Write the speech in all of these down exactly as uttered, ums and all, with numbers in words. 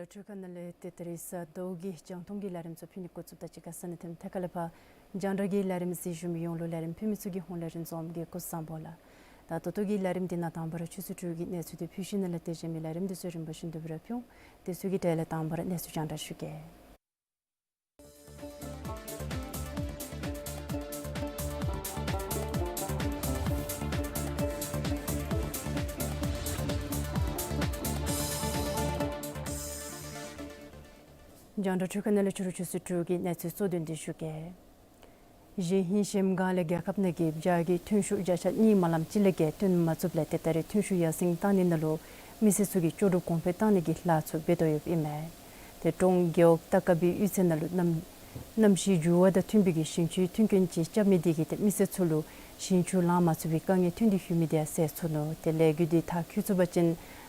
འགྲོ་འཕྲུལ་ཁང་ནང་ལས་ཏེ་ད་རིས་ཟླཝ་གི་རྒྱང་མཐོང་གི་ལས་རིམ་ཚུ་ཕུལ་ནི་འགོ་བཙུགསཔ་དང་གཅིག་ཁར་ས་གནས་ཐོན་ཐད་ཀར་ལས་ཕར་རྒྱང་བསྒྲགས་ཀྱི་ལས་རིམ་གཟིགས་བཞུགས་མི་ཡོངས་ལུ་ལས་རིམ་ཕུལ་མི་ཚུ་གི་ཧོངས་ལས་རིན་འཛོམས་ཀྱི་སྐུ་གཟུགས་བཟང་པོ་ལགས། ད་ད་ལྟོ་གི་ལས་རིམ་འདི་ནང་དང་པ་ར་ཆུ་ཚོད་དྲུག་གི་གནས་ཚུལ་འདི་ཕུལ་ཞིནམ་ལས་ཏེ་གཞན་མི་ལས་རིམ་འདི་ཚུ་རིམ་པ་བཞིན་དུ་སྦེ་ར་ཕུལ་འོང་། དེ་ཚུ་གི་གྲས་ལས་དང་པ་ར་གནས་ཚུལ་རྒྱང་བསྒྲགས་ཞུ་གེ། རྒྱང་བསྒྲགས་འཕྲུལ་ཁང་ནང་ལས་ཕྱི་རུ་ཆུ་ཚོད་དྲུག་གི་གནས་ཚུལ་གཙོ་དོན་འདི་ཞུ་གེ། གཞེས་ཧིང་གཞལམ་སྒང་ལས་རྒྱལ་ཁབ་ནང་གི་བྱཱ་གི་ཐོན་ཤུགས་བརྒྱ་ཆ་གཉིས་མ་ལམ་ཅིག་ལས་བརྒལ་བཏོན་མ་ཚུགསཔ་ལས་ཏེ་ད་རེས་ཐོན་ཤུགས་ཡར་སེང་བཏང་ནི་ནང་ལུ་མི་སེར་ཚུ་གིས་ལྕོགས་གྲུབ་གོང་འཕེལ་བཏང་ནི་གི་ལཱ་ཚུ་འབད་དོ་ཡོདཔ་ཨིན་མས། ཏེ་ཀྲོང་རྒེད་འོག་ཏ་ཀ་བི་གཡུས་ཚན་ནང་ལུ་གནམ་གནམ་གཤིས་འགྱུར་བ་དང་མཐུན་པའི་གི་ཞིང་ཆུའི་མཐུན་རྐྱེན་ཅིག་རྐྱབ་མི་འདི་གིས་ཏེ་མི་སེར་ཚུ་ལུ་ཞིང་ཆུ་ལང་མ་ཚུགས་པའི་དཀའ་ངལ་ཐོན་ཏེ་ཡོད་མི་འདི་ཡང་སེལ་ཚུགས་ནུག། ཏེ་ལས་འགུལ་འདི་མཐར་འཁྱོལ་ཚུགས་པ་ཅིན་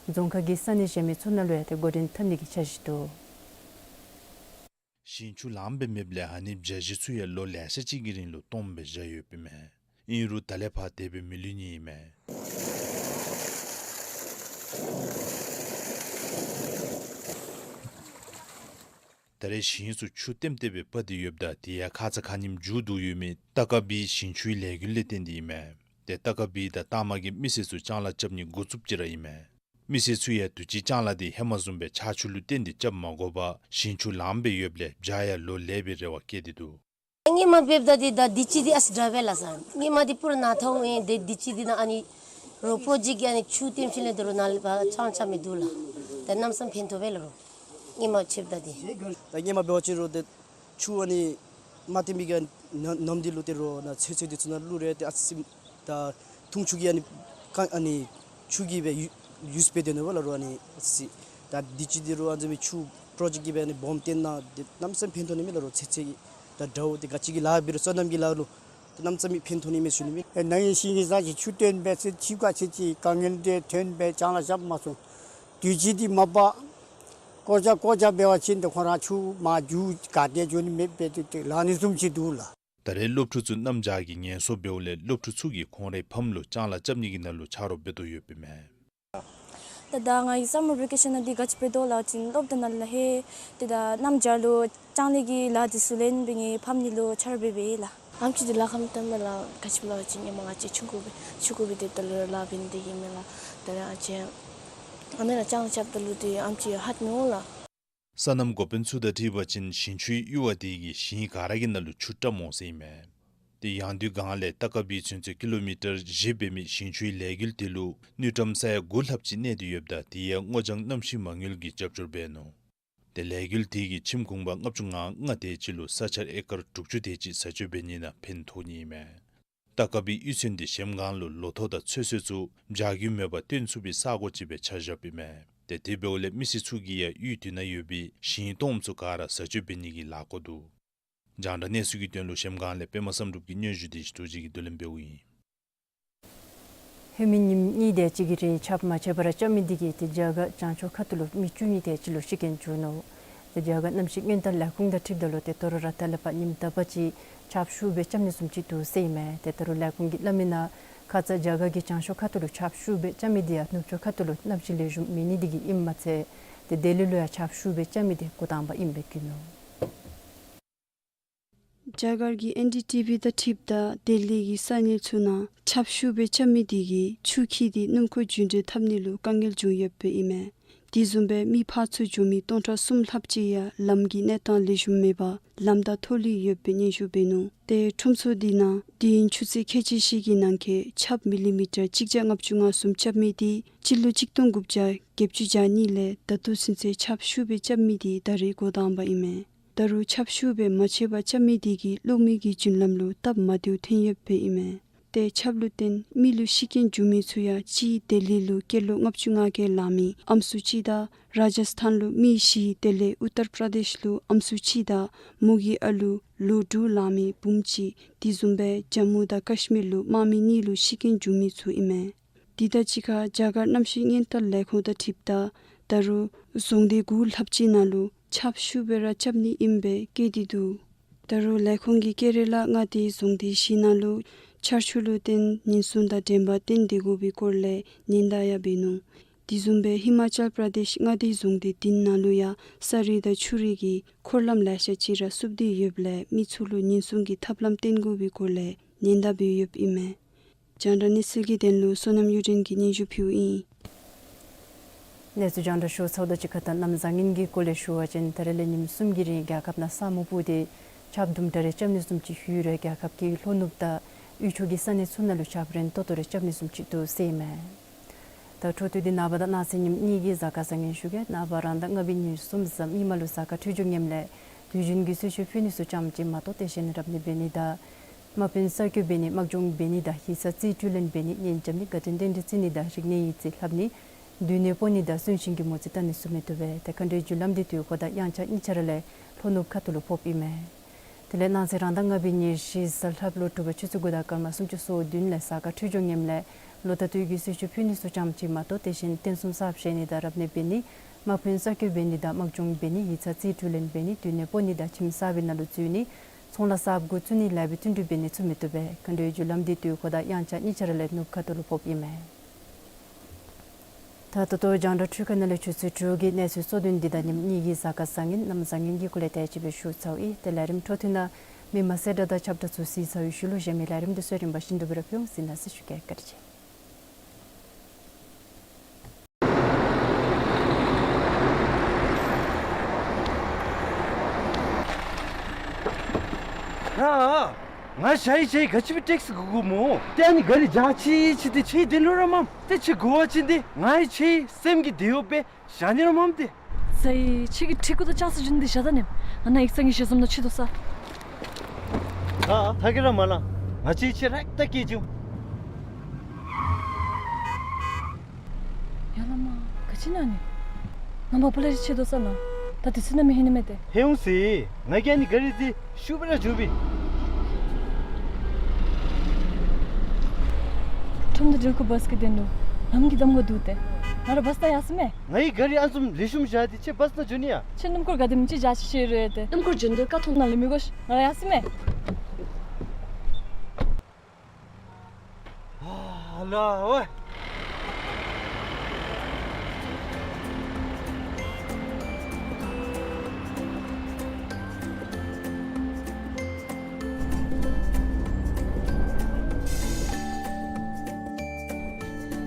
རྫོང་ཁག་གི་ས་གནས་གཞན་མི་ཚུ་ནང་ལུ་ཡང་ཏེ་འགོ་འདྲེན་འཐབ་ནི་གི་འཆར་གཞི་འདུག། ཞིང་ཆུ་ལངམ་སྦེ་མེདཔ་ལས་ཨ་ནི་བྱཱ་གཞི་ཚུ་ཡང་ལོ་ལེ་ཤ་ཅིག་གི་རིང་ལུ་སྟོངམ་སྦེ་བཞག་ཡོདཔ་ཨིན་མས། ཨིན་རུང་ད་ལས་ཕར་དེ་སྦེ་མི་ལུས་ནི་ཨིན་མས། ད་རེས་ཞིང་ཚུ་ཆུ་ལྟེམ་ལྟེ་སྦེ་སྤར་ཏེ་ཡོདཔ་ད་དེ་ཡང་ཁ་ཙ་ཁ་ཉིནམ་མཇུག་བསྡུ་ཡོད་མི་ཏ་ཀ་བི་ཞིང་ཆུའི་ལས་འགུལ་ལས་བརྟེན་ཏེ་ཨིན་མས། ཏེ་ཏ་ཀ་བི་དང་ཏ་མ་གི་མི་སེར་ཚུ་ལྕང་ལཱ་རྐྱབ་ནི་འགོ་བཙུགསཔ་ཅིག་ར་ཨིན་མས། མི་སེར་ཚུ་ཡང་དུས་ཅི་ལྕང་ལཱ་འདི་ཧེ་མ་བཟུམ་སྦེ་ཆར་ཆུ་ལུ་བརྟེན་ཏེ་རྐྱབ་མ་དགོ་པར་ཞིང་ཆུ་ལངམ་སྦེ་ཡོདཔ་ལས་བྱཱ་ཡང་ལོ་ལེགས་པའི་རེ་བ་བསྐྱེད་དེ་འདུག། སྔོན་མ་འབདཝ་ད་འདི་ད་དུས་ཅི་འདི་ཨ་ཙི་དྲག་པས་ལགས་སོ། སྔོན་མ་འདི་པུ་ར་ནཱ་ཐོག་ཨིན། ཏེ་དུས་ཅི་འདི་ནང་ཨ་ནི་རོ་པོ་ཇེཀཊ་ཀྱི་ཨ་ནི་ཆུ་ལྟེམ་ཞིནམ་ལས་ད་རུང་ནཱ་ལས་ཕར་ལྕང་ལཱ་རྐྱབ་མི་འདུག་ལགས། ད་གནམ་མེད་ས་མེད་ཕན་ཐོགས་པས་ལགས་རོ། སྔོན་མ་ཕྱདཔ་ད་འདི། ད་སྔོན་མ་འབད་བ་ཅིན་རོ་ཏེ་ཆུ་ཨ་ནི་མ་ལྟེམ་པའི་གི་ནམ་ནམ་འདི་ལུ་ཏེ་རོ་ནཱ་ཚོད་ཚོད་འདི་ཚུ་ནང་བླུག་རུང་ཏེ་ཨ་ཙི་ད་འཐུང་ཆུ་གི་ཨ་ནི་ཀ་ཨ་ནི་ཆུ་གི་སྦེ་ཡུ་ཡུས་འབད་དེ་ནུག་པ་ལགས་རོ། ཨ་ནི་ཨ་ཙི་ད་དུས་ཅི་འདི་རོ་ཨ་ནི་བཟུམ་མའི་ཆུ་པྲོ་ཇེཀཊ་ཀྱི་སྦེ་ཨ་ནི་སྦོམ་བཏོན་ན་ཏེ་གནམ་མེད་ས་མེད་ཕན་ཐོགས་ནི་མས་ལགས་རོ། ཚོད་ཚོད་ཀྱི་ད་དགྲ་བོ་ཏེ་ག་ཅི་གི་ལཱ་འབད་རུང་སོ་ནམ་གྱི་ལཱ་ལུ་ཏེ་གནམ་མེད་ས་མེད་ཕན་ཐོགས་ནི་མས་ཟེར་ཞུ་ནི་མས། ཨེ་ནཱ་ཡང་ཞིང་གི་ས་ཅིག་ཆུ་བཏོན་འབད་ཚེ་ཆུ་ག་ཅི་ཅིག་དཀའ་ངལ་འདི་ཐོན་སྦེ་ལྕང་ལཱ་རྐྱབ་མ་ཚུགས། དུས་ཅི་འདི་མ་པ་ཀོ་ཅ་ཀོ་ཅ་འབད་བ་ཅིན་ཏེ་ཁོང་ར་ཆུ་མར་རྒྱུག་ག་ཏེ་འགྱོ་ནི་མེདཔ་སྦེ་ཏེ་ཏེ་ལང་ནི་བཟུམ་ཅིག་འདུག་ལགས། ད་རེས་སློབ་ཕྲུག་ཚུ་གནམ་བྱཱར་གྱི་ངལ་གསོ་འབདཝ་ལས་སློབ་ཕྲུག་ཚུ་གིས་ཁོང་རའི་ཕམ་ལུ་ལྕང་ལཱ་རྐྱབ་ནི་གི་ནང་ལུ་ཆ་རོགས་འབད་དོ་ཡོདཔ་ཨིན་མས། ད་ད་ང་གིས་སམ་མར་བེ་ཀེ་ཤཱན་ནང་འདི་ག་ཅི་འབད་དོ་ལགས་ཅིན་སློབ་གྲྭ་ནང་ལས་ཧེ་ཏེ་ད་གནམ་བྱཱར་ལུ་ལྕང་ལཱ་གི་ལཱ་འདི་ཚུ་ལེན་སྦེ་ངེའི་ཕམ་ནི་ལུ་ཆ་རོགས་འབད་འབདཝ་ཨིན་ལགས། ཨམ་ཆི་འདི་ལཱ་ཁག་མཐོང་མས་ལགས། ག་ཅི་སྦེ་ལགས་ཅིན་ཧེ་མ་ང་བཅས་ཆུང་ཀུ་སྦེ་ཆུང་ཀུ་སྦེ་ཏེ་ད་ལུ་ལཱ་འབད་ནི་འདི་གིས་མས་ལགས། ད་རེས་ཨ་ཙི་ཨ་ནི་ལཱ་ལྕང་ལཱ་རྐྱབ་ད་ལུ་ཏེ་ཨམ་ཆི་ཧ་མི་འོང་ལགས། སོ་ནམ་འགོ་དཔོན་ཚུ་དང་འཁྲིལ་བ་ཅིན་ཞིང་ཆུའི་ཡུར་བ་དེ་གིས་ཞིང་ག་ར་གི་ནང་ལུ་ཆུ་བཀྲམ་འོང་ཟེར་ཨིན་མས། ཏེ་ཡང་དུས་སྒང་ལས་ཏ་ཀ་བི་ཚུན་ཚོད་ཀི་ལོ་མི་ཊར་བཞི་འབད་མི་ཞིང་ཆུའི་ལས་འགུལ་དེ་ལུ་དངུལ་ཀྲམ་ས་ཡ་དགུ་ལྷགཔ་ཅིག་གནས་ཏེ་ཡོདཔ་ད་དེ་ཡང་སྔོ་ལྗང་གནམ་གཤིས་མ་དངུལ་གྱིས་རྒྱབ་སྐྱོར་འབད་ནུག། ཏེ་ལས་འགུལ་དེ་གིས་ཁྱིམ་གུང་པ་ལྔ་བཅུ་ང་ལྔ་དེ་ཅིག་ལུ་ས་ཆ་ཨེ་ཀར་དྲུག་ཅུ་དེ་ཅིག་ཟ་སྤྱོད་འབད་ནི་ནང་ཕན་ཐོགས་ནི་ཨིན་མས། ཏ་ཀ་བི་གཡུས་ཚན་འདི་གཞལམ་སྒང་ལུ་ལོ་ཐོག་དང་ཚོད་བསྲེ་ཚུ་བྱཱར་རྒྱུ་མེད་པར་བཏོན་ཚུགས་པའི་ས་གོ་ཅིག་སྦེ་ཆ་བཞགཔ་ཨིན་མས། ཏེ་དེ་འབདཝ་ལས་མི་སེར་ཚུ་གིས་ཡང་གཡུས་དེ་ནང་ཡོད་པའི་ཞིང་སྟོངམ་ཚུ་ག་ར་ཟ་སྤྱོད་འབད་ནི་གི་ལཱ་བཀོད་འདུག། རྒྱང་བསྒྲགས་གནས་ཚུལ་གྱི་དོན་ལུ་གཞལམ་སྒང་ལས་པདྨ་བསམ་གྲུབ་ཀྱི་སྙན་ཞུ་དེ་ཞུ་ཅིག་གིས་བསྡུ་ལེན་འབདཝ་ཨིན། ཧེ་མའི་ཉིནམ་གཉིས་དེ་ཅིག་གི་རིང་ཆརཔ་མ་ཆད་པར་ར་རྐྱབ་མི་དེ་གིས་ཏེ་རྒྱ་གར་བྱང་ཕྱོགས་ཁ་ཐུག་ལུ་མི་བཅུ་གཉིས་དེ་ཅིག་ལུ་ཤི་རྐྱེན་བྱུང་ནུག། ཏེ་རྒྱ་གར་གནམ་གཤིས་སྔོན་བརྡ་ལས་ཁུངས་དང་འཁྲིལཝ་ད་ལུ་ཏེ་དོ་རུང་ར་ད་ལས་ཕར་ཉིནམ་དག་པ་ཅིག་ཆརཔ་ཤུགས་སྦེ་རྐྱབ་ནི་བཟུམ་ཅིག་འདུག་ཟེར་ཨིན་མས། ཏེ་ད་རུང་ལས་ཁུངས་ཀྱིས་སླབ་མི་ནང་ཁ་ཙ་རྒྱ་གར་གྱི་བྱང་ཕྱོགས་ཁ་ཐུག་ལུ་ཆརཔ་ཤུགས་སྦེ་རྐྱབ་མི་དེ་ཡང་ནུབ་ཕྱོགས་ཁ་ཐུག་ལུ་གནམ་གཤིས་ལེགས་ཤོམ་མེད་ནི་དེ་གིས་ཨིནམ་མ་ཚད་ཏེ་ལྡི་ལི་ལུ་ཡང་ཆརཔ་ཤུགས་སྦེ་རྐྱབ་མི་དེ་འགོ་དང་པ་ཨིན་པའི་བཀོད་ནུག། རྒྱ་གར་གྱི་ཨེན་ཌི་ཊི་བི་དང་འཁྲིལཝ་ད་ལྡི་ལི་གི་ས་གནས་ཚུ་ནང་ཆརཔ་ཤུགས་སྦེ་རྐྱབ་མི་དེ་གིས་ཆུ་འཁྱིལ་ཏེ་སྣུམ་འཁོར་རྒྱུན་འགྲུལ་འཐབ་ནི་ལུ་དཀའ་ངལ་བྱུང་ཡོདཔ་ཨིན་མས། དེ་བཟུམ་སྦེ་མི་ཕར་ཚུར་འགྱོ་མི་སྟོང་ཕྲག་གསུམ་ལྷགཔ་ཅིག་ཡང་ལམ་གྱི་གནས་སྟངས་ལེགས་ཤོམ་མེད་པར་ལམ་བདའ་ཐོག་ལུ་ཡོདཔ་སྦེ་སྙན་ཞུ་འབད་ནུག། ཏེ་ཁྲོམ་ཚུ་དེ་ནང་དུས་ཡུན་ཆུ་ཚོད་ཁལ་གཅིག་བཞི་གི་ནང་འཁོད་ཆརཔ་མི་ལི་མི་ཊར་གཅིག་བརྒྱ་ལྔ་བཅུ་ང་གསུམ་རྐྱབ་མི་དེ་སྤྱི་ལོ་གཅིག་སྟོང་དགུ་བརྒྱ་བརྒྱད་ཅུ་གྱ་གཉིས་ལས་ད་ལྟོ་ཚུན་ཚོད་ཆརཔ་ཤུགས་སྦེ་རྐྱབ་མི་དེ་ད་རེས་འགོ་དང་པ་ཨིན་མས། ད་རུང་ཆརཔ་ཤུགས་སྦེ་མ་ཆད་པར་རྐྱབ་མི་དེ་གིས་གློག་མེ་གི་རྒྱུན་ལམ་ལུ་སྟབས་མ་བདེཝ་ཐོན་ཡོདཔ་ཨིན་མས། ཏེ་ཆརཔ་ལུ་བརྟེན་མི་ལུ་ཤི་རྐྱེན་བྱུང་མི་ཚུ་ཡང་གཅིག་ལྡི་ལི་ལུ་སྐྱེས་ལོ་ལྔ་བཅུ་ང་བརྒྱད་ལང་མི་ཨམ་སྲུ་གཅིག་དང་ར་ཇ་སི་ཐཱན་ལུ་མི་བཞི་དེ་ལས་ཨུ་ཏར་པྲ་དེཤ་ལུ་ཨམ་སྲུ་གཅིག་དང་མོ་གི་ཨ་ལུ་ལོ་དྲུག་ལང་མི་བུམོ་གཅིག་དེ་བཟུམ་སྦེ་ཇམ་མུ་དང་ཀཤ་མིར་ལུ་དམག་མི་གཉིས་ལུ་ཤི་རྐྱེན་བྱུང་མི་ཚུ་ཨིན་མས། དེ་དང་གཅིག་ཁར་རྒྱ་གར་གནམ་གཤིས་སྔོན་བརྡ་ལས་ཁུངས་དང་འཁྲིལཝ་ད་ད་རུང་རྫོང་སྡེ་དགུ་ལྷགཔ་ཅིག་ནང་ལུ་ཆརཔ་ཤུགས་སྦེ་ར་རྐྱབ་ནི་ཨིནམ་སྦེ་བཀོད་དེ་འདུག། ད་རུང་ལས་ཁུངས་ཀྱིས་ཀེ་ར་ལ་མངའ་སྡེའི་རྫོང་སྡེ་བཞི་ནང་ལུ་ཆར་ཆུ་ལུ་བརྟེན་ཉེན་སྲུང་དང་འགྲན་པར་བརྟེན་ཏེ་དགོ་པའི་སྐོར་ལས་ཉེན་བརྡ་ཡང་འབད་ནུག། དེ་བཟུམ་སྦེ་ཧི་མ་ཅལ་པྲ་དེཤ་མངའ་སྡེའི་རྫོང་སྡེ་བདུན་ནང་ལུ་ཡང་ས་རུད་དང་ཆུ་རུད་ཀྱི་འཁོར་ལམ་ལེ་ཤ་ཅིག་ར་བསུབ་སྟེ་ཡོདཔ་ལས་མི་ཚུ་ལུ་ཉེན་སྲུང་གི་ཐབས་ལམ་བསྟེན་དགོ་པའི་སྐོར་ལས་ཉེན་བརྡ་འབད་ཡོདཔ་ཨིན་མས། རྒྱང་བསྒྲགས་གནས་ཚུལ་གྱི་དོན་ལུ་བསོད་ནམས་གཡུ་སྒྲོན་གྱིས་སྙན་ཞུ་ཕུལཝ་ཨིན། གནས་ཚུལ་རྒྱང་བསྒྲགས་ཞུ་ཚརཝ་དང་གཅིག་ཁར་ད་གནམ་བཟང་ངན་གྱི་སྐོར་ལས་ཞུ་བ་ཅིན་ད་རེས་ལས་ཉིནམ་གསུམ་གྱི་རིང་རྒྱལ་ཁབ་ནང་ས་སྨུག་སྤུབས་ཏེ་ཆརཔ་དུམ་གྲ་རེ་རྐྱབ་ནི་བཟུམ་ཅིག་ཧུད་རེ་རྒྱལ་ཁབ་ཀྱི་ལྷོ་ནུབ་དང་དབུས་ཕྱོགས་ཀྱི་ས་གནས་ཚུ་ནང་ལུ་ཆརཔ་རན་ཏོག་ཏོ་རེ་རྐྱབ་ནི་བཟུམ་ཅིག་འདུག་ཟེར་ཨིན་མས། ད་འཕྲོ་མཐུད་དེ་ནངས་པ་དང་གནངས་ཚེ་ཉིནམ་གཉིས་ཀྱི་གཟའ་སྐར་བཟང་ངན་ཞུ་གེ། ནངས་པ་རང་ཟླ་ལྔ་པའི་ཉིནམ་གསུམ་གཟའ་མིག་དམར་ལུ་གཟའ་སྐར་འཕྲོད་སྦྱོར་ངནམ་ལས་དུས་རྒྱུན་གྱི་གསོལ་མཆོད་ཕུལ་ནི་ཚུ་ཙམ་ཅིག་མ་གཏོགས་དེ་བཞིན་རབ་གནས་འབད་ནི་དང་དམག་དཔོན་གསར་བསྐོ་འབད་ནི་དམག་སྦྱོང་འབད་ནི་དང་ཡིག་ཚང་རྩིས་སྤྲོད་ལེན་འབད་ནི་གཉེན་རྐྱབ་ནི་དགའ་སྟོན་རྟེན་འབྲེལ་བརྩི་ནི་དང་རིག་གནས་ཡིག་རྩིས་ལྷབ་ནི་སྡོད་གནས་སྤོ་ནི་དང་གསོན་ཤིང་གི་མོ་རྩིས་བལྟ་ནི་ཚུ་མི་བཏུབ་པས། ཏེ་མཁའ་འགྲོའི་རྒྱུ་ལམ་འདི་དུས་འཁོར་དང་དབྱངས་འཆར་གཉིས་ཆ་ར་ལས་ལྷོ་ནུབ་ཁ་ཐུག་ལུ་ཕོགཔ་ཨིན་མས། དེ་ལས་གནངས་ཚེ་རང་ཟླ་ལྔ་པའི་ཉེར་བཞི་གཟའ་ལྷགཔ་ལུ་དྲོ་པ་ཆུ་ཚོད་དགུ་དང་སྐར་མ་སུམ་ཅུ་སོ་བདུན་ལས་གཟའ་སྐར་འཕྲོད་སྦྱོར་ངནམ་ལས་ལོ་ད་དུས་ཀྱི་གསོལ་མཆོད་ཕུལ་ནི་ཚུ་ཙམ་ཅིག་མ་གཏོགས་དེ་བཞིན་རྟེན་གསུམ་གསརཔ་བཞེངས་ནི་དང་རབ་གནས་འབད་ནི་དམག་དཔོན་གསར་བསྐོ་འབད་ནི་དང་དམག་སྦྱོང་འབད་ནི་ཡིག་ཚང་རྩིས་སྤྲོད་ལེན་འབད་ནི་སྡོད་གནས་སྤོ་ནི་དང་ཁྱིམ་གསར་པའི་ནང་ལུ་འཛུལ་ནི་ཚོང་ལཱ་གསརཔ་འགོ་བཙུགས་ནི་ལཱ་འབད་བརྩོན་འགྲུས་འབད་ནི་ཚུ་མི་བཏུབ་པས། མཁའ་འགྲོའི་རྒྱུ་ལམ་འདི་དུས་འཁོར་དང་དབྱངས་འཆར་གཉིས་ཆ་ར་ལས་ནུབ་ཁ་ཐུག་ལུ་ཕོགཔ་ཨིན་མས། ད་ད་ལྟོ་རྒྱང་བསྒྲགས་འཕྲུལ་ཁང་ནང་ལས་ཆུ་ཚོད་དྲུག་གི་གནས་ཚུལ་གཙོ་དོན་འདི་དང་ཉིནམ་གཉིས་ཀྱི་གཟའ་སྐར་བཟང་ངན་གནམ་བཟང་ངན་གྱི་སྐོར་ལས་དེ་ཅིག་སྦེ་ཞུ་ཚརཝ་ཨིན། ཏེ་ལས་རིམ་འཕྲོ་མཐུད་ནང་མི་མང་གསལ་བསྒྲགས་དང་ཁྱབ་བསྒྲགས་ཚུ་གཟིགས་ཚར་བའི་ཤུལ་ལུ་གཞན་མི་ལས་རིམ་འདི་ཚུ་རིམ་པ་བཞིན་དུ་སྦེ་ར་ཕུལ་འོང་། གཟིགས་གནང་ཟེར་ཞུ་གེ། བཀའ་དྲིན་ཆེ། ཨ་ཨ། ང་ཞ་ཡི་ཞ་ཡི་ག་ཅི་སྦེ་ཊེག་སི་གོ་དགོཔ་སྨོ། ཏེ་ཨ་ནི་ག་རི་བཞག་ཅི་ཅི་སྟེ་ཁྱོད་བདེ་ལོ་ར་མམ། ཏེ་ཁྱོད་གོ་བ་ཅིན་ཏེ་ང་ཡང་ཁྱོད་སེམས་ཀྱི་བདེ་འོ་སྦེ་བཞག་ནི་ར་མམ་ཏེ། ཟ་ཡི་ཁྱོད་ཀྱིས་ཁྲི་གུ་དང་ལྕགས་སི་རྒྱུན་འདི་བཞག་ད་ནི། ང་ནཱ་ཡིག་ཚང་གི་ཞལ་འཛོམས་ནང་ཕྱི་དོ་ས། ཨ་ཨ་ཐ་གི་ར་མ་ལང་། ང་ཅིག་ཁྱོད་རེག་ད་སྐྱེལ་བྱིན། ཡ་ལ་མ་ག་ཅི་ཨིན་ན་ནི། ནངས་པ་པ་ལ་རི་ཕྱི་དོ་ས་ལ། ད་དེ་ཚུ་ནང་མི་ཧིང་ནི་མས་ཏེ། ཧེ་འོང་ཟེར། ང་གིས་ཨ་ནི་ག་རི་འདི་ཤུགས་སྦེ་ར་འགྱོ་བས། ཁྲོམ་སྡེ་འགྲུལ་འཁོར་བཱས་ཀྱི་དོན་ལུ་ལམ་གྱི་གདམ་ཁ་འདུག་ཏེ། ང་ར་བཱས་བལྟ་ཡར་སོང་མས། ང་གིས་ག་རི་ཨ་ནི་བཟུམ་ལེགས་ཤོམ་བཞག་སྟེ་ཁྱོད་བཱས་ནང་འགྱོ་ནི་ཡ། ཁྱོད་སྣུམ་འཁོར་ག་དེམ་ཅིག་བཞག་ཤེས་རུང་ཡོད་ཏེ། སྣུམ་འཁོར་འགྱོ་དོ་ཀ་ཐོག་ནང་ལས་མི་དགོ་ཤིག། ང་ར་ཡར་སོང་མས། ཨ་ལ་ཝེ།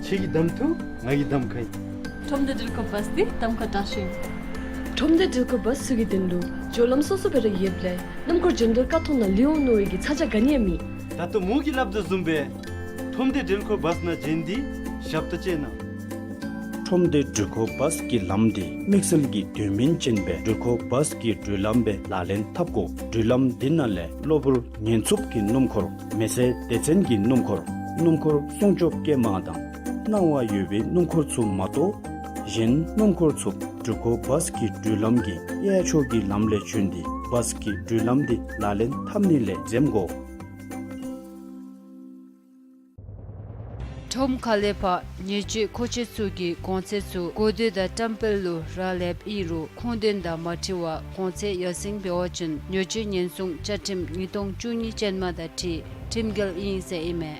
ཁྱོད་ཀྱིས་གདམ་འཐུ། ང་གིས་གདམ་ཁ་ཨིན། ཁྲོམ་སྡེ་འགྲུལ་འཁོར་བཱས་འདི་གདམ་ཁ་དྲག་ཤོས་ཨིན། ཁྲོམ་སྡེ་འགྲུལ་འཁོར་བཱས་ཚུ་གི་དོན་ལུ་སྦྱོར་ལམ་སོ་སོ་སྦེ་ར་ཡོདཔ་ལས་སྣུམ་འཁོར་འགྱོ་དོ་ཀ་ཐོག་ནང་ལུས་འོང་མནོ་བའི་གི་ཚ་གྱང་ག་ནི་ཡང་མེད། ད་ལྟོ་མོ་གིས་སླབ་དོ་བཟུམ་སྦེ་ཁྲོམ་སྡེ་འགྲུལ་འཁོར་བཱས་ནང་འགྱོ་ནི་འདི་ཞབས་ཏོག་ཅིག་ཨིན་ན། ཁྲོམ་སྡེ་འགྲུལ་འཁོར་བཱས་ཀྱི་ལམ་འདི་དམིགས་བསལ་གྱི་དོན་སྨིན་ཅན་སྦེ་འགྲུལ་འཁོར་བཱས་ཀྱི་འགྲུལ་ལམ་སྦེ་ལག་ལེན་འཐབ་དགོ། འགྲུལ་ལམ་འདི་ནང་ལས་གློ་བུར་ཉེན་འཚུབ་ཀྱི་སྣུམ་འཁོར། མེ་སེར་སྡེ་ཚན་གྱི་སྣུམ་འཁོར། སྣུམ་འཁོར་སྲུང་སྐྱོབ་སྐྱེལ་མ་དང་སྣང་བ་ཡོད་པའི་སྣུམ་འཁོར་ཚུ་མ་གཏོགས་གཞན་སྣུམ་འཁོར་ཚུ་འགྲུལ་འཁོར་བཱས་ཀྱི་འགྲུལ་ལམ་གྱི་གཡས་ཕྱོགས་ཀྱི་ལམ་ལས་བྱོན་ཏེ་བཱས་ཀྱི་འགྲུལ་ལམ་འདི་ལག་ལེན་འཐབ་ནི་ལས་འཛེམ་དགོ། ཁྲོམ་ཁ་ལས་ཕར་ཉེས་སྤྱོད་མཁོ་ཆེ་ཚུ་གི་གོང་ཚད་ཚུ་གོ་བསྡུར་དང་བཀྲམ་སྤེལ་ལུ་རག་ལསཔ་ཨིན་རུང་ཁུངས་ལྡན་དང་མ་འཁྲིལ་བར་གོང་ཚད་ཡར་སེང་འབད་བ་ཅིན་ཉེས་སྤྱོད་ཉེན་སྲུང་བཅའ་ཁྲིམས་ཉིས་སྟོང་བཅུ་གཉིས་ཅན་མ་དང་འཁྲིལ་ཁྲིམས་འགལ་ཨིན་ཟེར་ཨིན་མས།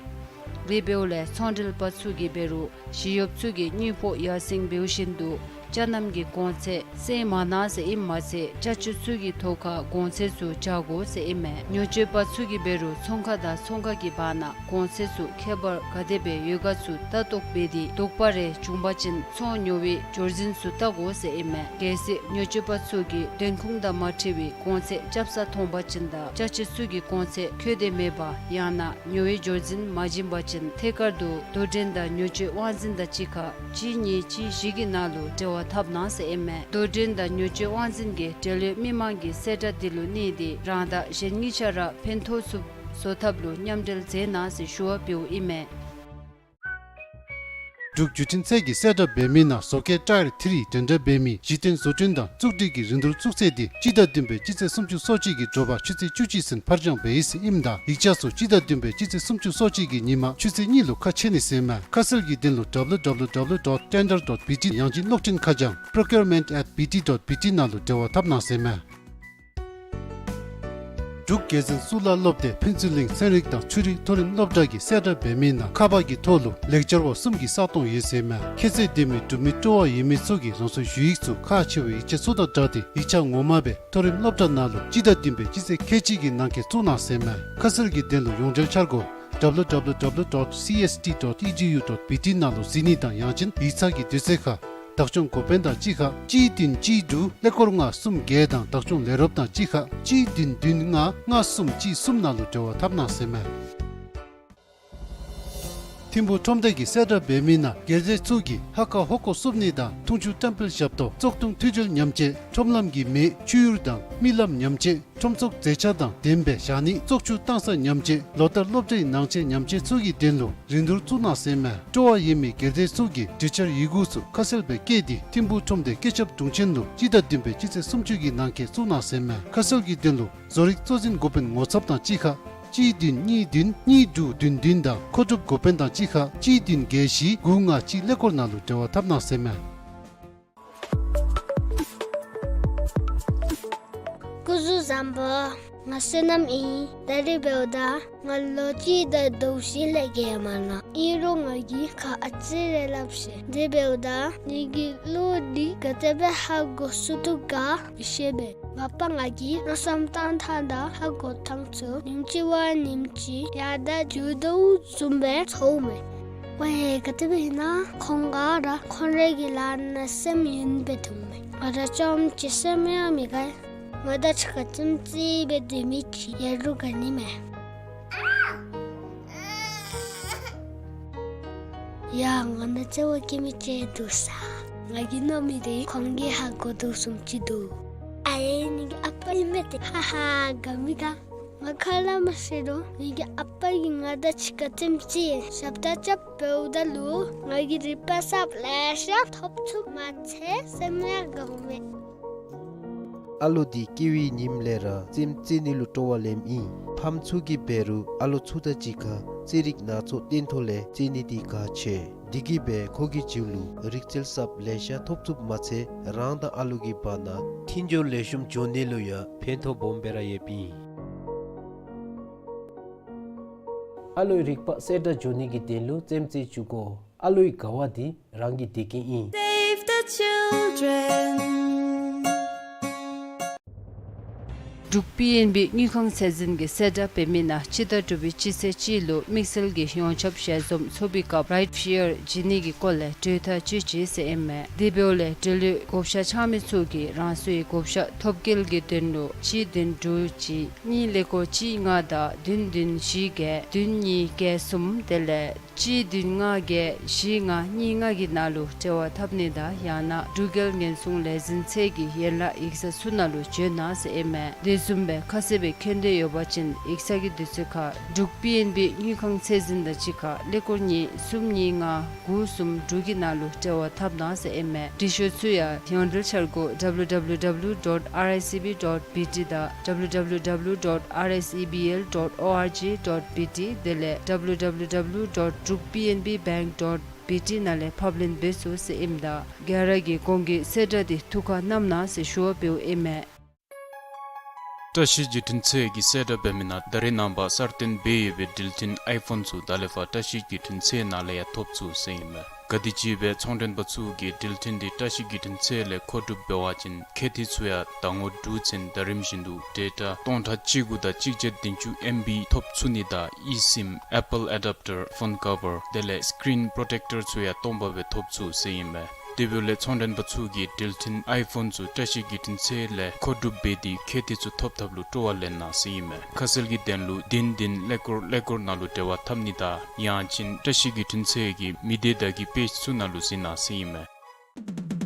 དེ་འབདཝ་ལས་ཚོང་འབྲེལ་པ་ཚུ་གིས་འབད་རུང་ཞི་གཡོགཔ་ཚུ་གི་དངུལ་ཕོགས་ཡར་སེང་འབདཝ་བཞིན་དུ་ཅ་རྣམ་གྱི་གོང་ཚད་སེང་མ་གནང་ཟེར་ཨིནམ་མ་ཚད་ཅ་ཆས་ཚུ་གི་ཐོག་ཁར་གོང་ཚད་ཚུ་འཇགས་དགོ་ཟེར་ཨིན་མས། ཉེས་སྤྱོད་པ་ཚུ་གིས་འབད་རུང་ཚོང་ཁང་དང་ཚོང་ཁང་གི་བར་ན་གོང་ཚད་ཚུ་ཁྱད་པར་ག་དེ་སྦེ་ཡོད་ག་ཚུ་ལྟ་རྟོག་འབད་དེ་དོགས་པ་རེ་བྱུང་པ་ཅིན་ཚོང་ཉོ་བའི་འབྱོར་འཛིན་ཚུ་བལྟ་དགོ་ཟེར་ཨིན་མས། གལ་སྲིད་ཉེས་སྤྱོད་པ་ཚུ་གིས་བདེན་ཁུངས་དང་མ་འཁྲིལ་བའི་གོང་ཚད་རྐྱབ་ས་མཐོང་པ་ཅིན་དང་ཅ་ཆས་ཚུ་གི་གོང་ཚད་ཁྱད་དེ་མེད་པ་ཡང་ན་ཉོ་བའི་འབྱོར་འཛིན་མ་བྱིན་པ་ཅིན་ཐད་ཀར་དུ་དོ་འགྲན་དང་ཉེས་སྤྱོད་དབང་འཛིན་དང་གཅིག་ཁར་གཅིག་གཉིས་གཅིག་བཞི་གི་ནང་ལུ་འབྲེལ་བ་འཐབ་གནང་ཟེར་ཨིན་མས། དོ་འགྲན་དང་ཉེས་སྤྱོད་དབང་འཛིན་གྱིས་འབྲེལ་ཡོད་མི་མང་གིས་གསལ་བསྒྲགས་འདི་ལུ་གནས་ཏེ་རང་དང་གཞན་གཉིས་ཆ་ར་ཕན་ཐོགས་ཚུགསཔ་བཟོ་ཐབས་ལུ་མཉམ་འབྲེལ་མཛད་གནང་ཟེར་ཞུ་བ་འབདཝ་ཨིན་མས། འབྲུག་བརྒྱུད་འཕྲིན་ཚད་ཀྱིས་གསལ་བསྒྲགས་འབད་མི་ནང་བཟོ་བཀོད་ཊཱ་ཡར་ཐི་རི་འགྲན་ཟླ་འབད་མི་གཞི་རྟེན་བཟོ་སྐྲུན་དང་བཙུགས་སྒྲིག་གི་རིན་བསྡུར་བཙུགས་ཚེས་འདི་སྤྱི་ཟླ་བདུན་པའི་སྤྱི་ཚེས་སུམ་ཅུ་སོ་གཅིག་གི་དྲོ་པ་ཆུ་ཚོད་བཅུ་གཅིག་ཚུན་ཕར་འགྱངས་འབད་ཡི་ཟེར་ཨིནམ་ད་ཡིག་ཆ་ཚུ་སྤྱི་ཟླ་བདུན་པའི་སྤྱི་ཚེས་སུམ་ཅུ་སོ་གཅིག་གི་ཉིན་མ་ཆུ་ཚོད་གཉིས་ལུ་ཁ་ཕྱེ་ནི་ཟེར་མས། ཁ་གསལ་གྱི་དོན་ལུ་W W W dot tender dot B T ཡང་ཅིན་གློག་འཕྲིན་ཁ་བྱང་procurement at B T dot B T ནང་ལུ་འབྲེལ་བ་འཐབ་གནང་ཟེར་མས། འབྲུག་རྒྱལ་འཛིན་གཙུག་ལག་སློབ་སྡེ་ཕུན་ཚོགས་གླིང་ཚན་རིག་དང་ཆོས་རིག་མཐོ་རིམ་སློབ་གྲྭ་གིས་གསལ་བསྒྲགས་འབད་མི་ནང་ཁ་པར་གྱི་ཐོག་ལུ་ལེགས་སྦྱར་བ་གསུམ་གྱི་ས་སྟོང་ཡོད་ཟེར་མས། ཁྱད་ཚད་ལྡན་མི་འབྲུག་མི་སྤྲོ་བ་ཡོད་མི་ཚུ་གིས་རང་སོའི་ཞུ་ཡིག་ཚུ་ཁག་ཆེ་བའི་ཡིག་ཆ་ཚུ་དང་སྦྲགས་ཏེ་ཡིག་ཆ་ངོ་མ་སྦེ་མཐོ་རིམ་སློབ་གྲྭ་ནང་ལུ་སྤྱི་ཟླ་བདུན་པའི་སྤྱི་ཚེས་ཁལ་གཅིག་གི་ནང་འཁོད་བཙུགས་གནང་ཟེར་མས། ཁ་གསལ་གྱི་དོན་ལུ་ཡོངས་འབྲེལ་འཆར་སྒོ་W W W dot C S T dot E D U dot B T ནང་ལུ་གཟིགས་ནི་དང་ཡང་ཅིན་ཡིག་ཚང་གི་དུས་ཚོད་ཁར་བདག་སྐྱོང་འགོ་དཔོན་དང་གཅིག་ཁར་གཅིག་བདུན་གཅིག་དྲུག་ཀླད་ཀོར་ལྔ་གསུམ་བརྒྱད་དང་བདག་སྐྱོང་ལས་རོགསཔ་དང་གཅིག་ཁར་གཅིག་བདུན་བདུན་ལྔ་ལྔ་གསུམ་གཅིག་གསུམ་ནང་ལུ་འབྲེལ་བ་འཐབ་གནང་ཟེར་མས། ཐིམ་ཕུག་ཁྲོམ་སྡེ་གིས་གསལ་བསྒྲགས་འབད་མི་ནང་སྒེར་སྡེ་ཚུ་གིས་ཧ་ཀ་ཧོ་ཀོ་བསུབ་ནི་དང་འཐུང་ཆུ་བཀྲམ་སྤེལ་ཞབས་ཏོག་བཙོག་འཐུང་འཐུས་སྦྱོར་ཉམས་བཅོས་ཁྲོམ་ལམ་གྱི་མེ་ཆུ་ཡུར་དང་རྨི་ལམ་ཉམས་བཅོས་ཁྲོམ་ཚོགས་མཛེས་ཆ་དང་ལྡནམ་སྦེ་བཞག་ནི་བཙོག་ཆུ་བཏང་ས་ཉམས་བཅོས་ལོ་ལྟར་སློབ་གྲྭའི་ནང་ཆས་ཉམས་བཅོས་ཚུ་གི་དོན་ལུ་རིན་བསྡུར་བཙུགས་གནང་ཟེར་མས། སྤྲོ་བ་ཡོད་མི་སྒེར་སྡེ་ཚུ་གིས་གྲོས་འཆར་ཡི་གུ་ཚུ་ཁ་གསལ་སྦེ་བཀོད་དེ་ཐིམ་ཕུག་ཁྲོམ་སྡེ་སྐུ་ཚབ་དྲུང་ཆེན་ལུ་སྤྱི་ཟླ་བདུན་པའི་སྤྱི་ཚེས་སུམ་ཅུ་གི་ནང་འཁོད་བཙུགས་གནང་ཟེར་མས། ཁ་གསལ་གྱི་དོན་ལུ་བཟོ་རིག་གཙོ་འཛིན་འགོ་དཔོན་ངོ་ཚབ་དང་གཅིག་ཁར་གཅིག་བདུན་གཉིས་བདུན་གཉིས་དྲུག་བདུན་བདུན་དང་མཁོ་སྒྲུབ་འགོ་དཔོན་དང་གཅིག་ཁར་གཅིག་བདུན་བརྒྱད་བཞི་དགུ་ལྔ་གཅིག་ཀླད་ཀོར་ནང་ལུ་འབྲེལ་བ་འཐབ་གནང་ཟེར་མས། སྐུ་གཟུགས་བཟང་པོ། ང་བསོད་ནམས་ཨིན། ད་རིས་འབདཝ་ད་ང་ལོ་གཅིག་དང་ཟླཝ་བཞི་ལས་བརྒལ་མ་ལང་། ཨིན་རུང་ང་གིས་ཁ་ཨ་ཙི་རེ་སླབ་ཤེས། དེ་འབདཝ་ད་ངེ་གི་གླུ་འདི་ག་དེ་སྦེ་ཧ་གོ་ཚུགས་དོ་ག་མི་ཤེས་པས། ང་པ་ང་གིས་མནོ་བསམ་བཏང་ཐངས་དང་ཧ་གོ་ཐངས་ཚུ་ཉིནམ་གཅིག་བ་ཉིནམ་གཅིག་ཡར་དྲག་འགྱོ་དོ་བཟུམ་སྦེ་ཚོརཝ་མས། ཝའེ་ག་དེ་སྦེ་ཨིན་ན་ཁོང་ག་ར་ཁོང་རའི་གི་ལཱ་ནང་སེམས་ཡེངས་སྦེ་འདུག་མས། ང་ར་བཅོམ་ཅིག་སེམས་ཡང་མི་དགའ། ང་དང་གཅིག་ཁར་ཙིམ་ཙི་སྦེ་སྡོད་མི་ཅིག་ཡོད་རུང་དགའ་ནི་མས། ཡ་ང་ནང་བརྩེ་བ་བསྐྱེད་མི་ཅིག་འདུག་ས། ང་གིས་མནོ་མི་འདི་ཁོང་གིས་ཧ་གོ་དོ་བཟུམ་ཅིག་འདུག། ཨའེ་ངེ་གི་ཨ་པ་ཨིན་མས་ཏེ། ཧ་ཧ་དགའ་མི་དགའ། ང་ཁ་སླབ་མ་ཤེས་རུང་ངེ་གི་ཨ་པ་གིས་ང་དང་གཅིག་ཁར་ཙིམ་ཙི་ཞབས་ཏོག་རྐྱབ་འབདཝ་ད་ལུ་ང་གིས་རིག་པ་གསརཔ་ལེ་ཤ་ཐོབ་ཚུགསཔ་མ་ཚད་སེམས་ཡང་དགའཝ་མས། ཨ་ལོ་འདི་སྐྱེ་བའི་ཉིནམ་ལས་ར་ཙིམ་ཙི་ནི་ལུ་སྤྲོ་བ་ལེནམ་ཨིན། ཕམ་ཚུ་གིས་འབད་རུང་ཨ་ལོ་ཚུ་དང་གཅིག་ཁར་རྩེད་རིགས་སྣ་ཚོགས་སྟོན་ཐོག་ལས་རྩེད་ནི་འདི་གལ་ཆེ། འདི་གིས་སྦེ་ཁོ་གི་རྒྱུད་ལུ་རིག་རྩལ་གསརཔ་ལེ་ཤ་ཐོབ་ཚུགསཔ་མ་ཚད་རང་དང་ཨ་ལོ་གི་བར་ན་མཐུན་སྦྱོར་ལེགས་ཤོམ་འགྱོ་ནི་ལུ་ཡང་ཕན་ཐོགས་སྦོམ་སྦེ་ར་ཡོདཔ་ཨིན། ཨ་ལོའི་རིག་པ་གསལ་བསྒྲགས་འགྱོ་ནི་གི་དོན་ལུ་རྩེདམོ་རྩེ་བཅུག་དགོ། ཨ་ལོའི་དགའ་བ་འདི་རང་གི་བདེ་སྐྱིད་ཨིན། Save the children. འབྲུག་པི་ཨེན་བི་དངུལ་ཁང་ཚད་འཛིན་གྱིས་གསལ་བསྒྲགས་འབད་མི་ནང་སྤྱི་ཟླ་དྲུག་པའི་སྤྱི་ཚེས་གཅིག་ལུ་དམིགས་བསལ་གྱི་ཡོངས་ཁྱབ་ཞལ་འཛོམས་ཚོགས་པའི་སྐབས་རའིཊ་ཕི་ཡར་བྱིན་ནི་གི་སྐོར་ལས་གྲོས་ཐག་བཅད་ཅི་ཟེར་ཨིན་མས། དེ་འབདཝ་ལས་འབྲེལ་ཡོད་བགོ་བཤའ་འཆང་མི་ཚུ་གིས་རང་སོའི་བགོ་བཤའ་ཐོབ་སྐལ་གྱི་དོན་ལུ་གཅིག་བདུན་དྲུག་གཅིག་གཉིས་ཀླད་ཀོར་གཅིག་ལྔ་དང་བདུན་བདུན་བཞི་བརྒྱད་བདུན་གཉིས་བརྒྱད་གསུམ་དེ་ལས་གཅིག་བདུན་ལྔ་བརྒྱད་བཞི་ལྔ་གཉིས་ལྔ་གི་ནང་ལུ་འབྲེལ་བ་འཐབ་ནི་དང་ཡང་ན་འབྲུག་རྒྱལ་ཉེན་སྲུང་ལས་འཛིན་ཚད་ཀྱི་ཡན་ལག་ཡིག་ཚང་ཚུ་ནང་ལུ་བྱོན་གནང་ཟེར་ཨིན་མས། དེ་བཟུམ་སྦེ་ཁ་གསལ་སྦེ་མཁྱེན་འདོད་ཡོད་པ་ཅིན་ཡིག་ཚང་གི་དུས་ཚོད་ཁར་འབྲུག་པི་ཨེན་བི་དངུལ་ཁང་ཚད་འཛིན་དང་གཅིག་ཁར་ཀླད་ཀོར་གཉིས་གསུམ་གཉིས་ལྔ་དགུ་གསུམ་དྲུག་གི་ནང་ལུ་འབྲེལ་བ་འཐབ་གནང་ཟེར་ཨིན་མས། འབྲི་ཤོག་ཚུ་ཡང་ཡོངས་འབྲེལ་འཆར་སྒོ་W W W dot R I C B dot B T དང་W W W dot R I C B L dot org dot B T དེ་ལས་W W W dot དྲུག་པི་ཨེན་བི་བེངཀ་ཌོཊ་བི་ཊི་ནང་ལས་ཕབ་ལེན་འབད་ཚུགས་ཟེར་ཨིནམ་ད་ག་ར་གིས་གོང་གི་གསལ་བསྒྲགས་འདི་ཐུགས་ཁར་བསྣམ་གནང་ཟེར་ཞུ་བ་འབདཝ་ཨིན་མས། བཀྲ་ཤིས་བརྒྱུད་འཕྲིན་ཚད་ཀྱི་གསལ་བསྒྲགས་འབད་མི་ནང་ད་རེས་ནངས་པ་གསར་བཏོན་འབད་ཡོད་པའི་འགྲུལ་འཕྲིན་ཨའི་ཕོན་ཚུ་ད་ལས་ཕར་བཀྲ་ཤིས་བརྒྱུད་འཕྲིན་ཚད་ནང་ལས་ཡང་ཐོབ་ཚུགས་ཟེར་ཨིན་མས། ག་དེམ་ཅིག་སྦེ་ཚོང་མགྲོན་པ་ཚུ་གིས་འགྲུལ་འཕྲིན་འདི་བཀྲ་ཤིས་བརྒྱུད་འཕྲིན་ཚད་ལས་མཁོ་སྒྲུབ་འབད་བ་ཅིན་ཁེ་ཏི་ཚུ་ཡང་ཟླ་ངོ་དྲུག་ཚུན་ད་རིམ་བཞིན་དུ་ཌེ་ཊ་སྟོང་ཕྲག་གཅིག་དགུ་དང་གཅིག་བརྒྱ་བདུན་ཅུ་ཨེམ་བི་ཐོབ་ཚུགས་ནི་དང་ཨི་སིམ་ཨེ་པཱལ་ཨེ་ཌབ་ཊར་ཕོན་ཀ་བར་དེ་ལས་སི་ཀི་རིན་པོརོ་ཊེཀ་ཊར་ཚུ་ཡང་སྟོང་པ་སྦེ་ཐོབ་ཚུགས་ཟེར་ཨིན་མས། དེ་འབདཝ་ལས་ཚོང་མགྲོན་པ་ཚུ་གིས་འགྲུལ་འཕྲིན་ཨའི་ཕོན་ཚུ་བཀྲ་ཤིས་བརྒྱུད་འཕྲིན་ཚད་ལས་མཁོ་སྒྲུབ་འབད་དེ་ཁེ་ཏི་ཚུ་ཐོབ་ཐབས་ལུ་སྤྲོ་བ་ལེན་གནང་ཟེར་ཨིན་མས། ཁ་གསལ་གྱི་དོན་ལུ་བདུན་བདུན་ཀླད་ཀོར་ཀླད་ཀོར་ནང་ལུ་འབྲེལ་བ་འཐབ་ནི་དང་ཡང་ཅིན་བཀྲ་ཤིས་བརྒྱུད་འཕྲིན་ཚད་ཀྱི་མི་སྡེ་བརྡ་བརྒྱུད་པེཇ་ཚུ་ནང་ལུ་གཟིགས་གནང་ཟེར་ཨིན་མས།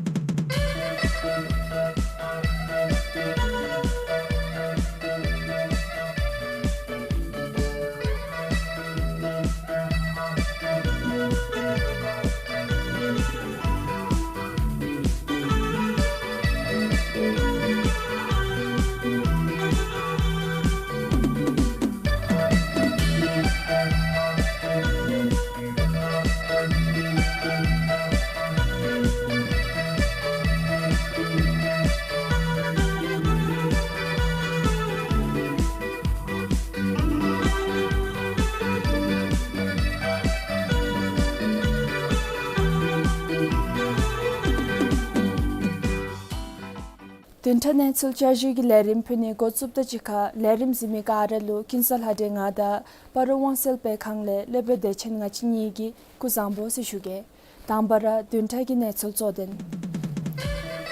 བདུན་ཕྲག་གནས་ཚུལ་བསྐྱར་ཞུའི་ལས་རིམ་ཕུལ་ནི་འགོ་བཙུགསཔ་ད་གཅིག་ཁར་ལས་རིམ་གཟིགས་མི་ག་ར་ལུ་ཀུན་བཟང་ལྷ་སྒྲོན་ང་དང་སྤ་རོ་དབང་གསལ་དཔེ་ཁང་ལས་སློབ་དཔོན་བདེ་ཆེན་ང་བཅས་གཉིས་ཀྱིས་སྐུ་གཟུགས་བཟང་པོ་ཟེར་ཞུ་གེ། དང་པ་ར་བདུན་ཕྲག་གི་གནས་ཚུལ་གཙོ་དོན།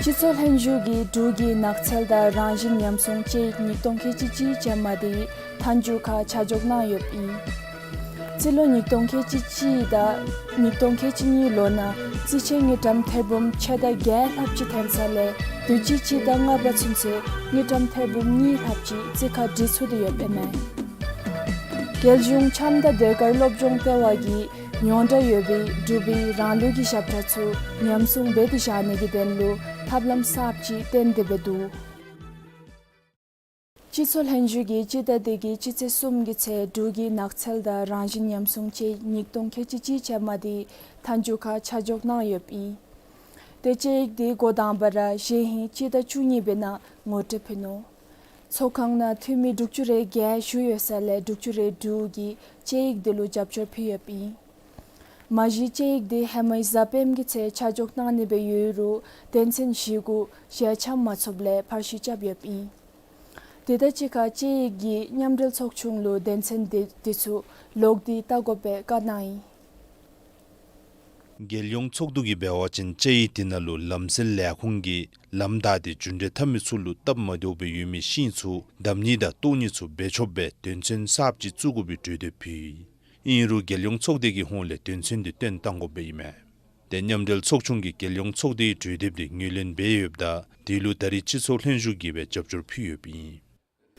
སྤྱི་ཚོགས་ལྷན་བཞུགས་ཀྱིས་འབྲུག་གི་ནགས་ཚལ་དང་རང་བཞིན་ཉམས་སྲུང་དཔྱད་ཡིག་ཉིས་སྟོང་ཁལ་གཅིག་གཅིག་ཅན་མ་དེ་མཐའ་མཇུག་ཁར་ཆ་འཇོག་གནང་ཡོདཔ་ཨིན། རྩིས་ལོ་ཉིས་སྟོང་ཁལ་གཅིག་གཅིག་དང་ཉིས་སྟོང་ཁལ་གཅིག་གཉིས་ལོ་ནང་རྩིས་ཆད་དངུལ་ཀྲམ་ཐེར་འབུམ་ཕྱེད་དང་བརྒྱད་ལྷགཔ་ཅིག་ཐོན་ས་ལས་དུས་ཅི་སྤྱི་ཟླ་ལྔ་པ་ཚུན་ཚོད་དངུལ་ཀྲམ་ཐེར་འབུམ་གཉིས་ལྷགཔ་ཅིག་རྩིས་ཁ་འབྲི་ཚུགས་ཏེ་ཡོདཔ་ཨིན་མས། རྒྱལ་གཞུང་འཆམ་དང་ཟློས་གར་སློབ་སྦྱོང་ལྟེ་བ་གིས་ཡོངས་གྲགས་ཡོད་པའི་འབྲུག་པའི་རང་ལུགས་ཀྱི་ཞབས་ཁྲ་ཚུ་ཉམས་སྲུང་འབད་དེ་བཞག་ནི་གི་དོན་ལུ་ཐབས་ལམ་གསརཔ་ཅིག་བཏོན་ཏེ་འབད་འདུག། སྤྱི་ཚོགས་ལྷན་བཞུགས་ཀྱིས་སྤྱི་ཟླ་འདི་གི་སྤྱི་ཚེས་གསུམ་གྱི་ཚེ་འབྲུག་གི་ནགས་ཚལ་དང་རང་བཞིན་ཉམས་སྲུང་དཔྱད་ཡིག་ཉིས་སྟོང་ཁལ་གཅིག་གཅིག་ཅན་མ་དེ་མཐའ་མཇུག་ཁར་ཆ་འཇོག་གནང་ཡོདཔ་ཨིན། ཏེ་དཔྱད་ཡིག་དེ་འགོ་དང་པ་ར་གཞེས་ཧིང་སྤྱི་ཟླ་བཅུ་གཉིས་པའི་ནང་ངོ་སྤྲོད་ཕུལ་ནུག། ཚོགས་ཁང་ནང་འཐུས་མི་དྲུག་ཅུ་རེ་བརྒྱད་བཞུགས་ཡོད་ས་ལས་དྲུག་ཅུ་རེ་དྲུག་གིས་དཔྱད་ཡིག་དེ་ལུ་རྒྱབ་སྐྱོར་ཕུལ་ཡོདཔ་ཨིན། མ་གཞི་དཔྱད་ཡིག་དེ་ཧེ་མའི་གཟའ་སྤེནམ་གྱི་ཚེ་ཆ་འཇོག་གནང་ནི་སྦེ་ཡོད་རུང་དོན་ཚན་བཞི་གུ་ཞལ་འཆམ་མ་ཚུགསཔ་ལས་ཕར་བཤུད་རྐྱབ་ཡོདཔ་ཨིན། དེ་དང་གཅིག་ཁར་དཔྱད་ཡིག་གིས་མཉམ་འབྲེལ་ཚོགས་ཆུང་ལུ་དོན་ཚན་དེ་དེ་ཚུ་ལོག་སྟེ་བལྟ་དགོ་པའི་བཀའ་གནང་ཡི། རྒྱལ་ཡོངས་ཚོགས་འདུ་གིས་འབད་བ་ཅིན་དཔྱད་ཡིག་དེ་ནང་ལུ་ལམ་སེལ་ལས་ཁུངས་ཀྱིས་ལམ་བདའ་སྟེ་རྒྱུ་འབྲས་འཐབ་མི་ཚུ་ལུ་སྟབས་མ་བདེཝ་སྦེ་ཡོད་མི་ཤིང་ཚུ་བསྡམ་ནི་དང་བཏོག་ནི་ཚུ་འབད་ཆོགཔ་སྦེ་དོན་ཚན་གསརཔ་ཅིག་བཙུགས་དགོ་པའི་གྲོས་འདེབས་ཕུལ་ཡི། ཨིན་རུང་རྒྱལ་ཡོངས་ཚོགས་སྡེ་གི་ཧོངས་ལས་དོན་ཚན་དེ་བཏོན་བཏང་དགོཔ་ཨིན་མས། ཏེ་མཉམ་འབྲེལ་ཚོགས་ཆུང་གིས་རྒྱལ་ཡོངས་ཚོགས་སྡེའི་གྲོས་འདེབས་དེ་ངོས་ལེན་འབད་ཡོདཔ་ད་དེ་ལུ་ད་རེས་སྤྱི་ཚོགས་ལྷན་བཞུགས་ཀྱིས་སྦེ་རྒྱབ་སྐྱོར་ཕུལ་ཡོདཔ་ཨིན།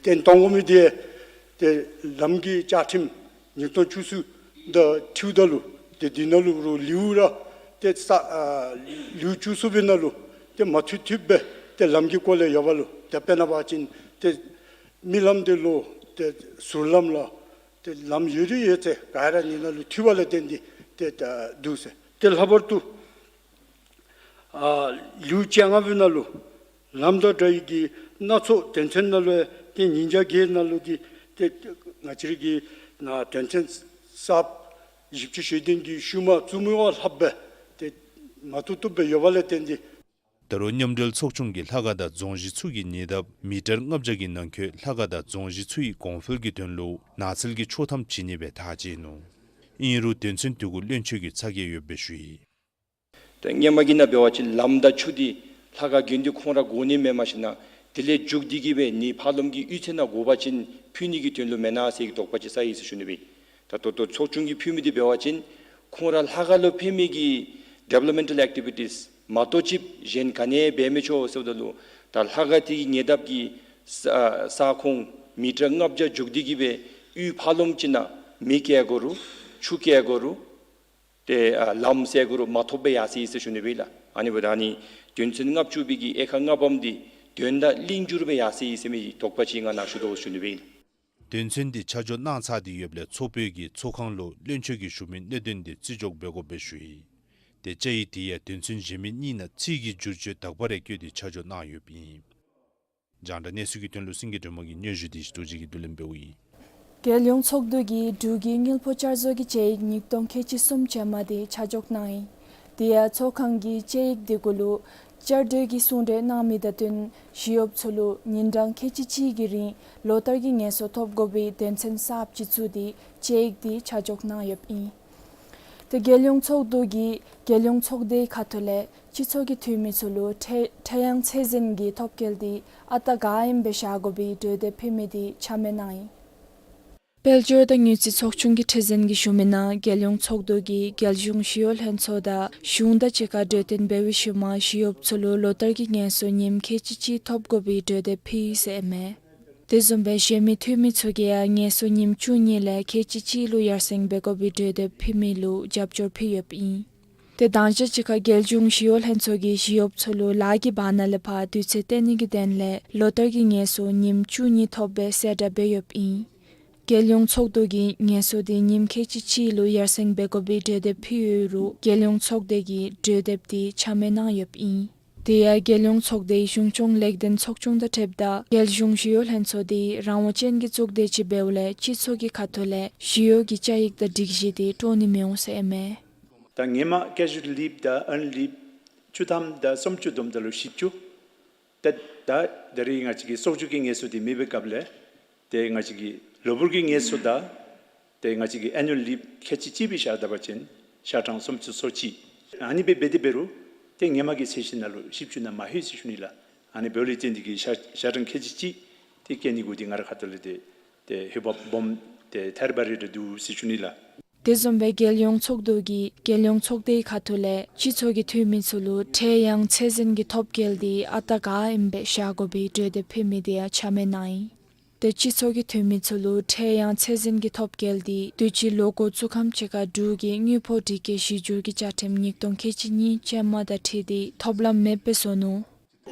བཏོན་གཏང་དགོ་མི་དེ་ཏེ་ལམ་གྱི་བཅའ་ཁྲིམས་ཉིས་སྟོང་བཅུ་གསུམ་དང་འཁྲིལཝ་ད་ལུ་ཏེ་དེ་ནང་ལུ་རུང་ལེའུ་ར་ཏེ་ས་ཨ་ལེའུ་བཅུ་གསུམ་པའི་ནང་ལུ་ཏེ་མ་མཐུན་མཐུནམ་སྦེ་ཏེ་ལམ་གྱི་སྐོར་ལས་ཡོདཔ་ལུ་ཏེ་དཔེར་ན་འབད་བ་ཅིན་ཏེ་མི་ལམ་དེ་ལུ་ཏེ་ཟུར་ལམ་ལགས་ཏེ་ལམ་ཡོད་རིགས་ཡོད་ཚད་ག་ར་ཨ་ནི་ནང་ལུ་འཐུས་པ་ལས་བརྟེན་ཏེ་ཏེ་ད་འདུག་ཟེར། ཏེ་ལྷག་པར་དུ་ཨ་ལེའུ་བཅོ་ལྔ་པའི་ནང་ལུ་ལམ་དང་འདྲ་བའི་གི་སྣ་ཚོགས་དོན་ཚན་ནང་ལུ་ཏེ་ཉིས་བརྒྱ་བརྒྱད་ནང་ལུ་ཏེ་ཏེ་ང་བཅས་རའི་གི་ན་དོན་ཚན་གསརཔ་བཞི་བཅུ་ཞེ་བདུན་གྱི་ཤུལ་མ་བཙུགས་མི་བ་ལྷགཔ་སྦེ་ཏེ་མ་བཏུབ་བཏུབ་སྦེ་ཡོདཔ་ལས་བརྟེན་ཏེ། ད་རུང་མཉམ་འབྲེལ་ཚོགས་ཆུང་གིས་ལྷ་ཁང་དང་རྫོང་གཞི་ཚུ་གི་ཉེ་འདབས་མི་ཊར་ལྔ་བརྒྱ་གི་ནང་འཁོད་ལྷ་ཁང་དང་རྫོང་གཞི་ཚུ་གི་གོང་འཕེལ་གྱི་དོན་ལུ་ནགས་ཚལ་གྱི་ཆོག་ཐམ་བྱིན་ནི་སྦེ་ཐག་བཅད་ནུག། ཨིན་རུང་དོན་ཚན་དེ་གུ་བློན་ཆེན་གྱི་ཚ་གྱང་ཡོདཔ་སྦེ་ཞུ་ཡི། ད་སྔོན་མ་གི་ནང་འབད་བ་ཅིན་ལམ་དང་ཆུ་དེ་ལྷ་ཁང་དགོན་སྡེ་ཁོང་ར་དགོ་ནི་མེནམ་ཞིན་ན་དེ་ལས་མཇུག་བསྡུ་གི་སྦེ་ནི་ཕར་ལོགམ་གི་གཡུས་ཚན་ནང་དགོ་པ་ཅིན་ཕུལ་ནི་གི་དོན་ལུ་མེན་ན་ཟེར་གྱི་དོགས་པ་ཅིག་ཟ་ཡི་ཟེར་ཞུ་ནི་སྦེ། ད་ལྟོ་ལྟོ་ཚོགས་ཆུང་གིས་ཕུལ་མི་དེ་འབད་བ་ཅིན་ཁོང་ར་ལྷ་ཁང་ལུ་ཕན་མི་གི་ཌི་ཝེ་ལོབ་མེནཊ་ཨེག་ཊི་བི་ཊིས་མ་གཏོགས་ཅིག་གཞན་ག་ནི་འབད་མི་ཆོག་ཟེརཝ་ད་ལུ་ད་ལྷ་ཁང་དེ་གི་ཉེ་འདབས་ཀྱི་ས་ས་ཁོངས་མི་ཊར་ལྔ་བརྒྱ་མཇུག་བསྡུ་གི་སྦེ་གཡུས་ཕར་ལོགམ་ཅིག་ནང་མེ་བཀལ་དགོ་རུང་ཆུ་བཀལ་དགོ་རུང་ཏེ་ཨ་ལམ་བསལ་དགོ་རུང་མ་ཐོབ་སྦེ་ཡར་སོ་ཡི་ཟེར་ཞུ་ནི་སྦེ་ལགས། ཨ་ནི་འབདཝ་ད་ཨ་ནི་དོན་ཚན་ལྔ་བཅུ་པའི་གི་དབྱེ་ཁག་ལྔ་པམ་དེ་དོན་དང་ལྷན་སྦྱོར་སྦེ་ཡར་སོ་ཡི་ཟེར་མི་དོགས་པ་ཅིག་ང་ནཱ་ཞུ་དོ་ཞུ་ནི་སྦེ་ལགས། དོན་ཚན་འདི་ཆ་འཇོག་གནང་ཚར་ཏེ་ཡོདཔ་ལས་ཚོགས་པའི་གིས་ཚོགས་ཁང་ལུ་བློན་ཆེན་གྱིས་ཞུ་མི་གནད་དོན་འདི་བརྩི་འཇོག་འབད་དགོཔ་སྦེ་ཞུ་ཡི། ཏེ་བཅའ་ཡིག་འདི་ཡང་དོན་ཚན་གཞན་མི་གཉིས་ནང་ཚིག་གི་བསྒྱུར་བཅོས་དག་པ་རེ་བཀོད་དེ་ཆ་འཇོག་གནང་ཡོདཔ་ཨིན། རྒྱང་བསྒྲགས་གནས་ཚུལ་གྱི་དོན་ལུ་སེང་གེ་སྒྲོལ་མ་གིས་སྙན་ཞུ་འདི་ཞུ་དོ་ཅིག་གི་བསྡུ་ལེན་འབདཝ་ཨིན། རྒྱལ་ཡོངས་ཚོགས་འདུ་གིས་འབྲུག་གི་དངུལ་ཕོགས་བསྐྱར་བཟོ་གི་བཅའ་ཡིག་ཉིས་སྟོང་ཁལ་གཅིག་གསུམ་ཅན་མ་འདི་ཆ་འཇོག་གནང་ཡི། དེ་ཡང་ཚོགས་ཁང་གིས་བཅའ་ཡིག་འདི་གུ་ལུ་བསྐྱར་ཟློས་ཀྱི་གསུང་གྲོས་གནང་མི་དང་བསྟུན་ཞི་གཡོགཔ་ཚུ་ལུ་ཉིན་གྲངས་ཁལ་གཅིག་གཅིག་གི་རིང་ལོ་ལྟར་གྱི་ངལ་གསོ་ཐོབ་དགོ་པའི་དོན་ཚན་གསརཔ་ཅིག་བཙུགས་ཏེ་བཅའ་ཡིག་འདི་ཆ་འཇོག་གནང་ཡོདཔ་ཨིན། ཏེ་རྒྱལ་ཡོངས་ཚོགས་འདུ་གིས་རྒྱལ་ཡོངས་ཚོགས་སྡེའི་ཁ་ཐུག་ལས་སྤྱི་ཚོགས་ཀྱི་འཐུས་མི་ཚུ་ལུ་ཁྲལ་ཁྲལ་ཡང་ཚད་འཛིན་གྱི་ཐོབ་སྐལ་འདི་ཨ་རྟག་ག་ཨིནམ་སྦེ་བཞག་དགོ་པའི་གྲོས་འདེབས་ཕུལ་མི་འདི་ཆ་མེད་གནང་ཡི། དཔལ་འབྱོར་དང་དངུལ་རྩིས་ཚོགས་ཆུང་གི་ཁྲི་འཛིན་གྱིས་ཞུ་མི་ནང་རྒྱལ་ཡོངས་ཚོགས་འདུ་གིས་རྒྱལ་གཞུང་ཞི་གཡོག་ལྷན་ཚོགས་དང་གཞུང་དང་གཅིག་ཁར་གྲོས་བསྟུན་འབད་བའི་ཤུལ་མ་ཞི་གཡོགཔ་ཚུ་ལུ་ལོ་ལྟར་གྱི་ངལ་གསོ་ཉིནམ་ཁལ་གཅིག་གཅིག་ཐོབ་དགོ་པའི་གྲོས་འདེབས་ཕུལ་ཡི་ཟེར་ཨིན་མས། དེ་བཟུམ་སྦེ་གཞན་མི་འཐུས་མི་ཚུ་གིས་ཡང་ངལ་གསོ་ཉིནམ་བཅུ་གཉིས་ལས་ཁལ་གཅིག་གཅིག་ལུ་ཡར་སེང་འབད་དགོ་པའི་གྲོས་འདེབས་ཕུལ་མི་ལུ་རྒྱབ་སྐྱོར་ཕུལ་ཡོདཔ་ཨིན། ཏེ་དང་ཞག་གཅིག་ཁར་རྒྱལ་གཞུང་ཞི་གཡོག་ལྷན་ཚོགས་ཀྱིས་ཞི་གཡོགཔ་ཚུ་ལུ་ལཱ་གི་བར་ན་ལས་ཕར་དུས་ཚོད་བཏོན་ནི་གི་དོན་ལས་ལོ་ལྟར་གྱི་ངལ་གསོ་ཉིནམ་བཅུ་གཉིས་ཐོབ་པའི་གསལ་བསྒྲགས་འབད་ཡོདཔ་ཨིན། རྒྱལ་ཡོངས་ཚོགས་འདུ་གིས་ངལ་གསོ་འདི་ཉིནམ་ཁལ་གཅིག་གཅིག་ལུ་ཡར་སེང་འབད་དགོ་པའི་གྲོས་འདེབས་ཕུལ་ཡོད་རུང་རྒྱལ་ཡོངས་ཚོགས་སྡེ་གིས་གྲོས་འདེབས་འདི་ཆ་མེད་གནང་ཡོདཔ་ཨིན། དེ་ཡང་རྒྱལ་ཡོངས་ཚོགས་སྡེའི་གཞུང་སྐྱོང་ལེགས་ལྡན་ཚོགས་ཆུང་དང་འཁྲིལཝ་ད་རྒྱལ་གཞུང་ཞི་གཡོག་ལྷན་ཚོགས་འདི་རང་དབང་ཅན་གྱི་གཙུག་སྡེ་ཅིག་འབདཝ་ལས་སྤྱི་ཚོགས་ཀྱི་ཁ་ཐུག་ལས་ཞི་གཡོག་གི་བཅའ་ཡིག་དང་སྒྲིག་གཞི་འདི་དཀྲོག་ནི་མི་འོང་ཟེར་ཨིན་མས། ད་ཧེ་མ་ཀེ་ཞུ་ལཱལ་ལིབ་དང་ཨརནཌ་ལིབ་བཅུ་ཐམ་དང་སུམ་ཅུ་བསྡོམས་ད་ལུ་བཞི་བཅུ། ད་ད་ད་རིས་ང་བཅས་ཀྱི་གསོག་འཇོག་གི་ངལ་གསོ་འདི་མེད་པའི་སྐབས་ལས་ཏེ་ང་བཅས་ཀྱི་ལོ་འབོར་གྱི་ངལ་གསོ་དང་ཏེ་ང་བཅས་ཀྱི་ཨེ་ནུ་ཨལ་ལིབ་ཁལ་གཅིག་གཅིག་སྦེ་བཞག་ད་པ་ཅིན་ཤ་གྲངས་སུམ་ཅུ་སོ་གཅིག། ཨ་ནི་སྦེ་འབད་དེ་འབད་རུང་ཏེ་ཧེ་མ་གི་ཚད་གཞི་ནང་ལུ་བཞི་བཅུ་ནང་མ་ལྷོད་ཟེར་ཞུ་ནི་ལགས། ཨ་ནི་འབདཝ་ལས་བརྟེན་ཏེ་གིས་ཤ་ཤ་གྲངས་ཁལ་གཅིག་གཅིག་ཏེ་བཀལ་ནི་གུ་འདི་ང་ར་ཁ་ཐུག་ལས་ཏེ་ཏེ་འོས་འབབ་སྦོམ་ཏེ་ཐེར་བ་རེ་རེ་འདུག་ཟེར་ཞུ་ནི་ལགས། དེ་བཟུམ་སྦེ་རྒྱལ་ཡོངས་ཚོགས་འདུ་གིས་རྒྱལ་ཡོངས་ཚོགས་སྡེའི་ཁ་ཐུག་ལས་སྤྱི་ཚོགས་ཀྱི་འཐུས་མི་ཚུ་ལུ་ཁྲལ་ཡང་ཚད་འཛིན་གྱི་ཐོབ་སྐལ་འདི་ཨ་རྟག་ག་ཨིནམ་སྦེ་བཞག་དགོ་པའི་གྲོས་འདེབས་ཕུལ་མི་འདི་ཡང་ཆ་མེད་གནང་ཡི། ཏེ་སྤྱི་ཚོགས་ཀྱི་འཐུས་མི་ཚུ་ལུ་ཁྲལ་ཡང་ཚད་འཛིན་གྱི་ཐོབ་སྐལ་འདི་དུས་ཅི་ལོ་འགོ་བཙུགས་ཁམས་ཅིག་ཁར་འབྲུག་གི་དངུལ་ཕོགས་སྒྲིག་བཀོད་གཞི་འགྱུར་གྱི་བཅའ་ཁྲིམས་ཉིས་སྟོང་ཁལ་གཅིག་གཉིས་ཅན་མ་དང་འཁྲིལ་ཏེ་ཐོབ་ལམ་མེདཔ་སྦེ་བཟོ་ནུག།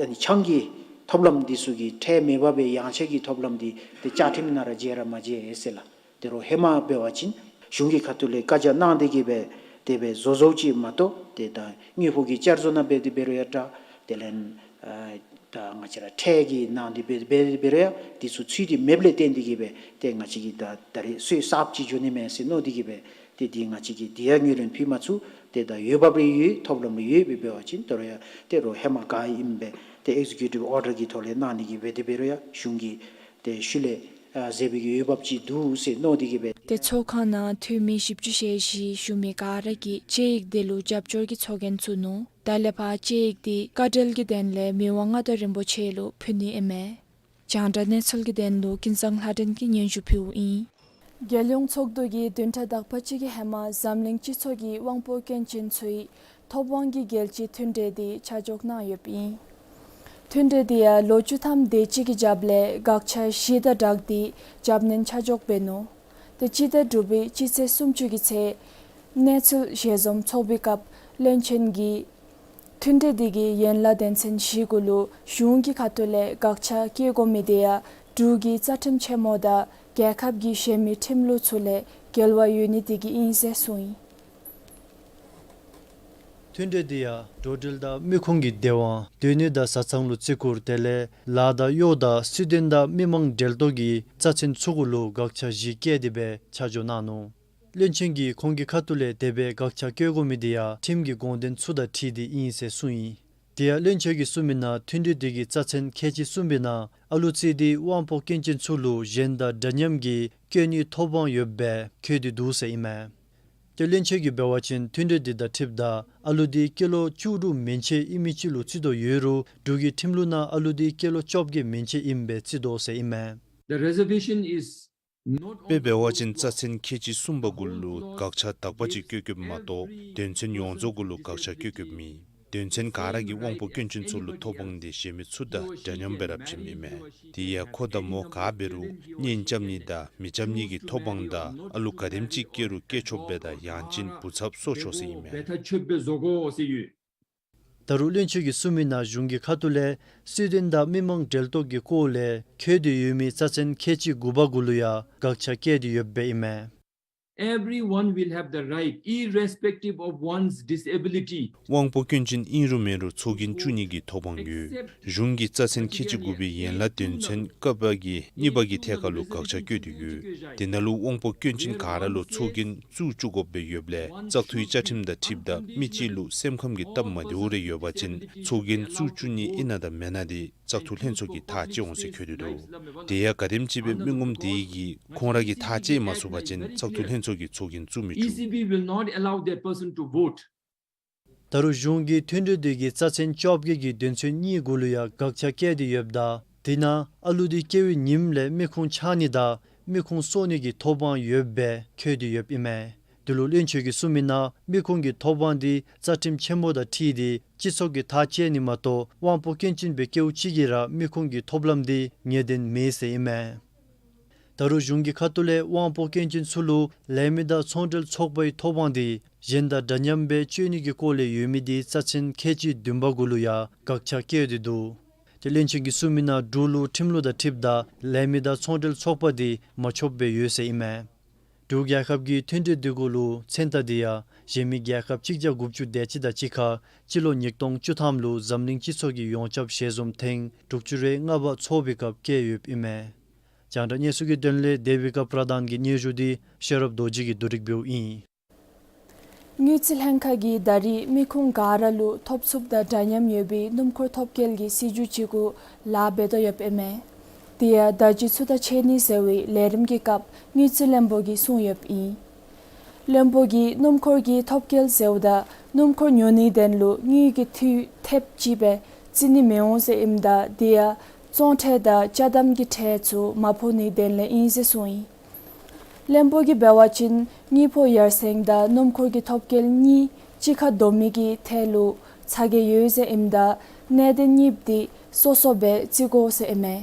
ཨ་ནི་ཆང་གི་ཐོབ་ལམ་འདི་ཚུ་གི་ཁྲལ་མེད་པར་སྦེ་ཡངས་ཆག་གི་ཐོབ་ལམ་འདི་ཏེ་བཅའ་ཁྲིམས་ནང་ར་བཅད་ར་མ་བཅད་ཟེར་ལགས། དེ་རུང་ཧེ་མ་འབད་བ་ཅིན་གཞུང་གི་ཁ་ཐུག་ལས་བཀའ་རྒྱ་གནང་སྟེ་གིས་སྦེ་དེ་སྦེ་བཟོ་བཟོཝ་ཅིག་མ་གཏོགས་ཏེ་ད་དངུལ་ཕོགས་ཀྱི་བསྐྱར་བཟོ་ནང་འབད་དེ་འབད་རུང་ཡང་འདྲ། དེ་ལས་ཨ་ད་ང་བཅས་ར་ཁྲལ་གྱི་ནང་འདི་འབད་འབད་འབད་རུང་ཡང་འདི་ཚུ་ཚུད་དེ་མེདཔ་ལས་བརྟེན་ཏེ་གིས་སྦེ་ཏེ་ང་བཅས་ཀྱིས་ད་ད་རེས་སོ་གསརཔ་ཅིག་འགྱོ་ནི་མས་ཟེར་མནོ་སྟེ་གིས་སྦེ་ཏེ་འདི་ང་བཅས་ཀྱིས་འདི་ཡང་ངོས་ལེན་ཕུལ་མ་ཚུགས། ཏེ་ད་འོས་འབབ་རེ་ཡོད་ཐོབ་ལམ་རེ་ཡོད་སྦེ་འབད་བ་ཅིན་དོ་རུང་ཡང་ཏེ་རུང་ཧེ་མ་ག་ཨིནམ་སྦེ་ཏེ་ཨེག་ཛི་ཀིའུ་ཊིབ་ཨོར་ཌར་གྱི་ཐོག་ལས་གནང་ནི་གི་འབད་དེ་འབད་རུང་ཡང་གཞུང་གིས་ཏེ་ཤུལ་ལས་ཨ་ཟེར་བའི་གི་འོས་འབབ་ཅིག་འདུག་ཟེར་མནོ་སྟེ་གིས་སྦེ། ཏེ་ཚོགས་ཁང་ནང་འཐུས་མི་བཞི་བཅུ་ཞེ་བཞི་བཞུགས་མི་ག་ར་གིས་བཅའ་ཡིག་འདི་ལུ་རྒྱབ་སྐྱོར་གྱི་ཚོགས་རྒྱན་བཙུགས་ནུག། ད་ལས་ཕར་བཅའ་ཡིག་འདི་བཀའ་འཁྲོལ་གྱི་དོན་ལས་མི་དབང་མངའ་བདག་རིན་པོ་ཆེ་ལུ་ཕུལ་ནི་ཨིན་མས། རྒྱང་བསྒྲགས་གནས་ཚུལ་གྱི་དོན་ལུ་ཀུན་བཟང་ལྷ་སྒྲོན་གྱིས་སྙན་ཞུ་ཕུལཝ་ཨིན། རྒྱལ་ཡོངས་ཚོགས་འདུ་གིས་བདུན་ཕྲག་དག་པ་ཅིག་གི་ཧེ་མ་འཛམ་གླིང་སྤྱི་ཚོགས་ཀྱི་དབང་པོ་སྐྱོན་ཅན་ཚུའི་ཐོབ་དབང་གི་རྒྱལ་སྤྱིའི་མཐུན་གྲོས་འདི་ཆ་འཇོག་གནང་ཡོདཔ་ཨིན། མཐུན་གྲོས་འདི་ཡང་ལོ་བཅུ་ཐམ་དེ་ཅིག་གི་རྒྱབ་ལས་དགག་བྱ་བཞི་དང་སྦྲགས་ཏེ་རྒྱབ་སྣོན་ཆ་འཇོག་འབད་ནུག། ཏེ་སྤྱི་ཟླ་དྲུག་པའི་སྤྱི་ཚེས་སུམ་ཅུ་གི་ཚེ་གནས་ཚུལ་ཞལ་འཛོམས་ཚོགས་པའི་སྐབས་བློན་ཆེན་གྱིས་མཐུན་གྲོས་འདི་གི་ཡན་ལག་དོན་ཚན་བཞི་གུ་ལུ་གཞུང་གི་ཁ་ཐུག་ལས་དགག་བྱ་བཀལ་དགོ་མི་དེ་ཡང་འབྲུག་གི་རྩ་ཁྲིམས་ཆེན་མོ་དང་རྒྱལ་ཁབ་ཀྱི་གཞན་མི་ཁྲིམས་ལུགས་ཚུ་ལས་འགལ་བ་ཡོད་ནི་དེ་གིས་ཨིན་ཟེར་གསུངས་ཡི། མཐུན་གྲོས་འདི་ཡང་འགྲོ་འགྲུལ་དང་མི་ཁུངས་ཀྱི་བདེ་དབང་། སྡོད་གནས་དང་བཟའ་ཚང་ལུ་བརྩི་བཀུར། དེ་ལས་ལཱ་དང་གཡོག་དང་སྲིད་དོན་དང་མི་མང་འབྲེལ་གཏོགས་ཀྱི་རྩ་ཚན་ཚུ་གུ་ལུ་དགག་བྱ་བཞི་བཀལ་ཏེ་སྦེ་ཆ་འཇོག་གནང་ནུག། བློན་ཆེན་གྱིས་ཁོང་གི་ཁ་ཐུག་ལས་དེ་སྦེ་དགག་བྱ་བཀལ་དགོ་མི་དེ་ཡང་ཁྲིམས་ཀྱི་དགོངས་དོན་ཚུ་དང་འཁྲིལ་ཏེ་ཨིན་ཟེར་གསུངས་ཡི། དེ་ཡང་བློན་ཆེན་གྱིས་གསུངས་མི་ནང་མཐུན་གྲོས་དེ་གི་རྩ་ཚན་ཁལ་གཅིག་གསུམ་པའི་ནང་ཨ་ལུ་བརྩིས་ཏེ་དབང་པོ་སྐྱོན་ཅན་ཚུ་ལུ་གཞན་དང་འདྲ་མཉམ་གྱི་སྐྱོན་ནུས་ཐོབ་དབང་ཡོདཔ་སྦེ་འཁོད་དེ་འདུག་ཟེར་ཨིན་མས། ཏེ་བློན་ཆེན་གྱིས་འབད་བ་ཅིན་མཐུན་གྲོས་དེ་དང་འཁྲིལཝ་ད་ཨ་ལུ་དེ་སྐྱེས་ལོ་བཅུ་དྲུག་མན་ཆད་ཨིན་མི་ཅིག་ལུ་བརྩི་དོ་ཡོད་རུང་འབྲུག་གི་ཁྲིམས་ལུགས་ནང་ཨ་ལུ་དེ་སྐྱེས་ལོ་བཅོ་བརྒྱད་མན་ཆད་ཨིནམ་སྦེ་བརྩི་དོ་ཟེར་ཨིན་མས། The reservation is དཔེ་འབད་བ་ཅིན་རྩ་ཚན་ཁལ་གཅིག་གསུམ་པ་གུ་ལུ་དགག་བྱ་དག་པ་ཅིག་བཀོད་བཀོདཔ་མ་གཏོགས་དོན་ཚན་ཡོངས་རྫོགས་གུ་ལུ་དགག་བྱ་བཀོད་བཀོདཔ་མེད། དོན་ཚན་ག་ར་གིས་དབང་པོ་སྐྱོན་ཅན་ཚུ་ལུ་ཐོབ་དབང་དེ་གཞན་མི་ཚུ་དང་འདྲ་མཉམ་སྦེ་ར་བྱིནམ་ཨིན་མས། དེ་ཡང་ཁོ་དང་མོ་ག་འབད་རུང་གཉེན་རྐྱབ་ནི་དང་མི་རྐྱབ་ནི་གི་ཐོབ་དབང་དང་ཨ་ལུ་ག་དེམ་ཅིག་སྐྱེ་རུང་སྐྱེ་ཆོགཔ་སྦེ་དང་ཡང་ཅིན་བུ་ཚབ་སོར་ཆོག་ཟེར་ཨིན་མས། ད་རུང་བློན་ཆེན་གྱིས་གསུངས་མི་ནང་གཞུང་གི་ཁ་ཐུག་ལས་སུའི་ཌེན་དང་མི་མང་འབྲེལ་གཏོགས་ཀྱི་སྐོར་ལས་འཁོད་དེ་ཡོད་མི་རྩ་ཚན་ཁལ་གཅིག་དགུ་པ་གུ་ལུ་ཡང་དགག་བྱ་བཀལ་ཏེ་ཡོདཔ་ཨིན་མས། Everyone will have the right, irrespective of one's disability. དབང་པོ་སྐྱོན་ཅན་ཨིན་རུང་མེན་རུང་ཚོགས་རྒྱན་བཙུགས་ནི་གི་ཐོབ་དབང་ཡོད། གཞུང་གིས་རྩ་ཚན་ཁལ་གཅིག་དགུ་པའི་ཡན་ལག་དོན་ཚན་ཀ་པ་གི་གཉིས་པ་གི་ཐད་ཁར་ལུ་དགག་བྱ་བཀོད་དེ་ཡོད། དེ་ནང་ལུ་དབང་པོ་སྐྱོན་ཅན་ག་ར་ལུ་ཚོགས་རྒྱན་བཙུགས་བཅུག་དགོཔ་སྦེ་ཡོདཔ་ལས་བཙག་འཐུའི་བཅའ་ཁྲིམས་དང་འཁྲིལཝ་ད་མི་གཅིག་ལུ་སེམས་ཁམས་ཀྱི་སྟབས་མ་བདེཝ་རེ་ཡོད་པ་ཅིན་ཚོགས་རྒྱན་བཙུགས་བཅུག་ནི་ཨིན་ན་དང་མེན་ན་དེ་བཙག་འཐུ་ལྷན་ཚོགས་ཀྱིས་ཐག་བཅད་འོང་ཟེར་འཁོད་དེ་འདུག། དེ་ཡང་ག་དེམ་ཅིག་སྦེ་མི་ངོམ་དེ་གིས་ཁོང་ར་གིས་ཐག་བཅད་མ་ཚུགས་པ་ཅིན་བཙག་འཐུ་ལྷན་ཚོགས་ཀྱིས་ཚོགས་རྒྱན་བཙུགས་མི་བཅུག། E C B will not allow that person to vote. ད་རུང་གཞུང་གིས་མཐུན་གྲོས་དེ་གི་རྩ་ཚན་བཅོ་བརྒྱད་ཀྱི་དོན་ཚན་གཉིས་གུ་ལུ་ཡང་དགག་བྱ་བཀལ་ཏེ་ཡོདཔ་ད་དེ་ནང་ཨ་ལུ་དེ་སྐྱེ་བའི་ཉིནམ་ལས་མི་ཁུངས་ཆག་ནི་དང་མི་ཁུངས་གསོ་ནི་གི་ཐོབ་དབང་ཡོདཔ་སྦེ་འཁོད་དེ་ཡོདཔ་ཨིན་མས། དེ་ལུ་བློན་ཆེན་གྱིས་གསུངས་མི་ནང་མི་ཁུངས་ཀྱི་ཐོབ་དབང་དེ་རྩ་ཁྲིམས་ཆེན་མོ་དང་འཁྲིལ་ཏེ་སྤྱི་ཚོགས་ཀྱིས་ཐག་བཅད་ནི་མ་གཏོགས་དབང་པོ་སྐྱོན་ཅན་སྦེ་སྐྱེ་བོ་གཅིག་གིས་ར་མི་ཁུངས་ཀྱི་ཐོབ་ལམ་དེ་ངེས་བདེན་མེད་ཟེར་ཨིན་མས། ད་རུང་གཞུང་གི་ཁ་ཐུག་ལས་དབང་པོ་སྐྱོན་ཅན་ཚུ་ལུ་ལས་མི་དང་ཚོང་འབྲེལ་ཚོགས་པའི་ཐོབ་དབང་དེ་གཞན་དང་འདྲ་མཉམ་སྦེ་སྤྱོད་ནི་གི་སྐོར་ལས་ཡོད་མི་དེ་རྩ་ཚན་ཁལ་གཅིག་བདུན་པ་གུ་ལུ་ཡང་དགག་བྱ་བཀལ་ཏེ་འདུག། དེ་བློན་ཆེན་གྱིས་གསུངས་མི་ནང་འབྲུག་ལུ་ཁྲིམས་ལུགས་དང་འཁྲིལཝ་ད་ལས་མི་དང་ཚོང་འབྲེལ་ཚོགས་པ་དེ་མ་ཆོགཔ་སྦེ་ཡོད་ཟེར་ཨིན་མས། འབྲུག་རྒྱལ་ཁབ་ཀྱི་མཐུན་གྲོས་དེ་གུ་ལུ་མཚན་རྟགས་དེ་ཡང་གཞན་མི་རྒྱལ་ཁབ་གཅིག་བརྒྱ་དགུ་བཅུ་དེ་ཅིག་དང་གཅིག་ཁར་སྤྱི་ལོ་ཉིས་སྟོང་བཅུ་ཐམ་ལུ་འཛམ་གླིང་སྤྱི་ཚོགས་ཀྱི་ཡོངས་ཁྱབ་ཞལ་འཛོམས་ཐེངས་དྲུག་ཅུ་རེ་ལྔ་པ་ཚོགས་པའི་སྐབས་བཀལ་ཡོདཔ་ཨིན་མས། རྒྱང་བསྒྲགས་གནས་ཚུལ་གྱི་དོན་ལས་དེ་བི་ཀ་པྲ་དཱན་གྱི་སྙན་ཞུ་དེ་ཤེས་རབ་རྡོ་རྗེ་གིས་བསྡུ་སྒྲིག་འབདཝ་ཨིན། དངུལ་རྩིས་ལྷན་ཁག་གིས་ད་རེས་མི་ཁུངས་ག་ར་ལུ་ཐོབ་ཚུགསཔ་དང་འདྲ་མཉམ་ཡོད་པའི་སྣུམ་འཁོར་ཐོབ་སྐལ་གྱི་སྲིད་བྱུས་ཅིག་གུ་ལཱ་འབད་དོ་ཡོདཔ་ཨིན་མས། དེ་ཡང་བརྡ་བརྒྱུད་ཚུ་དང་འཕྲད་ནི་ཟེར་བའི་ལས་རིམ་གྱི་སྐབས་དངུལ་རྩིས་བློན་པོ་གིས་གསུངས་ཡོདཔ་ཨིན། བློན་པོ་གིས་སྣུམ་འཁོར་གྱི་ཐོབ་སྐལ་ཟེརཝ་ད་སྣུམ་འཁོར་ཉོ་ནིའི་དོན་ལུ་དངུལ་གྱི་འཐུས་ཐེབས་ཅིག་སྦེ་བརྩི་ནི་མི་འོང་ཟེར་ཨིནམ་ད་དེ་ཡང་བཙོང་ཁྲལ་དང་ཅ་དམ་གྱི་ཁྲལ་ཚུ་མ་ཕོག་ནིའི་དོན་ལས་ཨིན་ཟེར་གསུངས་ཡི། བློན་པོ་གིས་འབད་བ་ཅིན་དངུལ་ཕོགས་ཡར་སེང་དང་སྣུམ་འཁོར་གྱི་ཐོབ་སྐལ་གཉིས་གཅིག་ཁར་བསྡོམ་མི་གི་ཐད་ལུ་ཚ་གྱང་ཡོད་ཟེར་ཨིནམ་ད་གནད་དོན་གཉིས་པོ་དེ་སོ་སོ་སྦེ་བརྩི་དགོ་ཟེར་ཨིན་མས།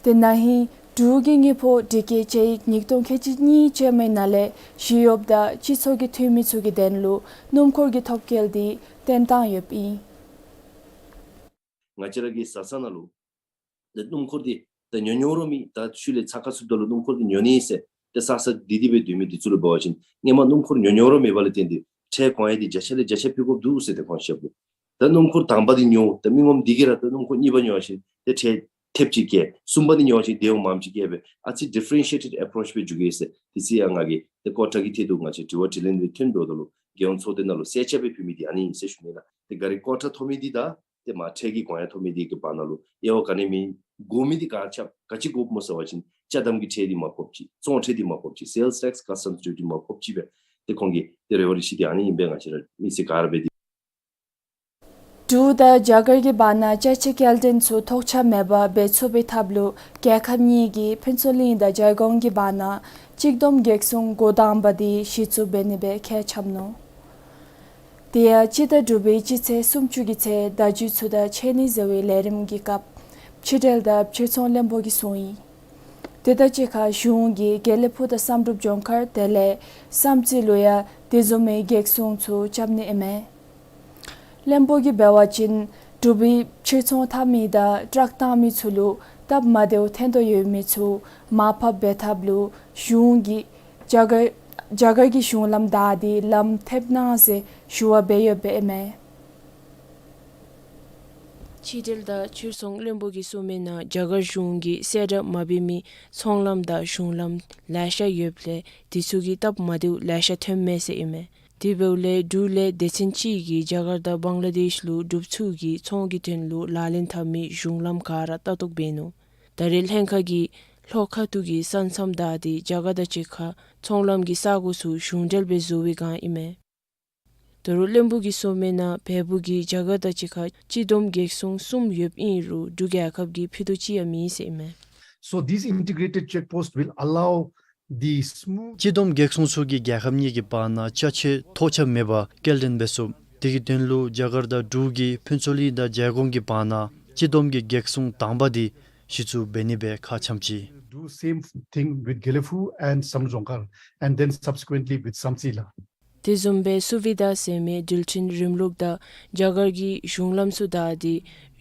དེ་ན་ཧིང་འབྲུག་གི་དངུལ་ཕོགས་སྒྲིག་བཀོད་དཔྱད་ཡིག་ཉིས་སྟོང་ཁལ་གཅིག་གཉིས་ཅན་མའི་ནང་ལས་ཞུ་ཡོདཔ་ད་སྤྱི་ཚོགས་ཀྱི་འཐུས་མི་ཚུ་གི་དོན་ལུ་སྣུམ་འཁོར་གྱི་ཐོབ་སྐལ་དེ་བཏོན་བཏང་ཡོདཔ་ཨིན། ང་བཅས་ར་གི་བཟའ་ཚང་ནང་ལུ་ཏེ་སྣུམ་འཁོར་འདི་ད་ཉོ་ཉོ་རུང་མི་ད་ཤུལ་ལས་ཚ་ཁ་ཚུདཔ་ད་ལུ་སྣུམ་འཁོར་འདི་ཉོ་ནི་ཟེར་ཏེ་བསགས་བསགས་སྡོད་སྡོད་སྦེ་སྡོད་མི་འདི་ཚུ་ལུ་འབད་བ་ཅིན་སྔོན་མ་སྣུམ་འཁོར་ཉོ་ཉོ་རུང་མེད་པ་ལས་བརྟེན་ཏེ་ཁྲལ་གོང་ཡང་འདི་བརྒྱ་ཆ་ལས་བརྒྱ་ཆ་ཕུལ་དགོཔ་འདུག་ཟེར་ཏེ་ཁོང་བཤདཔ་འདུག། ད་སྣུམ་འཁོར་དང་པ་འདི་ཉོ་ད་མི་ངོམ་འདི་གིས་ར་ད་སྣུམ་འཁོར་གཉིས་པ་ཉོ་བ་ཅིན་ཏེ་ཁྲལ་ཐེབས་ཅིག་བཀལ། གསུམ་པ་འདི་ཉོ་བ་ཅིན་དེ་ཡང་མངམ་ཅིག་བཀལ་སྦེ་ཨ་ཙི་ཌི་ཕེ་རེན་ཤི་ཨེ་ཊེཌ་ཨེ་པོ་རོ་ཆི་སྦེ་འགྱོ་གེ་ཟེར། དེ་ཚེ་ཡང་ང་གིས་ཏེ་ཀོ་ཊ་གི་ཐད་དུ་ང་བཅས་དྲི་བ་དྲིས་ལན་འདི་ཐོན་འགྱོཝ་ད་ལུ་རྒྱལ་ཡོངས་ཚོགས་སྡེ་ནང་ལུ་གསལ་ཆ་སྦེ་ཕུལ་མི་འདི་ཨ་ནི་ཨིན་ཟེར་ཞུ་ནི་ལགས། ཏེ་ག་ར་ཀོ་ཊ་ཐོབ་མི་འདི་དང་ཏེ་མ་ཁྲལ་གྱི་གོང་ཡང་ཐོབ་མི་འདི་གི་བར་ན་ལུ་དབྱེ་བ་ག་ནི་མེད། དགོ་མི་འདི་ག་ཅི་ག་ཅི་དགོཔ་སྨོ་ཟེར་བ་ཅིན་ཅ་དམ་གྱི་ཁྲལ་འདི་མ་ཕོགཔ་ཅིག། བཙོང་ཁྲལ་འདི་མ་ཕོགཔ་ཅིག། སེལསི་ཊེགསི་ཀཱ་སི་ཊམསི་ཌིའུ་ཊི་མ་ཕོགཔ་ཅིག་སྦེ་ཏེ་ཁོང་གིས་ཏེ་རེ་བ་རེ་ཞུ་འདི་ཨ་ནི་ཨིན་པས། ང་བཅས་ར་མི་སེར་ག་ར་འབད་དེ། འབྲུག་དང་རྒྱ་གར་གྱི་བར་ན་ཅ་ཆས་སྐྱེལ་འདྲེན་ཚུ་ཐོགས་ཆགས་མེད་པར་འབད་ཚུགས་པའི་ཐབས་ལུ་རྒྱལ་ཁབ་གཉིས་ཀྱིས་ཕུན་ཚོགས་གླིང་དང་རྒྱལ་འགོང་གི་བར་ན་གཅིག་བསྡོམས་གེགས་སྲུང་འགོ་དང་པ་འདི་གཞི་བཙུགས་འབད་ནི་སྦེ་ཁས་འཆམ་ནུག། དེ་ཡང་སྤྱི་ཟླ་དྲུག་པའི་སྤྱི་ཚེས་སུམ་ཅུ་གི་ཚེ་བརྡ་བརྒྱུད་ཚུ་དང་འཕྱད་ནི་ཟེར་བའི་ལས་རིམ་གྱི་སྐབས་ཕྱི་འབྲེལ་དང་ཕྱིར་ཚོང་བློན་པོ་གིས་གསུངས་ཡི། དེ་དང་གཅིག་ཁར་གཞུང་གིས་དགེ་ལེགས་ཕུག་དང་བསམ་གྲུབ་ལྗོངས་མཁར་དེ་ལས་བསམ་རྩེ་ལུ་ཡང་དེ་བཟུམ་མའི་གེགས་སྲུང་ཚུ་རྐྱབ་ནི་ཨིན་མས། བློན་པོ་གིས་འབད་བ་ཅིན་འབྲུག་པའི་ཕྱིར་ཚོང་འཐབ་མི་དང་ཊཱག་བཏང་མི་ཚུ་ལུ་སྟབས་མ་བདེཝ་ཐོན་དོ་ཡོད་མི་ཚུ་མར་ཕབ་འབད་ཐབས་ལུ་གཞུང་གིས་རྒྱ་གར་རྒྱ་གར་གྱི་གཞུང་ལམ་བདའ་སྟེ་ལམ་ཐེབས་གནང་ཟེར་ཞུ་བ་འབད་ཡོདཔ་ཨིན་མས། ཕྱི་འབྲེལ་དང་ཕྱིར་ཚོང་བློན་པོ་གིས་གསུངས་མི་ནང་རྒྱ་གར་གཞུང་གིས་གསལ་བསྒྲགས་མ་འབད་མི་ཚོང་ལམ་དང་གཞུང་ལམ་ལེ་ཤ་ཡོདཔ་ལས་དེ་ཚུ་གིས་སྟབས་མ་བདེཝ་ལེ་ཤ་ཐོནམ་མས་ཟེར་ཨིན་མས། དེ་འབདཝ་ལས་འབྲུག་ལས་སྡེ་ཚན་ཅིག་གིས་རྒྱ་གར་དང་བང་ལ་དེཤ་ལུ་འབྲུགཔ་ཚུ་གིས་ཚོང་གི་དོན་ལུ་ལག་ལེན་འཐབ་མི་གཞུང་ལམ་ག་ར་ལྟ་རྟོག་འབད་ནུག། ད་རེས་ལྷན་ཁག་གིས་ལྷོ་ཁ་ཐུག་གི་ས་མཚམས་བདའ་སྟེ་རྒྱ་གར་དང་གཅིག་ཁར་ཚོང་ལམ་གྱི་ས་གོ་ཚུ་གཞུང་འབྲེལ་སྦེ་བཟོ་བའི་བསྒང་ཨིན་མས། ད་རུང་བློན་པོ་གིས་གསུངས་མི་ནང་བལ་པོ་གིས་རྒྱ་གར་དང་གཅིག་ཁར་སྤྱི་བསྡོམས་གེགས་སྲུང་གསུམ་ཡོདཔ་ཨིན་རུང་འབྲུག་རྒྱལ་ཁབ་ཀྱིས་ཕུད་རྡོག་གཅིག་ཡང་མེད་ཟེར་ཨིན་མས། So these integrated checkposts will allow the smooth སྤྱི་བསྡོམས་གེགས་སྲུང་ཚུ་གིས་རྒྱལ་ཁབ་གཉིས་ཀྱི་བར་ན་ཅ་ཆས་ཐོགས་ཆགས་མེད་པར་སྐྱེལ་འདྲེན་འབད་ཚུགས། དེ་གི་དོན་ལུ་རྒྱ་གར་དང་འབྲུག་གིས་ཕུན་ཚོགས་གླིང་དང་རྒྱལ་འགོང་གི་བར་ན་སྤྱི་བསྡོམས་ཀྱི་གེགས་སྲུང་དང་པ་འདི་གཞི་བཙུགས་འབད་ནི་སྦེ་ཁ་འཆམ་ཅི། Do same thing with Gelephu and Samdrup Jongkhar, and then subsequently with Samtse La. དེ་བཟུམ་སྦེ་སུ་བི་དྷ་ཟེར་མི་འགྲུལ་འཕྲིན་རིམ་ལུགས་དང་རྒྱ་གར་གྱི་གཞུང་ལམ་ཚུ་བདའ་སྟེ་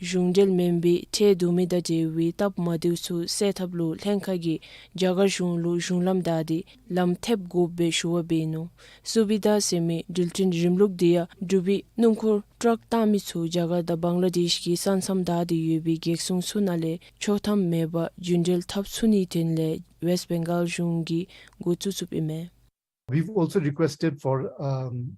གཞུང་འབྲེལ་མེན་པའི་ཁྲལ་བསྡུ་མི་དང་འབྲེལ་བའི་སྟབས་མ་བདེཝ་ཚུ་སེལ་ཐབས་ལུ་ལྷན་ཁག་གིས་རྒྱ་གར་གཞུང་ལུ་གཞུང་ལམ་བདའ་སྟེ་ལམ་ཐེབས་དགོཔ་སྦེ་ཞུ་བ་འབད་ནུག། སུ་བི་དྷ་ཟེར་མི་འགྲུལ་འཕྲིན་རིམ་ལུགས་འདི་ཡང་འབྲུག་པའི་སྣུམ་འཁོར་ཊཱག་བཏང་མི་ཚུ་རྒྱ་གར་དང་བང་ལ་དེཤ་གི་ས་མཚམས་བདའ་སྟེ་ཡོད་པའི་རྒྱལ་སྲུང་ཚུ་ནང་ལས་ཆོག་ཐམ་མེད་པར་རྒྱུན་འགྲུལ་འཐབ་ཚུགས་ནིའི་དོན་ལས་ཝེསཊ་བེང་གཱལ་གཞུང་གིས་འགོ་བཙུགས་བཙུགསཔ་ཨིན་མས། We've also requested for, um,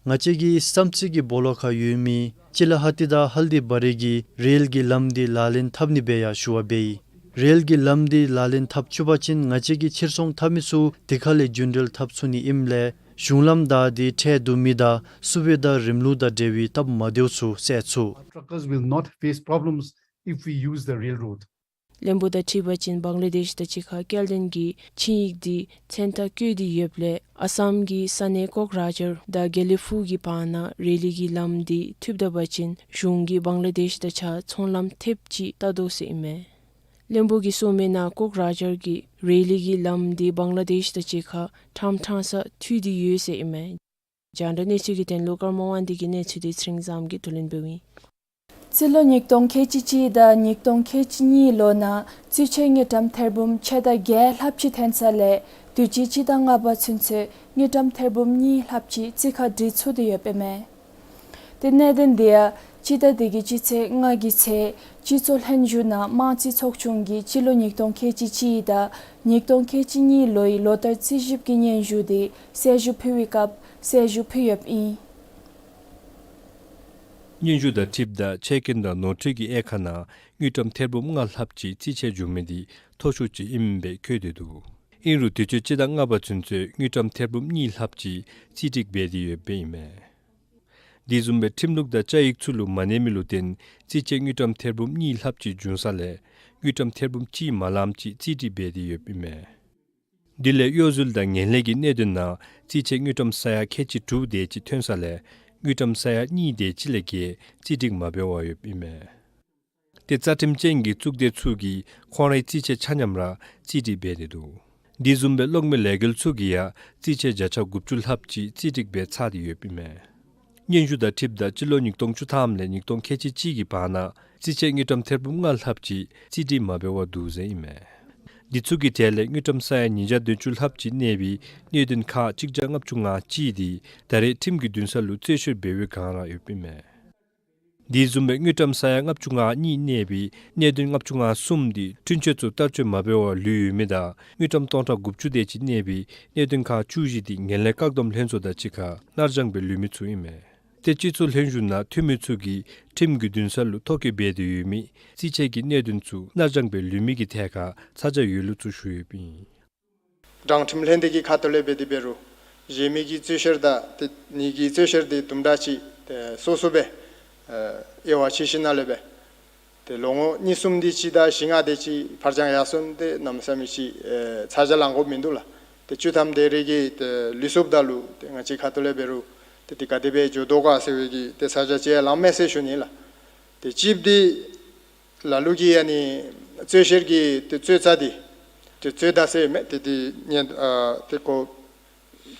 ང་བཅས་ཀྱི་བསམ་རྩེ་གི་སྦོ་ལོགས་ཁར་ཡོད་མི་ཅི་ལ་ཧ་ཏི་དང་ཧལ་དི་བ་རི་གི་རེལ་གྱི་ལམ་འདི་ལག་ལེན་འཐབ་ནི་སྦེ་ཡང་ཞུ་བ་འབད་ཡི། རེལ་གྱི་ལམ་འདི་ལག་ལེན་འཐབ་བཅུག་པ་ཅིན་ང་བཅས་ཀྱི་ཕྱིར་ཚོང་འཐབ་མི་ཚུ་དེ་ཁ་ལས་རྒྱུན་འགྲུལ་འཐབ་ཚུགས་ནི་ཨིནམ་ལས་གཞུང་ལམ་བདའ་སྟེ་ཁྲལ་བསྡུ་མི་དང་སུ་བི་དྷ་རིམ་ལུགས་དང་འབྲེལ་བའི་སྟབས་མ་བདེཝ་ཚུ་སེལ་ཚུགས། Our truckers will not face problems if we use the railroad. བློན་པོ་དང་འཁྲིལ་བ་ཅིན་བང་ལ་དེཤ་དང་གཅིག་ཁར་སྐྱེལ་འདྲེན་གྱི་ཆིངས་ཡིག་འདི་མཚན་རྟགས་བཀོད་དེ་ཡོདཔ་ལས་ཨ་སམ་གྱི་ས་གནས་ཀོག་རཱ་ཇར་དང་དགེ་ལེགས་ཕུག་གི་བར་ན་རེ་ལི་གི་ལམ་འདི་མཐུད་ད་པ་ཅིན་གཞུང་གིས་བང་ལ་དེཤ་དང་གཅིག་ཁར་ཚོང་ལམ་ཐེབས་ཅིག་བལྟ་དོ་ཟེར་ཨིན་མས། བློན་པོ་གིས་གསུངས་མི་ནང་ཀོག་རཱ་ཇར་གྱི་རེ་ལི་གི་ལམ་འདི་བང་ལ་དེཤ་དང་གཅིག་ཁར་ཕྲང་ཕྲང་ས་མཐུད་དེ་ཡོད་ཟེར་ཨིན་མས། རྒྱང་བསྒྲགས་གནས་ཚུལ་གྱི་དོན་ལུ་ཀརྨ་དབང་འདུས་ཀྱི་གནས་ཚུལ་འདི་ཚེ་རིང་བཟངམོ་གིས་བསྡུ་ལེན་འབདཝ་ཨིན། རྩིས་ལོ་ཉིས་སྟོང་ཁལ་གཅིག་གཅིག་དང་ཉིས་སྟོང་ཁལ་གཅིག་གཉིས་ལོ་ནང་རྩིས་ཆད་དངུལ་ཀྲམ་ཐེར་འབུམ་ཕྱེད་དང་བརྒྱད་ལྷགཔ་ཅིག་ཐོན་ས་ལས་དུས་ཅི་སྤྱི་ཟླ་ལྔ་པ་ཚུན་ཚོད་དངུལ་ཀྲམ་ཐེར་འབུམ་གཉིས་ལྷགཔ་ཅིག་རྩིས་ཁར་འགྲིག་ཚུགས་ཏེ་ཡོདཔ་ཨིན་མས། ཏེ་གནད་དོན་འདི་ཡང་སྤྱི་ཟླ་འདི་གི་སྤྱི་ཚེས་ལྔ་གི་ཚེས་སྤྱི་ཚོགས་ལྷན་བཞུགས་ནང་དམངས་རྩིས་ཚོགས་ཆུང་གིས་སྤྱི་ལོ་ཉིས་སྟོང་ཁལ་གཅིག་གཅིག་དང་ཉིས་སྟོང་ཁལ་གཅིག་གཉིས་ལོའི་ལོ་བསྟར་རྩིས་ཞིབ་ཀྱི་སྙན་ཞུ་འདི་གསལ་ཞུ་ཕུལ་བའི་སྐབས་གསལ་ཞུ་ཕུལ་ཡོདཔ་ཨིན། སྙན་ཞུ་དང་འཁྲིལཝ་ད་ཆད་གན་དང་ནོར་འཁྲུལ་གྱི་དབྱེ་ཁག་ནང་དངུལ་ཀྲམ་ཐེར་འབུམ་ལྔ་ལྷགཔ་ཅིག་རྩིས་ཆད་བྱུང་མི་འདི་མཐོ་ཤོས་ཅིག་ཨིནམ་སྦེ་བཀོད་དེ་འདུག། ཨིན་རུང་དུས་ཅི་སྤྱི་ཟླ་ལྔ་པ་ཚུན་ཚོད་དངུལ་ཀྲམ་ཐེར་འབུམ་གཉིས་ལྷགཔ་ཅིག་རྩིས་སྒྲིག་འབད་དེ་ཡོདཔ་ཨིན་མས། དེ་བཟུམ་སྦེ་ཁྲིམས་ལུགས་དང་བཅའ་ཡིག་ཚུ་ལུ་མ་གནས་མི་ལུ་བརྟེན་རྩིས་ཆད་དངུལ་ཀྲམ་ཐེར་འབུམ་གཉིས་ལྷགཔ་ཅིག་བྱུང་ས་ལས་དངུལ་ཀྲམ་ཐེར་འབུམ་གཅིག་མ་ལངམ་ཅིག་རྩིས་སྒྲིག་འབད་དེ་ཡོདཔ་ཨིན་མས། དེ་ལས་གཡོ་ཟོལ་དང་ངན་ལྷད་ཀྱི་གནད་དོན་ནང་རྩིས་ཆད་དངུལ་ཀྲམ་ས་ཡ་ཁལ་གཅིག་དྲུག་དེ་ཅིག་ཐོན་ས་ལས་དངུལ་ཀྲམ་ས་ཡ་གཉིས་དེ་ཅིག་ལས་བརྒལ་རྩིས་སྒྲིག་མ་འབད་བར་ཡོདཔ་ཨིན་མས། ཏེ་རྩ་ཁྲིམས་ཅན་གྱི་གཙུག་སྡེ་ཚུ་གིས་ཁོང་རའི་རྩིས་ཆད་ཆ་མཉམ་ར་རྩིས་སྒྲིག་འབད་དེ་འདུག། དེ་བཟུམ་སྦེ་གློག་མེ་ལས་འགུལ་ཚུ་གིས་ཡང་རྩིས་ཆད་བརྒྱ་ཆ་དགུ་བཅུ་ལྷགཔ་ཅིག་རྩིས་སྒྲིག་འབད་ཚར་ཏེ་ཡོདཔ་ཨིན་མས། སྙན་ཞུ་དང་འཁྲིལཝ་ད་སྤྱི་ལོ་ཉིས་སྟོང་བཅུ་ཐམ་ལས་ཉིས་སྟོང་ཁལ་གཅིག་གཅིག་གི་བར་ན་རྩིས་ཆད་དངུལ་ཀྲམ་ཐེར་འབུམ་ལྔ་ལྷགཔ་ཅིག་རྩིས་སྒྲིག་མ་འབད་བར་འདུག་ཟེར་ཨིན་མས། འདི་ཚུ་གི་གྲས་ལས་དངུལ་ཀྲམ་ས་ཡ་ཉིས་བརྒྱ་བདུན་ཅུ་ལྷགཔ་ཅིག་གནས་པའི་གནད་དོན་ཁག་གཅིག་བརྒྱ་ལྔ་བཅུ་ང་གཅིག་འདི་ད་རེས་ཁྲིམས་ཀྱི་འདུན་ས་ལུ་རྩོད་བཤེར་འབད་བའི་བསྒང་ར་ཡོདཔ་ཨིན་མས། དེ་བཟུམ་སྦེ་དངུལ་ཀྲམ་ས་ཡ་ལྔ་བཅུ་ང་གཉིས་གནས་པའི་གནད་དོན་ལྔ་བཅུ་ང་གསུམ་འདི་འཁྲུན་ཆོད་ཚུ་བསྟར་སྤྱོད་མ་འབད་བར་ལུས་ཡོད་མི་དང་དངུལ་ཀྲམ་སྟོང་ཕྲག་དགུ་བཅུ་དེ་ཅིག་གནས་པའི་གནད་དོན་ཁག་བཅུ་བཞི་འདི་ངན་ལྷད་བཀག་སྡོམ་ལྷན་ཚོགས་དང་གཅིག་ཁར་ནར་འགྱངས་སྦེ་ལུས་མི་ཚུ་ཨིན་མས། ཏེ་སྤྱི་ཚོགས་ལྷན་བཞུགས་ནང་འཐུས་མི་ཚུ་གིས་ཁྲིམས་ཀྱི་འདུན་ས་ལུ་ཐོ་བཀོད་འབད་དེ་ཡོད་མི་རྩིས་ཆད་ཀྱི་གནད་དོན་ཚུ་ནར་འགྱངས་སྦེ་ལུས་མི་གི་ཐད་ཁར་ཚ་གྱང་ཡོད་ལུགས་ཚུ་ཞུ་ཡོདཔ་ཨིན། དྲང་ཁྲིམས་ལྷན་སྡེ་གི་ཁ་ཐུག་ལས་འབད་དེ་འབད་རུང་གཞན་མི་གི་རྩོད་བཤེར་དང་ཏེ་ངེ་གི་རྩོད་བཤེར་འདི་དུམ་གྲ་ཅིག་ཏེ་སོ་སོ་སྦེ་ཨེ་དབྱེ་བ་ཕྱེ་ཞིནམ་ལས་སྦེ་ཏེ་ལོ་ངོ་གཉིས་གསུམ་དེ་ཅིག་དང་བཞི་ལྔ་དེ་ཅིག་ཕར་འགྱངས་ཡར་སོང་སྟེ་གནམ་མེད་ས་མེད་ཅིག་ཨེ་ཚ་གྱང་ལང་དགོཔ་མིན་འདུག་ལགས། ཏེ་བཅུ་ཐམ་དེ་རེ་གི་ཏེ་ལུས་སོངམ་ད་ལུ་ཏེ་ང་བཅས་ཁ་ཐུག་ལས་འབད་རུང་ཏེ་དེ་ག་དེ་སྦེ་འགྱོ་དོ་ག་ཟེར་བའི་གི་ཏེ་ཚ་གྱང་ཅིག་ཡང་ལངམ་མས་ཟེར་ཞུ་ནི་ལགས། ཏེ་གཅིག་འདི་ལ་ལུ་གིས་ཨ་ནི་རྩོད་བཤེར་གྱི་ཏེ་རྩོད་རྩ་འདི་ཏེ་རྩོད་ཟླ་ཟེར་མི་འདི་ཏེ་ཉེན་ཨ་ཏེ་ཁོ་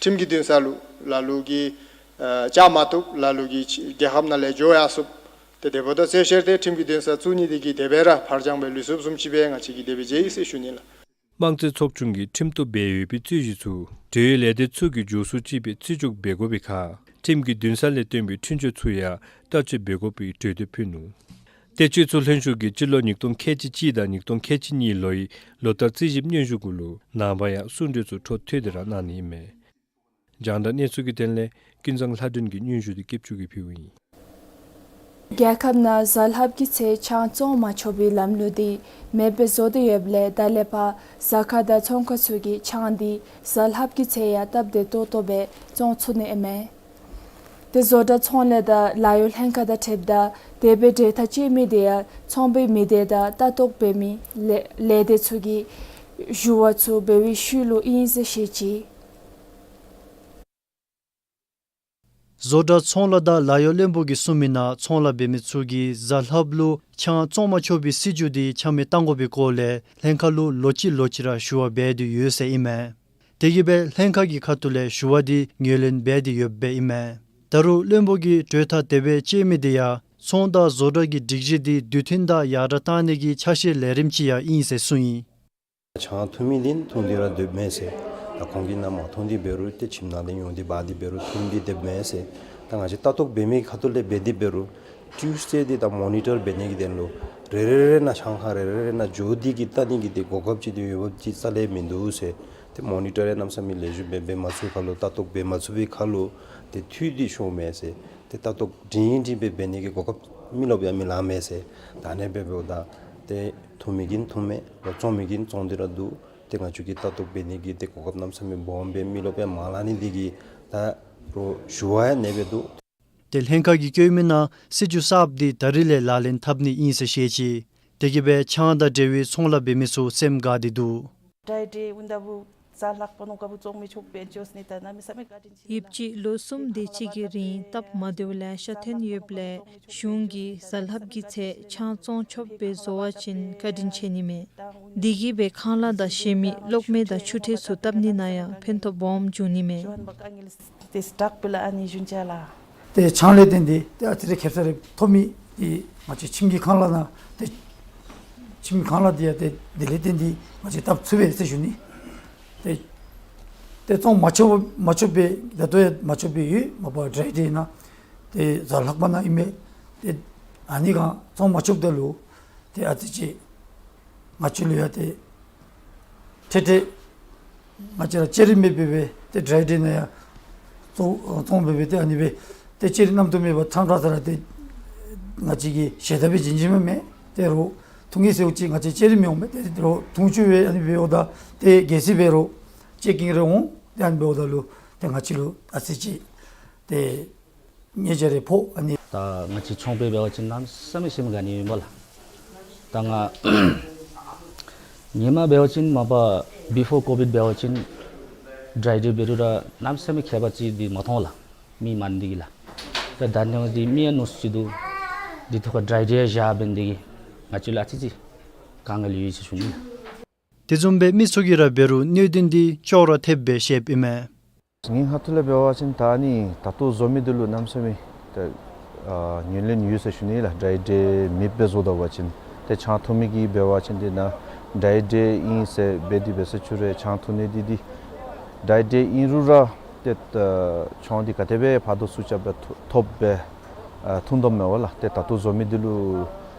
ཁྲིམས་ཀྱི་འདུན་ས་ལུ་ལ་ལུ་གིས་ཨ་བཅར་མ་བཏུབ། ལ་ལུ་གིས་རྒྱལ་ཁབ་ནང་ལས་འགྱོ་ཡར་སོངམ། ཏེ་དེ་འབདཝ་ད་རྩོད་བཤེར་འདི་ཁྲིམས་ཀྱི་འདུན་ས་བཙུགས་ནི་འདི་གིས་དེ་སྦེ་ར་ཕར་འགྱངས་སྦེ་ལུས་སོངམ་བཟུམ་ཅིག་སྦེ་ང་བཅས་ཀྱིས་དེ་སྦེ་མཇལ་ཡི་ཟེར་ཞུ་ནི་ལགས། དམངས་རྩིས་ཚོགས་ཆུང་གིས་ཁྲིམས་གཏུག་འབད་ཡོད་པའི་རྩོད་གཞི་ཚུ་འབྲེལ་ཡོད་ལས་སྡེ་ཚུ་གིས་མགྱོགས་སུ་ཅིག་སྦེ་རྩིས་འཇོག་འབད་དགོ་པའི་ཁར་ཁྲིམས་ཀྱི་འདུན་ས་ལས་བཏོན་པའི་འཁྲུན་ཆོད་ཚུ་ཡང་བསྟར་སྤྱོད་འབད་དགོ་པའི་གྲོས་འདེབས་ཕུལ་ནུག། ཏེ་སྤྱི་ཚོགས་ལྷན་བཞུགས་ཀྱིས་སྤྱི་ལོ་ཉིས་སྟོང་ཁལ་གཅིག་གཅིག་དང་ཉིས་སྟོང་ཁལ་གཅིག་གཉིས་ལོའི་ལོ་བསྟར་རྩིས་ཞིབ་སྙན་ཞུ་གུ་ལུ་ནངས་པ་ཡང་གསུང་གྲོས་ཚུ་འཕྲོ་མཐུད་དེ་ར་གནང་ནི་ཨིན་མས། རྒྱང་བསྒྲགས་གནས་ཚུལ་གྱི་དོན་ལས་ཀུན་བཟང་ལྷ་སྒྲོན་གྱི་སྙན་ཞུ་འདི་སྐྱིད་ཆུ་གིས་ཕུལཝ་ཨིན། རྒྱལ་ཁབ་ནང་གཟའ་ལྷགཔ་གི་ཚེ་ཆང་བཙོང་མ་ཆོག་པའི་ལམ་ལུགས་འདི་མེདཔ་བཟོ་སྟེ་ཡོདཔ་ལས་ད་ལས་ཕར་ཟ་ཁང་དང་ཚོང་ཁང་ཚུ་གིས་ཆང་འདི་གཟའ་ལྷགཔ་གི་ཚེ་ཡང་སྟབས་བདེ་ཏོག་ཏོ་སྦེ་བཙོང་ཚུགས་ནི་ཨིན་མས། ཏེ་བཟོ་གྲྭ་ཚོང་ལས་དང་ལཱ་གཡོག་ལྷན་ཁག་དང་འཁྲིལཝ་ད་དེ་སྦེ་འབྲེལ་ཐག་བཅད་མི་དེ་ཡང་ཚོང་པའི་མི་སྡེ་དང་ལྟ་རྟོག་འབད་མི་ལས་ལས་སྡེ་ཚུ་གིས་ཞུ་བ་ཚུ་འབད་བའི་ཤུལ་ལུ་ཨིན་ཟེར་བཤད་ཅི། བཟོ་གྲྭ་ཚོང་ལཱ་དང་ལཱ་གཡོག་བློན་པོ་གིས་གསུངས་མི་ནང་ཚོང་ལཱ་འབད་མི་ཚུ་གིས་གཟའ་ལྷགཔ་ལུ་ཆང་བཙོང་མ་ཆོག་པའི་སྲིད་བྱུས་འདི་ཆ་མེད་གཏང་དགོ་པའི་སྐོར་ལས་ལྷན་ཁག་ལུ་ལོ་གཅིག་ལོ་གཅིག་ར་ཞུ་བ་འབད་དེ་ཡོད་ཟེར་ཨིན་མས། དེ་གིས་སྦེ་ལྷན་ཁག་གི་ཁ་ཐུག་ལས་ཞུ་བ་འདི་ངོས་ལེན་འབད་དེ་ཡོདཔ་སྦེ་ཨིན་མས། ད་རུང་བློན་པོ་གིས་གྲོས་ཐག་དེ་སྦེ་བཅད་མི་འདི་ཡང་ཚོང་དང་བཟོ་གྲྭ་གི་སྒྲིག་གཞི་འདི་དུས་མཐུན་དང་ཡར་དྲག་གཏང་ནི་གི་ཆ་ཤས་ལས་རིམ་ཅིག་ཡང་ཨིན་ཟེར་གསུངས་ཡི། ཆང་འཐུང་མི་འདི་འཐུང་སྟེ་ར་སྡོདཔ་མས་ཟེར། ད་ཁོང་གིས་ནཱ་མ་འཐུང་སྟེ་འབད་རུང་ཏེ་ཁྱིམ་ནང་ལས་ཡོང་སྟེ་འབག་སྟེ་འབད་རུང་འཐུང་སྟེ་སྡོདཔ་མས་ཟེར། ད་ང་བཅས་ལྟ་རྟོག་འབད་མི་ཁ་ཐུག་ལས་འབད་དེ་འབད་རུང་ཊིའུསི་ཌེ་འདི་ད་མོ་ནི་ཊར་འབད་ནི་གི་དོན་ལུ་རེ་རེ་རེ་ནང་ཆང་ཁང་རེ་རེ་རེ་ནང་འགྱོ་སྟེ་གིས་བལྟ་ནི་གི་ཏེ་གོ་སྐབས་ཅིག་འདི་འོས་འབབ་ཅིག་རྩ་ལས་མིན་འདུག་ཟེར། ཏེ་མོ་ནི་ཊར་ཡང་གནམ་མེད་ས་མེད་ལེགས་ཤོམ་སྦེ་འབད་མ་ཚུགས་ཁར་ལུ་ལྟ་རྟོག་འབད་མ་ཚུགས་པའི་ཁར་ལུ་ཏེ་འཐུས་འདི་ཤོརཝ་མས་ཟེར། ཏེ་ལྟ་རྟོག་སྒྲིང་སྒྲི་སྦེ་འབད་ནི་གི་གོ་སྐབས་མི་ལོག་པར་མི་ལང་མས་ཟེར། ད་ཨ་ནི་སྦེ་འབདཝ་ད་ཏེ་འཐུང་མི་གིས་འཐུངམ་མས། རོགས་བཙོང་མི་གིས་བཙོང་སྟེ་ར་འདུག། ཏེ་ང་བཅས་ཀྱིས་ལྟ་རྟོག་འབད་ནི་གི་ཏེ་གོ་སྐབས་གནམ་མེད་ས་མེད་སྦོམ་སྦེ་མི་ལོག་པར་མ་ལང་ནི་འདི་གིས་ད་རོགས་ཞུ་བ་ཡང་ཨ་ནི་སྦེ་འདུག། ཏེ་ལྷན་ཁག་གིས་བཀོད་མི་ནང་སྲིད་བྱུས་གསརཔ་འདི་ད་རིས་ལས་ལག་ལེན་འཐབ་ནི་ཨིན་ཟེར་བཤད་ཅི། དེ་གིས་སྦེ་ཆང་དང་འབྲེལ་བའི་ཚོང་ལཱ་འབད་མི་ཚུ་སེམས་དགའ་སྟེ་འདུག། ཌའི་ཌེ་ཨིན་ད་བུ་གཟའ་ལྷག་པ་ནང་ག་བུ་བཙོང་མི་ཆོགཔ་སྦེ་བཟོ་ནི་ད་གནམ་མེད་ས་མེད་བཀའ་དྲིན་ཆེ་ལགས། ཡོདཔ་ཅིག་ལོ་གསུམ་དེ་ཅིག་གི་རིང་སྟབས་མ་བདེཝ་ལེ་ཤ་ཐོན་ཡོདཔ་ལས་གཞུང་གིས་གཟའ་ལྷགཔ་གི་ཚེ་ཆང་བཙོང་ཆོགཔ་སྦེ་བཟོ་བ་ཅིན་བཀའ་དྲིན་ཆེ་ནི་མས། དེ་གིས་སྦེ་ཁང་གླ་དང་གཞན་མི་གློག་མེ་དང་ཆུ་འཁྲུད་ཚུ་བཏབ་ནི་ནང་ཡང་ཕན་ཐོགས་སྦོམ་འབྱུང་ནི་མས། ཏེ་སི་ཊོག་པི་ལ་ཨ་ནི་ཞུན་ཅ་ལགས། ཏེ་ཆང་ལས་བརྟེན་ཏེ་ཏེ་ཨ་ཙི་རེ་ཁེབ་ས་རེ་ཐོབ་མི་འདི་ང་བཅས་ཁྱིམ་གྱི་ཁང་གླ་ནང་ཏེ་ཁྱིམ་གྱི་ཁང་གླ་འདི་ཡང་ཏེ་དེ་ལས་བརྟེན་ཏེ་ང་བཅས་བཏབ་ཚུགས་པས་ཟེར་ཞུ་ནི། ཏེ་ཏེ་བཙོང་མ་ཆོག་མ་ཆོགཔ་སྦེ་ད་ལྟོ་ཡང་མ་ཆོགཔ་སྦེ་ཡོད། མ་པ་ཌའི་ཌེ་ནང་ཏེ་གཟའ་ལྷག་པ་ནང་ཨིན་མས། ཏེ་ཨ་ནི་ག་བཙོང་མ་ཆོགཔ་ད་ལུ་ཏེ་ཨ་ཙི་ཅིག་ང་བཅས་ལུ་ཡང་ཏེ་ཏེ་ཏེ་ང་བཅས་ར་ལྕགས་རི་མེདཔ་སྦེ་ཏེ་ཌའི་ཌེ་ནང་ཡང་བཙོང་བཙོང་སྦེ་སྦེ་ཏེ་ཨ་ནི་སྦེ་ཏེ་ལྕགས་རི་རྣམ་རྟོག་མེད་པར་ཚང་དྲགས་ས་ར་ཏེ་ང་བཅས་ཀྱིས་ཞལ་ཏ་སྦེ་བྱིན་བྱིནམ་མས། ཏེ་རོགས་འཐུང་གེ་ཟེརཝ་ཅིག་ང་བཅས་ལྕགས་རི་མི་འོང་མས། ཏེ་རོགས་འཐུང་བཅུག་སྦེ་ཨ་ནི་སྦེ་འོངམ་ད་ཏེ་གལ་སྲིད་འབད་རུང་ཅེཀ་ཀིང་རེ་འོང་། ཏེ་ཨ་ནི་འབདཝ་ད་ལུ་ཏེ་ང་བཅས་ལུ་ཨ་ཙི་ཅིག་ཏེ་ཉེས་ཆད་རེ་ཕོག། ཨ་ནི་ད་ང་བཅས་ཚོང་པ་འབད་བ་ཅིན་གནམ་མེད་ས་མེད་སེམས་དགའ་ནི་ཨིན་པས་ལགས། ད་ང་སྔོན་མ་འབད་བ་ཅིན་མ་པ་བི་ཕོར་ཀོ་བིཌ་འབད་བ་ཅིན་ཌའི་ཌེ་འབད་རུང་ར་གནམ་མེད་ས་མེད་ཁྱད་པར་ཅིག་འདི་མ་མཐོང་ལགས། མི་མང་ནི་འདི་གིས་ལགས། ད་ད་ནི་འདི་མི་ཡང་ནུས་ཅིག་འདུག། འདི་ཐོག་ཁར་ཌའི་ཌེ་བཞག་འབད་ནི་འདི་གིས་ང་བཅས་ལུ་ཨ་ཙི་ཅིག་དཀའ་ངལ་ཡོད་ཟེར་ཞུ་ནི་ལགས། དེ་བཟུམ་སྦེ་མི་ཚུ་གིས་ར་འབད་རུང་གནད་དོན་འདི་ཅོག་ར་འཐདཔ་སྦེ་བཤདཔ་ཨིན་མས། ངེའི་ཁ་ཐུག་ལས་འབད་བ་ཅིན་ད་ཨ་ནི་ད་ལྟོ་བཟོ་མི་འདི་ལུ་གནམ་མེད་ས་མེད་ད་ཨ་ངོས་ལེན་ཡོད་ཟེར་ཞུ་ནི་ལགས། ཌའི་ཌེ་མེདཔ་སྦེ་བཟོ་ད་པ་ཅིན་ཏེ་ཆང་འཐུང་མི་གིས་འབད་བ་ཅིན་ཏེ་ནཱ་ཌའི་ཌེ་ཨིན་ཟེར་འབད་དེ་འབད་ཟེར་ཆུ་རེ་ཆང་འཐུང་ནི་འདི་འདི་ཌའི་ཌེ་ཨིན་རུང་ར་ཏེ་ད་ཆང་འདི་ག་དེ་སྦེ་ཕར་དང་ཚུར་རྐྱབ་སྦེ་ཐོ་ཐོབ་སྦེ་ཨ་འཐུང་དོ་མས་པ་ལགས། ཏེ་ད་ལྟོ་བཟོ་མི་འདི་ལུ་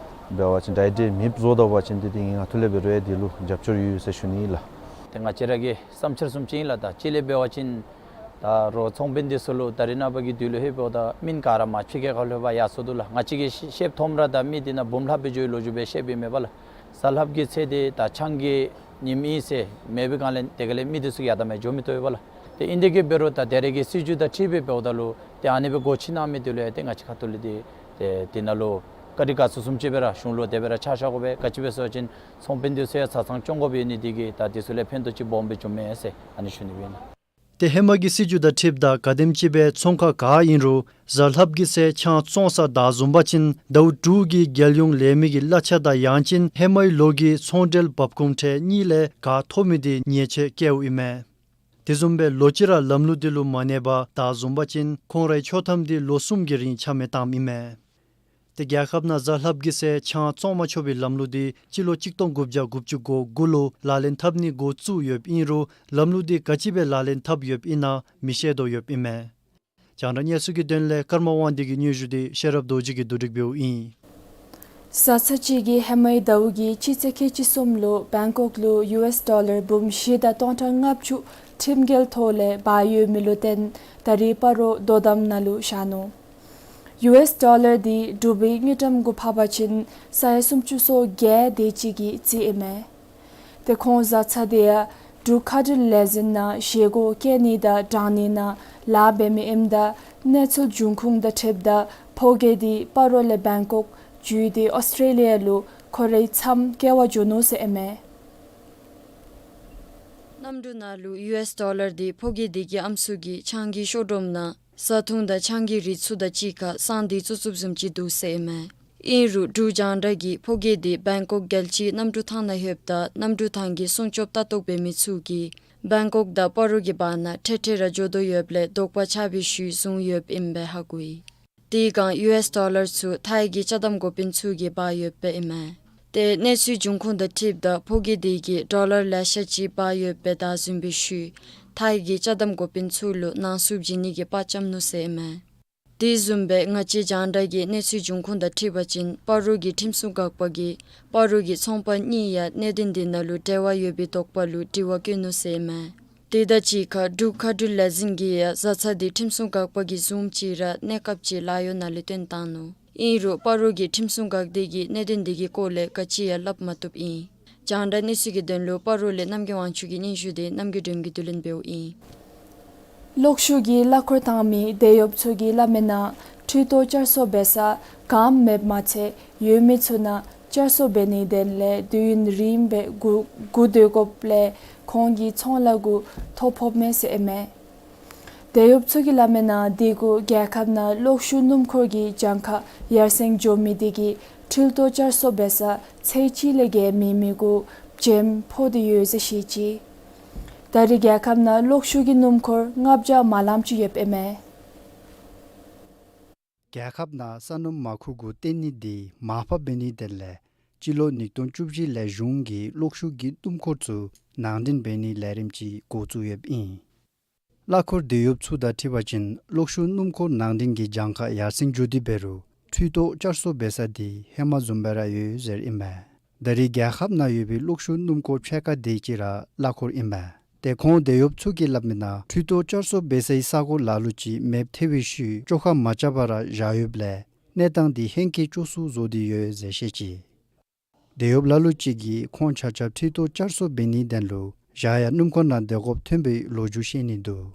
འབད་བ་ཅིན་ཌའི་ཌེ་མེདཔ་བཟོ་ད་པ་ཅིན་ཏེ་འདི་ངེའི་ཁ་ཐུག་ལས་འབད་རུང་ཡང་འདི་ལུ་རྒྱབ་སྐྱོར་ཡོད་ཟེར་ཞུ་ནི་ལགས། ཏེ་ང་བཅས་ར་གི་བསམ་འཆར་བཟུམ་ཅིག་ཨིན་ལགས། ད་གཅིག་ལས་འབད་བ་ཅིན་ད་རོགས་ཚོང་དཔོན་འདི་ཚུ་ལུ་ད་རེས་ནངས་པ་གི་དུས་ལུ་ཧེ་འབདཝ་ད་མི་ག་ར་མ་ཕྱི་རྒྱལ་ཁ་ལུ་འབག་ཡར་སོང་འདུག་ལགས། ང་བཅས་ཀྱིས་ཤེས་ཤེསཔ་མཐོངམ་ར་ད་མི་འདི་ནཱ་འབུམ་ལྷགཔ་སྦེ་འགྱོ་བའི་ལོ་རྒྱུས་སྦེ་བཤདཔ་ཨིན་མས་པ་ལགས། གཟའ་ལྷགཔ་གི་ཚེ་འདི་ད་ཆང་གི་ཉིནམ་ཨིན་ཟེར་མེད་པའི་སྒང་ལས་དེ་ག་ལས་མི་འདི་ཚུ་ཡར་དང་མར་འགྱོ་མི་བཏུབ་པས་པ་ལགས། ཏེ་ཨིན་དེ་གིས་འབད་རུང་ད་ད་རེས་ཀྱི་སྲིད་བྱུས་དང་འཁྲིལ་སྦེ་འབདཝ་ད་ལུ་ཏེ་ཨ་ནི་སྦེ་སྒོ་ཕྱེ་གནང་མི་འདི་ལུ་ཡང་ཏེ་ང་བཅས་ཁ་ཐུག་ལས་ཏེ་ཏེ་འདི་ནང་ལུ་བཀའ་དྲིན་དགའ་ཚོར་བཟུམ་ཅིག་སྦེ་ར་གཞུང་ལུ་དེ་སྦེ་ར་ཕྱག་ཞུ་དགོ་པས། ག་ཅི་སྦེ་ཟེར་བ་ཅིན་ཚོང་དཔོན་འདི་ཚུ་ཡང་ཆ་ཚང་སྐྱོང་དགོཔ་ཡོད་ནི་འདི་གིས་ད་འདི་ཚུ་ལས་ཕན་ཐོགས་ཅིག་སྦོམ་སྦེ་བྱུངམ་མས་ཟེར་ཨ་ནི་ཞུ་ནི་སྦེ་ཨིན། ཏེ་ཧེ་མ་གི་སྲིད་བྱུས་དང་འཁྲིལཝ་ད་ག་དེམ་ཅིག་སྦེ་ཚོང་ཁང་ག་ཨིན་རུང་གཟའ་ལྷགཔ་གི་ཚེ་ཆང་བཙོང་ས་བདའ་བཟུང་པ་ཅིན་ཟླཝ་དྲུག་གི་རྒྱལ་ཡོངས་ལས་མི་གི་གླ་ཆ་དང་ཡང་ཅིན་ཧེ་མའི་ལོ་གི་ཚོང་འབྲེལ་འབབ་ཁུངས་ཁྲལ་གཉིས་ལས་ག་ཐོབ་མི་འདི་ཉེས་ཆད་བཀལཝ་ཨིན་མས། དེ་བཟུམ་སྦེ་ལོ་གཅིག་ར་ལམ་ལུགས་འདི་ལུ་མ་གནས་པར་བདའ་བཟུང་པ་ཅིན་ཁོང་རའི་ཆོག་ཐམ་འདི་ལོ་གསུམ་གྱི་རིང་ཆ་མེད་བཏངམ་ཨིན་མས། ཏེ་རྒྱལ་ཁབ་ནང་གཟའ་ལྷགཔ་གི་ཚེ་ཆང་བཙོང་མ་ཆོག་པའི་ལམ་ལུགས་འདི་སྤྱི་ལོ་གཅིག་སྟོང་དགུ་བརྒྱ་དགུ་བཅུ་གོ་དགུ་ལུ་ལག་ལེན་འཐབ་ནི་འགོ་བཙུགས་ཡོདཔ་ཨིན་རུང་ལམ་ལུགས་འདི་ག་ཅི་སྦེ་ལག་ལེན་འཐབ་ཡོདཔ་ཨིན་ན་མི་ཤེས་དོ་ཡོདཔ་ཨིན་མས། རྒྱང་བསྒྲགས་གནས་ཚུལ་གྱི་དོན་ལས་ཀརྨ་དབང་འདུས་ཀྱི་སྙན་ཞུ་འདི་ཤེས་རབ་རྡོ་རྗེ་གིས་བསྡུ་སྒྲིག་འབདཝ་ཨིན། གཟའ་ཚ་གཅིག་གི་ཧེ་མའི་ཟླཝ་གི་སྤྱི་ཚེས་ཁལ་གཅིག་གསུམ་ལུ་བེང་ཀོག་ལུ་ཡུ་ཨེསི་ཌོ་ལར་འབུམ་བཞི་དང་སྟོང་ཕྲག་ལྔ་བཅུ་ཁྲིམས་འགལ་ཐོག་ལས་འབག་ཡོད་མི་ལུ་བརྟེན་ད་རིས་སྤ་རོ་དོ་དམ་ནང་ལུ་བཞག་ནུག། ཡུ་ཨེསི་ཌོ་ལར་འདི་འབྲུག་པའི་དངུལ་ཀྲམ་གུ་འཕར་བ་ཅིན་ས་ཡ་སུམ་ཅུ་སོ་བརྒྱད་དེ་ཅིག་གི་རྩིས་ཨིན་མས། ཏེ་ཁོང་གཟའ་ཚ་འདི་ཡང་འབྲུག་མཁའ་འགྲུལ་ལས་འཛིན་ནང་བཞེས་སྒོ་བཀལ་ནི་དང་དྲང་ནི་ནང་ལཱ་འབད་མི་ཨིནམ་ད་གནས་ཚུལ་འབྱུང་ཁུངས་དང་འཁྲིལཝ་ད་ཕོ་རྒྱས་འདི་སྤ་རོ་ལས་བེང་ཀོག་བརྒྱུད་དེ་ཨོསི་ཊྲེ་ལི་ཡ་ལུ་ཁོ་རའི་མཚམས་བསྐྱལ་བར་འགྱོ་ནུག་ཟེར་ཨིན་མས། གནམ་གྲུ་ནང་ལུ་ཡུ་ཨེསི་ཌོ་ལར་འདི་ཕོ་རྒྱས་འདི་གི་ཨམ་སྲུ་གིས་ཆང་གི་ཤོག་སྒྲོམ་ནང་བཟའ་འཐུང་དང་ཆང་གི་རིགས་ཚུ་དང་གཅིག་ཁར་བསང་འདི་བཙུགས་བཙུགསཔ་བཟུམ་ཅིག་འདུག་ཟེར་ཨིན་མས། ཨིན་རུང་འབྲུག་རྒྱང་བསྒྲགས་ཀྱིས་ཕོ་རྒྱས་འདི་བེང་ཀོག་རྒྱལ་སྤྱིའི་གནམ་གྲུ་ཐང་ནང་ལྷོདཔ་ད་གནམ་གྲུ་ཐང་གི་སྲུང་སྐྱོབ་ལྟ་རྟོག་འབད་མི་ཚུ་གིས་ བེང་ཀོག་དང་སྤ་རོ་གི་བར་ན་ཐད་ཐད་ར་འགྱོ་དོ་ཡོདཔ་ལས་དོགས་པ་ཆགས་པའི་ཤུལ་བཟུང་ཡོདཔ་ཨིན་པས་ཧ་གོ་ཡི། དེ་སྒང་ཡུ་ཨེསི་ཌོ་ལར་ཚུ་ཐའི་གི་ཅ་དམ་འགོ་དཔོན་ཚུ་གིས་འབག་ཡོདཔ་སྦེ་ཨིན་མས། ཏེ་གནས་ཚུལ་འབྱུང་ཁུངས་དང་འཁྲིལཝ་ད་ཕོ་སྐྱེས་དེ་གིས་ཌོ་ལར་ལེ་ཤ་ཅིག་འབག་ཡོདཔ་སྦེ་བདའ་ཟུན་པའི་ཤུལ་ཐའི་གི་ཅ་དམ་འགོ་དཔོན་ཚུ་ལུ་ནང་བསུབ་བྱིན་ནི་གི་དཔའ་བཅམ་ནུག་ཟེར་ཨིན་མས། དེ་བཟུམ་སྦེ་ང་བཅས་རྒྱང་བསྒྲགས་ཀྱིས་གནས་ཚུལ་འབྱུང་ཁུངས་དང་འཁྲིལ་བ་ཅིན་སྤ་རོ་གི་ཁྲིམས་སྲུང་འགག་པ་གིས་སྤ་རོ་གི་ཚོང་པ་གཉིས་ཡང་གནད་དོན་དེ་ནང་ལུ་འབྲེལ་བ་ཡོད་པའི་དོགས་པ་ལུ་དྲི་བ་བཀོད་ནུག་ཟེར་ཨིན་མས། དེ་དང་གཅིག་ཁར་འབྲུག་མཁའ་འགྲུལ་ལས་འཛིན་གྱིས་ཡང་བཟའ་ཚང་དེ་ཁྲིམས་སྲུང་འགག་པ་གིས་བཟུང་ཅི་ར་གནས་སྐབས་ཅིག་ལཱ་གཡོག་ནང་ལས་བཏོན་བཏང་ནུག། ཨིན་རུང་སྤ་རོ་གི་ཁྲིམས་སྲུང་འགག་སྡེ་གིས་གནད་དོན་དེ་གི་སྐོར་ལས་ག་ཅི་ཡང་སླབ་མ་བཏུབ་ཨིན། རྒྱང་བསྒྲགས་གནས་ཚུལ་གྱི་དོན་ལུ་སྤ་རོ་ལས་རྣམ་རྒྱལ་དབང་ཕྱུག་གི་སྙན་ཞུ་དེ་རྣམ་རྒྱལ་སྒྲོལམ་གྱིས་བསྡུ་ལེན་འབདཝ་ཨིན། གློག་ཤུགས་ཀྱི་གླ་འཁོར་བཏང་མི་དེད་གཡོགཔ་ཚུ་གིས་སླབ་མི་ནང་འཕྲུལ་ཐོག་བསྐྱར་གསོ་འབད་ས་གངམ་མེདཔ་མ་ཚད་ཡོད་མི་ཚུ་ནང་བསྐྱར་གསོ་འབད་ནིའི་དོན་ལས་དུས་ཡུན་རིངམོ་སྦེ་སྒུག་སྒུག་སྡོད་དགོཔ་ལས་ཁོང་གི་ཚོང་ལཱ་གུ་ཐོ་ཕོགཔ་མས་ཟེར་ཨིན་མས། དེད་གཡོགཔ་ཚུ་གིས་སླབ་མི་ནང་དེ་གུ་རྒྱལ་ཁབ་ནང་གློག་ཤུགས་སྣུམ་འཁོར་གྱི་གྱངས་ཁ་ཡར་སེང་འགྱོ་མི་དེ་གིས་འཕྲུལ་ཐོག་བསྐྱར་གསོ་འབད་ས་ཚད་གཅིག་ལས་བརྒལ་མེད་མི་གུ་བྱེམ་ཕོག་སྟེ་ཡོད་ཟེར་བཤད་ཅི། ད་རེས་རྒྱལ་ཁབ་ནང་གློག་ཤུགས་ཀྱི་སྣུམ་འཁོར་ལྔ་བརྒྱ་མ་ལངམ་ཅིག་ཡོདཔ་ཨིན་མས། རྒྱལ་ཁབ་ནང་ས་སྣུམ་མར་ཁུ་གུ་བརྟེན་ནི་དེ་མར་ཕབ་འབད་ནིའི་དོན་ལས་སྤྱི་ལོ་ཉིས་སྟོང་བཅུ་བཞི་ལས་གཞུང་གིས་གློག་ཤུགས་ཀྱི་སྣུམ་འཁོར་ཚུ་ནང་འདྲེན་འབད་ནིའི་ལས་རིམ་ཅིག་འགོ་བཙུགས་ཡོདཔ་ཨིན། གླ་འཁོར་དེད་གཡོགཔ་ཚུ་དང་འཁྲིལ་བ་ཅིན་གློག་ཤུགས་སྣུམ་འཁོར་ནང་འདྲེན་གྱི་གྱངས་ཁ་ཡར་སེང་འགྱོ་དེ་འབད་རུང་འཕྲུལ་ཐོག་བསྐྱར་གསོ་འབད་ས་དེ་ཧེ་མ་བཟུམ་སྦེ་ར་ཡོད་ཟེར་ཨིན་མས། ད་རེས་རྒྱལ་ཁབ་ནང་ཡོད་པའི་གློག་ཤུགས་སྣུམ་འཁོར་ཕྱེད་ཀ་དེ་ཅིག་ར་གླ་འཁོར་ཨིན་མས། ཏེ་ཁོང་དེད་གཡོགཔ་ཚུ་གིས་སླབ་མི་ནང་འཕྲུལ་ཐོག་བསྐྱར་གསོ་འབད་སའི་ས་གོ་ལ་ལུ་ཅིག་མེདཔ་ཐལ་བའི་ཤུལ་བཅོ་ཁ་མ་རྐྱབ་པར་ར་བཞག་ཡོདཔ་ལས་གནས་སྟངས་དེ་ཧེང་སྐལ་སྐྱོ་སུ་བཟོ་སྟེ་ཡོད་ཟེར་བཤད་ཅི། དེད་གཡོགཔ་ལ་ལུ་ཅིག་གིས་ཁོང་ཆ་ཁྱབ་འཕྲུལ་ཐོག་བསྐྱར་གསོ་འབད་ནིའི་དོན་ལུ་བཞག་ཡང་སྣུམ་འཁོར་ནང་སྡོད་དགོཔ་ཐོན་པའི་ལོ་རྒྱུས་བཤད་ནི་འདུག།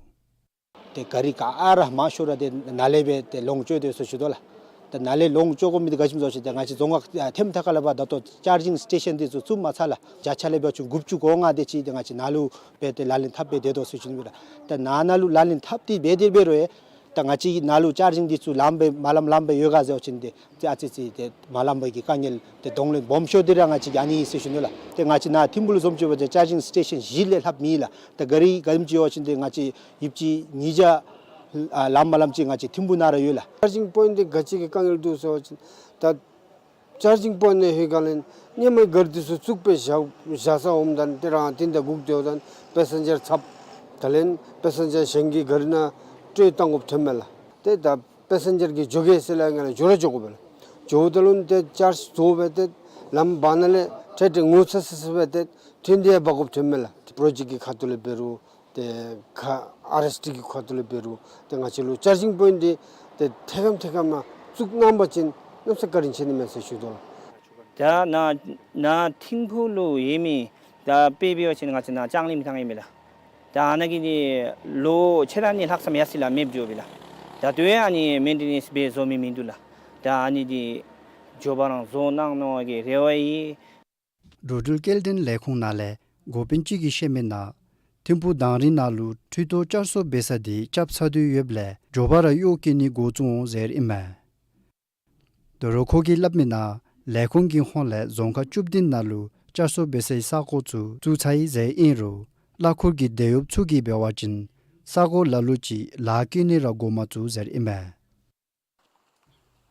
ཏེ་ག་རི་ག་ཨ་ར་མང་ཤོས་ར་ཏེ་ནཱ་ལས་སྦེ་ཏེ་ལོངས་སྤྱོད་དེ་ཟེར་ཞུ་དོ་ལགས། ཏེ་ནཱ་ལས་ལོངས་སྤྱོད་དགོ་མི་འདི་ག་ཅི་སྨོ་ཟེར་བ་ཅིན་ཏེ་ང་བཅས་རྫོང་ཁག་ཨ་ཐེམ་ཐ་ཁ་ལས་ཕར་ད་ལྟོ་ཅར་ཇིང་སི་ཊེ་ཤཱན་འདི་ཚུ་བཙུགས་མ་ཚར་ལགས། བརྒྱ་ཆ་ལས་འབད་བ་ཅིན་དགུ་བཅུ་གོ་ལྔ་དེ་ཅིག་ཏེ་ང་བཅས་ནཱ་ལུ་སྦེ་ཏེ་ལག་ལེན་འཐབ་སྦེ་སྡོད་དོ་ཟེར་ཞུ་ནི་ཨིན་ལགས། ཏེ་ནཱ་ནཱ་ལུ་ལག་ལེན་འཐབ་སྟེ་འབད་དེ་འབད་རུང་ཡང་ད་ང་བཅས་ནཱ་ལུ་ཅར་ཇིང་འདི་ཚུ་ལངམ་སྦེ་མ་ལངམ་ལངམ་སྦེ་ཡོད་ག་ཟེར་བ་ཅིན་ཏེ་ཏེ་ཨ་ཙི་ཅིག་ཏེ་མ་ལངམ་པའི་གི་དཀའ་ངལ་ཏེ་གདོང་ལེན་སྦོམ་ཤོས་འདི་ར་ང་བཅས་ཀྱི་ཨ་ནི་ཨིན་ཟེར་ཞུ་ནི་ལགས། ཏེ་ང་བཅས་ནཱ་ཐིམ་ཕུག་ལུ་བཟུམ་ཅིག་འབད་བ་ཅིན་ཅར་ཇིང་སི་ཊེ་ཤཱན་བཞི་ལས་ལྷགཔ་མེད་ལགས། ཏེ་ག་རི་ག་དེམ་ཅིག་ཡོད་བ་ཅིན་ཏེ་ང་བཅས་ཡོདཔ་ཅིག་ཉིས་བརྒྱ་ཨ་ལངམ་མ་ལངམ་ཅིག་ང་བཅས་ཐིམ་ཕུག་ནང་ར་ཡོད་ལགས། ཅར་ཇིང་པོའིནཊ་འདི་ག་ཅི་གི་དཀའ་ངལ་འདུག་ཟེར་བ་ཅིན་ད་ཅར་ཇིང་པོའིནཊ་ནང་ལྷོད་ག་ལས་སྔོན་མའི་ག་རི་འདི་ཚུ་བཙུགས་སྦེ་བཞག་བཞག་ས་འོངམ་ད་ཏེ་རང་བརྟན་དང་སྒུག་སྡོད་ད་པེ་སེན་ཇར་ཚབ་ད་ལས་པེ་སེན་ཇར་གཞན་གྱི་ག་རི་ནང་སྤྲོད་བཏང་དགོཔ་ཐོནམ་མས་ལགས། ཏེ་ད་པེ་སེན་ཇར་གྱིས་འགྱོ་གེ་ཟེར་ལས་ང་ལས་འགྱོ་ར་འགྱོ་དགོ་པས་ལགས། འགྱོཝ་ད་ལུ་ཏེ་ཅརཇ་བཟོ་སྦེ་ཏེ་ལམ་བར་ན་ལས་ཏེ་ཏེ་ངོ་ཚ་སི་སི་སྦེ་ཏེ་ཐོན་ཏེ་འབག་དགོཔ་ཐོནམ་མས་ལགས། པྲོ་ཇེཀཊ་གི་ཁ་ཐུག་ལས་འབད་རུང་ཏེ་ཁ་ཨར་ཨེསི་ཌི་གི་ཁ་ཐུག་ལས་འབད་རུང་ཏེ་ང་བཅས་ལུ་ཅར་ཇིང་པོའིནཊ་འདི་ཏེ་ཐད་ཁརམ་ཐད་ཁརམ་ནང་བཙུགས་གནང་པ་ཅིན་གནམ་ས་བཀའ་དྲིན་ཆེ་ནི་མས་ཟེར་ཞུ་དོ་ལགས། ད་ནཱ་ནཱ་ཐིམ་ཕུག་ལུ་ཡོད་མི་ད་དཔེ་འབད་བ་ཅིན་ང་བཅས་ནཱ་ལྕང་གླིང་མི་ཐང་ཨིན་མས་ལགས། ད་ཨ་ནཱ་གི་འདི་ལོ་ཕྱེད་དང་གཉིས་ལྷག་ཙམ་ཡར་སོང་ཡི་ལགས། མེདཔ་འགྱོ་བས་ལགས། ད་ལྟོ་ཡང་ཨ་ནི་མེན་ཊེ་ནེནསི་སྦེ་བཟོ་མི་མིན་འདུག་ལགས། ད་ཨ་ནི་འདི་མགྱོགས་པ་ར་བཟོ་གནང་ནི་གི་རེ་བ་ཡོད། འགྲོ་འགྲུལ་སྐྱེལ་འདྲེན་ལས་ཁུངས་ནང་ལས་འགོ་དཔོན་ཅིག་གིས་བཤད་མི་ནང་ཐིམ་ཕུག་དང་རི་ནང་ལུ་འཕྲུལ་ཐོག་བསྐྱར་གསོ་འབད་ས་དེ་རྐྱབ་ཚར་དོ་ཡོདཔ་ལས་མགྱོགས་པ་ར་གཡོག་བཀོལ་ནི་འགོ་བཙུགས་འོང་ཟེར་ཨིན་མས། དོ་རུང་ཁོ་གིས་སླབ་མི་ནང་ལས་ཁུངས་ཀྱི་ཧོངས་ལས་རྫོང་ཁག་བཅུ་བདུན་ནང་ལུ་བསྐྱར་གསོ་འབད་སའི་ས་གོ་ཚུ་བཙུགས་ཚར་ཡི་ཟེར་ཨིན་རུང་གླ་འཁོར་གྱི་དེད་གཡོགཔ་ཚུ་གིས་འབད་བ་ཅིན་ས་གོ་ལ་ལུ་ཅིག་ལཱ་བཀོལ་ནི་ར་འགོ་མ་བཙུགས་ཟེར་ཨིན་མས།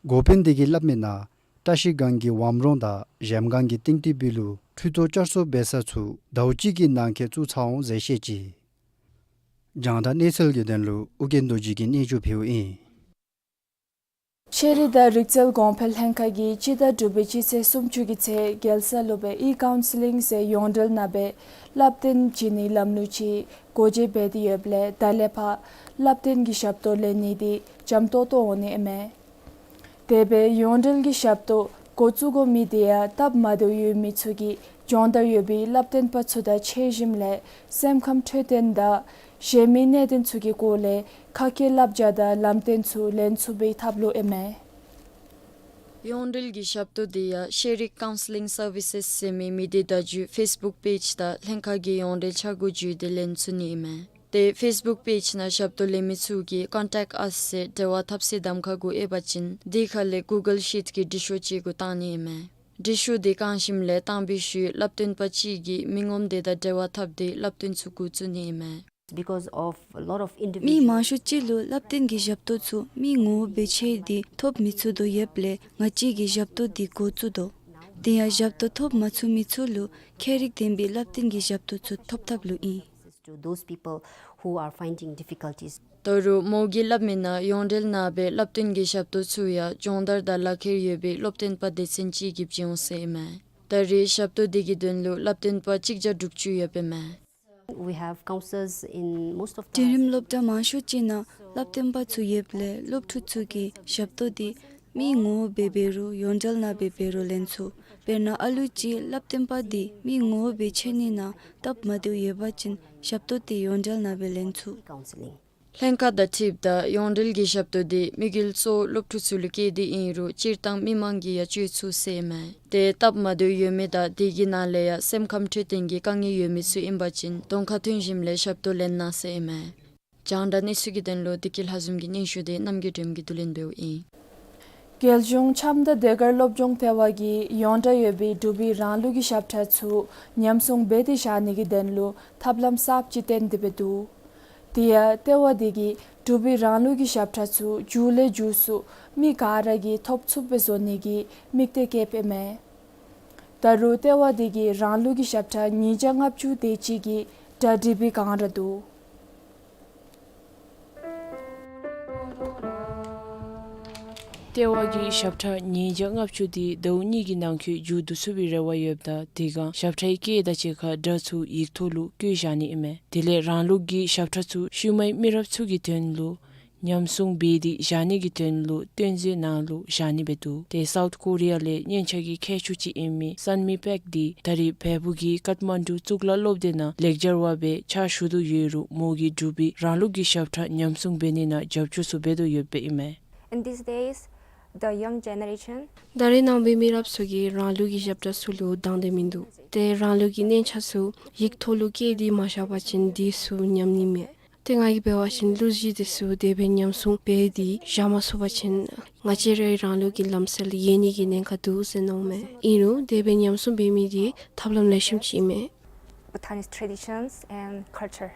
འགོ་དཔོན་དེ་གིས་སླབ་མི་ནང་བཀྲ་ཤིས་སྒང་གི་ཝམ་རོང་དང་གཞལམ་སྒང་གི་སྟེང་ཏི་པི་ལུ་འཕྲུལ་ཐོག་བསྐྱར་གསོ་འབད་ས་ཚུ་ཟླཝ་གཅིག་གི་ནང་འཁོད་བཙུགས་ཚར་འོང་ཟེར་བཤད་ཅི། རྒྱང་བསྒྲགས་གནས་ཚུལ་གྱི་དོན་ལུ་ཨོ་རྒྱན་རྡོ་རྗེ་གིས་སྙན་ཞུ་ཕུལཝ་ཨིན། ཤེས་རིག་དང་རིག་རྩལ་གོང་འཕེལ་ལྷན་ཁག་གིས་སྤྱི་ཟླ་དྲུག་པའི་སྤྱི་ཚེས་སུམ་ཅུ་གི་ཚེས་རྒྱལ་ས་ལུ་སྦེ་ཨི་ཀའུན་སི་ལིང་ཟེར་ཡོངས་འབྲེལ་ནང་སྦེ་བསླབ་སྟོན་བྱིན་ནིའི་ལམ་ལུགས་ཅིག་སྒོ་འབྱེད་འབད་དེ་ཡོདཔ་ལས་ད་ལས་ཕར་བསླབ་སྟོན་གྱི་ཞབས་ཏོག་ལེན་ནི་དེ་འཇམ་ཏོག་ཏོ་འོང་ནི་ཨིན་མས། དེ་སྦེ་ཡོངས་འབྲེལ་གྱི་ཞབས་ཏོག་འགོ་བཙུགས་དགོ་མི་དེ་ཡང་སྟབས་མ་བདེཝ་ཡོད་མི་ཚུ་གིས་སྦྱོང་བརྡར་ཡོད་པའི་བསླབ་སྟོན་པ་ཚུ་དང་ཕྱད་ཞིནམ་ལས་སེམས་ཁམས་འཕྲོད་བསྟེན་དང་གཞན་མི་གནད་དོན་ཚུ་གི་སྐོར་ལས་ཁ་སྐད་བསླབ་བྱ་དང་ལམ་སྟོན་ཚུ་ལེན་ཚུགས་པའི་ཐབས་ལུ་ཨིན་མས། ཡོངས་འབྲེལ་གྱི་ཞབས་ཏོག་དེ་ཡང་ཤེས་རིག་ཀའུན་སི་ལིང་སར་བི་སེས་ཟེར་མི་མི་སྡེ་བརྡ་བརྒྱུད་ཕེསི་བུཀ་པེཇ་དང་ལྷན་ཁག་གི་ཡོངས་འབྲེལ་འཆར་སྒོ་བརྒྱུད་དེ་ལེན་ཚུགས་ནི་ཨིན་མས། ཏེ་ཕེསི་བུཀ་པེཇ་ནང་ཞབས་ཏོག་ལེན་མི་ཚུ་གིས་ཀོན་ཊེཀཊ་ཨས་ཟེར་འབྲེལ་བ་ཐབས་ཟད་གདམ་ཁ་གུ་ཨེབ་པ་ཅིན་དེ་ཁ་ལས་གུ་གཱལ་ཤིཊ་གི་འབྲི་ཤོག་ཅིག་གུ་བཏང་ནི་ཨིན་མས། འདྲི་ཞུ་དེ་གང་ཞིནམ་ལས་བཏང་པའི་ཤུལ་བསླབ་སྟོན་པ་གཅིག་གིས་མི་ངོམ་དེ་དང་འབྲེལ་བ་འཐབ་སྟེ་བསླབ་སྟོན་ཚུ་འགོ་བཙུགས་ནི་ཨིན་མས། Because of a lot of individual མི་མང་ཤོས་ཅིག་ལུ་བསླབ་སྟོན་གྱི་ཞབས་ཏོག་ཚུ་མི་ངོ་བོ་འབད་ཆེ་དེ་ཐོབ་མི་ཚུགས་དོ་ཡོདཔ་ལས་ང་བཅས་ཀྱིས་ཞབས་ཏོག་དེ་འགོ་བཙུགས་དོ། དེ་ཡང་ཞབས་ཏོག་ཐོབ་མ་ཚུགས་མི་ཚུ་ལུ་ཁྱད་རིག་ལྡན་པའི་བསླབ་སྟོན་གྱི་ཞབས་ཏོག་ཚུ་ཐོབ་ཐབས་ལུ་ཨིན། To those people who are finding difficulties. ད་རུང་མོ་གིས་སླབ་མི་ནང་ཡོངས་འབྲེལ་ནང་སྦེ་བསླབ་སྟོན་གྱི་ཞབས་ཏོག་ཚུ་ཡང་སྦྱོང་བརྡར་དང་ལག་ཁྱེར་ཡོད་པའི་སློབ་སྟོན་པ་སྡེ་ཚན་གཅིག་གིས་བྱིན་འོང་ཟེར་ཨིན་མས། ད་རེས་ཞབས་ཏོག་དེ་གི་དོན་ལུ་བསླབ་སྟོན་པ་གཅིག་བརྒྱ་དྲུག་ཅུ་ཡོདཔ་ཨིན་མས། We have counselors in most of the འབྲིང་རིམ་སློབ་གྲྭ་མང་ཤོས་ཅིག་ནང་བསླབ་སྟོན་པ་ཚུ་ཡོདཔ་ལས་སློབ་ཕྲུག་ཚུ་གིས་ཞབས་ཏོག་དེ་མི་ངོ་བོ་སྦེ་འབད་རུང་ཡོངས་འབྲེལ་ནང་སྦེ་འབད་རུང་ལེན་ཚུགས། དཔེར་ན་ཨ་ལུ་ཅིག་བསླབ་སྟོན་པ་དེ་མི་ངོ་བོ་སྦེ་ཆེ་ནི་ནང་སྟབས་མ་བདེཝ་ཡོད་པ་ཅིན་ཞབས་ཏོག་དེ་ཡོངས་འབྲེལ་ནང་སྦེ་ལེན་ཚུགས། Counseling. ལྷན་ཁག་དང་འཁྲིལཝ་ད་ཡོངས་འབྲེལ་གྱི་ཞབས་ཏོག་དེ་དམིགས་ཡུལ་གཙོ་བོ་སློབ་ཕྲུག་ཚུ་ལུ་བསྐྱེད་དེ་ཨིན་རུང་སྤྱིར་བཏང་མི་མང་གིས་ཡང་སྤྱོད་ཚུགས་ཟེར་ཨིན་མས། ཏེ་སྟབས་མ་བདེཝ་ཡོད་མི་དང་དེ་གི་ནང་ལས་ཡང་སེམས་ཁམས་འཕྲོད་བསྟེན་གྱི་དཀའ་ངལ་ཡོད་མི་ཚུ་ཨིན་པ་ཅིན་གདོང་ཁར་ཐོན་ཞིནམ་ལས་ཞབས་ཏོག་ལེན་གནང་ཟེར་ཨིན་མས། རྒྱང་བསྒྲགས་གནས་ཚུལ་གྱི་དོན་ལུ་བདེ་སྐྱིད་ལྷ་འཛོམས་ཀྱི་སྙན་ཞུ་དེ་རྣམ་རྒྱལ་སྒྲོལམ་གྱིས་བསྡུ་ལེན་འབདཝ་ཨིན། རྒྱལ་གཞུང་ཁྱིམ་དང་སྡེ་དཀར་སློབ་སྦྱོང་ལྟེ་བ་གིས་ཡོངས་གྲགས་ཡོད་པའི་འབྲུག་པའི་རང་ལུགས་ཀྱི་ཞབས་ཁྲ་ཚུ་ཉམས་སྲུང་འབད་དེ་བཞག་ནི་གི་དོན་ལུ་ཐབས་ལམ་གསརཔ་ཅིག་བཏོན་ཏེ་འབད་འདུག། དེ་ཡང་ལྟེ་བ་དེ་གིས་འབྲུག་པའི་རང་ལུགས་ཀྱི་ཞབས་ཁྲ་ཚུ་མཇུག་ལས་མཇུག་སུ་མི་ག་ར་གིས་ཐོབ་ཚུགསཔ་སྦེ་བཟོ་ནི་གི་དམིགས་གཏད་བསྐྱེདཔ་ཨིན་མས། ད་རུང་ལྟེ་བ་དེ་གིས་རང་ལུགས་ཀྱི་ཞབས་ཁྲ་ཉིས་བརྒྱ་ལྔ་བཅུ་དེ་ཅིག་གི་གྲ་སྒྲིག་འབད་བའི་བསྒང་ར་འདུག། ལྟེ་བ་གིས་ཞབས་ཁྲ་ཉིས་བརྒྱ་ལྔ་བཅུ་དེ་ཟླཝ་གཉིས་ཀྱི་ནང་འཁོད་མཇུག་བསྡུ་ཚུགས་པའི་རེ་བ་ཡོདཔ་ད་དེ་སྒང་ཞབས་ཁྲའི་སྐད་དང་གཅིག་ཁར་སྒྲ་ཚུ་ཡིག་ཐོག་ལུ་བཀོད་བཞག་ནི་ཨིན་མས། དེ་ལས་རང་ལུགས་ཀྱི་ཞབས་ཁྲ་ཚུ་ཤུལ་མའི་མི་རབས་ཚུ་གི་དོན་ལུ་ཉམས་སྲུང་འབད་དེ་བཞག་ནི་གི་དོན་ལུ་སྟོན་རྩེ་ནང་ལུ་བཞག་ནི་འབད་འདུག། ཏེ་སའུཐ་ཀོ་རི་ཡ་ལས་སྙན་ཆ་གི་མཁས་མཆོག་ཅིག་ཨིན་མི་སན་མི་པེག་དེ་ད་རེས་བལ་པོ་གི་ཀཏ་མན་ཌུ་གཙུག་ལག་སློབ་སྡེ་ནང་ལེགས་སྦྱར་བ་སྦེ་ཕྱག་ཞུ་དོ་ཡོད་རུང་མོ་གིས་འབྲུག་པའི་རང་ལུགས་ཀྱི་ཞབས་ཁྲ་ཉམས་སྲུང་འབད་ནི་ནང་རྒྱབ་སྐྱོར་ཚུ་འབད་དོ་ཡོདཔ་ཨིན་མས། In these days, the young generation ད་རེས་ནངས་པའི་མི་རབས་ཚུ་གིས་རང་ལུགས་ཀྱི་ཞབས་ཁྲ་ཚུ་ལུ་དང་འདོད་མིན་འདུག། ཏེ་རང་ལུགས་ཀྱི་སྙན་ཆ་ཚུ་ཡིག་ཐོག་ལུ་བཀོད་དེ་མ་བཞག་པ་ཅིན་དེ་ཚུ་ཉམས་ནི་མས། ཏེ་ང་གིས་འབད་བ་ཅིན་གླུ་གཞས་དེ་ཚུ་དེ་སྦེ་ཉམས་སྲུང་འབད་དེ་བཞག་མ་ཚུགས་པ་ཅིན་ང་བཅས་རའི་རང་ལུགས་ཀྱི་ལམ་སྲོལ་ཡལ་ནི་གི་ཉེན་ཁ་འདུག་ཟེར་མནོཝ་མས། ཨིན་རུང་དེ་སྦེ་ཉམས་སྲུང་འབད་མི་དེ་ཐབས་ལམ་ལེགས་ཤོམ་ཅིག་ཨིན་མས། Bhutanese traditions and culture.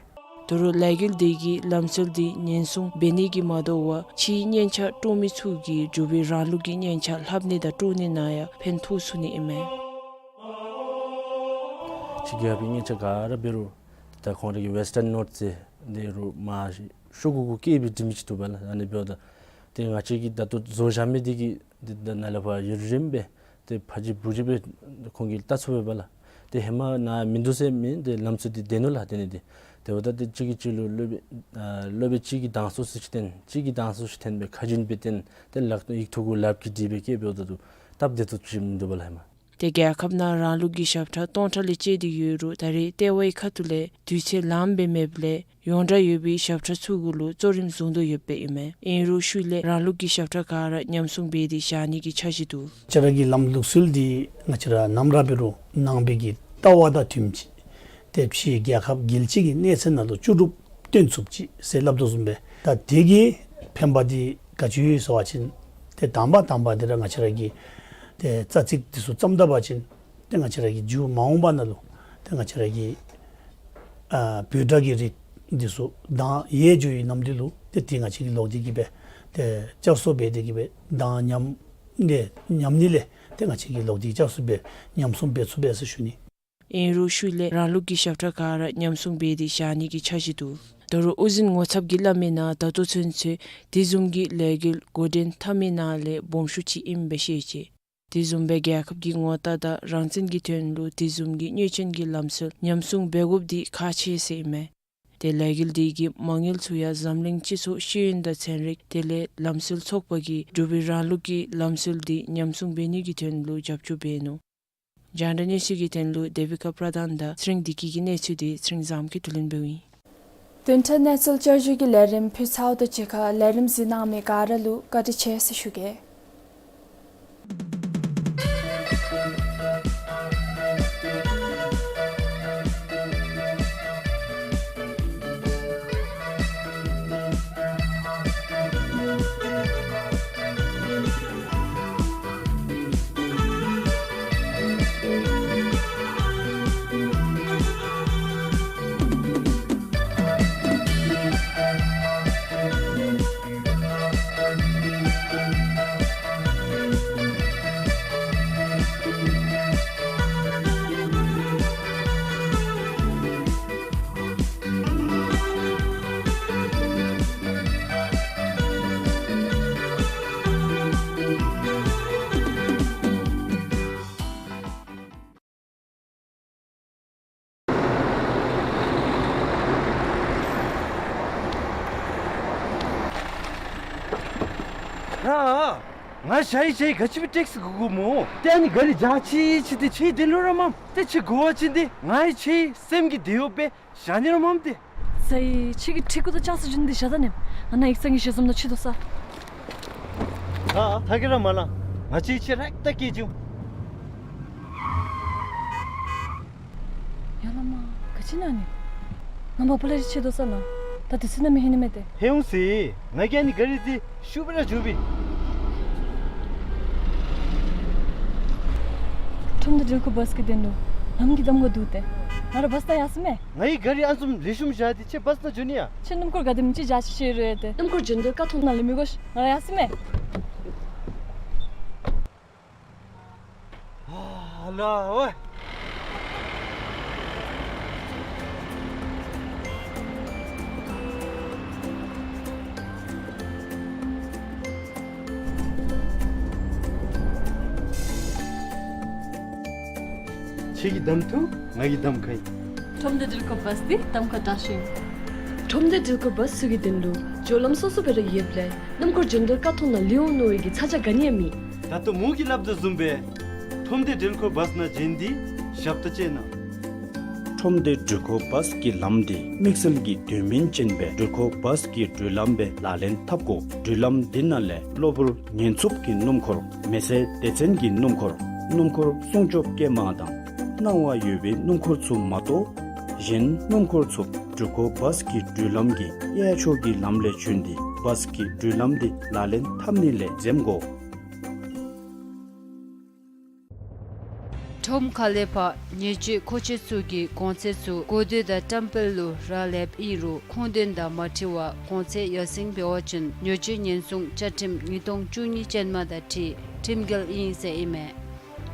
ད་རུང་ལས་འགུལ་དེ་གིས་ལམ་སྲོལ་དེ་ཉེན་སྲུང་འབད་ནི་གིས་མ་དོ་བར་ཕྱིའི་སྙན་ཆ་དཀྲོག་མི་ཚུ་གིས་འབྲུག་པའི་རང་ལུགས་ཀྱི་སྙན་ཆ་ལྷབ་ནི་དང་དཀྲོག་ནི་ནང་ཡང་ཕན་ཐོགས་ཚུགས་ནི་ཨིན་མས། ཕྱི་རྒྱལ་ཁབ་ཀྱི་སྙན་ཆ་ག་ར་འབད་རུང་ད་ཁོང་ར་གི་ཝེསི་ཊརན་ནོཊ་ཟེར་དེ་རུང་མ་ཤོག་གུ་གུ་བཀལ་སྦེ་འབྲི་མི་ཅིག་འདུག་པ་ལགས། ཨ་ནི་འབདཝ་ད་ཏེ་ང་བཅས་ཀྱིས་ད་ལྟོ་བཟོ་བཞག་མི་དེ་གིས་ཏེ་ད་ནཱ་ལས་ཕར་ཡུན་རིངམོ་སྦེ་ཏེ་ཕར་ཅིག་བུ་ཅིག་སྦེ་ཁོང་གིས་བལྟ་ཚུགས་པས་པ་ལགས། ཏེ་ཧེ་མ་ནཱ་མིན་འདུག་ཟེར་མི་ཏེ་ལམ་སྲོལ་དེ་བདེ་ནུག་ལགས། དེ་ནི་དེ་དེ་འབདཝ་ད་ཏེ་གཅིག་གིས་གཅིག་ལུ་སློབ་དཔོན་ཨ་སློབ་དཔོན་གཅིག་གིས་དང་ས་ཚུ་ཅིག་བསྟན་གཅིག་གིས་དང་ས་ཚུ་ཅིག་བསྟན་སྦེ་ཁ་རྒྱུན་སྦེ་བསྟན་ཏེ་ལག་ཡིག་ཐོག་གུ་ལགཔ་གིས་བྲིས་སྦེ་བཀལ་འབདཝ་ད་ཏེ་སྟབས་བདེ་ཏོག་ཏོ་ཅིག་མིན་འདུག་པ་ལགས་ཧེ་མ། ཏེ་རྒྱལ་ཁབ་ནང་རང་ལུགས་ཀྱི་ཞབས་ཁྲ་སྟོང་ཕྲག་ལས་བཅད་དེ་ཡོད་རུང་ད་རེས་ལྟེ་བའི་ཁ་ཐུག་ལས་དུས་ཚོད་ལངམ་སྦེ་མེདཔ་ལས་ཡོངས་གྲགས་ཡོད་པའི་ཞབས་ཁྲ་ཚུ་གུ་ལུ་གཙོ་རིམ་བཟུང་དོ་ཡོདཔ་ཨིན་མས། ཨིན་རུང་ཤུལ་ལས་རང་ལུགས་ཀྱི་ཞབས་ཁྲ་ག་ར་ཉམས་སྲུང་འབད་དེ་བཞག་ནི་གི་འཆར་གཞི་འདུག། ང་བཅས་ར་གི་ལམ་ལུགས་སྲོལ་འདི་ང་བཅས་ར་ནམ་ར་འབད་རུང་ནང་པའི་གི་ལྟ་བ་དང་མཐུནམ་ཅིག་ཏེ་ཕྱིའི་རྒྱལ་ཁབ་རྒྱལ་སྤྱི་གི་གནས་ཚད་ནང་ལུ་ལྕོགས་གྲུབ་སྟོན་ཚུགསཔ་ཅིག་ཟེར་སླབ་དོ་བཟུམ་སྦེ་ད་དེ་གི་ཕན་པ་འདི་ག་ཅི་ཡོད་ཟེར་བ་ཅིན་ཏེ་དང་པ་དང་པ་འདི་ར་ང་བཅས་ར་གི་ཏེ་རྩ་ཚིག་འདི་ཚུ་བརྩམ་ད་པ་ཅིན་ཏེ་ང་བཅས་ར་གི་མཇུག་མ་འོངས་པ་ནང་ལུ་ཏེ་ང་བཅས་ར་གི་ཨ་བོད་སྒྲ་གི་རིགས་འདི་ཚུ་གདངས་ཡལ་འགྱོ་བའི་ནམ་དུས་ལུ་ཏེ་དེ་ང་བཅས་ཀྱིས་ལོག་སྟེ་གི་སྦེ་ཏེ་བསྐྱར་གསོ་འབད་དེ་གི་སྦེ་གདངས་ཉམས་ནི་ཉམས་ནི་ལས་ཏེ་ང་བཅས་ཀྱིས་ལོག་སྟེ་བསྐྱར་གསོ་འབད་ཉམས་སྲུང་འབད་ཚུགས་པས་ཟེར་ཞུ་ནི། ཨིན་རུང་ཤུལ་ལས་རང་ལུགས་ཀྱི་ཞབས་ཁྲ་ག་ར་ཉམས་སྲུང་འབད་དེ་བཞག་ནི་གི་འཆར་གཞི་འདུག། ད་རུང་དབུ་འཛིན་ངོ་ཚབ་ཀྱིས་སླབ་མི་ནང་ད་ལྟོ་ཚུན་ཚོད་དེ་བཟུམ་གྱི་ལས་འགུལ་འགོ་འདྲེན་འཐབ་མི་ནང་ལས་སྦོམ་ཤོས་ཅིག་ཨིནམ་སྦེ་ཤེས་ཅི། དེ་བཟུམ་སྦེ་རྒྱལ་ཁབ་ཀྱི་ངོ་རྟགས་དང་རང་བཙན་གྱི་དོན་ལུ་དེ་བཟུམ་གྱི་གནོད་སྐྱོན་གྱི་ལམ་སྲོལ་ཉམས་སྲུང་འབད་དགོཔ་འདི་ཁག་ཆེ་ཟེར་ཨིན་མས། ཏེ་ལས་འགུལ་འདི་གི་མ་དངུལ་ཚུ་ཡང་འཛམ་གླིང་སྤྱི་ཚོགས་ཤེས་ཡོན་དང་ཚན་རིག་དེ་ལས་ལམ་སྲོལ་ཚོགས་པ་གིས་འབྲུག་པའི་རང་ལུགས་ཀྱི་ལམ་སྲོལ་འདི་ཉམས་སྲུང་འབད་ནི་གི་དོན་ལུ་རྒྱབ་སྐྱོར་འབད་ནུག། རྒྱང་བསྒྲགས་གནས་ཚུལ་གྱི་དོན་ལུ་དེ་བི་ཀ་པྲ་དཱན་དང་ཚེ་རིང་བདེ་སྐྱིད་ཀྱི་གནས་ཚུལ་འདི་ཚེ་རིང་བཟངམོ་གིས་བསྡུ་ལེན་འབདཝ་ཨིན། བདུན་ཕྲག་གནས་ཚུལ་བསྐྱར་ཞུ་གི་ལས་རིམ་ཕུལ་ཚརཝ་དང་གཅིག་ཁར་ལས་རིམ་གཟིགས་གནང་མི་ག་ར་ལུ་བཀའ་དྲིན་ཆེ་ཟེར་ཞུ་གེ། ང་ཞ་ཡི་ཞ་ཡི་ག་ཅི་སྦེ་ཊེག་སི་གོ་དགོ་སྨོ། ཏེ་ཨ་ནི་ག་རི་འཇག་ཅི་ཅི་ཏེ་ཁྱོད་དེ་ལུ་ར་མམ། ཏེ་ཁྱོད་གོ་བ་ཅིན་ཏེ་ང་ཡི་ཁྱོད་སེམས་ཀྱི་དེ་ཡོད་པས། ཞག་ནི་ར་མམ་ཏེ། ཟ་ཡི་ཁྱོད་ཀྱི་ཁྲི་གུ་དང་ལྕགས་སི་རྒྱུན་འདི་བཞག་ད་ནི། ང་ནཱ་ཡིག་ཚང་གི་ཞལ་འཛོམས་ནང་ཁྱོད་དོ་ས། ཨ་ཨ་ཐ་གི་ར་མ་ལང་། ང་ཁྱོད་ཁྱོད་རེག་ཏ་སྐྱེལ་བྱུང་། ཡ་ལ་མ་ག་ཅི་ན་ནི། ང་མ་པ་ལ་རི་ཁྱོད་དོ་ས་ལ། ད་དེ་ཚུ་ན་མི་ཧེ་ནི་མེད་དེ། ཧེ་འོང་སི། ང་གིས་ཨ་ནི་ག་རི་འདི་ཤུགས་སྦེ་ར་རྒྱུག་པས། ཁྲོམ་སྡེ་འགྲུལ་འཁོར་བཱས་ཀྱི་དོན་ལུ་ལམ་གྱི་གདམ་ཁ་འདུག་སྟེ། ང་ར་བཱས་ནང་ཡར་སོང་མས། ང་གིས་ག་རི་ཨ་ནི་བཟུམ་ལེགས་ཤོམ་བཞག་སྟེ་ཁྱོད་བཱས་ནང་འགྱོ་ནི་ཡ། ཁྱོད་སྣུམ་འཁོར་ག་དེམ་ཅིག་འཇག་ཅི་ཤེས་རུང་ཡོད་དེ། སྣུམ་འཁོར་འགྱོ་དོ་ཀ་ཐོང་ནང་ལས་མི་དགོ་ཤིག། ང་ར་ཡར་སོང་མས། ཨ་ལ་ཝེ། ཁྱོད་ཀྱིས་གདམ་ཐུབ། ང་གིས་གདམ་ཁ་ཡི། ཁྲོམ་སྡེ་འགྲུལ་འཁོར་བཱས་འདི་གདམ་ཁ་དྲག་ཤོས། ཁྲོམ་སྡེ་འགྲུལ་འཁོར་བཱས་ཚུ་གི་དོན་ལུ་སྦྱོར་ལམ་སོ་སོ་སྦེ་ར་ཡོདཔ་ལས་སྣུམ་འཁོར་འགྱོ་དོ་ཀ་ཐོང་ནང་ལུས་འོང་མནོ་བའི་གི་ཚ་གྱང་ག་ནི་ཡང་མེད། ད་ལྟོ་མོ་གིས་སླབ་དོ་བཟུམ་སྦེ་ཁྲོམ་སྡེ་འགྲུལ་འཁོར་བཱས་ནང་འགྱོ་སྟེ་ཞབས་ཏོག་སྤྱོད་གནང་། ཁྲོམ་སྡེ་འགྲུལ་འཁོར་བཱས་ཀྱི་ལམ་འདི་དམིགས་བསལ་གྱི་དོན་སྨིན་ཅན་སྦེ་འགྲུལ་འཁོར་བཱས་ཀྱི་འགྲུལ་ལམ་སྦེ་ལག་ལེན་འཐབ་དགོ། འགྲུལ་ལམ་འདི་ནང་ལས་གློ་བུར་ཉེན་འཚུབ་ཀྱི་སྣུམ་འཁོར། མེ་སེར་སྡེ་ཚན་གྱི་སྣུམ་འཁོར། སྣུམ་འཁོར་སྲུང་སྐྱོབ་སྐྱེལ་མ་དང་སྣང་བ་ཡོད་པའི་སྣུམ་འཁོར་ཚུ་མ་གཏོགས་གཞན་སྣུམ་འཁོར་ཚུ་འགྲུལ་འཁོར་བཱས་ཀྱི་འགྲུལ་ལམ་གྱི་གཡས་ཕྱོགས་ཀྱི་ལམ་ལས་བྱོན་ཏེ་བཱས་ཀྱི་འགྲུལ་ལམ་འདི་ལག་ལེན་འཐབ་ནི་ལས་འཛེམ་དགོ། ཁྲོམ་ཁ་ལས་ཕར་ཉེས་སྤྱོད་མཁོ་ཆེ་ཚུ་གི་གོང་ཚད་ཚུ་གོ་ཐོས་དང་བཀྲམ་སྤེལ་ལུ་རག་ལསཔ་ཨིན་རུང་ཁུངས་དོན་དང་མ་འཁྲིལ་བར་གོང་ཚད་ཡར་སེང་འབད་བ་ཅིན་ཉེས་སྤྱོད་ཉེན་སྲུང་བཅའ་ཁྲིམས་ཉིས་སྟོང་བཅུ་གཉིས་ཅན་མ་དང་འཁྲིལ་ཁྲིམས་འགལ་ཨིན་ཟེར་ཨིན་མས།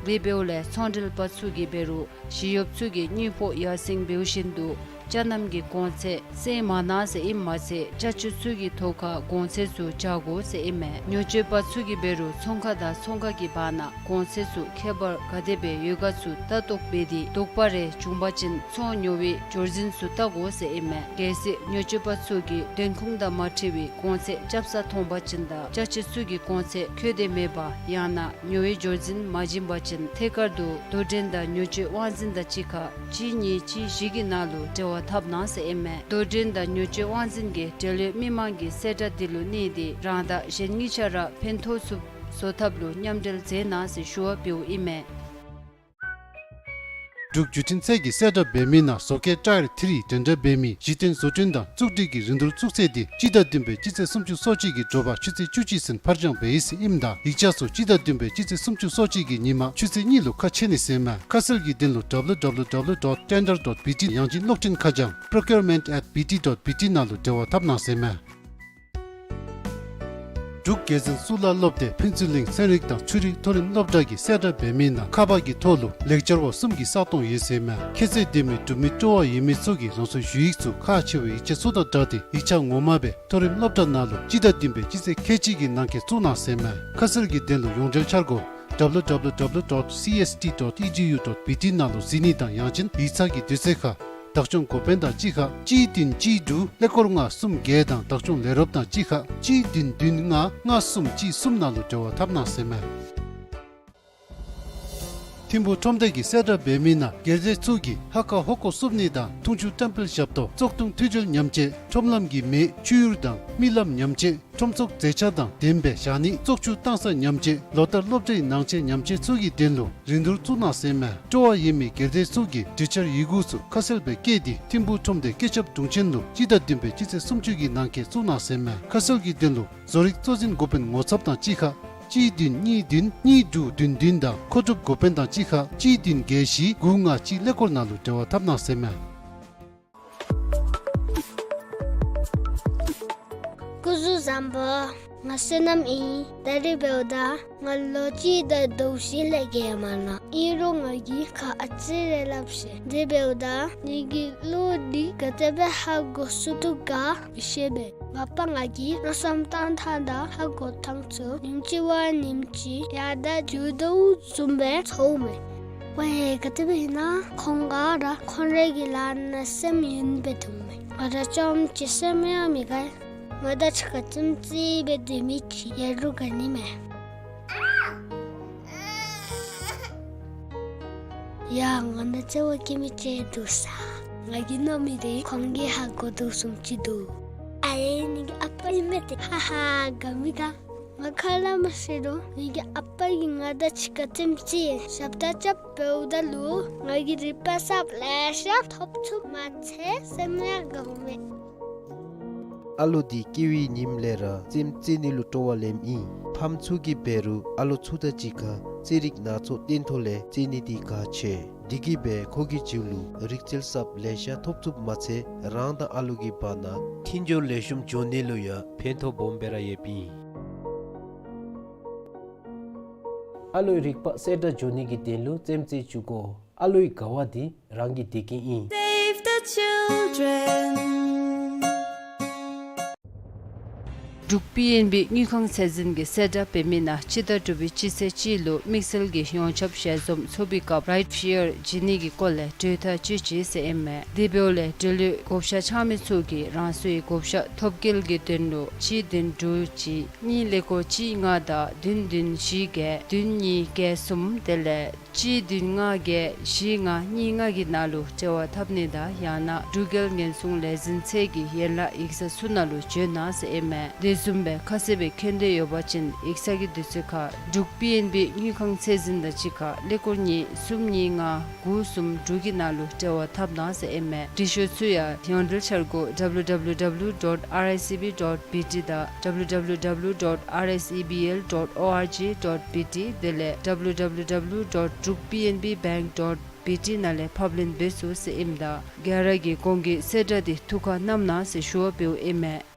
དེ་འབདཝ་ལས་ཚོང་འབྲེལ་པ་ཚུ་གིས་འབད་རུང་ཞི་གཡོགཔ་ཚུ་གི་དངུལ་ཕོགས་ཡར་སེང་འབདཝ་བཞིན་དུ་ཅ་རྣམ་གྱི་གོང་ཚད་སེང་མ་གནང་ཟེར་ཨིནམ་མ་ཚད་ཅ་ཆས་ཚུ་གི་ཐོག་ཁར་གོང་ཚད་ཚུ་འཇག་དགོ་ཟེར་ཨིན་མས། ཉེས་སྤྱོད་པ་ཚུ་གིས་འབད་རུང་ཚོང་ཁང་དང་ཚོང་ཁང་གི་བར་ན་གོང་ཚད་ཚུ་ཁྱད་པར་ག་དེ་སྦེ་ཡོད་ག་ཚུ་ལྟ་རྟོག་འབད་དེ་དོགས་པ་རེ་བྱུང་པ་ཅིན་ཚོང་ཉོ་བའི་འབྱོར་འཛིན་ཚུ་བལྟ་དགོ་ཟེར་ཨིན་མས། གལ་སྲིད་ཉེས་སྤྱོད་པ་ཚུ་གིས་དོན་ཁུངས་དང་མ་འཁྲིལ་བའི་གོང་ཚད་རྐྱབ་ས་མཐོང་པ་ཅིན་དང་ཅ་ཆས་ཚུ་གི་གོང་ཚད་འཁོད་དེ་མེད་པ་ཡང་ན་ཉོ་བའི་འབྱོར་འཛིན་མ་བྱིན་པ་ཅིན་ཐད་ཀར་དུ་དོ་འགྲན་དང་ཉེས་སྤྱོད་དབང་འཛིན་དང་གཅིག་ཁར་གཅིག་གཉིས་གཅིག་བཞི་གི་ནང་ལུ་འབྲེལ་བ་འཐབ་གནང་ཟེར་ཨིན་མས། དོ་འགྲན་དང་ཉེས་སྤྱོད་དབང་འཛིན་གྱིས་འབྲེལ་ཡོད་མི་མང་གི་གསལ་བསྒྲགས་འདི་ལུ་གནས་ཏེ་རང་དང་གཞན་གཉིས་ཆ་ར་ཕན་ཐོགས་ཚུགསཔ་བཟོ་ཐབས་ལུ་མཉམ་འབྲེལ་མཛད་གནང་ཟེར་ཞུ་བ་འབདཝ་ཨིན་མས། འབྲུག་བརྒྱུད་འཕྲིན་ཚད་ཀྱིས་གསལ་བསྒྲགས་འབད་མི་ནང་བཟོ་བཀོད་ཊ་ཡར་ཐི་རི་འགྲན་ཟླ་འབད་མི་གཞི་རྟེན་བཟོ་སྐྲུན་དང་བཙུགས་སྒྲིག་གི་རིན་བསྡུར་བཙུགས་ཚེས་འདི་སྤྱི་ཟླ་བདུན་པའི་སྤྱི་ཚེས་སུམ་ཅུ་སོ་གཅིག་གི་དྲོ་པ་ཆུ་ཚོད་བཅུ་གཅིག་ཚུན་ཕར་འགྱངས་འབད་ཡི་ཟེར་ཨིནམ་ད་ཡིག་ཆ་ཚུ་སྤྱི་ཟླ་བདུན་པའི་སྤྱི་ཚེས་སུམ་ཅུ་སོ་གཅིག་གི་ཉིན་མ་ཆུ་ཚོད་གཉིས་ལུ་ཁ་ཕྱེ་ནི་ཟེར་མས། ཁ་གསལ་གྱི་དོན་ལུ་W W W dot tender dot B T ཡང་ཅིན་གློག་འཕྲིན་ཁ་བྱང་procurement at B T dot B T ནང་ལུ་འབྲེལ་བ་འཐབ་གནང་ཟེར་མས། འབྲུག་རྒྱལ་འཛིན་གཙུག་ལག་སློབ་སྡེ་ཕན་ཚུན་གླིང་ཚན་རིག་དང་ཆོས་རིག་མཐོ་རིམ་སློབ་གྲྭ་གིས་གསལ་བསྒྲགས་འབད་མི་ནང་ཁ་པར་གྱི་ཐོག་ལུ་ལེགས་སྦྱར་བ་གསུམ་གྱི་ས་སྟོང་ཡོད་ཟེར་མས། ཁྱད་ཚད་ལྡན་མི་འབྲུག་མི་སྤྲོ་བ་ཡོད་མི་ཚུ་གིས་རང་སོའི་ཞུ་ཡིག་ཚུ་ཁག་ཆེ་བའི་ཡིག་ཆ་ཚུ་དང་སྦྲགས་ཏེ་ཡིག་ཆ་ངོ་མ་སྦེ་མཐོ་རིམ་སློབ་གྲྭ་ནང་ལུ་སྤྱི་ཟླ་བདུན་པའི་སྤྱི་ཚེས་ཁལ་གཅིག་གི་ནང་འཁོད་བཙུགས་གནང་ཟེར་མས། ཁ་གསལ་གྱི་དོན་ལུ་ཡོངས་འབྲེལ་འཆར་སྒོ་W W W dot C S T dot E D U dot B T ནང་ལུ་གཟིགས་ནི་དང་ཡང་ཅིན་ཡིག་ཚང་གི་དུས་ཚོད་ཁར་བདག་སྐྱོང་འགོ་དཔོན་དང་གཅིག་ཁར་གཅིག་བདུན་གཅིག་དྲུག་ཀླད་ཀོར་ལྔ་གསུམ་བརྒྱད་དང་བདག་སྐྱོང་ལས་རོགསཔ་དང་གཅིག་ཁར་གཅིག་བདུན་བདུན་ལྔ་ལྔ་གསུམ་གཅིག་གསུམ་ནང་ལུ་འབྲེལ་བ་འཐབ་གནང་ཟེར་མས། ཐིམ་ཕུག་ཁྲོམ་སྡེ་གིས་གསལ་བསྒྲགས་འབད་མི་ནང་སྒེར་སྡེ་ཚུ་གིས་ཧ་ཀ་ཧོ་ཀོ་བསུབ་ནི་དང་འཐུང་ཆུ་བཀྲམ་སྤེལ་ཞབས་ཏོག་བཙོག་འཐུང་འཐུས་སྦྱོར་ཉམས་བཅོས་ཁྲོམ་ལམ་གྱི་མེ་ཆུ་ཡུར་དང་རྨི་ལམ་ཉམས་བཅོས་ཁྲོམ་ཚོགས་མཛེས་ཆ་དང་ལྡནམ་སྦེ་བཞག་ནི། བཙོག་ཆུ་བཏང་ས་ཉམས་བཅོས་ལོ་ལྟར་སློབ་གྲྭའི་ནང་ཆས་ཉམས་བཅོས་ཚུ་གི་དོན་ལུ་རིན་བསྡུར་བཙུགས་གནང་ཟེར་མས། སྤྲོ་བ་ཡོད་མི་སྒེར་སྡེ་ཚུ་གིས་གྲོས་འཆར་ཡི་གུ་ཚུ་ཁ་གསལ་སྦེ་བཀོད་དེ་ཐིམ་ཕུག་ཁྲོམ་སྡེ་བཀོད་ཁྱབ་དྲུང་ཆེན་ལུ་སྤྱི་ཟླ་བདུན་པའི་སྤྱི་ཚེས་སུམ་ཅུ་གི་ནང་འཁོད་བཙུགས་གནང་ཟེར་མས། ཁ་གསལ་གྱི་དོན་ལུ་བཟོ་རིག་གཙོ་འཛིན་འགོ་དཔོན་ངོ་ཚབ་དང་གཅིག་ཁར་གཅིག་བདུན་གཉིས་བདུན་གཉིས་དྲུག་བདུན་བདུན་དང་མཁོ་སྒྲུབ་འགོ་དཔོན་དང་གཅིག་ཁར་གཅིག་བདུན་བརྒྱད་བཞི་དགུ་ལྔ་གཅིག་ཀླད་ཀོར་ནང་ལུ་འབྲེལ་བ་འཐབ་གནང་ཟེར་མས། སྐུ་གཟུགས་བཟང་པོ། ང་བསོད་ནམས་ཨིན། ད་རིས་འབདཝ་ད་ང་ལོ་གཅིག་དང་ཟླཝ་བཞི་ལས་བརྒལ་མ་ནུམ། ཨིན་རུང་ང་གིས་ཁ་ཨ་ཙི་རེ་སླབ་ཤེས། དེ་འབདཝ་ད་ངེ་གི་གླུ་འདི་ག་དེ་སྦེ་ཧ་གོ་ཚུགས་དོ་ག་མི་ཤེས་པས། མ་པ་ང་གིས་མནོ་བསམ་བཏང་ཐངས་དང་ཧ་གོ་ཐངས་ཚུ་ཉིནམ་གཅིག་བ་ཉིནམ་གཅིག་ཡར་དྲག་འགྱོ་དོ་བཟུམ་སྦེ་ཚོརཝ་མས། ཝའེ་ག་དེ་སྦེ་ཨིན་ན་ཁོང་ག་ར་ཁོང་རའི་གི་ལཱ་ནང་སེམས་ཡེངས་སྦེ་འདུག་མས། ང་ར་བཅོམ་ཅིག་སེམས་ཡང་མི་དགའ། ང་དང་གཅིག་ཁར་ཙིམ་ཙིག་སྦེ་སྡོད་མི་ཅིག་ཡོད་རུང་དགའ་ནི་མས། ཡ་ང་ནཱ་བརྩེ་བ་སྐྱེ་མི་ཅིག་འདུག་ས། ང་གིས་མནོ་མི་དེ་ཁོང་གིས་ཧ་གོ་དོ་བཟུམ་ཅིག་འདུག། ཨ་ཡེ་ངེ་གི་ཨ་པ་ཨིན་མས་ཏེ། ཧ་ཧ་དགའ་མི་དགའ། ང་ཁ་སླབ་མ་ཤེས་རུང་ངེ་གི་ཨ་པ་གིས་ང་དང་གཅིག་ཁར་རྩེདམོ་རྩེ་ཞབས་ཁྲ་རྐྱབ་འབདཝ་ད་ལུ་ང་གིས་རིག་པ་གསརཔ་ལེ་ཤ་ཐོབ་ཚུགསཔ་མ་ཚད་སེམས་ཡང་དགའཝ་མས། ཨ་ལོ་འདི་སྐྱེ་བའི་ཉིནམ་ལས་ར་རྩེདམོ་རྩེ་ནི་ལུ་སྤྲོ་བ་ལེནམ་ཨིན། ཕམ་ཚུ་གིས་འབད་རུང་ཨ་ལོ་ཚུ་དང་གཅིག་ཁར་རྩེད་རིགས་སྣ་ཚོགས་སྟོན་ཐོག་ལས་རྩེ་ནི་འདི་གལ་ཆེ། དེ་གིས་འབད་ཁོ་གི་རྒྱུད་ལུ་རིག་རྩལ་གསརཔ་ལེ་ཤ་ཐོབ་ཚུགསཔ་མ་ཚད་རང་དང་ཨ་ལོ་གི་བར་ན་མཐུན་སྦྱོར་ལེགས་ཤོམ་འགྱོ་ནི་ལུ་ཡང་ཕན་ཐོགས་སྦོམ་སྦེ་ར་ཡོདཔ་ཨིན། ཨ་ལོའི་རིག་པ་གསལ་དྲགས་འགྱོ་ནི་གི་དོན་ལུ་རྩེདམོ་རྩེ་བཅུག་དགོ། ཨ་ལོའི་དགའ་བ་འདི་རང་གི་བདེ་སྐྱིད་ཨིན། Save the Children. འབྲུག་པི་ཨེན་བི་དངུལ་ཁང་ཚད་འཛིན་གྱིས་གསལ་བསྒྲགས་འབད་མི་ནང་སྤྱི་ཟླ་དྲུག་པའི་སྤྱི་ཚེས་གཅིག་ལུ་དམིགས་བསལ་གྱི་ཡོངས་ཁྱབ་ཞལ་འཛོམས་ཚོགས་པའི་སྐབས་རའིཊ་ཕི་ཡར་བྱིན་ནི་གི་སྐོར་ལས་གྲོས་ཐག་བཅད་ཅི་ཟེར་ཨིན་མས། དེ་འབདཝ་ལས་འབྲེལ་ཡོད་བགོ་བཤའ་འཆང་མི་ཚུ་གིས་རང་སོའི་བགོ་བཤའ་ཐོབ་སྐལ་གྱི་དོན་ལུ་གཅིག་བདུན་དྲུག་གཅིག་གཉིས་ཀླད་ཀོར་གཅིག་ལྔ་དང་བདུན་བདུན་བཞི་བརྒྱད་བདུན་གཉིས་བརྒྱད་གསུམ་དེ་ལས་གཅིག་བདུན་ལྔ་བརྒྱད་བཞི་ལྔ་གཉིས་ལྔ་གི་ནང་ལུ་འབྲེལ་བ་འཐབ་ནི་དང་ཡང་ན་འབྲུག་རྒྱལ་ཉེན་སྲུང་ལས་འཛིན་ཚད་ཀྱི་ཡན་ལག་ཡིག་ཚང་ཚུ་ནང་ལུ་འབྱོན་གནང་ཟེར་ཨིན་མས། དེ་བཟུམ་སྦེ་ཁ་གསལ་སྦེ་མཁྱེན་འདོད་ཡོད་པ་ཅིན་ཡིག་ཚང་གི་དུས་ཚོད་ཁར་འབྲུག་པི་ཨེན་བི་དངུལ་ཁང་ཚད་འཛིན་དང་གཅིག་ཁར་ཀླད་ཀོར་གཉིས་གསུམ་གཉིས་ལྔ་དགུ་གསུམ་དྲུག་གི་ནང་ལུ་འབྲེལ་བ་འཐབ་གནང་ཟེར་ཨིན་མས། འབྲི་ཤོག་ཚུ་ཡང་ཡོངས་འབྲེལ་འཆར་སྒོ་W W W dot R I C B dot B T དང་W W W dot R I C B L dot O R G dot B T དེ་ལས་W W W dot druk P N B bank dot B T ནང་ལས་ཕབ་ལེན་འབད་ཚུགས་ཟེར་ཨིནམ་ད་ག་ར་གིས་གོང་གི་གསལ་བསྒྲགས་འདི་ཐུགས་ཁར་བསྣམ་གནང་ཟེར་ཞུ་བ་འབདཝ་ཨིན་མས།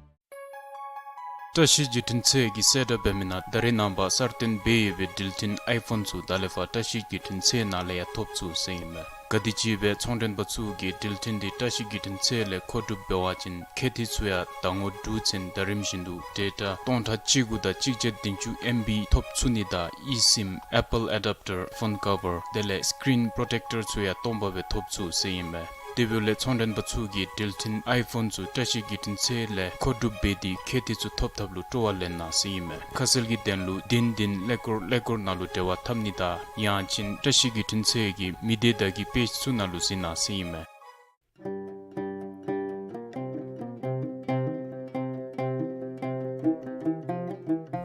བཀྲ་ཤིས་བརྒྱུད་འཕྲིན་ཚད་ཀྱིས་གསལ་བསྒྲགས་འབད་མི་ནང་ད་རེས་ནངས་པ་གསར་བཏོན་འབད་ཡོད་པའི་འགྲུལ་འཕྲིན་ཨའི་ཕོན་ཚུ་ད་ལས་ཕར་བཀྲ་ཤིས་བརྒྱུད་འཕྲིན་ཚད་ནང་ལས་ཡང་ཐོབ་ཚུགས་ཟེར་ཨིན་མས། ག་དེམ་ཅིག་སྦེ་ཚོང་མགྲོན་པ་ཚུ་གིས་འགྲུལ་འཕྲིན་འདི་བཀྲ་ཤིས་བརྒྱུད་འཕྲིན་ཚད་ལས་མཁོ་སྒྲུབ་འབད་བ་ཅིན་ཁེ་ཏི་ཚུ་ཡང་ཟླ་ངོ་དྲུག་ཚུན་ཟླ་རིམ་བཞིན་དུ་ཌེ་ཊ་སྟོང་ཕྲག་གཅིག་དགུ་དང་གཅིག་བརྒྱ་བདུན་ཅུ་ཨེམ་བི་ཐོབ་ཚུགས་ནི་དང་ཨི་སིམ་ཨེ་པཱལ་ཨེ་ཌབ་ཊར་ཕོན་ཀ་བར་དེ་ལས་སི་ཀི་རིན་པོརོ་ཊེཀ་ཊར་ཚུ་ཡང་སྟོང་པ་སྦེ་ཐོབ་ཚུགས་ཟེར་ཨིན་མས། དེ་འབདཝ་ལས་ཚོང་མགྲོན་པ་ཚུ་གིས་འགྲུལ་འཕྲིན་ཨའི་ཕོན་ཚུ་བཀྲ་ཤིས་བརྒྱུད་འཕྲིན་ཚད་ལས་མཁོ་སྒྲུབ་འབད་དེ་ཁེ་ཏི་ཚུ་ཐོབ་ཐབས་ལུ་སྤྲོ་བ་ལེན་གནང་ཟེར་ཨིན་མས། ཁ་གསལ་གྱི་དོན་ལུ་བདུན་བདུན་ཀླད་ཀོར་ཀླད་ཀོར་ནང་ལུ་འབྲེལ་བ་འཐབ་ནི་དང་ཡང་ཅིན་བཀྲ་ཤིས་བརྒྱུད་འཕྲིན་ཚད་ཀྱི་མི་སྡེ་བརྡ་བརྒྱུད་པེཇ་ཚུ་ནང་ལུ་གཟིགས་གནང་ཟེར་ཨིན་མས།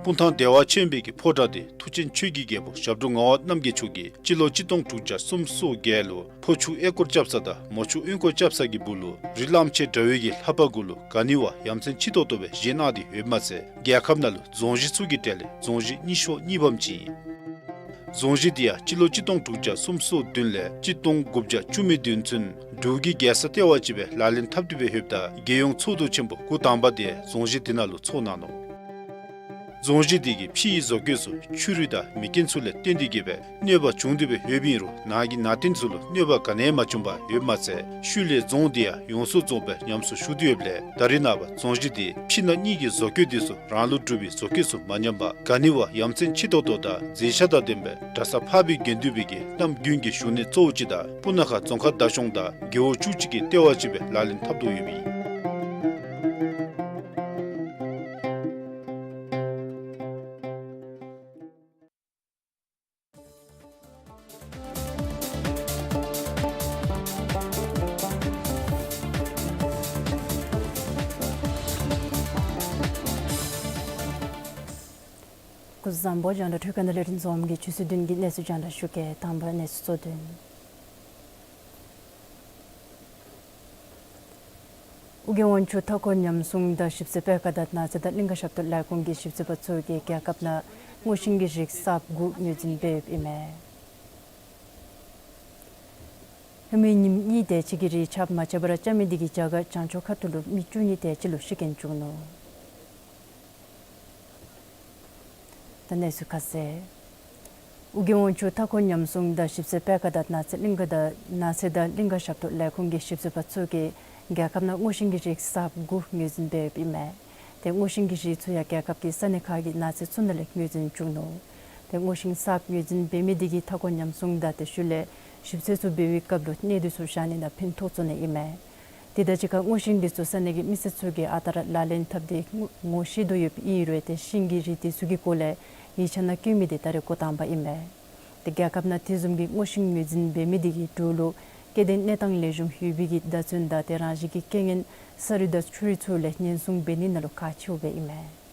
སྤུངས་ཐང་བདེ་བ་ཆེན་པོའི་གི་ཕོ་བྲང་འདི་མཐུ་ཆེན་ཆོས་ཀྱི་རྒྱལ་པོ་ཞབས་དྲུང་ངག་དབང་རྣམ་རྒྱལ་མཆོག་གིས་སྤྱི་ལོ་གཅིག་སྟོང་དྲུག་བརྒྱ་སུམ་ཅུ་སོ་བརྒྱད་ལུ་ཕོ་ཆུ་གཡས་སྐོར་རྐྱབ་ས་དང་མོ་ཆུ་གཡོན་སྐོར་རྐྱབ་ས་གི་སྦུག་ལུ་རི་གླང་ཆེན་འདྲ་བོའི་གི་ལྷ་པ་གུ་ལུ་ག་ནི་བ་ཡ་མཚན་ཆེ་ཏོག་ཏོ་སྦེ་བཞེངས་གནང་སྟེ་ཡོདཔ་མ་ཚད་རྒྱལ་ཁབ་ནང་ལུ་རྫོང་གཞི་ཚུ་གི་གྲས་ལས་རྫོང་གཞི་རྙིང་ཤོས་གཉིས་པམ་ཅིག་ཨིན། རྫོང་གཞི་འདི་ཡང་སྤྱི་ལོ་གཅིག་སྟོང་དྲུག་བརྒྱ་སུམ་ཅུ་སོ་བདུན་ལས་གཅིག་སྟོང་དགུ་བརྒྱ་བཅུ་མེད་བདུན་ཚུན་འབྲུག་གི་རྒྱལ་ས་ལྟེ་བ་ཅིག་སྦེ་ལག་ལེན་འཐབ་སྟེ་སྦེ་ཡོདཔ་ད་རྒྱལ་ཡོངས་ཚོགས་འདུ་ཆེན་པོ་འགོ་དང་པ་འདི་རྫོང་གཞི་འདི་ནང་ལུ་ཚོགས་གནང་ནུག། རྫོང་གཞི་འདི་གི་ཕྱི་ཡི་བཟོ་བཀོད་ཚུ་ཆུ་རུད་དང་མེ་རྐྱེན་ཚུ་ལས་བརྟེན་ཏེ་གིས་སྦེ་གནོད་པ་བྱུང་སྟེ་སྦེ་ཡོདཔ་ཨིན་རུང་ནང་གི་ནང་རྟེན་ཚུ་ལུ་གནོད་པ་ག་ནི་ཡང་མ་བྱུང་པར་ཡོདཔ་མ་ཚད་ཤུལ་ལས་རྫོང་འདི་ཡང་ཡོངས་སུ་རྫོགས་སྦེ་ཉམས་གསོ་ཞུ་སྟེ་ཡོདཔ་ལས་ད་རེས་ནངས་པ་རྫོང་གཞི་འདི་ཕྱི་ནང་གཉིས་ཀྱི་བཟོ་བཀོད་འདི་ཚུ་རང་ལུགས་གྲུབ་པའི་བཟོ་བཀོད་ཚུ་མ་ཉམས་པར་ག་ནི་བ་ཡ་མཚན་ཆེ་ཏོག་ཏོ་དང་མཛེས་ཆ་དང་ལྡན་པའི་གྲྭ་ས་འཕགས་པའི་དགེ་འདུན་པའི་གི་རྣམ་ཀུན་གྱི་བཞུགས་གནས་གཙོ་བོ་ཅིག་དང་སྤུ་ན་ཁ་རྫོང་ཁག་བདག་སྐྱོང་དང་རྒེད་འོག་བཅུ་གཅིག་གི་ལྟེ་བ་ཅིག་སྦེ་ལག་ལེན་འཐབ་དོ་ཡོདཔ་ཨིན། སྐུ་གཟུགས་བཟང་པོ། རྒྱང་བསྒྲགས་འཕྲུལ་ཁང་ནང་ལས་རིན་འཛོམས་ཀྱིས་ཆུ་ཚོད་བདུན་གྱི་གནས་ཚུལ་རྒྱང་བསྒྲགས་ཞུ་གེ། དང་པ་གནས་ཚུལ་གཙོ་དོན། ཨོ་རྒྱན་དབང་ཕྱུག་མཐའ་འཁོར་ཉམས་སྲུང་དང་ཞིབ་འཚོལ་སྤེལ་ཁང་དང་ནགས་ཚལ་དང་གླིང་ཁ་ཞབས་ཏོག་ལས་ཁུངས་ཀྱི་ཞིབ་འཚོལ་པ་ཚུ་གིས་རྒྱལ་ཁབ་ནང་སྔོ་ཤིང་གི་རིགས་གསརཔ་དགུ་ངོས་འཛིན་འབད་ཡོདཔ་ཨིན་མས། ཧེ་མའི་ཉིནམ་གཉིས་དེ་ཅིག་གི་རིང་ཆརཔ་མ་རྐྱབ་པར་རྐྱབ་མི་དེ་གིས་རྒྱ་གར་བྱང་ཕྱོགས་ཁ་ཐུག་ལུ་མི་བཅུ་གཉིས་དེ་ཅིག་ལུ་ཤི་རྐྱེན་བྱུང་ནུག། ད་གནས་ཚུལ་ཁ་གསལ། ཨོ་རྒྱན་དབང་ཕྱུག་མཐའ་འཁོར་ཉམས་སྲུང་དང་ཞིབ་འཚོལ་སྤེལ་ཁང་དང་ནགས་ཚལ་གླིང་ཁ་དང་ནགས་ཚལ་དང་གླིང་ཁ་ཞབས་ཏོག་ལས་ཁུངས་ཀྱི་ཞིབ་འཚོལ་པ་ཚུ་གིས་རྒྱལ་ཁབ་ནང་སྔོ་ཤིང་གི་རིགས་གསརཔ་དགུ་ངོས་འཛིན་འབད་ཡོདཔ་ཨིན་མས། དེ་སྔོ་ཤིང་གི་རིགས་ཚུ་ཡང་རྒྱལ་ཁབ་ཀྱི་ས་གནས་ཁག་གི་ནགས་ཚལ་ཚུ་ནང་ལས་ངོས་འཛིན་བྱུང་ནུག། དེ་སྔོ་ཤིང་གསརཔ་ངོས་འཛིན་འབད་མི་དེ་གིས་མཐའ་འཁོར་ཉམས་སྲུང་དང་དེ་ཤུལ་ལས་ཞིབ་འཚོལ་ཚུ་འབད་བའི་སྐབས་ལུ་གནས་སྡུད་ཚུ་བཞག་ནི་ནང་ཕན་ཐོགས་ཚུགས་ནི་ཨིན་མས། དེ་དང་གཅིག་ཁར་སྔོ་ཤིང་འདི་ཚུ་ས་གནས་ཀྱི་མི་སེར་ཚུ་གིས་ཨ་རྟག་ར་ལག་ལེན་འཐབ་སྟེ་ངོ་ངོ་ཤེས་དོ་ཡོདཔ་ཨིན་རུང་དེ་ཤིང་གི་རིགས་འདི་ཚུ་གི་སྐོར་ལས་ཡིག་ཆ་ནང་བཀོད་མི་དེ་ད་རེས་འགོ་དང་པ་ཨིན་མས། ཏེ་རྒྱལ་ཁབ་ནང་དེ་བཟུམ་གྱི་སྔོ་ཤིང་ངོས་འཛིན་འབད་མི་དེ་གི་འབྲུག་ལུ་སྐྱེ་ལྡན་གནས་སྟངས་ལེགས་ཤོམ་ཡོད་པའི་གི་བརྡ་མཚོན་དང་ཏེ་རང་བཞིན་གྱི་རྐྱེན་ངན་ས་རུད་དང་ཆུ་རུད་ཚུ་ལས་ཉེན་སྲུང་འབད་ནི་ནང་ལུ་ཁག་ཆེཝ་སྦེ་ཨིན་མས།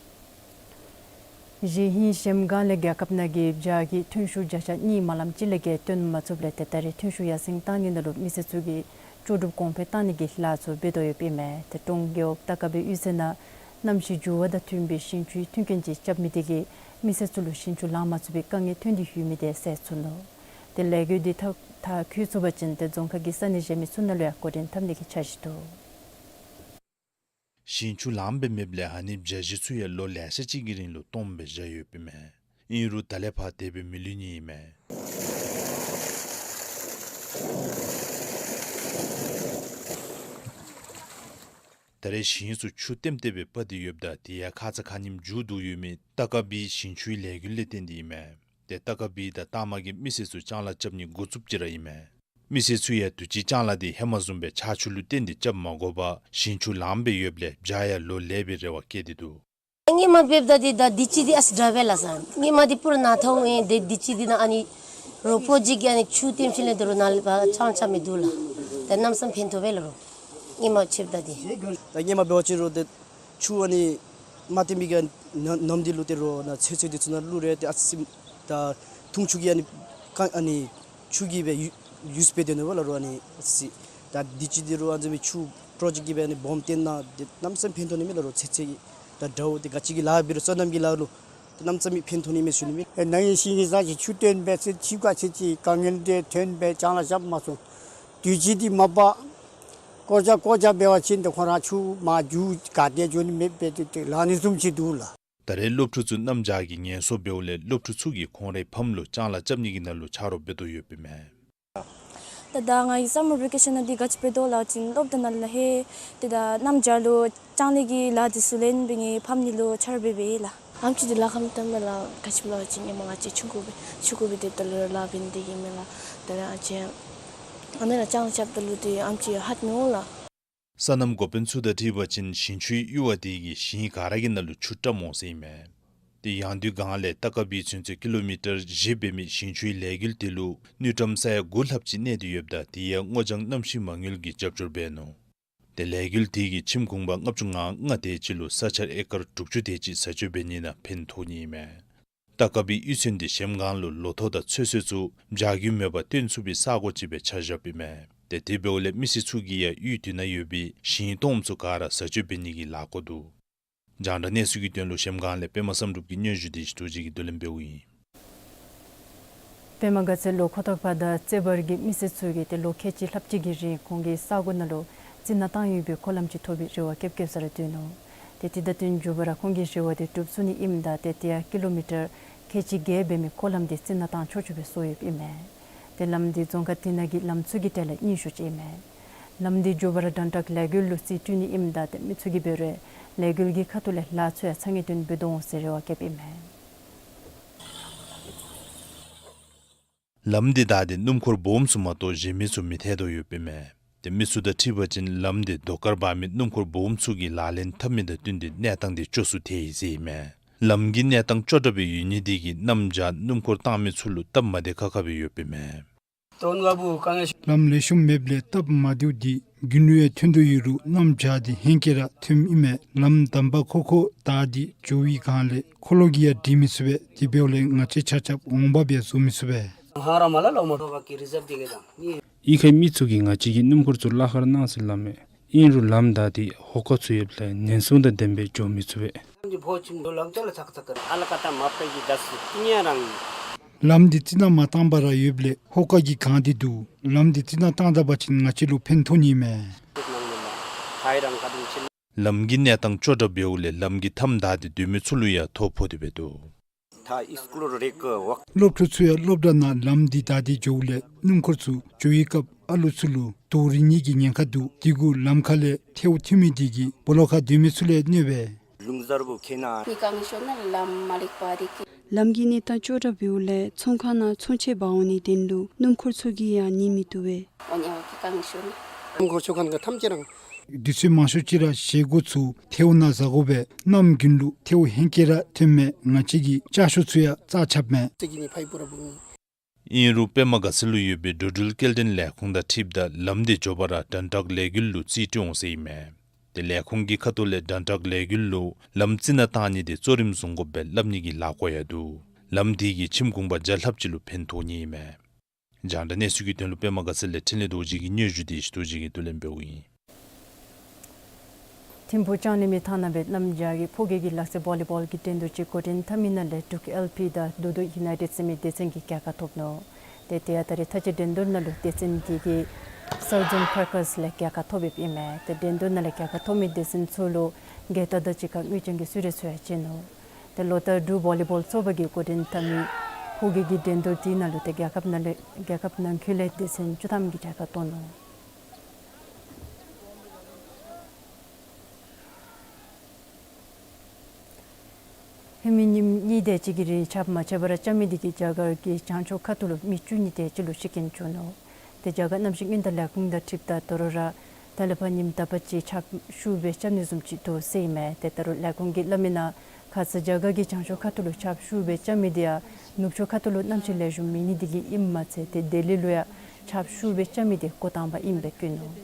གཞེས་ཧིང་གཞལམ་སྒང་ལས་རྒྱལ་ཁབ་ནང་གི་བྱཱ་གི་ཐོན་ཤུགས་བརྒྱ་ཆ་གཉིས་མ་ལམ་ཅིག་ལས་བརྒལ་བཏོན་མ་ཚུགསཔ་ལས་ཏེ་ད་རེས་ཐོན་ཤུགས་ཡར་སེང་བཏང་ནི་ནང་ལུ་མི་སེར་ཚུ་གིས་ལྕོགས་གྲུབ་གོང་འཕེལ་བཏང་ནི་གི་ལཱ་ཚུ་འབད་དོ་ཡོདཔ་ཨིན་མས། ཏེ་ཀྲོང་རྒེད་འོག་ཏ་ཀ་བི་གཡུས་ཚན་ནང་གནམ་གཤིས་འགྱུར་བ་དང་མཐུན་པའི་ཞིང་ཆུའི་མཐུན་རྐྱེན་ཅིག་རྐྱབ་མི་དེ་གིས་མི་སེར་ཚུ་ལུ་ཞིང་ཆུ་ལང་མ་ཚུགས་པའི་དཀའ་ངལ་ཐོན་ཏེ་ཡོད་མི་དེ་གསལ་ཚུགས་ནུག། ཏེ་ལས་འགུལ་འདི་མཐར་མཐར་འཁྱོལ་ཚུགས་པ་ཅིན་ཏེ་རྫོང་ཁག་གི་ས་གནས་གཞན་མི་ཚུ་ནང་ལུ་ཡང་འགོ་འདྲེན་འཐབ་ནི་གི་འཆར་གཞི་འདུག། ཞིང་ཆུ་ལངམ་སྦེ་མེདཔ་ལས་ཨ་ནི་བྱ་གཞི་ཚུ་ཡང་ལོ་ལེ་ཤ་ཅིག་གི་རིང་ལུ་སྟོངམ་སྦེ་བཞག་ཡོདཔ་ཨིན་མས། ཨིན་རུང་ད་ལས་ཕར་དེ་སྦེ་མི་ལུས་ནི་ཨིན་མས། ད་རེས་ཞིང་ཚུ་ཆུ་ལྟེམ་ལྟེ་སྦེ་སྤར་ཏེ་ཡོདཔ་ད་དེ་ཡང་ཁ་ཙ་ཁ་ཉིནམ་མཇུག་བསྡུ་ཡོད་མི་ཏ་ཀ་བི་ཞིང་ཆུའི་ལས་འགུལ་ལས་བརྟེན་ཏེ་ཨིན་མས། ཏེ་ཏ་ཀ་བི་དང་ཏ་མ་གི་མི་སེར་ཚུ་ལྕང་ལཱ་རྐྱབ་ནི་འགོ་བཙུགསཔ་ཅིག་ར་ཨིན་མས། མི་སེར་ཚུ་ཡང་དུས་ཅི་ལྕང་ལཱ་དེ་ཧེ་མ་བཟུམ་སྦེ་ཆར་ཆུ་ལུ་བརྟེན་ཏེ་རྐྱབ་མ་དགོ་པར་ཞིང་ཆུ་ལངམ་སྦེ་ཡོདཔ་ལས་བྱཱ་ཡང་ལོ་ལེགས་པའི་རེ་བ་བསྐྱེད་དེ་འདུག། སྔོན་མ་འབདཝ་ད་འདི་ད་དུས་ཅི་འདི་ཨ་ཙི་དྲག་པས་ལགས་སོ། སྔོན་མ་འདི་པུ་ར་ནཱ་ཐོག་ཨིན། ཏེ་དུས་ཅི་འདི་ནང་ཨ་ནི་རོགས་པོ་ཅིག་གིས་ཨ་ནི་ཆུ་ལྟེམ་ཞིནམ་ལས་ད་རུང་ནཱ་ལས་ཕར་ལྕང་རྐྱབ་མི་འདུག་ལགས། ད་གནམ་མེད་ས་མེད་ཕན་ཐོགས་པས་ལགས་རོགས། སྔོན་མ་ཕྱདཔ་ད་འདི། ད་སྔོན་མ་འབད་བ་ཅིན་རོགས་ཏེ་ཆུ་ཨ་ནི་མ་ལྟེམ་པའི་གི་ནམ་འདི་ལུ་ཏེ་རོགས་ནཱ་ཚོད་ཚོད་འདི་ཚུ་ནང་བླུག་རུང་ཏེ་ཨ་ཙི་ད་འཐུང་ཆུ་གི་ཨ་ནི་ཀ་ཨ་ནི་ཆུ་གིས་སྦེ་ཡུ་ཡུསི་སྦེ་སྡོད་ནུག་པ་ལགས་རོགས། ཨ་ནི་ཨ་ཙི་ད་དུས་ཅི་འདི་རོགས་ཨ་ནི་ཆུ་པྲོ་ཇེཀཊ་གིས་སྦེ་ཨ་ནི་སྦོམ་བཏོན་ནང་ཏེ་གནམ་མེད་ས་མེད་ཕན་ཐོགས་ནི་མས་ལགས་རོགས། ཚོད་ཚོད་ཀྱི་ད་དགྲ་བོ་ཏེ་ག་ཅི་གི་ལཱ་འབད་རུང་སོ་ནམ་གྱི་ལཱ་ལུ་ཏེ་གནམ་མེད་ས་མེད་ཕན་ཐོགས་ནི་མས་ཞུ་ནི་མས། ཨེ་ནཱ་ཡི་ཞིང་གི་ས་ཅིག་ཆུ་བཏོན་སྦེ་ཚེ་ཕྱི་ཁ་ཚེ་ཅིག་དཀའ་ངལ་འདི་ཐོན་སྦེ་ལྕང་ལཱ་རྐྱབ་མ་ཚུགས། དུས་ཅི་འདི་མ་པ་ཀོ་ཅ་ཀོ་ཅ་འབད་བ་ཅིན་ཏེ་ཁོང་ར་ཆུ་མར་རྒྱུག་ག་ཏེ་འགྱོ་ནི་མེདཔ་སྦེ་ཏེ་ཏེ་ལང་ནི་བཟུམ་ཅིག་འདུག་ལགས། ད་རེས་སློབ་ཕྲུག་ཚུ་གནམ་བྱཱར་གྱི་ངལ་གསོ་འབདཝ་ལས་སློབ་ཕྲུག་ཚུ་གིས་ཁོང་རའི་ཕམ་ལུ་ལྕང་ལཱ་རྐྱབ་ནི་གི་ནང་ལུ་ཆ་རོགས་འབད་དོ་ཡོདཔ་ཨིན་མས། ད་ད་ང་གིས་སམ་མར་བེ་ཀེ་ཤཱན་ནང་འདི་ག་ཅི་འབད་དོ་ལབ་པ་ཅིན་སློབ་གྲྭ་ནང་ལས་ཧེ་ཏེ་ད་གནམ་བྱཱར་ལུ་ལྕང་ལཱ་གི་ལཱ་འདི་ཚུ་ལེན་སྦེ་ངེའི་ཕམ་ནི་ལུ་ཆ་རོགས་འབད་འབདཝ་ཨིན་ལགས། ཨམ་ཅིག་འདི་ལཱ་ཁག་མི་བཏུབ་མས་ལགས། ག་ཅི་སླབ་པ་ཅིན་ཧེ་མ་ང་བཅས་ཆུང་ཀུ་སྦེ་ཆུང་ཀུ་སྦེ་སྡོདཔ་ད་ལུ་ར་ལཱ་འབད་ནི་དེ་གིས་མས་ལགས། ད་རེས་ཨ་ཙི་ཨ་ནི་ར་ལྕང་རྐྱབ་ད་ལུ་ཏེ་ཨམ་ཅིག་ཧད་མི་འོང་ལགས། སོ་ནམ་འགོ་དཔོན་ཚུ་དང་འཁྲིལ་བ་ཅིན་ཞིང་ཆུའི་གཡུར་བ་དེ་གིས་ཞིང་ག་ར་གི་ནང་ལུ་ཆུ་བཀྲམ་འོང་ཟེར་ཨིན་མས། ཏེ་ཡང་དུས་སྒང་ལས་ཏ་ཀ་བི་ཚུན་ཚོད་ཀི་ལོ་མི་ཊར་བཞི་འབད་མི་ཞིང་ཆུའི་ལས་འགུལ་དེ་ལུ་དངུལ་ཀྲམ་ས་ཡ་དགུ་ལྷགཔ་ཅིག་གནས་ཏེ་ཡོདཔ་ད་དེ་ཡང་སྔོ་ལྗང་གནམ་གཤིས་མ་དངུལ་གྱིས་རྒྱབ་སྐྱོར་འབད་ནུག། ཏེ་ལས་འགུལ་དེ་གིས་ཁྱིམ་གུང་པ་ལྔ་བཅུ་ང་ལྔ་དེ་ཅིག་ལུ་ས་ཆ་ཨེ་ཀར་དྲུག་ཅུ་དེ་ཅིག་བཟའ་སྤྱོད་འབད་ནི་ནང་ཕན་ཐོགས་ནི་ཨིན་མས། ཏ་ཀ་བི་གཡུས་ཚན་འདི་གཞལམ་སྒང་ལུ་ལོ་ཐོག་དང་ཚོད་བསྲེ་ཚུ་བྱཱར་གྱི་མེད་པར་བཏོན་ཚུགས་པའི་ས་གོ་ཅིག་སྦེ་ཆ་བཞགཔ་ཨིན་མས། ཏེ་དེ་འབདཝ་ལས་མི་སེར་ཚུ་གིས་ཡང་གཡུས་དེ་ནང་ཡོད་པའི་ཞིང་སྟོངམ་ཚུ་ག་ར་བཟའ་སྤྱོད་འབད་ནི་གི་ལཱ་འགོ་འདུག། རྒྱང་བསྒྲགས་གནས་ཚུལ་གྱི་དོན་ལུ་གཞལམ་སྒང་ལས་པདྨ་བསམ་གྲུབ་ཀྱི་སྙན་ཞུ་དེ་ཞིག་ཐུགས་རྗེ་གིས་བསྡུ་ལེན་འབདཝ་ཨིན། པདྨ་དགའ་ཚལ་ལུ་ཁོ་ཐང་པ་དང་རྩེ་བར་གྱི་མི་སེར་ཚུ་གིས་ཏེ་ལོ་ཁལ་གཅིག་ལྷགཔ་ཅིག་གི་རིང་ཁོང་གི་ས་གོ་ནང་ལུ་རྩི་ནག་བཏང་ཡོད་པའི་འཁོར་ལམ་ཅིག་ཐོབ་པའི་རེ་བ་བསྐྱེདཔ་བསྐྱེདཔ་ས་ར་སྡོད་ནུག། ཏེ་དེ་དང་བསྟུན་མཇུག་པ་ར་ཁོང་གི་རེ་བ་དེ་འགྲུབ་ཚུགས་ནི་ཨིནམ་ད་ཏེ་དེ་ཡང་ཀི་ལོ་མི་ཊར་ཁལ་གཅིག་བརྒལ་འབད་མི་འཁོར་ལམ་དེ་རྩི་ནག་བཏང་ཆོག་ཆོག་སྦེ་བཟོ་ཡོདཔ་ཨིན་མས། ཏེ་ལམ་དེ་རྫོང་ཁག་དེ་ནང་གི་ལམ་ཚུ་གི་གྲས་ལས་རྙིང་ཤོས་ཅིག་ཨིན་མས། ལམ་དེ་མགྱོགས་པ་ར་དྲང་དྲག་ལས་འགུལ་ལུ་རྩིས་སྤྲོད་ནི་ཨིནམ་ད་ཏེ་མི་ཚུ་གིས་འབད་རུང་ལས་འགུལ་གྱི་ཁ་ཐུག་ལས་ལཱ་ཚུ་ཡང་ཚ་ངེས་བཏོན་འབད་དོ་འོང་ཟེར་རེ་བ་བསྐྱེདཔ་ཨིན་མས། ལམ་དེ་བདའ་སྟེ་སྣུམ་འཁོར་སྦོམ་ཚུ་མ་གཏོགས་གཞན་མི་ཚུ་མི་ཐལ་དོ་ཡོདཔ་ཨིན་མས། ཏེ་མི་ཚུ་དང་འཁྲིལ་བ་ཅིན་ལམ་དེ་རྡོ་དཀར་འབག་མི་སྣུམ་འཁོར་སྦོམ་ཚུ་གིས་ལག་ལེན་འཐབ་མི་དང་བསྟུན་ཏེ་གནས་སྟངས་དེ་སྐྱོ་སུ་ཐལ་ཡི་ཟེར་ཨིན་མས། ལམ་གྱི་གནས་སྟངས་སྐྱོ་དྲགས་སྦེ་ཡོད་ནི་དེ་གིས་གནམ་བྱཱར་སྣུམ་འཁོར་བཏང་མི་ཚུ་ལུ་སྟབས་མ་བདེ་ཁག་ཁ་སྦེ་ཡོདཔ་ཨིན་མས། ལམ་ལེགས་ཤོམ་མེདཔ་ལས་སྟབས་མ་བདེཝ་འདི་རྒྱུན་ལུ་ཡང་ཐོན་དོ་ཡོད་རུང་གནམ་བྱཱར་འདི་ཧེང་སྐལ་ར་ཐོནམ་ཨིན་མས། ལམ་དམ་པ་ཁོ་ཁོ་བདའ་སྟེ་འགྱོ་བའི་སྒང་ལས་འཁོར་ལོ་གིས་ཡང་འགྲིལ་མི་ཚུགས་པས། དེ་འབདཝ་ལས་ང་བཅས་ཆ་ཁྱབ་འོང་འབབ་ཡང་བཟོ་མི་ཚུགས་པས། གཡུས་ཁའི་མི་ཚུ་གིས་ང་བཅས་ཀྱི་སྣུམ་འཁོར་ཚུ་གླ་ཁར་གནང་ཟེར་སླབ་མས། ཨིན་རུང་ལམ་བདའ་སྟེ་ཧོ་ཀ་ཚུ་ཡོདཔ་ལས་ཉེན་སྲུང་དང་ལྡནམ་སྦེ་འགྱོ་མི་ཚུགས་པས། ལམ་འདི་རྩི་ནག་མ་བཏང་པར་ར་ཡོདཔ་ལས་ཧོ་ཀ་གིས་གང་སྟེ་འདུག། ལམ་འདི་རྩི་ནག་བཏང་ད་པ་ཅིན་ང་བཅས་ལུ་ཕན་ཐོགས་ནི་མས། ལམ་གྱི་གནས་སྟངས་སྐྱོ་དྲགས་འབདཝ་ལས་ལམ་གྱི་མཐའམ་བདའ་སྟེ་སྡོད་མི་ཚུ་ལུ་ཡང་ཐོ་ཕོག་སྟེ་འབད་དོ། སློབ་ཕྲུག་ཚུ་ཡང་སློབ་གྲྭ་ནང་ལམ་འདི་བདའ་སྟེ་འགྱོཝ་ལས་སྣུམ་འཁོར་ཚུ་འགྱོ་བའི་སྐབས་ཨ་ལུ་ཚུ་ལུ་དུག་རིལ་ནི་གི་ཉེན་ཁ་འདུག། དེ་གུ་ལམ་ཁ་ལས་ཐལཝ་ཐོན་མི་དེ་གིས་སྦོ་ལོགས་ཁར་སྡོད་མི་ཚུ་ལུ་གནོད་པས། ལམ་གྱི་གནས་སྟངས་སྐྱོ་དྲགས་འབདཝ་ལས་ཚོང་ཁང་ནང་ཚོང་ཆེན་འབག་འོང་ནི་དོན་ལུ་སྣུམ་འཁོར་ཚུ་གིས་ཡང་ཉན་མི་བཏུབ་པས། དུས་ཚོད་མང་ཤོས་ཅིག་ར་བཞེས་སྒོ་ཚུ་ཐལཝ་ནང་བཟའ་དགོ་པས། གནམ་དགུན་ལུ་ཐལཝ་ཧེང་སྐལ་ར་ཐོནམ་མས། ང་བཅས་ཀྱི་ལྕགས་ཤོག་ཚུ་ཡང་རྩ་ཆགཔ་མས། ཨིན་རུང་པདྨ་དགའ་ཚལ་ལུ་ཡོད་པའི་འགྲོ་འགྲུལ་སྐྱེལ་འདྲེན་ལས་ཁུངས་དང་འཁྲིལཝ་ད་ལམ་དེ་འགྱོ་བར་དྲན་དྲག་ལས་འགུལ་ལུ་རྩིས་སྤྲོད་འོང་ཟེར་ཨིན་མས། ཏེ་ལས་ཁུངས་ཀྱི་ཁ་ཐུག་ལས་དྲན་དྲག་ལས་འགུལ་ལུ་ལམ་རྩི་ནག་བཏང་ནི་དེ་གཙོ་རིམ་བཟུང་དགོ་པས་སླབ་ནི་གི་ལཱ་བཀོད་ཡང་འདུག། ལམ་དེ་གིས་ཁྱིམ་གུང་པ་བརྒྱ་ལྷགཔ་ཅིག་ལུ་ཕན་ཐོགས་ནི་ཨིན་མས། རྒྱང་བསྒྲགས་གནས་ཚུལ་གྱི་དོན་ལུ་པདྨ་དགའ་ཚལ་ལས་འཕྲིན་ལས་རྡོ་རྗེ་གི་སྙན་ཞུ་དེ་ཞུ་རྡོ་རྗེ་གིས་བསྡུ་ལེན་འབདཝ་ཨིན། ཐིམ་ཕུག་ལྕང་གླིང་མི་ཐང་ནང་སྦེ་གནམ་བྱཱར་གྱི་ཕོ་སྐྱེས་ཀྱི་ལག་རྩེད་བོ་ལི་བོལ་གྱི་འགྲན་བསྡུར་ཅིག་འགོ་འདྲེན་འཐབ་མི་ནང་ལས་འབྲུག་ཨེལ་ཕི་དང་དུག་དུག་ཡུ་ནའི་ཊེཌ་ཟེར་མི་སྡེ་ཚན་གྱིས་རྒྱལ་ཁ་ཐོབ་ནུག། ཏེ་དེ་ཡང་ད་རེས་མཐའ་དཔྱད་འགྲན་བསྡུར་ནང་ལུ་སྡེ་ཚན་གྱི་གི་སའུ་ཛོན་ཁེར་ཀརས་ལས་རྒྱལ་ཁ་ཐོབ་ཡོདཔ་ཨིན་མས། ཏེ་འགྲན་བསྡུར་ནང་ལས་རྒྱལ་ཁ་ཐོབ་མི་སྡེ་ཚན་ཚུ་ལུ་རྒྱལ་རྟགས་དང་གཅིག་ཁར་དངུལ་ཅན་གྱི་གསོལ་རས་ཚུ་ཡང་བྱིན་ནུག། ཏེ་ལོ་ལྟར་འབྲུག་བོ་ལི་བོལ་ཚོགས་པ་གིས་འགོ་འདྲེན་འཐབ་མི་ཕོ་སྐྱེས་ཀྱི་འགྲན་བསྡུར་དེ་ནང་ལུ་ཏེ་རྒྱལ་ཁབ་ནང་ལས་རྒྱལ་ཁབ་ནང་འཁོད་ལས་སྡེ་ཚན་བཅུ་ཐམ་གྱིས་རྒྱལ་ཁ་ཐོབ་ནུག། ཧེ་མའི་ཉིནམ་གཉིས་དེ་ཅིག་གི་རིང་ཆརཔ་མ་ཆད་པར་རྐྱབ་མི་དེ་གིས་རྒྱ་གར་གྱི་བྱང་ཕྱོགས་ཁ་ཐུག་ལུ་མི་བཅུ་གཉིས་དེ་ཅིག་ལུ་ཤི་རྐྱེན་བྱུང་ནུག། ཏེ་རྒྱ་གར་གནམ་གཤིས་སྔོན་བརྡ་ལས་ཁུངས་དང་འཁྲིལཝ་ད་ད་རུང་ར་ད་ལས་ཕར་ཉིནམ་དག་པ་ཅིག་ཆརཔ་ཤུགས་སྦེ་རྐྱབ་ནི་བཟུམ་ཅིག་འདུག་ཟེར་ཨིན་མས། ཏེ་ད་རུང་ལས་ཁུངས་ཀྱིས་སླབ་མི་ནང་ཁ་ཙ་རྒྱ་གར་གྱི་བྱང་ཕྱོགས་ཁ་ཐུག་ལུ་ཆརཔ་ཤུགས་སྦེ་རྐྱབ་མི་དེ་ཡང་ནུབ་ཕྱོགས་ཁ་ཐུག་ལུ་གནམ་གཤིས་ལེགས་ཤོམ་མེད་ནི་དེ་གིས་ཨིནམ་མ་ཚད་ཏེ་ལྡི་ལི་ལུ་ཡང་ཆརཔ་ཤུགས་སྦེ་རྐྱབ་མི་དེ་འགོ་དང་པ་ཨིནམ་སྦེ་བཀོད་ནུག།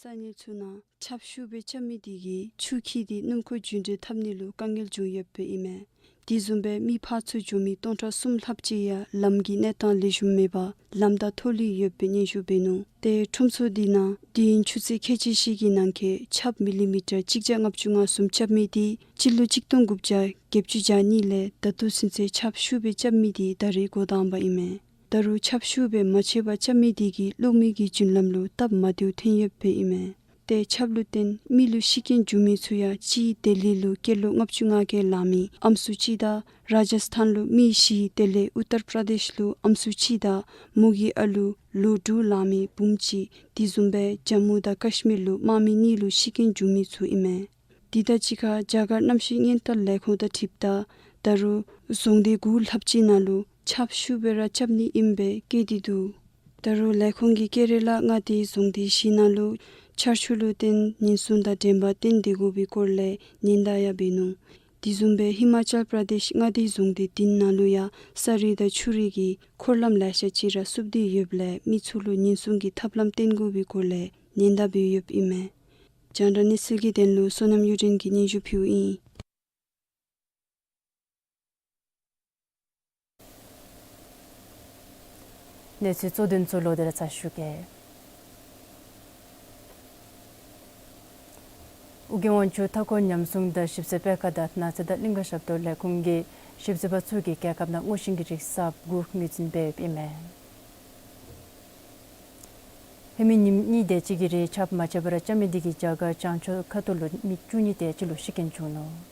ས་གནས་ཚུ་ནང་ཆརཔ་ཤུགས་སྦེ་རྐྱབ་མི་དེ་གིས་ཆུ་འཁྱིལ་ཏེ་སྣུམ་འཁོར་རྒྱུན་འགྲུལ་འཐབ་ནི་ལུ་དཀའ་ངལ་བྱུང་ཡོདཔ་ཨིན་མས། དེ་བཟུམ་སྦེ་མི་ཕར་ཚུར་འགྱོ་མི་སྟོང་ཕྲག་གསུམ་ལྷགཔ་ཅིག་ཡང་ལམ་གྱི་གནས་སྟངས་ལེགས་ཤོམ་མེད་པར་ལམ་བདའ་ཐོག་ལུ་ཡོདཔ་སྦེ་སྙན་ཞུ་འབད་ནུག། ཏེ་ཁྲོམ་ཚོགས་དེ་ནང་དུས་ཡུན་ཆུ་ཚོད་ཁལ་གཅིག་ཤུལ་གྱི་ནང་འཁོད་ཆརཔ་མི་ལི་མི་ཊར་གཅིག་བརྒྱ་ལྔ་བཅུ་ང་གསུམ་རྐྱབ་མི་དེ་སྤྱི་ལོ་གཅིག་སྟོང་དགུ་བརྒྱ་བརྒྱད་ཅུ་གྱ་གཉིས་ལས་ད་ལྟོ་ཚུན་ཚོད་ཆརཔ་ཤུགས་སྦེ་རྐྱབ་མི་དེ་ད་རེས་འགོ་དང་པ་ཨིན་མས། ད་རུང་ཆརཔ་ཤུགས་སྦེ་མ་ཆད་པར་རྐྱབ་མི་དེ་གིས་གློག་མེ་གི་རྒྱུན་ལམ་ལུ་སྟབས་མ་བདེཝ་ཐོན་ཡོདཔ་ཨིན་མས། ཏེ་ཆརཔ་ལུ་བརྟེན་མི་ལུ་ཤི་རྐྱེན་བྱུང་མི་ཚུ་ཡང་གཅིག་ལྡི་ལི་ལུ་སྐྱེས་ལོ་ལྔ་བཅུ་ང་བརྒྱད་ལང་མི་ཨམ་སྲུ་གཅིག་དང་ར་ཇ་སི་ཐཱན་ལུ་མི་བཞི་དེ་ལས་ཨུ་ཏར་པྲ་དེཤ་ལུ་ཨམ་སྲུ་གཅིག་དང་མོ་གི་ཨ་ལུ་ལོ་དྲུག་ལང་མི་བུམོ་གཅིག་དེ་བཟུམ་སྦེ་ཇམ་མུ་དང་ཀ་ཤི་མིར་ལུ་དམག་མི་གཉིས་ལུ་ཤི་རྐྱེན་བྱུང་མི་ཚུ་ཨིན་མས། དེ་དང་གཅིག་ཁར་རྒྱ་གར་གནམ་གཤིས་སྔོན་བརྡ་ལས་ཁུངས་དང་འཁྲིལཝ་ད་ད་རུང་རྫོང་སྡེ་དགུ་ལྷགཔ་ཅིག་ནང་ལུ་ཆརཔ་ཤུགས་སྦེ་ར་རྐྱབ་ནི་ཨིནམ་སྦེ་བཀོད་དེ་འདུག། ད་རུང་ལས་ཁུངས་ཀྱིས་ཀེ་ར་ལ་མངའ་སྡེའི་རྫོང་སྡེ་བཞི་ནང་ལུ་ཆར་ཆུ་ལུ་བརྟེན་ཉེན་སྲུང་དང་འགྲན་པ་བསྟེན་སྡོད་དགོ་པའི་སྐོར་ལས་ཉེན་བརྡ་ཡང་འབད་ནུག། དེ་བཟུམ་སྦེ་ཧི་མ་ཅལ་པྲ་དེཤ་མངའ་སྡེའི་རྫོང་སྡེ་བདུན་ནང་ལུ་ཡང་ས་རུད་དང་ཆུ་རུད་ཀྱི་འཁོར་ལམ་ལེ་ཤ་ཅིག་ར་བསུབ་སྟེ་ཡོདཔ་ལས་མི་ཚུ་ལུ་ཉེན་སྲུང་གི་ཐབས་ལམ་བསྟེན་དགོ་པའི་སྐོར་ལས་ཉེན་བརྡ་འབད་ཡོདཔ་ཨིན་མས། རྒྱང་བསྒྲགས་གནས་ཚུལ་གྱི་དོན་ལུ་བསོད་ནམས་གཡུ་སྒྲོན་གྱིས་སྙན་ཞུ་ཕུལཝ་ཨིན། གནས་ཚུལ་གཙོ་དོན་ཚུ་ལོག་སྟེ་ར་ཚར་ཞུ་གེ། ཨོ་རྒྱན་དབང་ཕྱུག་མཐའ་འཁོར་ཉམས་སྲུང་དང་ཞིབ་འཚོལ་སྤེལ་ཁང་དང་ནགས་ཚལ་དང་གླིང་ཀ་ཞབས་ཏོག་ལས་ཁུངས་ཀྱི་ཞིབ་འཚོལ་པ་ཚུ་གིས་རྒྱལ་ཁབ་ནང་སྔོ་ཤིང་གི་རིགས་གསརཔ་དགུ་ངོས་འཛིན་འབད་ཡོདཔ་ཨིན་མས། ཧེ་མའི་ཉིནམ་གཉིས་དེ་ཅིག་གི་རིང་ཆརཔ་མ་ཆད་པར་རྐྱབ་མི་དེ་གིས་རྒྱ་གར་བྱང་ཕྱོགས་ཁ་ཐུག་ལུ་མི་བཅུ་གཉིས་དེ་ཅིག་ལུ་ཤི་རྐྱེན་བྱུང་ནུག།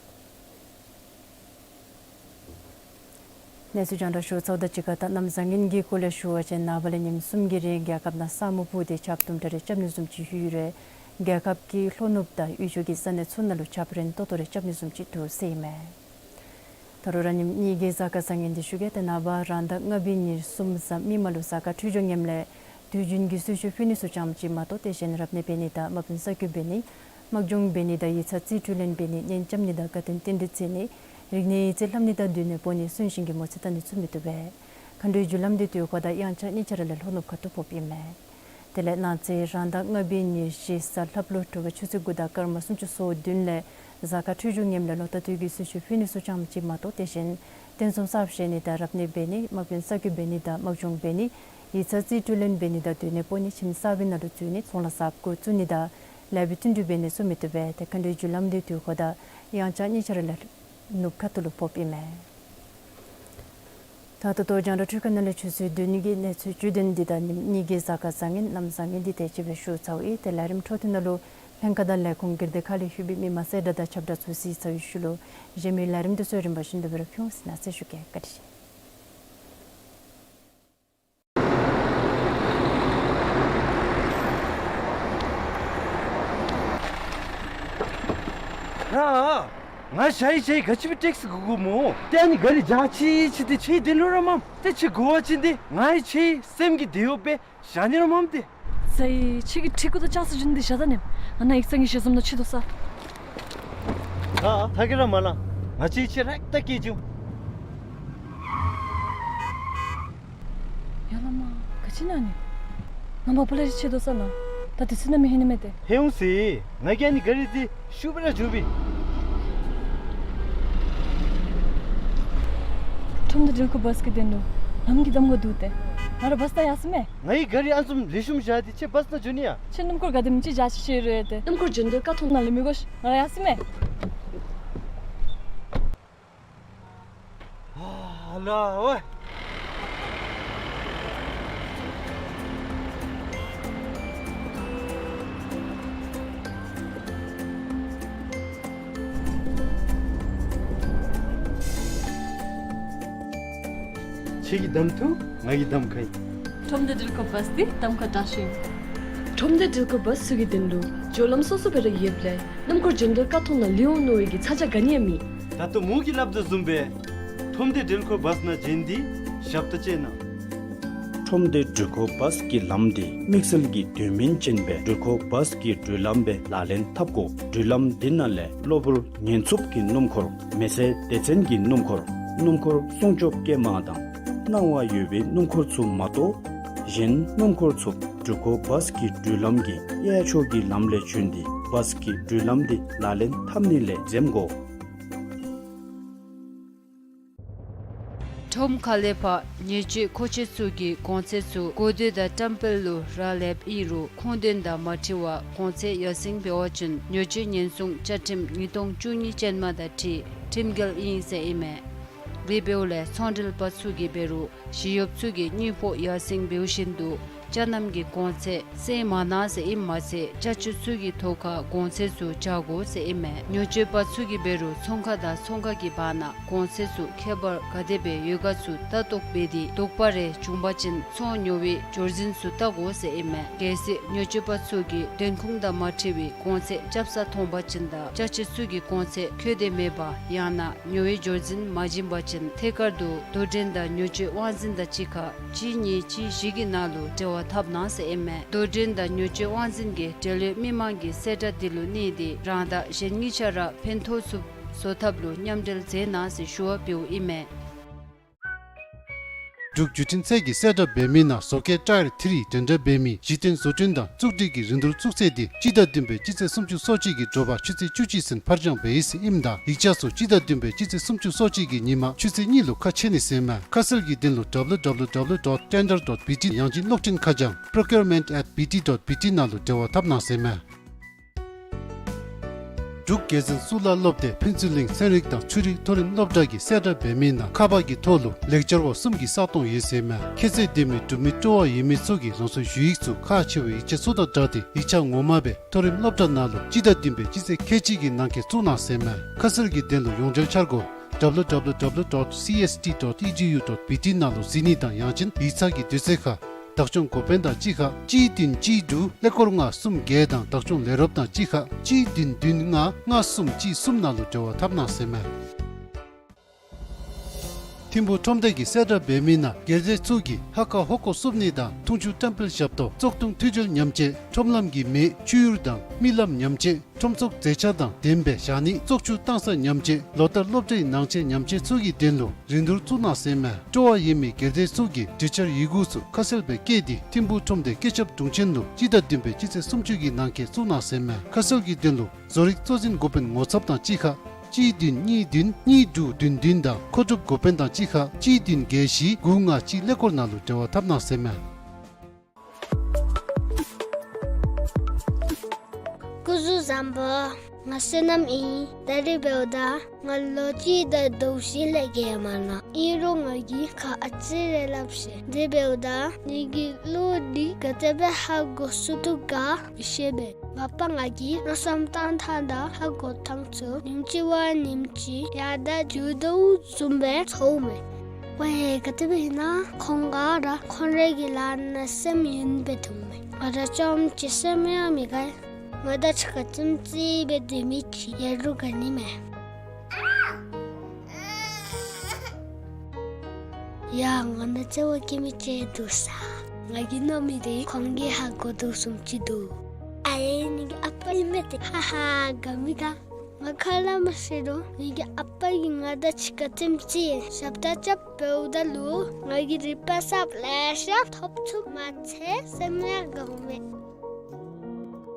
གནས་ཚུལ་རྒྱང་བསྒྲགས་ཞུ་ཚརཝ་དང་གཅིག་ཁར་ད་གནམ་བཟང་ངན་གྱི་སྐོར་ལས་ཞུ་བ་ཅིན་ནངས་པ་ལས་ཉིནམ་གསུམ་གྱི་རིང་རྒྱལ་ཁབ་ནང་ས་སྨུག་སྤུབས་ཏེ་ཆརཔ་དུམ་གྲ་རེ་རྐྱབ་ནི་བཟུམ་ཅིག་ཡོད་རུང་རྒྱལ་ཁབ་ཀྱི་ལྷོ་ནུབ་དང་དབུས་ཕྱོགས་ཀྱི་ས་གནས་ཚུ་ནང་ལུ་ཆརཔ་རན་ཏོག་ཏོ་རེ་རྐྱབ་ནི་བཟུམ་ཅིག་འདུག་ཟེར་ཨིན་མས། ད་རུང་ར་ཉིནམ་གཉིས་ཀྱི་གཟའ་སྐར་བཟང་ངན་འདི་ཞུ་གེ། ཏེ་ནངས་པ་རང་ཟླ་ལྔ་པའི་ཉེར་གསུམ་གཟའ་མིག་དམར་ལུ་གཟའ་སྐར་འཕྲོད་སྦྱོར་ངནམ་ལས་དུས་རྒྱུན་གྱི་གསོལ་མཆོད་ཕུལ་ནི་ཚུ་ཙམ་ཅིག་མ་གཏོགས་དེ་བཞིན་རབ་གནས་འབད་ནི་དང་དམག་དཔོན་གསར་འགོད་འབད་ནི་དམག་སྦྱོང་འབད་ནི་དང་ཡིག་ཚང་རྩིས་སྤྲོད་ལེན་འབད་ནི་གཉེན་རྐྱབ་ནི་དང་དགའ་སྟོན་རྟེན་འབྲེལ་བརྩི་ནི་རིག་གནས་ཡིག་རྩིས་ལྷབ་ནི་དང་སྡོད་གནས་སྤོ་ནི་གསོན་གཤིན་གྱི་མོ་རྩིས་བལྟ་ནི་ཚུ་མི་བཏུབ་པས། མཁའ་འགྲོའི་རྒྱུ་ལམ་འདི་དུས་འཁོར་དང་དབྱངས་འཆར་གཉིས་ཆ་ར་ལས་ལྷོ་ནུབ་ཁ་ཐུག་ཕོགཔ་ཨིན་མས། དེ་ལས་གནངས་ཚེ་རང་ཟླ་ལྔ་པའི་ཉེར་བཞི་གཟའ་ལྷགཔ་ལུ་དྲོ་པ་ཆུ་ཚོད་དགུ་དང་སྐར་མ་སུམ་ཅུ་སོ་བདུན་ལས་གཟའ་སྐར་འཕྲོད་སྦྱོར་ངནམ་ལས་ལོ་ལྟར་དུས་ཀྱི་གསོལ་མཆོད་ཕུལ་ནི་ཚུ་ཙམ་ཅིག་མ་གཏོགས་དེ་བཞིན་རྟེན་གསུམ་གསརཔ་བཞེངས་ནི་དང་རབ་གནས་འབད་ནི་དམག་དཔོན་གསར་འགོད་འབད་ནི་དང་དམག་སྦྱོང་འབད་ནི་ཡིག་ཚང་རྩིས་སྤྲོད་ལེན་འབད་ནི་དང་སྡོད་གནས་སྤོ་ནི་ཁྱིམ་གསར་པའི་ནང་ལུ་འཛུལ་ནི་ཚོང་ལཱ་གསརཔ་འགོ་བཙུགས་ནི་དང་ལེགས་པའི་བརྩོན་འགྲུས་འབད་ནི་ཚུ་མི་བཏུབ་པས། ཏེ་མཁའ་འགྲོའི་རྒྱུ་ལམ་འདི་དུས་འཁོར་དང་དབྱངས་འཆར་གཉིས་ཆ་ར་ལས་ནུབ་ཁ་ཐུག་ལུ་ཕོགཔ་ཨིན་མས། ད་ད་ལྟོ་རྒྱང་བསྒྲགས་འཕྲུལ་ཁང་ནང་ལས་ཆུ་ཚོད་བདུན་གྱི་གནས་ཚུལ་བཅུད་དོན་འདི་དང་ཉིནམ་གཉིས་ཀྱི་གཟའ་སྐར་བཟང་ངན་གནམ་བཟང་ངན་འདི་དེ་ཅིག་སྦེ་ཞུ་ཚརཝ་ཨིན། ཏེ་ལས་རིམ་འཕྲོ་མཐུད་ནང་ལུ་ལྷན་ཁག་དང་ལས་ཁུངས་སྒེར་སྡེ་ཁག་ལས་ལྷོད་པའི་མི་མང་གསལ་བསྒྲགས་དང་ཁྱབ་བསྒྲགས་ཚུ་གཟིགས་ཚར་བའི་ཤུལ་ལུ་གཞན་མི་ལས་རིམ་དེ་ཚུ་རིམ་པ་བཞིན་དུ་སྦེ་ར་ཕུལ་འོང་ཟེར་ནཱ་གསལ་ཞུ་གེ། བཀའ་དྲིན་ཆེ། ར། ང་ཞ་ཡི་ཞ་ཡི་ག་ཅི་སྦེ་ཊེག་སི་དགོ་དགོཔ་སྨོ། ཏེ་ཨ་ནི་ག་རི་འཇག་ཅི་ཅི་ཏེ་ཁྱོད་དེ་ལུ་ར་མམ། ཏེ་ཁྱོད་དགོ་པ་ཅིན་ཏེ་ང་ཡང་ཁྱོད་སེམས་ཀྱི་དེ་ཡོད་པས་བཞག་ནི་ར་མམ་ཏེ། ས་ཡི་ཁྱོད་ཀྱི་ཁྲི་གུ་དང་ལྕགས་སི་ཇུན་འདི་བཞག་ད་ནི། ང་ནཱ་ཡིག་ཚང་གི་ཞལ་འཛོམས་ནང་ཕྱད་དོ་ས། ཨ་ཐ་གི་ར་མ་ལ། ང་བཅས་ཁྱེད་ར་ལྟ་སྐྱེལ་འགྱོ། ཡ་ལ་མ། ག་ཅི་ཨིན་ན་ནི། ང་མ་པ་ལ་རི་ཆེ་དོ་ས་ལ། ད་དེ་ཚུ་ན་མི་ཧེ་ནི་མེད་དེ། ཧེ་འོང་ཟེར། ང་གིས་ཨ་ནི་ག་རི་འདི་ཤུགས་སྦེ་ར་འགྱོ་བས། ཁྲོམ་སྡེ་འགྲུལ་འཁོར་བཱས་ཀྱི་དོན་ལུ་ལམ་གྱི་གདམ་ཁ་འདུག་སྟེ། ང་ར་བཱས་ནང་ཡར་སོང་མས། ངེའི་ག་རི་ཨ་ནི་བཟུམ་ལེགས་ཤོམ་བཞག་སྟེ་ཁྱེད་བཱས་ནང་འགྱོ་ནི་ཡ། ཁྱེད་སྣུམ་འཁོར་ག་དེམ་ཅིག་བཞག་ཤེས་ཤེས་རུང་ཡོད་དེ། སྣུམ་འཁོར་འགྱོ་འདོད་ཀ་ཐོག་ནང་ལས་མི་དགོ་ཤིག། ང་ར་ཡར་སོང་མས། ཨ་ལ་ཝེ། ཁྱེད་ཀྱིས་གདམ་འཐུ། ང་གིས་གདམ་ཁ་ཨིན། ཁྲོམ་སྡེ་འགྲུལ་འཁོར་བཱས་འདི་གདམ་ཁ་དྲག་ཤོས་ཨིན། ཁྲོམ་སྡེ་འགྲུལ་འཁོར་བཱས་ཚུ་གི་དོན་ལུ་འགྱོ་ལམ་སོ་སོ་སྦེ་ར་ཡོདཔ་ལས་སྣུམ་འཁོར་འགྱོ་འདོད་ཀ་ཐོག་ནང་ལུས་འོང་མནོ་བའི་གི་ཚ་གྱང་ག་ནི་ཡང་མེད། ད་ལྟོ་མོ་གིས་སླབ་དོ་བཟུམ་སྦེ་ཁྲོམ་སྡེ་འགྲུལ་འཁོར་བཱས་ནང་འགྱོ་ནི་འདི་ཞབས་ཏོག་ཅིག་ཨིན་ན། ཁྲོམ་སྡེ་འགྲུལ་འཁོར་བཱས་ཀྱི་ལམ་འདི་དམིགས་བསལ་གྱི་དོན་སྨིན་ཅན་སྦེ་འགྲུལ་འཁོར་བཱས་ཀྱི་འགྲུལ་ལམ་སྦེ་ལག་ལེན་འཐབ་དགོ། འགྲུལ་ལམ་འདི་ནང་ལས་གློ་བུར་ཉེན་འཚུབ་ཀྱི་སྣུམ་འཁོར། མེ་སེལ་སྡེ་ཚན་གྱི་སྣུམ་འཁོར། སྣུམ་འཁོར་སྲུང་སྐྱོབ་སྐྱེལ་མ་དང་སྣང་བ་ཡོད་པའི་སྣུམ་འཁོར་ཚུ་མ་གཏོགས་གཞན་སྣུམ་འཁོར་ཚུ་འགྲུལ་འཁོར་བཱས་ཀྱི་འགྲུལ་ལམ་གྱི་གཡས་ཕྱོགས་ཀྱི་ལམ་ལས་བྱོན་ཏེ་བཱས་ཀྱི་འགྲུལ་ལམ་འདི་ལག་ལེན་འཐབ་ནི་ལས་འཛེམ་དགོ། ཁྲོམ་ཁ་ལས་ཕར་ཉེས་སྤྱོད་མཁོ་ཆེ་ཚུ་གི་གོང་ཚད་ཚུ་གོ་བསྡུར་དང་བཀྲམ་སྤེལ་ལུ་རག་ལསཔ་ཨིན་རུང་ཁུངས་ལྡན་དང་མ་འཁྲིལ་བར་གོང་ཚད་ཡར་སེང་འབད་བ་ཅིན་ཉེས་སྤྱོད་ཉེན་སྲུང་བཅའ་ཁྲིམས་ཉིས་སྟོང་བཅུ་གཉིས་ཅན་མ་དང་འཁྲིལ་ཁྲིམས་འགལ་ཨིན་ཟེར་ཨིན་མས། དེ་འབདཝ་ལས་ཚོང་འབྲེལ་པ་ཚུ་གིས་འབད་རུང་ཞི་གཡོགཔ་ཚུ་གིས་དངུལ་ཕོགས་ཡར་སེང་འབདཝ་བཞིན་དུ་ཅ་རྣམ་གྱི་གོང་ཚད་སེང་མ་གནང་ཟེར་ཨིནམ་མ་ཚད་ཅ་ཆས་ཚུ་གི་ཐོག་ཁར་གོང་ཚད་ཚུ་བཅག་དགོ་ཟེར་ཨིན་མས། ཉེས་སྤྱོད་པ་ཚུ་གིས་འབད་རུང་ཚོང་ཁང་དང་ཚོང་ཁང་གི་བར་ན་གོང་ཚད་ཚུ་ཁྱད་པར་ག་དེ་སྦེ་ཡོད་ག་ཚུ་ལྟ་རྟོག་འབད་དེ་དོགས་པ་རེ་བྱུང་པ་ཅིན་ཚོང་ཉོ་བའི་འབྱོར་འཛིན་ཚུ་བལྟ་དགོ་ཟེར་ཨིན་མས། གལ་སྲིད་ཉེས་སྤྱོད་པ་ཚུ་གིས་བདེན་ཁུངས་དང་མ་འཁྲིལ་བའི་གོང་ཚད་རྐྱབ་ས་མཐོང་པ་ཅིན་དང་ཅ་ཆས་ཚུ་གི་གོང་ཚད་འཁོད་དེ་མེད་པ་ཡང་ན་ཉོ་བའི་འབྱོར་འཛིན་མ་བྱིན་པ་ཅིན་ཐད་ཀར་དུ་དོ་འགྲན་དང་ཉེས་སྤྱོད་དབང་འཛིན་དང་གཅིག་ཁར་གཅིག་གཉིས་གཅིག་བཞི་གི་ནང་ལུ་འབྲེལ་བ་འཐབ་གནང་ཟེར་ཨིན་མས། དོ་འགྲན་དང་ཉེས་སྤྱོད་དབང་འཛིན་གྱིས་འབྲེལ་ཡོད་མི་མང་གི་གསལ་བསྒྲགས་འདི་ལུ་གནས་ཏེ་རང་དང་གཞན་གཉིས་ཆ་ར་ཕན་ཐོགས་ཚུགསཔ་བཟོ་ཐབས་ལུ་མཉམ་འབྲེལ་མཛད་གནང་ཟེར་ཞུ་བ་འབདཝ་ཨིན་མས། འབྲུག་བརྒྱུད་འཕྲིན་ཚད་ཀྱིས་གསལ་བསྒྲགས་འབད་མི་ནང་བཟོ་བཀོད་ཊ་ཡར་ཐི་རི་འགྲན་ཟླ་འབད་མི་གཞི་རྟེན་བཟོ་སྐྲུན་དང་བཙུགས་སྒྲིག་གི་རིན་བསྡུར་བཙུགས་ཚད་འདི་སྤྱི་ཟླ་བདུན་པའི་སྤྱི་ཚེས་སུམ་ཅུ་སོ་གཅིག་གི་དྲོ་པ་ཆུ་ཚོད་བཅུ་གཅིག་ཚུན་ཕར་འགྱངས་འབད་ཡི་ཟེར་ཨིནམ་ད་ཡིག་ཆ་ཚུ་སྤྱི་ཟླ་བདུན་པའི་སྤྱི་ཚེས་སུམ་ཅུ་སོ་གཅིག་གི་ཉིན་མ་ཆུ་ཚོད་གཉིས་ལུ་ཁ་ཕྱེ་ནི་ཟེར་མས། ཁ་གསལ་གྱི་དོན་ལུ་www dot tender dot bt ཡང་ཅིན་གློག་འཕྲིན་ཁ་བྱང་procurement at bt dot bt ནང་ལུ་འབྲེལ་བ་འཐབ་གནང་ཟེར་མས། འབྲུག་རྒྱལ་བཙུན་གཙུག་ལག་སློབ་སྡེ་ཕུན་ཚོགས་གླིང་ཚན་རིག་དང་ཆོས་རིག་མཐོ་རིམ་སློབ་གྲྭ་གིས་གསལ་བསྒྲགས་འབད་མི་ནང་ཁ་པར་གྱི་ཐོག་ལུ་ལེགས་སྦྱར་བ་གསུམ་གྱི་ས་སྟོང་ཡོད་ཟེར་མས། ཁྱད་ཚད་ལྡན་མི་འབྲུག་མི་སྤྲོ་བ་ཡོད་མི་ཚུ་གིས་རང་སོའི་ཞུ་ཡིག་ཚུ་ཁག་ཆེ་བའི་ཡིག་ཆ་ཚུ་དང་སྦྲགས་ཏེ་ཡིག་ཆ་ངོ་མ་སྦེ་མཐོ་རིམ་སློབ་གྲྭ་ནང་ལུ་སྤྱི་ཟླ་བདུན་པའི་སྤྱི་ཚེས་ཁལ་གཅིག་གི་ནང་འཁོད་བཙུགས་གནང་ཟེར་མས། ཁ་གསལ་གྱི་དོན་ལུ་ཡོངས་འབྲེལ་འཆར་སྒོ་www dot cst dot edu dot bt ནང་ལུ་གཟིགས་ནི་དང་ཡང་ཅིན་ཡིག་ཚང་གི་དུས་ཚོད་ཁར་བདག་སྐྱོང་འགོ་དཔོན་དང་གཅིག་ཁར་གཅིག་བདུན་གཅིག་དྲུག་ཀླད་ཀོར་ལྔ་གསུམ་བརྒྱད་དང་བདག་སྐྱོང་ལས་རོགསཔ་དང་གཅིག་ཁར་གཅིག་བདུན་བདུན་ལྔ་ལྔ་གསུམ་གཅིག་གསུམ་ནང་ལུ་འབྲེལ་བ་འཐབ་གནང་ཟེར་མས། ཐིམ་ཕུག་ཁྲོམ་སྡེ་གིས་གསལ་བསྒྲགས་འབད་མི་ནང་སྒེར་སྡེ་ཚུ་གིས་ཧ་ཀ་ཧོ་ཀོ་བསུབ་ནི་དང་འཐུང་ཆུ་བཀྲམ་སྤེལ་ཞབས་ཏོག་བཙོག་འཐུང་འཐུས་སྒྲིལ་ཉམས་བཅོས་ཁྲོམ་ལམ་གྱི་མེ་བཅུད་ཡུར་དང་རྨི་ལམ་ཉམས་བཅོས་ཁྲོམ་ཚུགས་མཛེས་ཆ་དང་ལྡནམ་སྦེ་བཞག་ནི་བཙོག་ཆུ་བཏང་ས་ཉམས་བཅོས་ལོ་ལྟར་སློབ་གྲྭའི་ནང་ཆས་ཉམས་བཅོས་ཚུ་གི་དོན་ལུ་རིན་བསྡུར་བཙུགས་གནང་ཟེར་མས། སྤྲོ་བ་ཡོད་མི་སྒེར་སྡེ་ཚུ་གིས་གྲོས་འཆར་ཡི་གུ་ཚུ་ཁ་གསལ་སྦེ་བཀོད་དེ་ཐིམ་ཕུག་ཁྲོམ་སྡེ་སྐུ་ཞབས་དྲུང་ཆེན་ལུ་སྤྱི་ཟླ་བདུན་པའི་སྤྱི་ཚེས་སུམ་ཅུ་གི་ནང་འཁོད་བཙུགས་གནང་ཟེར་མས། ཁ་གསལ་གྱི་དོན་ལུ་བཟོ་རིག་གཙོ་འཛིན་འགོ་དཔོན་ངོ་ཚབ་དང་གཅིག་ཁར་གཅིག་བདུན་གཉིས་བདུན་གཉིས་དྲུག་བདུན་བདུན་དང་མཁོ་སྒྲུབ་འགོ་དཔོན་དང་གཅིག་ཁར་གཅིག་བདུན་བརྒྱད་བཞི་དགུ་ལྔ་གཅིག་ཀླད་ཀོར་ནང་ལུ་འབྲེལ་བ་འཐབ་གནང་ཟེར་མས། སྐུ་གཟུགས་བཟང་པོ། ང་བསོད་ནམས་ཨིན། ད་རིས་འབདཝ་ད་ང་ལོ་གཅིག་དང་ཟླཝ་བཞི་ལས་བརྒལ་མ་ནུག། ཨིན་རུང་ང་གིས་ཁ་ཨ་ཙི་རེ་སླབ་ཤེས། དེ་འབདཝ་ད་ངེ་གི་གླུ་འདི་ག་དེ་སྦེ་ཧ་གོ་ཚུགས་དོ་ག་མི་ཤེས་པས། མ་པ་ང་གིས་མནོ་བསམ་བཏང་ཐངས་དང་ཧ་གོ་ཐངས་ཚུ་ཉིནམ་གཅིག་བ་ཉིནམ་གཅིག་ཡར་དང་རྒྱུག་དོ་བཟུམ་སྦེ་ཚོརཝ་མས། ཝའེ་ག་དེ་སྦེ་ཨིན་ན་ཁོང་ག་ར་ཁོང་རའི་གི་ལཱ་ནང་སེམས་ཡེངས་སྦེ་འདུག་མས། ང་ར་ཅམ་ཅིག་སེམས་ཡང་མི་དགའ། ང་དང་གཅིག་ཁར་ཙམ་ཅིག་སྦེ་སྡོད་མི་ཅིག་ཡོད་རུང་དགའ་ནི་མས། ཡ་ང་ནཱ་བརྩེ་བ་བསྐྱེད་མི་ཅིག་འདུག་ས། ང་གིས་མནོ་མི་འདི་ཁོང་གིས་ཧ་གོ་དོ་བཟུམ་ཅིག་འདུག། ཨའེ་ངེ་གི་ཨ་པ་ཨིན་མས་ཏེ། ཧ་ཧ་དགའ་མི་དགའ། ང་ཁ་ལས་མར་ཤི་རུང་ངེ་གི་ཨ་པ་གིས་ང་དང་གཅིག་ཁར་རྩེདམོ་རྩེ་ཞབས་ཁྲ་རྐྱབ་འབདཝ་ད་ལུ་ང་གིས་རིག་པ་གསརཔ་ལེ་ཤ་ཐོབ་ཚུགསཔ་མ་ཚད་སེམས་ཡང་དགའཝ་མས།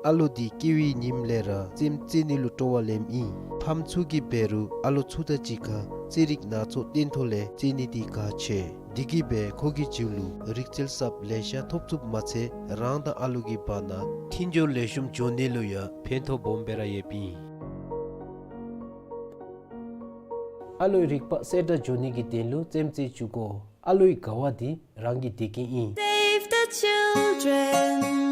ཨ་ལོ་འདི་སྐྱེ་བའི་ཉིནམ་ལས་ར་རྩེདམོ་རྩེ་ནི་ལུ་སྤྲོ་བ་ལེནམ་ཨིན། ཕམ་ཚུ་གིས་འབད་རུང་ཨ་ལོ་ཚུ་དང་གཅིག་ཁར་རྩེད་རིགས་སྣ་ཚོགས་སྟོན་ཐོག་ལས་རྩེད་ནི་འདི་དགའ་ཆེ། དེ་གིས་འབད་ཁོ་གི་རྒྱུད་ལུ་རིག་རྩལ་གསརཔ་ལེ་ཤ་ཐོབ་ཚུགསཔ་མ་ཚད་རང་དང་ཨ་ལོ་གི་བར་ན་མཐུན་སྦྱོར་ལེགས་ཤོམ་འགྱོ་ནི་ལུ་ཡང་ཕན་ཐོགས་སྦོམ་སྦེ་ར་ཡོདཔ་ཨིན། ཨ་ལོའི་རིག་པ་གསལ་དྲགས་འགྱོ་ནི་གི་དོན་ལུ་རྩེདམོ་རྩེ་བཅུག་དགོ། ཨ་ལོའི་དགའ་བ་འདི་རང་གི་བདེ་སྐྱིད་ཨིན། Save the children.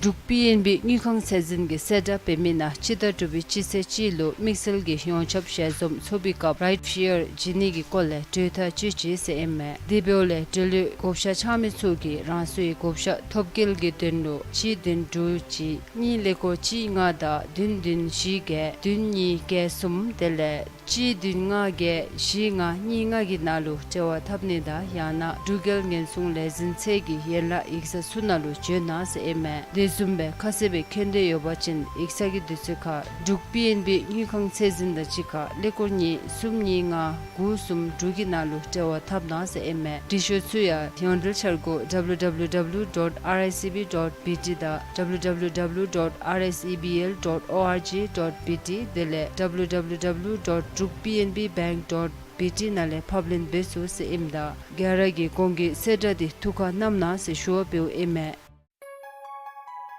འབྲུག་པི་ཨེན་བི་དངུལ་ཁང་ཚད་འཛིན་གྱིས་གསལ་བསྒྲགས་འབད་མི་ནང་སྤྱི་ཟླ་དྲུག་པའི་སྤྱི་ཚེས་གཅིག་ལུ་དམིགས་བསལ་གྱི་ཡོངས་ཁྱབ་ཞལ་འཛོམས་ཚོགས་པའི་སྐབས་Bright Future བྱིན་ནི་གི་སྐོར་ལས་གྲོས་ཐག་བཅད་ཅི་ཟེར་ཨིན་མས། དེ་འབདཝ་ལས་འབྲེལ་ཡོད་བགོ་བཤའ་འཆང་མི་ཚུ་གིས་རང་སོའི་བགོ་བཤའ་ཐོབ་སྐལ་གྱི་དོན་ལུ་གཅིག་བདུན་དྲུག་གཅིག་གཉིས་ཀླད་ཀོར་གཅིག་ལྔ་དང་བདུན་བདུན་བཞི་བརྒྱད་བདུན་གཉིས་བརྒྱད་གསུམ་དེ་ལས་གཅིག་བདུན་ལྔ་བརྒྱད་བཞི་ལྔ་གཉིས་ལྔ་གི་ནང་ལུ་འབྲེལ་བ་འཐབ་ནི་དང་ཡང་ན་འབྲུག་རྒྱལ་ཉེན་སྲུང་ལས་འཛིན་ཚད་ཀྱི་ཡན་ལག་ཡིག་ཚང་ཚུ་ནང་ལུ་འབྱོན་གནང་ཟེར་ཨིན་མས། དེ་བཟུམ་སྦེ་ཁ་གསལ་སྦེ་མཁྱེན་འདོད་ཡོད་པ་ཅིན་ཡིག་ཚང་གི་དུས་ཚོད་ཁར་འབྲུག་པི་ཨེན་བི་དངུལ་ཁང་ཚད་འཛིན་དང་གཅིག་ཁར་ཀླད་ཀོར་གཉིས་གསུམ་གཉིས་ལྔ་དགུ་གསུམ་དྲུག་གི་ནང་ལུ་འབྲེལ་བ་འཐབ་གནང་ཟེར་ཨིན་མས། འབྲི་ཤོག་ཚུ་ཡང་ཡོངས་འབྲེལ་འཆར་སྒོ་W W W dot R I C B dot B T དང་W W W dot R S E B L dot O R G dot B T དེ་ལས་W W W dot drukpnbbank dot B T ནང་ལས་ཕབ་ལེན་འབད་ཚུགས་ཟེར་ཨིནམ་ད་ག་ར་གིས་གོང་གི་གསལ་བསྒྲགས་འདི་ཐུགས་ཁར་བསྣམ་གནང་ཟེར་ཞུ་བ་འབདཝ་ཨིན་མས།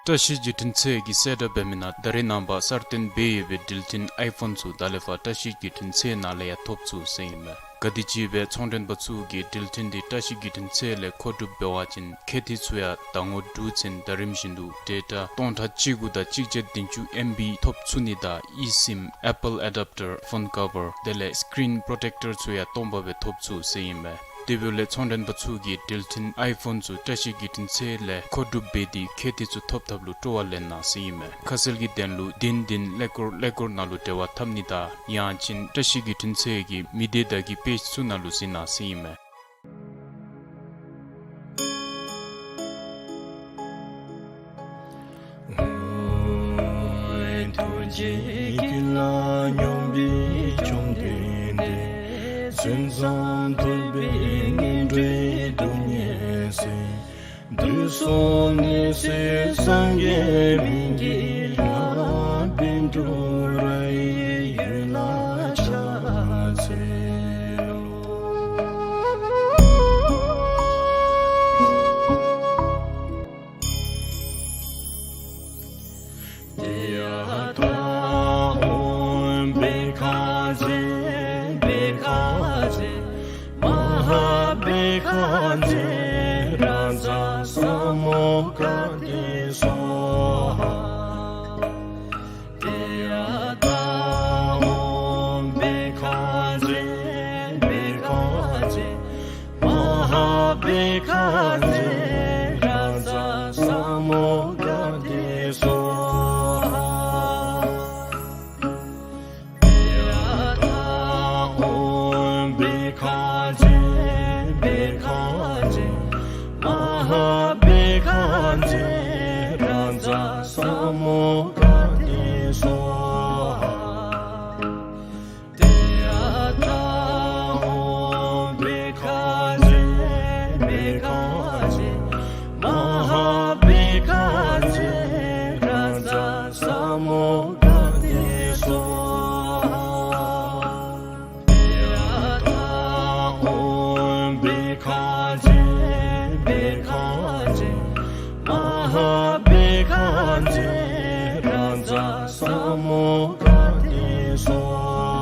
བཀྲ་ཤིས་བརྒྱུད་འཕྲིན་ཚད་ཀྱིས་གསལ་བསྒྲགས་འབད་མི་ནང་ད་རེས་ནངས་པ་གསར་བཏོན་འབད་ཡོད་པའི་འགྲུལ་འཕྲིན་ཨའི་ཕོན་ཚུ་ད་ལས་ཕར་བཀྲ་ཤིས་བརྒྱུད་འཕྲིན་ཚད་ནང་ལས་ཡང་ཐོབ་ཚུགས་ཟེར་ཨིན་མས། ག་དེམ་ཅིག་སྦེ་ཚོང་མགྲོན་པ་ཚུ་གིས་འགྲུལ་འཕྲིན་འདི་བཀྲ་ཤིས་བརྒྱུད་འཕྲིན་ཚད་ལས་མཁོ་སྒྲུབ་འབད་བ་ཅིན་ཁེ་ཏི་ཚུ་ཡང་ཟླ་ངོ་དྲུག་ཚུན་ཟླ་རིམ་བཞིན་དུ་ཌེ་ཊ་སྟོང་ཕྲག་གཅིག་དགུ་དང་གཅིག་བརྒྱ་བདུན་ཅུ་ཨེམ་བི་ཐོབ་ཚུགས་ནི་དང་ཨི་སིམ་ཨེ་པཱལ་ཨེ་ཌབ་ཊར་ཕོན་ཀ་བར་དེ་ལས་སི་ཀི་རིན་པོརོ་ཊེཀ་ཊར་ཚུ་ཡང་སྟོང་པ་སྦེ་ཐོབ་ཚུགས་ཟེར་ཨིན་མས། དེ་འབདཝ་ལས་ཚོང་མགྲོན་པ་ཚུ་གིས་འགྲུལ་འཕྲིན་ཨའི་ཕོན་ཚུ་བཀྲ་ཤིས་བརྒྱུད་འཕྲིན་ཚད་ལས་མཁོ་སྒྲུབ་འབད་དེ་ཁེ་ཏི་ཚུ་ཐོབ་ཐབས་ལུ་སྤྲོ་བ་ལེན་གནང་ཟེར་ཨིན་མས། ཁ་གསལ་གྱི་དོན་ལུ་བདུན་བདུན་ཀླད་ཀོར་ཀླད་ཀོར་ནང་ལུ་འབྲེལ་བ་འཐབ་ནི་དང་ཡང་ཅིན་བཀྲ་ཤིས་བརྒྱུད་འཕྲིན་ཚད་ཀྱི་མི་སྡེ་དང་གི་པེཇ་ཚུ་ནང་ལུ་གཟིགས་གནང་ཟེར་ཨིན་མས། ཐུགས་རྗེ་ཀུན་ལ་སྙོམས་པའི་བཅོམ་ལྡན་འདས། ཟིན་ཙམ་ཐུབ་པའི་ངན་འགྲོའི་སྡུག་བསྔལ་སེལ། དུས་གསུམ་ནད་སེལ་སངས་རྒྱས་སྨན་གྱི་བླ། བཻ་ཌཱུརྱ་ཡི་ཡུལ་ལ་ཕྱག་འཚལ་ལོ། ཡ་ཐཱ། ཨོཾ་བྷཻ་ཥ་ཛྱེ་བྷཻ་ཥ་ཛྱེ་མ་ཧཱ་བྷཻ་ཥ་ཛྱེ་རཱ་ཛ་ས་མུདྒ་ཏེ་སྭཱ་ཧཱ། ཡ་ཐཱ། ཨོཾ་བྷཻ་ཥ་ཛྱེ་བྷཻ་ཥ་ཛྱེ་མ་ཧཱ་བྷཻ་ཥ་ཛྱེ་རཱ་ཛ་ས་མུདྒ་ཏེ་སྭཱ་ཧཱ། ཡ་ཐཱ། ཨོཾ་བྷཻ་ཥ་ཛྱེ་བྷཻ་ཥ་ཛྱེ་མ་ཧཱ་བྷཻ་ཥ་ཛྱེ་རཱ་ཛ་ས་མུདྒ་ཏེ་སྭཱ་ཧཱ། ཡ་ཐཱ། ཨོཾ་བྷཻ་ཥ་ཛྱེ་བྷཻ་ཥ་ཛྱེ་མ་ཧཱ་བྷཻ་ཥ་ཛྱེ་རཱ་ཛ་ས་མུདྒ་ཏེ་སྭཱ་ཧཱ། ཡ་ཐཱ། ཨོཾ་བྷཻ་ཥ་ཛྱེ་བྷཻ་ཥ་ཛྱེ་མ་ཧཱ་བྷཻ་ཥ་ཛྱེ་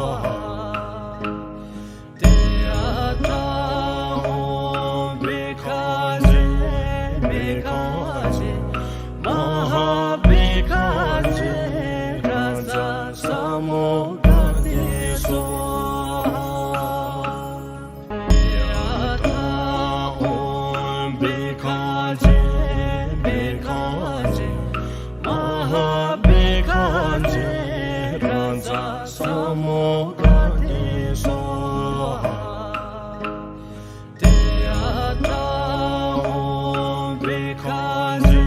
རཱ་ཛ་ས་མུདྒ་ཏེ་སྭཱ་ཧཱ། ཡ་ཐཱ། ཨོཾ་བྷཻ་ཥ་ཛྱེ་བྷཻ་ཥ་ཛྱེ་མ་ཧཱ་བྷཻ་ཥ་ཛྱེ་རཱ་ཛ་ས་མུདྒ་ཏེ་སྭཱ་ཧཱ། ཡ་ཐཱ། ཨོཾ་བྷཻ་ཥ་ཛྱེ་བྷཻ་ཥ་ཛྱེ་མ་ཧཱ་བྷཻ་ཥ་ཛྱེ་རཱ་ཛ་ས་མུདྒ་ཏེ་སྭཱ་ཧཱ། ཡ་ཐཱ། ཨོཾ་བྷཻ་ཥ་ཛྱེ་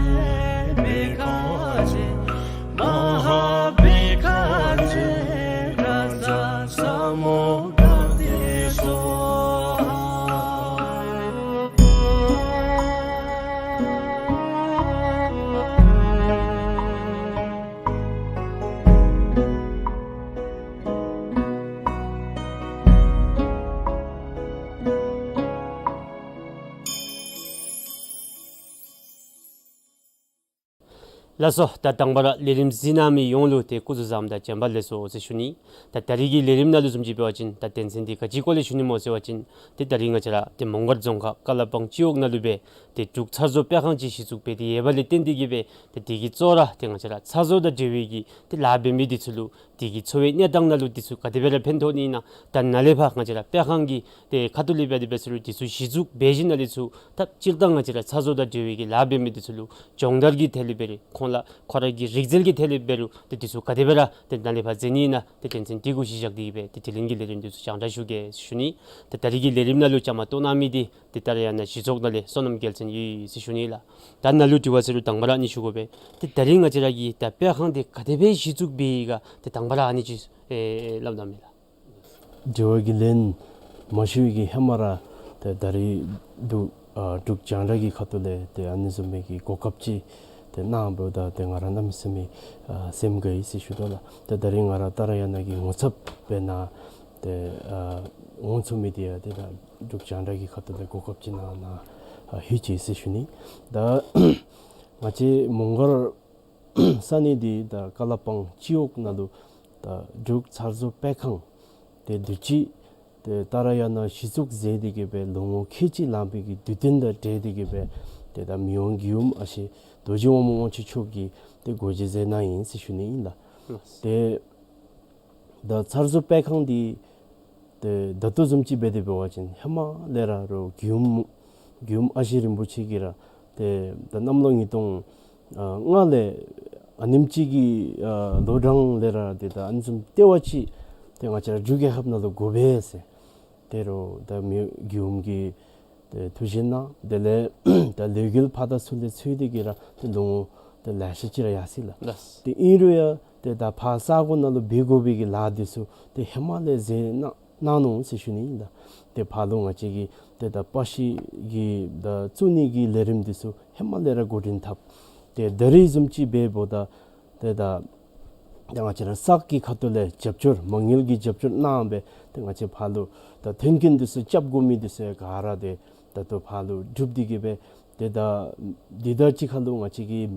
བྷཻ་ཥ་ཛྱེ་མ་ ད་སོ་ད་དང་པ་ར་ལས་རིམ་གཟིགས་གནང་མི་ཡོངས་ལུ་ཏེ་སྐུ་གཟུགས་བཟང་དང་བྱོན་པ་ལེགས་སོ་ཟེར་ཞུ་ནི། ད་ད་རིས་ཀྱི་ལས་རིམ་ནང་ལུ་བཟུམ་ཅིག་འབད་བ་ཅིན་ད་དོན་ཚན་འདི་ག་ཅིའི་སྐོར་ལས་ཞུ་ནི་སྨོ་ཟེར་བ་ཅིན་ཏེ་ད་རིས་ང་བཅས་ར་ཏེ་མོང་སྒར་རྫོང་ཁག་ཀ་ལ་པང་སྤྱི་འོག་ནང་ལུ་སྦེ་ཏེ་འབྲུག་ཚར་བཟོ་སྤེལ་ཁང་ཅིག་གཞི་བཙུགས་འབད་དེ་ཡོད་པ་ལས་བརྟེན་ཏེ་གིས་སྦེ་ཏེ་དེ་གི་གཙོ་བོ་ར་ཏེ་ང་བཅས་ར་ཚར་བཟོ་དང་འབྲེལ་བའི་གི་ཏེ་ལཱ་འབད་མི་འདི་ཚུ་ལུ་དེ་གི་འཚོ་བའི་གནས་སྟངས་ནང་ལུ་འདི་ཚུ་ག་དེ་སྦེ་ར་ཕན་ཐོགས་ནི་ཨིན་ན། ད་ནཱ་ལས་ཕར་ང་བཅས་ར་སྤེལ་ཁང་གི་ཏེ་ཁ་ཐུག་ལས་འབད་དེ་འབད་ས་ལུ་འདི་ཚུ་གཞི་བཙུགས་འབད་ཞིནམ་ལས་ཚུར་ད་སྤྱིར་བཏང་ང་བཅས་ར་ཚར་བཟོ་དང་འབྲེལ་བའི་གི་ལཱ་འབད་མི་འདི་ཚུ་ལུ་སྦྱོང་བརྡར་གྱི་ཐད་ལས་འབད་རུང་ཁོང་ལ་ཁོ་ར་གི་རིག་རྩལ་གྱི་ཐད་ལས་འབད་རུང་ཏེ་འདི་ཚུ་ག་དེ་སྦེ་ར་ཏེ་ནཱ་ལས་ཕར་མཛད་ནི་ཨིན་ན་ཏེ་དོན་ཚན་འདི་གུ་གཞི་བཞག་སྟེ་གིས་སྦེ་ཏེ་དེ་ལས་ཀྱི་ལས་རིམ་འདི་ཚུ་སྤྱན་འདྲེན་ཞུ་གེ་ཞུ་ནི། ཏེ་ད་རིས་ཀྱི་ལས་རིམ་ནང་ལུ་བཅའ་མར་གཏོགས་གནང་མི་འདི་ཏེ་ཏཱ་ར་ཡ་ན་གཞི་ཚོགས་ནང་ལས་བསོད་ནམས་རྒྱལ་མཚན་ཡོད་ཟེར་ཞུ་ནི་ལགས། ད་ནཱ་ལུ་དྲི་བ་ཟེར་རུང་དང་པ་ར་ཨ་ནི་ཞུ་དགོ་པས། ཏེ་ད་རིས་ང་བཅས་ར་གི་ད་སྤེལ་ཁང་འདི་ག་དེ་སྦེ་གཞི་བཙུགས་འབད་ཡི་ག་ཏེ་དང་པ་ར་ཨ་ནི་ཅིག་ཨེ་སླབ་གནང་མས་ལགས། དྲི་བ་གི་ལན་མ་ཞུ་བའི་གི་ཧེ་མ་ར་ཏེ་ད་རིས་འབྲུག་ཨ་འབྲུག་རྒྱང་བསྒྲགས་ཀྱི་ཁ་ཐུག་ལས་ཏེ་ཨ་ནི་བཟུམ་མའི་གི་གོ་སྐབས་ཅིག་ཏེ་གནང་བ་ད་ཏེ་ང་ར་གནམ་མེད་ས་མེད་ཨ་སེམས་དགའ་ཡི་ཟེར་ཞུ་དོ་ལགས། ཏེ་ད་རིས་ང་ར་ཏཱ་ར་ཡ་ན་གི་ངོ་ཚབ་འབད་ནཱ་ཏེ་ཨ་འོང་ཚུགས་མི་འདི་ཡང་ཏེ་ད་འབྲུག་རྒྱང་བསྒྲགས་ཀྱི་ཁ་ཐུག་ལས་གོ་སྐབས་ཅིག་གནང་ནཱ་ཨ་ལྷོད་ཅི་ཟེར་ཞུ་ནི། ད་ང་བཅས་མོང་སྒར་ས་གནས་འདི་ད་ཀ་ལ་པང་སྤྱི་འོག་ནང་ལུ་ད་འབྲུག་ཚར་བཟོ་སྤེལ་ཁང་ཏེ་དུས་ཅི་ཏེ་ཏཱ་ར་ཡ་ན་གཞི་བཙུགས་མཛད་དེ་གིས་སྦེ་ལོ་ངོ་ཁལ་གཅིག་ལང་པའི་གི་དུས་སྟོན་དང་འབྲེལ་ཏེ་གིས་སྦེ་ཏེ་ད་མི་དབང་མགྱོནམ་ཨ་ཞེ་རྡོ་རྗེ་དབང་མོ་དབང་ཕྱུག་མཆོག་གིས་ཏེ་སྒོ་འབྱེད་མཛད་གནང་ཡི་ཟེར་ཞུ་ནི་ཨིན་ལགས། ཏེ་ད་ཚར་བཟོ་སྤེལ་ཁང་འདི་ཏེ་ད་ལྟོ་བཟུམ་ཅིག་འབད་དེ་འབད་བ་ཅིན་ཧེ་མ་ལས་ར་རོགས་མགྱོནམ་མགྱོནམ་ཨ་ཞེ་རིན་པོ་ཆེ་གིས་ར་ཏེ་ད་གནམ་ལོ་ཉིས་སྟོང་ཨ་ལྔ་ལས་ཨ་ནེམ་ཅིག་གི་ཨ་ལོ་གྲངས་ལས་ར་ཏེ་ད་ཨ་ནི་བཟུམ་ལྟེ་བ་ཅིག་ཏེ་ང་བཅས་ར་འབྲུག་རྒྱལ་ཁབ་ནང་ལུ་དགོ་པས་ཟེར། ཏེ་རོགས་ད་མི་དབང་མགྱོནམ་གིས་ཏེ་ཐུགས་བཞེད་གནང་། དེ་ལས་ད་ལས་འགུལ་ཕར་དང་ཚུར་ལས་འཚོལ་ཏེ་གིས་ར་ཏེ་ལོ་ངོ་ཏེ་ལེ་ཤ་ཅིག་ར་ཡར་སོ་ཡི་ལགས། ལགས། ཏེ་ཨིན་རུང་ཡང་ཏེ་ད་ཕར་ས་གོ་ནང་ལུ་འབད་དགོ་པའི་གི་ལཱ་འདི་ཚུ་ཏེ་ཧེ་མ་ལས་མཛད་གནང་གནང་ནུག་ཟེར་ཞུ་ནི་ཨིན་ལགས། ཏེ་ཕར་ལུ་ང་བཅས་ཀྱི་ཏེ་ད་པ་ཤི་གི་ད་བཙུགས་ནི་གི་ལས་རིམ་འདི་ཚུ་ཧེ་མ་ལས་ར་འགོ་འདྲེན་འཐབ། ཏེ་ད་རིས་བཟུམ་ཅིག་འབདཝ་ད་ཏེ་ད་ད་ང་བཅས་ར་སག་གི་ཁ་ཐུག་ལས་རྒྱབ་སྐྱོར་མ་དངུལ་གྱི་རྒྱབ་སྐྱོར་གནང་སྦེ་ཏེ་ང་བཅས་ཕར་ལུ་ད་མཐུན་རྐྱེན་འདི་ཚུ་རྐྱབ་དགོ་མི་འདི་ཚུ་ག་ར་ཏེ་ད་ལྟོ་ཕར་ལུ་གྲུབ་སྟེ་གིས་སྦེ་ཏེ་ད་འདི་དང་གཅིག་ཁར་ལུ་ང་བཅས་ཀྱི་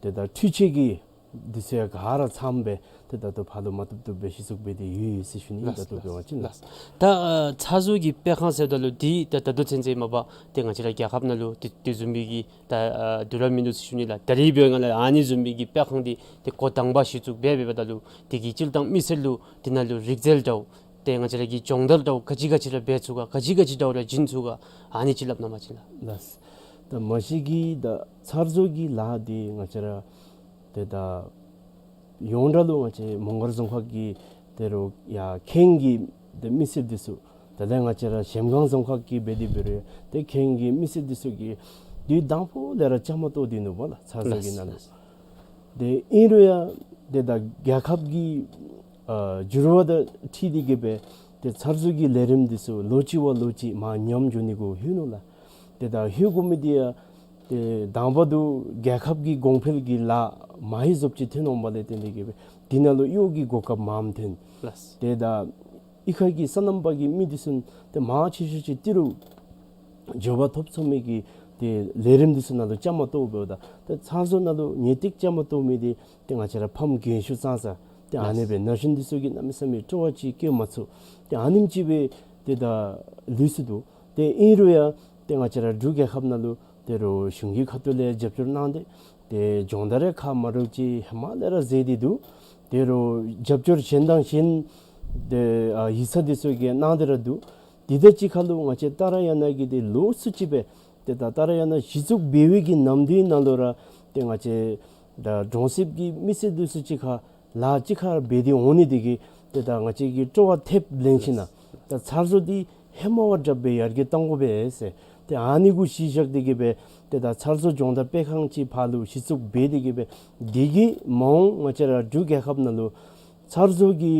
ཏེ་ད་འཕྲུལ་ཆས་ཀྱི་འདི་ཚུ་ཡང་ག་ར་ཚངམ་སྦེ་ཏེ་ད་ལྟོ་ཕར་ལུ་མ་བཏུབ་བཏུབ་སྦེ་གཞི་བཙུགས་འབད་དེ་ཡོད་ཡོད་ཟེར་ཞུ་ནི། ལགས། ད་ལྟོ་འབད་བ་ཅིན་ལགས། ད་ཨ་ཚར་བཟོ་གི་སྤེལ་ཁང་ཟེརཝ་ད་ལུ་འདི་ད་ད་ལྟོ་ཚུན་ཚོད་མ་པ་ཏེ་ང་བཅས་ར་རྒྱལ་ཁབ་ནང་ལུ་དེ་དེ་བཟུམ་མའི་གི་ད་ཨ་དུས་རབས་མིན་འདུག་ཟེར་ཞུ་ནི་ལགས། ད་རིས་འབདཝ་ད་ལུ་ཨ་ནི་བཟུམ་མའི་གི་སྤེལ་ཁང་འདི་ཏེ་འགོ་དང་པ་གཞི་བཙུགས་འབད་འབདཝ་ད་ལུ་དེ་གི་སྤྱིར་བཏང་མི་སེར་ལུ་དེ་ནང་ལུ་རིག་རྩལ་འདྲཝ་ཏེ་ང་བཅས་ར་གི་སྦྱོང་བརྡར་འདྲཝ་ག་ཅི་ག་ཅི་ར་འབད་ཚུགས་ག་ག་ཅི་ག་ཅི་འདྲཝ་ར་བྱིན་ཚུགས་ག་ཨ་ནི་ཅིག་སླབ་གནང་པ་ཅིན་ལགས། ལགས། ད་མ་གཞི་གི་ད་ཚར་བཟོ་གི་ལཱ་འདི་ང་བཅས་ར་ཏེ་ད་ཡོངས་གྲགས་ལུ་ང་བཅས་མོང་སྒར་རྫོང་ཁག་གི་ཏེ་རོགས་ཡར་ཁེངས་ཀྱི་ཏེ་མི་སེར་འདི་ཚུ་དེ་ལས་ང་བཅས་ར་གཞལམ་སྒང་རྫོང་ཁག་གི་འབད་དེ་འབད་རུང་ཏེ་ཁེངས་ཀྱི་མི་སེར་འདི་ཚུ་གིས་དུས་དང་པོ་ལས་ར་བཅའ་མར་གཏོགས་ཏེ་ནུག་པ་ལགས། ཚར་བཟོ་གི་ནང་ལུ། ལགས། ཏེ་ཨིན་རུང་ཡང་ཏེ་ད་རྒྱལ་ཁབ་ཀྱི་ཨ་འགྱུར་བ་དང་འཁྲིལ་ཏེ་གིས་སྦེ་ཏེ་ཚར་བཟོ་གི་ལས་རིམ་འདི་ཚུ་ལོ་གཅིག་བ་ལོ་གཅིག་མར་ཉམས་འགྱོ་ནི་གུ་ལྷོད་ནུག་ལགས། ཏེ་ད་ལྷོད་དགོ་མི་འདི་ཡང་ཏེ་དང་པ་འདི་རྒྱལ་ཁབ་ཀྱི་གོང་འཕེལ་གྱི་ལཱ་མ་ཧེ་བཟོཔ་ཅིག་ཐོན་འོང་པ་ལས་བརྟེན་ཏེ་གིས་སྦེ་དེ་ནང་ལུ་གཡོག་གི་གོ་སྐབས་མངམ་ཐོན། ལགས། ཏེ་ད་གཡུས་ཁ་གི་སོ་ནམ་པ་གི་མི་འདི་ཚུ་ཏེ་མང་ཆེ་ཤོས་ཅིག་ཏི་རུ་འགྱོ་བ་ཐོབ་ཚུགས་མི་གི་ཏེ་ལས་རིམ་འདི་ཚུ་ནང་ལུ་བཅའ་མར་གཏོགས་འབདཝ་ད་ཏེ་ཚར་བཟོ་ནང་ལུ་ངེས་ཏིག་བཅའ་མར་གཏོགས་མི་འདི་ཏེ་ང་བཅས་ར་ཕམ་རྒན་ཤོས་ཙང་ཙ་ཏེ་ཨ་ནི་སྦེ་ན་གཞོན་འདི་ཚུ་གིས་གནམ་མེད་ས་མེད་སྤྲོ་བ་ཅིག་བསྐྱེད་མ་ཚུགས། ཏེ་ཨ་ནེམ་ཅིག་སྦེ་ཏེ་ད་ལུས་སོ་ནུག། ཏེ་ཨིན་རུང་ཡང་ཏེ་ང་བཅས་ར་འབྲུག་རྒྱལ་ཁབ་ནང་ལུ་ཏེ་རོགས་གཞུང་གི་ཁ་ཐུག་ལས་རྒྱབ་སྐྱོར་གནང་སྟེ་ཏེ་སྦྱོང་བརྡར་རེ་ཁག་མ་འདྲཝ་ཅིག་ཧེ་མ་ལས་ར་མཛད་དེ་འདུག། ཏེ་རོགས་རྒྱབ་སྐྱོར་གཞན་དང་གཞན་ཏེ་ཨ་ཡིག་ཚང་འདི་ཚུ་གིས་གནང་སྟེ་ར་འདུག། དེ་དང་གཅིག་ཁར་ལུ་ང་བཅས་ཏཱ་ར་ཡ་ན་གི་ཏེ་ལོགས་སུ་ཅིག་སྦེ་ཏེ་ད་ཏཱ་ར་ཡ་ན་གཞི་བཙུགས་འབད་བའི་གི་ནམ་དུས་ནང་ལུ་ར་ཏེ་ང་བཅས་ད་གྲོང་གསེབ་ཀྱི་མི་སེར་འདི་ཚུ་གཅིག་ཁར་ལཱ་གཅིག་ཁར་འབད་དེ་འོང་ནི་འདི་གིས་ཏེ་ད་ང་བཅས་ཀྱིས་སྤྲོ་བ་ཐེབས་ལེན་ཞིན་ན་ད་ཚར་བཟོ་འདི་ཧེ་མ་བ་དྲགཔ་སྦེ་ཡར་རྒྱས་གཏང་དགོ་པས་ཟེར། ཏེ་ཨ་ནི་གུ་གཞི་བཞག་སྟེ་གིས་སྦེ་ཏེ་ད་ཚར་བཟོ་སྦྱོང་བརྡར་སྤེལ་ཁང་ཅིག་ཕར་ལུ་གཞི་བཙུགས་འབད་དེ་གིས་སྦེ་འདི་གིས་མ་འོངས་ང་བཅས་ར་འབྲུག་རྒྱལ་ཁབ་ནང་ལུ་ཚར་བཟོ་གི་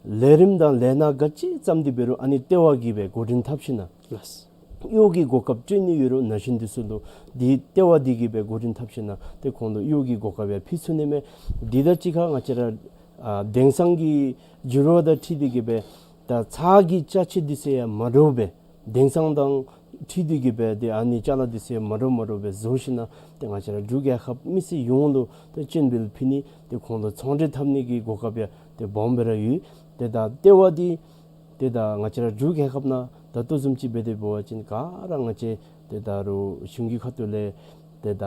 ལས་རིམ་དང་ལས་སྣ་ག་ཅི་བརྩམས་ཏེ་འབད་རུང་ཨ་ནི་ལྟེ་བ་གིས་སྦེ་འགོ་འདྲེན་འཐབ་ཞིན་ན་ལགས། གཡོག་གི་གོ་སྐབས་སྤྲོད་ནི་ཡོད་རུང་ན་གཞོན་འདི་ཚུ་ལུ་འདི་ལྟེ་བ་འདི་གིས་སྦེ་འགོ་འདྲེན་འཐབ་ཞིན་ན་ཏེ་ཁོང་ལུ་གཡོག་གི་གོ་སྐབས་ཡང་ཕུལ་ཚུགས་ནི་མས། འདི་དང་གཅིག་ཁར་ང་བཅས་ར་ཨ་དེང་སང་གི་འགྱུར་བ་དང་འཁྲིལ་ཏེ་གིས་སྦེ་ད་ཚྭ་གི་ཅ་ཆས་འདི་ཚུ་ཡང་མ་འདྲཝ་སྦེ་དེང་སང་དང་ ཁྲིད་དེ་གི་སྦེ་ཏེ་ཨ་ནི་ཅ་ལ་འདི་ཚུ་མ་འདྲཝ་མ་འདྲཝ་སྦེ་བཟོ་ཞིནམ་ལས་ཏེ་ང་བཅས་ར་འབྲུག་རྒྱལ་ཁབ་མི་སེར་ཡོངས་ལུ་ཏེ་སྤྱན་འབུལ་ཕུལ་ནི་ཏེ་ཁོང་ལུ་ཚོང་འབྲེལ་འཐབ་ནི་གི་གོ་སྐབས་ཡང་ཏེ་སྦོམ་སྦེ་ར་ཡོད། ཏེ་ད་ལྟེ་བ་འདི་ཏེ་ད་ང་བཅས་ར་འབྲུག་རྒྱལ་ཁབ་ནང་ད་ལྟོ་བཟུམ་ཅིག་འབད་དེ་འབད་བ་ཅིན་ག་ར་ང་བཅས་ཏེ་ད་རུང་གཞུང་གི་ཁ་ཐུག་ལས་ཏེ་ད་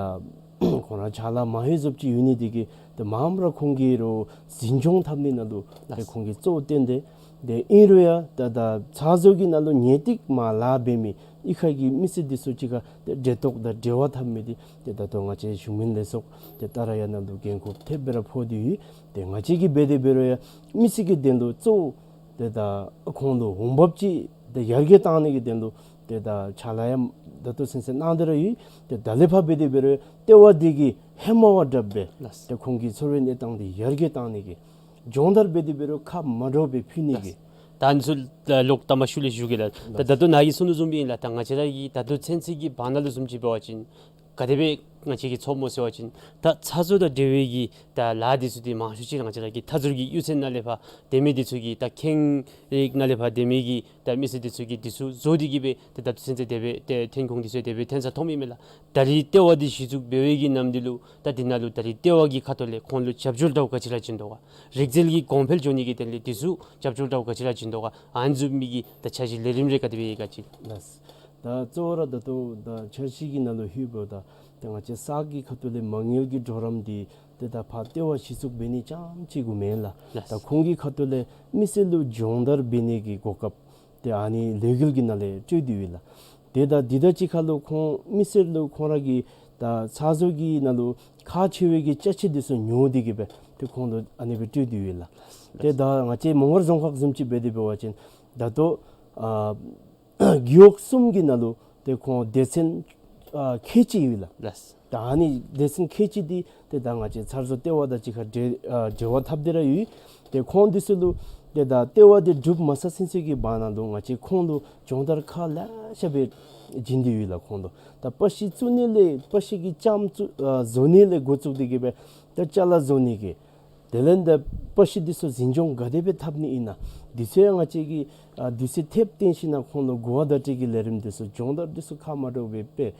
ཁོང་ར་ཕྱག་ལཱ་མང་ཡོད་ཟོབ་ཅིག་ཡོད་ནི་དེ་གིས་ཏེ་མངམ་ར་ཁོང་གིས་རུང་འཛིན་སྐྱོང་འཐབ་ནི་ནང་ལུ་ཏེ་ཁོང་གིས་གཙོ་བོ་བཏོན་ཏེ། ཏེ་ཨིན་རུང་ཡང་ད་ད་ཚ་བཟོ་གི་ནང་ལུ་ངེས་ཏིག་མ་ལཱ་འབད་མི་གཡུས་ཁ་གི་མི་སེར་འདི་ཚུ་གཅིག་ཁར་ཏེ་འབྲེལ་གཏོགས་དང་འབྲེལ་བ་འཐབ་མི་འདི་ཏེ་ད་ལྟོ་ང་བཅས་གཞུང་མིན་ལས་ཚོགས་ཏེ་ཏཱ་ར་ཡ་ནང་ལུ་འགན་ཁུར་ཐེབས་སྦེ་ར་ཕོག་སྟེ་ཡོད། ཏེ་ང་བཅས་ཀྱིས་འབད་དེ་འབད་རུང་ཡང་མི་སེར་གྱི་དོན་ལུ་གཙོ་བོ་ཏེ་ད་ཁོང་ལུ་འོང་འབབ་ཅིག་ཏེ་ཡར་རྒྱས་བཏང་ནི་གི་དོན་ལུ་ཏེ་ད་ཕྱག་ལཱ་ཡང་ད་ལྟོ་ཚུན་ཚོད་གནང་སྟེ་ར་ཡོད། ཏེ་ད་ལས་ཕར་འབད་དེ་འབད་རུང་ལྟེ་བ་འདི་གིས་ཧེ་མ་བ་དྲགཔ་སྦེ་ལགས། ཏེ་ཁོང་གི་འཚོ་བའི་གནས་སྟངས་འདི་ཡར་རྒྱས་བཏང་ནི་གི་སྦྱོང་བརྡར་འབད་དེ་འབད་རུང་ཁག་མ་འདྲཝ་སྦེ་ཕུལ་ནི་གི། ད་ཨ་ནི་ཚུ་ལོག་ལྟ་མ་ཤུལ་ལས་ཞུ་གེ་ལགས། ད་ད་ལྟོ་ནཱ་གིས་གསུངས་དོ་བཟུམ་སྦེ་ཨིན་ལགས། ད་ང་བཅས་ར་གི་ད་ལྟོ་ཚུན་ཚོད་ཀྱི་བར་ན་ལུ་བཟུམ་ཅིག་འབད་བ་ཅིན་ག་དེ་སྦེ་ང་བཅས་ཀྱིས་ཚོརཝ་སྨོ་ཟེར་བ་ཅིན་ད་ཚ་བཟོ་དང་འབྲེལ་བའི་གི་ད་ལཱ་འདི་ཚུ་འདི་མང་ཤོས་ཅིག་ང་བཅས་ར་གི་མཐའ་ཟུར་གྱི་གཡུས་ཚན་ནང་ལས་ཕར་སྡོད་མི་འདི་ཚུ་གིས་ད་ཁེངས་རིགས་ནང་ལས་ཕར་སྡོད་མི་གི་ད་མི་སེར་འདི་ཚུ་གིས་འདི་ཚུ་བཟོ་སྟེ་གི་སྦེ་ཏེ་ད་ལྟོ་ཚུན་ཚོད་དེ་སྦེ་ཏེ་ཐོན་ཁུངས་འདི་ཚུ་དེ་སྦེ་ཐོན་ས་མཐོངམ་ཨིན་མས་ལགས། ད་རིས་ལྟེ་བ་འདི་གཞི་བཙུགས་འབད་བའི་གི་ནམ་འདི་ལུ་ད་འདི་ནང་ལུ་ད་རིས་ལྟེ་བ་གི་ཁ་ཐུག་ལས་ཁོང་ལུ་རྒྱབ་སྐྱོར་འདྲཝ་ག་ཅི་ར་བྱིན་དོ་ག། རིག་རྩལ་གྱི་གོང་འཕེལ་འགྱོ་ནི་གི་དོན་ལས་འདི་ཚུ་རྒྱབ་སྐྱོར་འདྲཝ་ག་ཅི་ར་བྱིན་དོ་ག། ཨ་ནི་བཟུམ་མའི་གི་ད་འཆར་གཞི་ལས་རིམ་རེ་ག་དེ་སྦེ་ཡོད་ག་ཅིག། ལགས། ད་གཙོ་བོ་ར་ད་ལྟོ་ད་འཆར་གཞི་གི་ནང་ལུ་ལྷོདཔ་ད་ཏེ་ང་བཅས་ས་གི་ཁ་ཐུག་ལས་མ་དངུལ་གྱི་གྲོགས་རམ་འདི་ཏེ་ད་ཕར་ལྟེ་བ་གཞི་བཙུགས་འབད་ནི་རྐྱངམ་ཅིག་གུ་མེན་ལགས། ལགས། ད་ཁོང་གི་ཁ་ཐུག་ལས་མི་སེར་ལུ་སྦྱོང་བརྡར་འབད་ནི་གི་གོ་སྐབས་ཏེ་ཨ་ནི་ལས་འགུལ་གྱི་ནང་ལས་སྤྲོད་དེ་ཡོད་ལགས། ཏེ་ད་འདི་དང་གཅིག་ཁར་ལུ་ཁོང་མི་སེར་ལུ་ཁོང་ར་གི་ད་ཚ་བཟོ་གི་ནང་ལུ་ཁག་ཆེ་བའི་གི་ཅ་ཆས་འདི་ཚུ་ཉོ་སྟེ་གི་སྦེ་ཏེ་ཁོང་ལུ་ཨ་ནི་སྦེ་སྤྲོད་དེ་ཡོད་ལགས། ཏེ་ད་ང་བཅས་མོང་སྒར་རྫོང་ཁག་བཟུམ་ཅིག་འབད་དེ་འབད་བ་ཅིན་ད་ལྟོ་ཨ་རྒེད་འོག་གསུམ་གྱི་ནང་ལུ་ཏེ་ཁོང་སྡེ་ཚན་ཨ་ཁལ་གཅིག་ཡོད་ལགས། ལགས། ད་ཨ་ནི་སྡེ་ཚན་ཁལ་གཅིག་འདི་ཏེ་ད་ང་བཅས་ཚ་བཟོ་ལྟེ་བ་དང་གཅིག་ཁར་འབྲེལ་ཨ་འབྲེལ་བ་འཐབ་སྟེ་ར་ཡོད། ཏེ་ཁོང་འདི་ཚུ་ལུ་ཏེ་ད་ལྟེ་བ་འདི་གྲུབ་མ་ཚར་ཚུན་ཚོད་ཀྱི་བར་ན་ལུ་ང་བཅས་ཁོང་ལུ་སྦྱོང་བརྡར་ཁག་ལེ་ཤ་སྦེ་བྱིན་ཏེ་ཡོད་ལགས། ཁོང་ལུ་ད་པ་ཤི་བཙུགས་ནི་ལས་པ་ཤི་གི་ལྕངམ་བཙུགས་ཨ་བཟོ་ནི་ལས་འགོ་བཙུགས་ཏེ་གི་སྦེ་ད་ཅ་ལ་བཟོ་ནི་གི་དེ་ལས་ད་པ་ཤི་འདི་ཚུ་འཛིན་སྐྱོང་ག་དེ་སྦེ་འཐབ་ནི་ཨིན་ན་འདི་ཚུ་ཡང་ང་བཅས་ཀྱིས་ཨ་དུས་ཚོད་ཐེབས་བཏོན་ཞིནམ་ལས་ཁོང་ལུ་གོ་བ་བརྡ་སྤྲོད་ཀྱི་ལས་རིམ་འདི་ཚུ་སྦྱོང་བརྡར་འདི་ཚུ་ཁག་མ་འདྲཝ་སྦེ་སྤེལ།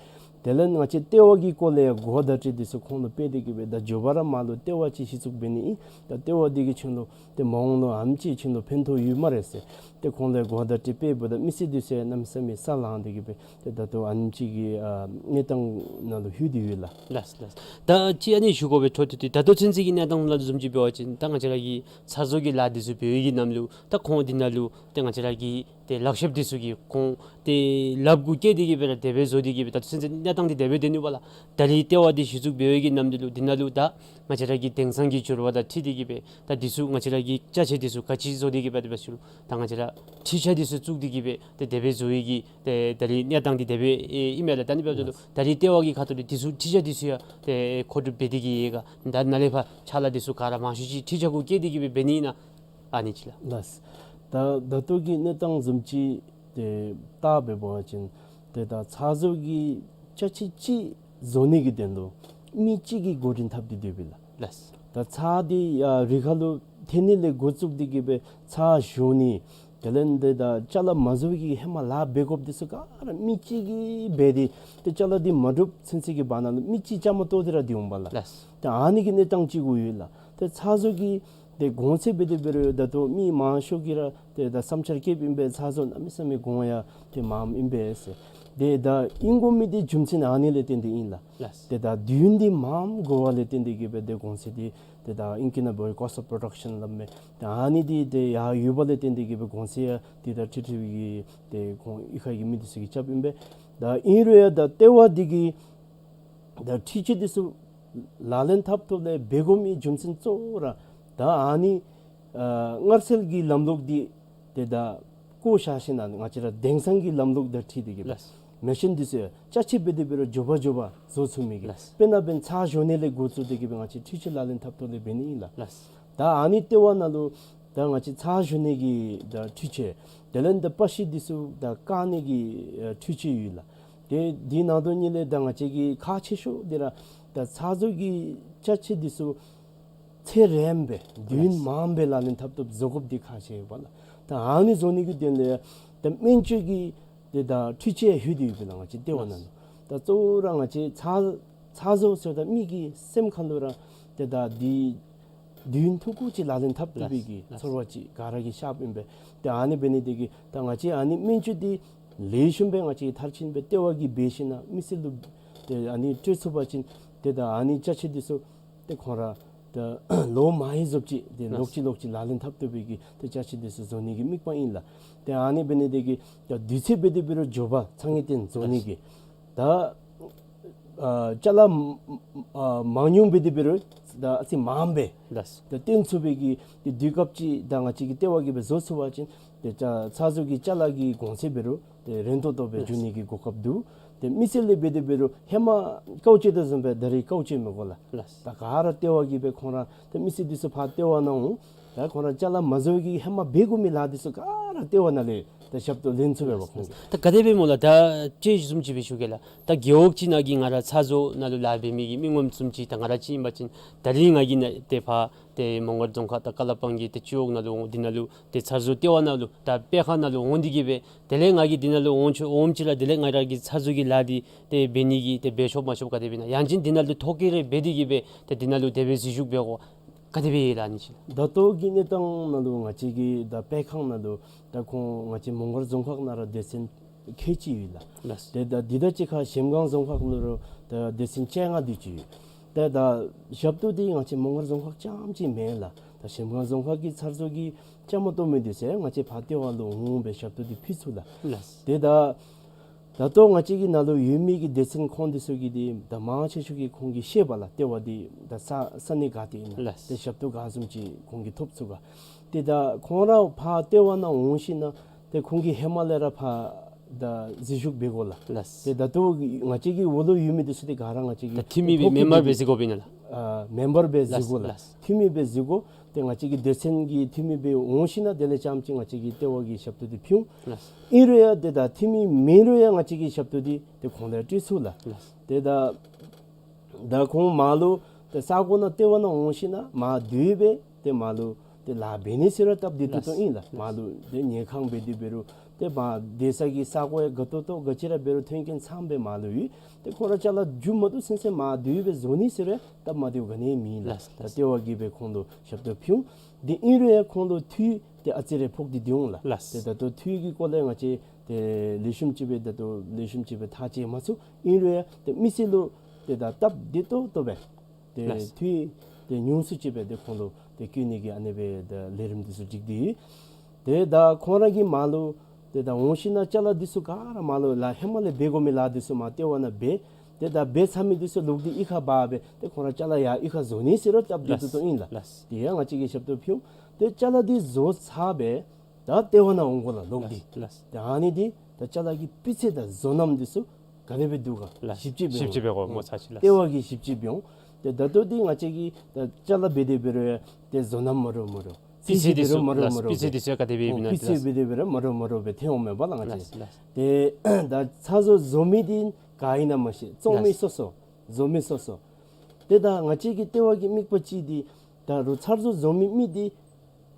དེ་ལས་ང་བཅས་ལྟེ་བ་གི་སྐོར་ལས་ཡང་གོ་བ་བརྡ་སྤྲོད་འདི་ཚུ་ཁོང་ལུ་སྤེལ་ཏེ་གི་སྦེ་ད་མགྱོགས་པ་ར་མར་ལུ་ལྟེ་བ་ཅིག་གཞི་བཙུགས་འབད་ནི་ཨིན། ད་ལྟེ་བ་འདི་གིས་ཁྱོད་ལུ་ཏེ་མ་འོངས་ལུ་ཨ་ནེམ་ཅིག་ཁྱོད་ལུ་ཕན་ཐོགས་ཡོད་སྨ་རེ་ཟེར། ཏེ་ཁོང་ལུ་གོ་བ་བརྡ་སྤྲོད་སྤེལཝ་ད་མི་སེར་འདི་ཚུ་ཡང་གནམ་མེད་ས་མེད་ས་ལངས་ཏེ་གི་སྦེ་ཏེ་ད་ལྟོ་ཨ་ནེམ་ཅིག་གི་ཨ་གནས་སྟངས་ནང་ལུ་ལྷོད་དེ་ཡོད་ལགས། ལགས་ལགས། ད་ཅི་ཨ་ནི་ཞུ་དགོ་པའི་འཕྲོ་མཐུད་དེ་ད་ལྟོ་ཚུན་ཚོད་ཀྱི་གནས་སྟངས་ནང་ལུ་བཟུམ་ཅིག་འབད་བ་ཅིན་ད་ང་བཅས་ར་གི་ཚ་བཟོ་གི་ལཱ་འདི་ཚུ་འབད་བའི་གི་ནམ་ལུ་ད་ཁོང་འདི་ནང་ལུ་ཏེ་ང་བཅས་ར་གི་ཏེ་ལག་ཤེསཔ་འདི་ཚུ་གིས་ཁོང་ཏེ་ལགཔ་གུ་བཀལ་ཏེ་གི་སྦེ་ར་དེ་སྦེ་བཟོ་སྟེ་གི་སྦེ་ད་ཚུན་ཚོད་གནས་སྟངས་འདི་དེ་སྦེ་སྡོད་ནུག་པ་ལགས། ད་རིས་ལྟེ་བ་འདི་གཞི་བཙུགས་འབད་བའི་གི་ནམ་འདི་ལུ་འདི་ནང་ལུ་ད་ང་བཅས་ར་གི་དེང་སང་གི་འགྱུར་བ་དང་འཁྲིལ་ཏེ་གི་སྦེ་ད་འདི་ཚུ་ང་བཅས་ར་གི་ཅ་ཆས་འདི་ཚུ་ག་ཅི་བཟོ་སྟེ་གི་སྦེ་དེ་སྦེ་ཞུ་རུང་ད་ང་བཅས་ར་འཕྲུལ་ཆས་འདི་ཚུ་བཙུགས་ཏེ་གི་སྦེ་ཏེ་དེ་སྦེ་བཟོ་བའི་གི་ཏེ་ད་རིས་གནས་སྟངས་འདི་དེ་སྦེ་ཨིན་མས་ལགས། ད་ཨ་ནི་འབདཝ་ད་ལུ་ད་རིས་ལྟེ་བ་གི་ཁ་ཐུག་ལས་འདི་ཚུ་འཕྲུལ་ཆས་འདི་ཚུ་ཡང་ཏེ་མཁོ་སྒྲུབ་འབད་དེ་གི་ཡོད་ག། ད་ནཱ་ལས་ཕར་ཕྱག་ལཱ་འདི་ཚུ་ག་ར་མང་ཤོས་ཅིག་འཕྲུལ་ཆས་གུ་བཀལ་ཏེ་གི་སྦེ་འབད་ནི་ཨིན་ན། ཨ་ནི་ཅིག་ལགས། ལགས། ད་ད་ལྟོ་གི་གནས་སྟངས་བཟུམ་ཅིག་ཏེ་བལྟ་སྦེ་འབད་བ་ཅིན་ཏེ་ད་ཚ་བཟོ་གི་ཅ་ཆས་ཅིག་བཟོ་ནི་གི་དོན་ལུ་མི་གཅིག་གིས་འགོ་འདྲེན་འཐབ་སྟེ་སྡོདཔ་ཨིན་ལགས། ལགས། ད་ཚར་འདི་ཡར་རི་ཁ་ལུ་འཐེན་ནི་ལས་འགོ་བཙུགས་ཏེ་གི་སྦེ་ཚར་བཞོ་ནི་དེ་ལས་འདི་ད་ཅ་ལ་མ་བཟོ་བའི་གི་ཧེ་མ་ལཱ་འབད་དགོཔ་འདི་ཚུ་ག་ར་མི་གཅིག་གིས་འབད་དེ་ཏེ་ཅ་ལ་འདི་མ་གྲུབ་ཚུན་ཚོད་ཀྱི་བར་ན་ལུ་མི་གཅིག་བཅའ་མར་གཏོགས་ཏེ་ར་སྡོད་འོང་པ་ལགས། ལགས། ད་ཨ་ནི་གི་གནས་སྟངས་ཅིག་གུ་ཡོད་ལགས། ཏེ་ཚ་བཟོ་གི་ཏེ་གོང་ཚད་འབད་དེ་འབད་རུང་ད་ལྟོ་མི་མང་ཤོས་ཀྱིས་ར་ཏེ་ད་བསམ་འཆར་བསྐྱེདཔ་ཨིན་པས། ཚ་བཟོ་གནམ་མེད་ས་མེད་གོང་ཡང་ཏེ་མངམ་ཨིན་པས་ཟེར། ཏེ་ད་ཨིན་དགོ་མི་འདི་རྒྱུ་མཚན་ཨ་ནི་ལས་བརྟེན་ཏེ་ཨིན་ལགས། ལགས། ཏེ་ད་དུས་ཡུན་འདི་མངམ་འགོར་བ་ལས་བརྟེན་ཏེ་གི་སྦེ་ཏེ་གོང་ཚད་འདི་ཏེ་ད་ཨིང་སྐད་ནང་འབད་བ་cost of production སླབ་མས། ཏེ་ཨ་ནི་འདི་ཏེ་ཡར་ཡོད་པ་ལས་བརྟེན་ཏེ་གི་སྦེ་གོང་ཚད་ཡང་ཏེ་ད་ཁྲི་ཁྲི་བའི་གི་ཏེ་ཁོང་གཡུས་ཁ་གི་མི་འདི་ཚུ་གིས་རྐྱབ་ཨིན་པས། ད་ཨིན་རུང་ཡང་ད་ལྟེ་བ་འདི་གིས་ད་འཕྲུལ་ཆས་འདི་ཚུ་ལག་ལེན་འཐབ་ཐོག་ལས་འབད་དགོ་མི་རྒྱུ་མཚན་གཙོ་བོ་ར་ད་ཨ་ནི་ཨ་སྔར་སྲོལ་གྱི་ལམ་ལུགས་འདི་ཏེ་ད་བཀོ་བཞག་ཞིནམ་ལས་ང་བཅས་ར་དེང་སང་གི་ལམ་ལུགས་དང་འཁྲིལ་ཏེ་གི་སྦེ་ལགས། མེ་ཤིན་འདི་ཚུ་ཡང་ཅ་ཆས་འབད་དེ་འབད་རུང་མགྱོགས་པ་མགྱོགས་པ་བཟོ་ཚུགས་མི་གི། ལགས། དཔེར་ན་འབདན་ཚར་བཞོ་ནི་ལས་འགོ་བཙུགས་ཏེ་གི་སྦེ་ང་བཅས་འཕྲུལ་ཆས་ལག་ལེན་འཐབ་ཐོག་ལས་འབད་ནི་ཨིན་ལགས། ལགས། ད་ཨ་ནི་ལྟེ་བ་ནང་ལུ་ད་ང་བཅས་ཚར་བཞོ་ནི་གི་ད་འཕྲུལ་ཆས་དེ་ལས་ད་པ་ཤི་འདི་ཚུ་ད་བཀག་ནི་གི་ཨ་འཕྲུལ་ཆས་ཡོད་ལགས། ཏེ་འདི་ནང་དོན་གཉིས་ལས་ད་ང་བཅས་ཀྱི་ཁག་ཆེ་ཤོས་འདི་ར་ད་ཚ་བཟོ་གི་ཅ་ཆས་འདི་ཚུ་ཚེ་རིངམོ་སྦེ་དུས་ཡུན་ལགས། མངམ་སྦེ་ལག་ལེན་འཐབ་འཐབ་བཟོ་དགོཔ་འདི་ཁག་ཆེ་ཡོདཔ་ལགས། ད་ཨ་ནི་བཟོ་ནི་གི་དོན་ལས་ད་སྨན་བཅོས་ཀྱི་ ཏེ་ད་འཕྲུལ་ཆས་ལྷོད་དེ་ཡོདཔ་ཨིན་ལགས་ང་བཅས་ལྟེ་བ་ནང་ལུ། ད་གཙོ་བོ་ར་ང་བཅས་ཚ་ཚ་བཟོ་ཟེརཝ་ད་མི་གི་སེམས་ཁ་ལུ་ར་ཏེ་ད་འདི་དུས་ཡུན་ཐུང་ཀུ་ཅིག་ལག་ལེན་འཐབ་བཏུབ་པའི་གི་ཚོར་བ་ཅིག་ག་ར་གིས་ཤརཝ་ཨིན་པས། ཏེ་ཨ་ནི་འབད་ནི་དེ་གིས་ད་ང་བཅས་ཨ་ནི་སྨན་བཅོས་འདི་ལེགས་ཤོམ་སྦེ་ང་བཅས་མཐར་ཕྱིན་སྦེ་ལྟེ་བ་གིས་འབད་ཞིན་ན་མི་སེར་ལུ་ཏེ་ཨ་ནི་སྤྲོད་ཚུགས་པ་ཅིན་ཏེ་ད་ཨ་ནི་ཅ་ཆས་འདི་ཚུ་ཏེ་ཁོང་ར་ད་ལོ་མང་ཧེང་བཟུམ་ཅིག་ཏེ་ལོག་ཅི་ལོག་ཅི་ལག་ལེན་འཐབ་བཏུབ་པའི་གི་ཏེ་ཅ་ཆས་འདི་ཚུ་བཟོ་ནི་གི་དམིགས་པ་ཨིན་ལགས། ཏེ་ཨ་ནི་འབད་ནི་དེ་གིས་ད་དུས་ཚོད་འབད་དེ་འབད་རུང་མགྱོགས་པ་ཚ་ངེས་བརྟན་བཟོ་ནི་གི་ད་ཨ་ཅ་ལ་ཨ་མང་ཉུང་འབད་དེ་འབད་རུང་ད་ཨ་ཙི་མངམ་སྦེ་ད་བཏོན་ཚུགས་པའི་གི་ཏེ་དུས་སྐབས་ཅིག་ད་ང་བཅས་ཀྱིས་ལྟེ་བ་གིས་སྦེ་བཟོ་ཚུགས་པ་ཅིན་ཏེ་ཅ་ཚ་བཟོ་གི་ཅ་ལ་གི་གོང་ཚད་འབད་རུང་ཏེ་རན་ཏོག་ཏོ་སྦེ་འགྱོ་ནི་གི་གོ་སྐབས་འདུག། ཏེ་མི་སེར་ལས་འབད་དེ་འབད་རུང་ཧེ་མ་ཀའུ་ཅོག་དང་བཟུམ་སྦེ་ད་རིས་ཀའུ་ཅོག་མི་དགོ་ལགས། ལགས། ད་ག་ར་ལྟེ་བ་གིས་སྦེ་ཁོང་ར་ཏེ་མི་སེར་འདི་ཚུ་ཕར་ལྟེ་བ་ནང་འོང་། ད་ཁོང་ར་ཅ་ལ་མ་བཟོ་གི་ཧེ་མ་འབད་དགོ་མི་ལཱ་འདི་ཚུ་ག་ར་ལྟེ་བ་ནང་ལས་ད་ཞབས་ཏོག་ལེན་ཚུགས་པས་ཁོང་གིས། ད་ག་དེ་སྦེ་སྨོ་ལགས། ད་ཅིག་བཟུམ་ཅིག་སྦེ་ཞུ་གེ་ལགས། ད་རྒེད་འོག་ཅིག་ནང་གི་ང་ར་ཚ་བཟོ་ནང་ལུ་ལཱ་འབད་མི་གི་མི་ངོམ་བཟུམ་ཅིག་ད་ང་ར་ཅིག་ཨིན་པ་ཅིན་ད་རིས་ང་གིས་ནཱ་ཏེ་ཕར་ཏེ་མོང་སྒར་རྫོང་ཁག་ད་ཀ་ལ་པང་གི་ཏེ་སྤྱི་འོག་ནང་ལུ་འོང་འདི་ནང་ལུ་ཏེ་ཚ་བཟོ་ལྟེ་བ་ནང་ལུ་ད་སྤེལ་ཁང་ནང་ལུ་འོང་འདི་གིས་སྦེ་དེ་ལས་ང་གིས་འདི་ནང་ལུ་འོང་ཆོག་འོངམ་ཅིག་ར་དེ་ལས་ང་ར་གིས་ཚ་བཟོ་གི་ལཱ་འདི་ཏེ་འབད་ནི་གི་ཏེ་འབད་ཆོག་མ་ཆོག་ག་དེ་སྦེ་ཨིན་ན། ཡང་ཅིན་འདི་ནང་ལུ་ཐོ་བཀོད་རེ་འབད་དེ་གིས་སྦེ་ཏེ་འདི་ནང་ལུ་དེ་སྦེ་འཛུལ་ཞུགས་འབད་དགོ་ག་དེ་སྦེ་ཨིན་ལགས་ཨ་ནི་ཅིག། ད་ལྟོ་གི་གནས་སྟངས་ནང་ལུ་ང་བཅས་ཀྱི་ད་སྤེལ་ཁང་ནང་ལུ་ད་ཁོང་ང་བཅས་མོང་སྒར་རྫོང་ཁག་ནང་ར་སྡེ་ཚན་ཁལ་གཅིག་ཡོད་ལགས། ལགས། ཏེ་ད་འདི་དང་གཅིག་ཁར་གཞལམ་སྒང་རྫོང་ཁག་ནང་ལུ་ད་སྡེ་ཚན་བཅོ་ལྔ་དེ་ཅིག་ཡོད། ཏེ་ད་ཞབས་ཏོག་འདི་ང་བཅས་མོང་སྒར་རྫོང་ཁག་རྐྱངམ་ཅིག་མེན་ལགས། ད་གཞལམ་སྒང་རྫོང་ཁག་གི་ཚ་བཟོ་གི་བཅའ་མར་གཏོགས་མི་འདི་ཚུ་ང་བཅས་ཕར་ལྟེ་བ་ལུ་འོང་སྦེ་ཞབས་ཏོག་འདི་ཕུལ་ཚུགས་ལགས། ལགས། ཏེ་ད་ད་ལྟོ་ང་བཅས་ཀྱི་ནང་ལུ་ཡོད་མི་གི་སྡེ་ཚན་ཁོང་འདི་ཚུ་གིས་འདི་ད་མང་ཆེ་ཤོས་ཀྱིས་ཁོང་གིས་ཤེས་པས་ལགས། ལྟེ་བ་འདི་ད་ས་ས་གནས་ག་ཏེ་ཨིན་ན། ལགས། ཏེ་ཞབས་ཏོག་ག་བཟུམ་ཅིག་ཁོང་གིས་ཐོབ་ཚུགས་ག། ཏེ་ད་ཁོང་ར་ཕར་ལྟེ་བ་ནང་འོང་ཞིན་ན་ཏེ་ཁོང་གིས་ཧེ་མ་ལས་ར་ཕར་ད་འཛུལ་ཞུགས་འབད་དགོ་ལགས། ལགས། ཏེ་ད་ལྟོ་ང་བཅས་ཀྱི་འོག་ལུ་ཡོད་མི་འདི་ཚུ་ཏེ་ག་ར་ང་བཅས་ཀྱི་ད་འཐུས་མི་སྦེ་ཐོ་བཀོད་མེམ་བར་འབད་འདི་འཛུལ་དགོཔ་ཨིན་ན་ལགས། ཨ་མེམ་བར་སྦེ་འཛུལ་ལགས། དགོ་ལགས། ལགས། འཐུས་མི་སྦེ་འཛུལ་དགོ། ཏེ་ང་བཅས་ཀྱི་སྡེ་ཚན་གྱི་འཐུས་མི་སྦེ་འོང་ཞིན་ན་དེ་ལས་རྐྱངམ་ཅིག་ང་བཅས་ཀྱིས་ལྟེ་བ་གི་ཞབས་ཏོག་འདི་ཕུལ་འོང་། ལགས། ཨིན་རུང་ཡང་ཏེ་ད་འཐུས་མི་མེན་རུང་ཡང་ང་བཅས་ཀྱིས་ཞབས་ཏོག་འདི་ཏེ་ཁོང་ལུ་སྤྲོད་ཚུགས་ལགས། ལགས། ཏེ་ད་ད་ཁོང་མར་ལུ་ཏེ་ས་གོ་ནང་ལྟེ་བ་ནང་འོང་ཞིན་ན་མར་སྡོད་སྦེ་ཏེ་མར་ལུ་ཏེ་ལཱ་འབད་ནི་ཟེར་རུང་སྟབས་བདེ་ཏོག་ཏོ་ཨིན་ལགས། ལགས། མར་ལུ་ཏེ་ཉལ་ཁང་འབད་དེ་འབད་རུང་ཏེ་མར་སྡོད་ས་གི་ས་གོ་ཡང་དགའ་ཏོག་ཏོ་ག་ཅི་ར་འབད་རུང་མཐུན་རྐྱེན་ཚངམ་སྦེ་མར་ལུ་ཡོད། ཏེ་ཁོང་ར་ཅ་ལ་མཇུག་མ་བསྡུ་ཚུན་ཚོད་མར་སྡོད་སྦེ་བཟོ་ནི་ཟེར་རུང་སྟབས་མ་བདེཝ་ག་ནི་ཡང་མེད་ལགས། ལགས། ད་ལྟེ་བ་གིས་སྦེ་ཁོང་ལུ་ཞབས་ཏོག་ཕུལ་འོང་། དེ་ཨིན་རུང་ཡང་ཁོང་ལུ་འཐུས་ཏེ་ཨ་ཙི་རེ་ཕོག་སྟེ་སྡོད་འོང་ལགས། ལགས། ཏེ་ད་ལྟོ་འཐུས་ཀྱི་སྐོར་ལས་ང་བཅས་ཏེ་ལེགས་ཤོམ་ཅིག་སྦེ་ད་ལྟོ་ལེགས་ཤོམ་ཅིག་སྦེ་ཐག་བཅད་མ་ཚུགས། ཨིན་རུང་ཡང་ཏེ་མི་སེར་ལུ་ཏེ་ད་སྟབས་བདེ་ཏོག་ཏོ་སྦེ་ཏེ་ལགས། འཐུས་ཏེ་ཉུང་སུ་ཅིག་སྦེ་ཏེ་ཁོང་ལུ་ཏེ་བསྐོ་ནི་གི་ཨ་ནི་སྦེ་ད་ལས་རིམ་འདི་ཚུ་སྒྲིག་སྟེ་ཡོད། ཏེ་ད་ཁོང་ར་གིས་མར་ལུ་ཏེ་ད་འོང་ཞིན་ན་ཅ་ལ་འདི་ཚུ་ག་ར་མར་ལུ་ལཱ་ཧེ་མ་ལས་འབད་དགོ་མི་ལཱ་འདི་ཚུ་མར་ལྟེ་བ་ནང་འབད། ཏེ་ད་འབད་ཚར་མི་འདི་ཚུ་ལོག་སྟེ་གཡུས་ཁར་འབག་སྦེ་ཏེ་ཁོང་ར་ཅ་ལ་ཡར་གཡུས་ཁར་བཟོ་ནི་ཟེར་རུང་སྟབས་བདེ་ཏོག་ཏོ་ཨིན་ལགས། ལགས། ཏེ་ཡང་ང་བཅས་ཀྱིས་ཞབས་ཏོག་ཕུལ་འོང་། ཏེ་ཅ་ལ་འདི་བཟོ་ཚར་སྦེ་ད་ལྟེ་བ་ནང་འོང་དགོ་ལགས་ལོག་སྟེ། ལགས། ལགས། ཏེ་ཨ་ནི་འདི་ད་ཅ་ལ་གི་སྤུས་ཚད་དང་བཟོ་རྣམ་འདི་ཚུ་ག་དེ་སྦེ་འདུག་ག། ལགས། ཞིབ་དཔྱད་འབད་ཞིབ་དཔྱད་འབད་དགོ་སྨོ་ཚར་ཅིག་ལགས། ལྟེ་བ་གིས་ཞིབ་དཔྱད་འབད་འོང་། ཏེ་ད་ལྟོ་འདི་ང་བཅས་ཀྱིས་ད་ཅ་ལ་འབད་དེ་འབད་རུང་ཏེ་བཟོ་རྣམ་མ་འདྲཝ་མ་འདྲཝ། སྤུས་ཚད་འདི་ཚུ་མ་འདྲཝ་ལགས། མ་འདྲཝ་སྤུས་ཚད་འདི་ཚུ་ག་དེ་སྦེ་ཨིན་ན། ཨོ་སྤུས་ཚད་འབད་དེ་འབད་རུང་མ་འདྲཝ་མ་འདྲཝ་སྦེ་ཐོན་འོང་མས་པ་ལགས་ང་བཅས། ལགས། ལགས། ཏེ་ད་ཚ་བཟོ་བཟོ་མི་འདི་ག་ཨིན་ན་མ་ཤེས། བཙོང་མི་ལགས། སོ་སོ། བཟོ་མི་སོ་སོ། ཏེ་ད་ང་བཅས་ཀྱི་ལྟེ་བ་གི་དམིགས་པ་ཅིག་འདི་ད་རུང་ཚ་བཟོ་བཟོ་མི་མི་འདི་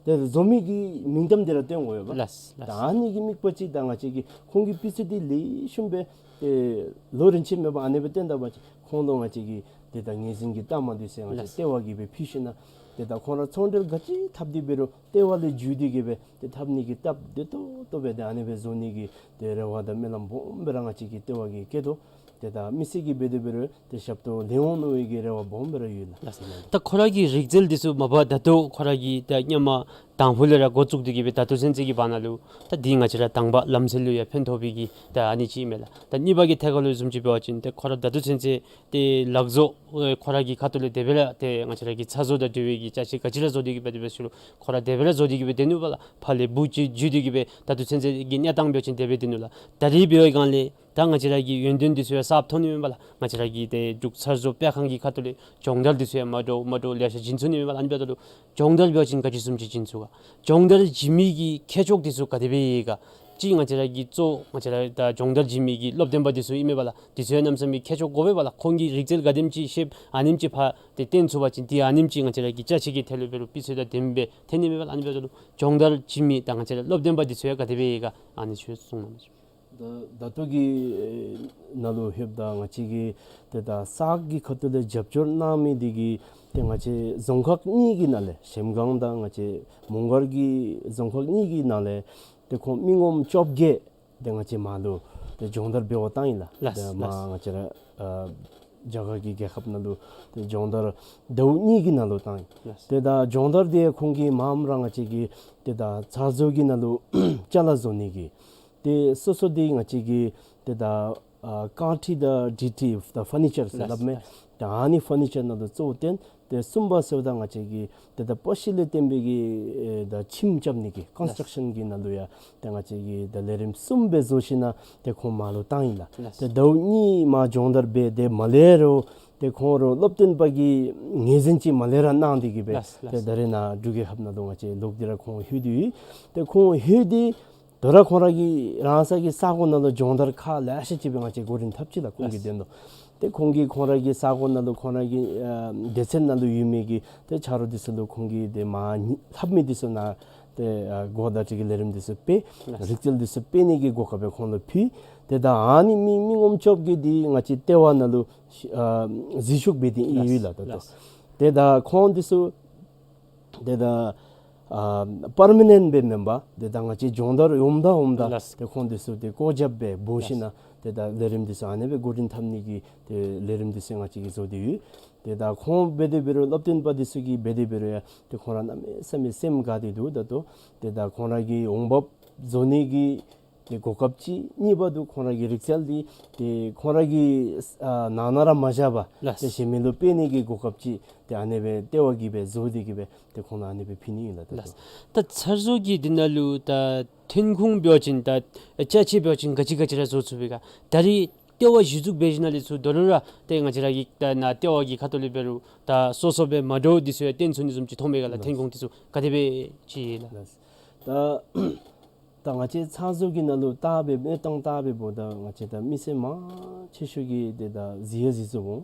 ཏེ་བཟོ་མི་གི་མིང་གཏམ་འདི་ར་སྟོན་དགོ་པས་པ། ལགས། ལགས། ད་ཨ་ནི་གི་དམིགས་པ་ཅིག་ད་ང་བཅས་ཀྱིས་ཁོང་གི་སྤུས་ཚད་འདི་ལེགས་ཤོམ་སྦེ་ཏེ་ལོ་རིམ་བཞིན་མེད་པར་ཨ་ནི་སྦེ་སྟོན་ད་པ་ཅིན་ཁོང་ལུ་ང་བཅས་ཀྱིས་ཏེ་ད་ངོས་འཛིན་གྱི་རྟགས་མ་འདི་ཚུ་ང་བཅས། ལགས། ལྟེ་བ་གིས་སྦེ་ཕུལ་ཞིན་ན་ཏེ་ད་ཁོང་ར་ཚོང་འབྲེལ་ག་ཅི་འཐབ་སྟེ་འབད་རུང་ལྟེ་བ་ལས་བརྒྱུད་དེ་གིས་སྦེ་ཏེ་འཐབ་ནི་གི་སྟབས་བདེ་ཏོག་ཏོ་སྦེ་ཏེ་ཨ་ནི་སྦེ་བཟོ་ནི་གི་ཏེ་རེ་བ་དང་སྨོན་ལམ་སྦོམ་སྦེ་ར་ང་བཅས་ཀྱི་ལྟེ་བ་གིས་བསྐྱེད་དོ། ཏེ་ད་མི་སེར་གྱིས་འབད་དེ་འབད་རུང་ཏེ་ཞབས་ཏོག་ལེན་འོང་མནོ་བའི་གི་རེ་བ་སྦོམ་སྦེ་ར་ཡོད་ལགས། ལགས། ད་ཁོ་ར་གི་རིག་རྩལ་འདི་ཚུ་མ་པ་ད་ལྟོ་ཁོ་ར་གིས་ད་སྔོན་མ་དང་ཕུ་ལས་ར་འགོ་བཙུགས་ཏེ་གིས་སྦེ་ད་ལྟོ་ཚུན་ཚོད་ཀྱི་བར་ན་ལུ་ད་འདི་ང་བཅས་ར་དང་པ་ལམ་སྲོལ་ལུ་ཡང་ཕན་ཐོགས་པའི་གི་ད་ཨ་ནི་ཅིག་ཨིན་མས་ལགས། ད་གཉིས་པ་གི་ཐད་ཁར་ལུ་བཟུམ་ཅིག་འབད་བ་ཅིན་ཏེ་ཁོ་ར་ད་ལྟོ་ཚུན་ཚོད་ཏེ་ལག་བཟོ་ཨེ་ཁོ་ར་གི་ཁ་ཐུག་ལས་དེ་སྦེ་ར་ཏེ་ང་བཅས་ར་གི་ཚ་བཟོ་དང་འབྲེལ་བའི་གི་ཅ་ཆས་ག་ཅི་ར་བཟོ་སྟེ་གིས་སྦེ་དེ་སྦེ་ཞུ་རུང་ཁོ་ར་དེ་སྦེ་ར་བཟོ་སྟེ་གིས་སྦེ་སྡོད་ནུག་པ་ལགས། ཕར་ལས་འབུ་ཅིག་འཇུ་སྟེ་གིས་སྦེ་ད་ལྟོ་ཚུན་ཚོད་ཀྱི་གནས་སྟངས་འབད་བ་ཅིན་དེ་སྦེ་སྡོད་ནུག་ལགས། ད་རིས་འབད་བའི་སྒང་ལས་ད་ང་བཅས་ར་གི་ཡོན་ཏན་འདི་ཚུ་ཡང་གསརཔ་ཐོན་ནི་མས་པ་ལགས། ང་བཅས་ར་གི་ཏེ་འབྲུག་ཚ་བཟོ་སྤེལ་ཁང་གི་ཁ་ཐུག་ལས་སྦྱོང་བརྡར་འདི་ཚུ་ཡང་མ་འདྲཝ་མ་འདྲཝ་ལེ་ཤ་བྱིན་ཚུགས་ནི་མས་པ་ལགས། ཨ་ནི་འབདཝ་ད་ལུ་སྦྱོང་བརྡར་འབད་བ་ཅིན་ག་ཅི་བཟུམ་ཅིག་བྱིན་ཚུགས་ག། སྦྱོང་བརྡར་བྱིན་མི་གི་ཁྱད་ཆོས་འདི་ཚུ་ག་དེ་སྦེ་ཡོད་ག། གཅིག་ང་བཅས་ར་གི་གཙོ་ང་བཅས་ར་ད་སྦྱོང་བརྡར་བྱིན་མི་གི་སློབ་སྟོན་པ་འདི་ཚུ་ཨིན་མས་པ་ལགས། འདི་ཚུ་ཡང་གནམ་མེད་ས་མེད་ཁྱད་ཆོས་དགོ་པས་པ་ལགས། ཁོང་གིས་རིག་རྩལ་ག་དེམ་ཅིག་ཤེསཔ་ཨ་ནེམ་ཅིག་ཕར་ཏེ་སྟོན་ཚུགས་པ་ཅིན་ཏེ་ཨ་ནེམ་ཅིག་ང་བཅས་ར་གི་ཅ་ཆས་ཀྱི་ཐད་ལུ་འབད་རུང་སྤུས་ཚད་དང་ལྡནམ་སྦེ་ཐོན་ནི་མས་པ་ལགས། ཨ་ནི་འབདཝ་ད་ལུ་སྦྱོང་བརྡར་བྱིན་མི་ད་ང་བཅས་ར་སློབ་སྟོན་པ་འདི་ཚུ་ཡང་ག་དེ་སྦེ་ཡོད་ག། ཨ་ནི་ཚུ་གསུངས་གནང་ཞུ། ད་ད་ལྟོ་གི་ནང་ལུ་ལྷོདཔ་ད་ང་བཅས་ཀྱི་ཏེ་ད་གསར་གྱི་ཁ་ཐུག་ལས་རྒྱབ་སྐྱོར་གནང་མི་འདི་གིས་ཏེ་ང་བཅས་རྫོང་ཁག་གཉིས་ཀྱི་ནང་ལས་གཞལམ་སྒང་དང་ང་བཅས་མོང་སྒར་གྱི་རྫོང་ཁག་གཉིས་ཀྱི་ནང་ལས་ཏེ་ཁོང་མི་ངོམ་བཅོ་བརྒྱད་ཏེ་ང་བཅས་མར་ལུ་ཏེ་སྦྱོང་བརྡར་འབད་བར་བཏང་ཡི་ལགས། ལགས། ཏེ་མར་ལགས། ང་བཅས་ར་ཨ་རྒྱ་གར་གྱི་རྒྱལ་ཁབ་ནང་ལུ་ཏེ་སྦྱོང་བརྡར་ཟླཝ་གཉིས་ཀྱི་ནང་ལུ་བཏང་ཡི། ལགས། ཏེ་ད་སྦྱོང་བརྡར་འདི་ཁོང་གིས་མངམ་ར་ང་བཅས་ཀྱི་ཏེ་ད་ཚ་བཟོ་གི་ནང་ལུ་ཅ་ལ་བཟོ་ནི་གི་ཏེ་སོ་སོ་འདི་ང་བཅས་ཀྱི་ཏེ་ད་ཨ་ཀཱང་ཊི་དང་ཌི་ཊི་ད་ཕར་ནི་ཅར་ཟེར་སླབ་མས། ལགས། ད་ཨ་ནི་ཕར་ནི་ཅར་ནང་ལུ་གཙོ་བོ་བཏོན། ཏེ་གསུམ་པ་ཟེརཝ་ད་ང་བཅས་ཀྱི་ཏེ་ད་པ་ཤི་ལས་བརྟེན་པའི་གི་ཨེ་ད་ཁྱིམ་རྐྱབ་ནི་གི་ཀོན་སི་ཊྲག་ཤཱན་གྱི་ནང་ལུ་ཡང་ཏེ་ང་བཅས་ཀྱིས་ད་ལས་རིམ་གསུམ་སྦེ་བཟོ་ཞིནམ་ལས་ཏེ་ཁོང་མར་ལུ་བཏང་ཡི་ལགས། ལགས། ཏེ་ཟླཝ་གཉིས་མར་སྦྱོང་བརྡར་འབད་དེ་མ་ལས་རུང་ཏེ་ཁོང་ར་སློབ་སྟོན་པ་གི་ངོས་འཛིན་ཅིག་མ་ལས་ར་གནང་སྟེ་གི་སྦེ། ལགས། ཏེ་ལགས། ད་རེས་ནཱ་འབྲུག་རྒྱལ་ཁབ་ནང་ལུ་ང་བཅས་ལོག་སྟེ་ར་ཁོང་ལྷོད་དེ་ཡོད། ཏེ་ཁོང་ལྷོད་དེ་ད་རུང་ཁོང་ར་གི་རང་སོ་གི་ས་གོ་ནང་ལུ་སྦྱོང་བརྡར་ཁག་ལེ་ཤ་ཅིག་སྦེ་ང་བཅས་འགོ་འདྲེན་འཐབ་ཅི་ལགས། ཁོང་གི། ལགས། དོན་ལུ་ཏེ་ཁོང་གིས་ཁོང་ར་གི་ས་གོ་ནང་ལུ་ཁོང་ར་གི་ཨ་སྡེ་ཚན་ནང་ལུ་ཡོད་མི་གི་ཏེ་ཆ་རོགས་འདི་ཚུ་ལུ་ཁོང་གིས་ཏེ་མར་ལྷབ་མི་འདི་ཚུ་ནང་ཏེ་ཨ་གོ་བརྡ་སྤྲོད་ཀྱི་ལས་རིམ་འདི་ཚུ་སྤེལ། ལགས། རིག་རྩལ་འདི་ཚུ་སྤེལ་ནི་གི་གོ་སྐབས་སྦེ་ཁོང་ལུ་ཕུལ། ཏེ་ད་ཨ་ནི་མི་མི་ངོམ་བཅོ་བརྒྱད་འདི་ང་བཅས་ལྟེ་བ་ནང་ལུ་ཨ་འཛུལ་ཞུགས་འབད་དེ་ཨིན་ཡོད་ལགས། ད་ལྟོ། ལགས། ཏེ་ད་ཁོང་འདི་ཚུ་ཏེ་ད་ཨ་པར་མ་ནེནཊ་སྦེ་མེན་པར་ཏེ་ད་ང་བཅས་སྦྱོང་བརྡར་འོངམ་ད་འོངམ་ད། ལགས། ཏེ་ཁོང་འདི་ཚུ་ཏེ་བཀོད་ཁྱབ་སྦེ་འབོ་ཞིནམ་ལས། ལགས། ཏེ་ད་ལས་རིམ་འདི་ཚུ་ཨ་ནེ་སྦེ་འགོ་འདྲེན་འཐབ་ནི་གི་ཏེ་ལས་རིམ་འདི་ཚུ་ང་བཅས་ཀྱིས་བཟོ་སྟེ་ཡོད། ཏེ་ད་ཁོང་འབད་དེ་འབད་རུང་སློབ་སྟོན་པ་འདི་ཚུ་གིས་འབད་དེ་འབད་རུང་ཡང་ཏེ་ཁོང་ར་གནམ་མེད་ས་མེད་སེམས་དགའ་སྟེ་འདུག། ད་ལྟོ་ཏེ་ད་ཁོང་ར་གི་འོང་འབབ་བཟོ་ནི་གི་ཏེ་གོ་སྐབས་ཅིག། གཉིས་པ་འདི་ཁོང་ར་གི་རིག་རྩལ་འདི་ཏེ་ཁོང་ར་གི་ཨ་ནང་ན་ར་མ་བཞག་པར། ལགས། ཏེ་གཞན་མི་ལུ་སྤེལ་ནི་གི་གོ་སྐབས་ཅིག། ཏེ་ཨ་ནེ་སྦེ་ལྟེ་བ་གིས་སྦེ་བཟོ་སྟེ་གི་སྦེ་ཏེ་ཁོང་ལུ་ཨ་ནེ་སྦེ་ཕུལ་ནི་ཨིན་ལགས། ད་ལགས། ད་ཚ་བཟོ་གི་འདི་ནང་ལུ་ད་ཐོན་ཁུངས་འབད་བ་ཅིན་ད་ཅ་ཆས་འབད་བ་ཅིན་ག་ཅི་ག་ཅི་ར་བཟོ་ཚུགས་པས་ག། ད་རེས་ལྟེ་བ་གཞི་བཙུགས་འབད་ཞིནམ་ལས་ཚུར་ད་རུང་ར་ཏེ་ང་བཅས་ར་གི་ད་ནཱ་ལྟེ་བ་གི་ཁ་ཐུག་ལས་འབད་རུང་ད་སོ་སོ་སྦེ་མ་འདྲཝ་འདི་ཚུ་ཡང་བཏོན་ཚུགས་ནི་བཟུམ་ཅིག་མཐོང་པས་ག་ལགས། ལགས། ཐོན་ཁུངས་འདི་ཚུ་ག་དེ་སྦེ་ཅིག་ལགས། ལགས། ད་ད་ང་བཅས་ཚ་བཟོ་གི་ནང་ལུ་བལྟ་སྦེ་མེ་ཏོག་བལྟ་སྦེ་འབདཝ་ད་ང་བཅས་ད་མི་སེར་མང་ཆེ་ཤོས་ཀྱིས་ཏེ་ད་གཟིགས་ཡང་གཟིགས་ཚུགས་འོང་།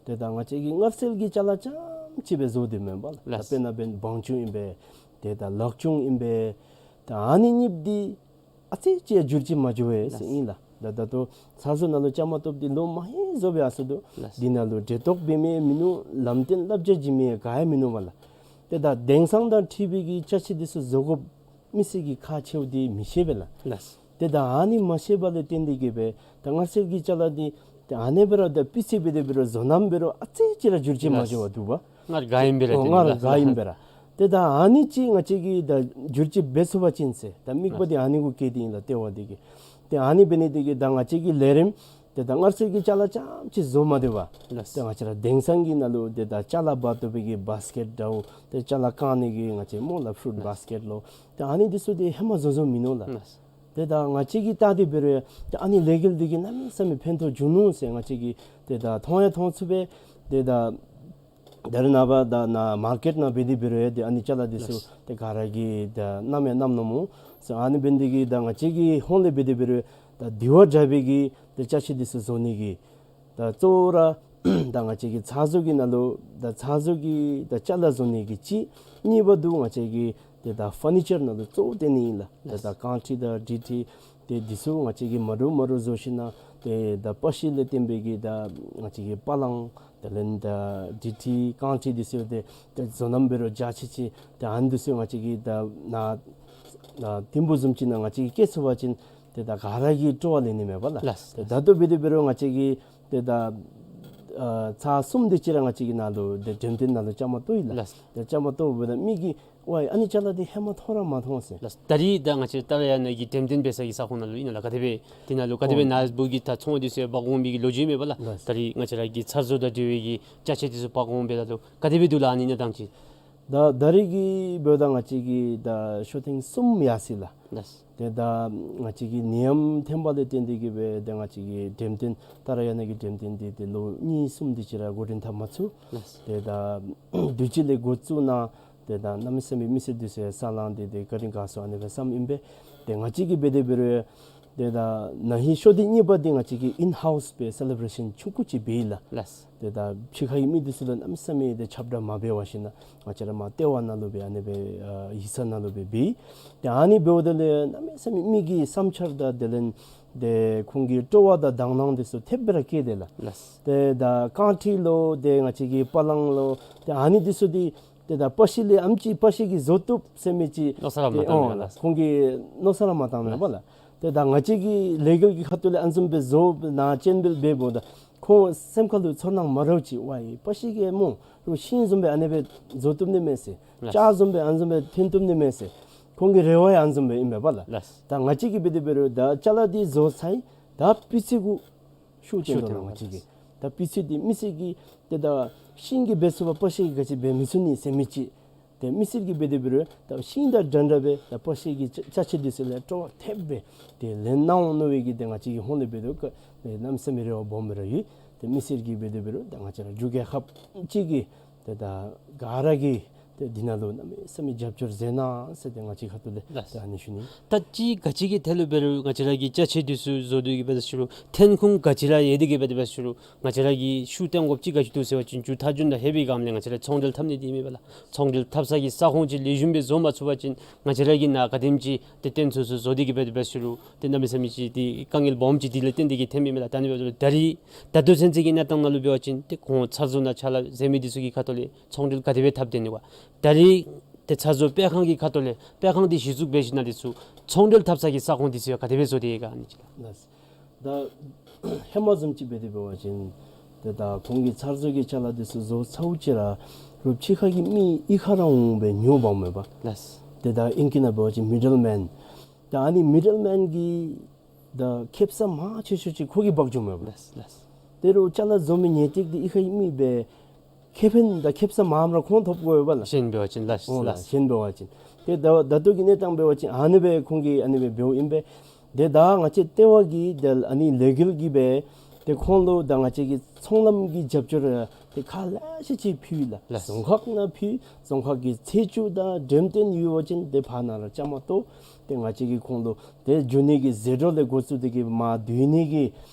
ཏེ་ད་ང་བཅས་ཀྱིས་མངར་ཟས་ཀྱི་ཅ་ལ་རྐྱངམ་ཅིག་སྦེ་བཟོ་སྟེ་མེན་པ་ལགས། ལགས། ད་དཔེར་ན་འབདན་བང་ཆུང་ཨིན་པས། ཏེ་ད་ལག་ཆུང་ཨིན་པས། ད་ཨ་ནི་གཉིས་འདི་ཨ་ཙི་ཅིག་ཡང་འགྱུར་བཅོས་མ་འགྱོ་བས་ཟེར་ཨིན་ལགས། ད་ད་ལྟོ་ཚ་བཟོ་ནང་ལུ་བཅའ་མར་གཏོགསཔ་འདི་ལོ་མ་ཧེ་བཟོ་སྦེ་ཡར་སོང་འདུག། ལགས། འདི་ནང་ལུ་འབྲེལ་གཏོགས་འབད་མི་མིན་ནུག། ལམ་སྟོན་བསླབ་བྱ་བྱིན་མི་ག་ཡང་མིན་ནུག་པ་ལགས། ཏེ་ད་དེང་སང་དང་འཁྲིལ་བའི་གི་ཅ་ཆས་འདི་ཚུ་བཟོ་དགོཔ་མི་སེར་གྱིས་ཁག་ཆེཝ་འདི་མི་ཤེས་པས་ལགས། ལགས། ཏེ་ད་ཨ་ནི་མ་ཤེས་པ་ལས་བརྟེན་ཏེ་གི་སྦེ་ད་མངར་ཟས་ཀྱི་ཅ་ལ་འདི་ཏེ་ཨ་ནེ་སྦེ་ར་ད་སྤུས་ཚད་འབད་དེ་འབད་རུང་བཟོ་རྣམ་འབད་རུང་ཨ་ཙི་ཅིག་ར་འགྱུར་བཅོས་མ་འགྱོ་བར་འདུག་པ། སྔར་ག་ཨིནམ་སྦེ་ར། ཨོ་སྟེ་སྔར་ནི་ག་ཨིནམ་སྦེ་ར། ཏེ་ད་ཨ་ནི་ཅིག་ང་བཅས་ཀྱིས་ད་འགྱུར་བཅོས་འབད་ཚུགས་པ་ཅིན་ཟེར། ད་དམིགས་པ་འདི་ཨ་ནི་གུ་བསྐྱེད་དེ་ཨིན་ལགས། ལྟེ་བ་འདི་གིས། ཏེ་ཨ་ནི་འབད་ནི་འདི་གིས་ད་ང་བཅས་ཀྱི་ལས་རིམ་ཏེ་ད་མངར་ཟས་ཀྱི་ཅ་ལ་རྐྱངམ་ཅིག་བཟོ་མ་སྡོད་པར། ལགས། ཏེ་ང་བཅས་ར་དེང་སང་གི་ནང་ལུ་ཏེ་ད་ཅ་ལ་འབག་བཏུབ་པའི་གི་བཱས་ཀེཊ་འདྲཝ་ཏེ་ཅ་ལ་བཀང་ནི་གི་ང་བཅས་སྨོ་ལགས། ཕུ་རུཊ། ལགས། བཱས་ཀེཊ་ལོ། ཏེ་ཨ་ནི་འདི་ཚུ་ཏེ་ཧེ་མ་བཟོ་བཟོཝ་མིན་ནུག་ལགས། ལགས། ཏེ་ད་ང་བཅས་ཀྱིས་བལྟ་སྟེ་འབད་རུང་ཏེ་ཨ་ནི་ལས་འགུལ་འདི་གིས་གནམ་མེད་ས་མེད་ཕན་ཐོགས་བྱུང་ནུག་ཟེར་ང་བཅས་ཀྱིས་ཏེ་ད་མཐོང་ཡང་མཐོང་ཚུགས་པས། ཏེ་ད་ད་རེས་ནངས་པ་ད་ནཱ་མར་ཀེཊ་ནང་འབད་དེ་འབད་རུང་ཡང་ཏེ་ཨ་ནི་ཅ་ལ་འདི་ཚུ། ལགས། ཏེ་ག་ར་གིས་ད་བསྣམས་ཡང་བསྣམས་ནུག་སྨོ། སོ་ཨ་ནི་འབད་ནི་འདི་གིས་ད་ང་བཅས་ཀྱི་ཧོངས་ལས་འབད་དེ་འབད་རུང་ད་དེ་བ་འདྲ་བའི་གི་ཏེ་ཅ་ཆས་འདི་ཚུ་བཟོ་ནི་གི་ད་གཙོ་བོ་ར་ད་ང་བཅས་ཀྱི་ཚ་བཟོ་གི་ནང་ལུ་ད་ཚ་བཟོ་གི་ད་ཅ་ལ་བཟོ་ནི་གི་གཅིག། གཉིས་པ་འདི་ང་བཅས་ཀྱི་ཏེ་ད་ཕར་ནི་ཅར་ནང་ལུ་གཙོ་བོ་བཏོན་ནི་ཨིན་ལགས། ཏེ་ད་ལགས། ཀཱང་ཊི་དང་ཌི་ཊི་ཏེ་འདི་ཚུ་ང་བཅས་ཀྱིས་མ་འདྲཝ་མ་འདྲཝ་བཟོ་ཞིནམ་ལས་ཏེ་ད་པ་ཤི་ལས་བརྟེན་པའི་གི་ད་ང་བཅས་ཀྱི་པ་ལང་དེ་ལས་ད་ཌི་ཊི་ཀཱང་ཊི་འདི་ཚུ་ཏེ་ཏེ་བཟོ་རྣམ་འབད་རུང་འཇའ་ཆི་ཆི་ཏེ་ཨ་ནི་འདི་ཚུ་ང་བཅས་ཀྱིས་ད་ནཱ་ནཱ་ཐིམ་ཕུག་བཟུམ་ཅིག་ནང་ང་བཅས་ཀྱིས་བཀལ་ཚུགས་པ་ཅིན་ཏེ་ད་ག་ར་གིས་སྤྲོ་བ་ལེན་ནི་མས་པ་ལགས། ལགས། ཏེ་ད་ལྟོ་འབད་དེ་འབད་རུང་ང་བཅས་ཀྱིས་ཏེ་ད་ཨ་ཚར་གསུམ་དེ་ཅིག་ར་ང་བཅས་ཀྱིས་ནཱ་ལུ་ཏེ་འགྲེམས་སྟོན་ནང་ལུ་བཅའ་མར་གཏོགས་ཡི་ལགས། ལགས། ཏེ་བཅའ་མར་གཏོགསཔ་ད་མི་གིས་ཝའི་ཨ་ནི་ཅ་ལ་འདི་ཧེ་མ་མཐོང་ར་མ་མཐོང་ཟེར། ལགས། ད་རེས་ད་ང་བཅས་ཏཱ་ར་ཡ་ན་གི་འགྲེམས་སྟོན་འབད་ས་གི་ས་ཁོངས་ནང་ལུ་ཨིན་ན་ལགས། ག་དེ་སྦེ་དེ་ནང་ལུ་ག་དེ་སྦེ་ཨོ་ནཱ་བུ་གིས་ད་ཚོང་འདི་ཚུ་ཡང་འབག་འོང་མི་གི་ལོ་རྒྱུས་མེད་པ་ལགས། ལགས། ད་རེས་ང་བཅས་ར་གི་ཚ་བཟོ་དང་འབྲེལ་བའི་གི་ཅ་ཆས་འདི་ཚུ་འབག་འོང་འབདཝ་ད་ལུ་ག་དེ་སྦེ་འདུག་ལགས་ཨ་ནི་གནས་སྟངས་ཅིག། ད་ད་རེས་ཀྱི་འབདཝ་ད་ང་བཅས་ཀྱིས་ད་ཤོ་ཐེངས་གསུམ་ཡར་སོ་ཡི་ལགས། ལགས། ཏེ་ད་ང་བཅས་ཀྱི་ནད་ཡམས་ཐོན་པ་ལས་བརྟེན་ཏེ་གི་སྦེ་ཏེ་ང་བཅས་ཀྱི་འགྲེམས་སྟོན་ཏཱ་ར་ཡ་ན་གི་འགྲེམས་སྟོན་འདི་ཏེ་ལོ་གཉིས་གསུམ་དེ་ཅིག་ར་འགོ་འདྲེན་འཐབ་མ་ཚུགས། ལགས། ཏེ་ད་དུས་ཅི་ལས་འགོ་བཙུགས་ནི་ཏེ་ད་གནམ་མེད་ས་མེད་མི་སེར་འདི་ཚུ་ཡང་ས་ལང་སྟེ་ཏེ་བཀའ་དྲིན་དགའ་ཚོར་ཨ་ནེ་སྦེ་བསམ་ཨིན་པས། ཏེ་ང་བཅས་ཀྱིས་འབད་དེ་འབད་རུང་ཏེ་ད་ན་ཧིང་ཤོ་ཐེངས་གཉིས་པ་འདི་ང་བཅས་ཀྱིས་ཨིན་ཧའུསི་སྦེ་སེ་ལེ་བྲེ་ཤཱན་ཆུང་ཀུ་ཅིག་འབད་ཡི་ལགས། ལགས། ཏེ་ད་ཕྱི་ཁ་གི་མི་འདི་ཚུ་ལུ་གནམ་མེད་ས་མེད་ཏེ་ཁྱབ་བསྒྲགས་མ་འབད་བར་ཞིནམ་ལས་ང་བཅས་ར་མར་ལྟེ་བ་ནང་ལུ་སྦེ་ཨ་ནེ་སྦེ་ཨ་ཡིག་ཚང་ནང་ལུ་སྦེ་འབད་ཡི། ཏེ་ཨ་ནི་འབདཝ་ད་ལས་གནམ་མེད་ས་མེད་མི་གི་བསམ་འཆར་དང་དེ་ལས་ ཏེ་ཁོང་གིས་སྤྲོ་བ་དང་དང་བླངས་འདི་ཚུ་ཐེབས་སྦེ་ར་བསྐྱེད་དེ་ལགས། ལགས། ཏེ་ད་རྐང་ཁྲི་ལོ་ཏེ་ང་བཅས་ཀྱི་པ་ལང་ལོ་ཏེ་ཨ་ནི་འདི་ཚུ་འདི་ཏེ་ད་པ་ཤི་ལས་ཨེམ་ཅིག་པ་ཤི་གིས་བཟོ་བཏུབ་ཟེར་མི་ཅིག་མནོ་བསམ་ར་མ་ཏེ་བཏང་ཨོ་ཡ་ལགས། ཁོང་གིས་མནོ་བསམ་ར་མ་བཏང་མས་པ་ལགས། ཏེ་ད་ང་བཅས་ཀྱི་ལས་འགུལ་གྱི་ཁ་ཐུག་ལས་ཨ་ནི་བཟུམ་སྦེ་བཟོ་ནང་སྤྱན་འབུལ་འབདཝ་ད་ཁོང་སེམས་ཁ་ལུ་ཚོར་སྣང་མ་ར་བ་ཅིག་ཝའི་པ་ཤི་གིས་སྨོ་རུང་ཤིང་བཟུམ་སྦེ་ཨ་ནི་སྦེ་བཟོ་བཏུབ་ནི་མས་ཟེར། ལགས། ལྕགས་བཟུམ་སྦེ་ཨ་ནི་བཟུམ་སྦེ་འཐེན་བཏུབ་ནི་མས་ཟེར། ཁོང་གི་རེ་བ་ཡང་ཨ་ནི་བཟུམ་སྦེ་ཨིན་པས་པ་ལགས། ལགས། ད་ང་བཅས་ཀྱིས་འབད་དེ་འབད་རུང་ད་ཅ་ལ་འདི་བཟོ་ཚར་ཡི། ད་སྤུས་ཚད་གུ་ཤུགས་བཏོན་དོ་ལགས་ཤུགས་བཏོན་ང་བཅས་ཀྱིས། ད་སྤུས་ཚད་འདི་མི་སེར་གྱིས་ཏེ་ད་ཤིང་གིས་འབད་ཚུགས་པ་པ་ཤི་གིས་ག་ཅི་འབད་མི་ཚུགས་ནི་ཟེར་མི་ཅིག། ཏེ་མི་སེར་གྱིས་འབད་དེ་འབད་རུང་ད་ཤིང་དང་འདྲན་འདྲ་སྦེ་ད་པ་ཤི་གི་ཅ་ཅ་ཆས་འདི་ཚུ་ལས་སྤྲོ་བ་ཐེབས་སྦེ་ཏེ་ལེན་གནང་འོང་མནོ་བའི་གི་ཏེ་ང་བཅས་ཀྱི་ཧོངས་ལས་འབད་དེ་ཏེ་གནམ་མེད་ས་མེད་རེ་བ་སྦོམ་སྦེ་ར་ཡོད། ཏེ་མི་སེར་གྱིས་འབད་དེ་འབད་རུང་ད་ང་བཅས་ར་འབྲུག་རྒྱལ་ཁབ་ཅིག་གི་ཏེ་ད་ག་ར་གིས་ཏེ་འདི་ནང་ལུ་གནམ་མེད་ས་མེད་རྒྱབ་སྐྱོར་མཛད་གནང་ཟེར་ཏེ་ང་བཅས་ཁ་ཐུག་ལས་ལགས། ཏེ་ཨ་ནི་ཞུ་ནི། ད་ཅི་ག་ཅི་གི་ཐད་ལུ་འབད་རུང་ང་བཅས་ར་གི་ཅ་ཆས་འདི་ཚུ་བཟོ་སྟེ་གི་འབད་དེ་ཞུ་རུང་འཐེན་ཁུངས་ག་ཅི་ར་ཡོད་དེ་གི་འབད་དེ་འབད་ཞུ་རུང་ང་བཅས་ར་གིས་ཤུགས་བཏོན་དགོཔ་ཅིག་ག་ཅི་འདུག་ཟེར་བ་ཅིན་མཇུག་མཐའ་མཇུག་ནང་ལྷོད་པའི་སྒང་ལས་ང་བཅས་ར་ཚོང་འབྲེལ་འཐབ་ནི་འདི་ཨིན་མས་པ་ལགས། ཚོང་འབྲེལ་འཐབ་ས་གི་ས་ཁོངས་ཅིག་ལེགས་ཤོམ་སྦེ་བཟོ་མ་ཚུགས་པ་ཅིན་ང་བཅས་ར་གིས་ནཱ་ག་དེམ་ཅིག་ཏེ་བརྟེན་ཚུགས་ཚུགས་བཟོ་སྟེ་གི་འབད་དེ་འབད་ཞུ་རུང་ཏེ་གནམ་མེད་ས་མེད་ཅིག་ཏེ་དཀའ་ངལ་སྦོམ་ཅིག་འདི་ལས་བརྟེན་ཏེ་གི་ཐོནམ་ཨིན་མས་ལགས། ད་ཨ་ནི་འབདཝ་ད་ད་རིས་ད་ལྟོ་ཚུན་ཚོད་ཀྱི་གནས་སྟངས་ནང་ལུ་འབད་བ་ཅིན་ཏེ་ཁོང་ཚར་བཟོ་ནང་ཕྱག་ལཱ་མཛད་མི་འདི་ཚུ་གི་ཁ་ཐུག་ལས་ཚོང་འབྲེལ་ག་དེ་སྦེ་འཐབ་སྡོད་ནི་ག། ད་རིས་ཏེ་ཚར་བཟོ་སྤེལ་ཁང་གི་ཁ་ཐུག་ལས་སྤེལ་ཁང་འདི་གཞི་བཙུགས་འབད་ཞིནམ་ལས་ཚུར་ཚོང་འབྲེལ་འཐབ་ས་གི་ས་ཁོངས་འདི་ཚུ་ཡང་ག་དེ་སྦེ་བཟོ་སྟེ་ཡོད་ག་ཨ་ནི་ཅིག་ལགས། ལགས། ད་ཧེ་མ་བཟུམ་ཅིག་འབད་དེ་འབད་བ་ཅིན་ཏེ་ད་ཁོང་གིས་ཚར་བཟོ་གི་ཅ་ལ་འདི་ཚུ་བཟོ་ཚརཝ་ཅིག་ར་རོགས་ཕྱི་ཁ་གི་མི་གཡུས་ཁར་ར་འོང་སྦེ་ཉོ་འབག་མས་པ། ལགས། ཏེ་ད་ཨིང་སྐད་ནང་འབད་བ་ཅིན་མི་ཌལ་མེན། ད་ཨ་ནི་མི་ཌལ་མེན་གྱིས་ད་ཁེ་སང་མང་ཆེ་ཤོས་ཅིག་ཁོ་གིས་འབག་འགྱོཝ་མས་པ། ལགས་ལགས། དེ་རུང་ཅ་ལ་བཟོ་མི་ཉོ་སྟེ་གི་གཡུས་ཁ་གི་མི་འབད་ཁེ་ཕན་དང་ཁེ་སང་མངམ་ར་ཁོང་ཐོབ་དགོ་པས་ལགས། གཞན་འབད་བ་ཅིན་ལགས། ཨོ་ལགས། ལགས། གཞན་འབད་བ་ཅིན། ཏེ་ད་ད་ལྟོ་གི་གནས་སྟངས་འབད་བ་ཅིན་ཨ་ནི་སྦེ་ཁོང་གིས་ཨ་ནི་སྦེ་འབདཝ་ཨིན་པས། ཏེ་ད་ང་བཅས་ལྟེ་བ་གིས་ཏེ་ཨ་ནི་ལས་འགུལ་གྱི་སྦེ་ཏེ་ཁོང་ལུ་ད་ང་བཅས་ཀྱི་ཚོང་ལམ་གྱི་རྒྱབ་སྐྱོར་ཏེ་ཁག་ལེ་ཤ་ཅིག་ཕུལ་ལགས། ལགས། རྫོང་ཁག་ནང་ཕུལ། རྫོང་ཁག་གི་ཚེས་བཅུ་དང་འགྲེམས་སྟོན་ཡོད་པ་ཅིན་ཏེ་ཕར་ནང་ར་བཅའ་མར་གཏོགས། ཏེ་ང་བཅས་ཀྱིས་ཁོང་ལུ་ཏེ་འགྱོ་ནི་གི་ཟད་འགྲོ་ལས་འགོ་བཙུགས་ཏེ་གི་མར་སྡོད་ནི་གི་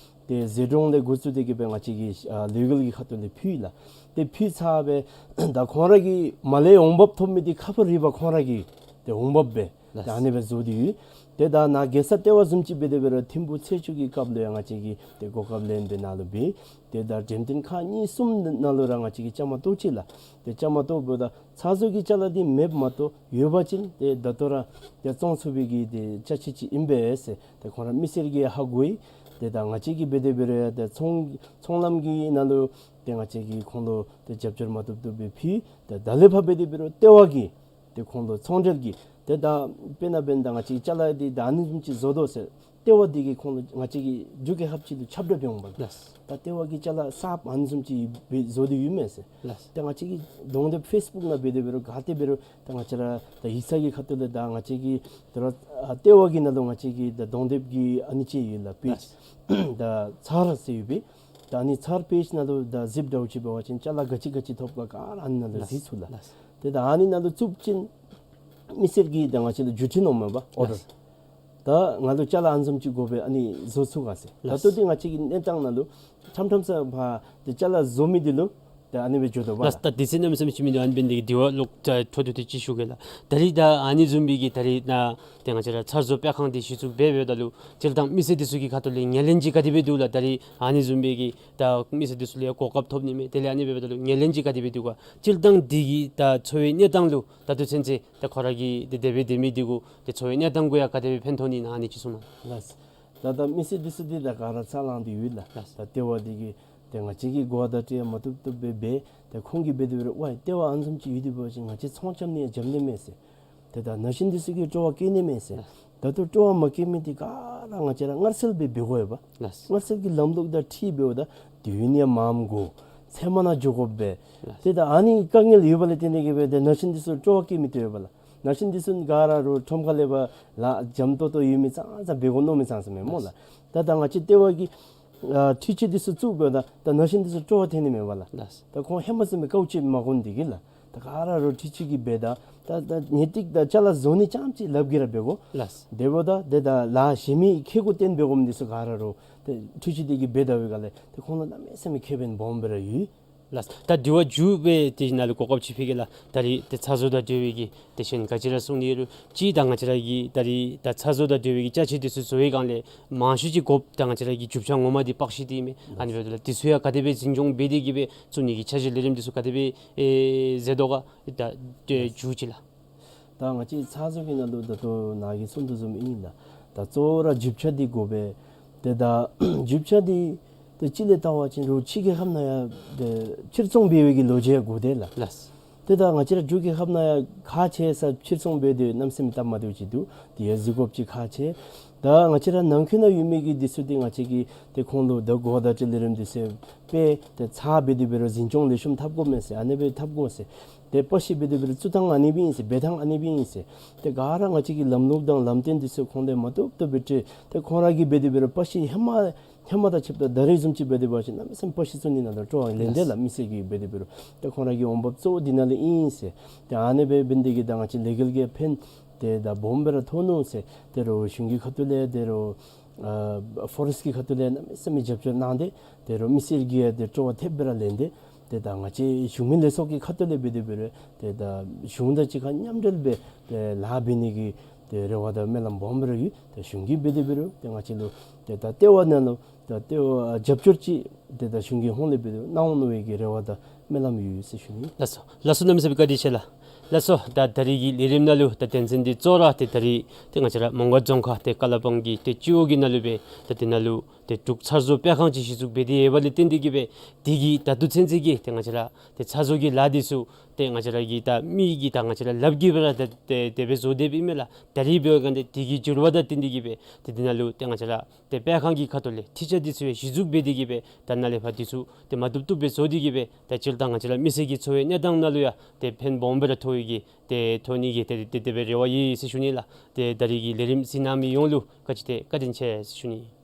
ཏེ་ཟད་འགྲོ་ལས་འགོ་བཙུགས་ཏེ་གི་སྦེ་ང་བཅས་ཀྱིས་ཨ་ལས་འགུལ་གྱི་ཁ་ཐུག་ལས་ཕུལ་ལགས། ཏེ་ཕུལ་ཚར་སྦེ་ད་ཁོང་ར་གིས་མར་ལས་འོང་འབབ་ཐོབ་མི་འདི་ཁ་ཕོ་རི་བ་ཁོང་ར་གི་ཏེ་འོང་འབབ་སྦེ་ལགས། ད་ཨ་ནི་སྦེ་བཟོ་སྟེ་ཡོད། ཏེ་ད་ནཱ་རྒྱལ་ས་ལྟེ་བ་བཟུམ་ཅིག་འབད་དེ་འབད་རུང་ཐིམ་ཕུག་ཚེས་བཅུ་གི་སྐབས་ལུ་ཡང་ང་བཅས་ཀྱིས་ཏེ་གོ་སྐབས་ལེན་སྦེ་ནཱ་ལུ་འབད། ཏེ་ད་འགྲེམས་སྟོན་ཁག་གཉིས་གསུམ་ནང་ལུ་ར་ང་བཅས་ཀྱིས་བཅའ་མར་གཏོགས་ཅི་ལགས། ཏེ་བཅའ་མར་གཏོགསཔ་ད་ཚར་བཟོ་གི་ཅ་ལ་འདི་མེདཔ་མ་གཏོགས་ཡོད་པ་ཅིན་ཏེ་ད་ལྟོ་ར་ཏེ་བཙོང་ཚུགས་པའི་གི་ཏེ་ཅ་ཆས་ཅིག་ཨིན་པས་ཟེར་ཏེ་ཁོང་ར་མི་སེར་གྱིས་ཧ་གོ་ཡི། ཏེ་ད་ང་བཅས་ཀྱིས་འབད་དེ་འབད་རུང་ཡང་ཏེ་ཚོང་ཚོང་ལམ་གྱི་ནང་ལུ་ཏེ་ང་བཅས་ཀྱིས་ཁོང་ལུ་ཏེ་རྒྱབ་སྐྱོར་མ་བཏུབ་བཏུབ་སྦེ་ཕུལ། ཏེ་ད་ལས་ཕར་འབད་དེ་འབད་རུང་ལྟེ་བ་གིས་ཏེ་ཁོང་ལུ་ཚོང་འབྲེལ་གྱི་ཏེ་ད་དཔེར་ན་འབདན་ད་ང་བཅས་ཅ་ལ་འདི་ད་ཨ་ནི་བཟུམ་ཅིག་བཟོ་དོ་ཟེར་ལྟེ་བ་འདི་གིས་ཁོང་ལུ་ང་བཅས་ཀྱི་འབྲུག་རྒྱལ་ཁབ་ཅིག་ལུ་ཁྱབ་བསྒྲགས་འབད་འོང་པ་ལགས། ལགས། ད་ལྟེ་བ་གིས་ཅ་ལ་གསརཔ་ཨ་ནི་བཟུམ་ཅིག་སྦེ་བཟོ་སྟེ་ཡོད་མས་ཟེར། ལགས། ད་ང་བཅས་ཀྱི་གདོང་དེབ་ཕེསི་བུཀ་ནང་འབད་དེ་འབད་རུང་ག་ཏེ་འབད་རུང་ད་ང་བཅས་ར་ད་ཡིག་ཚང་གི་ཁ་ཐུག་ལས་ད་ང་བཅས་ཀྱི་ད་ར་ཨ་ལྟེ་བ་གི་ནང་ལུ་ང་བཅས་ཀྱི་ད་གདོང་དེབ་ཀྱི་ཨ་ནི་ཅིག་ཡོད་ལགས་པེཇ། ལགས། ད་ཚར་ཟེར་ཡོད་པས། ད་ཨ་ནི་ཚར་པེཇ་ནང་ལུ་ད་གཟིགས་འདྲཝ་ཅིག་འབད་བ་ཅིན་ཅ་ལ་ག་ཅི་ག་ཅི་ཐོབ་ག་ག་ར་ཨ་ནི་ནང་ལུ་ལགས། གཟིགས་ཚུགས་ལགས། ལགས། ཏེ་ད་ཨ་ནི་ནང་ལུ་བཙུགས་ཅིན་མི་སེར་གྱིས་ད་ང་བཅས་ལུ་བརྒྱུད་འཕྲིན་འོང་མས་པ་ཨོར་ཌར། ལགས། ད་ང་ལུ་ཅ་ལ་ཨ་ནི་བཟུམ་ཅིག་དགོ་པས་ཨ་ནི་བཟོ་ཚུགས་ག་ཟེར། ལགས། ད་ལྟོ་འདི་ང་བཅས་ཀྱི་གནས་སྟངས་ནང་ལུ་ཕྲང་ཕྲང་ས་ཕར་ཏེ་ཅ་ལ་བཟོ་མི་འདི་ལུ་ཏེ་ཨ་ནི་སྦེ་འགྱོ་དོ་པ་ལགས། ལགས། ད་དུས་ཚོད་གནམ་མེད་ས་མེད་ཅིག་མིན་འདུག། ཨ་ནི་འབད་ནི་དེ་གིས་དེ་བ་ལོག་ཅ་འཕྲོ་མཐུད་དེ་ཅིག་ཞུ་གེ་ལགས། ད་རིས་ད་ཨ་ནི་བཟུམ་སྦེ་གི་ད་རིས་ནཱ་ཏེ་ང་བཅས་ར་ཚར་བཟོ་སྤེལ་ཁང་འདི་གཞི་བཙུགས་འབད་འབདཝ་ད་ལུ་སྤྱིར་བཏང་མི་སེར་འདི་ཚུ་གི་ཁ་ཐུག་ལས་ངོས་ལེན་ཅིག་ག་དེ་སྦེ་འདུག་ལགས། ད་རིས་ཨ་ནི་བཟུམ་སྦེ་གི་ད་མི་སེར་འདི་ཚུ་ལུ་ཡང་གོ་སྐབས་ཐོབ་ནི་མས། དེ་ལས་ཨ་ནི་འབདཝ་ད་ལུ་ངོས་ལེན་ཅིག་ག་དེ་སྦེ་འདུག་ག། སྤྱིར་བཏང་འདི་གིས་ད་འཚོ་བའི་གནས་སྟངས་ལུ་ད་ལྟོ་ཚུན་ཚོད་ད་ཁོ་ར་གི་ཏེ་དེ་སྦེ་སྡོད་མི་འདི་གུ་ཏེ་འཚོ་བའི་གནས་སྟངས་གུ་ཡང་ག་དེ་སྦེ་ཕན་ཐོགས་ནི་ཨིན་ན་ཨ་ནི་ཅིག་གསུང་གནང་། ལགས། ད་ད་མི་སེར་འདི་ཚུ་འདི་ད་ག་ར་ཚ་ལང་སྟེ་ཡོད་ལགས། ལགས། ད་ལྟེ་བ་འདི་གིས་ཏེ་ང་བཅས་ཀྱིས་གོ་བརྡ་སྤྲོད་མ་བཏུབ་བཏུབ་སྦེ་འབད། ཏེ་ཁོང་གིས་འབད་དེ་འབད་རུང་ཝའི་ལྟེ་བ་ཨ་ནི་བཟུམ་ཅིག་ཡོད་དེ་འབད་བ་ཅིན་ང་བཅས་ཚོང་རྐྱབ་ནི་ཡང་འཇམ་ནི་མས་ཟེར། ཏེ་ད་ན་གཞོན་འདི་ཚུ་གིས་སྤྲོ་བ་བསྐྱེད་ནི་མས་ཟེར། ལགས། ད་ལྟོ་སྤྲོ་བ་མ་བསྐྱེད་མི་འདི་ག་ར་ང་བཅས་ར་མངར་གསལ་སྦེ་འབད་དགོ་པས་པ། ལགས། མངར་གསལ་གྱི་ལམ་ལུགས་དང་འཁྲིལ་འབདཝ་ད་དུས་ཡུན་ཡང་མངམ་འགོར། ཚེར་མ་ནང་འགྱོ་དགོ་པས། ལགས། ཏེ་ད་ཨ་ནི་དཀའ་ངལ་ཡོད་པ་ལས་བརྟེན་ཏེ་གི་སྦེ་ཏེ་ན་གཞོན་འདི་ཚུ་སྤྲོ་བ་བསྐྱེད་མི་བཏུབ་པས་པ་ལགས། ན་གཞོན་འདི་ཚུ་ག་ར་རོགས་ཁྲོམ་ཁ་ལས་ཕར་ལཱ་འཇམ་ཏོང་ཏོ་ཡོད་མི་ཙང་ཙང་འབད་དགོ་མནོ་མི་ཙང་ཙང་མས་སྨོ་ལགས། ད་ད་ང་བཅས་ལྟེ་བ་གིས་ཨ་འཕྲུལ་ཆས་འདི་ཚུ་བཙུགས་འབདཝ་ད་ད་ན་གཞོན་འདི་ཚུ་སྤྲོ་བ་ཐོན་ནི་མས་པ་ལགས། ལགས། ད་ཁོང་ཧེ་མ་བཟུམ་སྦེ་དཀའཝ་སྤྱད་མ་དགོ་ནི་འདི་གིས་ལགས། ད་ག་ར་རོགས་འཕྲུལ་ཆས་ཀྱིས་འབད་ད་ད་ད་ངེས་ཏིག་ད་ཅ་ལ་བཟོ་ནི་རྐྱངམ་ཅིག་ལགཔ་གིས་ར་འབད་དགོ། ལགས། དེ་འབདཝ་ད་ཏེ་ད་ལཱ་གཞན་མི་ཁེ་གུ་བརྟེན་འབད་དགོ་མི་འདི་ཚུ་ག་ར་རོགས་ཏེ་འཕྲུལ་ཆས་འདི་གིས་འབད་ད་བའི་སྒང་ལས་ཏེ་ཁོང་ལུ་གནམ་མེད་ས་མེད་ཁེ་ཕན་སྦོམ་སྦེ་ར་ཡོད། ལགས། ད་དྲི་བ་མཇུག་སྦེ་དེ་ནང་ལུ་གོ་སྐབས་ཅིག་ཕུལ་གེ་ལགས། ད་རིས་ཏེ་ཚ་བཟོ་དང་འབྲེལ་བའི་གི་ཏེ་གཞན་ག་ཅི་ར་གསུང་ནི་ཡོད་རུང་ཅིག་ད་ང་བཅས་ར་གི་ད་རིས་ད་ཚ་བཟོ་དང་འབྲེལ་བའི་གི་ཅ་ཆས་འདི་ཚུ་བཟོ་བའི་སྒང་ལས་མང་ཤོས་ཅིག་དགོཔ་ད་ང་བཅས་ར་གི་རྒྱུ་ཆ་ངོ་མ་འདི་པགས་ཤིང་འདི་ཨིན་མས། ཨ་ནི་འབདཝ་ད་ལུ་འདི་ཚུ་ཡང་ག་དེ་སྦེ་འཛིན་སྐྱོང་འབད་དེ་གི་སྦེ་བཙུགས་ནི་གི་འཆར་གཞི་ལས་རིམ་འདི་ཚུ་ག་དེ་སྦེ་ཨེ་མཛད་དོ་ག། ད་ཏེ་མཇུག་ཅིག་ལགས། ད་ང་བཅས་ཚ་བཟོ་གི་ནང་ལུ་ད་ལྟོ་ནཱ་གིས་གསུང་དོ་བཟུམ་ཨིན་ལགས། ད་གཙོ་བོ་ར་རྒྱུ་ཆ་འདི་དགོ་པས། ཏེ་ད་རྒྱུ་ཆ་འདི་ཏེ་ཕྱི་ལས་བལྟ་བ་ཅིན་རུང་ཕྱི་རྒྱལ་ཁབ་ནང་ཡང་ཏེ་ཕྱིར་ཚོང་འབད་བའི་གི་ལོ་རྒྱུས་ཡང་དགོ་དེས་ལགས། ལགས། ཏེ་ད་ང་བཅས་ར་འབྲུག་རྒྱལ་ཁབ་ནང་ཡང་ཁག་ཆེ་ས་ཕྱིར་ཚོང་འབད་དེ་གནམ་མེད་ས་མེད་སྟབས་མ་བདེཝ་ཅིག་འདུག། དེ་ཡང་གཟིགས་དགོཔ་ཅིག་ཁག་ཆེ། ད་ང་བཅས་ར་ནང་འཁོད་ནང་ཡོད་མི་གི་འདི་ཚུ་འདི་ང་བཅས་ཀྱིས་ཏེ་ཁོང་ལུ་ད་གོ་བརྡ་ཅིག་ལས་རིམ་འདི་ཚུ་སྤེལ་ཏེ་ཚ་འབད་དེ་འབད་རུང་འཛིན་སྐྱོང་ལེགས་ཤོམ་འཐབ་དགོ་མས་ཟེར། ཨ་ནི་སྦེ་འཐབ་དགོ་ཟེར། ཏེ་པགས་ཤིང་འབད་དེ་འབད་རུང་བཙུགས་ཐངས་ཨ་ནི་སྦེ་ཨིན་ཟེར། འབད་ཐངས་ཨ་ནི་སྦེ་ཨིན་ཟེར། ཏེ་ག་ར་ང་བཅས་ཀྱི་ལམ་ལུགས་དང་ལམ་སྟོན་འདི་ཚུ་ཁོང་ལས་མ་བཏུབ་བཏུབ་སྦེ་སྤྲོད། ཏེ་ཁོང་ར་གིས་འབད་དེ་འབད་རུང་པགས་ཤིང་ཧེ་མ་ཧེ་མ་དང་ཕྱདཔ་ད་ད་རིས་བཟུམ་ཅིག་འབད་དེ་འབད་བ་ཅིན་གནམ་མེད་ས་མེད་པགས་ཤིང་བཙུགས་ནི་ནང་ལུ་སྤྲོ་བ་ལེན་དེས་ལགས། མི་སེར་གྱིས་འབད་དེ་འབད་རུང་ཏེ་ཁོང་ར་གི་འོང་འབབ་གཙོ་བོ་འདི་ནང་ལས་ཨིན་ཟེར། ཏེ་ཨ་ནི་སྦེ་འབད་ནི་དེ་གིས་ད་ང་བཅས་ལས་འགུལ་གྱི་ཕན་ཏེ་ད་སྦོམ་སྦེ་ར་ཐོགས་ནུག་ཟེར། ད་རུང་གཞུང་གི་ཁ་ཐུག་ལས་ད་རུང་ཨ་ཕོ་རེསཊ་ཀྱི་ཁ་ཐུག་ལས་གནམ་མེད་ས་མེད་རྒྱབ་སྐྱོར་གནང་སྟེ་ད་རུང་མི་སེར་གྱིས་ཡང་ཏེ་སྤྲོ་བ་ཐེབས་སྦེ་ར་ལེན་ཏེ་ཏེ་ད་ང་བཅས་གཞུང་མིན་ལས་ཚོགས་ཀྱི་ཁ་ཐུག་ལས་འབད་དེ་འབད་རུང་ཏེ་ད་གཞུང་དང་གཅིག་ཁར་མཉམ་འབྲེལ་སྦེ་ཏེ་ལཱ་འབད་ནི་གི་ཏེ་རེ་བ་དང་སྨོན་ལམ་སྦོམ་སྦེ་ར་ཡོད། ཏེ་གཞུང་གིས་འབད་དེ་འབད་རུང་ཏེ་ང་བཅས་ལུ་ཏེ་ད་ལྟེ་བ་ནང་ལུ་ད་ལྟེ་བ་རྒྱབ་སྐྱོར་ཅིག་ཏེ་ད་གཞུང་གི་ཧོངས་ལས་འབད་དེ་གནང་འོང་མནོ་བའི་གི་རེ་བ་དང་སྨོན་ལམ་ཡོད་ཟེར་ཞུ་ནི། ལགས་སོ། ལགས་སོ། གནམ་མེད་ས་མེད་བཀའ་དྲིན་ཆེ་ལགས། ལགས་སོ། ད་ད་རིས་ཀྱི་ལས་རིམ་ནང་ལུ་ད་དོན་ཚན་འདི་གཙོ་བོ་ར་ཏེ་ད་རིས་ཏེ་ང་བཅས་ར་མོང་སྒར་རྫོང་ཁག་ཏེ་ཀ་ལ་པང་གི་ཏེ་སྤྱི་འོག་གི་ནང་ལུ་སྦེ་ད་དེ་ནང་ལུ་ཏེ་འབྲུག་ཚ་བཟོ་སྤེལ་ཁང་ཅིག་གཞི་བཙུགས་འབད་དེ་ཡོད་པ་ལས་བརྟེན་ཏེ་གིས་སྦེ་དེ་གིས་ད་ལྟོ་ཚུན་ཚོད་ཀྱི་ཏེ་ང་བཅས་ར་ཏེ་ཚ་བཟོ་གི་ལཱ་འདི་ཚུ་ཏེ་ང་བཅས་ར་གི་ད་མི་གི་ད་ང་བཅས་ར་ལགཔ་གིས་སྦེ་ར་ད་ཏེ་དེ་སྦེ་བཟོ་སྡོདཔ་ཨིན་མས་ལགས། ད་རིས་འབད་བའི་སྒང་འདི་དེ་གི་འགྱུར་བ་དང་བསྟུན་ཏེ་གིས་སྦེ་ཏེ་དེ་ནང་ལུ་ཏེ་ང་བཅས་ར་ཏེ་སྤེལ་ཁང་གི་ཁ་ཐུག་ལས་ཁྲིད་ཆས་འདི་ཚུ་ཡང་གཞི་བཙུགས་འབད་དེ་གིས་སྦེ་ད་ནཱ་ལས་ཕར་འདི་ཚུ་ཏེ་མ་བཏུབ་བཏུབ་སྦེ་བཟོ་སྟེ་གིས་སྦེ་ད་སྤྱིར་བཏང་ང་བཅས་ར་མི་སེར་གྱི་འཚོ་བའི་གནས་སྟངས་ནང་ལུ་ཡང་ཏེ་ཕན་སྦོམ་སྦེ་ར་ཐོགས་ཡི་གི་ཏེ་ཐོགས་ནི་གི་ཏེ་ཏེ་དེ་སྦེ་རེ་བ་ཡོད་ཟེར་ཞུ་ནི་ལགས། ཏེ་ད་རིས་ཀྱི་ལས་རིམ་གཟིགས་གནང་མི་ཡོངས་ལུ་བཀའ་དྲིན་ཆེ་བཀའ་དྲིན་ཆེ་ཟེར་ཞུ་ནི།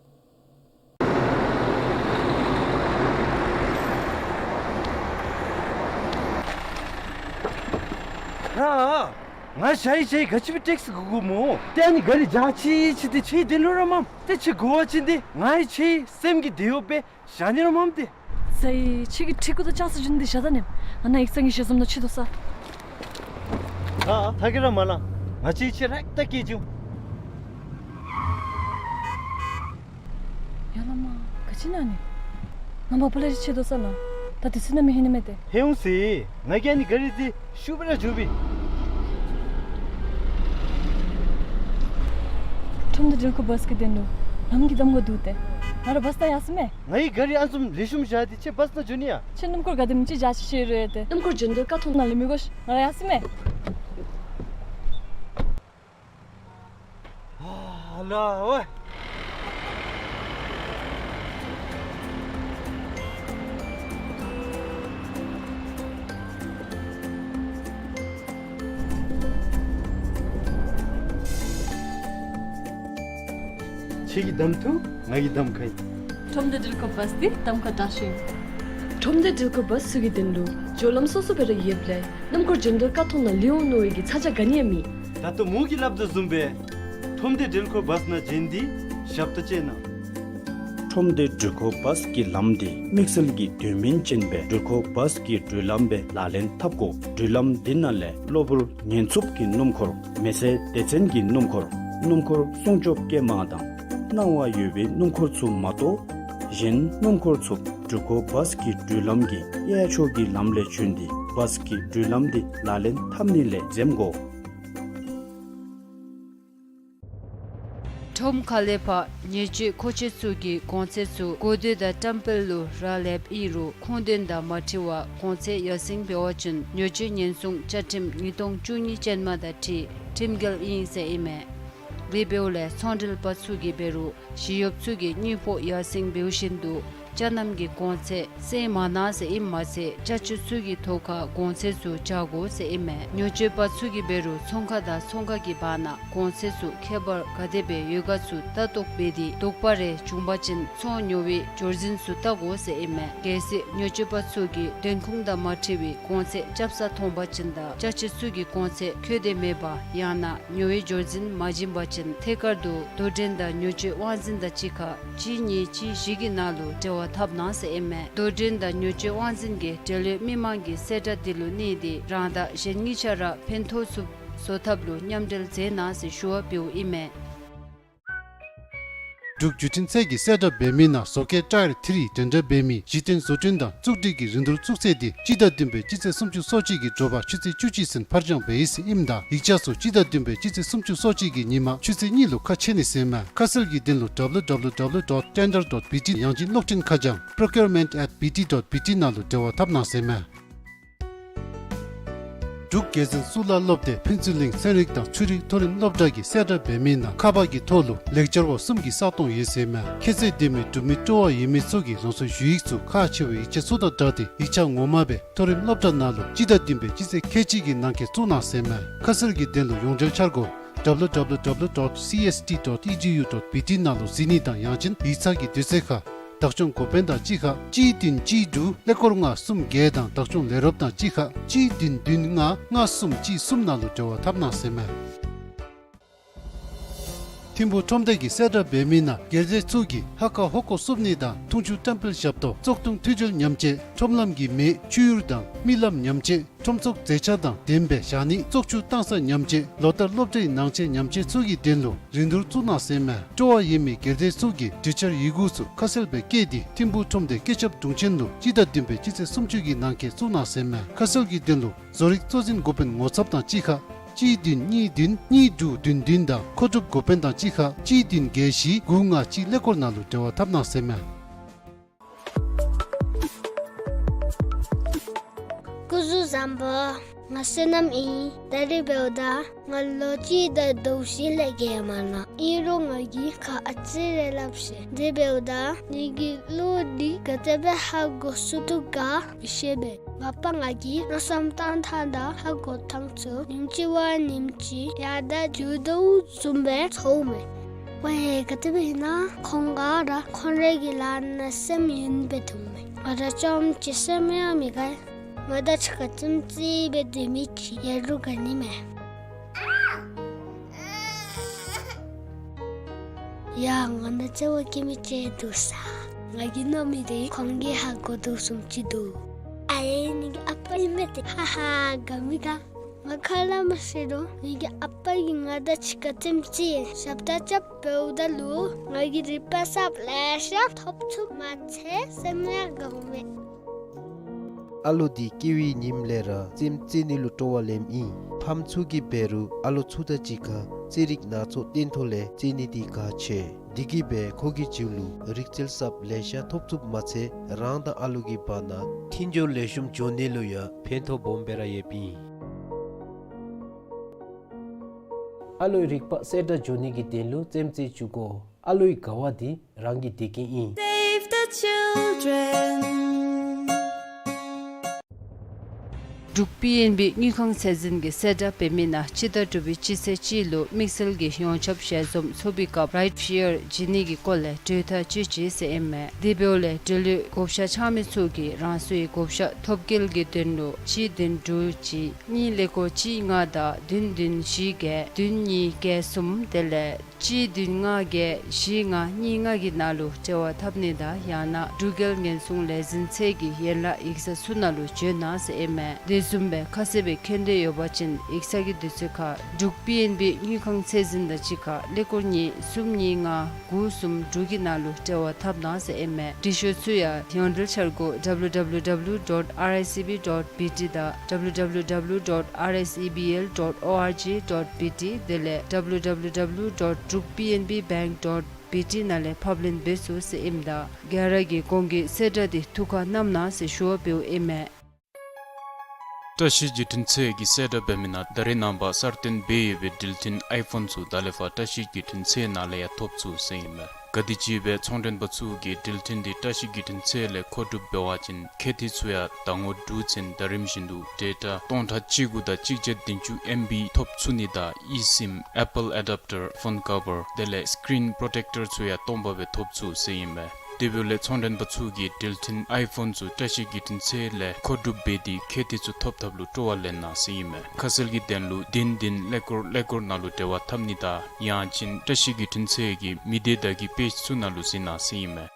ར། ང་ཞ་ཡི་ཞ་ཡི་ག་ཅི་སྦེ་ཊེག་སི་གོ་གོཝ་སྨོ། ཏེ་ཨ་ནི་ག་རི་བཞག་ཅི་ཅི་ཏེ་ཁྱོད་དེ་ལུ་ར་མམ། ཏེ་ཁྱོད་གོ་བ་ཅིན་ཏེ་ང་ཡང་ཁྱོད་སེམས་ཀྱི་དེ་ཡོད་པས་བཞག་ནི་ར་མམ་ཏེ། ས་ཡི་ཁྱོད་ཀྱི་ཁྲི་གུ་དང་ཅང་ས་བྱིན་ཏེ་བཞག་ད་ནི། ང་ནཱ་ཡིག་ཚང་གི་ཞལ་འཛོམས་ནང་ཁྱོད་དོ་ས། ཨ་ཨ་ཐག་གི་ར་མ་ལང་། ང་ཁྱོད་ཁྱོད་ར་ད་སྐད་ཅིག། ཡ་ལ་མ། ག་ཅི་ཨིན་ན་ཨ་ནི། ང་མ་པ་ལས་ཁྱོད་དོ་ས་ལ། ད་དུས་ཚོད་གནམ་མེད་ཧེ་ནི་མས་ཏེ། ཧེ་འོང་ཟེར། ང་གིས་ཨ་ནི་ག་རི་འདི་ཤུགས་སྦེ་ར་རྒྱུག་པས། ཁྲོམ་སྡེ་སྒྲིལ་འཁོར་བཱས་ཀྱི་དོན་ལུ་ལམ་གྱི་གདམ་ཁ་འདུག་ཏེ། ང་ར་བཱས་ནང་ཡར་སོང་མས། ང་གིས་ག་རི་ཨ་ནི་བཟུམ་ལེགས་ཤོམ་བཞག་སྟེ་ཁྱོད་བཱས་ནང་འགྱོ་ནི་ཡ། ཁྱོད་སྣུམ་འཁོར་ག་དེམ་ཅིག་བཞག་ཅི་ཤེས་རུང་ཡོད་ཏེ། སྣུམ་འཁོར་འགྱོ་དོ་ཀ་ཐོག་ནང་ལས་མི་དགོ་ཤིག། ང་ར་ཡར་སོང་མས། ཨ་ལ་ཝེ། ཁྱོད་ཀྱིས་གདམ་འཐུ། ང་གིས་གདམ་ཁ་ཡི། ཁྲོམ་སྡེ་སྒྲིལ་འཁོར་བཱས་འདི་གདམ་ཁ་དྲག་ཤོས་ཨིན། ཁྲོམ་སྡེ་སྒྲིལ་འཁོར་བཱས་ཚུ་གི་དོན་ལུ་སྦྱོར་ལམ་སོ་སོ་སྦེ་ར་ཡོདཔ་ལས་སྣུམ་འཁོར་འགྱོ་དོ་ཀ་ཐོག་ནང་ལུས་འོང་མནོ་བའི་གི་ཚ་གྱང་ག་ནི་ཡང་མེད། ད་ལྟོ་མོ་གིས་སླབ་དོ་བཟུམ་སྦེ་ཁྲོམ་སྡེ་སྒྲིལ་འཁོར་བཱས་ནང་འགྱོ་སྟེ་ཞབས་ཏོག་ཅིག་གནང་། ཁྲོམ་སྡེ་སྒྲིལ་འཁོར་བཱས་ཀྱི་ལམ་འདི་དམིགས་བསལ་གྱི་དོན་སྨིན་ཅན་སྦེ་སྒྲིལ་འཁོར་བཱས་ཀྱི་འགྲུལ་ལམ་སྦེ་ལག་ལེན་འཐབ་དགོ། འགྲུལ་ལམ་འདི་ནང་ལས་གློ་བུར་ཉེན་འཚུབ་ཀྱི་སྣུམ་འཁོར། མེ་བསད་སྡེ་ཚན་གྱི་སྣུམ་འཁོར། སྣུམ་འཁོར་སྲུང་སྐྱོབ་སྐྱེལ་མ་དང་སྣང་བ་ཡོད་པའི་སྣུམ་འཁོར་ཚུ་མ་གཏོགས་གཞན་སྣུམ་འཁོར་ཚུ་སྒྲིལ་འཁོར་བཱས་ཀྱི་འགྲུལ་ལམ་གྱི་གཡས་ཕྱོགས་ཀྱི་ལམ་ལས་བྱོན་ཏེ་བཱས་ཀྱི་འགྲུལ་ལམ་འདི་ལག་ལེན་འཐབ་ནི་ལས་འཛེམ་དགོ། ཁྲོམ་ཁ་ལས་ཕར་ཉེས་སྤྱོད་མཁོ་ཆེ་ཚུ་གི་གོང་ཚད་ཚུ་དགོས་འདོད་དང་བཀྲམ་སྤེལ་ལུ་རག་ལསཔ་ཨིན་རུང་ཁུངས་དོན་དང་མ་འཁྲིལ་བར་གོང་ཚད་ཡར་སེང་འབད་བ་ཅིན་ཉེས་སྤྱོད་ཉེན་སྲུང་བཅའ་ཁྲིམས་ཉིས་སྟོང་བཅུ་གཉིས་ཅན་མ་དང་འཁྲིལ་ཁྲིམས་འགལ་ཨིན་ཟེར་ཨིན་མས། དེ་འབདཝ་ལས་ཚོང་འབྲེལ་པ་ཚུ་གིས་འབད་རུང་ཞི་གཡོགཔ་ཚུ་གིས་དངུལ་ཕོགས་ཡར་སེང་འབདཝ་བཞིན་དུ་ཅ་རྣམ་གྱི་གོང་ཚད་སེང་མ་གནང་ཟེར་ཨིནམ་མ་ཚད་ཅ་ཆས་ཚུ་གི་ཐོག་ཁར་གོང་ཚད་ཚུ་བཅག་དགོ་ཟེར་ཨིན་མས། ཉོ་སྤྱོད་པ་ཚུ་གིས་འབད་རུང་ཚོང་ཁང་དང་ཚོང་ཁང་གི་བར་ན་གོང་ཚད་ཚུ་ཁྱད་པར་ག་དེ་སྦེ་ཡོད་ག་ཚུ་ལྟ་རྟོག་འབད་དེ་དོགས་པ་རེ་བྱུང་པ་ཅིན་ཚོང་ཉོ་བའི་འབྱོར་འཛིན་ཚུ་བལྟ་དགོ་ཟེར་ཨིན་མས། གལ་སྲིད་ཉོ་སྤྱོད་པ་ཚུ་གིས་དོན་ཁུངས་དང་མ་འཁྲིལ་བའི་གོང་ཚད་རྐྱབ་ས་མཐོང་པ་ཅིན་དང་ཅ་ཆས་ཚུ་གི་གོང་ཚད་ཁྱོན་ཏེ་མེད་པ་ཡང་ན་ཉོ་བའི་འབྱོར་འཛིན་མ་བྱིན་པ་ཅིན་ཐད་ཀར་དུ་དོ་འགྲན་དང་ཉོ་སྤྱོད་དབང་འཛིན་དང་གཅིག་ཁར་གཅིག་གཉིས་གཅིག་བཞི་གི་ནང་ལུ་འབྲེལ་བ་ འཐབ་གནང་ཟེར་ཨིན་མས། རྡོར་འགྲེལ་དང་ཉེར་སྤྱོད་དབང་འཛིན་གྱིས་འབྲེལ་ཡོད་མི་མང་གིས་གསལ་བསྒྲགས་འདི་ལུ་གནས་ཏེ་རང་དང་གཞན་གཉིས་ཆ་ར་ཕན་ཐོགས་ཚུགསཔ་བཟོ་ཐབས་ལུ་མཉམ་འབྲེལ་མཛད་གནང་ཟེར་ཞུ་བ་འབདཝ་ཨིན་མས། འབྲུག་བརྒྱུད་འཕྲིན་ཚད་ཀྱིས་གསལ་བསྒྲགས་འབད་མི་ནང་བཟོ་ཁྱད་ཊ་ཡར་ཐི་རི་འགྲན་ཟླ་འབད་མི་གཞི་རྟེན་བཟོ་སྐྲུན་དང་བཙུགས་སྒྲིག་གི་རིན་བསྡུར་བཙུགས་ཚད་འདི་སྤྱི་ཟླ་བདུན་པའི་སྤྱི་ཚེས་སུམ་ཅུ་སོ་གཅིག་གི་དྲོ་པ་ཆུ་ཚོད་བཅུ་གཅིག་ཚུན་ཕར་འགྱངས་འབད་ཡི་ཟེར་ཨིནམ་ད་ཡིག་ཆ་ཚུ་སྤྱི་ཟླ་བདུན་པའི་སྤྱི་ཚེས་སུམ་ཅུ་སོ་གཅིག་གི་ཉིན་མ་ཆུ་ཚོད་གཉིས་ལུ་ཁ་ཕྱེ་ནི་ཟེར་ཨིན་མས། ཁ་གསལ་གྱི་དོན་ལུ་W W W dot tender dot B T ཡང་ཅིན་གློག་འཕྲིན་ཁ་བྱང་procurement at B T dot B T ནང་ལུ་འབྲེལ་བ་འཐབ་གནང་ཟེར་ཨིན་མས། འབྲུག་རྒྱལ་འཛིན་གཙུག་ལག་སློབ་སྡེ་ཕུན་ཚོགས་གླིང་ཚན་རིག་དང་ཆོས་རིག་མཐོ་རིམ་སློབ་གྲྭ་གིས་གསལ་བསྒྲགས་འབད་མི་ནང་ཁ་པར་གྱི་ཐོག་ལུ་ལེགས་སྦྱར་བ་གསུམ་གྱི་ས་སྟོང་ཡོད་ཟེར་ཨིན་མས། ཁྱད་ཚད་ལྡན་མི་འབྲུག་མི་སྤྲོ་བ་ཡོད་མི་ཚུ་གིས་རང་སོའི་ཞུ་ཡིག་ཚུ་ཁག་ཆེ་བའི་ཡིག་ཆ་ཚུ་དང་སྦྲགས་ཏེ་ཡིག་ཆ་ངོ་མ་སྦེ་མཐོ་རིམ་སློབ་གྲྭ་ནང་ལུ་སྤྱི་ཟླ་བདུན་པའི་སྤྱི་ཚེས་ཁལ་གཅིག་གི་ནང་འཁོད་བཙུགས་གནང་ཟེར་ཨིན་མས། ཁ་གསལ་གྱི་དོན་ལུ་ཡོངས་འབྲེལ་འཆར་སྒོ་W W W dot C S T dot E D U dot B T ནང་ལུ་གཟིགས་ནི་དང་ཡང་ཅིན་ཡིག་ཚང་གི་དུས་ཚོད་ཁར་བདག་སྐྱོང་འགོ་དཔོན་དང་གཅིག་ཁར་གཅིག་བདུན་གཅིག་དྲུག་ཀླད་ཀོར་ལྔ་གསུམ་བརྒྱད་དང་བདག་སྐྱོང་ལས་རོགསཔ་དང་གཅིག་ཁར་གཅིག་བདུན་བདུན་ལྔ་ལྔ་གསུམ་གཅིག་གསུམ་ནང་ལུ་འབྲེལ་བ་འཐབ་གནང་ཟེར་ཨིན་མས། ཐིམ་ཕུག་ཁྲོམ་སྡེ་གིས་གསལ་བསྒྲགས་འབད་མི་ནང་སྒེར་སྡེ་ཚུ་གིས་ལྷ་ཁང་ཧོ་ཀོ་བསུབ་ནི་དང་འཐུང་ཆུ་བཀྲམ་སྤེལ་ཞབས་ཏོག་བཙོག་འཐུང་འཐུས་སྦྱོར་ཉམས་བཅོས་ཁྲོམ་ལམ་གྱི་མེ་བཅུད་ཡུར་དང་རྨི་ལམ་ཉམས་བཅོས་ཁྲོམ་ཚོགས་མཛེས་ཆ་དང་ལྡནམ་སྦེ་བཞག་ནི་བཙོག་ཆུ་བཏང་ས་ཉམས་བཅོས་ལོ་ལྟར་སློབ་གྲྭའི་ནང་ཆས་ཉམས་བཅོས་ཚུ་གི་དོན་ལུ་རིན་བསྡུར་བཙུགས་གནང་ཟེར་ཨིན་མས། སྤྲོ་བ་ཡོད་མི་སྒེར་སྡེ་ཚུ་གིས་གྲོས་འཆར་ཡི་གུ་ཚུ་ཁ་གསལ་སྦེ་བཀོད་དེ་ཐིམ་ཕུག་ཁྲོམ་སྡེ་སྐུ་ཞབས་དྲུང་ཆེན་ལུ་སྤྱི་ཟླ་བདུན་པའི་སྤྱི་ཚེས་སུམ་ཅུ་གི་ནང་འཁོད་བཙུགས་གནང་ཟེར་ཨིན་མས། ཁ་གསལ་གྱི་དོན་ལུ་བཟོ་རིག་གཙོ་འཛིན་འགོ་དཔོན་ངོ་ཚབ་དང་གཅིག་ཁར་གཅིག་བདུན་གཉིས་བདུན་གཉིས་དྲུག་བདུན་བདུན་དང་མཁོ་སྒྲུབ་འགོ་དཔོན་དང་གཅིག་ཁར་གཅིག་བདུན་བརྒྱད་བཞི་དགུ་ལྔ་གཅིག་ཀླད་ཀོར་ནང་ལུ་འབྲེལ་བ་འཐབ་གནང་ཟེར་ཨིན་མས། སྐུ་གཟུགས་བཟང་པོ། ང་བསོད་ནམས་ཨིན། ད་རིས་འབདཝ་ད་ང་ལོ་གཅིག་དང་ཟླཝ་བཞི་ལས་བརྒལ་མ་ནུག། ཨིན་རུང་ང་གིས་ཁ་ཨ་ཙི་རེ་སླབ་ཤེས། དེ་འབདཝ་ད་ངེ་གི་བློ་འདི་ག་དེ་སྦེ་ཧ་གོ་ཚུགས་དོ་ག་མི་ཤེས་པས། མ་པ་ང་གིས་མནོ་བསམ་བཏང་ཐངས་དང་ཧ་གོ་ཐངས་ཚུ་ཉིནམ་གཅིག་བ་ཉིནམ་གཅིག་ཡར་དྲག་འགྱོ་དོ་བཟུམ་སྦེ་ཚོརཝ་མས། ཝའེ་ག་དེ་སྦེ་ཨིན་ན་ཁོང་ག་ར་ཁོང་རའི་གི་ལཱ་ནང་སེམས་ཡེངས་སྦེ་འདུག་མས། ང་ར་རྐྱངམ་གཅིག་སེམས་ཡེངས་མི་དགའ། ང་དང་གཅིག་ཁར་ཙམ་ཅིག་སྦེ་སྡོད་མི་ཅིག་ཡོད་རུང་ག་ནི་མས། ཡ་ང་དང་བརྩེ་བ་བསྐྱེད་མི་ཅིག་འདུག་ས། ང་གིས་མནོ་མི་དེ་ཁོང་གིས་ཧ་གོ་དོ་བཟུམ་ཅིག་འདུག། ཨ་ཡེ་ངེ་གི་ཨ་པ་ཨིན་མས་ཏེ། ཧ་ཧ་དགའ་མི་དགའ། ང་ཁ་སླབ་མ་ཤེས་རུང་ངེ་གི་ཨ་པ་གིས་ང་དང་གཅིག་ཁར་ཙམ་ཅིག་ཞབས་ཁྲ་རྐྱབ་འབདཝ་ད་ལུ་ང་གིས་རིག་པ་གསརཔ་ལེ་ཤ་ཐོབ་ཚུགས་མ་ཚད་སེམས་ཡང་དགའཝ་མས། ཨ་ལོ་འདི་སྐྱེ་བའི་ཉིནམ་ལས་ར་རྩེདམོ་རྩེ་ནི་ལུ་སྤྲོ་བ་ལེནམ་ཨིན། ཕམ་ཚུ་གིས་འབད་རུང་ཨ་ལོ་ཚུ་དང་གཅིག་ཁར་རྩེད་རིགས་སྣ་ཚོགས་སྟོན་ཐོག་ལས་རྩེ་ནི་འདི་གལ་ཆེ། འདི་གིས་སྦེ་ཁོ་གི་རྒྱུད་ལུ་རིག་རྩལ་གསརཔ་ལེ་ཤ་ཐོབ་ཚུགསཔ་མ་ཚད་རང་དང་ཨ་ལོ་གི་བར་ན་མཐུན་སྦྱོར་ལེགས་ཤོམ་འགྱོ་ནི་ལུ་ཡང་ཕན་ཐོགས་སྦོམ་སྦེ་ར་ཡོདཔ་ཨིན། ཨ་ལོའི་རིག་པ་གསལ་བསྒྲགས་འགྱོ་ནི་གི་དོན་ལུ་རྩེདམོ་རྩེ་བཅུག་དགོ། ཨ་ལོའི་དགའ་བ་འདི་རང་གི་བདེ་སྐྱིད་ཨིན། Save the children. འབྲུག་པི་ཨེན་བི་དངུལ་ཁང་ཚད་འཛིན་གྱིས་གསལ་བསྒྲགས་འབད་མི་ནང་སྤྱི་ཟླ་དྲུག་པའི་སྤྱི་ཚེས་གཅིག་ལུ་དམིགས་བསལ་གྱི་ཡོངས་ཁྱབ་ཞལ་འཛོམས་ཚོགས་པའི་སྐབས་རའིཊ་ཕི་ཡར་བྱིན་ནི་གི་སྐོར་ལས་གྲོས་ཐག་བཅད་ཅི་ཟེར་ཨིན་མས། དེ་འབདཝ་ལས་འབྲེལ་ཡོད་བགོ་བཤའ་འཆང་མི་ཚུ་གིས་རང་སོའི་བགོ་བཤའ་ཐོབ་སྐལ་གྱི་དོན་ལུ་གཅིག་བདུན་དྲུག་གཅིག་གཉིས་ཀླད་ཀོར་གཅིག་ལྔ་དང་བདུན་བདུན་བཞི་བརྒྱད་བདུན་གཉིས་བརྒྱད་གསུམ་དེ་ལས་གཅིག་བདུན་ལྔ་བརྒྱད་བཞི་ལྔ་གཉིས་ལྔ་གི་ནང་ལུ་འབྲེལ་བ་འཐབ་ནི་དང་ཡང་ན་འབྲུག་རྒྱལ་ཉེན་སྲུང་ལས་འཛིན་ཚད་ཀྱི་ཡན་ལག་ཡིག་ཚང་ཚུ་ནང་ལུ་བྱོན་གནང་ཟེར་ཨིན་མས། དེ་བཟུམ་སྦེ་ཁ་གསལ་སྦེ་མཁྱེན་འདོད་ཡོད་པ་ཅིན་ཡིག་ཚང་གི་དུས་ཚོད་ཁར་འབྲུག་པི་ཨེན་བི་དངུལ་ཁང་ཚད་འཛིན་དང་གཅིག་ཁར་ཀླད་ཀོར་གཉིས་གསུམ་གཉིས་ལྔ་དགུ་གསུམ་དྲུག་གི་ནང་ལུ་འབྲེལ་བ་འཐབ་གནང་ཟེར་ཨིན་མས། འབྲི་ཤོག་ཚུ་ཡང་ཡོངས་འབྲེལ་འཆར་སྒོ་W W W dot R S E B dot B T དང་W W W dot R S E B L dot org dot B T དེ་ལས་W W W dot druk P N B bank dot B T ནང་ལས་ཕབ་ལེན་འབད་ཚུགས་ཟེར་ཨིནམ་ད་ག་ར་གིས་གོང་གི་གསལ་བསྒྲགས་འདི་ཐུགས་ཁར་བསྣམ་གནང་ཟེར་ཞུ་བ་འབདཝ་ཨིན་མས། བཀྲ་ཤིས་བརྒྱུད་འཕྲིན་ཚད་ཀྱིས་གསལ་བསྒྲགས་འབད་མི་ནང་ད་རེས་ནངས་པ་གསར་བཏོན་འབད་ཡོད་པའི་འགྲུལ་འཕྲིན་ཨའི་ཕོན་ཚུ་ད་ལས་ཕར་བཀྲ་ཤིས་བརྒྱུད་འཕྲིན་ཚད་ནང་ལས་ཡང་ཐོབ་ཚུགས་ཟེར་ཨིན་མས། ག་དེམ་ཅིག་སྦེ་ཚོང་མགྲོན་པ་ཚུ་གིས་འགྲུལ་འཕྲིན་འདི་བཀྲ་ཤིས་བརྒྱུད་འཕྲིན་ཚད་ལས་མཁོ་སྒྲུབ་འབད་བ་ཅིན་ཁེ་ཏི་ཚུ་ཡང་ཟླ་ངོ་དྲུག་ཚུན་ཟླ་རིམ་བཞིན་དུ་ཌེ་ཊ་སྟོང་ཕྲག་བཅུ་དགུ་དང་གཅིག་བརྒྱ་བདུན་ཅུ་ཨེམ་བི་ཐོབ་ཚུགས་ནི་དང་ཨི་སིམ་ཨེ་པཱལ་ཨེ་ཌབ་ཊར་ཕོན་ཀ་བར་དེ་ལས་སི་ཀི་རིན་པོརོ་ཊེཀ་ཊར་ཚུ་ཡང་སྟོང་པ་སྦེ་ཐོབ་ཚུགས་ཟེར་ཨིན་མས། དེ་འབདཝ་ལས་ཚོང་མགྲོན་པ་ཚུ་གིས་འགྲུལ་འཕྲིན་ཨའི་ཕོན་ཚུ་བཀྲ་ཤིས་བརྒྱུད་འཕྲིན་ཚད་ལས་མཁོ་སྒྲུབ་འབད་དེ་ཁེ་ཏི་ཚུ་ཐོབ་ཐབས་ལུ་སྤྲོ་བ་ལེན་གནང་ཟེར་ཨིན་མས། ཁ་གསལ་གྱི་དོན་ལུ་བདུན་བདུན་ཀླད་ཀོར་ཀླད་ཀོར་ནང་ལུ་འབྲེལ་བ་འཐབ་ནི་དང་ཡང་ཅིན་བཀྲ་ཤིས་བརྒྱུད་འཕྲིན་ཚད་ཀྱི་མི་སྡེ་བརྡ་བརྒྱུད་པེཇ་ཚུ་ནང་ལུ་གཟིགས་གནང་ཟེར་ཨིན་མས།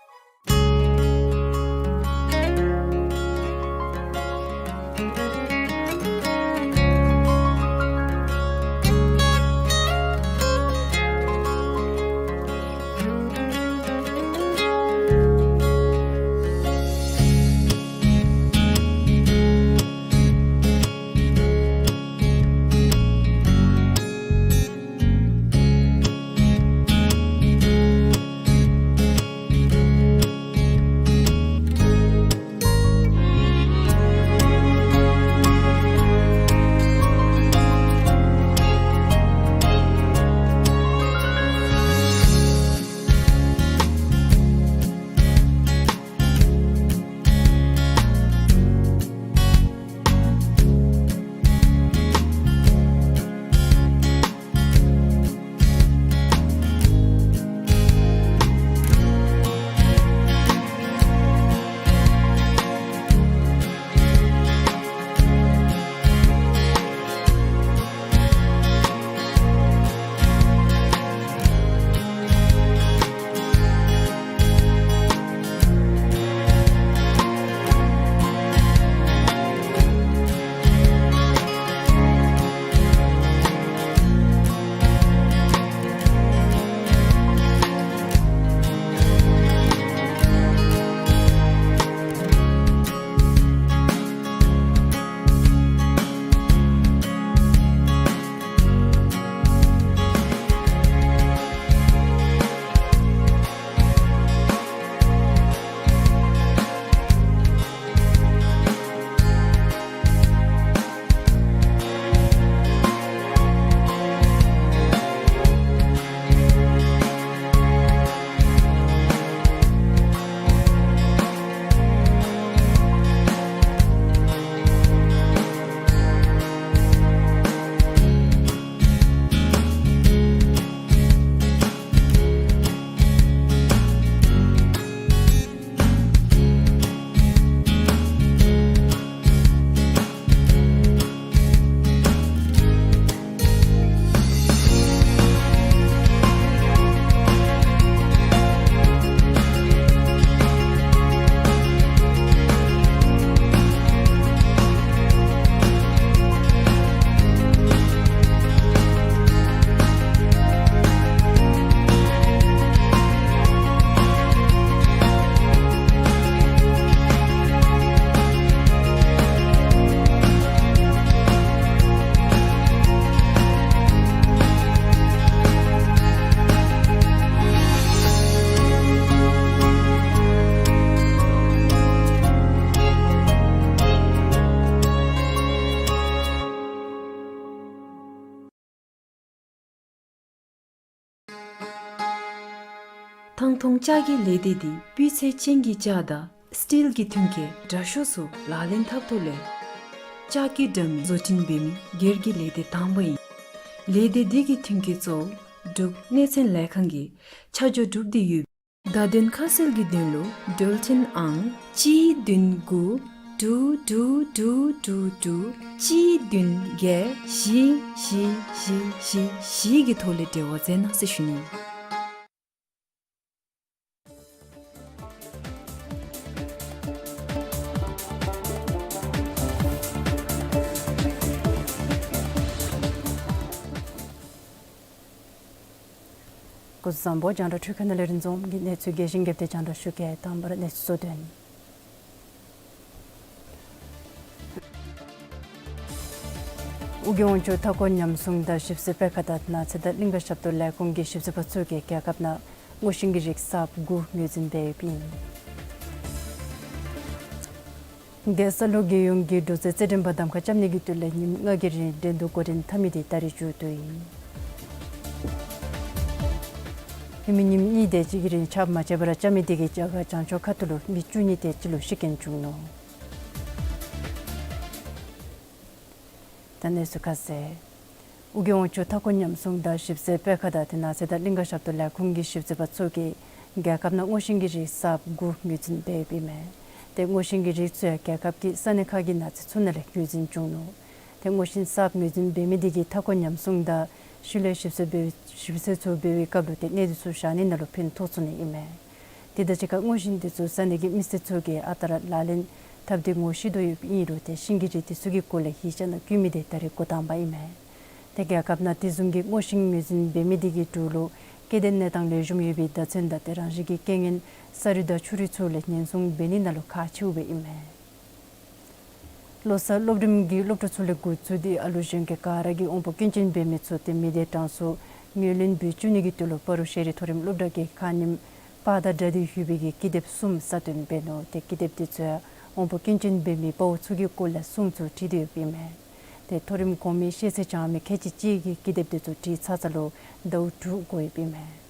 ཐང་འཐུང་ལྕགས་ཀྱི་ལས་སྡེ་འདི་སྤུས་ཚད་ཅན་གྱི་ལྕགས་དང་སི་ཊིལ་གྱི་མཐུན་རྐྱེན་དྲག་ཤོས་ཚུ་ལག་ལེན་འཐབ་ཐོག་ལས་ལྕགས་ཀྱི་འདྲ་མིན་བཟོ་སྐྲུན་འབད་མི་སྒེར་གྱི་ལས་སྡེ་དང་པ་ཨིན། ལས་སྡེ་འདི་གི་མཐུན་རྐྱེན་གཙོ་བོ་འབྲུག་གནས་ཚད་ལས་ཁང་གིས་ཆ་འཇོག་གྲུབ་སྟེ་ཡོད། བརྡ་དོན་ཁ་གསལ་གྱི་དོན་ལུ་འགྲུལ་ཆེན་ཨང་གཅིག་བདུན་དགུ་དྲུག་དྲུག་དྲུག་དྲུག་དྲུག་གཅིག་བདུན་བརྒྱད་བཞི་བཞི་བཞི་བཞི་བཞི་གི་ཐོག་ལས་འབྲེལ་བ་མཛད་གནང་ཟེར་ཞུ་ནི། སྐུ་གཟུགས་བཟང་པོ། རྒྱང་བསྒྲགས་འཕྲུལ་ཁང་ནང་ལས་རིན་འཛོམས་ཀྱིས་གནས་ཚུལ་རྒྱས་ཤིང་རྒྱས་པ་དེ་རྒྱང་བསྒྲགས་ཞུ་གེ། དང་པ་ར་གནས་ཚུལ་གཙོ་དོན། ཨོ་རྒྱན་དབང་ཕྱུག་མཐའ་འཁོར་ཉམས་སྲུང་དང་ཞིབ་འཚོལ་སྤེལ་ཁང་དང་ནགས་ཚལ་དང་གླིང་ཀ་ཞབས་ཏོག་ལས་ཁུངས་ཀྱི་ཞིབ་འཚོལ་པ་ཚུ་གིས་རྒྱལ་ཁབ་ནང་སྔོ་ཤིང་གི་རིགས་གསརཔ་དགུ་ངོས་འཛིན་འབད་ཡོདཔ་ཨིན། དེ་ས་ལུ་རྒྱལ་ཡོངས་ཀྱི་འབྲུ་རྫས་རྩེད་འགྲན་པ་གདམ་ཁ་རྐྱབ་ནི་གི་དོན་ལས་ཉིནམ་ལྔ་གི་རིང་འགྲན་བསྡུར་འགོ་འདྲེན་འཐབ་མི་དེ་ད་རིས་མཇུག་བསྡུ་ཡི། ཧེ་མའི་ཉིནམ་གཉིས་དེ་ཅིག་གི་རིང་ཆརཔ་མ་རྐྱབ་པར་རྐྱབ་མི་དེ་གིས་རྒྱ་གར་བྱང་ཕྱོགས་ཁ་ཐུག་ལུ་མི་བཅུ་གཉིས་དེ་ཅིག་ལུ་ཤི་རྐྱེན་བྱུང་ནུག། ད་གནས་ཚུལ་ཁ་གསལ། ཨོ་རྒྱན་དབང་ཕྱུག་མཐའ་འཁོར་ཉམས་སྲུང་དང་ཞིབ་འཚོལ་སྤེལ་ཁང་དང་དེ་ནགས་ཚལ་དང་གླིང་ཀ་ཞབས་ཏོག་ལས་ཁུངས་ཀྱི་ཞིབ་འཚོལ་པ་ཚུ་གིས་རྒྱལ་ཁབ་ནང་སྔོ་ཤིང་གི་རིགས་གསརཔ་དགུ་ངོས་འཛིན་འབད་ཡོདཔ་ཨིན་མས། དེ་སྔོ་ཤིང་གི་རིགས་ཚུ་ཡང་རྒྱལ་ཁབ་ཀྱི་ས་གནས་ཁག་གི་ནགས་ཚལ་ཚུ་ནང་ལས་ངོས་འཛིན་བྱུང་ནུག། དེ་སྔོ་ཤིང་གསརཔ་ངོས་འཛིན་འབད་མི་དེ་གིས་མཐའ་འཁོར་ཉམས་སྲུང་དང་ཤུལ་ལས་ཞིབ་འཚོལ་འབད་ཞིབ་འཚོལ་ཚུ་འབད་བའི་སྐབས་ལུ་དེ་གནས་སྡུད་ཚུ་བཞག་ནི་ནང་ལུ་ཕན་ཐོགས་ཚུགས་ནི་ཨིན་མས། དེ་དང་གཅིག་ཁར་སྔོ་ཤིང་དེ་ཚུ་ས་གནས་ཀྱི་མི་སེར་ཚུ་གིས་ཨ་རྟག་ར་ལག་ལེན་འཐབ་སྟེ་ངོ་ཤེས་དོ་ཡོདཔ་ཨིན་རུང་དེ་ཤིང་གི་རིགས་དེ་ཚུ་གི་སྐོར་ལས་ཡིག་ཆ་ནང་བཀོད་མི་དེ་ད་རིས་འགོ་དང་པ་ཨིན་མས། དེ་རྒྱལ་ཁབ་ནང་དེ་བཟུམ་གྱི་སྔོ་ཤིང་ངོས་འཛིན་འབད་མི་དེ་གི་འབྲུག་ལུ་སྐྱེ་ལྡན་གནས་སྟངས་ལེགས་ཤོམ་ཡོད་པའི་བརྡ་མཚོན་དང་དེ་རང་བཞིན་གྱི་རྐྱེན་ངན་ས་རུད་དང་ཆུ་རུད་ཚུ་ལས་ཉེན་སྲུང་འབད་ནི་ནང་ལུ་ཁག་ཆེཝ་སྦེ་ཨིན་མས། བློ་གསར་སློབ་རིམ་གྱི་སློབ་ཕྲུག་ཚུ་ལས་འགོ་བཙུགས་ཏེ་ཨ་ལུ་གཞོན་སྐྱེས་ག་ར་གིས་དབང་པོ་སྐྱོན་ཅན་འབད་མི་ཚུ་དེ་མི་སྡེ་གྲངས་སུ་ངོས་ལེན་འབད་བཅུག་ནི་གི་དོན་ལུ་སྤ་རོ་ཤེས་རིག་མཐོ་རིམ་སློབ་གྲྭ་གིས་ཁ་ཉིནམ་པར་དང་སྦྲགས་ཏེ་ཡོད་པའི་གི་ཀི་དེབ་གསུམ་གསར་བཏོན་འབད་ནུག། དེ་ཀི་དེབ་དེ་ཚུ་ཡང་དབང་པོ་སྐྱོན་ཅན་འབད་མི་དཔའ་བོ་ཚུ་གི་སྐོར་ལས་གསུམ་ཚུ་བྲིས་ཏེ་ཡོདཔ་ཨིན་མས། དེ་མཐོ་རིམ་གོང་མའི་ཤེས་ཚད་སྦྱང་མི་ཁལ་གཅིག་གཅིག་གིས་ཀི་དེབ་དེ་ཚུ་བྲིས་ཚར་ཚར་ལུ་ཟླཝ་དྲུག་འགོར་ཡོདཔ་ཨིན་མས།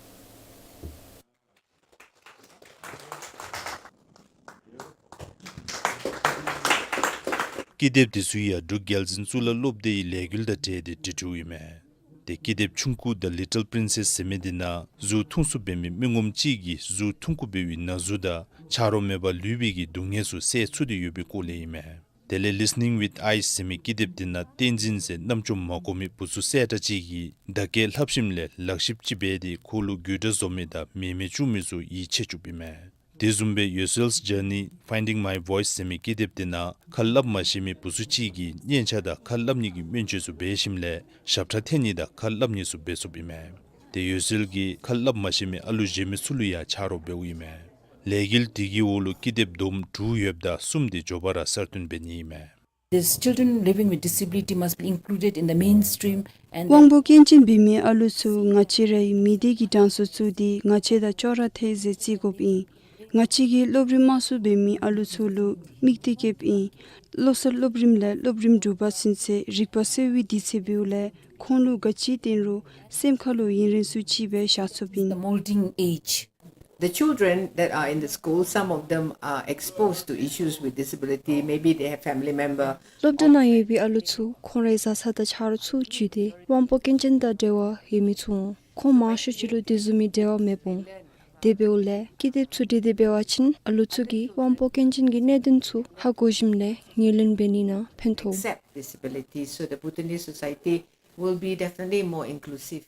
ཀི་དེབ་དེ་ཚུ་ཡང་འབྲུག་རྒྱལ་འཛིན་གཙུག་ལག་སློབ་སྡེའི་ལས་འགུལ་དང་འབྲེལ་ཏེ་བྲིས་བྲིསཝ་ཨིན་མས། དེ་ཀི་དེབ་ཆུང་ཀུ་The Little Princess ཟེར་མི་དེ་ནང་གཟུགས་ཐུང་སུ་འབད་མི་མི་ངོམ་ཅིག་གིས་གཟུགས་ཐུང་ཀུ་འབད་བའི་ན་ཟུག་དང་ཆ་རོགས་མེད་པར་ལུས་པའི་གི་སྡུག་བསྔལ་ཚུ་བསལ་ཚུགས་ཏེ་ཡོད་པའི་སྐོར་ལས་ཨིན་མས། དེ་ལས་Listening with Eyes ཟེར་མི་ཀི་དེབ་དེ་ནང་བསྟན་འཛིན་ཟེར་རྣམ་ཅོ་མ་གོ་མི་བུ་ཚུ་སེར་ཀྲག་ཅིག་གིས་བརྡ་སྐད་ལྷབ་ཞིནམ་ལས་ལག་ཞིབ་ཅིག་འབད་དེ་ཁོ་ལུ་དགོད་བྲ་བཟོ་མི་དང་མེ་མེ་བཅུག་མི་ཚུ་ཡིད་ཆེས་བཅུགཔ་ཨིན་མས། དེ་བཟུམ་སྦེ་Yosel's Journey Finding My Voice ཟེར་མི་ཀི་དེབ་དེ་ནང་ཁ་སླབ་མ་ཤེས་མི་བུ་ཚུ་ཅིག་གིས་སྙན་ཆ་དང་ཁ་སླབ་ནི་གི་སྨན་བཅོས་ཚུ་འབད་ཞིནམ་ལས་ཞབས་ཁྲ་འཐེན་ནི་དང་ཁ་སླབ་ནི་ཚུ་འབད་ཚུགསཔ་ཨིན་མས། དེ་ཡོ་སེལ་གྱིས་ཁ་སླབ་མ་ཤེས་མི་ཨ་ལུ་གཞན་མི་ཚུ་ལུ་ཡང་ཆ་རོགས་འབདཝ་ཨིན་མས། ལས་འགུལ་དེ་གི་འོག་ལུ་ཀི་དེབ་བསྡོམས་དྲུག་ཡོདཔ་ད་གསུམ་དེ་མགྱོགས་པ་ར་གསར་བཏོན་འབད་ནི་ཨིན་མས། These children living with disability must be included in the mainstream and དབང་པོ་སྐྱོན་ཅན་འབད་མི་ཨ་ལུ་ཚུ་ང་བཅས་རའི་མི་སྡེ་གི་གྲངས་སུ་བཙུགས་ཏེ་ང་བཅས་དང་ཅོག་ར་འཐད་ཟེར་བརྩི་དགོཔ་ཨིན། ང་བཅས་ཀྱིས་སློབ་རིམ་དམའ་སུ་འབད་མི་ཨ་ལུ་ཚུ་ལུ་དམིགས་ཏེ་བསྐྱེདཔ་ཨིན། བློ་གསར་སློབ་རིམ་ལས་སློབ་རིམ་དྲུག་པ་ཚུན་ཚོད་རིག་པ་གསོ་བའི་དུས་ཚོད་འབདཝ་ལས་ཁོང་ལུ་ག་ཅི་བསྟན་རུང་སེམས་ཁ་ལུ་ཡུན་རིང་སུ་ཅིག་སྦེ་བཞག་ཚུགསཔ་ཨིན། The molding age. The children that are in the school, some of them are exposed to issues with disability. Maybe they have family member. སློབ་གྲྭ་ནང་ཡོད་པའི་ཨ་ལུ་ཚུ་ཁོང་རའི་བཟའ་ཚང་དང་ཆ་རོགས་ཚུ་བརྒྱུད་དེ་དབང་པོ་སྐྱོན་ཅན་དང་འབྲེལ་བ་ཡོད་མི་ཚུ་འོང་། ཁོང་མང་ཤོས་ཅིག་ལུ་དེ་བཟུམ་མའི་འབྲེལ་བ་མེདཔ་འོང་། དེ་འབདཝ་ལས་ཀི་དེབ་ཚུ་བྲིས་ཏེ་འབད་བ་ཅིན་ཨ་ལུ་ཚུ་གིས་དབང་པོ་སྐྱོན་ཅན་གྱི་གནད་དོན་ཚུ་ཧ་གོ་ཞིནམ་ལས་ངོས་ལེན་འབད་ནི་ནང་ཕན་ཐོགས། Accept disability, so the Bhutanese society will be definitely more inclusive.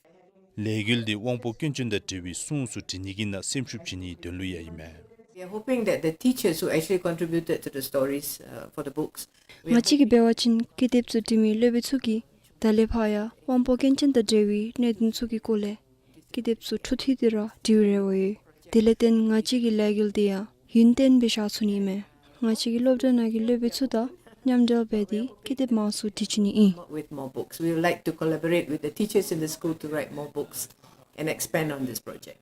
ལས་འགུལ་འདི་དབང་པོ་སྐྱོན་ཅན་དང་འབྲེལ་བའི་སྲུང་སུ་བྲི་ནི་གི་ནང་སེམས་ཤུགས་བྱིན་ནིའི་དོན་ལུ་ཡང་ཨིན་མས། We are hoping that the teachers who actually contributed to the stories, uh, for the books, we are ང་བཅས་ཀྱིས་འབད་བ་ཅིན་ཀི་དེབ་ཚུ་འབྲི་མི་སློབ་དཔོན་ཚུ་གིས་ད་ལས་ཕར་ཡང་དབང་པོ་སྐྱོན་ཅན་དང་འབྲེལ་བའི་གནད་དོན་ཚུ་གི་སྐོར་ལས་ཀི་དེབ་ཚུ་འཕྲོ་མཐུད་དེ་ར་འབྲི་བའི་རེ་བ་ཡོད། དེ་ལས་བརྟེན་ང་བཅས་ཀྱི་ལས་འགུལ་འདི་ཡང་ཡུན་བརྟན་སྦེ་བཞག་ཚུགས་ནི་ཨིན་མས། ང་བཅས་ཀྱིས་སློབ་གྲྭ་ནང་གི་སློབ་དཔོན་ཚུ་དང་མཉམ་འབྲེལ་འབད་དེ་ཀི་དེབ་མང་སུ་འབྲི་བཅུག་ནི་ཨིན། With more books. We would like to collaborate with the teachers in the school to write more books and expand on this project.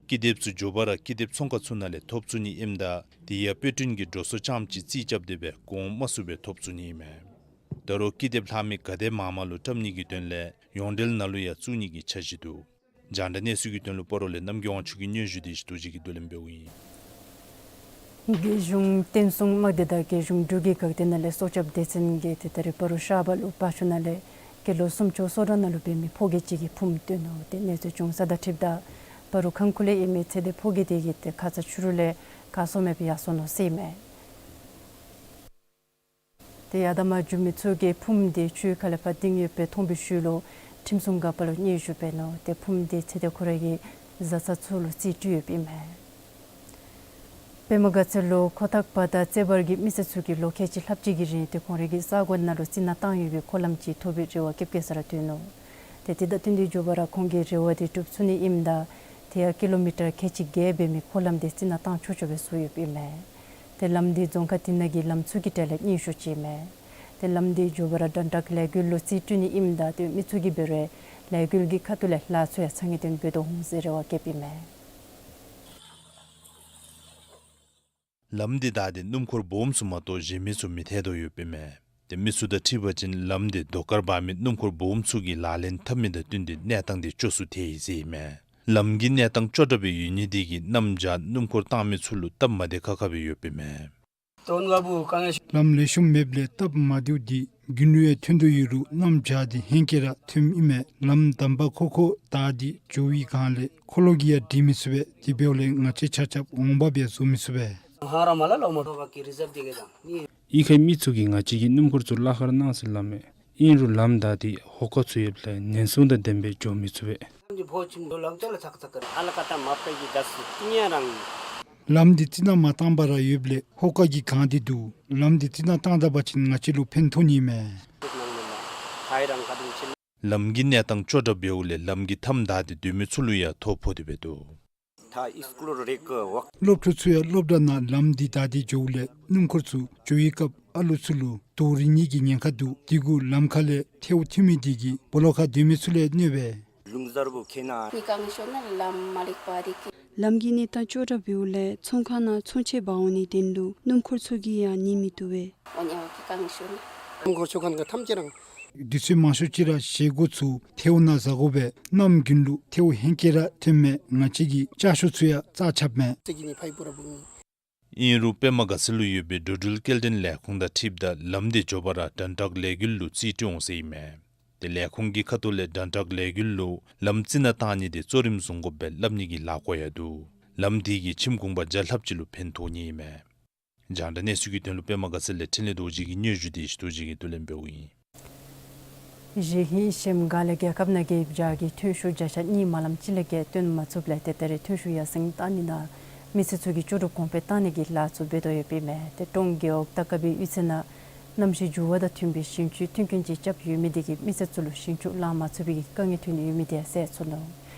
ཀི་དེབ་ཚུ་མགྱོགས་པ་ར་ཀི་དེབ་ཚོང་ཁང་ཚུ་ནང་ལས་ཐོབ་ཚུགས་ནི་ཨིནམ་ད་དེ་ཡང་དཔེ་སྐྲུན་གྱི་འགྲོ་སོང་རྐྱངམ་ཅིག་རྩིས་རྐྱབ་སྟེ་སྦེ་གོང་དམའ་སུ་སྦེ་ཐོབ་ཚུགས་ནི་ཨིན་མས། ད་རུང་ཀི་དེབ་ལྷག་མི་ག་དེ་མངམ་ལུ་བཀྲམ་ནི་གི་དོན་ལས་ཡོངས་འབྲེལ་ནང་ལུ་ཡང་བཙུགས་ནི་གི་འཆར་གཞི་འདུག། རྒྱང་བསྒྲགས་གནས་ཚུལ་གྱི་དོན་ལུ་སྤ་རོ་ལས་རྣམ་རྒྱལ་དབང་ཕྱུག་གི་སྙན་ཞུ་དེ་ཞུ་དོ་ཅིག་གི་བསྡུ་ལེན་འབདཝ་ཨིན། རྒྱལ་གཞུང་བསྟན་སྲུང་དམག་སྡེ་དང་རྒྱལ་གཞུང་འབྲུག་རྒྱལ་འགག་སྡེ་ནང་ལས་སྲོག་སྐྱབས་སྡེ་ཚན་གྱིས་ཏེ་ད་རེས་སྤ་རོ་ཤར་པ་ལུ་བ་ཤུ་ནང་ལས་སྐྱེས་ལོ་སུམ་ཅུ་སོ་གྲངས་ནང་ལུ་འབད་མི་ཕོ་སྐྱེས་ཅིག་གི་ཕུངམ་བཏོན་ནུག། ཏེ་གནས་ཚུལ་བྱུང་ས་དང་འཁྲིལཝ་ད་སྤ་རོ་ཁང་ཁུལ་ལས་ཨིན་མི་ཚེ་འདས་ཕོ་སྐྱེས་དེ་གིས་ཏེ་ཁ་ཙ་ཕྱི་རུ་ལས་ག་སོང་མེད་པར་ཡར་སོ་ནུག་ཟེར་ཨིན་མས། ཏེ་ཡར་དམག་རྒྱུག་མི་ཚུ་གིས་ཕུངམ་དེ་ཆུའི་ཁ་ལས་ཕར་ལྡིང་ཡོདཔ་སྦེ་མཐོང་བའི་ཤུལ་ལུ་ཁྲིམས་སྲུང་འགག་པ་ལུ་སྙན་ཞུ་འབད་ནུག། ཏེ་ཕུངམ་དེ་ཚེ་འདས་ཁོ་རའི་གི་བཟའ་ཚང་ཚུ་ལུ་རྩིས་སྤྲོད་ཡོདཔ་ཨིན་མས། པདྨ་དགའ་ཚལ་ལུ་ཁོ་ཐང་པ་དང་རྩེ་བར་གྱི་མི་སེར་ཚུ་གིས་ལོ་ཁལ་གཅིག་ལྷགཔ་ཅིག་གི་རིང་ཏེ་ཁོང་རའི་གི་ས་གོ་ནང་ལུ་རྩི་ནག་བཏང་ཡོད་པའི་འཁོར་ལམ་ཅིག་ཐོབ་པའི་རེ་བ་བསྐྱེདཔ་བསྐྱེད་ས་ར་ཐོན་ནུག། ཏེ་དེ་དང་བསྟུན་ཏེ་མགྱོགས་པ་ར་ཁོང་གིས་རེ་བ་དེ་འགྲུབ་ཚུགས་ནི་ཨིནམ་ད་ཏེ་ཡར་ཀི་ལོ་མི་ཊར་ཁལ་གཅིག་བརྒལ་འབད་མི་འཁོར་ལམ་དེ་རྩི་ནག་བཏང་ཆོག་ཆོག་སྦེ་བཟོ་ཡོདཔ་ཨིན་མས། ཏེ་ལམ་དེ་རྫོང་ཁག་དེ་ནང་གི་ལམ་ཚུ་གི་གྲས་ལས་སྙན་ཤོས་ཅིག་ཨིན་མས། ཏེ་ལམ་དེ་མགྱོགས་པ་ར་དྲན་དྲག་ལས་འགུལ་ལུ་རྩིས་སྤྲོད་ནི་ཨིནམ་ད་ཏེ་མི་ཚུ་གིས་འབད་རུང་ལས་འགུལ་གྱི་ཁ་ཐུག་ལས་ལཱ་ཚུ་ཡང་ཚ་ངེས་ཏན་འབད་དོ་འོང་ཟེར་རེ་བ་བསྐྱེདཔ་ཨིན་མས། ལམ་དེ་བདའ་སྟེ་སྣུམ་འཁོར་སྦོམ་ཚུ་མ་གཏོགས་གཞན་མི་ཚུ་མི་ཐལ་དོ་ཡོདཔ་ཨིན་མས། ཏེ་མི་ཚུ་དང་འཁྲིལ་བ་ཅིན་ལམ་དེ་རྡོ་དཀར་འབག་མི་སྣུམ་འཁོར་སྦོམ་ཚུ་གིས་ལག་ལེན་འཐབ་མི་དང་བསྟུན་ཏེ་གནས་སྟངས་དེ་སྐྱོ་སུ་ཐལ་ཡི་ཟེར་ཨིན་མས། ལམ་གྱི་གནས་སྟངས་སྐྱོ་དྲགས་སྦེ་ཡོད་ནི་དེ་གིས་གནམ་བྱཱར་སྣུམ་འཁོར་བཏང་མི་ཚུ་ལུ་སྟབས་མ་བདེ་ཁག་ཁ་སྦེ་ཡོདཔ་ཨིན་མས། ལམ་ལེགས་ཤོམ་མེདཔ་ལས་སྟབས་མ་བདེཝ་དེ་རྒྱུན་ལུ་ཡང་ཐོན་དོ་ཡོད་རུང་གནམ་བྱཱར་དེ་ཧེང་སྐལ་ར་ཐོནམ་ཨིན་མས། ལམ་དམ་པ་ཁོ་ཁོ་བདའ་སྟེ་འགྱོ་བའི་སྒང་ལས་འཁོར་ལོ་གིས་ཡང་འགྲུལ་མི་ཚུགས་པས། དེ་འབདཝ་ལས་ང་བཅས་ཆ་ཁྱབ་འོང་འབབ་ཡང་བཟོ་མི་ཚུགས་པས། ཧ་ར་མ་ལ་ལོ་མོ་ཏོ་བ་ཀི་རི་ཛབ་དེ་གེ་དང་ནི། ཨི་ཁའི་མི་ཚུ་གིས་ང་བཅས་ཀྱི་སྣུམ་འཁོར་ཚུ་གླ་ཁར་གནང་ཟེར་སླབ་མས། ཨིན་རུང་ལམ་བདའ་སྟེ་ཧོ་ཀ་ཚུ་ཡོདཔ་ལས་ཉེན་སྲུང་དང་ལྡནམ་སྦེ་འགྱོ་མི་ཚུགས་པས། ལམ་དེ་ཕོ་ཆུང་དུ་ལག་ཏུ་ལ་ཚག་ཚག་ཀར་ཨ་ལ་ཀ་ཏ་མ་པ་གི་དཱ་སུ་ཏི་ཉ་རང་། ལམ་འདི་རྩི་ནག་མ་བཏང་པར་ར་ཡོདཔ་ལས་ཧོ་ཀ་གིས་གང་སྟེ་འདུག། ལམ་འདི་རྩི་ནག་བཏང་ད་པ་ཅིན་ང་བཅས་ལུ་ཕན་ཐོགས་ནི་མས། ལམ་གྱི་གནས་སྟངས་སྐྱོ་དྲགས་འབདཝ་ལས་ལམ་གྱི་མཐའམ་བདའ་སྟེ་སྡོད་མི་ཚུ་ལུ་ཡང་ཐོ་ཕོག་སྟེ་འབད་འདུག། སློབ་ཕྲུག་ཚུ་ཡང་སློབ་གྲྭ་ནང་ལམ་འདི་བདའ་སྟེ་འགྱོཝ་ལས་སྣུམ་འཁོར་ཚུ་འགྱོ་བའི་སྐབས་ཨ་ལུ་ཚུ་ལུ་དུག་རིལ་ནི་གི་ཉེན་ཁ་འདུག། དེ་གུ་ལམ་ཁ་ལས་ཐལཝ་ཐོན་མི་དེ་གིས་སྦོ་ལོགས་ཁར་སྡོད་མི་ཚུ་ལུ་གནོད་པས། ལུང་གཟར་བུ་ཁེ་ན། ནི་གང་ཤོར་ན་ལམ་མ་ལེགས་པ་དེ་གིས། ལམ་གྱི་གནས་སྟངས་སྐྱོ་དྲགས་འབདཝ་ལས་ཚོང་ཁང་ནང་ཚོང་ཆས་འབག་འོང་ནིའི་དོན་ལུ་སྣུམ་འཁོར་ཚུ་གིས་ཡང་ཉན་མི་བཏུབ་པས། འོ་ཉ་བ་ཀི་གང་ཤོར་ན། སྣུམ་འཁོར་ཚུ་གང་ག་ཐམས་ཅད་རང་། དུས་ཚོད་མང་ཤོས་ཅིག་ར་བཞེས་སྒོ་ཚུ་ཐལཝ་ནང་བཟའ་དགོ་པས། གནམ་དགུན་ལུ་ཐལཝ་ཧེང་སྐལ་ར་ཐོནམ་མས། ང་བཅས་ཀྱི་ལྕགས་ཤོག་ཚུ་ཡང་རྩ་ཆགཔ་མས། ཨིན་རུང་པདྨ་དགའ་ཚལ་ལུ་ཡོད་པའི་འགྲོ་འགྲུལ་སྐྱེལ་འདྲེན་ལས་ཁུངས་དང་འཁྲིལཝ་ད་ལམ་དེ་མགྱོགས་པ་ར་དྲན་དྲག་ལས་འགུལ་ལུ་རྩིས་སྤྲོད་འོང་ཟེར་ཨིན་མས། ཏེ་ལས་ཁུངས་ཀྱི་ཁ་ཐུག་ལས་དྲན་དྲག་ལས་འགུལ་ལུ་ལམ་རྩི་ནག་བཏང་ནི་དེ་གཙོ་རིམ་བཟུང་དགོཔ་སྦེ་སླབ་ནི་གི་ལཱ་བཀོད་ཡང་འདུག། ལམ་དེ་གིས་ཁྱིམ་གུང་པ་བརྒྱ་ལྷགཔ་ཅིག་ལུ་ཕན་ཐོགས་ནི་ཨིན་མས། རྒྱང་བསྒྲགས་གནས་ཚུལ་གྱི་དོན་ལུ་པདྨ་དགའ་ཚལ་ལས་འཕྲིན་ལས་རྡོ་རྗེ་གི་སྙན་ཞུ་དེ་ཞུ་དོ་རྗེ་གིས་བསྡུ་ལེན་འབདཝ་ཨིན། གཞེས་ཧིང་ཤེམ་ག་ལས་རྒྱལ་ཁབ་ནང་གི་བྱཱར་གྱི་ཐོན་ཤུགས་བརྒྱ་ཆ་གཉིས་མ་ལམ་ཅིག་ལས་བརྒལ་བཏོན་མ་ཚུགསཔ་ལས་ཏེ་ད་རེས་ཐོན་ཤུགས་ཡར་སེང་བཏང་ནི་དང་མི་སེར་ཚུ་གི་ལྕོགས་གྲུབ་གོང་འཕེལ་བཏང་ནི་གི་ལཱ་ཚུ་འབད་དོ་ཡོདཔ་ཨིན་མས། ཏེ་ཀྲོང་རྒེད་འོག་ཏ་ཀ་བི་གཡུས་ཚན་ནང་གནམ་གཤིས་འགྱུར་བ་དང་མཐུན་པའི་ཞིང་ཆུའི་མཐུན་རྐྱེན་ཅིག་རྐྱབ་ཡོད་མི་དེ་གིས་མི་སེར་ཚུ་ལུ་ཞིང་ཆུ་ལང་མ་ཚུགས་པའི་དཀའ་ངལ་ཐོན་ཡོད་མི་དེ་ཡང་སེལ་ཚུགས་ནུག།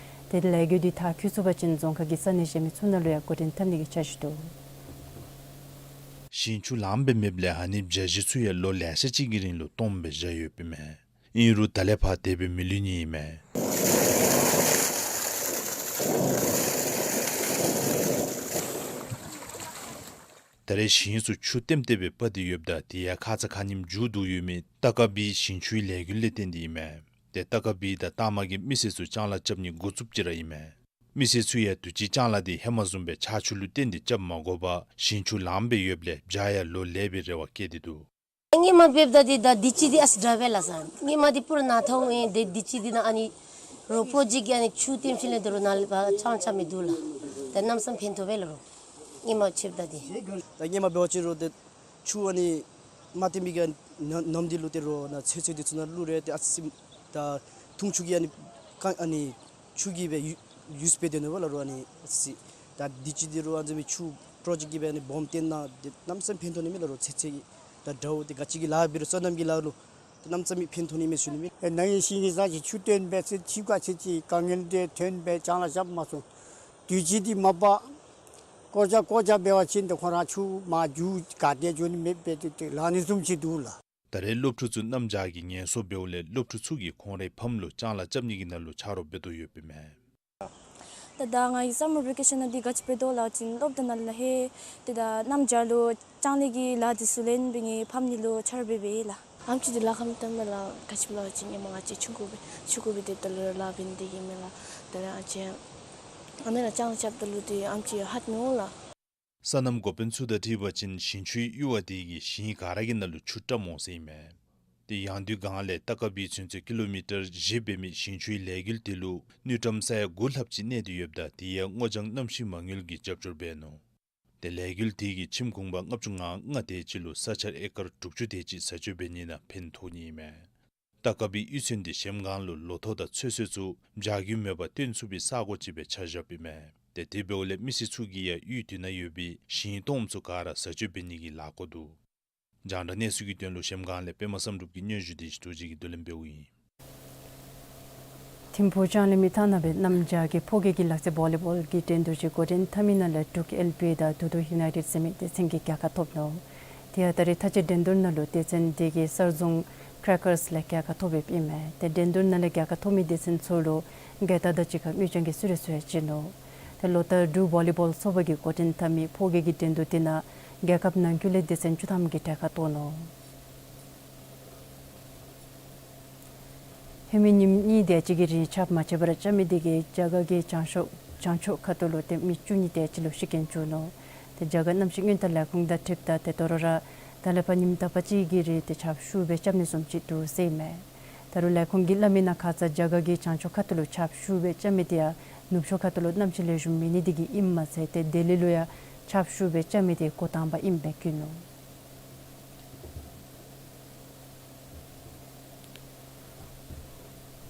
ཏེ་ལས་འགུལ་འདི་མཐར་འཁྱོལ་ཚུགས་པ་ཅིན་རྫོང་ཁག་གི་ས་གནས་གཞན་མི་ཚུ་ནང་ལུ་ཡང་འགོ་འདྲེན་འཐབ་ནི་གི་འཆར་གཞི་འདུག། ཞིང་ཆུ་ལངམ་སྦེ་མེདཔ་ལས་ཨ་ནི་བྱཱར་གཞི་ཚུ་ཡང་ལོ་ལེ་ཤ་ཅིག་གི་རིང་ལུ་སྟོངམ་སྦེ་བཞག་ཡོདཔ་ཨིན་མས། ཨིན་རུང་ད་ལས་ཕར་དེ་སྦེ་མི་ལུས་ནི་ཨིན་མས། ད་རེས་ཞིང་ཚུ་ཆུ་ལྟེམ་ལྟེ་སྦེ་སྤར་ཏེ་ཡོདཔ་ད་དེ་ཡང་ཁ་ཙ་ཁ་ཉིནམ་མཇུག་བསྡུ་ཡོད་མི་ཏ་ཀ་བི་ཞིང་ཆུའི་ལས་འགུལ་ལས་བརྟེན་ཏེ་ཨིན་མས། ཏེ་ཏ་ཀ་བི་དང་ཏ་མ་གི་མི་སེར་ཚུ་ལྕང་ལཱ་རྐྱབ་ནི་འགོ་བཙུགསཔ་ཅིག་ར་ཨིན་མས། མི་སེར་ཚུ་ཡང་དུས་ཅི་ལྕང་ལཱ་དེ་ཧེ་མ་བཟུམ་སྦེ་ཆར་ཆུ་ལུ་བརྟེན་ཏེ་རྐྱབ་མ་དགོ་པར་ཞིང་ཆུ་ལངམ་སྦེ་ཡོདཔ་ལས་བྱཱར་ཡང་ལོ་ལེགས་པའི་རེ་བ་བསྐྱེད་དེ་འདུག། སྔོན་མ་འབདཝ་ད་འདི་ད་དུས་ཅི་འདི་ཨ་ཙི་དྲག་པས་ལགས་སོ། སྔོན་མ་འདི་པུ་ར་ནཱ་ཐོག་ཨིན། ཏེ་དུས་ཅི་འདི་ནང་ཨ་ནི་རོ་པོ་ཅིག་གིས་ཨ་ནི་ཆུ་ལྟེམ་ཞིནམ་ལས་ད་རུང་ནཱ་ལས་ཕར་ལྕང་ལྕང་མི་འདུག་ལགས། ད་གནམ་མེད་ས་མེད་ཕན་ཐོགས་པས་ལགས་རོ། སྔོན་མ་ཕྱདཔ་ད་འདི། ད་སྔོན་མ་འབད་བ་ཅིན་རོ་ཏེ་ཆུ་ཨ་ནི་མ་ལྟེམ་པའི་གི་ནམ་འདི་ལུ་ཏེ་རོ་ནཱ་ཚོད་ཚོད་འདི་ཚུ་ནང་བླུག་རུང་ཏེ་ཨ་ཙི་ད་འཐུང་ཆུ་གི་ཨ་ནི་ཀ་ཨ་ནི་ཆུ་གིས་སྦེ་ཡུ་ཡུས་འབད་དེ་ནུག་པ་ལགས་རོ། ཨ་ནི་ཨ་ཙི་ད་དུས་ཅི་འདི་རོ་ཨ་ཙི་མི་ཆུ་པྲོ་ཇེཀཊ་གིས་སྦེ་ཨ་ནི་སྦོམ་བཏོན་ན་ཏེ་གནམ་མེད་ས་མེད་ཕན་ཐོགས་ནི་མས་ལགས་རོ། ཚོད་ཚོད་ཀྱི་ད་དགྲ་བོ་ཏེ་ག་ཅི་གི་ལཱ་འབད་རུང་སོ་ནམ་གྱི་ལཱ་ལུ་ཏེ་གནམ་མེད་ས་མེད་ཕན་ཐོགས་ནི་མས་ཟེར་ཞུ་ནི་མས། ཨེ་ནཱ་ཡང་ཞིང་གི་ས་ཅིག་ཆུ་བཏོན་འབད་ཚེ་ཆུ་ག་ཅི་ཅིག་དཀའ་ངལ་འདི་ཐོན་སྦེ་ལྕང་ལཱ་རྐྱབ་མ་ཚུགས། དུས་ཅི་འདི་མ་པ་ཀོ་ཅ་ཀོ་ཅ་འབད་བ་ཅིན་ཏེ་ཁོ་ར་ཆུ་མར་རྒྱུག་ག་ཏེ་འགྱོ་ནི་མེདཔ་སྦེ་ཏེ་ཏེ་ལང་ནི་བཟུམ་ཅིག་འདུག་ལགས། ད་རེས་སློབ་ཕྲུག་ཚུ་གནམ་བྱཱར་གྱི་ངལ་གསོ་འབདཝ་ལས་སློབ་ཕྲུག་ཚུ་གིས་ཁོང་རའི་ཕམ་ལུ་ལྕང་ལཱ་རྐྱབ་ནི་གི་ནང་ལུ་ཆ་རོགས་འབད་དོ་ཡོདཔ་ཨིན་མས། ད་ད་ང་གིས་སམ་མར་བེ་ཀེ་ཤཱན་ནང་འདི་ག་ཅི་འབད་དོ་ལབ་པ་ཅིན་སློབ་གྲྭ་ནང་ལས་ཧེ་ཏེ་ད་གནམ་བྱཱར་ལུ་ལྕང་ལཱ་གི་ལཱ་འདི་ཚུ་ལེན་སྦེ་ངེའི་ཕམ་འདི་ལུ་ཆ་རོགས་འབད་འབདཝ་ཨིན་ལགས། ཨམ་ཆི་འདི་ལཱ་ཁག་མེད་ད་མེན་ལགས། ག་ཅི་སྦེ་སླབ་ཅི། ཧེ་མ་ང་བཅས་ཆུང་ཀུ་སྦེ་ཆུང་ཀུ་སྦེ་ཏེ་ད་ལུ་ར་ལཱ་འབད་ནི་དེ་གིས་མེན་ལགས། ད་རེས་ཨ་ཙི་ཨ་ནི་ར་ཅང་རྐྱབ་ད་ལུ་ཏེ་ཨམ་ཆི་ཧ་མི་འོང་ལགས། སོ་ནམ་འགོ་དཔོན་ཚུ་དང་འཁྲིལ་བ་ཅིན་ཞིང་ཆུའི་ཡུར་བ་དེ་གིས་ཞིང་ག་ར་གི་ནང་ལུ་ཆུ་བཀྲམ་འོང་ཟེར་ཨིན་མས། ཏེ་ཡང་དུས་སྒང་ལས་ཏ་ཀ་བི་ཚུན་ཚོད་ཀི་ལོ་མི་ཊར་བཞི་འབད་མི་ཞིང་ཆུའི་ལས་འགུལ་དེ་ལུ་དངུལ་ཀྲམ་ས་ཡ་དགུ་ལྷགཔ་ཅིག་གནས་ཏེ་ཡོདཔ་ད་དེ་ཡང་སྔོ་ལྗང་གནམ་གཤིས་མ་དངུལ་གྱིས་རྒྱབ་སྐྱོར་འབད་ནུག། ཏེ་ལས་འགུལ་དེ་གིས་ཁྱིམ་གུང་པ་ལྔ་བཅུ་ང་ལྔ་དེ་ཅིག་ལུ་ས་ཆ་ཨེ་ཀར་དྲུག་ཅུ་དེ་ཅིག་བཟའ་སྤྱོད་འབད་ནི་ནང་ཕན་ཐོགས་ནི་ཨིན་མས། ཏ་ཀ་བི་གཡུས་ཚན་འདི་གཞལམ་སྒང་ལུ་ལོ་ཐོག་དང་ཚོད་བསྲེ་ཚུ་བྱ་རྒྱུ་མེད་པར་བཏོན་ཚུགས་པའི་ས་གོ་ཅིག་སྦེ་ཆ་བཞགཔ་ཨིན་མས། ཏེ་དེ་འབདཝ་ལས་མི་སེར་ཚུ་གིས་ཡང་གཡུས་དེ་ནང་ཡོད་པའི་ཞིང་སྟོངམ་ཚུ་ག་ར་བཟའ་སྤྱོད་འབད་ནི་གི་ལཱ་བཀོད་འདུག། རྒྱང་བསྒྲགས་གནས་ཚུལ་གྱི་དོན་ལུ་གཞལམ་སྒང་ལས་པདྨ་བསམ་གྲུབ་ཀྱི་སྙན་ཞུ་དེ་ཞུ་ཅིག་གིས་བསྡུ་ལེན་འབདཝ་ཨིན། ཐིམ་ཕུག་ལྕང་གླིང་མི་ཐང་ནང་སྦེ་གནམ་བྱཱར་གྱི་ཕོ་སྐྱེས་ཀྱི་ལག་རྩེད་བོ་ལི་བོལ་གྱི་འགྲན་བསྡུར་ཅིག་འགོ་འདྲེན་འཐབ་མི་ནང་ལས་འབྲུག་ཨེལ་པི་དང་དུ་དུ་ཡུ་ནའི་ཊེཌ་ཟེར་མི་སྡེ་ཚན་གྱིས་རྒྱལ་ཁ་ཐོབ་ནུག། དེ་ཡང་ད་རེས་མཐའ་དཔྱད་འགྲན་བསྡུར་ནང་ལུ་སྡེ་ཚན་དེ་གིས་གསར་རྫོང་ཀྲེ་ཀརས་ལས་རྒྱལ་ཁ་ཐོབ་ཡོདཔ་ཨིན་མས། ཏེ་འགྲན་བསྡུར་ནང་ལས་རྒྱལ་ཁ་ཐོབ་མི་སྡེ་ཚན་ཚུ་ལུ་རྒྱལ་རྟགས་དང་གཅིག་ཁར་དངུལ་རྐྱང་གི་གསོལ་རས་ཚུ་ཡང་བྱིན་ནུག། ཏེ་ལོ་ལྟར་འབྲུག་བོ་ལི་བོལ་ཚོགས་པ་གིས་འགོ་འདྲེན་འཐབ་མི་ཕོ་སྐྱེས་ཀྱི་འགྲན་བསྡུར་དེ་ནང་རྒྱལ་ཁབ་ནང་འཁོད་ལས་སྡེ་ཚན་བཅུ་ཐམ་གྱིས་གྲལ་ཁར་གཏོགས་ནུག། ཧེ་མའི་ཉིནམ་གཉིས་དེ་ཅིག་གི་རིང་ཆརཔ་མ་ཆད་པར་རྐྱབ་མི་དེ་གིས་རྒྱ་གར་གྱི་བྱང་ཕྱོགས་བྱང་ཕྱོགས་ཁ་ཐུག་ལུ་ཏེ་མི་བཅུ་གཉིས་དེ་ཅིག་ལུ་ཤི་རྐྱེན་བྱུང་ནུག། ཏེ་རྒྱ་གར་གནམ་གཤིས་སྔོན་བརྡ་ལས་ཁུངས་དང་འཁྲིལཝ་ད་ཏེ་དོ་རུང་ར་ད་ལས་ཕར་ཉིནམ་དག་པ་ཅིག་གི་རིང་ཏེ་ཆརཔ་ཤུགས་སྦེ་རྐྱབ་ནི་བཟུམ་ཅིག་འདུག་ཟེར་ཨིན་མས། ད་རུང་ལས་ཁུངས་ཀྱིས་སླབ་མི་ནང་ཁ་ཙ་རྒྱ་གར་གྱི་བྱང་ཕྱོགས་ཁ་ཐུག་ལུ་ཆརཔ་ཤུགས་སྦེ་རྐྱབ་མི་དེ་ཡང་ནུབ་ཕྱོགས་ཁ་ཐུག་ལུ་གནམ་གཤིས་ལེགས་ཤོམ་མེད་ནི་དེ་གིས་ཨིནམ་མ་ཚད་ཏེ་ལྡི་ལི་ལུ་ཡང་ཆརཔ་ཤུགས་སྦེ་རྐྱབ་མི་དེ་འགོ་དང་པ་ཨིནམ་སྦེ་བཀོད་ནུག།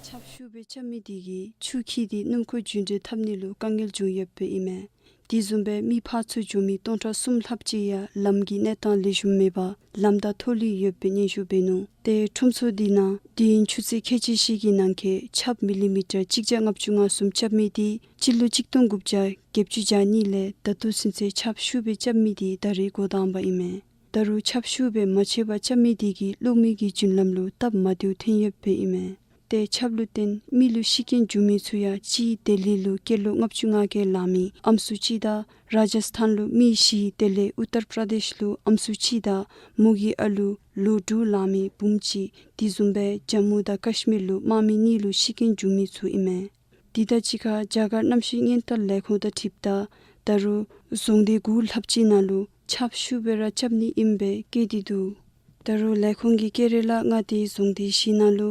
ཆརཔ་ཤུགས་སྦེ་རྐྱབ་མི་དེ་གིས་ཆུ་འཁྱིལ་ཏེ་སྣུམ་འཁོར་རྒྱུན་འགྲུལ་འཐབ་ནི་ལུ་དཀའ་ངལ་བྱུང་ཡོདཔ་ཨིན་མས། དེ་བཟུམ་སྦེ་མི་ཕར་ཚུར་འགྱོ་མི་སྟོང་ཕྲག་གསུམ་ལྷགཔ་ཅིག་ཡང་ལམ་གྱི་གནས་སྟངས་ལེགས་ཤོམ་མེད་པར་ལམ་བདའ་ཐོག་ལུ་ཡོདཔ་སྦེ་སྙན་ཞུ་འབད་ནུག། ཏེ་ཁྲོམ་ཚོགས་དེ་ནང་དུས་ཡུན་ཆུ་ཚོད་ཁལ་གཅིག་བཞི་གི་ནང་འཁོད་ཆརཔ་མི་ལི་མི་ཊར་གཅིག་བརྒྱ་ལྔ་བཅུ་ང་གསུམ་རྐྱབ་མི་དེ་སྤྱི་ལོ་གཅིག་སྟོང་དགུ་བརྒྱ་བརྒྱད་ཅུ་གྱ་གཉིས་ལས་ད་ལྟོ་ཚུན་ཚོད་ཆརཔ་ཤུགས་སྦེ་རྐྱབ་མི་དེ་ད་རེས་འགོ་དང་པ་ཨིན་མས། ད་རུང་ཆརཔ་ཤུགས་སྦེ་མ་ཆད་པར་རྐྱབ་མི་དེ་གིས་གློག་མེ་གི་རྒྱུན་ལམ་ལུ་སྟབས་མ་བདེཝ་ཐོན་ཡོདཔ་ཨིན་མས། ཏེ་ཆརཔ་ལུ་བརྟེན་མི་ལུ་ཤི་རྐྱེན་བྱུང་མི་ཚུ་ཡང་གཅིག་ལྡི་ལི་ལུ་སྐྱེས་ལོ་ལྔ་བཅུ་ང་བརྒྱད་ལང་མི་ཨམ་སྲུ་གཅིག་དང་ར་ཇ་སི་ཐཱན་ལུ་མི་བཞི་དེ་ལས་ཨུ་ཏར་པྲ་དེཤ་ལུ་ཨམ་སྲུ་གཅིག་དང་མོ་གི་ཨ་ལུ་ལོ་དྲུག་ལང་མི་བུམོ་གཅིག་དེ་བཟུམ་སྦེ་ཇམ་མུ་དང་ཀཤ་མིར་ལུ་དམག་མི་གཉིས་ལུ་ཤི་རྐྱེན་བྱུང་མི་ཚུ་ཨིན་མས། དེ་དང་གཅིག་ཁར་རྒྱ་གར་གནམ་གཤིས་སྔོན་བརྡ་ལས་ཁུངས་དང་འཁྲིལཝ་ད་ད་རུང་རྫོང་སྡེ་དགུ་ལྷགཔ་ཅིག་ནང་ལུ་ཆརཔ་ཤུགས་སྦེ་ར་རྐྱབ་ནི་ཨིནམ་སྦེ་བཀོད་དེ་འདུག། ད་རུང་ལས་ཁུངས་ཀྱིས་ཀེ་ར་ལ་མངའ་སྡེའི་རྫོང་སྡེ་བཞི་ནང་ལུ་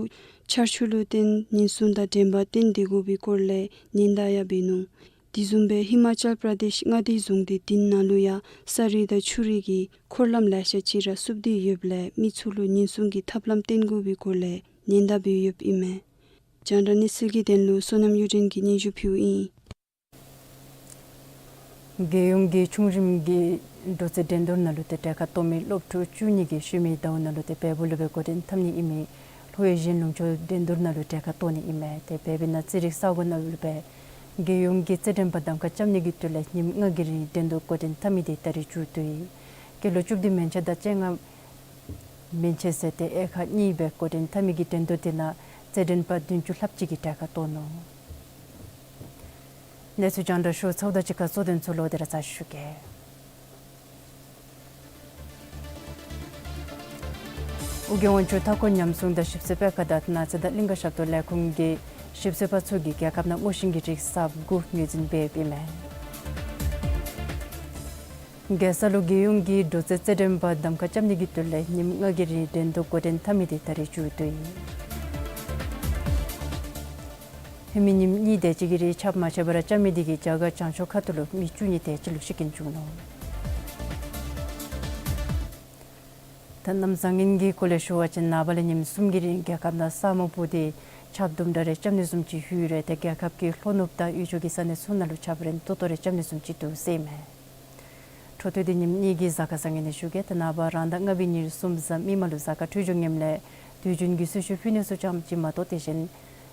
ཆར་ཆུ་ལུ་བརྟེན་ཉེན་སྲུང་དང་འགྲན་པ་བཏོན་ཏེ་དགོ་པའི་སྐོར་ལས་ཉེན་བརྡ་ཡང་འབད་ནུག། དེ་བཟུམ་སྦེ་ཧི་མ་ཅལ་པྲ་དེཤ་མངའ་སྡེའི་རྫོང་སྡེ་བདུན་ནང་ལུ་ཡང་ས་རུད་དང་ཆུ་རུད་ཀྱི་འཁོར་ལམ་ལེ་ཤ་ཅིག་ར་བསུབ་སྟེ་ཡོདཔ་ལས་མི་ཚུ་ལུ་ཉེན་སྲུང་གི་ཐབས་ལམ་བཏོན་དགོ་པའི་སྐོར་ལས་ཉེན་བརྡ་འབད་ཡོདཔ་ཨིན་མས། རྒྱང་བསྒྲགས་གནས་ཚུལ་གྱི་དོན་ལུ་བསོད་ནམས་གཡུ་སྒྲོན་གྱིས་སྙན་ཞུ་ཕུལཝ་ཨིན། རྒྱལ་ཡོངས་ཀྱི་ཆུང་རིམ་གྱི་འགྲོ་རྩིས་འགྲན་བསྡུར་ནང་ལུ་ཏེ་གྲལ་ཁར་གཏོགས་མི་སློབ་ཕྲུག་བཅུ་གཉིས་ཀྱིས་ཤུལ་མའི་ཟླཝ་ནང་ལུ་ཏེ་བལ་པོ་ལུ་སྦེ་འགོ་འདྲེན་འཐབ་ནི་ཨིན་མི་ལྷོ་ཡུལ་གཞན་ལུང་ཕྱོགས་འགྲན་བསྡུར་ནང་ལུ་གྲལ་ཁར་གཏོགས་ནི་ཨིན་མས། ཏེ་འབད་བའི་ནང་རྩིས་རིག་ས་གོ་ནང་ལུ་སྦེ་རྒྱལ་ཡོངས་ཀྱི་རྩེད་འགྲན་པ་གདམ་ཁ་རྐྱབ་ནི་གི་དོན་ལས་ཉིནམ་ལྔ་གི་རིང་འགྲན་བསྡུར་འགོ་འདྲེན་འཐབ་མི་དེ་ད་རེས་མཇུག་བསྡུ་ཡི། སྐྱེས་ལོ་བཅུ་བདུན་མན་ཆད་དང་བཅོ་ལྔ་མན་ཆད་ཟེར་ཏེ་དབྱེ་ཁག་གཉིས་སྦེ་འགོ་འདྲེན་འཐབ་མི་གི་འགྲན་བསྡུར་དེ་ནང་རྩེད་འགྲན་པ་བདུན་ཅུ་ལྷགཔ་ཅིག་གིས་གྲལ་ཁར་གཏོགས་ནུག། གནས་ཚུལ་རྒྱང་བསྒྲགས་ཞུ་ཚརཝ་དང་གཅིག་ཁར་གཙོ་དོན་ཚུ་ལོག་སྟེ་ར་ཚར་ཞུ་གེ། ཨོ་རྒྱན་དབང་ཕྱུག་མཐའ་འཁོར་ཉམས་སྲུང་དང་ཞིབ་འཚོལ་པའི་ཁ་དང་གནའ་རྫས་དང་གླིང་ག་ཞབས་ཏོག་ལས་ཁུངས་ཀྱི་ཞིབ་འཚོལ་པ་ཚུ་གིས་རྒྱལ་ཁབ་ནང་སྔོ་ཤིང་གི་རིགས་གསརཔ་དགུ་ངོས་འཛིན་འབད་ཡོདཔ་ཨིན་མས། རྒྱལ་ས་ལུ་རྒྱལ་ཡོངས་ཀྱི་འགྲོ་རྩིས་རྩེད་འགྲན་པ་གདམ་ཁ་རྐྱབ་ནི་གི་དོན་ལས་ཉིནམ་ལྔ་གི་རིང་འགྲན་བསྡུར་འགོ་འདྲེན་འཐབ་མི་དེ་ད་རེས་མཇུག་བསྡུ་ཡི། ཧེ་མའི་ཉིནམ་གཉིས་དེ་ཅིག་གི་རིང་ཆརཔ་མ་ཆད་པར་རྐྱབ་མི་དེ་གིས་རྒྱ་གར་བྱང་ཕྱོགས་ཁ་ཐུག་ལུ་མི་བཅུ་གཉིས་དེ་ཅིག་ལུ་ཤི་རྐྱེན་བྱུང་ནུག། ད་གནམ་བཟང་ངན་གྱི་སྐོར་ལས་ཞུ་བ་ཅིན་ནངས་པ་ལས་ཉིནམ་གསུམ་གྱི་རིང་རྒྱལ་ཁབ་ནང་ས་སྨུག་སྤུབས་ཏེ་ཆརཔ་དུམ་གྲ་རེ་རྐྱབ་ནི་བཟུམ་ཅིག་ལྷོད་ཡོད་རུང་ཏེ་རྒྱལ་ཁབ་ཀྱི་ལྷོ་ནུབ་དང་དབུས་ཕྱོགས་ཀྱི་ས་གནས་ཚུ་ནང་ལུ་ཆརཔ་རན་ཏོག་ཏོ་རེ་རྐྱབ་ནི་བཟུམ་ཅིག་འདུག་ཟེར་ཨིན་མས། འཕྲོ་མཐུད་དེ་ཉིནམ་གཉིས་ཀྱི་གཟའ་སྐར་བཟང་ངན་ཞུ་གེ། ཏེ་ནངས་པ་རང་ཟླ་ལྔ་པའི་ཉེར་གསུམ་གཟའ་མིག་དམར་ལུ་གཟའ་སྐར་འཕྲོད་སྦྱོར་ངནམ་ལས་དུས་རྒྱུན་གྱི་གསོལ་མཆོད་ཕུལ་ནི་ཚུ་ཙམ་ཅིག་མ་གཏོགས་དེ་བཞིན་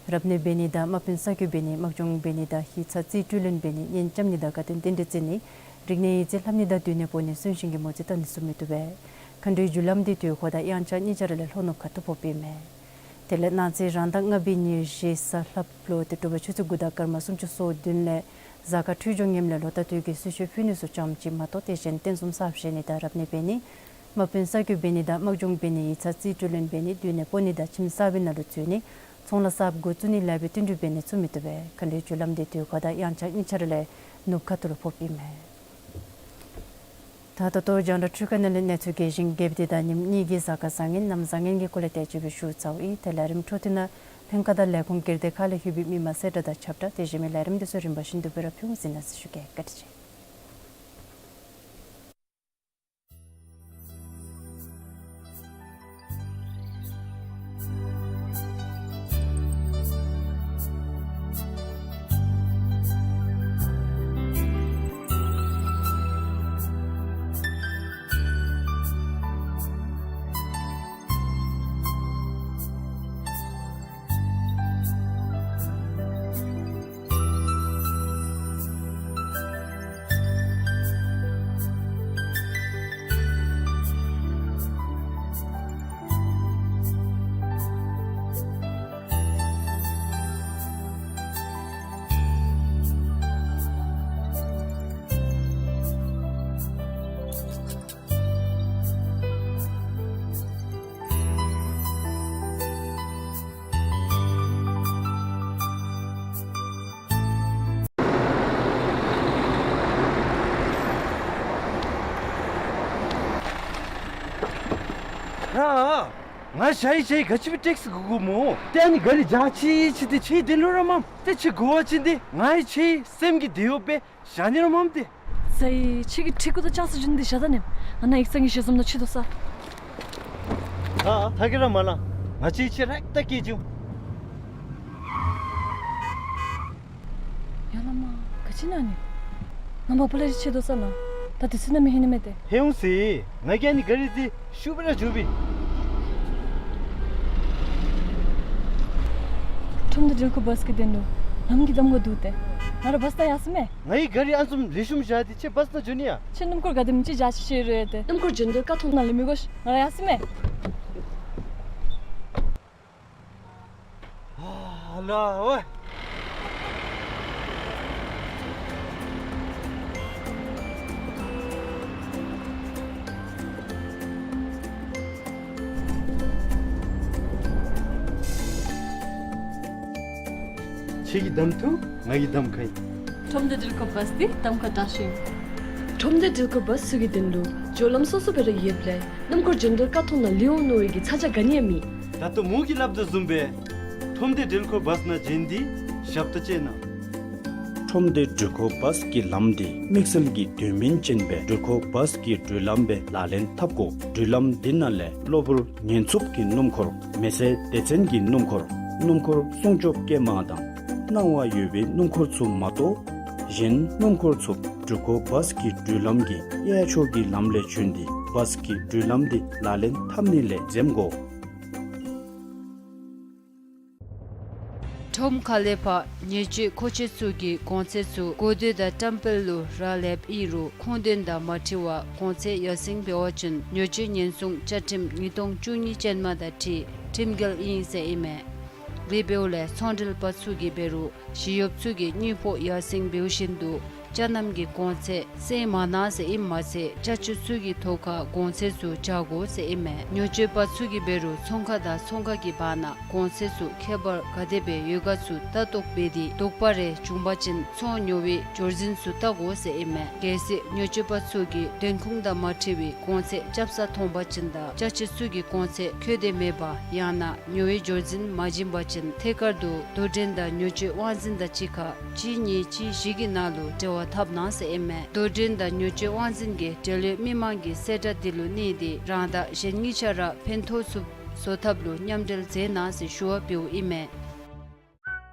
རབ་གནས་འབད་ནི་དང་དམག་དཔོན་གསར་བསྐོ་འབད་ནི་དམག་སྦྱོང་འབད་ནི་དང་ཡིག་ཚང་རྩིས་སྤྲོད་ལེན་འབད་ནི་གཉེན་རྐྱབ་ནི་དང་དགའ་སྟོན་རྟེན་འབྲེལ་བརྩི་ནི་རིག་གནས་ཡིག་རྩིས་ལྷབ་ནི་དང་སྡོད་གནས་སྤོ་ནི་གསོན་གཤིན་གྱི་མོ་རྩིས་བཏང་ནི་ཚུ་མི་བཏུབ་པས། མཁའ་འགྲོའི་རྒྱུ་ལམ་འདི་དུས་འཁོར་དང་དབྱངས་འཆར་གཉིས་ཆ་ར་ལས་ལྷོ་ནུབ་ཁ་ཐུག་ཕོགཔ་ཨིན་མས། དེ་ལས་གནངས་ཚེ་རང་ཟླ་ལྔ་པའི་ཉེར་བཞི་གཟའ་ལྷགཔ་ལུ་ཏེ་དྲོ་པ་ཆུ་ཚོད་དགུ་དང་སྐར་མ་སུམ་ཅུ་སོ་བདུན་ལས་གཟའ་སྐར་འཕྲོད་སྦྱོར་ངནམ་ལས་ལོ་ཟླ་སྟོད་ཀྱི་གསོལ་མཆོད་ཕུལ་ནི་ཚུ་ཙམ་ཅིག་མ་གཏོགས་དེ་བཞིན་རྟེན་གསུམ་གསར་བཞེངས་ནི་དང་རབ་གནས་འབད་ནི་ དམག་དཔོན་གསར་བསྐོ་འབད་ནི་དང་དམག་སྦྱོང་འབད་ནི་ཡིག་ཚང་རྩིས་སྤྲོད་ལེན་འབད་ནི་མདུན་ནས་སྤོ་ནི་དང་ཁྱིམ་གསར་པའི་ནང་ལུ་འཛུལ་ནི་ཚོང་ལཱ་གསརཔ་འགོ་བཙུགས་ནི་ལཱ་འབད་བསྟུན་གྲོས་འབད་ནི་ཚུ་མི་བཏུབ་པས། ཁ་ལས་བརྒྱུད་ལམ་འདི་དུས་འཁོར་དང་དབྱངས་འཆར་གཉིས་ཆ་ར་ལས་ནུབ་ཁ་ཐུག་ལུ་ཕོགཔ་ཨིན་མས། ད་ད་ལྟོ་རྒྱང་བསྒྲགས་འཕྲུལ་ཁང་ནང་ལས་གནས་ཚུལ་རྒྱས་ཤིང་རྒྱསཔ་འདི་དང་ཉིནམ་གཉིས་ཀྱི་གཟའ་སྐར་བཟང་ངན་གནམ་བཟང་ངན་གྱི་སྐོར་ལས་དེ་ཅིག་སྦེ་ཞུ་ཚརཝ་ཨིན། ཏེ་ལས་རིམ་འཕྲོ་མཐུད་ནང་ལྷན་ཁག་དང་ལས་ཁུངས་སྒེར་སྡེ་ཁག་ལས་ལྷོད་པའི་མི་མང་གསལ་བསྒྲགས་དང་ཁྱབ་བསྒྲགས་དེ་བཞིན་མི་ལས་རིམ་འདི་ཚུ་རིམ་པ་བཞིན་དུ་སྦེ་ར་ཕུལ་འོང་ཟེར་གནང་ཞུ་གེ། བཀའ་དྲིན་ཆེ། ཡ། ང་ཞ་ཡི་ཞ་ཡི་ག་ཅི་སྦེ་ཊེག་སི་དགོ་དགོཔ་སྨོ། ཏེ་ཨ་ནི་ག་རི་འཇག་ཅི་ཅི་སྟེ་ཁྱོད་དེ་ལུ་ར་མམ། ཏེ་ཁྱོད་དགོ་པ་ཅིན་ཏེ་ང་ཡི་ཁྱོད་སེམས་ཀྱི་དེ་ཡོད་པས། བཞག་ནི་ར་མམ་ཏེ། ཟ་ཡི་ཁྱོད་ཀྱི་ཁྲི་གུ་དང་ལྕགས་སི་རྒྱུན་འདི་བཞག་ད་ནི། ང་ནཱ་ཡིག་ཚང་གི་ཞལ་འཛོམས་ནང་ཕྱད་དོ་ས། ཨ་ཐ་གི་ར་མ་ལང་། ང་ཁྱོད་ཁྱོད་རེག་ད་སྐྱེལ་བཅུག། ཡ་ལ་མ། ག་ཅི་ཨིན་ན་ནི། ང་མ་པ་ལས་ཕྱད་དོ་ས་ལ། ད་དེ་ཚུ་ནང་མི་ཧེ་ནི་མས་ཏེ། ཧེ་འོང་ཟེར། ང་གིས་ཨ་ནི་ག་རི་འདི་ཤུགས་སྦེ་ར་འཇུ་བི། ཁྲོམ་སྡེ་འགྲུལ་འཁོར་བཱས་ཀྱི་དོན་ལུ་ལམ་གྱི་གདམ་ཁ་འདུག་སྟེ། ང་ར་བཱས་ད་ཡར་སོང་མས། ང་གིས་ག་རི་ཨ་ནི་བཟུམ་ལེགས་ཤོམ་བཞག་སྟེ་ཁྱོད་བཱས་ནང་འགྱོ་ནི་ཡ། ཁྱོད་སྣུམ་འཁོར་ག་དེམ་ཅིག་བཞག་ཅི་ཤེས་རུང་ཡ་ཏེ། སྣུམ་འཁོར་འགྱོ་དོ་ཁ་ཐུག་ནང་ལས་མི་དགོ་ཤིག། ང་ར་ཡར་སོང་མས། ཨ་ལ་ཝེ། ཁྱོད་ཀྱིས་གདམ་འཐུ། ང་གིས་གདམ་ཁ་ཡི། ཁྲོམ་སྡེ་འགྲུལ་འཁོར་བཱས་འདི་གདམ་ཁ་དྲག་ཤོས་ཨིན། ཁྲོམ་སྡེ་འགྲུལ་འཁོར་བཱས་ཚུ་གི་དོན་ལུ་སྦྱོར་ལམ་སོ་སོ་སྦེ་ར་ཡོདཔ་ལས་སྣུམ་འཁོར་འགྱོ་དོ་ཁ་ཐུག་ནང་ལུས་འོང་མནོ་བའི་གི་ཚ་གྱང་ག་ནི་ཡང་མེད། ད་ལྟོ་མོ་གིས་སླབ་དོ་བཟུམ་སྦེ་ཁྲོམ་སྡེ་འགྲུལ་འཁོར་བཱས་ནང་འཛུལ་ཏེ་ཞབས་ཏོག་སྤྱོད་གནང་། ཁྲོམ་སྡེ་འགྲུལ་འཁོར་བཱས་ཀྱི་ལམ་འདི་དམིགས་བསལ་གྱི་དོན་སྨིན་ཅན་སྦེ་འགྲུལ་འཁོར་བཱས་ཀྱི་འགྲུལ་ལམ་སྦེ་ལག་ལེན་འཐབ་དགོ། འགྲུལ་ལམ་འདི་ནང་ལས་གློ་བུར་ཉེན་འཚུབ་ཀྱི་སྣུམ་འཁོར། མེ་སེར་སྡེ་ཚན་གྱི་སྣུམ་འཁོར། སྣུམ་འཁོར་སྲུང་སྐྱོབ་སྐྱེལ་མ་དང་སྣང་བ་ཡོད་པའི་སྣུམ་འཁོར་ཚུ་མ་གཏོགས་གཞན་སྣུམ་འཁོར་ཚུ་འགྲུལ་འཁོར་བཱས་ཀྱི་འགྲུལ་ལམ་གྱི་གཡས་ཕྱོགས་ཀྱི་ལམ་ལས་བྱོན་ཏེ་བཱས་ཀྱི་འགྲུལ་ལམ་འདི་ལག་ལེན་འཐབ་ནི་ལས་འཛེམ་དགོ། ཁྲོམ་ཁ་ལས་ཕར་ཉེས་སྤྱོད་མཁོ་ཆས་ཚུ་གི་གོང་ཚད་ཚུ་གོ་ཐོས་དང་བཀྲམ་སྤེལ་ལུ་རག་ལསཔ་ཨིན་རུང་ཁུངས་དོན་དང་མ་འཁྲིལ་བར་གོང་ཚད་ཡར་སེང་འབད་བ་ཅིན་ཉེས་སྤྱོད་ཉེན་སྲུང་བཅའ་ཁྲིམས་ཉིས་སྟོང་བཅུ་གཉིས་ཅན་མ་དང་འཁྲིལ་ཁྲིམས་འགལ་ཨིན་ཟེར་ཨིན་མས། དེ་འབདཝ་ལས་ཚོང་འབྲེལ་པ་ཚུ་གིས་འབད་རུང་ཞི་གཡོགཔ་ཚུ་གི་དངུལ་ཕོགས་ཡར་སེང་འབདཝ་བཞིན་དུ་ཅ་རྣམས་ཀྱི་གོང་ཚད་སེང་མ་གནང་ཟེར་ཨིནམ་མ་ཚད་ཅ་ཆས་ཚུ་གི་ཐོག་ཁར་གོང་ཚད་ཚུ་བཅག་དགོ་ཟེར་ཨིན་མས། ཉོ་སྤྱོད་པ་ཚུ་གིས་འབད་རུང་ཚོང་ཁང་དང་ཚོང་ཁང་གི་བར་ན་གོང་ཚད་ཚུ་ཁྱད་པར་ག་དེ་སྦེ་ཡོད་ག་ཚུ་ལྟ་རྟོག་འབད་དེ་དོགས་པ་རེ་བྱུང་པ་ཅིན་ཚོང་ཉོ་བའི་འབྱོར་འཛིན་ཚུ་བལྟ་དགོ་ཟེར་ཨིན་མས། གལ་སྲིད་ཉོ་སྤྱོད་པ་ཚུ་གིས་དོན་ཁུངས་དང་མ་འཁྲིལ་བའི་གོང་ཚད་བཅབ་ས་མཐོང་པ་ཅིན་དང་ཅ་ཆས་ཚུ་གི་གོང་ཚད་འཁོད་དེ་མེད་པ་ཡང་ན་ཉོ་བའི་འབྱོར་འཛིན་མ་བྱིན་པ་ཅིན་ཐད་ཀར་དུ་དོ་འགྲན་དང་ཉོ་སྤྱོད་དབང་འཛིན་དང་གཅིག་ཁར་གཅིག་གཉིས་གཅིག་བཞི་གི་ནང་ལུ་འབྲེལ་བ་འཐབ་གནང་ཟེར་ཨིན་མས། དོ་འགྲན་དང་ཉོ་སྤྱོད་དབང་འཛིན་གྱིས་འབྲེལ་ཡོད་མི་མང་གི་གསལ་བསྒྲགས་འདི་ལུ་གནས་ཏེ་རང་དང་གཞན་གཉིས་ཆ་ར་ཕན་ཐོགས་ཚུགསཔ་བཟོ་ཐབས་ལུ་མཉམ་འབྲེལ་མཛད་གནང་ཟེར་ཞུ་བ་འབདཝ་ཨིན་མས།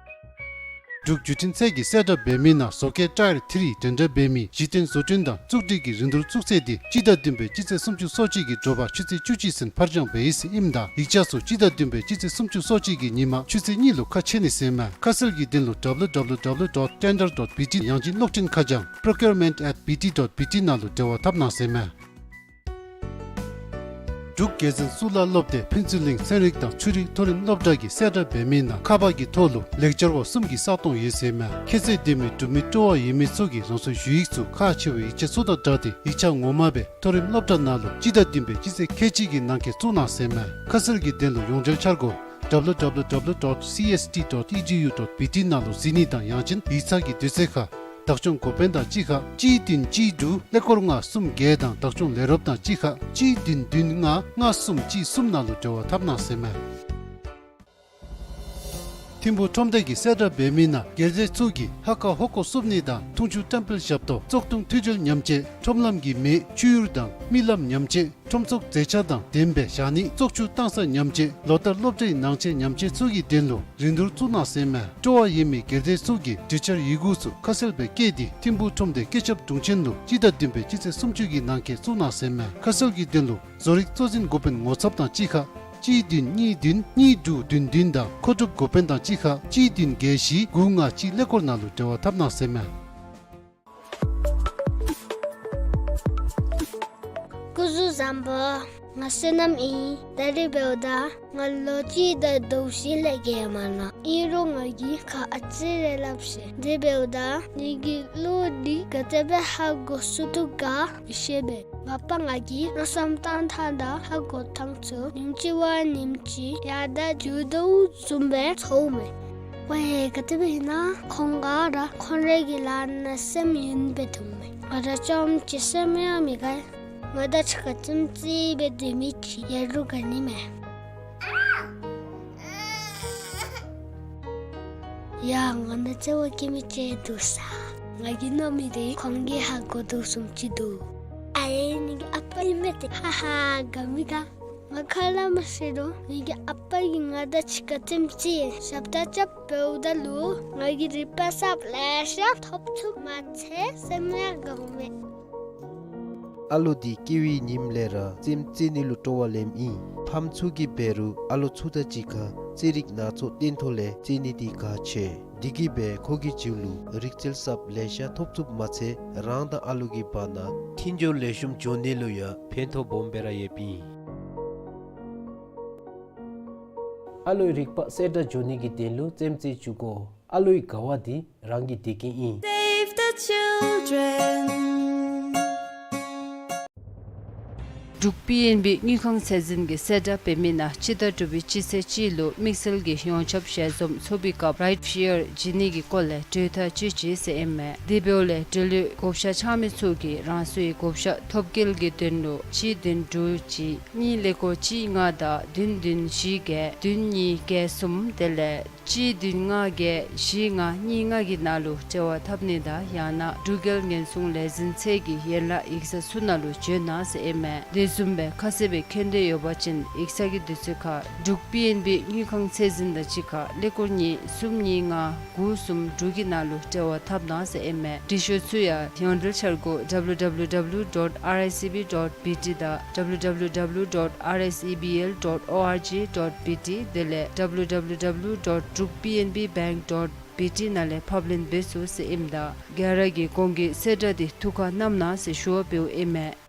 འབྲུག་བརྒྱུད་འཕྲིན་ཚད་ཀྱི་གསལ་བསྒྲགས་འབད་མི་ནང་བཟོ་བཀོད་ཊའེར་ཐིརི་འགྲན་བསྡུར་འབད་མི་གཞི་རྟེན་བཟོ་སྐྲུན་དང་བཙུགས་སྒྲིག་གི་རིན་བསྡུར་བཙུགས་ཚེས་འདི་སྤྱི་ཟླ་བདུན་པའི་སྤྱི་ཚེས་སུམ་ཅུ་སོ་གཅིག་གི་དྲོ་པ་ཆུ་ཚོད་བཅུ་གཅིག་ཚུན་ཕར་འགྱངས་འབད་ཡི་ཟེར་ཨིནམ་ད་ཡིག་ཆ་ཚུ་སྤྱི་ཟླ་བདུན་པའི་སྤྱི་ཚེས་སུམ་ཅུ་སོ་གཅིག་གི་ཉིན་མ་ཆུ་ཚོད་གཉིས་ལུ་ཁ་ཕྱེ་ནི་ཟེར་ཨིན་མས། ཁ་གསལ་གྱི་དོན་ལུ་W W W dot tender dot B T ཡང་ཅིན་གློག་འཕྲིན་ཁ་བྱང་procurement at B T dot B T ནང་ལུ་འབྲེལ་བ་འཐབ་གནང་ཟེར་ཨིན་མས། འབྲུག་རྒྱལ་འཛིན་གཙུག་ལག་སློབ་སྡེ་ཕུན་ཚོགས་གླིང་ཚན་རིག་དང་ཆོས་རིག་མཐོ་རིམ་སློབ་གྲྭ་གི་གསལ་བསྒྲགས་འབད་མི་ནང་ཁ་པར་གྱི་ཐོག་ལུ་ལེགས་སྦྱར་བ་གསུམ་གྱི་ས་སྟོང་ཡོད་ཟེར་མས། ཁྱད་ཚད་ལྡན་མི་འབྲུག་མི་སྤྲོ་བ་ཡོད་མི་ཚུ་གིས་རང་སོའི་ཞུ་ཡིག་ཚུ་ཁག་ཆེ་བའི་ཡིག་ཆ་ཚུ་དང་སྦྲགས་ཏེ་ཡིག་ཆ་ངོ་མ་སྦེ་མཐོ་རིམ་སློབ་གྲྭ་ནང་ལུ་སྤྱི་ཟླ་བདུན་པའི་སྤྱི་ཚེས་ཁལ་གཅིག་གི་ནང་འཁོད་བཙུགས་གནང་ཟེར་མས། ཁ་གསལ་གྱི་དོན་ལུ་ཡོངས་འབྲེལ་འཆར་སྒོ་W W W dot C S T dot E D U dot B T ནང་ལུ་གཟིགས་ནི་དང་ཡང་ཅིན་ཡིག་ཚང་གི་དུས་ཚོད་ཁར་བདག་སྐྱོང་འགོ་དཔོན་དང་གཅིག་ཁར་གཅིག་བདུན་གཅིག་དྲུག་ཀླད་ཀོར་ལྔ་གསུམ་བརྒྱད་དང་བདག་སྐྱོང་ལས་རོགསཔ་དང་གཅིག་ཁར་གཅིག་བདུན་བདུན་ལྔ་ལྔ་གསུམ་གཅིག་གསུམ་ནང་ལུ་འབྲེལ་བ་འཐབ་གནང་ཟེར་མས། ཐིམ་ཕུག་ཁྲོམ་སྡེ་གི་གསལ་བསྒྲགས་འབད་མི་ནང་སྒེར་སྡེ་ཚུ་གིས་ཧ་ཀ་ཧོ་ཀོ་བསུབ་ནི་དང་འཐུང་ཆུ་བཀྲམ་སྤེལ་ཞབས་ཏོག་བཙོག་འཐུང་འཐུང་སྦྱོར་ཉམས་བཅོས་ཁྲོམ་ལམ་གྱི་མེ་བཅུད་ཡུར་དང་རྨི་ལམ་ཉམས་བཅོས་ཁྲོམ་ཚོགས་མཛེས་ཆ་དང་ལྡནམ་སྦེ་བཞག་ནི་བཙོག་ཆུ་བཏང་ས་ཉམས་བཅོས་ལོ་ལྟར་སློབ་གྲྭའི་ནང་ཆས་ཉམས་བཅོས་ཚུ་གི་དོན་ལུ་རིན་བསྡུར་བཙུགས་གནང་ཟེར་མས། སྤྲོ་བ་ཡོད་མི་སྒེར་སྡེ་ཚུ་གིས་གྲོས་འཆར་ཡི་གུ་ཚུ་ཁ་གསལ་སྦེ་བཀོད་དེ་ཐིམ་ཕུག་ཁྲོམ་སྡེ་སྐུ་ཞབས་དྲུང་ཆེན་ལུ་སྤྱི་ཟླ་བདུན་པའི་སྤྱི་ཚེས་སུམ་ཅུ་གི་ནང་འཁོད་བཙུགས་གནང་ཟེར་མས། ཁ་གསལ་གྱི་དོན་ལུ་བཟོ་རིག་གཙོ་འཛིན་འགོ་དཔོན་ངོ་ཚབ་དང་གཅིག་ཁར་གཅིག་བདུན་གཉིས་བདུན་གཉིས་དྲུག་བདུན་བདུན་དང་མཁོ་སྒྲུབ་འགོ་དཔོན་དང་གཅིག་ཁར་གཅིག་བདུན་བརྒྱད་བཞི་དགུ་ལྔ་གཅིག་ཀླད་ཀོར་ནང་ལུ་འབྲེལ་བ་འཐབ་གནང་ཟེར་མས། སྐུ་གཟུགས་བཟང་པོ། ང་བསོད་ནམས་ཨིན། ད་རིས་འབདཝ་ད་ང་ལོ་གཅིག་དང་ཟླཝ་བཞི་ལས་བརྒལ་མ་ནུམ། ཨིན་རུང་ང་གིས་ཁ་ཨ་ཙི་རེ་སླབ་ཤིག། དེ་འབདཝ་ད་ངེ་གི་བློ་འདི་ག་དེ་སྦེ་ཧ་གོ་ཚུགས་དོ་ག་མི་ཤེས་པས། མ་པ་ང་གིས་མནོ་བསམ་བཏང་ཐངས་དང་ཧ་གོ་ཐངས་ཚུ་ཉིནམ་གཅིག་བ་ཉིནམ་གཅིག་ཡར་དང་རྒྱུག་དོ་བཟུམ་སྦེ་ཚོརཝ་མས། ཝའེ་ག་དེ་སྦེ་ཨིན་ན་ཁོང་ག་ར་ཁོང་རའི་གི་ལཱ་ནང་སེམས་ཡེངས་སྦེ་འདུག་མས། ང་ར་རྐྱངམ་གཅིག་སེམས་ཡང་མི་དགའ། ང་དང་གཅིག་ཁར་ཙིམ་ཙིག་སྦེ་སྡོད་མི་ཅིག་ཡོད་རུང་དགའ་ནི་མས། ཡ་ང་ནང་བརྩེ་བ་བསྐྱེད་མི་ཅིག་འདུག་ས། ང་གིས་མནོ་མི་དེ་ཁོང་གིས་ཧ་གོ་དོ་བཟུམ་ཅིག་འདུག། ཨའེ་ངེ་གི་ཨ་པ་ཨིན་མས་ཏེ། ཧ་ཧ་དགའ་མི་དགའ། ང་ཁ་སླབ་མ་ཤེས་རུང་ངེ་གི་ཨ་པ་གིས་ང་དང་གཅིག་ཁར་ཙིམ་ཙིག་ཞབས་ཁྲ་རྐྱབ་འབདཝ་ད་ལུ་ང་གིས་རིག་པ་གསརཔ་ལེ་ཤ་ཐོབ་ཚུགས་མ་ཚད་སེམས་ཡང་དགའཝ་མས། ཨ་ལོ་འདི་སྐྱེ་བའི་ཉིནམ་ལས་ར་རྩེདམོ་རྩེ་ནི་ལུ་སྤྲོ་བ་ལེནམ་ཨིན། ཕམ་ཚུ་གིས་འབད་རུང་ཨ་ལོ་ཚུ་དང་གཅིག་ཁར་རྩེད་རིགས་སྣ་ཚོགས་སྟོན་ཐོག་ལས་རྩེད་ནི་འདི་གལ་ཆེ། དེ་གིས་འབད་ཁོ་གི་རྒྱུད་ལུ་རིག་རྩལ་གསརཔ་ལེ་ཤ་ཐོབ་ཚུགསཔ་མ་ཚད་རང་དང་ཨ་ལོ་གི་བར་ན་མཐུན་སྦྱོར་ལེགས་ཤོམ་འགྱོ་ནི་ལུ་ཡང་ཕན་ཐོགས་སྦོམ་སྦེ་ར་ཡོདཔ་ཨིན། ཨ་ལོའི་རིག་པ་གསལ་དྲགས་འགྱོ་ནི་གི་དོན་ལུ་རྩེདམོ་རྩེ་བཅུག་དགོ། ཨ་ལོའི་དགའ་བ་འདི་རང་གི་བདེ་སྐྱིད་ཨིན། Save the children. འབྲུག་པི་ཨེན་བི་དངུལ་ཁང་ཚད་འཛིན་གྱི་གསལ་བསྒྲགས་འབད་མི་ནང་སྤྱི་ཟླ་དྲུག་པའི་སྤྱི་ཚེས་གཅིག་ལུ་དམིགས་བསལ་གྱི་ཡོངས་ཁྱབ་ཞལ་འཛོམས་ཚོགས་པའི་སྐབས་རའིཊ་ཕི་ཡར་བྱིན་ནི་གི་སྐོར་ལས་གྲོས་ཐག་བཅད་ཅི་ཟེར་ཨིན་མས། དེ་འབདཝ་ལས་འབྲེལ་ཡོད་བགོ་བཤའ་འཆང་མི་ཚུ་གིས་རང་སོའི་བགོ་བཤའ་ཐོབ་སྐལ་གྱི་དོན་ལུ་གཅིག་བདུན་དྲུག་གཅིག་གཉིས་ཀླད་ཀོར་གཅིག་ལྔ་དང་བདུན་བདུན་བཞི་བརྒྱད་བདུན་གཉིས་བརྒྱད་གསུམ་དེ་ལས་གཅིག་བདུན་ལྔ་བརྒྱད་བཞི་ལྔ་གཉིས་ལྔ་གི་ནང་ལུ་འབྲེལ་བ་འཐབ་ནི་དང་ཡང་ན་འབྲུག་རྒྱལ་ཉེན་སྲུང་ལས་འཛིན་ཚད་ཀྱི་ཡན་ལག་ཡིག་ཚང་ཚུ་ནང་ལུ་བྱོན་གནང་ཟེར་ཨིན་མས། དེ་བཟུམ་སྦེ་ཁ་གསལ་སྦེ་མཁྱེན་འདོད་ཡོད་པ་ཅིན་ཡིག་ཚང་གི་དུས་ཚོད་ཁར་འབྲུག་པི་ཨེན་བི་དངུལ་ཁང་ཚད་འཛིན་དང་གཅིག་ཁར་ཀླད་ཀོར་གཉིས་གསུམ་གཉིས་ལྔ་དགུ་གསུམ་དྲུག་གི་ནང་ལུ་འབྲེལ་བ་འཐབ་གནང་ཟེར་ཨིན་མས། འབྲི་ཤོག་ཚུ་ཡང་ཡོངས་འབྲེལ་འཆར་སྒོ་W W W dot R I C B dot B T དང་W W W dot R S E B L dot O R G dot B T དེ་ལས་W W W dot druk P N B bank dot B T ནང་ལས་ཕབ་ལེན་འབད་ཚུགས་ཟེར་ཨིནམ་ད་ག་ར་གིས་གོང་གི་གསལ་བསྒྲགས་འདི་ཐུགས་ཁར་བསྣམ་གནང་ཟེར་ཞུ་བ་འབདཝ་ཨིན་མས།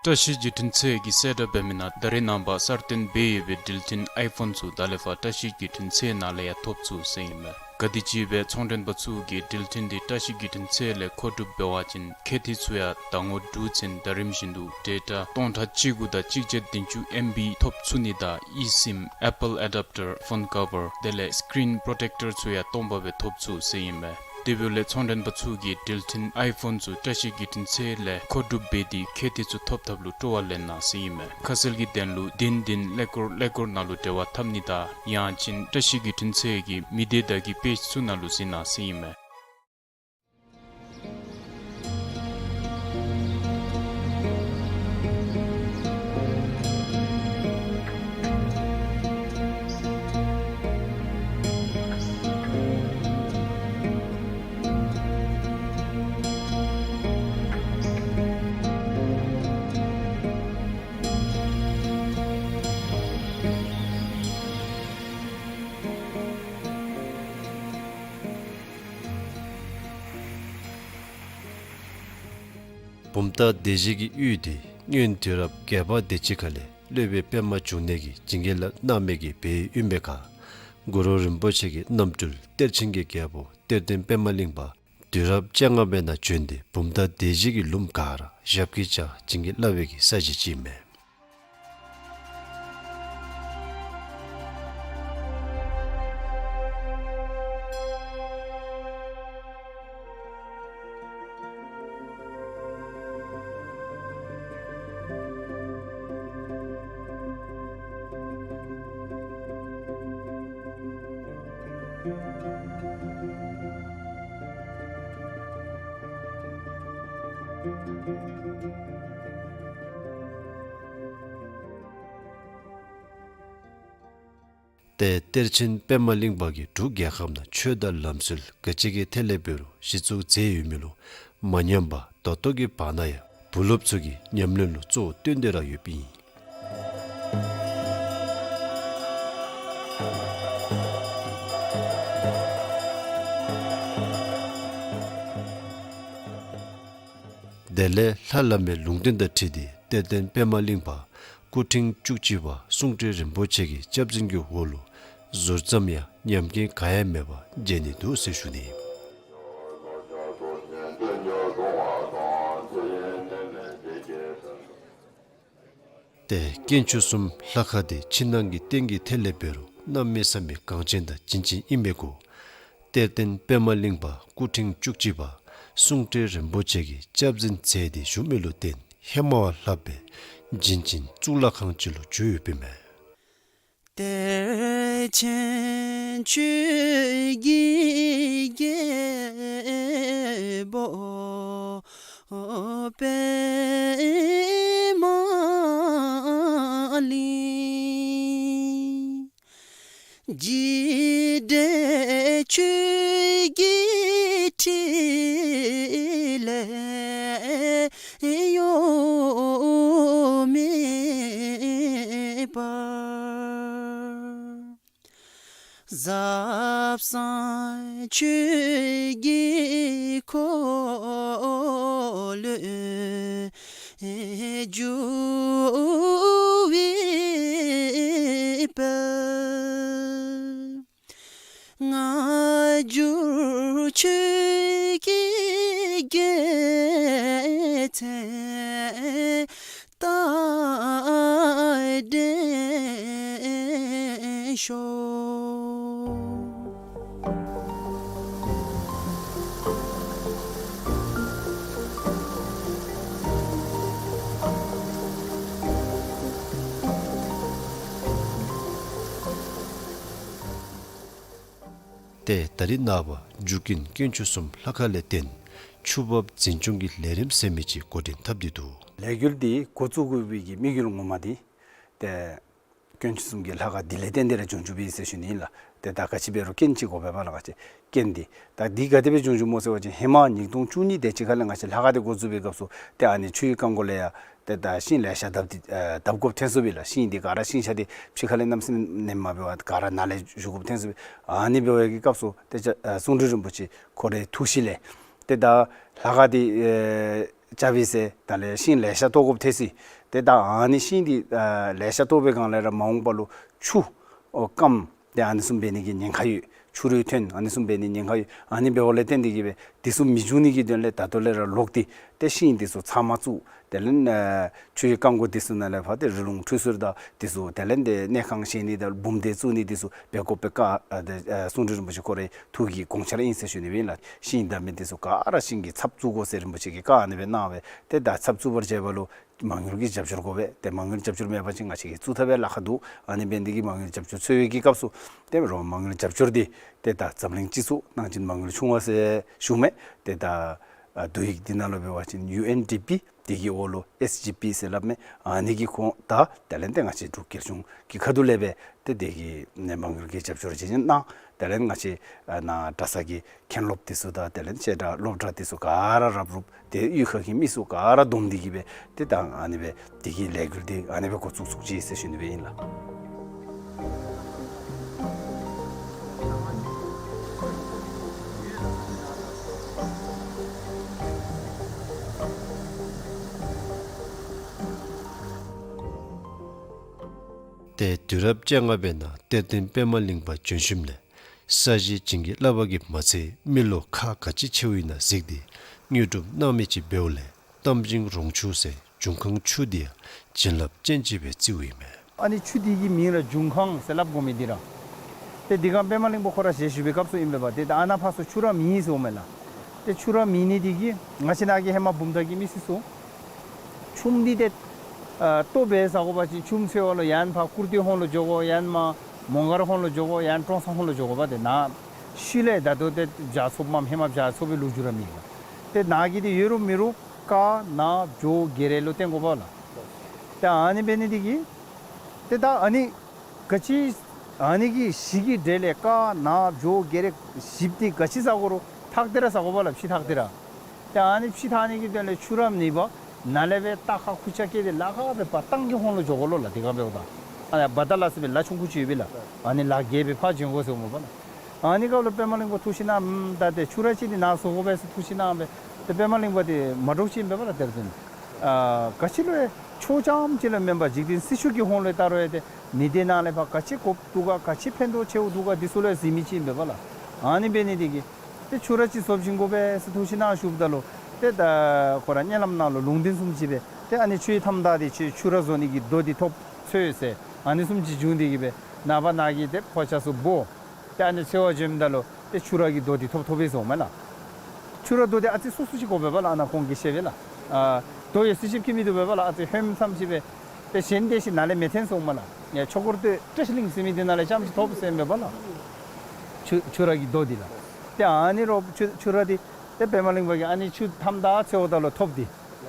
བཀྲ་ཤིས་བརྒྱུད་འཕྲིན་ཚད་ཀྱི་གསལ་བསྒྲགས་འབད་མི་ནང་ད་རེས་ནངས་པ་གསར་བཏོན་འབད་ཡོད་པའི་འགྲུལ་འཕྲིན་ཨའི་ཕོན་ཚུ་ད་ལས་ཕར་བཀྲ་ཤིས་བརྒྱུད་འཕྲིན་ཚད་ནང་ལས་ཡང་ཐོབ་ཚུགས་ཟེར་ཨིན་མས། ག་དེམ་ཅིག་སྦེ་ཚོང་མགྲོན་པ་ཚུ་གིས་འགྲུལ་འཕྲིན་འདི་བཀྲ་ཤིས་བརྒྱུད་འཕྲིན་ཚད་ལས་མཁོ་སྒྲུབ་འབད་བ་ཅིན་ཁེ་ཏི་ཚུ་ཡང་ཟླ་ངོ་དྲུག་ཚུན་ཟླ་རིམ་བཞིན་དུ་ཌེ་ཊ་སྟོང་ཕྲག་གཅིག་དགུ་དང་གཅིག་བརྒྱ་བདུན་ཅུ་ཨེམ་བི་ཐོབ་ཚུགས་ནི་དང་ཨི་སིམ་ཨེ་པཱལ་ཨེ་ཌབ་ཊར་ཕོན་ཀ་བར་དེ་ལས་སི་ཀི་རིན་པོརོ་ཊེཀ་ཊར་ཚུ་ཡང་སྟོང་པ་སྦེ་ཐོབ་ཚུགས་ཟེར་ཨིན་མས། དེ་འབདཝ་ལས་ཚོང་མགྲོན་པ་ཚུ་གིས་འགྲུལ་འཕྲིན་ཨའི་ཕོན་ཚུ་བཀྲ་ཤིས་བརྒྱུད་འཕྲིན་ཚད་ལས་མཁོ་སྒྲུབ་འབད་དེ་ཁེ་ཏི་ཚུ་ཐོབ་ཐབས་ལུ་སྤྲོ་བ་ལེན་གནང་ཟེར་ཨིན་མས། ཁ་གསལ་གྱི་དོན་ལུ་བདུན་བདུན་ཀླད་ཀོར་ཀླད་ཀོར་ནང་ལུ་འབྲེལ་བ་འཐབ་ནི་དང་ཡང་ཅིན་བཀྲ་ཤིས་བརྒྱུད་འཕྲིན་ཚད་ཀྱི་མི་སྡེ་བརྡ་བརྒྱུད་པེཇ་ཚུ་ནང་ལུ་གཟིགས་གནང་ཟེར་ཨིན་མས། བུམ་ཐང་སྡེ་བཞི་གི་ཡུལ་འདི་ སྔོན་དུས་རབས་བརྒྱད་པ་དེ་ཅིག་ཁ་ལས་སློབ་དཔོན་པདྨ་འབྱུང་གནས་ཀྱིས་བྱིན་གྱིས་བརླབས་གནང་མི་གི་སྦས་ཡུལ་ཨིན་པའི་ཁར་གུ་རུ་རིན་པོ་ཆེ་གི་རྣམ་སྤྲུལ་གཏེར་ཆེན་གྱི་རྒྱལ་པོ་གཏེར་སྟོན་པདྨ་གླིང་པ་དུས་རབས་བཅོ་ལྔ་པའི་ནང་བྱོན་ཏེ་བུམ་ཐང་སྡེ་བཞི་གི་ལུངམ་ག་ར་ཞབས་ཀྱིས་བཅགས་བྱིན་གྱིས་བརླབས་པའི་གི་ས་གཞི་ཅིག་ཨིན་མས། ཏེ་གཏེར་ཆེན་པདྨ་གླིང་པ་གིས་འབྲུག་རྒྱལ་ཁབ་ནང་ཆོས་དང་ལམ་སྲོལ་ག་ཅི་གི་ཐད་ལས་འབད་རུང་གཞི་བཙུགས་མཛད་ཡོད་མི་ལུ་མ་ཉམས་པར་ད་ལྟོ་གི་བར་ན་ཡང་བུ་སློབ་ཚུ་གིས་ཉམས་ལེན་ལུ་གཙོ་བོ་བཏོན་ཏེ་ར་ཡོདཔ་ཨིན། དེ་ལས་ལྷ་བླ་མའི་ལུང་བསྟན་དང་འཁྲིལ་ཏེ་གཏེར་སྟོན་པདྨ་གླིང་པ་སྐུ་ཕྲེང་བཅུ་གཅིག་པ་གསུང་སྤྲུལ་རིན་པོ་ཆེ་གི་སྐྱབས་འཛིན་གྱི་འོག་ལུ་ཟུར་ཙམ་ཡང་ཉམས་རྐྱེན་ག་ཡང་མེད་པར་མཇལ་ནི་འདུག་ཟེར་ཞུ་ནི། ཏེ་དཀོན་མཆོག་གསུམ་ལྷ་ཁང་དེ་ཕྱི་ནང་གི་རྟེན་གྱི་ཐད་ལས་འབད་རུང་གནམ་མེད་ས་མེད་གང་ཅན་དང་བྱིན་ཅན་ཨིན་མི་གུ་གཏེར་སྟོན་པདྨ་གླིང་པ་སྐུ་ཕྲེང་བཅུ་གཅིག་པ་གསུང་སྤྲུལ་རིན་པོ་ཆེ་གིས་སྐྱབས་འཛིན་མཛད་དེ་བཞུགས་མི་ལུ་བརྟེན་ཧེ་མ་བ་ལྷག་པའི་བྱིན་ཅན་གཙུག་ལག་ཁང་ཅིག་ལུ་གྱུར་ཡོདཔ་ཨིན་མས། གཏེར་ཆེན་ཆོས་ཀྱི་རྒྱལ་པོ་པདྨ་གླིང་། འཇིགས་བྲལ་ཆོས་ཀྱི་ཕྲིན་ལས་གཡོ་མེད་པར། ཟབ་གསང་ཆོས་ཀྱི་འཁོར་ལོས་སྒྱུར་བའི་དཔལ། སྔ་འགྱུར་ཆོས་ཀྱི་རྒྱལ་མཚན་རྟག་བརྟན་ཤོག། ཏེ་ད་རིས་ནངས་པ་འཇུག་ཀུན་དཀོན་མཆོག་གསུམ་ལྷ་ཁང་ལས་བརྟེན་ཆུ་འབབ་འཛིན་སྐྱོང་གི་ལས་རིམ་ཟེར་མི་ཅིག་འགོ་འདྲེན་འཐབ་སྟེ་འདུག། ལས་འགུལ་འདི་འགོ་བཙུགས་དགོ་པའི་གི་དམིགས་ཡུལ་ངོ་མ་འདི་ཏེ་དཀོན་མཆོག་གསུམ་གྱི་ལྷ་ཁང་འདི་ལས་བརྟེན་ཏེ་ར་བྱུང་བྱུངམ་ཨིན་ཟེར་ཞུ་ནི་ཨིན་ལགས། ཏེ་ད་ག་ཅི་འབད་རུང་རྐྱེན་ཅིག་དགོ་པས་པ་ལགས། ང་བཅས་རྐྱེན་འདི་ད་འདི་ག་དེ་སྦེ་བྱུང་བྱུངམ་སྨོ་ཟེར་བ་ཅིན་ཧེ་མ་ཉིས་སྟོང་བཅུ་གཉིས་དེ་ཅིག་ཁ་ལས་ང་བཅས་ལྷ་ཁང་འདི་འགོ་བཙུགས་པའི་སྐབས་སུ་ཏེ་ཨ་ནི་ཆུའི་རྐང་མགོ་ལས་ཡང་ཏེ་ད་ཤིང་ལེ་ཤ་བརྡབ་སྟེ་ཨ་བརྡབ་དགོཔ་ཐོན་སོངམ་ཨིན་ལགས། ཤིང་འདི་ག་ར་ཤིང་ཤ་འདི་ཕྱི་ཁ་ལས་གནམ་མེད་ས་མེད་མ་འབད་བར་ག་ར་ནང་ལས་བཞུ་དགོཔ་ཐོན་སོངམ་ཨིན། ཨ་ནི་འབད་བའི་གི་སྐབས་སུ་ཏེ་ཨ་གསུང་སྤྲུལ་རིན་པོ་ཆེ་ཁོ་རའི་ཐུགས་བཞེད་ལས་ཏེ་ད་ལྷ་ཁང་འདི་ཨེ་རྐྱབ་པའི་ཚེ་ད་ལས་ཤིང་ལེ་ཤ་བཏོག་དགོཔ་ཐོན་སོངམ་ཨིན། ཏེ་ད་ཨ་ནི་ཤིང་འདི་ཨ་ལེ་ཤ་བཏོག་པའི་སྒང་ལས་ར་མ་འོངས་པ་ལུ་ཆུ་ཨོ་སྐམ་ཏེ་ཨ་ནི་བཟུམ་འབད་ནི་གི་ཉེན་ཁ་ཡོད། ཆུ་རུད་ཐོན་ཨ་ནི་བཟུམ་འབད་ནི་ཉེན་ཁ་ཡོད། ཨ་ནི་འབདཝ་ལས་བརྟེན་ཏེ་གིས་སྦེ་འདི་ཚུ་མི་འབྱུང་ནི་གི་དོན་ལས་ད་ལྟོ་ལས་ར་ལོག་སྟེ་ཏེ་ཤིང་འདི་ཚུ་ཚང་མ་བཙུགས། དེ་ལས་ཨ་ཆུའི་རྐང་མགོ་འདི་ཚུ་ནང་ལས་ཕར་ཏེ་རི་ལུང་ཁྲུས་གསོལ་དང་འདི་ཚུ་དེ་ལས་ཏེ་གནས་ཁང་བཞེངས་ནི་དང་བུམ་སྡེ་བཙུགས་ནི་འདི་ཚུ་འབད་དགོཔ་སྦེ་བཀའ་ཨ་ཏེ་ཨ་གསུང་སྤྲུལ་རིན་པོ་ཆེ་ཁོ་རའི་ཐུགས་ཀྱི་དགོངས་འཆར་ཨིན་ཟེར་ཞུ་ནི་སྦེ་ཨིན་ལགས། ཤིང་བརྡབ་མི་འདི་ཚུ་ག་ར་ཤིང་གི་ཚབ་བཙུགས་དགོ་ཟེར་རིན་པོ་ཆེ་གིས་བཀའ་ཨ་ནི་སྦེ་གནང་བས། ཏེ་ད་ཚབ་བཙུགས་པར་བྱེད་པ་ལུ་མ་དངུལ་གྱི་རྒྱབ་སྐྱོར་དགོ་པས། ཏེ་མ་དངུལ་རྒྱབ་སྐྱོར་མེད་པ་ཅིན་ང་བཅས་ཀྱིས་བཙུགས་ཐབས་ཡང་ལཱ་ཁག་འདུག། ཨ་ནི་འབད་ནི་འདི་གིས་མ་དངུལ་རྒྱབ་སྐྱོར་འཚོལ་བའི་གི་སྐབས་སུ་ཏེ་རོགས་མ་དངུལ་རྒྱབ་སྐྱོར་འདི་ཏེ་ད་འཛམ་གླིང་སྤྱི་ཚོགས་ནང་བཞིན་མ་དངུལ་ཆུང་བ་ཟེར་ཞུ་མས། ཏེ་ད་ཨ་བསྡུ་ཡིག་འདི་ནང་ལུ་འབད་བ་ཅིན་ཡུ་ཨེན་ཌི་པི་འདི་གི་འོག་ལུ་ཨེས་ཇི་པི་ཟེར་སླབ་མས། ཨ་ནི་གི་ཁོངས་ད་དེ་ལས་ཏེ་ང་བཅས་འབྲུག་རྒྱལ་གཞུང་གི་ཁ་ཐུག་ལས་སྦེ་ཏེ་དེ་གི་ནང་མ་དངུལ་གྱི་རྒྱབ་སྐྱོར་ཅིག་གནང་། དེ་ལས་ང་བཅས་ཨ་ནཱ་གྲྭ་ཚང་གི་མཁན་སློབ་འདི་ཚུ་དང་དེ་ལས་བཤད་གྲྭ་སློབ་གྲྭ་འདི་ཚུ་ག་ར་རབ་རུབ་ཏེ་གཡུས་ཁ་གི་མི་ཚུ་ག་ར་བསྡོམས་ཏེ་གིས་སྦེ་ཏེ་ད་ཨ་ནི་སྦེ་དེ་གི་ལས་འགུལ་འདི་ཨ་ནི་སྦེ་འགོ་བཙུགས་བཙུགས་ཅི་ཟེར་ཞུ་ནི་སྦེ་ཨིན་ལགས། ཏེ་དུས་རབས་བཅོ་ལྔ་པའི་ནང་གཏེར་སྟོན་པདྨ་གླིང་པ་བྱོན་ཞིནམ་ལས་ས་གཞི་བྱིན་གྱིས་བརླབས་པ་གིས་མ་ཚད་མི་ལོ་ཁག་ག་ཅི་ཆེཝ་ཨིན་ན་གཟིགས་ཏེ་དངོས་གྲུབ་གནང་མི་ཅིག་འབདཝ་ལས་གཏམ་ཆེན་རོང་ཆུ་ཟེར་འབྱུང་ཁང་ཆུ་འདི་ཡང་བྱིན་རླབས་ཅན་ཅིག་སྦེ་བརྩིཝ་ཨིན་མས། ཨ་ནི་ཆུ་འདི་གི་མིང་ར་འབྱུང་ཁང་ཟེར་སླབ་དགོ་མི་འདི་ར། ཏེ་འདི་སྒང་པདྨ་གླིང་པ་ཁོ་ར་ཞལ་བཞུགས་པའི་སྐབས་སུ་ཨིན་པས་པ། ཏེ་ད་ཨ་ནཱ་ཕར་ཚུར་ཆུ་ར་མེད་ཟེརཝ་མས་ལགས། ཏེ་ཆུ་ར་མེད་ནི་འདི་གིས་ང་བཅས་ནཱ་གི་ཧེ་མ་བུམ་ཐང་གི་མི་སེར་ཚུ་ཆུམ་འདི་ཏེ་ཨ་ལྟོ་སྦེ་ཟ་དགོ་པ་ཅིན་ཆུམ་འཚོལ་བ་ལུ་ཡང་ཕར་ཀུར་སྟོད་ཧོང་ལུ་འགྱོ་དགོ། ཡང་མར་མོང་སྒར་ཧོང་ལུ་འགྱོ་དགོ། ཡང་ཀྲོང་གསར་ཧོང་ལུ་འགྱོ་དགོ་པ། ཏེ་ནཱ་ཤུལ་ལས་ད་ལྟོ་ཏེ་བྱ་ཚོགསཔ་མས། ཧེ་མ་བྱ་ཚོགས་པའི་ལོ་རྒྱུས་ར་མེད་ལགས། ཏེ་ནཱ་གི་འདི་ཡོད་རུང་མེད་རུང་དཀར་ནག་བྱོག་གེ་རེ་ལུ་བརྟེན་དགོ་པ་ལགས། ཏེ་ཨ་ནི་འབད་ནི་འདི་གིས་ཏེ་ད་ཨ་ནི་ག་ཅི་ཨ་ནི་གི་གཞི་གི་གྲས་ལས་དཀར་ནག་བྱོག་གེ་རེ་བཞི་འདི་ག་ཅི་ཟ་དགོ་རུང་ཐག་ཏེ་ར་ཟ་དགོ་པ་ལགས། ཕྱེ་ཐག་ཏེ་ར། ཏེ་ཨ་ནི་ཕྱེ་ཐག་ནི་གི་དོན་ལས་ཆུ་ར་མེད་པར་ནཱ་ལས་སྦེ་རྟ་ཁ་ཁུར་ཆ་བཀལ་ཏེ་ལ་ཁ་སྦེ་ཕར་ཏང་གི་ཧོང་ལུ་འགྱོ་དགོ་ལོ་ལགས། དེ་སྒང་འབདཝ་ད་ཨ་ནི་བ་ཏ་ལ་ཟེར་བའི་ལ་ཆུང་ཀུ་ཅིག་ཡོད་པས་ལགས། ཨ་ནི་ལ་བརྒལ་སྦེ་ཕར་འབྱོན་དགོ་ཟེརཝ་མས་པ་ལགས། ཨ་ནི་སྐབས་ལུ་པདྨ་གླིང་པ་ཐུགས་ཞིབ་གནང་། ཨམ་ད་ཏེ་ཆུ་ར་ཅིག་འདི་ནཱ་བཟོ་དགོ་པས་ཟེར་ཐུགས་ཞིབ་གནང་སྦེ། ཏེ་པདྨ་གླིང་པ་འདི་མ་འདྲོག་ཅིག་ཨིན་པས་པ་ལགས། དེར་ཐོན་ཨ་ག་ཅི་ལུ་ཡང་ཆོས་རྐྱངམ་ཅིག་ལུ་མེན་པར་འཇིག་རྟེན་སྲིད་ཕྱོགས་ཀྱི་ཧོང་ལུ་ལྟ་རུང་ཡང་ཏེ་མི་སྡེ་ནང་ལས་ཕར་ག་ཅི་དགོཔ་འདུག་ག་ག་ཅི་ཕན་ཐོགས་ཆེཝ་འདུག་ག་འདི་ཚུ་ལུ་ཡང་གཟིགས་མི་ཅིག་ཨིན་པས་པ་ལགས། ཨ་ནི་འབད་ནི་འདི་གིས་ཏེ་ཆུ་ར་ཅིག་བཟོ་བྱིན་དགོ་པས་ཟེར་ཐུགས་ཞིབ་གནང་ཞུཝ་ད་ལུ་ཏེ་ད་ཁོ་ར་གཉིད་ལམ་ནང་ལུ་ལུང་བསྟན་བཟུམ་ཅིག་སྦེ་ཏེ་ཨ་ནི་ཆུའི་མཐའམ་དག་འདི་ཆུ་ཆུ་ར་བཟོ་ནི་གི་རྡོ་འདི་ཐོབ་འཚོལ་ཟེར་ཨ་ནི་བཟུམ་ཅིག་བྱུང་སྟེ་གིས་སྦེ་ནངས་པ་ནཱ་གི་ཏེ་ཕོ་ཆ་ཚུ་འབོ་ཏེ་ཨ་ནི་འཚོལ་བར་འགྱོཝ་ད་ལུ་ཏེ་ཆུ་ར་གི་རྡོ་འདི་ཐོབ་ཐོབ་པས་ཟེརཝ་མས་ལགས། ཆུ་ར་རྡོ་འདི་ཨ་ཙི་སོ་སོ་ཅིག་དགོ་པས་པ་ལགས། ཨ་ནཱ་ཁོང་གིས་བཤད་པས་ལགས། ཨ་རྡོ་ཡོད་ཚད་ཅིག་ཁྱད་མིན་འདུག་པས་པ་ལགས། ཨ་ཙི་ཧོནམ་ཙམ་ཅིག་སྦེ་ཏེ་གཞན་དེ་ཅིག་ནཱ་ལས་མི་ཐོན་ཟེརཝ་མས་ལགས། ཡ་ཆོས་འཁོར་སྟོད་བཀྲ་ཤིས་གླིང་ཟེར་མི་འདི་ནང་ལས་རྐྱངམ་ཅིག་ཐོབ་ཟེར་མས་པ་ལགས། ཆུ་ཆུ་ར་གི་རྡོ་འདི་ལགས། ཏེ་ཨ་ནི་རོགས་ཆུ་ཆུ་ར་འདི་ཏེ་པདྨ་གླིང་པ་གིས་ཨ་ནི་ཆུ་མཐའམ་དག་འཚོལཝ་ད་ལུ་ཐོབ་སྟེ་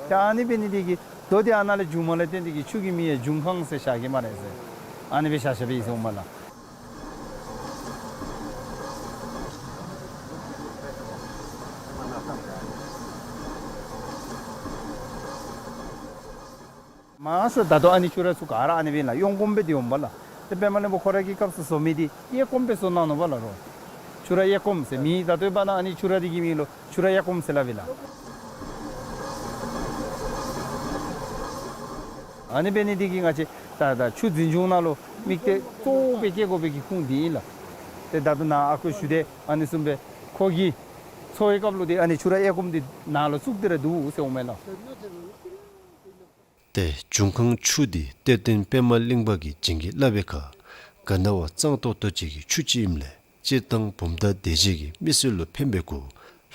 ཏེ་ཨ་ནི་འབད་ནི་འདི་གིས་རྡོ་འདི་ཨ་ནཱ་ལས་བྱུངམ་ལས་བརྟེན་ཏེ་གིས་ཆུ་གི་མིང་ཡང་འབྱུང་ཁང་ཟེར་བཞག་གེ་སྨ་རེ་ཟེར་ཨ་ནི་སྦེ་བཞག་བཞགཔ་ཨིན་ཟེརཝ་མས་ལགས། མང་ཤོས་ད་ལྟོ་ཨ་ནི་ཆུ་ར་ཚུ་ག་ར་ཨ་ནི་སྦེ་ལགས། གཡོན་སྐོརམ་སྦེ་འདི་འོངམ་པ་ལགས། ཏེ་པདྨ་གླིང་པ་ཁོ་ར་གི་སྐབས་སུ་བཟོ་མི་འདི་གཡས་སྐོརམ་སྦེ་བཟོ་གནང་ནུག་པ་ལགས་རོགས། ཆུ་ར་གཡས་སྐོརམ་ཟེར་མི་ད་ལྟོའི་བར་ན་ཨ་ནི་ཆུ་ར་འདི་གི་མིང་ལུ་ཆུ་ར་གཡས་སྐོརམ་ཟེར་སླབ་པས་ལགས། ཨ་ནི་འབད་ནི་འདི་གིས་ང་བཅས་ད་ད་ཆུ་འཛིན་སྐྱོང་ནང་ལུ་དམིགས་གཏད་གཙོ་བོ་སྦེ་བསྐྱེད་དགོ་པའི་གི་ཁུངས་འདི་ཨིན་ལགས། ཏེ་ད་ལྟོ་ནཱ་ཨ་ཁུ་ཞུ་དེ་ཨ་ནི་བཟུམ་སྦེ་ཁོ་གིས་འཚོལ་བའི་སྐབས་ལུ་ཏེ་ཨ་ནི་ཆུ་ར་གཡས་སྐོརམ་འདི་ནང་ལུ་བཙུགས་ཏེ་ར་འདུག་ཟེརཝ་མས་ལགས། ཏེ་འབྱུང་ཁང་ཆུ་འདི་གཏེར་སྟོན་པདྨ་གླིང་པ་གིས་བྱིན་གྱིས་བརླབས་པའི་ཁར་ག་ན་བ་གཙང་ཏོག་ཏོ་ཅིག་གི་ཆུ་ཅིག་ཨིནམ་ལས་སྤྱིར་བཏང་བུམ་ཐང་སྡེ་བཞི་གི་མི་སེར་ལུ་ཕན་པའི་སྐོར་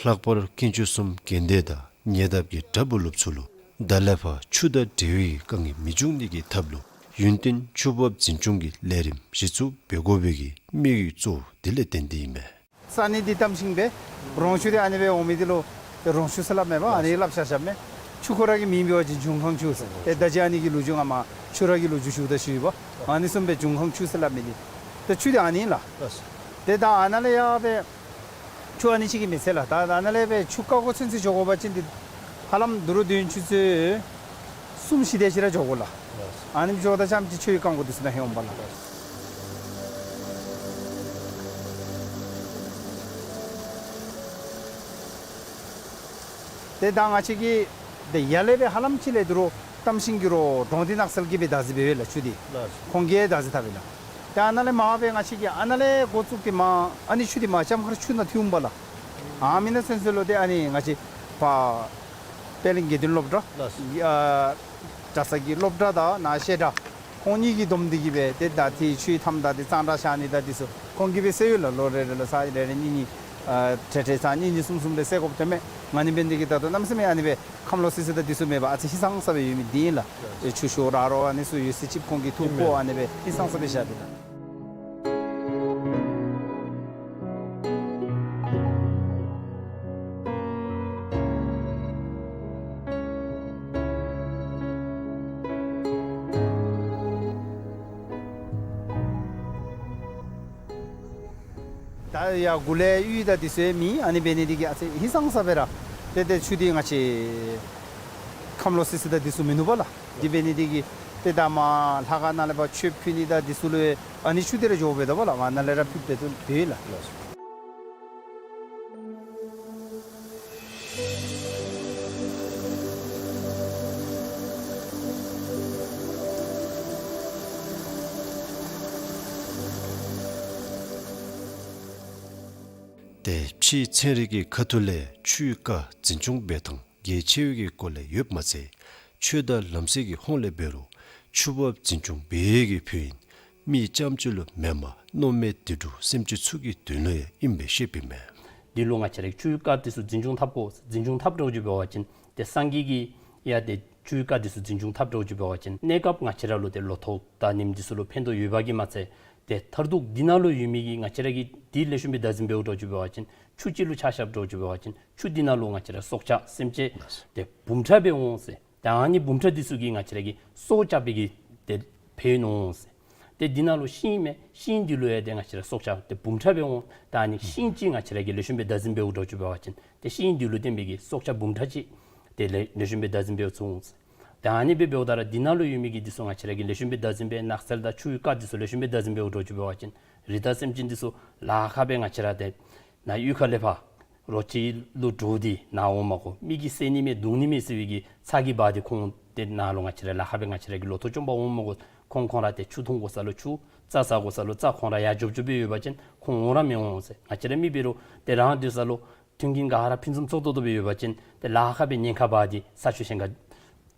ལྷག་པར་དཀོན་མཆོག་གསུམ་དགོན་སྡེ་དང་ཉེ་འདབས་ཀྱི་གྲྭ་བུ་སློབ་ཚུ་ལུ་ད་ལས་ཕར་ཆུ་དང་འབྲེལ་བའི་དཀའ་ངལ་མི་འབྱུང་ནི་གི་ཐབས་ལུ་ཡུན་བརྟན་ཆུ་འབབ་འཛིན་སྐྱོང་གི་ལས་རིམ་གཞི་བཙུགས་འབད་དགོ་པའི་གི་དམིགས་ཡུལ་གཙོ་བོ་དེ་ལས་བརྟེན་ཏེ་ཨིན་མས། ས་གནས་འདི་གཏམ་ཤིང་སྦེ་རོང་ཆུ་འདི་ཨ་ནི་སྦེ་འོང་མི་འདི་ལུ་རོང་ཆུ་ཟེར་སླབ་མས་པ། ཨ་ནི་སླབ་བཞག་བཞགཔ་མས། ཆུ་ཁོ་ར་གི་མིང་འབད་བ་ཅིན་འབྱུང་ཁང་ཆུ་ཟེར། ཏེ་ད་ཅི་ཨ་ནི་གི་ལོ་རྒྱུས་ང་མ་ཆུ་ར་གི་ལོ་རྒྱུས་ཞུཝ་ད་ཞུ་ཡི་པ། ཨ་ནི་བཟུམ་སྦེ་འབྱུང་ཁང་ཆུ་ཟེར་སླབ་མི་འདི་ཏེ་ཆུ་འདི་ཨ་ནི་ལགས། ཏེ་ད་ཨ་ནཱ་ལས་ཡར་སྦེ་ཆུ་ཨ་ནི་ཅིག་གིས་མི་ཚད་ལགས། ད་ཨ་ནཱ་ལས་སྦེ་ཆུ་རྐ་འགོ་ཚུན་ཚོད་འགྱོ་དགོ་པ་ཅིན་འདི་ཧ་ལམ་དོ་རུང་དུས་ཡུན་ཆུ་ཚོད་གསུམ་བཞི་དེ་ཅིག་ར་འགྱོ་དགོ་ལགས། ཨ་ནི་འགྱོཝ་ད་རྐྱངམ་ཅིག་ཆུ་ཡི་རྐ་འགོ་འདི་ཚུ་ནང་ཧེ་འོང་པ་ལགས། ཏེ་ད་ང་བཅས་ཀྱིས་ཏེ་ཡར་ལས་སྦེ་ཧ་ལམ་ཅིག་ལས་དོ་རུང་གཏམ་ཤིང་གི་རོགས་འབྲོང་སྡེ་ནགས་ཚལ་གྱིས་སྦེ་བདག་འཛིན་འབད་བས་ལགས་ཆུ་འདི། ལགས། ཁོང་གིས་བདག་འཛིན་འཐབ་པས་ལགས། ཏེ་ཨ་ནཱ་ལས་མར་སྦེ་ང་བཅས་ཀྱིས་ཨ་ནཱ་ལས་འགོ་བཙུགས་ཏེ་མར་ཨ་ནི་ཆུ་འདི་མར་ལྕམ་མཁར་ཆུ་ནང་ཐིམ་པས་ལགས། ཨ་མི་ནང་ཚུན་ཚོད་ལུ་ཏེ་ཨ་ནི་ང་བཅས་ཕར་པད་གླིང་དགེ་འདུན་སློབ་གྲྭ། ལགས། ཨ་གྲྭ་ཚང་གི་སློབ་གྲྭ་དང་ནཱ་བཤད་གྲྭ་ཁོང་གཉིས་ཀྱིས་བསྡོམས་ཏེ་གིས་སྦེ་ཏེ་ད་ཏེ་ཆུའི་མཐའམ་དག་འདི་གཙང་སྦྲ་བཞག་ནི་དང་འདི་ཚུ་ཁོང་གིས་སྦེ་སེལ་ཡོད་ལགས། ལོ་རེ་རེ་ལུ་ཚར་རེ་རེ་གཉིས་གཉིས་ཨ་ཏེ་ཏེ་ཚར་གཉིས་གཉིས་གསུམ་གསུམ་སྦེ་སེལ་དགོཔ་ཐོནམ་མས། ང་ནི་འབད་ནི་འདི་གིས་ད་ལྟོ་གནམ་མེད་ས་མེད་ཨ་ནི་སྦེ་ཁམས་ལོག་སི་སི་དང་འདི་ཚུ་མེད་པར་ཨ་ཙི་ཧིང་སངས་ས་སྦེ་ཡོད་མི་འདི་ཨིན་ལགས། ཏེ་ཆུ་ཤོག་ར་རོ་ཨ་ནི་ཚུ་ཡོད་ཚད་ཅིག་ཁོང་གིས་འཐུ་བཀོ་ཨ་ནི་སྦེ་ཧིང་སངས་ས་སྦེ་བཞག་སྟེ་ལགས། ད་ཡར་གུ་ལས་གཡུས་དང་འདི་ཚུ་ཡང་མེད། ཨ་ནི་འབད་ནི་འདི་གིས་ཨ་ཙི་ཧིང་སངས་ས་སྦེ་ར་ཏེ་ཏེ་ཆུ་འདི་ང་བཅས་ཁམས་ལོག་སི་སི་དང་འདི་ཚུ་མིན་ནུག་པ་ལགས། འདི་འབད་ནི་འདི་གིས་ཏེ་ད་མར་ལྷ་ཁང་ནང་ལས་ཕར་མཆོད་ཕུལ་ནི་དང་འདི་ཚུ་ལུ་ཨ་ནི་ཆུ་འདི་ར་འགྱོཝ་འབདཝ་ད་པ་ལགས། ང་ནཱ་ལས་ར་ཕུལ་འབད་དོ་འབད་ལགས། ཏེ་ཕྱིའི་ཚན་རིག་གི་ཁ་ཐུག་ལས་ཆུའི་རྐ་འཛིན་སྐྱོང་འབད་ཐངས་གལ་ཆེ་བའི་གི་སྐོར་ལས་ཡོདཔ་མ་ཚད་ཆོས་དང་ལམ་སྲོལ་གྱི་ཧོངས་ལས་འབད་རུང་ཆུ་འབབ་འཛིན་སྐྱོང་འབད་ཡས་ཀྱི་ཕན་ཡོན་མི་རྐྱངམ་ཅིག་ལུ་མེན་པར་མནོ་མེད་དུད་འགྲོ་སེམས་ཅན་ཚུ་གི་དོན་ལུ་ཡང་ཨིན་པས་ཤེས་པས་མས། འདི་ལུ་ང་བཅས་ར་གིས་ཆུའི་རྐ་འདི་ཚུ་འཛིན་སྐྱོང་འཐབ་དགོ། འཛིན་སྐྱོང་འཐབ་འགྱོ་བ་ཅིན་ཏེ་སངས་རྒྱས་ཀྱིས་ཡང་ཏེ་ཆུའི་རྐ་འདི་ཚུ་འཛིན་སྐྱོང་འཐབ་འགྱོ་བ་ཅིན་གནས་སྐབས་ང་བཅས་ར་ལུ་ཏེ་ལོ་ཐོག་དང་ཉིནམ་འདི་ཚུ་ལུ་ཕན་ཐོགས་ཡོདཔ་གིས་མ་ཚད་ཏེ་མཐར་ཐུག་འདི་ནང་ལུ་ཡོད་མི་གི་ང་བཅས་ར་གིས་འདི་ལེགས་ཤོམ་སྦེ་བདག་འཛིན་འབད་འགྱོ་བ་ཅིན་ཆུ་ཅིག་ལུ་ཆ་བཞག་འགྱོ་བ་ཅིན་ཆུ་འདི་ནང་ལུ་ང་བཅས་ར་སྲོག་ཆགས་སེམས་ཅན་ཏེ་འབུམ་ཕྲག་སྦེ་འོང་ཟེར། ཏེ་ཨ་ནི་འབུམ་ཕྲག་འདི་ཚུ་གིས་ང་བཅས་ར་གི་སྲོག་སྐྱབས་པའི་གི་ཏེ་ཕན་ཡོན་འོང་ཟེར། ཏེ་འདི་ནང་ལུ་ཤིང་མས། ཤིང་འདི་ལུ་ཡང་ཏེ་ང་བཅས་ར་སྲོག་ཆགས་ཏེ་འབུམ་ཕྲག་སྦེ་འོང་། ད་ཨ་ནི་ཤིང་ཅིག་ང་བཅས་ར་གིས་ལེགས་ཤོམ་སྦེ་བདག་འཛིན་འབད་འགྱོ་བ་ཅིན་ཏེ་ཤིང་འདི་ལུ་བརྟེན་པའི་གི་སྲོག་ཆགས་འབུམ་ཕྲག་ཅིག་ཏེ་ལེགས་ལེགས་ཤོམ་སྦེ་བདག་འཛིན་འབད་ཚུགས་འོང་ཟེར། ད་ཨ་ནི་སྦེ་འབདཝ་ད་ར་འདི་ནང་ལུ་ཡོད་མི་གི་འདི་ཚུ་ང་བཅས་ར་གིས་ལེགས་ཤོམ་སྦེ་བདག་འཛིན་འབད་ནགས་ཚལ་དང་ཆུའི་རྐ་འདི་ཚུ་ལེགས་ཤོམ་སྦེ་བདག་འཛིན་འབད་འགྱོ་བ་ཅིན་རི་དྭགས་སེམས་ཅན་འདི་ཚུ་ལཱ་ཁག་སྦེ་ང་བཅས་ར་ཏེ་ནཱ་གཡུས་ཁ་ལས་ཕར་རོ་ཁྱི་ལུ་འདྲོག་སྟེ་ནཱ་འོང་མ་དགོ། མི་གིས་བསད་ནི་མས་བརྡུང་ནི་མས་ཟེར་བའི་གི་ཚ་གྱང་འབག་སྟེ་ཁོང་ཏེ་ནཱ་ལུ་ང་བཅས་ར་ལཱ་ཁག་སྦེ་ང་བཅས་ར་གི་ལོ་ཐོག་བཅོམ་པར་འོང་མ་དགོ། ཁོང་ཁོང་ར་ཏེ་ཆུ་འཐུང་དགོ་ས་ལུ་ཆུ་རྩྭ་ཟ་དགོ་ས་ལུ་རྩྭ་ཁོང་ར་ཡར་འཇོབ་འཇོབ་སྦེ་ཡོད་པ་ཅིན་ཁོང་འོང་ར་མི་འོང་ཟེར། ང་བཅས་ར་མི་འབད་རུང་ཏེ་རང་སྡོད་ས་ལུ་མཐུན་རྐྱེན་ག་ར་ཕུན་སུམ་ཚོགས་ཏོག་ཏོ་སྦེ་ཡོད་པ་ཅིན་ཏེ་ལཱ་ཁག་སྦེ་ཉེན་ཁ་འབག་སྟེ་ས་ཆུ་གཞན་ཁར་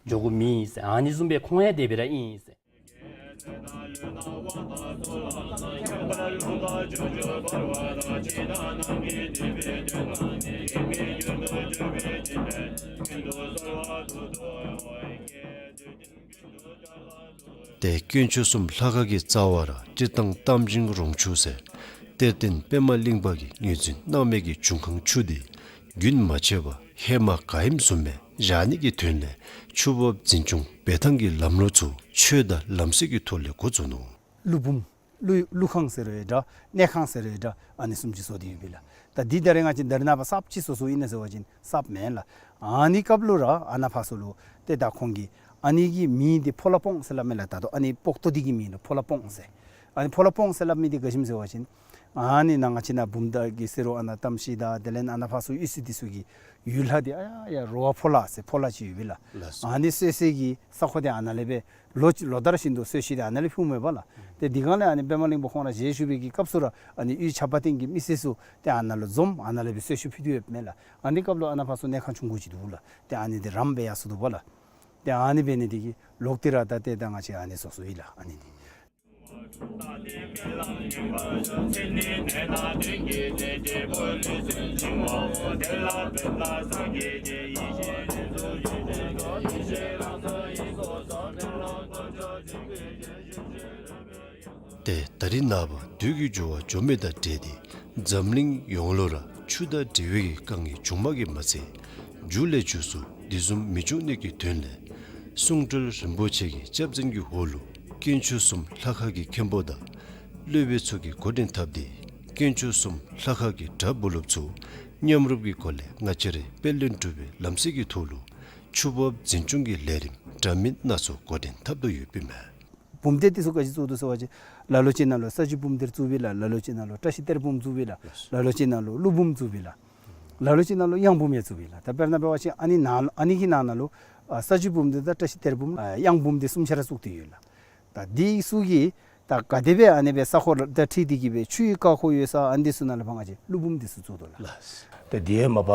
འགྱོ་དགོཔ་མེད་ཟེར། ཨ་ནི་བཟུམ་སྦེ་ཁོང་ཡང་དེ་སྦེ་ར་ཨིན་ཟེར། ཏེ་དཀོན་མཆོག་གསུམ་ལྷ་ཁང་གི་རྩ་བར་སྤྱིར་བཏང་གཏམ་ཆེན་རོང་ཆུ་ཟེར་གཏེར་སྟོན་པདྨ་གླིང་པ་གིས་ངོས་འཛིན་གནང་མི་གི་འབྱུང་ཁུངས་ཆུ་འདི་རྒྱུན་མ་ཆད་པར་ཧེ་མ་ག་ཨིནམ་བཟུམ་སྦེ་བཞག་ནི་གི་དོན་ལས་ཆུ་འབབ་འཛིན་སྐྱོང་འབད་ཐངས་ཀྱི་ལམ་ལུགས་ཚུ་ཆོས་དང་ལམ་སྲོལ་གྱི་ཐོག་ལས་འགོ་བཙུགས་ནུག། ཀླུ་འབུམ། ཀླུ་ཀླུ་ཁང་ཟེར་རུང་འདྲ། གནས་ཁང་ཟེར་རུང་འདྲ། ཨ་ནི་བཟུམ་ཅིག་བཟོ་སྟེ་ཡོད་པས་ལགས། ད་འདི་ད་རེས་ང་བཅས་འདི་ནང་ཕར་གསརཔ་ཅིག་བཟོ་བཟོཝ་ཨིན་ན་ཟེར་བ་ཅིན་གསརཔ་མེན་ལགས། ཨ་ནི་སྐབས་ལུ་ར་ཨ་ནཱ་ཕར་ཚུ་ལུ་ཏེ་ད་ཁོང་གིས་ཨ་ནི་གི་མིང་འདི་ཕོ་ལྷ་སྤོང་ཟེར་སླབ་མས་ལགས། ད་ལྟོ་ཨ་ནི་སྤོག་ཏོ་འདི་གི་མིང་ལུ་ཕོ་ལྷ་སྤོང་ཟེར། ཨ་ནི་ཕོ་ལྷ་སྤོང་ཟེར་སླབ་མི་འདི་ག་ཅི་སྨོ་ཟེར་བ་ཅིན་ཨ་ནི་ནཱ་ང་བཅས་ནཱ་བུམ་ཐང་གི་ཟེར་རུང་ཨ་ནཱ་གཏམ་ཤེས་དང་དེ་ལས་ཨ་ནཱ་ཕར་ཚུ་གཡུས་ཚན་འདི་ཚུ་གི་ཡུལ་ལྷ་འདི་ཨ་ཡ་ཡ་རོ་བ་ཕོ་ལྷ་ཟེར་ཕོ་ལྷ་ཅིག་ཡོད་པས་ལགས། ལགས་སོ། ཨ་ནི་གསོལ་སའི་གི་ས་ཁོངས་འདི་ཨ་ནཱ་ལས་སྦེ་ལོ་ལོ་ལྟར་བཞིན་དུ་གསོལ་ཤིང་འདི་ཨ་ནཱ་ལས་ཕུལཝ་མས་པ་ལགས། ཏེ་དེ་སྒང་ལས་ཨ་ནི་པདྨ་གླིང་པ་ཁོང་ར་ཞལ་བཞུགས་པའི་གི་སྐབས་སུ་ར་ཨ་ནི་གཡུས་ཆབ་དཔལ་སྟེང་གི་མི་སེར་ཚུ་ཏེ་ཨ་ནཱ་ལུ་འཛོམས་ཨ་ནཱ་ལས་སྦེ་གསོལ་ཤིང་ཕུལ་ཏེ་ཡོདཔ་མས་ལགས། ཨ་ནི་སྐབས་ལུ་ཨ་ནཱ་ཕར་ཚུ་གནས་ཁང་ཆུང་ཀུ་ཅིག་འདུག་ལགས། ཏེ་ཨ་ནི་འདི་རམ་སྦེ་ཡར་སོང་འདུག་པ་ལགས། ཏེ་ཨ་ནི་འབད་ནི་འདི་གིས་ལོག་སྟེ་ར་ད་ཏེ་ད་ང་བཅས་ཨ་ནི་བཟོ་བཟོཝ་ཨིན་ལགས། ཨ་ནི་འདི། ཏེ་ད་རིས་ནངས་པ་དུས་ཀྱི་འགྱུར་བ་འགྱོ་མི་དང་འབྲེལ་ཏེ་འཛམ་གླིང་ཡོངས་ལུ་ར་ཆུ་དང་འབྲེལ་བའི་གི་དཀའ་ངལ་བྱུངམ་གིས་མ་ཚད་མཇུག་ལས་མཇུག་སུ་འདི་བཟུམ་མི་འབྱུང་ནི་གི་དོན་ལས་གསུང་སྤྲུལ་རིན་པོ་ཆེ་གི་སྐྱབས་འཛིན་གྱི་འོག་ལུ་དཀོན་མཆོག་གསུམ་ལྷ་ཁང་གི་མཁན་པོ་དང་སློབ་དཔོན་ཚུ་གིས་འགོ་འདྲེན་འཐབ་སྟེ་དཀོན་མཆོག་གསུམ་ལྷ་ཁང་གི་གྲྭ་བུ་སློབ་ཚུ་མཉམ་རུབ་ཀྱི་སྒོ་ལས་ང་བཅས་རའི་དཔལ་ལྡན་འབྲུག་པའི་ལམ་སྲོལ་གྱི་ཐོག་ལུ་ཆུ་འབབ་འཛིན་སྐྱོང་གི་ལས་རིམ་འདྲ་མིན་སྣ་ཚོགས་འགོ་འདྲེན་འཐབ་དོ་ཡོདཔ་ཨིན་མས། བུམ་སྡེ་འདི་ཚུ་ག་ཅི་བཙུགས་འདུག་ཟེར་བ་ཅིན་ལ་ལུ་ཅིག་ནང་ལུ་ས་བཅུད་བུམ་སྡེ་བཙུགས་པས་ལགས། ལ་ལུ་ཅིག་ནང་ལུ་བཀྲ་ཤིས་གཏེར་བུམ་བཙུགས་པས་ལགས། ལ་ལུ་ཅིག་ནང་ལུ་ཀླུ་བུམ་བཙུགས་པས་ལགས། ལ་ལུ་ཅིག་ནང་ལུ་གཡང་བུམ་ཡང་བཙུགས་པས་ལགས། ད་དཔེར་ན་འབད་བ་ཅིན་ཨ་ནི་ནང་ཨ་ནི་གི་ནང་ན་ལུ་ཨ་ས་བཅུད་བུམ་སྡེ་དང་བཀྲ་ཤིས་གཏེར་བུམ་ཨ་གཡང་བུམ་སྡེ་གསུམ་ཆ་ར་བཙུགས་ཏེ་ཡོད་ལགས། ད་འདི་ཚུ་གིས་ད་ག་དེ་སྦེ་ཨ་ནི་སྦེ་ས་ཁོངས་དང་འཁྲིལ་ཏེ་གི་སྦེ་ཆུའི་རྐ་འཁོར་ཡོད་ས་ཨ་ནི་འདི་ཚུ་ནང་ལུ་ཕར་ང་བཅས་ཀླུ་བུམ་འདི་ཚུ་བཙུགས་དོ་ལགས། ལགས། ཏེ་དེ་ཡང་མ་པ་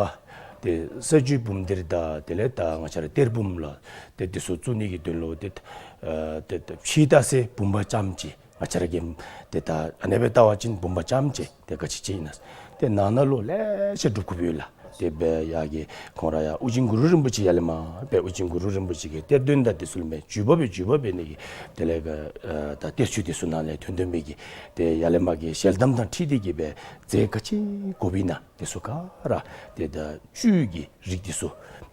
ཏེ་ས་བཅུད་བུམ་སྡེ་དང་དེ་ལས་ད་ང་བཅས་ར་གཏེར་བུམ་ལགས། ཏེ་འདི་ཚུ་བཙུགས་ནི་གི་དོན་ལུ་ཏེ་ཨ་ཏེ་ཏེ་ཕྱི་ལྟ་ས་བུམ་པ་རྐྱངམ་ཅིག་ང་བཅས་ར་གིས་ཏེ་ད་ཨ་ནི་སྦེ་བལྟ་བ་ཅིན་བུམ་པ་རྐྱངམ་ཅིག་ཏེ་ག་ཅི་ཅིག་ཨིན་ན། ཏེ་ནང་ན་ལུ་ལེ་ཤ་སྒྲུབ་དགོཔ་ཡོད་ལགས། ཏེ་སྦེ་ཡ་གི་ཁོང་ར་ཡ་ཨོ་རྒྱན་གུ་རུ་རིན་པོ་ཆེ་ཡར་ལས་མར་སྦེ་ཨོ་རྒྱན་གུ་རུ་རིན་པོ་ཆེ་གི་གཏེར་སྟོན་དང་འདི་ཚུ་ལུ་མས་བརྒྱུད་པ་སྦེ་བརྒྱུད་པ་སྦེ་ནི་གི་དེ་ལས་ག་ཨ་ད་གཏེར་ཆོས་འདི་ཚུ་ནང་ལས་ཐོན་ཐོན་མི་གི་ཏེ་ཡར་ལས་མར་གྱི་ཞལ་གདམས་དང་འཁྲིལ་ཏེ་གི་སྦེ་རྫས་ག་ཅི་དགོཔ་ཨིན་ན་འདི་ཚུ་ག་ར་ཏེ་ད་བཅུད་ཀྱི་རིགས་འདི་ཚུ་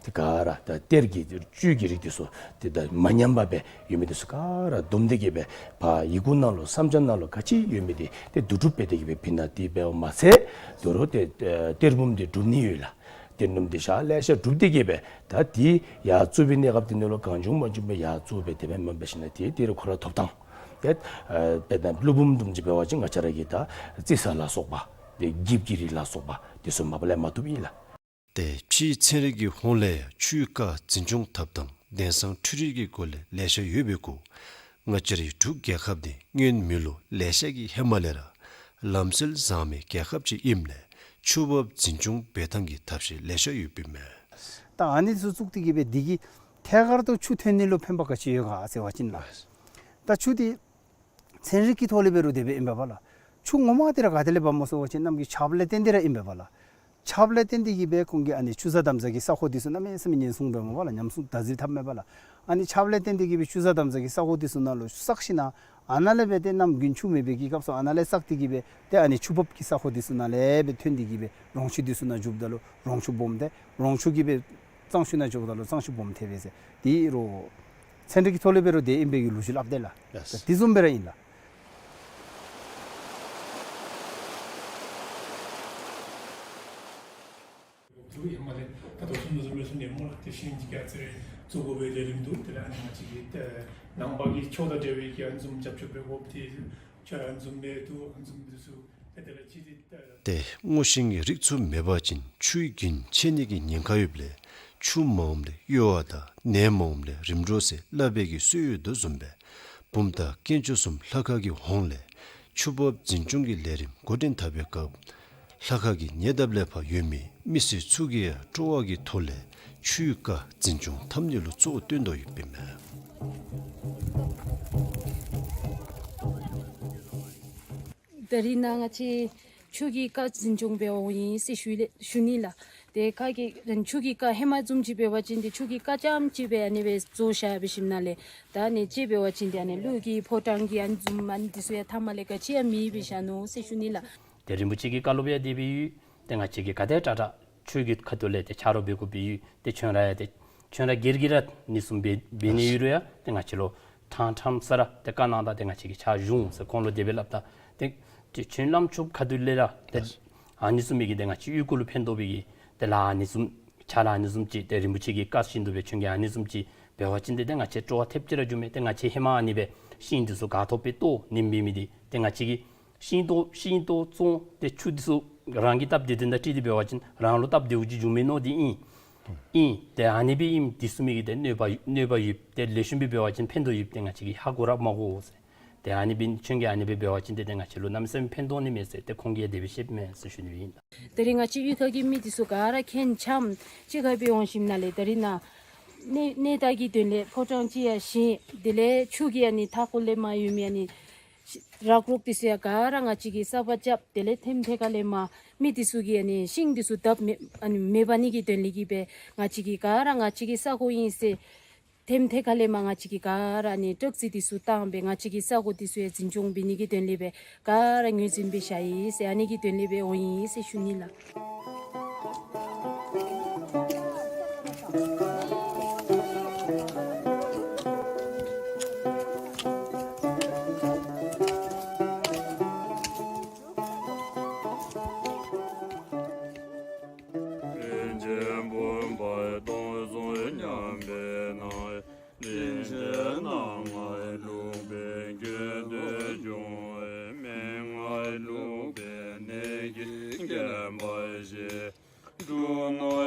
ཏེ་ག་ར་ད་གཏེར་གྱི་བཅུད་ཀྱི་རིགས་འདི་ཚུ་ཏེ་ད་མ་ཉམས་པར་སྦེ་ཡོད་མི་འདི་ཚུ་ག་ར་བསྡོམས་ཏེ་གི་སྦེ་ཕར་ཡི་གུ་ནང་ལུ་བསམ་འཆར་ནང་ལུ་ག་ཅི་ཡོད་མི་འདི་ཏེ་བསྡུ་སྒྲུབ་འབད་དེ་གི་སྦེ་ཕུལ་ནི་འདི་འབདཝ་མ་ཚད་དོ་རུང་ཏེ་ཨ་གཏེར་བུམ་འདི་སྒྲུབ་ནི་ཡོད་ལགས། གཏེར་བུམ་འདི་ཞག་ལེ་ཤ་སྒྲུབ་སྟེ་གི་སྦེ་ད་འདི་ཡར་བཙུགས་པའི་གནས་སྐབས་འདི་ནང་ལུ་གང་བྱུང་མང་བྱུང་སྦེ་ཡར་བཙུགས་སྦེ་དེ་སྦེ་མེན་པར་ཞིན་ན་ཏེ་དེ་རུང་ཁོ་ར་ཐོབ་ཐངས་ཏེ་ཨ་དཔེར་ན་ཀླུ་བུམ་བཟུམ་ཅིག་འབད་བ་ཅིན་ང་བཅས་ར་གིས་ད་རྩི་ས་ལ་སོགས་པ་ཏེ་འགྱིབ་ཀྱི་རིགས་ལ་སོགས་པ་འདི་ཚུ་མ་པ་ལས་མ་བཏུབ་ཨིན་ལགས། ཏེ་ཕྱིའི་ཚན་རིག་གི་ཧོངས་ལས་ཆུའི་རྐ་འཛིན་སྐྱོང་འཐབ་ཐངས་དེང་སང་འཕྲུལ་རིག་གི་སྒོ་ལས་ལེ་ཤ་ཡོད་པའི་གུ་ང་བཅས་རའི་འབྲུག་རྒྱལ་ཁབ་འདི་སྔོན་མེ་ལོ་ལེ་ཤ་གི་ཧེ་མ་ལས་ར་ལམ་སྲོལ་བཟང་མི་རྒྱལ་ཁབ་ཅིག་ཨིནམ་ལས་ ཆུ་འབབ་འཛིན་སྐྱོང་འབད་ཐངས་ཀྱི་ཐབས་ཤེས་ལེ་ཤ་ཡོདཔ་ཨིན་མས། ད་ཨ་ནི་ཚུ་བཙུགས་ཏེ་གི་སྦེ་འདི་གིས་ཐད་ཀར་དུ་ཆུ་ཐོན་ནི་ལུ་ཕན་པ་ག་ཅི་ཡོད་ག་ཟེར་བ་ཅིན་ལགས། ད་ཆུ་འདི་ཚན་རིག་གི་ཐོག་ལས་འབད་རུང་དེ་སྦེ་ཨིན་པས་པ་ལགས། ཆུ་ངོ་མ་འདི་ར་ག་ཏེ་ལས་འབབ་སྨོ་ཟེར་བ་ཅིན་གནམ་གྱི་ཆརཔ་ལས་བརྟེན་ཏེ་ར་ཨིན་པས་པ་ལགས། ཆརཔ་ལས་བརྟེན་ཏེ་གི་སྦེ་ཁོང་གིས་ཨ་ནི་ཆུ་གཟར་འདམ་གཟར་གྱི་ས་གོ་འདི་ཚུ་གནམ་མེད་ས་མེད་ཉེན་སྲུང་འབད་སྨོ་པ་ལགས། ཉམས་སྲུང་བདག་འཛིན་འཐབ་མས་པ་ལགས། ཨ་ནི་ཆརཔ་ལས་བརྟེན་ཏེ་གི་སྦེ་ཆུ་གཟར་འདམ་གཟར་གྱི་ས་གོ་འདི་ཚུ་ནང་ལུ་བསགས་ཞིན་ན་ཨ་ནཱ་ལས་སྦེ་ཏེ་གནམ་དགུན་ཆུ་མེད་པའི་གི་སྐབས་སུ་ཨ་ནཱ་ལས་བསགས་ཏེ་གི་སྦེ་ཏེ་ཨ་ནི་ཆུ་འབབ་ཀྱི་ས་གོ་འདི་ཚུ་ནང་ལས་སྦེ་ཐོན་ཏེ་གི་སྦེ་རོང་ཆུ་འདི་ཚུ་ནང་འཇུགཔ་ད་ལུ་རོང་ཆུ་སྦོམ་ཏེ་རོང་ཆུ་གིས་སྦེ་གཙང་ཆུ་ནང་འཇུགཔ་ད་ལུ་གཙང་ཆུ་སྦོམ་ཐལ་བས་ཟེར། དེ་རུང་ཚན་རིག་གི་ཐོག་ལས་འབད་རུང་དེ་ཨིན་པའི་གི་ལོ་རྒྱུས་སླབ་དེས་ལགས། ལགས། དེ་བཟུམ་སྦེ་ར་ཨིན་ལགས། ཐུགས་ཡེ་མ་ལས་ད་དོ་སུམ་དོ་སུམ་མེ་སུམ་ནེ་མོ་ལ་ཏེ་ཤིང་འདི་ག་ཚེ་རེ་བཙུགས་དགོ་པའི་ལས་རིམ་འདུག། དེ་ལས་ཨ་ནི་ང་བཅས་ཀྱི་ཏེ་ནང་པ་གི་ཆོས་དང་འབྲེལ་བའི་གི་ཨ་ནི་བཟུམ་རྒྱབ་སྐྱོར་འབད་དགོཔ་དེ་ཆོས་ཨ་ནི་བཟུམ་མེད་དུ་ཨ་ནི་བཟུམ་འདི་ཚུ་ཏེ་དེ་ལས་ཅི་དེ་ཏེ། ཏེ་སྔོ་ཤིང་གི་རིགས་ཚུ་མེད་པ་ཅིན་ཆུའི་རྒྱུན་ཆད་ནི་གི་ཉེན་ཁ་ཡོདཔ་ལས་ཆུ་མ་འོངམ་ལས་གཡོ་བ་དང་ནད་མ་འོངམ་ལས་རིམ་གྲོ་ཟེར་སླབ་པའི་གི་སྲོལ་ཡོད་དོ་བཟུམ་སྦེ་བུམ་ཐང་དཀོན་མཆོག་གསུམ་ལྷ་ཁང་གི་ཧོངས་ལས་ཆུ་འབབ་འཛིན་སྐྱོང་གི་ལས་རིམ་འགོ་འདྲེན་འཐབ་པའི་སྐབས་ལྷ་ཁང་གི་ཉེ་འདབས་ལས་ཕར་ཡོད་མི་མི་སེར་ཚུ་གིས་ཡང་སྤྲོ་བ་གི་ཐོག་ལས་ཆུའི་རྐ་འཛིན་སྐྱོང་འཐབ་ནི་ལུ་གཙོ་བོ་བཏོན་དོ་ཡོདཔ་ཨིན་མས། ད་རིས་ནཱ་ང་བཅས་ཆུ་གི་རྐ་འཛིན་སྐྱོང་འབད་འོང་ཡི་ཟེར་ཞུ་ལེ་ཞུ་ནི་ལགས། ཏེ་རྐ་གི་ཆུ་གི་རྐ་ཧེ་མ་བཟུམ་ཅིག་འབད་བ་ཅིན་ཏེ་ཆུ་གི་རྐ་རྐྱངམ་ཅིག་སྦེ་ཨ་ནི་སྦེ་བཟོ་བཞག་འབད་ཞིནམ་ལས་ད་ཨ་ནི་ཅིག་འབད་བ་ཅིན་ཏེ་ཨ་ནི་ཀླུ་གི་ཕོ་བྲང་གི་ཨ་ནི་བཟུམ་ཨ་ནི་འདི་ཚུ་ཡང་མཐའ་མ་ལས་ག་ཅི་ཡང་མེདཔ་སྦེ་བཞག་ནུག་ཟེར་ཞུ་ནི་ལགས། ཏེ་རིན་པོ་ཆེ་གི་བཀའ་སློབ་ཡང་དེ་སྦེ་ཡོད། ཏེ་ང་བཅས་ཀྱིས་ག་དེ་དྲག་དྲག་ཆུ་གི་ཁ་ཐུག་ལས་ཏེ་ཆ་རོགས་འབད་དགོཔ་སྦེ་ཡོད། ཏེ་ཁྱོད་ར་ཡང་ཏེ་ཁྱོད་ར་སྒེར་གྱིས་ར་ཨ་ནི་བཟུམ་འབད་འབད་ནི་ཡོད་རུང་ཡང་ཏེ་ང་བཅས་ལུ་ཕྲང་ཕྲང་ས་ར་ཏེ་བཀའ་གནང་ད་ཏེ་ང་བཅས་ཀྱིས་ཕྱག་ཞུ་འོང་ཟེར་ཁོང་ལུ་དེ་སྦེ་སླབ་ད། ཏེ་ཏེ་ཁྱོད་བླམ་ཆོསཔ་ཁ་ཐུག་ལས་ར་ཏེ་ཨ་ནི་བཟུམ་མའི་གི་ཏེ་ང་བཅས་གཡུས་སྒོ་ལུ་ཕན་ཐོགས་པའི་གི་ཏེ་ལཱ་ཨ་ནི་བཟུམ་ཕྱག་ལཱ་ཨ་ནི་བཟུམ་ཅིག་ཏེ་རིན་པོ་ཆེ་གི་བཀའ་བཞིན་དུ་སྦེ་ཁྱོད་ཀྱིས་ཨ་ནི་བཟུམ་ཅིག་འབད་བ་ཅིན་ཏེ་ཏེ་ང་བཅས་སྤྲོ་བ་ཐེབས་ཅིག་ར་འགྱོཝ་མས། ཏེ་ང་བཅས་ཧེ་མ་ཨ་ནི་སྦེ་ཤིང་འདི་ཚུ་ག་ཐོབ་སྦེ་བཏོག་ནིམ་འབད་མི་འདི་ཏེ་ང་བཅས་ཀྱིས་ཤིང་ཏོག་ཤིང་ཏོག་བཙོང་ཏེ་ཆུ་འདི་ཚུ་རང་གི་སྟབས་བདེ་དོན་དང་འཁྲིལ་ཏེ་འབད་བ་ཅིན་རང་ལུ་སྟབས་བདེཝ་ཅིག་འབྱུང་མས་མནོ་སྟེ་ཨིན། ཨིན། ཏེ་ཨ་ནི་སྦེ་ཨིནམ་འདི་ཚུ་མི་གི་ཏེ་གནོད་པ་གནོད་པ་ཡོདཔ་ཏེ་ལེགས་ཤོམ་སྦེ་འབད་བ་ཅིན་ཕན་ཐོགས་ཡོདཔ་ཏེ་ང་བཅས་ཀྱིས་ཧ་གོ་ར་མ་གོ་ཟེར། ཏེ་ཨ་ནི་སྦེ་ཁྱོད་ཀྱིས་ཨ་ནི་སྦེ་འབད་བ་ཅིན་ཏེ་ཏེ་ང་བཅས་ལུ་གནམ་མེད་ས་མེད་ཕན་ཐོགས་ནི་མས་ཟེར་ཏེ་ཁོང་གིས་དེ་སྦེ་བཤདཔ་མས་ཟེར་ཞུ་ནི་ཨིན། ད་རིས་ང་བཅས་གཡུས་ཁ་གི་མི་འདི་ཚུ་ག་ར་མཁྱེན་འཆམ་ཅིག་ཁར་སྦེ་འོང་ཞིནམ་ལས་ད་རིས་ནཱ་གནས་གནས་བདག་གི་དོན་ལས་ཕོ་བྲང་ཅིག་ཡང་བཞེངས། དེ་ལས་ཆུ་གི་ཨ་ནི་མཐའ་འཁོར་ལས་མར་ཡོད་མི་ཨ་ནི་ར་ཀོག་འདི་ཚུ་ཡང་ག་ར་ང་བཅས་ཀྱིས་གསརཔ་རྐྱབ། དེ་ལས་ཐེམ་ཐེ་ཁ་ལས་མར་མི་འདི་ཚུ་གིས་ཨ་ནི་ཤིང་འདི་ཚུ་བརྡབ་མེད་ཨ་ནི་མེད་པ་ནི་གི་དོན་ལས་ཀྱི་སྦེ་ང་བཅས་ཀྱིས་ག་ར་ང་བཅས་ཀྱི་ས་གོ་ཨིན་ཟེར་ཐེམ་ཐེ་ཁ་ལས་མར་ང་བཅས་ཀྱིས་ག་ར་ཨ་ནི་ཏོག་ཙི་འདི་ཚུ་བཏང་སྦེ་ང་བཅས་ཀྱི་ས་གོ་འདི་ཚུ་ཡང་འཛིན་སྐྱོང་འབད་ནི་གི་དོན་ལས་སྦེ་ག་ར་ངོས་འཛིན་འབད་བཞག་ཡི་ཟེར་ཨ་ནི་གི་དོན་ལས་སྦེ་འོང་ཡི་ཟེར་ཞུ་ནི་ལགས། རིན་ཆེན་བུམ་པ་སྟོང་གསུམ་མཉམ་པའི་ནང་། རིན་ཆེན་སྣ་ལྔས་བླུགས་པའི་དགེ་འདུན་ཆུང་། མན་ངག་བླུགས་པའི་ནད་ཀྱིས་རྐྱེན་པ་ཞི། འབྲུ་སྣ་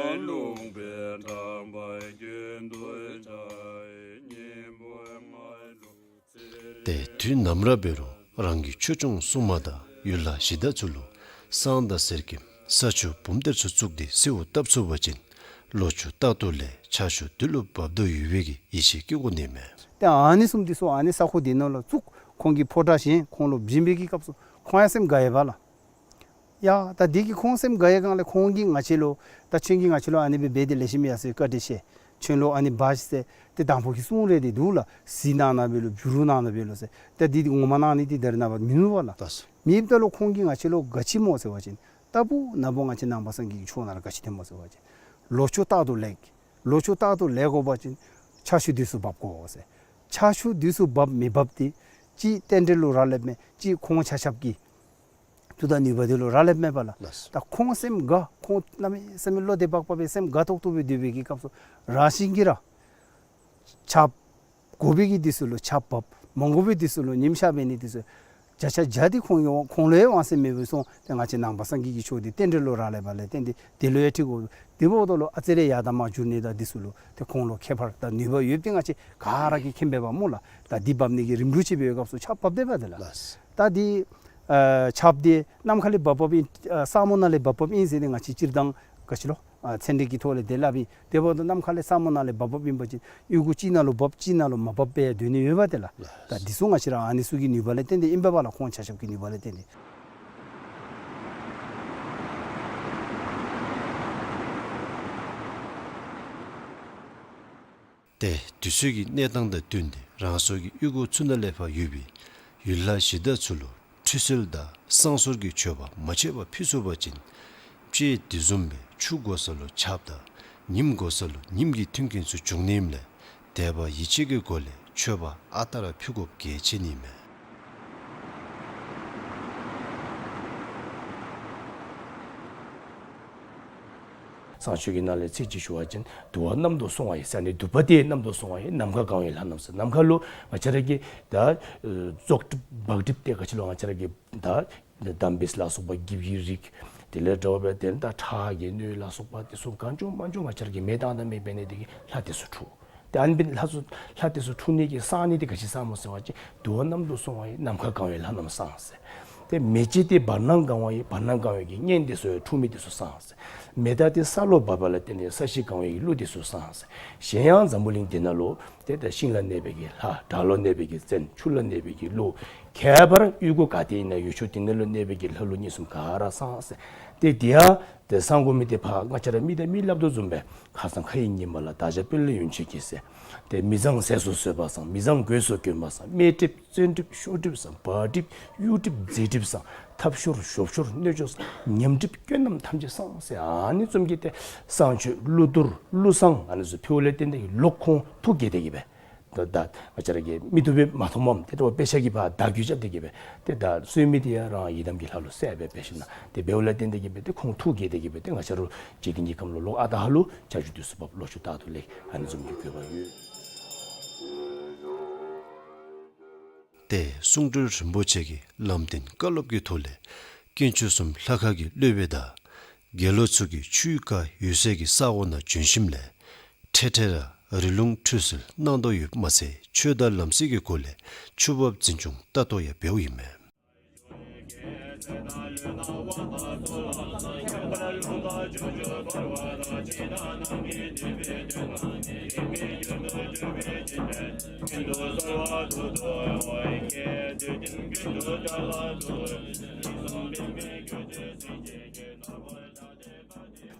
བླུགས་པའི་དྲེགས་པ་ཀུན་ཏུ་ཞི། སྙིང་པོ་ལྔས་བླུགས། ཏེ་དུས་ནམ་ར་འབད་རུང་རང་གི་ཆོས་སྐྱོང་སྲུང་མ་དང་ཡུལ་ལྷ་གཞི་བདག་ཚུ་ལུ་བསང་དང་གསེར་སྐྱེམས་ས་ཆུ་བུམ་གཏེར་ཚུ་བཙུགས་ཏེ་གསོལཝ་བཏབ་ཚུགས་པ་ཅིན་ལོ་ཕྱུགས་རྟག་ཏུ་ལེགས། ཆར་ཆུ་དུས་ལུ་འབབ་དོ་ཡོད་པའི་གི་ཡིད་ཆེས་བསྐྱེད་དགོ་ནི་མས། ཏེ་ཨ་ནི་བཟུམ་འདི་ཚུ་ཨ་ནི་ས་གོ་འདི་ནང་ལུ་བཙུགས། ཁོང་གིས་ཕོ་བྲང་བཞེངས། ཁོང་ལུ་བྱིན་པའི་གི་སྐབས་སུ་ཁོང་ཡང་སེམས་དགའ་ཡི་པ་ལགས། ཡ་ད་འདི་གིས་ཁོང་སེམས་དགའ་ཡི་སྒང་ལས་ཁོང་གིས་ང་བཅས་ལུ་ད་ཁྱོད་ཀྱིས་ང་བཅས་ལུ་ཨ་ནི་སྦེ་འབད་དེ་ལེགས་ཤོམ་ཡར་སོང་ཡི། བཀའ་དྲིན་ཆེ། ཁྱོད་ལུ་ཨ་ནི་འབག་ཤིག་ཟེར་ཏེ་དང་ཕུ་གི་གསུང་རེ་འདི་འདུག་ལགས། གཟི་གནང་གནངམ་འབད་ལོ་བྱུ་རུ་གནང་གནངམ་འབད་ལོ་ཟེར། ད་འདི་འདི་ངོ་མ་གནང་ནི་འདི་ད་རེས་ནངས་པ་མིན་འདུག་པ་ལགས། ལགས་སོ། མེདཔ་ད་ལུ་ཁོང་གིས་ང་བཅས་ལུ་ག་ཅི་སྨོ་ཟེར་བ་ཅིན་ལྟ་བུ་ན་བུ་ང་བཅས་ནང་པ་སངས་རྒྱས་ཀྱི་ཆོས་ནང་ལུ་ག་ཅི་ཐོནམ་སྨོ་ཟེར་བ་ཅིན་ལོ་ཕྱུགས་རྟག་ཏུ་ལེགས། ལོ་ཕྱུགས་རྟག་ཏུ་ལེགས་དགོ་པ་ཅིན་ཆར་ཆུ་དུས་སུ་འབབ་དགོ་ཟེར། ཆར་ཆུ་དུས་སུ་འབབ་མི་འབབ་འདི་གཅིག་རྟེན་འབྲེལ་ལུ་རག་ལསཔ་མས། གཅིག་ཁོང་ཆ་ཁྱབ་ཀྱི་མཐུ་དང་ནུས་པ་འདི་ལུ་རག་ལསཔ་མས་པ་ལགས། ལགས་སོ། ད་ཁོང་སེམས་དགའ། ཁོང་གནམ་མེད་ས་མེད་བློ་བདེ་བག་ཕེབས་སྦེ་སེམས་དགའ་ཏོག་ཏོ་སྦེ་སྡོད་པའི་གི་སྐབས་སུ་རང་བཞིན་གྱིས་ར་ཆརཔ་དགོ་པའི་གི་དུས་སུ་ལུ་ཆརཔ་འབབ། མ་དགོ་པའི་དུས་སུ་ལུ་ཉིམ་ཤར་འབད་ནི་དུས་སུ་བརྒྱ་ཆ་བརྒྱ་འདི་ཁོང་གི་ཁོང་ལུ་ཡང་དབང་ཤེད་མེདཔ་སྦེ་སོང་། ཏེ་ང་བཅས་ནང་པ་སངས་རྒྱས་ཀྱི་ཆོས་འདི་རྟེན་འབྲེལ་ལུ་རག་ལསཔ་ལས་བརྟེན་ཏེ་དེ་ལུ་ཡང་འཁྲིལ་དགོ། དེ་འབདཝ་ད་ལུ་ཨ་ཙི་རེ་ཡར་དང་མར་འགྱུར་ནི་དང་འདི་ཚུ་ལུ་ཏེ་ཁོང་ལུ་ཁྱད་པར་དང་ནུས་པ་ཡོདཔ་འདི་ང་བཅས་ག་ར་གིས་མཁྱེན་པས་པ་སྨོ་ལགས། ད་འདི་འབབ་ནི་གི་རིམ་གྲོ་ཅིག་འབད་བའི་སྐབས་སུ་ཆརཔ་འབབ་དེས་པ་ཏེ་ལགས། ལགས། ད་འདི་ ཨ་ཆརཔ་འདི་ནམ་མཁའ་ལས་འབབ་འབབ་ཨིན། ཨ་ས་སྨུག་ནང་ལས་འབབ་འབབ་ཨིན་ཟེར་ཏེ་ང་བཅས་སྤྱིར་བཏང་ག་ཅི་ལོ། ཨ་ཚན་རིག་གི་ཐོག་ལས་དེ་སླབ་ཨིན། དེ་འབདཝ་ད་ནམ་མཁའ་ལས་ས་སྨུག་ནང་ལས་འབབ་འབབ་ཨིན་པ་ཅིན་གཡུས་སྒོ་གཅིག་ནང་ལུ་འབབ་གཅིག་ནང་ལུ་མ་འབབ་པར་སྡོད་ནི་ཡོདཔ་དེ་ལགས། ད་འདི་ཚུ་ང་བཅས་ར་ཨ་ནི་ཚུ་གི་ནུས་པ་ལས་བརྟེན་ཏེ་ཨིན་པས་ལགས། ཁོང་ཆ་ཁྱབ་ཀྱི་ནུས་པ་ལས་བརྟེན་ཏེ། ཏེ་དུས་ཚོད་ཀྱི་གནས་སྟངས་དང་བསྟུན་ཏེ་རང་སོའི་གཡུས་སྒོ་ཚུ་ནང་ལས་ཕར་ཡོད་པའི་ཡུལ་ལྷ་གཞི་བདག་ཚུ་ལུ་ཁྲུས་གསོལ་དང་བསང་གསོལ་གྱི་མཆོད་པ་མ་ཆད་པར་ཕུལ་ཚུགས་པ་ཅིན་དཔྱེ་དེ་བཟུམ་སྦེ་ཆུ་དགོ་ས་ལུ་ཆརཔ་དང་ཉིམ་དགོ་ས་ལུ་ཉིམ་གྱི་མཐུན་རྐྱེན་ཚུ་འབྱུང་ནི་ཨིནམ་ལས་དད་པ་ཡིད་ཆེས་ཀྱི་སྒོ་ལས་མཆོད་པ་ཨ་རྟག་ར་ཕུལ་དགོཔ་གལ་ཆེ་ནི་མས། བསང་མཆོད་ཀྱི་ནང་ལས་ཚིག་གཅིག་ཞུ་བ་ཅིན་དུ་བ་གནམ་དུ་སོང་བ་ཡི་ཟེར་ནི་དུ་བ་དེ་གནམ་དུ་སོང་བ་ཡི་ནམ་མཁའ་གང་བའི་ལྷ་རྣམས་ཟེར། ནམ་མཁའ་ལུ་ང་བཅས་ར་གི་ད་ཨེ་བཙོག་གྲིབ་བག་གྲིབ་དེ་ག་ཅི་ལོ་ང་བཅས་ར་གི་ད་འདམ་སྦིས་ལ་སོགས་པ་འགྱིབ་ཀྱི་རིགས་དེ་ལས་འདྲ་བ་སྦེ་དེ་ད་ཁྲག་གི་སྣོད་ལ་སོགས་པ་དེ་ཚུ་གང་བྱུང་མང་བྱུང་ང་བཅས་ར་གི་མེ་བཏང་ད་མེ་འབད་ནི་དེ་གིས་ལྷ་དེ་ཚུ་འཁྲུགས། ཏེ་ཨ་ནི་འབད་ལྷ་ཚུ་ལྷ་དེ་ཚུ་འཁྲུགས་ནི་གི་བསང་ནི་དེ་ག་ཅི་བསངམ་སྨོ་ཟེར་བ་ཅིན་དུ་བ་གནམ་དུ་སོང་བ་ཡི་ནམ་མཁའ་གང་བའི་ལྷ་རྣམས་བསངས་ཟེར། ཏེ་མེ་ལྕེ་དེ་བར་སྣང་གང་བ་ཡི་བར་སྣང་གང་བའི་གི་གཉན་དེ་ཚུ་འཁྲུགས་མི་དེ་ཚུ་བསངས་ཟེར། མེ་སྟག་དེ་ས་ལུ་བབས་པ་ལ་བརྟེན་ནས་ས་གཞི་གང་བའི་གི་ཀླུ་དེ་ཚུ་བསངས་ཟེར། གཞན་ཡང་འཛམ་བུ་གླིང་འདི་ནང་ལུ་ཏེ་ད་ཤིང་ལ་གནས་པའི་གི་ལྷ། བྲག་ལུ་གནས་པའི་གི་བཙན། ཆུ་ལ་གནས་པའི་གི་ཀླུ། ཁྱད་པར་གཡུས་སྒོ་ག་ཏེ་ཨིན་ན་ཡུལ་ཕྱོགས་དེ་ནང་ལུ་གནས་པའི་གི་ལྷ་ཀླུ་གཉན་གསུམ་ག་ར་བསངས་ཟེར། ཏེ་དེ་ཡང་ཏེ་བསང་དགོ་མི་དེ་ཕར་ང་བཅས་ར་མི་དང་མི་སླབ་དོ་བཟུམ་སྦེ་ཁ་སང་ཁ་ཡི་ཉི་མ་ལ་བདག་ཅག་དཔོན་སློབ་ཡོན་མཆོད་ཀྱིས་ཟེར། ཏེ་མི་བཟང་ཟས་སུ་ཟོས་པ་བསངས། མི་བཟང་གོས་སུ་གྱོན་པ་བསངས། དམེ་གྲིབ་བཙན་གྲིབ་ཤོར་གྲིབ་བསངས། བག་གྲིབ་གཡུ་གྲིབ་རྫི་གྲིབ་བསངས། ཐབ་ཤོར་ཞོབ་ཤོར་གནོད་སྐྱོན་བསངས། ཉམས་གྲིབ་སྐྱོན་རྣམས་ཐམས་ཅད་བསངས་ཟེར། ཨ་ནི་བཟུམ་གྱི་ཏེ་བསང་མཆོད་ཀླུ་གཏོར་ཀླུ་བསང་ཨ་ནི་ཚུ་ཕུལཝ་ལས་བརྟེན་ཏེ་ལོག་ཁོང་ཐུགས་དགྱེས་ཏེ་གི་སྦེ་ད་ད་ང་བཅས་ར་གི་མིག་ཏོ་སྦེ་མ་མཐོངམ་ཏེ་ད་དཔེ་ཆ་གི་ཕར་བརྡ་བརྒྱུད་རྐྱབ་སྟེ་གི་སྦེ་ཏེ་ད་གསོལ་མི་དེ་ཡང་རང་ཡི་དམ་གྱི་ལྷ་ལུ་གསལ་སྦེ་འབད་ཞིན་ན་ཏེ་འབདཝ་ལས་བརྟེན་ཏེ་གི་སྦེ་ཏེ་ཁོང་ཐུགས་དགྱེས་ཏེ་གི་སྦེ་ཏེ་ང་བཅས་ར་འཇིག་རྟེན་གྱི་ཁམས་ལུ་ལོག་ཨ་རྟག་ཧ་ལུ་བྱ་རྒྱུད་དུས་སུ་བབ་ལོ་ཕྱུགས་རྟག་ཏུ་ལེགས། ཨ་ནི་བཟུམ་གྱི་དགོས་པ་ཡོད། ཏེ་གསུང་སྤྲུལ་རིན་པོ་ཆེ་གིས་ལམ་སྟོན་བཀའ་སློབ་ཀྱི་ཐོག་ལས་དཀོན་མཆོག་གསུམ་ལྷ་ཁང་གི་སློབ་དཔོན་དང་དགེ་སློང་ཚུ་གིས་ཆུའི་རྐ་ཡོད་སའི་གི་ས་གོ་ནང་བྱོན་ཞིནམ་ལས་འཕྲལ་འཕྲལ་ར་རི་ལུང་ཁྲུས་གསོལ་གནང་དོ་ཡོདཔ་མ་ཚད་ཆོས་དང་ལམ་སྲོལ་གྱི་སྒོ་ལས་ཆུ་འབབ་འཛིན་སྐྱོང་ལྟ་རྟོག་ཡང་འབདཝ་ཨིན་མས།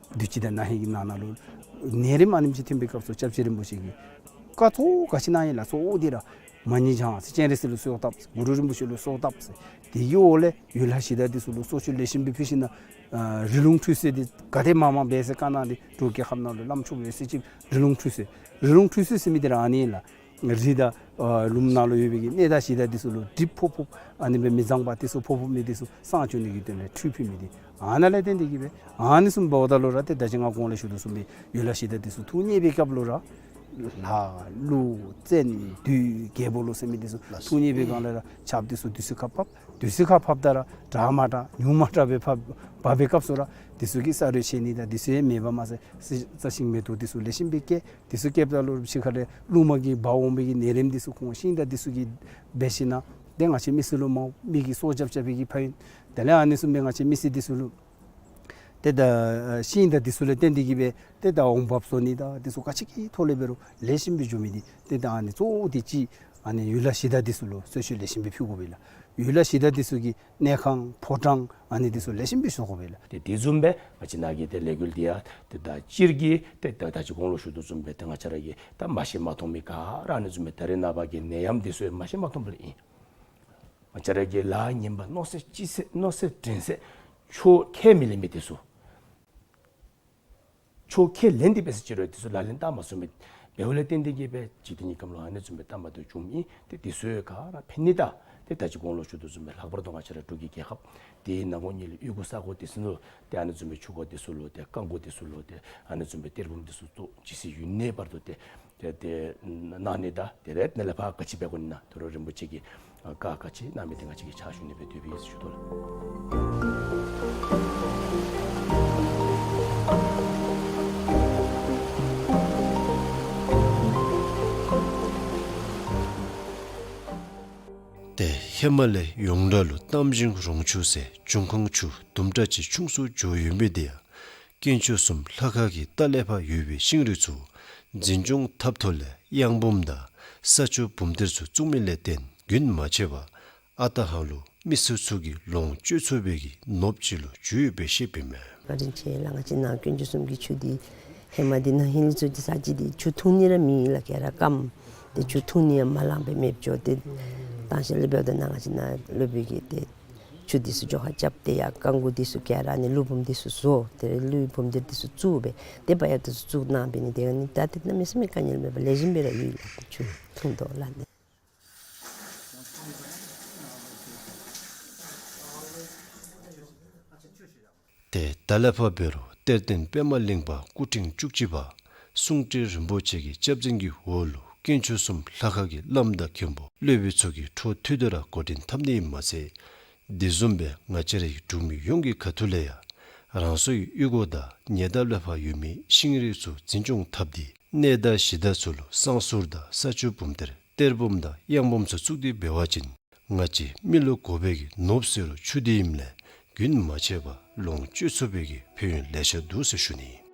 བདུད་སྤྱི་དང་ན་ཧིང་གི་ནང་ན་ལུ་ནད་རིམས་ཨ་ནེམ་ཅིག་ཐོན་པའི་སྐབས་སུ་སྐྱབས་རྗེ་རིན་པོ་ཆེ་གིས་བཀའ་གཙོ་བོ་ག་ཅི་གནང་ཡི་ལགས་ཟེར་བ་ཅིན་ར་མ་ཎི་བགྱང་ཟེར། སྤྱན་རས་གཟིགས་ལུ་གསོལཝ་བཏབ་ཟེར། གུ་རུ་རིན་པོ་ཆེ་ལུ་གསོལཝ་བཏབ་ཟེར། དེ་གི་འོག་ལས་ཡུལ་ལྷ་གཞི་བདག་འདི་ཚུ་ལུ་གསོལ་མཆོད་ལེགས་ཤོམ་སྦེ་ཕུལ་ཞིན་ན་ཨ་རི་ལུང་ཁྲུས་གསོལ་འདི་ག་དེ་མང་མང་འབད་ཟེར་བཀའ་གནང་སྟེ་འབྲུག་རྒྱལ་ཁབ་ནང་ལུ་བླམ་ཆོསཔ་ཡོད་ཚད་ཅིག་རི་ལུང་ཁྲུས་གསོལ། རི་ལུང་ཁྲུས་གསོལ་ཟེར་མི་འདི་ར་ཨ་ནི་ཨིན་ལགས། རི་དང་ཨ་ལུངམ་ནང་ལུ་ཡོད་པའི་གི་གནས་བདག་གཞི་བདག་འདི་ཚུ་ལུ་གྲིབ་ཕོག་ཕོགཔ་ཨ་ནི་སྦེ་མི་བཟང་པ་འདི་ཚུ་ཕོག་ཕོག་མི་འདི་ཚུ་བསང་བཅུག་ནི་གི་དོན་ལས་ཁྲུས་ཕུལ་མི་འདི་ཨ་ནཱ་ལས་བརྟེན་ཏེ་གི་སྦེ་ཨ་ནི་བཟུམ་འབདཝ་ད་ལུ་ར་ཏེ་ད་ཅི་ང་གོང་ལས་ཞུ་དོ་བཟུམ་སྦེ་ཡུལ་ལྷ་གཞི་བདག་འདི་ཚུ་ཐུགས་མཉེས་པའི་སྐབས་ལུ་ར་ལྷ་ཀླུ་བཙན་བདུད་རྒྱལ་པོ་ལོ་ཟེར་མི་འདི་ཚུ་ཐུགས་མཉེས་པའི་སྒང་ལས་ར་ཆརཔ་འདི་ཚུ་དུས་ཚོད་ཁར་ཕབ། དུས་ཚོད་ཁར་ཕབ་ད་ར་དྲག་མ་དྲག་ཉུང་མ་དྲག་སྦེ་ཕབ་འབབ་པའི་སྐབས་སུ་ར་འདི་ཚུ་གིས་ས་རོད་ཆད་ནི་དང་འདི་ཚུ་ཡང་མེདཔ་མ་ཚད་རྩྭ་ཤིང་མེ་ཏོག་འདི་ཚུ་ལེགས་ཤོམ་སྦེ་སྐྱེ། འདི་ཚུ་སྐྱེཝ་ད་ལུ་ཕྱི་ཁ་ལས་རླུང་མ་གིས་འབག་འོང་བའི་གི་ནད་རིམས་འདི་ཚུ་ཁོང་ཤིང་དང་འདི་ཚུ་གིས་འབད་ཞིན་ན་ཏེ་ང་བཅས་མི་སེར་ལུ་མ་མི་གི་སྲོག་སྐྱབས་རྐྱབ་པའི་གི་ཕན་ཡོན། དེ་ལས་ཨ་ནི་བཟུམ་སྦེ་ང་བཅས་མི་སེར་འདི་ཚུ་ལུ་ཏེ་ད་ཤིང་དང་འདི་ཚུ་ལས་བརྟེན་ཏེ་གི་སྦེ་ཏེ་ད་འོང་འབབ་བཟོ་ནི་དང་འདི་ཚུ་ག་ཅི་གི་ཐོག་ལས་འབད་རུང་ལེགས་ཤོམ་སྦེ་འགྱོ་མི་འདི་ཏེ་ད་ཨ་ནི་གཙོ་བོ་འདི་ཅིག་ཨ་ནི་ཡུལ་ལྷ་གཞི་བདག་འདི་ཚུ་ལུ་གསོལ་མཆོད་ལེགས་ཤོམ་སྦེ་ཕུལ་དགོ་པས་ལགས། ཡུལ་ལྷ་གཞི་བདག་འདི་ཚུ་གི་གནས་ཁང་ཕོ་བྲང་ཨ་ནི་འདི་ཚུ་ལེགས་ཤོམ་སྦེ་བཟོ་དགོ་པས་ལགས། ཏེ་དེ་བཟུམ་སྦེ་ང་བཅས་ནཱ་གི་ཏེ་ལས་འགུལ་འདི་ཡང་ཏེ་ད་སྤྱིར་གྱི་ཏེ་ད་ད་ཅི་གོང་ལུ་ཞུ་དོ་བཟུམ་སྦེ་ཏེ་ང་བཅས་ར་གི་ད་མ་ཤེས་མ་མཐོང་མི་ག་ར་ཨ་ནི་བཟུམ་སྦེ་ད་རེས་ནངས་པ་གི་ནད་ཡམས་འདི་ཚུ་མ་ཤེས་མ་མཐོང་པ་ལས་ཨིན། ང་བཅས་ར་གི་ལཱ་ངན་པ་མནོ་ཚད་ཅི་ཚད་མནོ་ཚད་དྲན་ཚད་ཆོས་ཁས་མི་ལེན་མི་འདི་ཚུ། ཆོས་ཁས་ལེན་ཏེ་འབད་ཟེར་ཅི་རུང་འདི་ཚུ་ལག་ལེན་བསྟར་མ་ཚུགས་མི་འབདཝ་ལས་བརྟེན་ཏེ་གི་སྦེ་འཇིག་རྟེན་གྱི་ཁམས་ལུ་ཨ་ནི་བཟུམ་སྦེ་བསྟར་མ་བཏུབ་བྱུངམ་ཨིན། ཏེ་འདི་ཚུ་ག་ར་ཕན་ནི་དང་ཏེ་ད་ཅི་གོང་ལུ་ཞུ་དོ་བཟུམ་སྦེ་ལྷག་པར་དུ་ང་བཅས་ར་འབྲུག་གི་རྒྱལ་ཁབ་འདི་ནང་ཁོངས་ཉིད་ལུ་གཡུས་སྒོ་ས་གོ་འདི་ཚུ་ནང་ལུ་ཏེ་ཨ་ནི་བཟུམ་སྦེ་ཆུ་འགོ་འདི་ཚུ་ལུ་ཏེ་རྐང་འགོ་འདི་ཚུ་ལུ་ཏེ་ཨ་ནི་བཟུམ་སྦེ་གཏེར་བུམ་འདི་ཚུ་བཙུགས་ཇི་སྲིད་ཡུན་གནས་བར་དུ་ཏེ་ཏེ་ཏེ་གནང་ནི་དང་ཏེ་རེས་ནཱ་ལས་ཕར་ག་ཅི་འབད་དགོ་ནི་ན་ད་རུང་རིན་པོ་ཆེ་གིས་ཨ་བཀའ་ག་ཅི་གནང་མི་འདི་ང་བཅས་ཀྱིས་ཕྱག་ཞུ་ནི་སྦེ་འདོད་པའི་ཞུ་དོ་ལགས། ཏེ་ ཧེ་མ་ལས་ཡོངས་གྲགས་ལུ་གཏམ་ཞིང་རོང་ཆུ་ཟེར་འབྱུང་ཁུངས་ཆུ་དུམ་གྲ་ཅིག་ཆུང་སུ་འགྱོ་ཡོད་མི་དེ་ཡང་དཀོན་མཆོག་གསུམ་ལྷ་ཁང་གི་ལྟག་ལས་ཕར་ཡོད་པའི་ཤིང་རིགས་ཚུ་འཛིན་སྐྱོང་འཐབ་ཐོག་ལས་གཡང་འབུམ་དང་ས་ཆུ་འབུམ་གཏེར་ཚུ་བཙུགས་མི་ལས་བརྟེན་རྒྱུན་མ་ཆད་པར་ཨ་རྟག་ཧ་ལུགས་མི་སེར་ཚུ་གིས་ལོངས་སྤྱོད་ཚུགས་པའི་གི་ནོར་བུ་ཅིག་ལུ་གྱུར་ཡོདཔ་སྦེ་བཤདཔ་ཨིན་མས། བཀའ་དྲིན་ཆེ་ལགས། ང་བཅས་ནཱ་དཀོན་མཆོག་གསུམ་གྱི་ཆུ་འདི་ཧེ་མ་འདི་ནང་ཧིན་ལི་ཚུ་འདི་ས་གཞི་འདི་ཆུ་འཐུང་ནི་ར་མེད་ལགས། ཁེ་ར་སྐམ། ཏེ་ཆུ་འཐུང་ནི་ཡང་མ་ལང་པར་མེདཔ་འགྱོ། ཏེ་ད་ཤེས་ལེ་འབདཝ་ད་ནཱ་ང་བཅས་ནཱ་སློབ་དཔོན་གྱིས་ཏེ་ཆུ་འདི་ཚུ་འགྱོ་ཁ་རྐྱབ་སྟེ་ཡར་རྐང་མགོ་འདི་ཚུ་ཁེ་ར་ནི་ཀླུ་འབུམ་འདི་ཚུ་བཟོ། ཏེ་ཀླུ་འབུམ་འདི་འདི་ཚུ་བཙུགས་སྦེ་ཏེ་བ་ཡ་འདི་ཚུ་བཙུགས་གནང་འབད་ནི་དེ་ག་ནི་ད་ཏེ་གནམ་མེད་ས་མེད་དཀའ་ངལ་མེད་པར་ལེགས་ཤོམ་སྦེ་ར་ཡོད་ལགས། ཏེ་ཆུ་འཐུང་དོ་ལགས་ནི། ཏེ་ད་ལས་ཕར་འབད་རུང་གཏེར་སྟོན་པདྨ་གླིང་པ་སྐུ་ཕྲེང་བཅུ་གཅིག་པ་གསུང་སྤྲུལ་རིན་པོ་ཆེ་གི་སྐྱབས་འཛིན་གྱི་འོག་ལུ་དཀོན་མཆོག་གསུམ་ལྷ་ཁང་གི་བླམ་དང་མཁན་པོ་སློབ་དཔོན་ཚུ་གིས་འཕྲོ་མཐུད་དེ་ར་འགོ་འདྲེན་འཐབ་ནི་ཨིནམ་མ་ཚད་དེ་བཟུམ་སྦེ་ང་བཅས་རའི་འབྲུག་མི་ཡོངས་ཀྱི་ཁ་ཐུག་ལས་ཡང་རང་སོའི་གཡུས་སྒོ་དང་ཉེ་འདབས་ལས་ཕར་ཡོད་མི་ཤིང་རིགས་ཚུ་འཛིན་སྐྱོང་འཐབ་སྟེ་གནས་བདག་གཞི་བདག་ཚུ་ལུ་བསང་གསུར་དང་ས་ཆུ་འབུམ་གཏེར་གཏེར་བུམ་དང་གཡང་བུམ་ཚུ་བཙུགས་ཏེ་འབད་བ་ཅིན་ང་བཅས་མི་ལུ་དགོ་པའི་གི་ནོར་བུ་ཟེར་རུང་ཆུ་འདི་ཨིནམ་ལས་རྒྱུན་མ་ཆད་པར་ལོངས་སྤྱོད་ཚུགས་པའི་གི་ཕན་ཡོན་ལེ་ཤ་འདུག་ཟེར་ཞུ་ནི།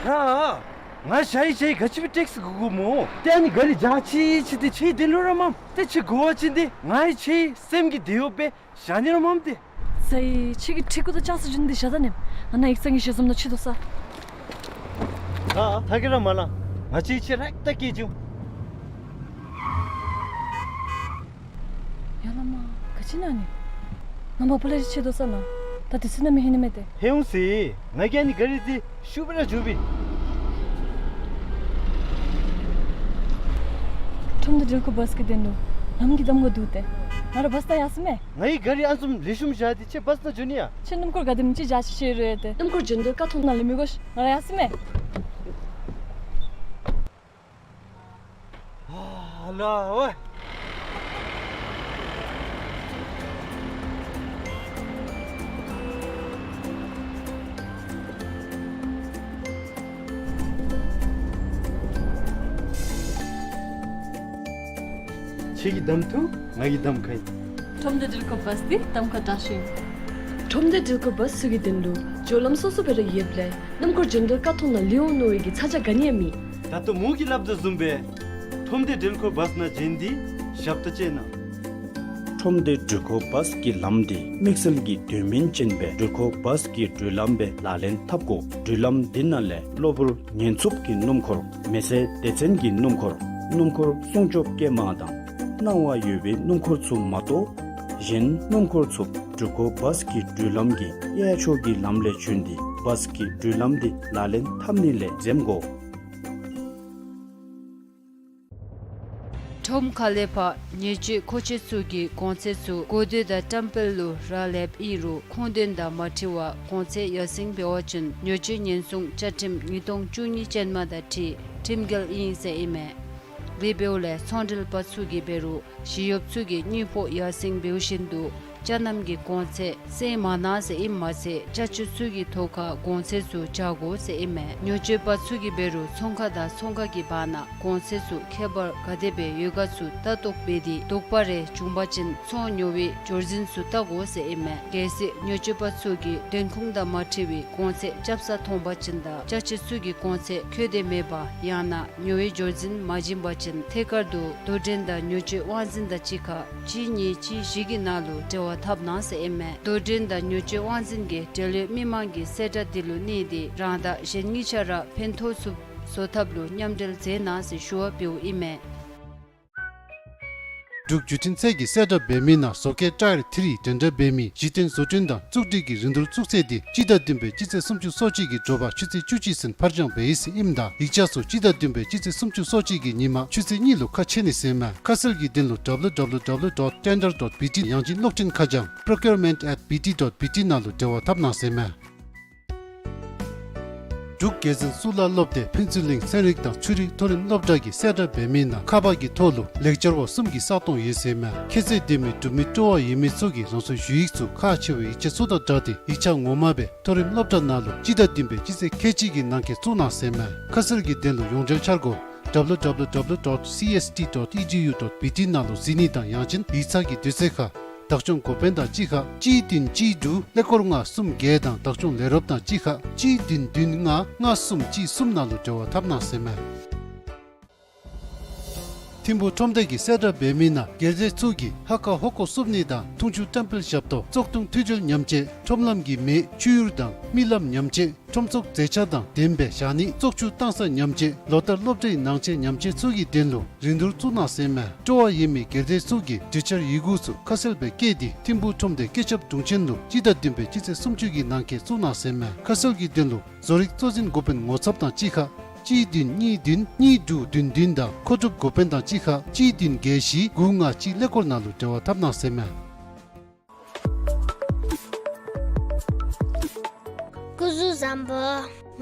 ཨ་ཨ། ང་ཞ་ཡི་ཞ་ཡི་ག་ཅི་སྦེ་ཊེག་སི་དགོ་དགོཔ་སྨོ། ཏེ་ཨ་ནི་ག་རི་འཇག་ཅི་ཅི་ཏེ་ཁྱོད་དེ་ལུ་ར་མམ། ཏེ་ཁྱོད་དགོ་པ་ཅིན་ཏེ་ང་ཡང་ཁྱོད་སེམས་ཀྱི་བདེ་འོབ་སྦེ་བཞག་ནི་ར་མམ་ཏེ། ས་ཡི་ཁྱོད་ཀྱི་ཁྲི་གུ་དང་ལྕགས་སི་རྒྱུན་འདི་བཞག་ད་ནི། ང་ནཱ་ཡིག་ཚང་གི་ཞལ་འཛོམས་ནང་ཁྱོད་སྡོད་ས། ཨ་ཨ་ཐག་གི་ར་མ་ལང་། ང་བཅས་ཁྱོད་ར་ད་སྐྱེལ་འགྱོ། ཡ་ལ་མ་ག་ཅི་ཨ་ནི། ང་མ་པ་ལས་ཁྱོད་སྡོད་ས་ནང་ད་དེ་ཚུ་ནང་མི་ཧིང་ནི་མས་ཏེ། ཧེ་འོང་ཟེར། ང་གིས་ཨ་ནི་ག་རི་འདི་ཤུགས་སྦེ་ར་འགྱོ་བས། ཁྲོམ་སྡེ་སྒྲིལ་འཁོར་བཱས་ཀྱི་དོན་ལུ་ལམ་གྱི་གདམ་ཁ་འདུག་སྟེ། ང་ར་བཱས་ནང་ཡར་སོང་མས། ང་གིས་ག་རི་ཨ་ནི་བཟུམ་ལེགས་ཤོམ་བཞག་སྟེ་ཁྱོད་བཱས་ནང་འགྱོ་ནི་ཡ། ཁྱོད་སྣུམ་འཁོར་ག་དེམ་ཅིག་འཇག་ཅི་ཤེས་རུང་ཡ་ཏེ། སྣུམ་འཁོར་འགྱོ་དོ་ཀ་ཐོག་ནང་ལས་མི་དགོ་ཤིག། ང་ར་ཡར་སོང་མས། ཨ་ལ་ཝེ། ཁྱོད་ཀྱིས་གདམ་འཐུ། ང་གིས་གདམ་ཁ་ཨིན། ཁྲོམ་སྡེ་སྒྲིལ་འཁོར་བཱས་འདི་གདམ་ཁ་དྲག་ཤོས་ཨིན། ཁྲོམ་སྡེ་སྒྲིལ་འཁོར་བཱས་ཚུ་གི་དོན་ལུ་སྦྱོར་ལམ་སོ་སོ་སྦེ་ར་ཡོདཔ་ལས་སྣུམ་འཁོར་འགྱོ་དོ་ཀ་ཐོག་ནང་ལུས་འོང་མནོ་བའི་གི་ཚ་གྱང་ག་ནི་ཡང་མེད། ད་ལྟོ་མོ་གིས་སླབ་དོ་བཟུམ་སྦེ་ཁྲོམ་སྡེ་སྒྲིལ་འཁོར་བཱས་ནང་འགྱོ་ནི་འདི་ཞབས་ཏོག་ཅིག་ཨིན་ན། ཁྲོམ་སྡེ་སྒྲིལ་འཁོར་བཱས་ཀྱི་ལམ་འདི་དམིགས་བསལ་གྱི་དོན་སྨིན་ཅན་སྦེ་སྒྲིལ་འཁོར་བཱས་ཀྱི་འགྲུལ་ལམ་སྦེ་ལག་ལེན་འཐབ་དགོ། འགྲུལ་ལམ་འདི་ནང་ལས་གློ་བུར་ཉེན་འཚུབ་ཀྱི་སྣུམ་འཁོར། མེ་སེར་སྡེ་ཚན་གྱི་སྣུམ་འཁོར། སྣུམ་འཁོར་སྲུང་སྐྱོབ་སྐྱེལ་མ་དང་སྣང་བ་ཡོད་པའི་སྣུམ་འཁོར་ཚུ་མ་གཏོགས་གཞན་སྣུམ་འཁོར་ཚུ་སྒྲིལ་འཁོར་བཱས་ཀྱི་འགྲུལ་ལམ་གྱི་གཡས་ཕྱོགས་ཀྱི་ལམ་ལས་བྱོན་ཏེ་བཱས་ཀྱི་འགྲུལ་ལམ་འདི་ལག་ལེན་འཐབ་ནི་ལས་འཛེམ་དགོ། ཁྲོམ་ཁ་ལས་ཕར་ཉེས་སྤྱོད་མཁོ་ཆེ་ཚུ་གི་གོང་ཚད་ཚུ་གོ་ཐོས་དང་བཀྲམ་སྤེལ་ལུ་རག་ལསཔ་ཨིན་རུང་ཁུངས་དོན་དང་མ་འཁྲིལ་བར་གོང་ཚད་ཡར་སེང་འབད་བ་ཅིན་ཉེས་སྤྱོད་ཉེན་སྲུང་བཅའ་ཁྲིམས་ཉིས་སྟོང་བཅུ་གཉིས་ཅན་མ་དང་འཁྲིལ་ཁྲིམས་འགལ་ཨིན་ཟེར་ཨིན་མས། དེ་འབདཝ་ལས་ཚོང་འབྲེལ་པ་ཚུ་གིས་འབད་རུང་ཞི་གཡོགཔ་ཚུ་གིས་དངུལ་ཕོགས་ཡར་སེང་འབདཝ་བཞིན་དུ་ཅ་རྣམ་གྱི་གོང་ཚད་སེང་མ་གནང་ཟེར་ཨིནམ་མ་ཚད་ཅ་ཆས་ཚུ་གི་ཐོག་ཁར་གོང་ཚད་ཚུ་འཇག་དགོ་ཟེར་ཨིན་མས། ཉེས་སྤྱོད་པ་ཚུ་གིས་འབད་རུང་ཚོང་ཁང་དང་ཚོང་ཁང་གི་བར་ན་གོང་ཚད་ཚུ་ཁྱད་པར་ག་དེ་སྦེ་ཡོད་ག་ཚུ་ལྟ་རྟོག་འབད་དེ་དོགས་པ་རེ་བྱུང་པ་ཅིན་ཚོང་ཉོ་བའི་འབྱོར་འཛིན་ཚུ་བལྟ་དགོ་ཟེར་ཨིན་མས། གལ་སྲིད་ཉེས་སྤྱོད་པ་ཚུ་གིས་དོན་ཁུངས་དང་མ་འཁྲིལ་བའི་གོང་ཚད་རྐྱབ་ས་མཐོང་པ་ཅིན་དང་ཅ་ཆས་ཚུ་གི་གོང་ཚད་འཁོད་དེ་མེད་པ་ཡང་ན་ཉོ་བའི་འབྱོར་འཛིན་མ་བྱིན་པ་ཅིན་ཐད་ཀར་དུ་དོ་འགྲན་དང་ཉེས་སྤྱོད་དབང་འཛིན་དང་གཅིག་ཁར་གཅིག་གཉིས་གཅིག་བཞི་གི་ནང་ལུ་འབྲེལ་བ་འཐབ་གནང་ཟེར་ཨིན་མས། དོ་འགྲན་དང་ཉེས་སྤྱོད་དབང་འཛིན་གྱིས་འབྲེལ་ཡོད་མི་མང་གི་གསལ་བསྒྲགས་འདི་ལུ་གནས་ཏེ་རང་དང་གཞན་གཉིས་ཆ་ར་ཕན་ཐོགས་ཚུགསཔ་བཟོ་ཐབས་ལུ་མཉམ་འབྲེལ་མཛད་གནང་ཟེར་ཞུ་བ་འབདཝ་ཨིན་མས། འབྲུག་བརྒྱུད་འཕྲིན་ཚད་ཀྱི་གསལ་བསྒྲགས་འབད་མི་ནང་བཟོ་བཀོད་ཊ་ཡར་ཐིར་འགྲེམས་སྤེལ་འབད་མི་གཞི་རྟེན་བཟོ་སྐྲུན་དང་བཙུགས་སྒྲིག་གི་རིན་བསྡུར་བཙུགས་ཚད་འདི་སྤྱི་ཟླ་བདུན་པའི་སྤྱི་ཚེས་སུམ་ཅུ་སོ་གཅིག་གི་དྲོ་པ་ཆུ་ཚོད་བཅུ་གཅིག་ཚུན་ཕར་འགྱངས་འབད་ཡི་ཟེར་ཨིནམ་ད་ཡིག་ཆ་ཚུ་སྤྱི་ཟླ་བདུན་པའི་སྤྱི་ཚེས་སུམ་ཅུ་སོ་གཅིག་གི་ཉིན་མ་ཆུ་ཚོད་གཉིས་ལུ་ཁ་ཕྱེ་ནི་ཟེར་མས། ཁ་གསལ་གྱི་དོན་ལུ་W W W dot tender dot B T ཡང་ཅིན་གློག་འཕྲིན་ཁ་བྱང་procurement at B T dot B T ནང་ལུ་འབྲེལ་བ་འཐབ་གནང་ཟེར་མས། འབྲུག་རྒྱལ་བཙུན་གཙུག་ལག་སློབ་སྡེ་ཕན་ཚུན་གླིང་ཚན་རིག་དང་ཆོས་རིག་མཐོ་རིམ་སློབ་གྲྭ་གི་གསལ་བསྒྲགས་འབད་མི་ནང་ཁ་པར་གྱི་ཐོག་ལུ་ལེགས་སྦྱར་བ་གསུམ་གྱི་ས་སྟོང་ཡོད་ཟེར་མས། ཁྱད་ཚད་ལྡན་མི་འབྲུག་མི་སྤྲོ་བ་ཡོད་མི་ཚུ་གིས་རང་སོའི་ཞུ་ཡིག་ཚུ་ཁག་ཆེ་བའི་ཡིག་ཆ་ཚུ་དང་སྦྲགས་ཏེ་ཡིག་ཆ་ངོ་མ་སྦེ་མཐོ་རིམ་སློབ་གྲྭ་ནང་ལུ་སྤྱི་ཟླ་བདུན་པའི་སྤྱི་ཚེས་ཁལ་གཅིག་གི་ནང་འཁོད་བཙུགས་གནང་ཟེར་མས། ཁ་གསལ་གྱི་དོན་ལུ་ཡོངས་འབྲེལ་འཆར་སྒོ་W W W dot C S T dot E D U dot B T ནང་ལུ་གཟིགས་ནི་དང་ཡང་ཅིན་ཡིག་ཚང་གི་དུས་ཚོད་ཁར་བདག་སྐྱོང་འགོ་དཔོན་དང་གཅིག་ཁར་གཅིག་བདུན་གཅིག་དྲུག་ཀླད་ཀོར་ལྔ་གསུམ་བརྒྱད་དང་བདག་སྐྱོང་ལས་རོགསཔ་དང་གཅིག་ཁར་གཅིག་བདུན་བདུན་ལྔ་ལྔ་གསུམ་གཅིག་གསུམ་ནང་ལུ་འབྲེལ་བ་འཐབ་གནང་ཟེར་མས། ཐིམ་ཕུག་ཁྲོམ་སྡེ་གི་གསལ་བསྒྲགས་འབད་མི་ནང་སྒེར་སྡེ་ཚུ་གིས་ཧ་ཀ་ཧོ་ཀོ་བསུབ་ནི་དང་འཐུང་ཆུ་བཀྲམ་སྤེལ་ཞབས་ཏོག་བཙོག་འཐུང་འཐུས་སྦྱོར་ཉམས་བཅོས་ཁྲོམ་ལམ་གྱི་མེ་ཆུ་ཡུར་དང་རྨི་ལམ་ཉམས་བཅོས་ཁྲོམ་ཚོགས་མཛེས་ཆ་དང་ལྡནམ་སྦེ་བཞག་ནི་བཙོག་ཆུ་བཏང་ས་ཉམས་བཅོས་ལོ་ལྟར་སློབ་གྲྭའི་ནང་ཆས་ཉམས་བཅོས་ཚུ་གི་དོན་ལུ་རིན་བསྡུར་བཙུགས་གནང་ཟེར་མས། སྤྲོ་བ་ཡོད་མི་སྒེར་སྡེ་ཚུ་གིས་གྲོས་འཆར་ཡི་གུ་ཚུ་ཁ་གསལ་སྦེ་བཀོད་དེ་ཐིམ་ཕུག་ཁྲོམ་སྡེ་སྐུ་ཞབས་དྲུང་ཆེན་ལུ་སྤྱི་ཟླ་བདུན་པའི་སྤྱི་ཚེས་སུམ་ཅུ་གི་ནང་འཁོད་བཙུགས་གནང་ཟེར་མས། ཁ་གསལ་གྱི་དོན་ལུ་བཟོ་རིག་གཙོ་འཛིན་འགོ་དཔོན་ངོ་ཚབ་དང་གཅིག་ཁར་གཅིག་བདུན་གཉིས་བདུན་གཉིས་དྲུག་བདུན་བདུན་དང་མཁོ་སྒྲུབ་འགོ་དཔོན་དང་གཅིག་ཁར་གཅིག་བདུན་བརྒྱད་བཞི་དགུ་ལྔ་གཅིག་ཀླད་ཀོར་ནང་ལུ་འབྲེལ་བ་འཐབ་གནང་ཟེར་མས། སྐུ་གཟུགས་བཟང་པོ།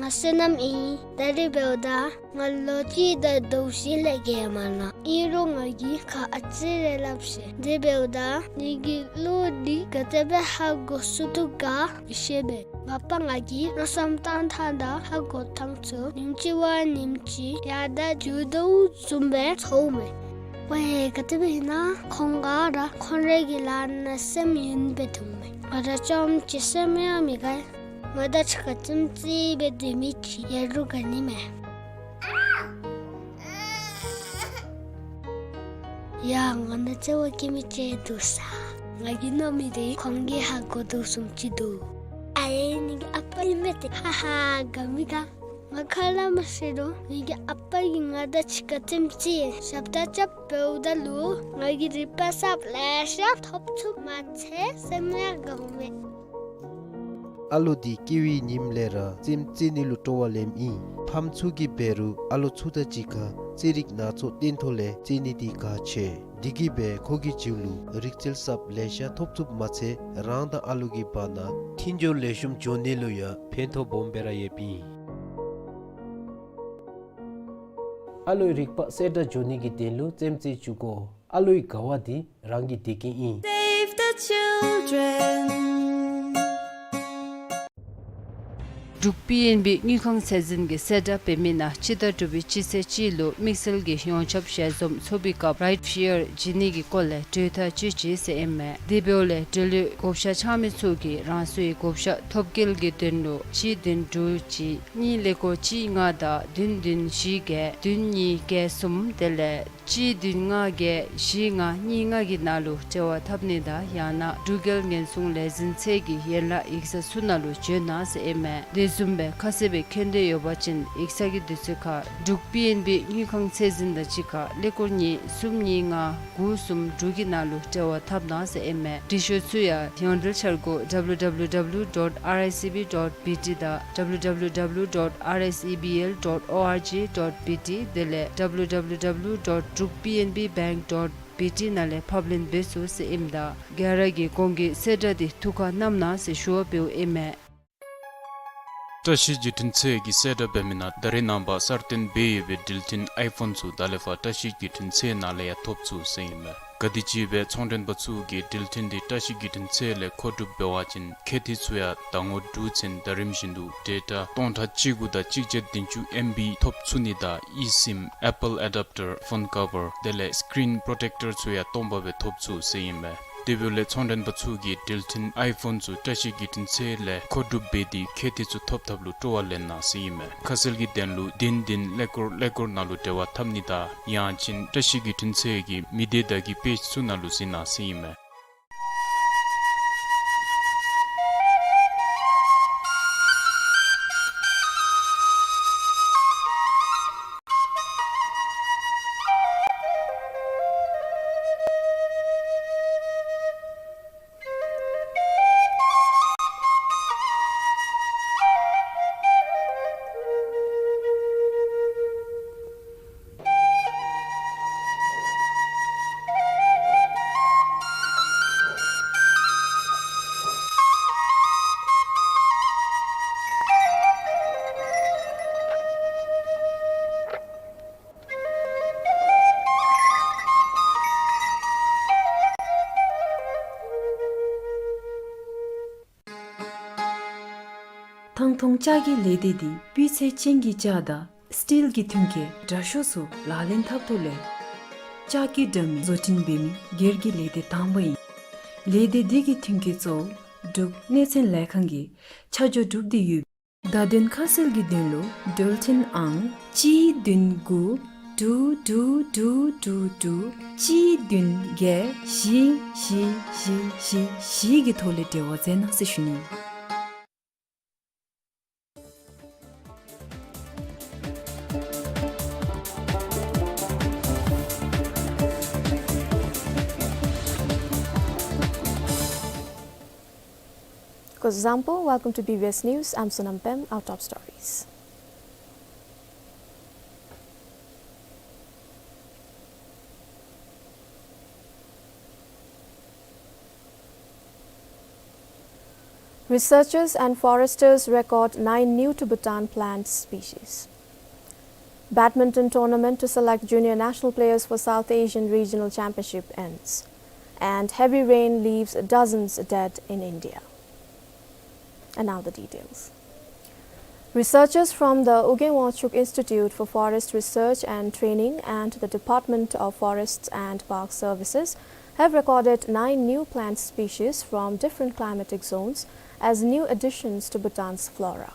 ང་བསོད་ནམས་ཨིན། ད་རིས་འབདཝ་ད་ང་ལོ་གཅིག་དང་ཟླཝ་བཞི་ལས་བརྒལ་མ་ལང་། ཨིན་རུང་ང་གིས་ཁ་ཨ་ཙི་རེ་སླབ་ཤིག། དེ་འབདཝ་ད་ངེ་གི་གླུ་འདི་ག་དེ་སྦེ་ཧ་གོ་ཚུགས་དོ་ག་མི་ཤེས་པས། ང་པ་ང་གིས་མནོ་བསམ་བཏང་ཐངས་དང་ཧ་གོ་ཐངས་ཚུ་ཉིནམ་གཅིག་བ་ཉིནམ་གཅིག་ཡར་དང་རྒྱུག་དོ་བཟུམ་སྦེ་ཚོརཝ་མས། ཝའེ་ག་དེ་སྦེ་ཨིན་ན་ཁོང་ག་ར་ཁོང་རའི་གི་ལཱ་ནང་སེམས་ཡེངས་སྦེ་སྡོདཔ་མས། ང་ར་རྐྱངམ་གཅིག་སེམས་ཡང་མི་དགའ། ང་དང་གཅིག་ཁར་རྩེདམོ་རྩེ་སྦེ་སྡོད་མི་ཅིག་ཡོད་རུང་དགའ་ནི་མས། ཡ་ང་ནང་རྩེད་མོ་རྐྱབ་མི་ཅིག་འདུག་ས། ང་གིས་མནོ་མི་འདི་ཁོང་གིས་ཧ་གོ་དོ་བཟུམ་ཅིག་འདུག། ཨའེ་ངེ་གི་ཨ་པ་ཨིན་མས་ཏེ། ཧ་ཧ་དགའ་མི་དགའ། ང་ཁ་སླབ་མ་ཤེས་རུང་ངེ་གི་ཨ་པ་གིས་ང་དང་གཅིག་ཁར་རྩེདམོ་རྩེ་ཞབས་ཏོག་རྐྱབ་འབདཝ་ད་ལུ་ང་གིས་རིག་པ་གསརཔ་ལེ་ཤ་ཐོབ་ཚུགསཔ་མ་ཚད་སེམས་ཡང་དགའཝ་མས། ཨ་ལོ་འདི་སྐྱེ་བའི་ཉིནམ་ལས་ར་རྩེདམོ་རྩེ་ནི་ལུ་སྤྲོ་བ་ལེནམ་ཨིན། ཕམ་ཚུ་གིས་འབད་རུང་ཨ་ལོ་ཚུ་དང་གཅིག་ཁར་རྩེད་རིགས་སྣ་ཚོགས་སྟོན་ཐོག་ལས་རྩེ་ནི་འདི་ཁག་ཆེ། འདི་གིས་འབད་ཁོ་གི་རྒྱུད་ལུ་རིག་རྩལ་གསརཔ་ལེ་ཤ་ཐོབ་ཚུགསཔ་མ་ཚད་རང་དང་ཨ་ལོ་གི་བར་ན་མཐུན་སྦྱོར་ལེགས་ཤོམ་འགྱོ་ནི་ལུ་ཡང་ཕན་ཐོགས་སྦོམ་སྦེ་ར་ཡོདཔ་ཨིན། ཨ་ལོའི་རིག་པ་གསལ་དྲགས་འགྱོ་ནི་གི་དོན་ལུ་རྩེདམོ་རྩེ་བཅུག་དགོ། ཨ་ལོའི་དགའ་བ་འདི་རང་གི་བདེ་སྐྱིད་ཨིན། Save the children. འབྲུག་པི་ཨེན་བི་དངུལ་ཁང་ཚད་འཛིན་གྱི་གསལ་བསྒྲགས་འབད་མི་ནང་སྤྱི་ཟླ་དྲུག་པའི་སྤྱི་ཚེས་གཅིག་ལུ་དམིགས་བསལ་གྱི་ཡོངས་ཁྱབ་ཞལ་འཛོམས་ཚོགས་པའི་སྐབས་རའིཊ་ཕི་ཡར་བྱིན་ནི་གི་སྐོར་ལས་གྲོས་ཐག་བཅད་ཅི་ཟེར་ཨིན་མས། དེ་འབདཝ་ལས་འབྲེལ་ཡོད་བགོ་བཤའ་འཆང་མི་ཚུ་གིས་རང་སོའི་བགོ་བཤའ་ཐོབ་སྐལ་གྱི་དོན་ལུ་གཅིག་བདུན་དྲུག་གཅིག་གཉིས་ཀླད་ཀོར་གཅིག་ལྔ་དང་བདུན་བདུན་བཞི་བརྒྱད་བདུན་གཉིས་བརྒྱད་གསུམ་དེ་ལས་གཅིག་བདུན་ལྔ་བརྒྱད་བཞི་ལྔ་གཉིས་ལྔ་གི་ནང་ལུ་འབྲེལ་བ་འཐབ་ནི་དང་ཡང་ན་འབྲུག་རྒྱལ་ཉེན་སྲུང་ལས་འཛིན་ཚད་ཀྱི་ཡན་ལག་ཡིག་ཚང་ཚུ་ནང་ལུ་བྱོན་གནང་ཟེར་ཨིན་མས། དེ་བཟུམ་སྦེ་ཁ་གསལ་སྦེ་མཁྱེན་འདོད་ཡོད་པ་ཅིན་ཡིག་ཚང་གི་དུས་ཚོད་ཁར་འབྲུག་པི་ཨེན་བི་དངུལ་ཁང་ཚད་འཛིན་དང་གཅིག་ཁར་ཀླད་ཀོར་གཉིས་གསུམ་གཉིས་ལྔ་དགུ་གསུམ་དྲུག་གི་ནང་ལུ་འབྲེལ་བ་འཐབ་གནང་ཟེར་ཨིན་མས། འབྲི་ཤོག་ཚུ་ཡང་ཡོངས་འབྲེལ་འཆར་སྒོ་W W W dot R S E B dot B T དང་W W W dot R S E B L dot org dot B T དེ་ལས་W W W dot drukpnbbank dot B T ནང་ལས་ཕབ་ལེན་འབད་ཚུགས་ཟེར་ཨིནམ་ད་ག་ར་གིས་གོང་གི་གསལ་བསྒྲགས་འདི་ཐུགས་ཁར་བསྣམ་གནང་ཟེར་ཞུ་བ་འབདཝ་ཨིན་མས། བཀྲ་ཤིས་བརྒྱུད་འཕྲིན་ཚད་ཀྱི་གསལ་བསྒྲགས་འབད་མི་ནང་ད་རིས་ནངས་པ་གསར་བཏོན་འབད་ཡོད་པའི་འགྲུལ་འཕྲིན་ཨའི་ཕོན་ཚུ་ད་ལས་ཕར་བཀྲ་ཤིས་བརྒྱུད་འཕྲིན་ཚད་ནང་ལས་ཡང་ཐོབ་ཚུགས་ཟེར་ཨིན་མས། ག་དེམ་ཅིག་སྦེ་ཚོང་མགྲོན་པ་ཚུ་གིས་འགྲུལ་འཕྲིན་འདི་བཀྲ་ཤིས་བརྒྱུད་འཕྲིན་ཚད་ལས་མཁོ་སྒྲུབ་འབད་བ་ཅིན་ཁེ་ཏི་ཚུ་ཡང་ཟླ་ངོ་དྲུག་ཚུན་ཟླ་རིམ་བཞིན་དུ་ཌེ་ཊ་སྟོང་ཕྲག་གཅིག་དགུ་དང་གཅིག་བརྒྱ་བདུན་ཅུ་ཨེམ་བི་ཐོབ་ཚུགས་ནི་དང་ཨི་སིམ་ཨེ་པཱལ་ཨེ་ཌབ་ཊར་ཕོན་ཀ་བར་དེ་ལས་སི་ཀི་རིན་པོརོ་ཊེཀ་ཊར་ཚུ་ཡང་སྟོང་པ་སྦེ་ཐོབ་ཚུགས་ཟེར་ཨིན་མས། དེ་འབདཝ་ལས་ཚོང་མགྲོན་པ་ཚུ་གིས་འགྲུལ་འཕྲིན་ཨའི་ཕོན་ཚུ་བཀྲ་ཤིས་བརྒྱུད་འཕྲིན་ཚད་ལས་མཁོ་སྒྲུབ་འབད་དེ་ཁེ་ཏི་ཚུ་ཐོབ་ཐབས་ལུ་སྤྲོ་བ་ལེན་གནང་ཟེར་ཨིན་མས། ཁ་གསལ་གྱི་དོན་ལུ་བདུན་བདུན་ཀླད་ཀོར་ཀླད་ཀོར་ནང་ལུ་འབྲེལ་བ་འཐབ་ནི་དང་ཡང་ཅིན་བཀྲ་ཤིས་བརྒྱུད་འཕྲིན་ཚད་ཀྱི་མི་སྡེ་བརྡ་བརྒྱུད་པེཇ་ཚུ་ནང་ལུ་གཟིགས་གནང་ཟེར་ཨིན་མས། ཐང་སྟོང་ལྕགས་ཀྱི་ལས་སྡེ་འདི་སྤུས་ཚད་ཅན་གྱི་ལྕགས་དང་སི་ཊིལ་གྱི་མཐུན་རྐྱེན་དྲག་ཤོས་ཚུ་ལག་ལེན་འཐབ་ཐོག་ལས་ལྕགས་ཀྱི་དྲ་མིག་བཟོ་སྐྲུན་འབད་མི་སྒེར་གྱི་ལས་སྡེ་དང་པ་ཨིན། ལས་སྡེ་འདི་གི་མཐུན་རྐྱེན་གཙོ་བོ་འབྲུག་གནས་ཚད་ལས་ཁང་གིས་ཆ་འཇོག་གྲུབ་སྟེ་ཡོད། བརྡ་དོན་ཁ་གསལ་གྱི་དོན་ལུ་འགྲུལ་འཕྲིན་ཨང་གཅིག་བདུན་དགུ་དྲུག་དྲུག་དྲུག་དྲུག་དྲུག་གཅིག་བདུན་བརྒྱད་བཞི་བཞི་བཞི་བཞི་བཞི་གི་ཐོག་ལས་འབྲེལ་བ་མཛད་གནང་ཟེར་ཞུ་ནི། Kuzuzangpo, welcome to B B S News. I'm Sonam Pem. Our top stories. Researchers and foresters record nine new to Bhutan plant species. Badminton tournament to select junior national players for South Asian Regional Championship ends. And heavy rain leaves dozens dead in India. And now the details. Researchers from the Ugyen Wangchuck Institute for Forest Research and Training and the Department of Forests and Park Services have recorded nine new plant species from different climatic zones as new additions to Bhutan's flora.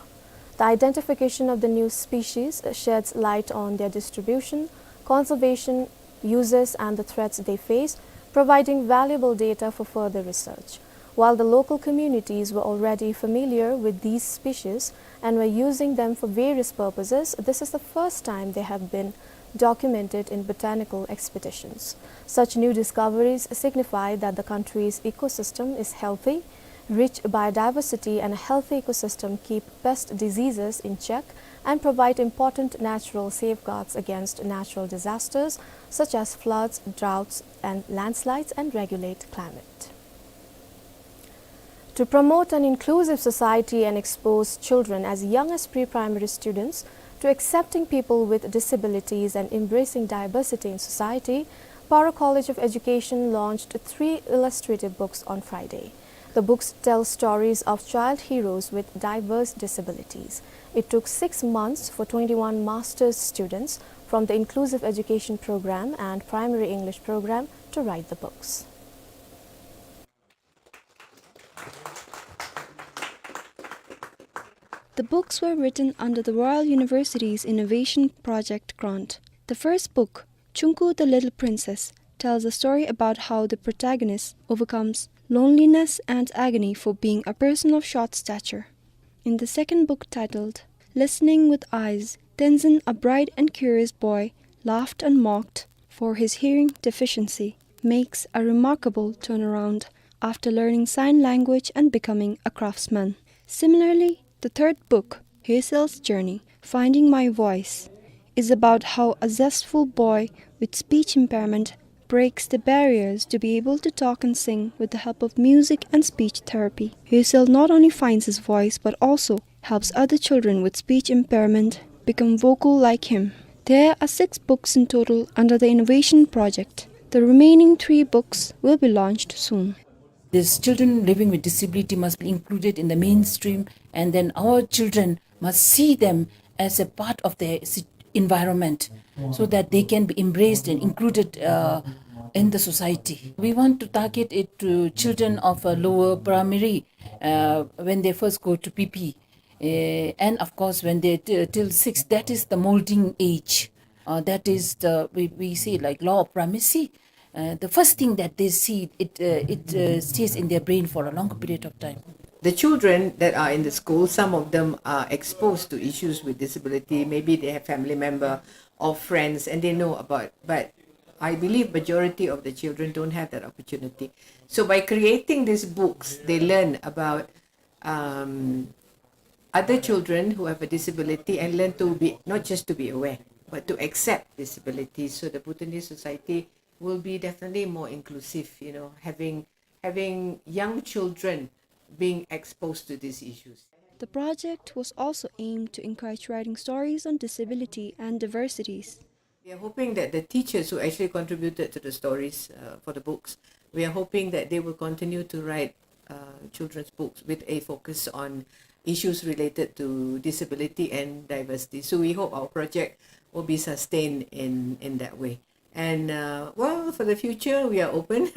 The identification of the new species sheds light on their distribution, conservation, uses, and the threats they face, providing valuable data for further research. While the local communities were already familiar with these species and were using them for various purposes, this is the first time they have been documented in botanical expeditions. Such new discoveries signify that the country's ecosystem is healthy, rich biodiversity and a healthy ecosystem keep pest diseases in check and provide important natural safeguards against natural disasters such as floods, droughts, and landslides, and regulate climate. To promote an inclusive society and expose children as young as pre-primary students to accepting people with disabilities and embracing diversity in society, Paro College of Education launched three illustrative books on Friday. The books tell stories of child heroes with diverse disabilities. It took six months for twenty-one master's students from the Inclusive Education Program and Primary English Program to write the books. The books were written under the Royal University's Innovation Project grant. The first book, Chungku the Little Princess, tells a story about how the protagonist overcomes loneliness and agony for being a person of short stature. In the second book, titled Listening with Eyes, Tenzin, a bright and curious boy, laughed and mocked for his hearing deficiency, makes a remarkable turnaround after learning sign language and becoming a craftsman. Similarly, the third book, Hyesel's Journey, Finding My Voice, is about how a zestful boy with speech impairment breaks the barriers to be able to talk and sing with the help of music and speech therapy. Hesel not only finds his voice but also helps other children with speech impairment become vocal like him. There are six books in total under the Innovation Project. The remaining three books will be launched soon. These children living with disability must be included in the mainstream, and then our children must see them as a part of their si-, environment, so that they can be embraced and included, uh, in the society. We want to target it to children of a lower primary, uh, when they first go to P P. Uh, and of course, when they t-, till six, that is the molding age. Uh, that is the, we, we say, like, law of primacy. Uh, the first thing that they see, it, uh, it, uh, stays in their brain for a longer period of time. The children that are in the school, some of them are exposed to issues with disability. Maybe they have family member or friends and they know about, but I believe majority of the children don't have that opportunity. So by creating these books, they learn about, um, other children who have a disability and learn to be, not just to be aware, but to accept disability. So the Bhutanese society will be definitely more inclusive, you know, having, having young children being exposed to these issues. The project was also aimed to encourage writing stories on disability and diversities. We are hoping that the teachers who actually contributed to the stories, uh, for the books, we are hoping that they will continue to write, uh, children's books with a focus on, issues related to disability and diversity. So we hope our project will be sustained in, in that way. And, uh, well, for the future, we are open,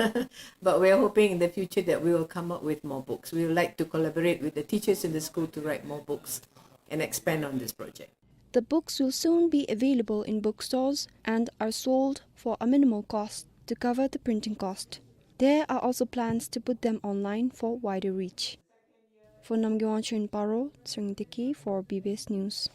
but we are hoping in the future that we will come up with more books. We would like to collaborate with the teachers in the school to write more books and expand on this project. The books will soon be available in bookstores and are sold for a minimal cost to cover the printing cost. There are also plans to put them online for wider reach. For Namgay Wangchuk in Paro, Tshering Deki for B B S News.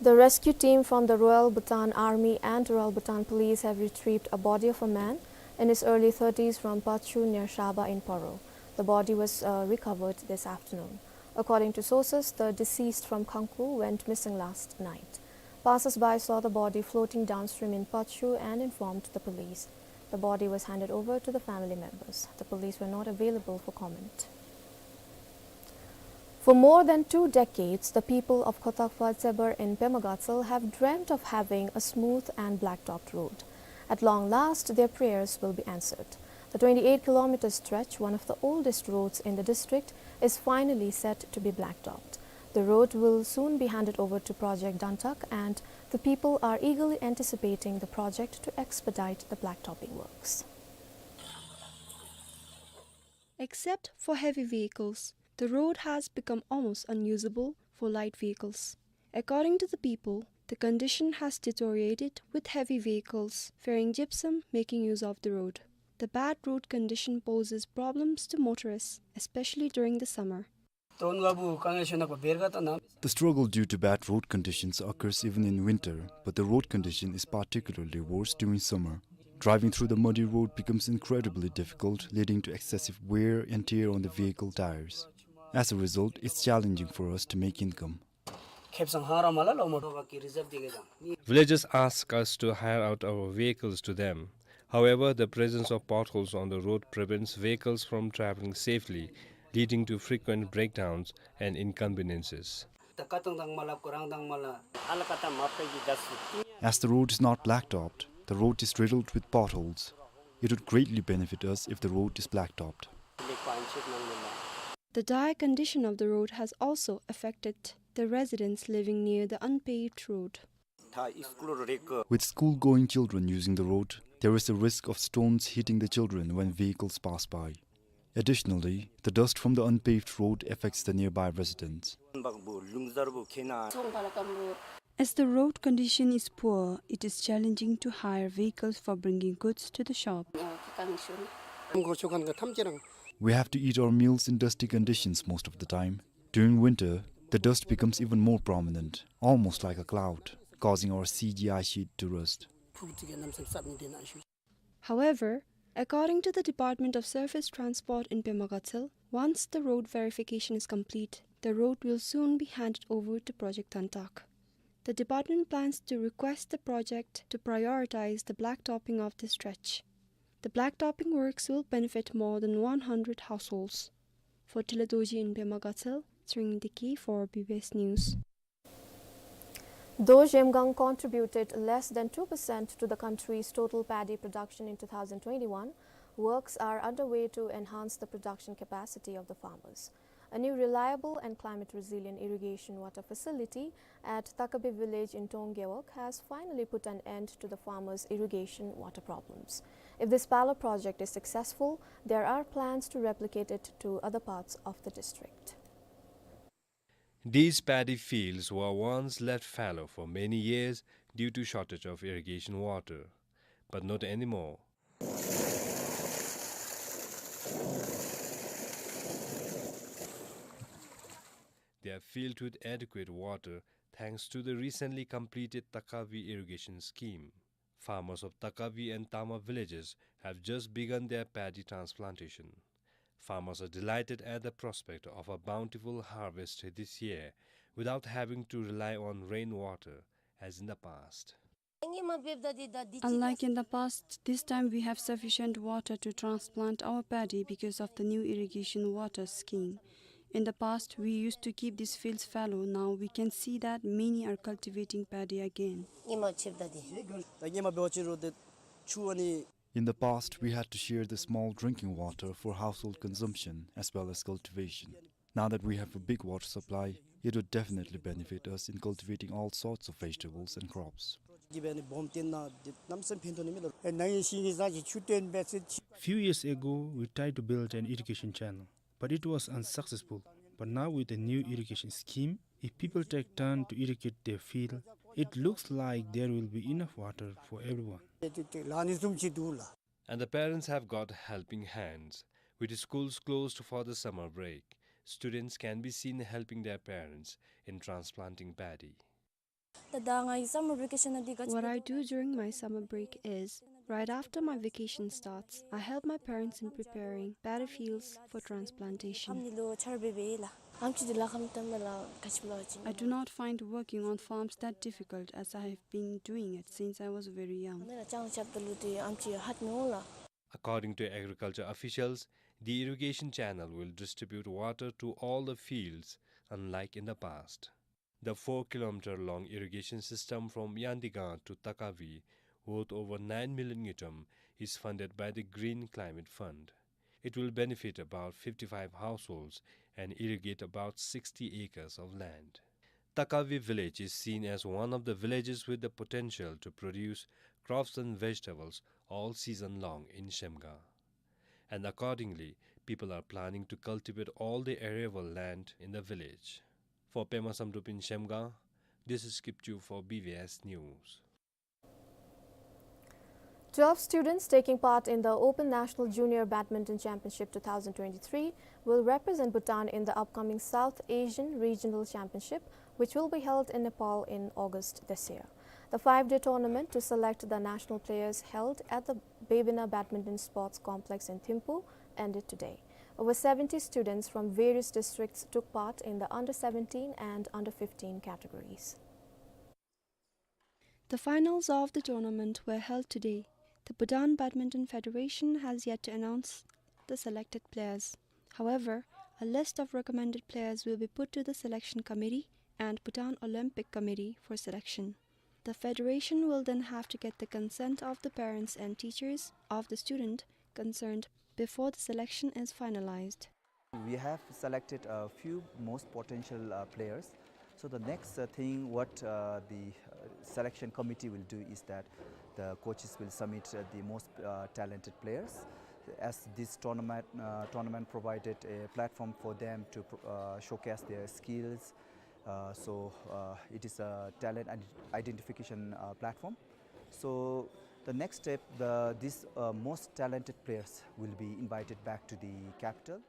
The rescue team from the Royal Bhutan Army and Royal Bhutan Police have retrieved a body of a man in his early thirties from Pachu near Shaba in Paro. The body was, uh, recovered this afternoon. According to sources, the deceased from Khangku went missing last night. Passers-by saw the body floating downstream in Pachu and informed the police. The body was handed over to the family members. The police were not available for comment. For more than two decades, the people of Khotakpha Tsebar in Pema Gatshel have dreamt of having a smooth and blacktopped road. At long last, their prayers will be answered. The twenty-eight kilometer stretch, one of the oldest roads in the district, is finally set to be blacktopped. The road will soon be handed over to Project Dantak, and the people are eagerly anticipating the project to expedite the blacktopping works. Except for heavy vehicles, the road has become almost unusable for light vehicles. According to the people, the condition has deteriorated, with heavy vehicles ferrying gypsum making use of the road. The bad road condition poses problems to motorists, especially during the summer. The struggle due to bad road conditions occurs even in winter, but the road condition is particularly worse during summer. Driving through the muddy road becomes incredibly difficult, leading to excessive wear and tear on the vehicle tires. As a result, it's challenging for us to make income. Villagers ask us to hire out our vehicles to them. However, the presence of potholes on the road prevents vehicles from traveling safely, leading to frequent breakdowns and inconveniences. As the road is not blacktopped, the road is riddled with potholes. It would greatly benefit us if the road is blacktopped. The dire condition of the road has also affected the residents living near the unpaved road. With school-going children using the road, there is a risk of stones hitting the children when vehicles pass by. Additionally, the dust from the unpaved road affects the nearby residents. As the road condition is poor, it is challenging to hire vehicles for bringing goods to the shop. We have to eat our meals in dusty conditions most of the time. During winter, the dust becomes even more prominent, almost like a cloud, causing our C G I sheet to rust. However, according to the Department of Surface Transport in Pema Gatshel, once the road verification is complete, the road will soon be handed over to Project Dantak. The department plans to request the project to prioritize the blacktopping of this stretch. The blacktopping works will benefit more than one hundred households. For Tila Dorji in Pema Gatshel, Tshering Deki for B B S News. Though Zhemgang contributed less than two percent to the country's total paddy production in two thousand twenty-one, works are underway to enhance the production capacity of the farmers. A new reliable and climate-resilient irrigation water facility at Takabi village in Tongewok has finally put an end to the farmers' irrigation water problems. If this pilot project is successful, there are plans to replicate it to other parts of the district. These paddy fields were once left fallow for many years due to shortage of irrigation water, but not anymore. They are filled with adequate water thanks to the recently completed Takavi irrigation scheme. Farmers of Takavi and Tama villages have just begun their paddy transplantation. Farmers are delighted at the prospect of a bountiful harvest this year without having to rely on rainwater as in the past. Unlike in the past, this time we have sufficient water to transplant our paddy because of the new irrigation water scheme. In the past, we used to keep these fields fallow. Now we can see that many are cultivating paddy again. In the past, we had to share the small drinking water for household consumption as well as cultivation. Now that we have a big water supply, it would definitely benefit us in cultivating all sorts of vegetables and crops. Few years ago, we tried to build an irrigation channel, but it was unsuccessful. But now with the new irrigation scheme, if people take turn to irrigate their field, it looks like there will be enough water for everyone. And the parents have got helping hands. With the schools closed for the summer break, students can be seen helping their parents in transplanting paddy. What I do during my summer break is, right after my vacation starts, I help my parents in preparing paddy fields for transplantation. I do not find working on farms that difficult, as I have been doing it since I was very young. According to agriculture officials, the irrigation channel will distribute water to all the fields, unlike in the past. The four kilometer long irrigation system from Yandigang to Takavi, worth over nine million ngultrum, is funded by the Green Climate Fund. It will benefit about fifty-five households and irrigate about sixty acres of land. Takavi village is seen as one of the villages with the potential to produce crops and vegetables all season long in Shemga. And accordingly, people are planning to cultivate all the arable land in the village. For Pema Samdrup in Shemga, this is Kipchu for B V S News. Twelve students taking part in the Open National Junior Badminton Championship two thousand twenty-three will represent Bhutan in the upcoming South Asian Regional Championship, which will be held in Nepal in August this year. The five-day tournament to select the national players held at the Bebina Badminton Sports Complex in Thimphu ended today. Over seventy students from various districts took part in the under seventeen and under fifteen categories. The finals of the tournament were held today. The Bhutan Badminton Federation has yet to announce the selected players. However, a list of recommended players will be put to the selection committee and Bhutan Olympic Committee for selection. The federation will then have to get the consent of the parents and teachers of the student concerned before the selection is finalized. We have selected a few most potential, uh, players. So the next, uh, thing what, uh, the, uh, selection committee will do is that the coaches will submit, uh, the most, uh, talented players, as this tournament, uh, tournament provided a platform for them to pro-, uh, showcase their skills. Uh, so, uh, it is a talent ident-, identification, uh, platform. So the next step, the, these, uh, most talented players will be invited back to the capital.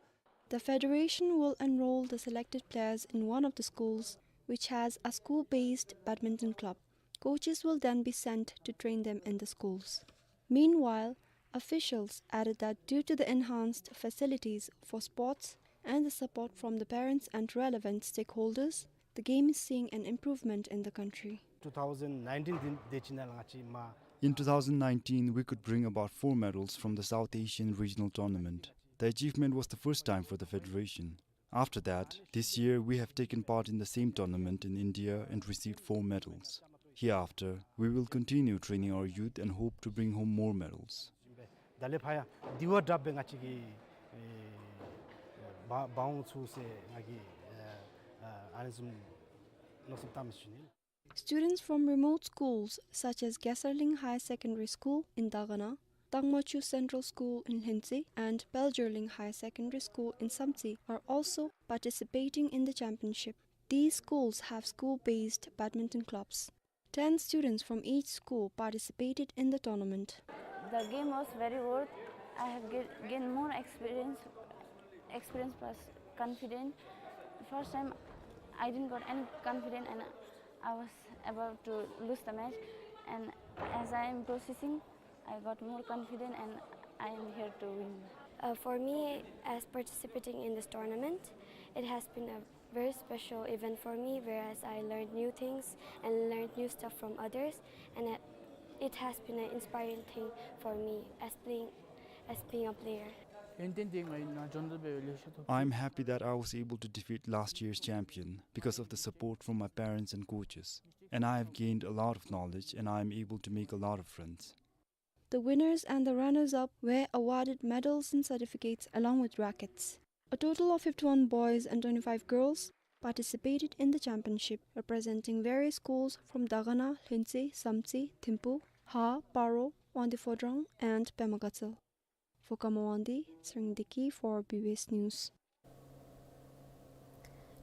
The federation will enroll the selected players in one of the schools, which has a school-based badminton club. Coaches will then be sent to train them in the schools. Meanwhile, officials added that due to the enhanced facilities for sports and the support from the parents and relevant stakeholders, the game is seeing an improvement in the country. Two thousand nineteen དེ་ཕྱི་ནང་ལུ་ང་བཅས་མ། In two thousand nineteen, we could bring about four medals from the South Asian Regional Tournament. The achievement was the first time for the federation. After that, this year we have taken part in the same tournament in India and received four medals. Hereafter, we will continue training our youth and hope to bring home more medals. ད་ལས་ཕར་ཡང་དེ་བ་དྲག་སྦེ་ང་བཅས་ཀྱིས་ཨེ་འབད་འབད་འོང་ཚུགས་ཟེར་ང་གིས་ཨེ་ཨ་ཨ་ནི་བཟུམ་མནོ་བསམ་བཏང་མི་ཞུ་ནི། Students from remote schools such as Gesarling Higher Secondary School in Dagana, Tangmachu Central School in Lhentse, and Peljorling Higher Secondary School in Samtse are also participating in the championship. These schools have school-based badminton clubs. Ten students from each school participated in the tournament. The game was very worth. I have ga-, gained more experience, experience plus confidence. First time, I didn't got any confidence, and I was about to lose the match. And as I am processing, I got more confident and I am here to win. Uh, for me, as participating in this tournament, it has been a very special event for me, whereas I learned new things and learned new stuff from others, and it, it has been an inspiring thing for me as playing, as being a player. ཏན་ཏན་དེ་ང་ཡི་ནང་འཇོན་ཐུབ་པའི་ལེགས་ཤོམ་ཐོབ། I am happy that I was able to defeat last year's champion because of the support from my parents and coaches, and I have gained a lot of knowledge and I am able to make a lot of friends. The winners and the runners-up were awarded medals and certificates along with rackets. A total of fifty-one boys and twenty-five girls participated in the championship, representing various schools from Dagana, Lhuentse, Samtse, Thimphu, Haa, Paro, Wangdue Phodrang, and Pema Gatshel. For Khama Wangdi, Tshering Deki for B B S News.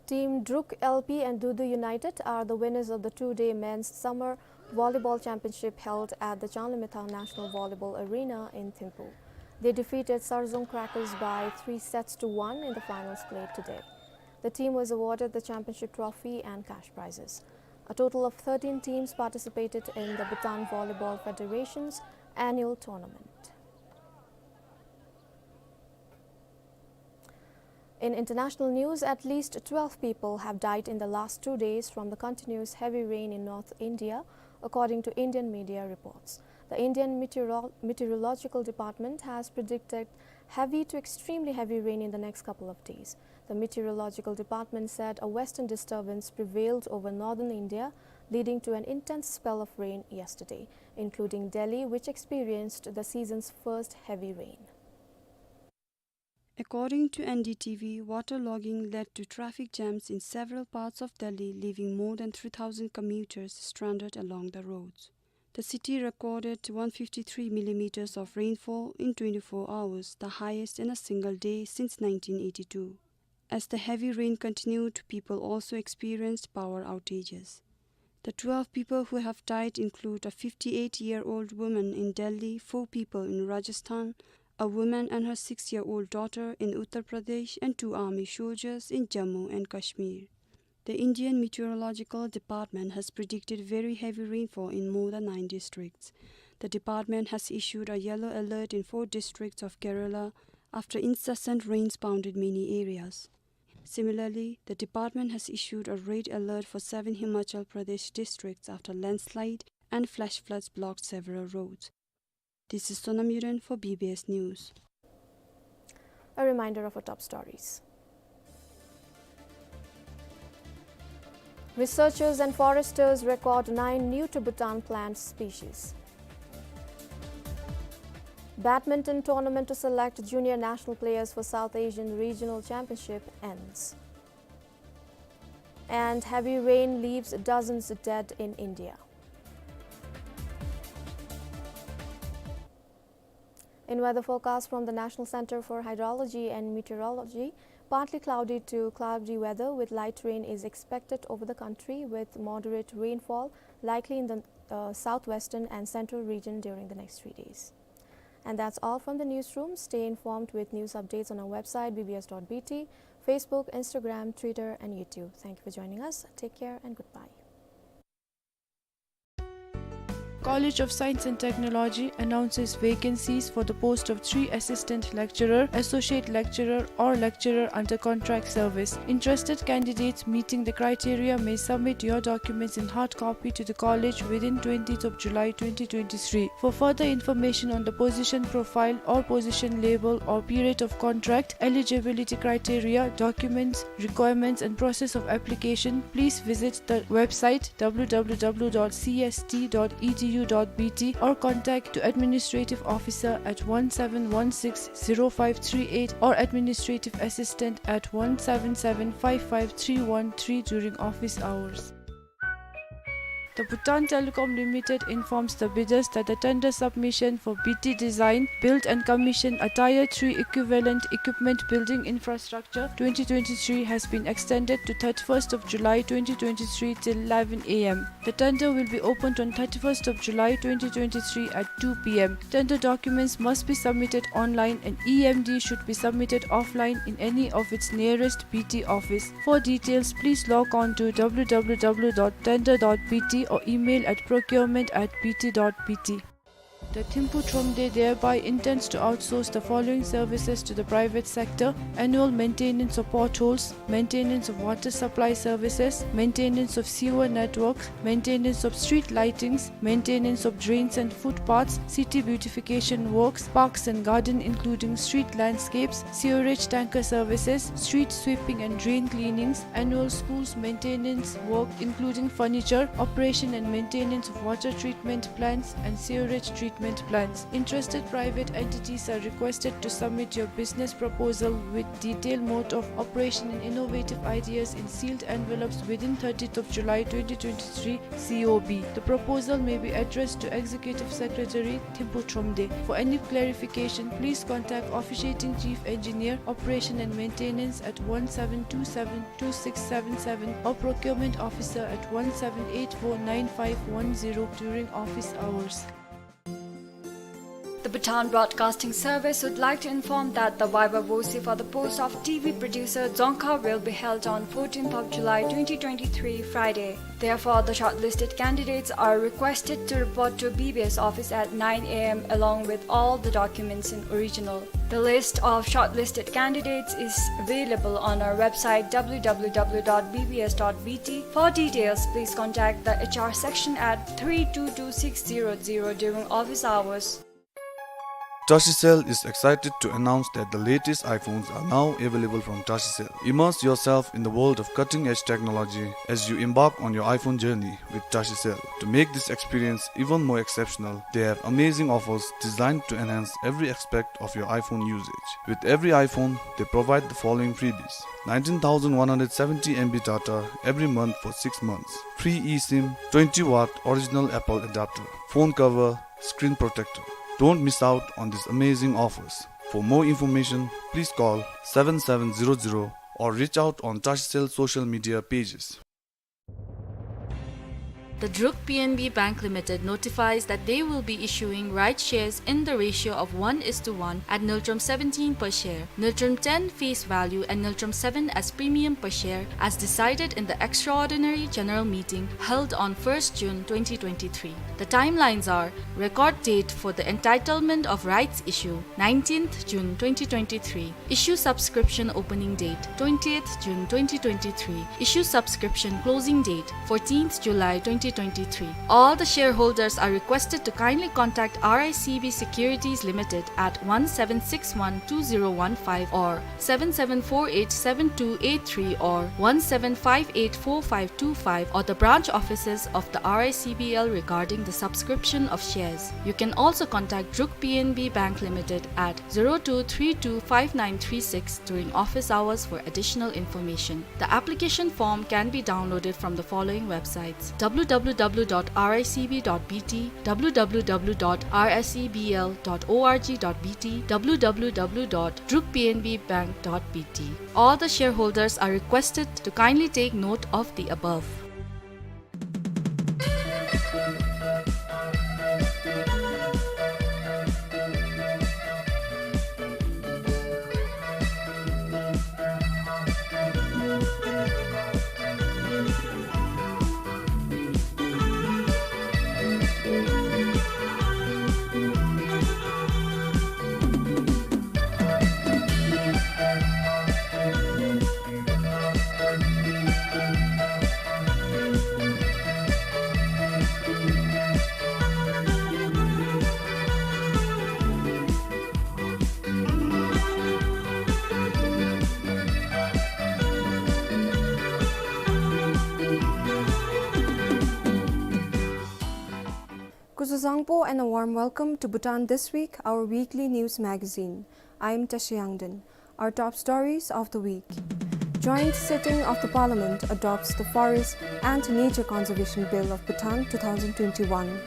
Team Druk L P and Dudu United are the winners of the two-day men's summer volleyball championship held at the Changlimithang National Volleyball Arena in Thimphu. They defeated Sarzung Crackers by three sets to one in the finals played today. The team was awarded the championship trophy and cash prizes. A total of thirteen teams participated in the Bhutan Volleyball Federation's annual tournament. In international news, at least twelve people have died in the last two days from the continuous heavy rain in North India, according to Indian media reports. The Indian Meteorol-, Meteorological Department has predicted heavy to extremely heavy rain in the next couple of days. The Meteorological Department said a western disturbance prevailed over northern India, leading to an intense spell of rain yesterday, including Delhi, which experienced the season's first heavy rain. According to N D T V, water logging led to traffic jams in several parts of Delhi, leaving more than three thousand commuters stranded along the roads. The city recorded one fifty-three millimeters of rainfall in twenty-four hours, the highest in a single day since nineteen eighty-two. As the heavy rain continued, people also experienced power outages. The twelve people who have died include a fifty-eight-year-old woman in Delhi, four people in Rajasthan, a woman and her six-year-old daughter in Uttar Pradesh, and two army soldiers in Jammu and Kashmir. The Indian Meteorological Department has predicted very heavy rainfall in more than nine districts. The department has issued a yellow alert in four districts of Kerala after incessant rains pounded many areas. Similarly, the department has issued a red alert for seven Himachal Pradesh districts after landslide and flash floods blocked several roads. This is Sonam Yuren for B B S News. A reminder of our top stories. Researchers and foresters record nine new to Bhutan plant species. Badminton tournament to select junior national players for South Asian Regional Championship ends. And heavy rain leaves dozens dead in India. In weather forecast from the National Center for Hydrology and Meteorology, partly cloudy to cloudy weather with light rain is expected over the country, with moderate rainfall likely in the, uh, southwestern and central region during the next three days. And that's all from the newsroom. Stay informed with news updates on our website, B B S dot B T, Facebook, Instagram, Twitter, and YouTube. Thank you for joining us. Take care and goodbye. College of Science and Technology announces vacancies for the post of three assistant lecturer, associate lecturer, or lecturer under contract service. Interested candidates meeting the criteria may submit your documents in hard copy to the college within twentieth of July twenty twenty-three. For further information on the position profile or position label or period of contract, eligibility criteria, documents, requirements and process of application, please visit the website w w w dot c s t dot e d u dot b t or contact to administrative officer at one seven one six zero five three eight or administrative assistant at one seven seven five five three one three during office hours. The Bhutan Telecom Limited informs the bidders that the tender submission for B T design, build and commission a Tier three equivalent equipment building infrastructure twenty twenty-three has been extended to thirty-first of July twenty twenty-three till eleven a m. The tender will be opened on thirty-first of July twenty twenty-three at two p m. Tender documents must be submitted online and E M D should be submitted offline in any of its nearest B T office. For details, please log on to w w w dot tender dot b t or email at procurement at b t dot b t. The Thimphu Thromde thereby intends to outsource the following services to the private sector: annual maintenance of potholes, maintenance of water supply services, maintenance of sewer networks, maintenance of street lightings, maintenance of drains and footpaths, city beautification works, parks and garden including street landscapes, sewerage tanker services, street sweeping and drain cleanings, annual schools maintenance work including furniture, operation and maintenance of water treatment plants and sewerage treatment development plans. Interested private entities are requested to submit your business proposal with detailed mode of operation and innovative ideas in sealed envelopes within thirtieth of July twenty twenty-three, C O B. The proposal may be addressed to Executive Secretary Thimpu Thromde. For any clarification, please contact Officiating Chief Engineer, Operation and Maintenance at one seven two seven two six seven seven or Procurement Officer at one seven eight four nine five one zero during office hours. The Bhutan Broadcasting Service would like to inform that the viva voce for the post of T V producer Dzongkha will be held on fourteenth of July twenty twenty-three, Friday. Therefore, the shortlisted candidates are requested to report to B B S office at nine A M along with all the documents in original. The list of shortlisted candidates is available on our website, W W W dot B B S dot B T. For details, please contact the H R section at three two two six zero zero during office hours. Tashicell is excited to announce that the latest iPhones are now available from Tashicell. Immerse yourself in the world of cutting-edge technology as you embark on your iPhone journey with Tashicell. To make this experience even more exceptional, they have amazing offers designed to enhance every aspect of your iPhone usage. With every iPhone, they provide the following freebies: nineteen thousand one hundred seventy M B data every month for six months, free eSIM, twenty watt original Apple adapter, phone cover, screen protector. Don't miss out on these amazing offers. For more information, please call seven seven zero zero or reach out on Tashicell social media pages. The Druk P N B Bank Limited notifies that they will be issuing rights shares in the ratio of one is to one at Ngultrum seventeen per share, Ngultrum ten face value and Ngultrum seven as premium per share as decided in the extraordinary general meeting held on first June twenty twenty-three. The timelines are: record date for the entitlement of rights issue, nineteenth June twenty twenty-three. Issue subscription opening date, twentieth June twenty twenty-three. Issue subscription closing date, fourteenth July twenty twenty-three. All the shareholders are requested to kindly contact R I C B Securities Limited at one seven six one two zero one five or seven seven four eight seven two eight three or one seven five eight four five two five or the branch offices of the R I C B L regarding the subscription of shares. You can also contact Druk P N B Bank Limited at zero two three two five nine three six during office hours for additional information. The application form can be downloaded from the following websites: W W W dot R I C B dot B T, W W W dot R I C B L dot org dot B T, W W W dot druk P N B bank dot B T. All the shareholders are requested to kindly take note of the above. Kuzuzangpo and a warm welcome to Bhutan This Week, our weekly news magazine. I am Tashi Yangden. Our top stories of the week. Joint sitting of the Parliament adopts the Forest and Nature Conservation Bill of Bhutan two thousand twenty-one.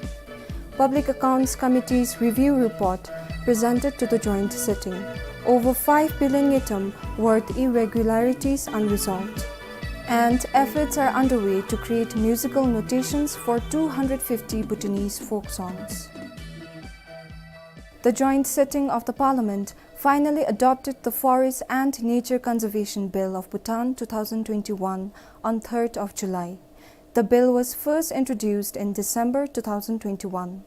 Public Accounts Committee's review report presented to the joint sitting. Over five billion ngultrum worth irregularities unresolved. And efforts are underway to create musical notations for two hundred fifty Bhutanese folk songs. The joint sitting of the Parliament finally adopted the Forest and Nature Conservation Bill of Bhutan two thousand twenty-one on third of July. The bill was first introduced in December two thousand twenty-one.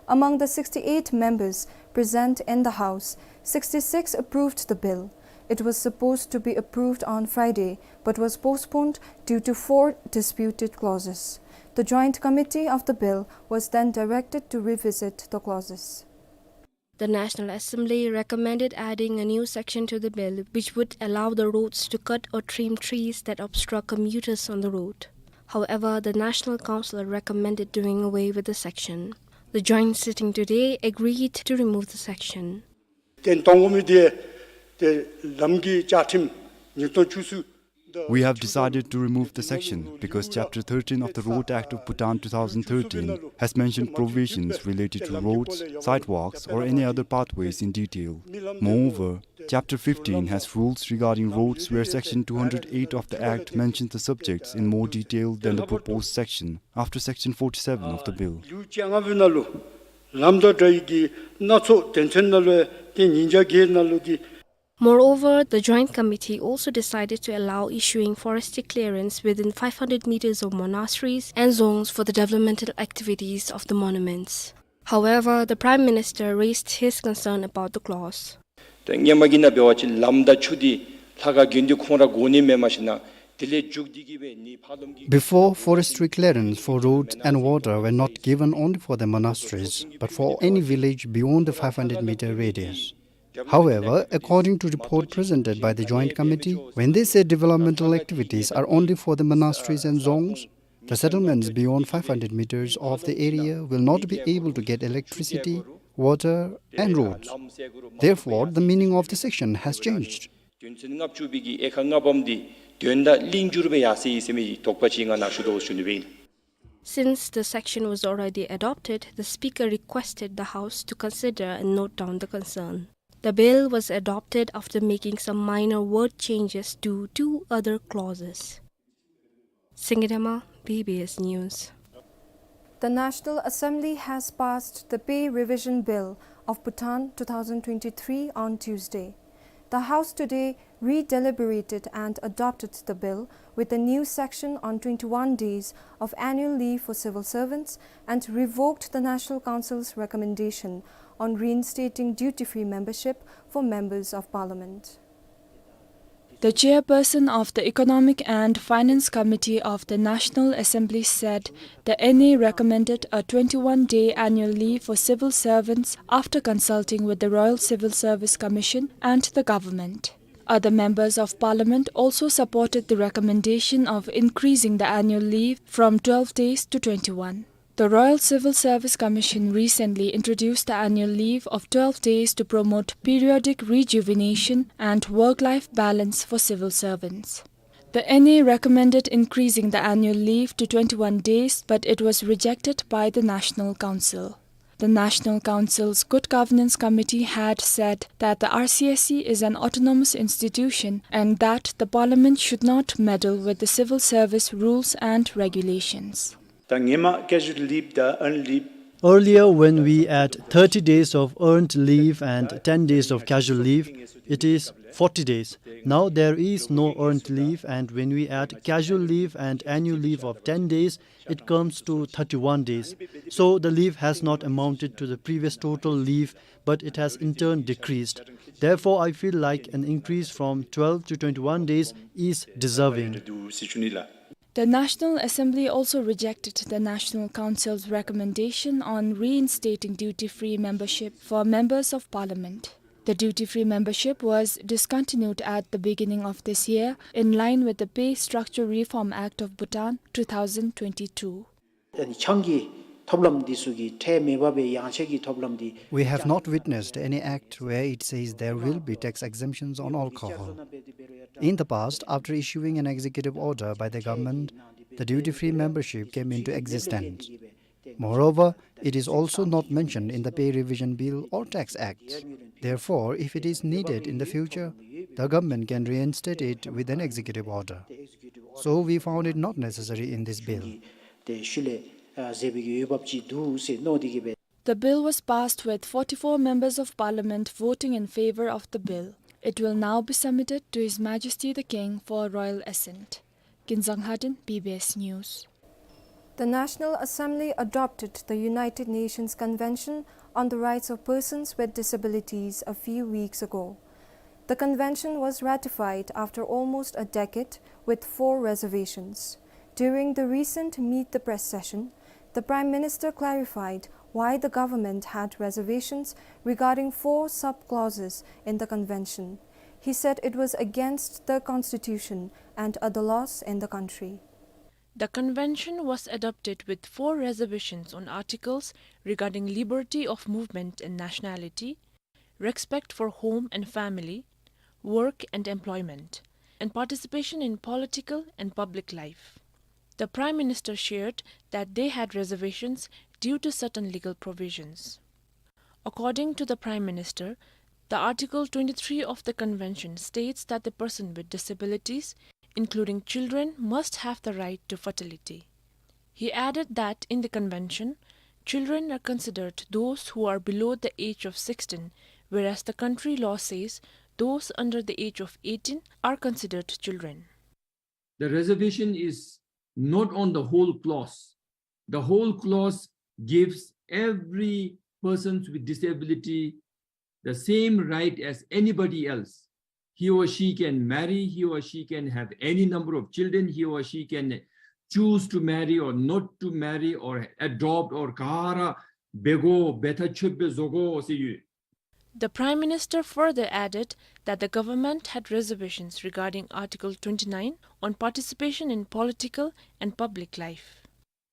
Among the sixty-eight members present in the House, sixty-six approved the bill. It was supposed to be approved on Friday, but was postponed due to four disputed clauses. The Joint Committee of the bill was then directed to revisit the clauses. The National Assembly recommended adding a new section to the bill which would allow the roads to cut or trim trees that obstruct commuters on the road. However, the National Council recommended doing away with the section. The joint sitting today agreed to remove the section. བརྟན་གཏང་དགོ་མི་འདི་ཏེ་ལམ་གྱི་བཅའ་ཁྲིམས་ཉིས་སྟོང་བཅུ་གསུམ། We have decided to remove the section because Chapter thirteen of the Road Act of Bhutan two thousand thirteen has mentioned provisions related to roads, sidewalks, or any other pathways in detail. Moreover, Chapter fifteen has rules regarding roads where Section two hundred eight of the Act mentions the subjects in more detail than the proposed section after Section forty-seven of the bill. ལེའུ་བཅོ་ལྔ་པའི་ནང་ལུ་ལམ་དང་འབྲེལ་བའི་གནས་ཚུལ་དོན་ཚན་ནང་ལུ་ཏེ་ཉིས་བརྒྱ་བརྒྱད་ནང་ལུ་ཏེ། Moreover, the Joint Committee also decided to allow issuing forestry clearance within five hundred meters of monasteries and dzongs for the developmental activities of the monuments. However, the Prime Minister raised his concern about the clause. ཏེ་སྔོན་མ་གི་ནང་འབད་བ་ཅིན་ལམ་དང་ཆུ་འདི་ལྷ་ཁང་དགོན་སྡེ་ཁོང་ར་དགོ་ནི་མེན། མ་གཞི་ནཱ་དེ་ལས་མཇུག་སྡུད་ཀྱི་སྦེ་ནི་ཕར་ལོགས་ཀྱི། Before, forestry clearance for roads and water were not given only for the monasteries, but for any village beyond the five hundred meter radius. However, according to report presented by the Joint Committee, when they say developmental activities are only for the monasteries and dzongs, the settlements beyond five hundred meters of the area will not be able to get electricity, water, and roads. Therefore, the meaning of the section has changed. དོན་ཚན་ལྔ་བཅུ་པའི་གི་དབྱེ་ཁག་ལྔ་པམ་འདི་དོན་དག་ལྷིང་འགྱུར་སྦེ་ཡར་སོ་ཡི་ཟེར་མི་དོགས་པ་ཅིག་ང་ནཱ་ཞུ་དོ་ཞུ་ནི་སྦེ་ཨིན། Since the section was already adopted, the Speaker requested the House to consider and note down the concern. The bill was adopted after making some minor word changes to two other clauses. Singye Dema, B B S News. The National Assembly has passed the Pay Revision Bill of Bhutan two thousand twenty-three on Tuesday. The House today re-deliberated and adopted the bill with a new section on twenty-one days of annual leave for civil servants and revoked the National Council's recommendation on reinstating duty-free membership for members of parliament. The chairperson of the Economic and Finance Committee of the National Assembly said the N A recommended a twenty-one-day annual leave for civil servants after consulting with the Royal Civil Service Commission and the government. Other members of parliament also supported the recommendation of increasing the annual leave from twelve days to twenty-one. The Royal Civil Service Commission recently introduced the annual leave of twelve days to promote periodic rejuvenation and work-life balance for civil servants. The N A recommended increasing the annual leave to twenty-one days, but it was rejected by the National Council. The National Council's Good Governance Committee had said that the R C S C is an autonomous institution and that the parliament should not meddle with the civil service rules and regulations. ད་སྔོན་མ་casual leave དང་earned leave། Earlier, when we add thirty days of earned leave and ten days of casual leave, it is forty days. Now there is no earned leave, and when we add casual leave and annual leave of ten days, it comes to thirty-one days. So the leave has not amounted to the previous total leave, but it has in turn decreased. Therefore, I feel like an increase from twelve to twenty-one days is deserving. The National Assembly also rejected the National Council's recommendation on reinstating duty-free membership for members of parliament. The duty-free membership was discontinued at the beginning of this year, in line with the Pay Structure Reform Act of Bhutan two thousand twenty-two. ཨ་ནི་ཆང་གི་ཐོབ་ལམ་འདི་ཚུ་གི་ཁྲལ་མེད་པར་སྦེ་ཡང་ཆད་ཀྱི་ཐོབ་ལམ་འདི། We have not witnessed any act where it says there will be tax exemptions on alcohol. In the past, after issuing an executive order by the government, the duty-free membership came into existence. Moreover, it is also not mentioned in the Pay Revision Bill or Tax Acts. Therefore, if it is needed in the future, the government can reinstate it with an executive order. So we found it not necessary in this bill. ཏེ་ཤུལ་ལས་ཨ་མཛད་པའི་གི་འོས་འབབ་ཅིག་འདུག་ཟེར་མནོ་སྟེ་གི་སྦེ། The bill was passed with forty-four members of parliament voting in favour of the bill. It will now be submitted to His Majesty the King for royal assent. Kinzang Lhaden, B B S News. The National Assembly adopted the United Nations Convention on the Rights of Persons with Disabilities a few weeks ago. The convention was ratified after almost a decade with four reservations. During the recent Meet the Press session, the Prime Minister clarified why the government had reservations regarding four sub-clauses in the convention. He said it was against the constitution and other laws in the country. The convention was adopted with four reservations on articles regarding liberty of movement and nationality, respect for home and family, work and employment, and participation in political and public life. The Prime Minister shared that they had reservations due to certain legal provisions. According to the Prime Minister, the Article twenty-three of the Convention states that the person with disabilities, including children, must have the right to fertility. He added that in the Convention, children are considered those who are below the age of sixteen, whereas the country law says those under the age of eighteen are considered children. The reservation is not on the whole clause. The whole clause gives every person with disability the same right as anybody else. He or she can marry, he or she can have any number of children, he or she can choose to marry or not to marry or adopt or ག་ར་འབད་དགོ་འབད་ཐག་ཆོད་པས་བཟོ་དགོ་ཟེར་ཡོད། The Prime Minister further added that the government had reservations regarding Article twenty-nine on participation in political and public life.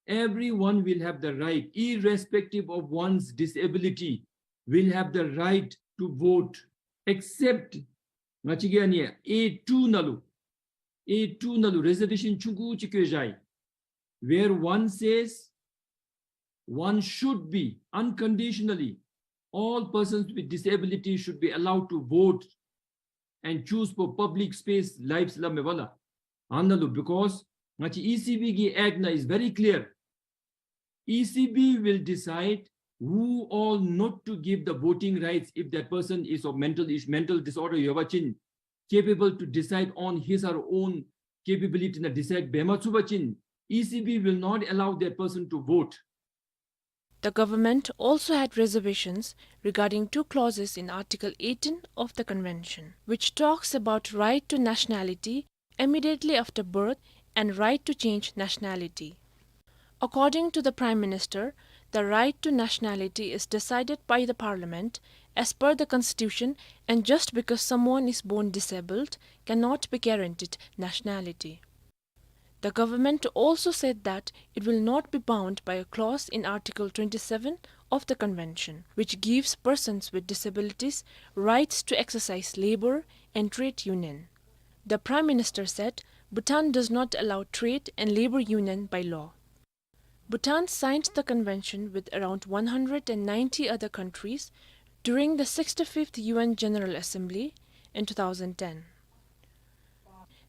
Everyone will have the right, irrespective of one's disability, will have the right to vote, except ང་བཅས་ཀྱི་ཨ་ནི་A two ནང་ལུ། A two ནང་ལུ་reservation ཆུང་ཀུ་ཅིག་བཀོད་བཞག་ཡི། Where one says one should be unconditionally, all persons with disability should be allowed to vote and choose for public space lives སླབ་མས་པ་ལགས། ཨ་ནཱ་ལུ་because ང་བཅས་E C B གི་act ནང་is very clear. E C B will decide who all not to give the voting rights if that person is of mental is- mental disorder ཡོད་པ་ཅིན། Capable to decide on his or her own capability ནང་decide འབད་མ་ཚུགས་པ་ཅིན། E C B will not allow that person to vote. The government also had reservations regarding two clauses in Article eighteen of the Convention, which talks about right to nationality immediately after birth and right to change nationality. According to the Prime Minister, the right to nationality is decided by the Parliament as per the Constitution, and just because someone is born disabled cannot be guaranteed nationality. The government also said that it will not be bound by a clause in Article twenty-seven of the Convention, which gives persons with disabilities rights to exercise labor and trade union. The Prime Minister said Bhutan does not allow trade and labor union by law. Bhutan signed the convention with around one hundred and ninety other countries during the sixty-fifth U N General Assembly in two thousand ten.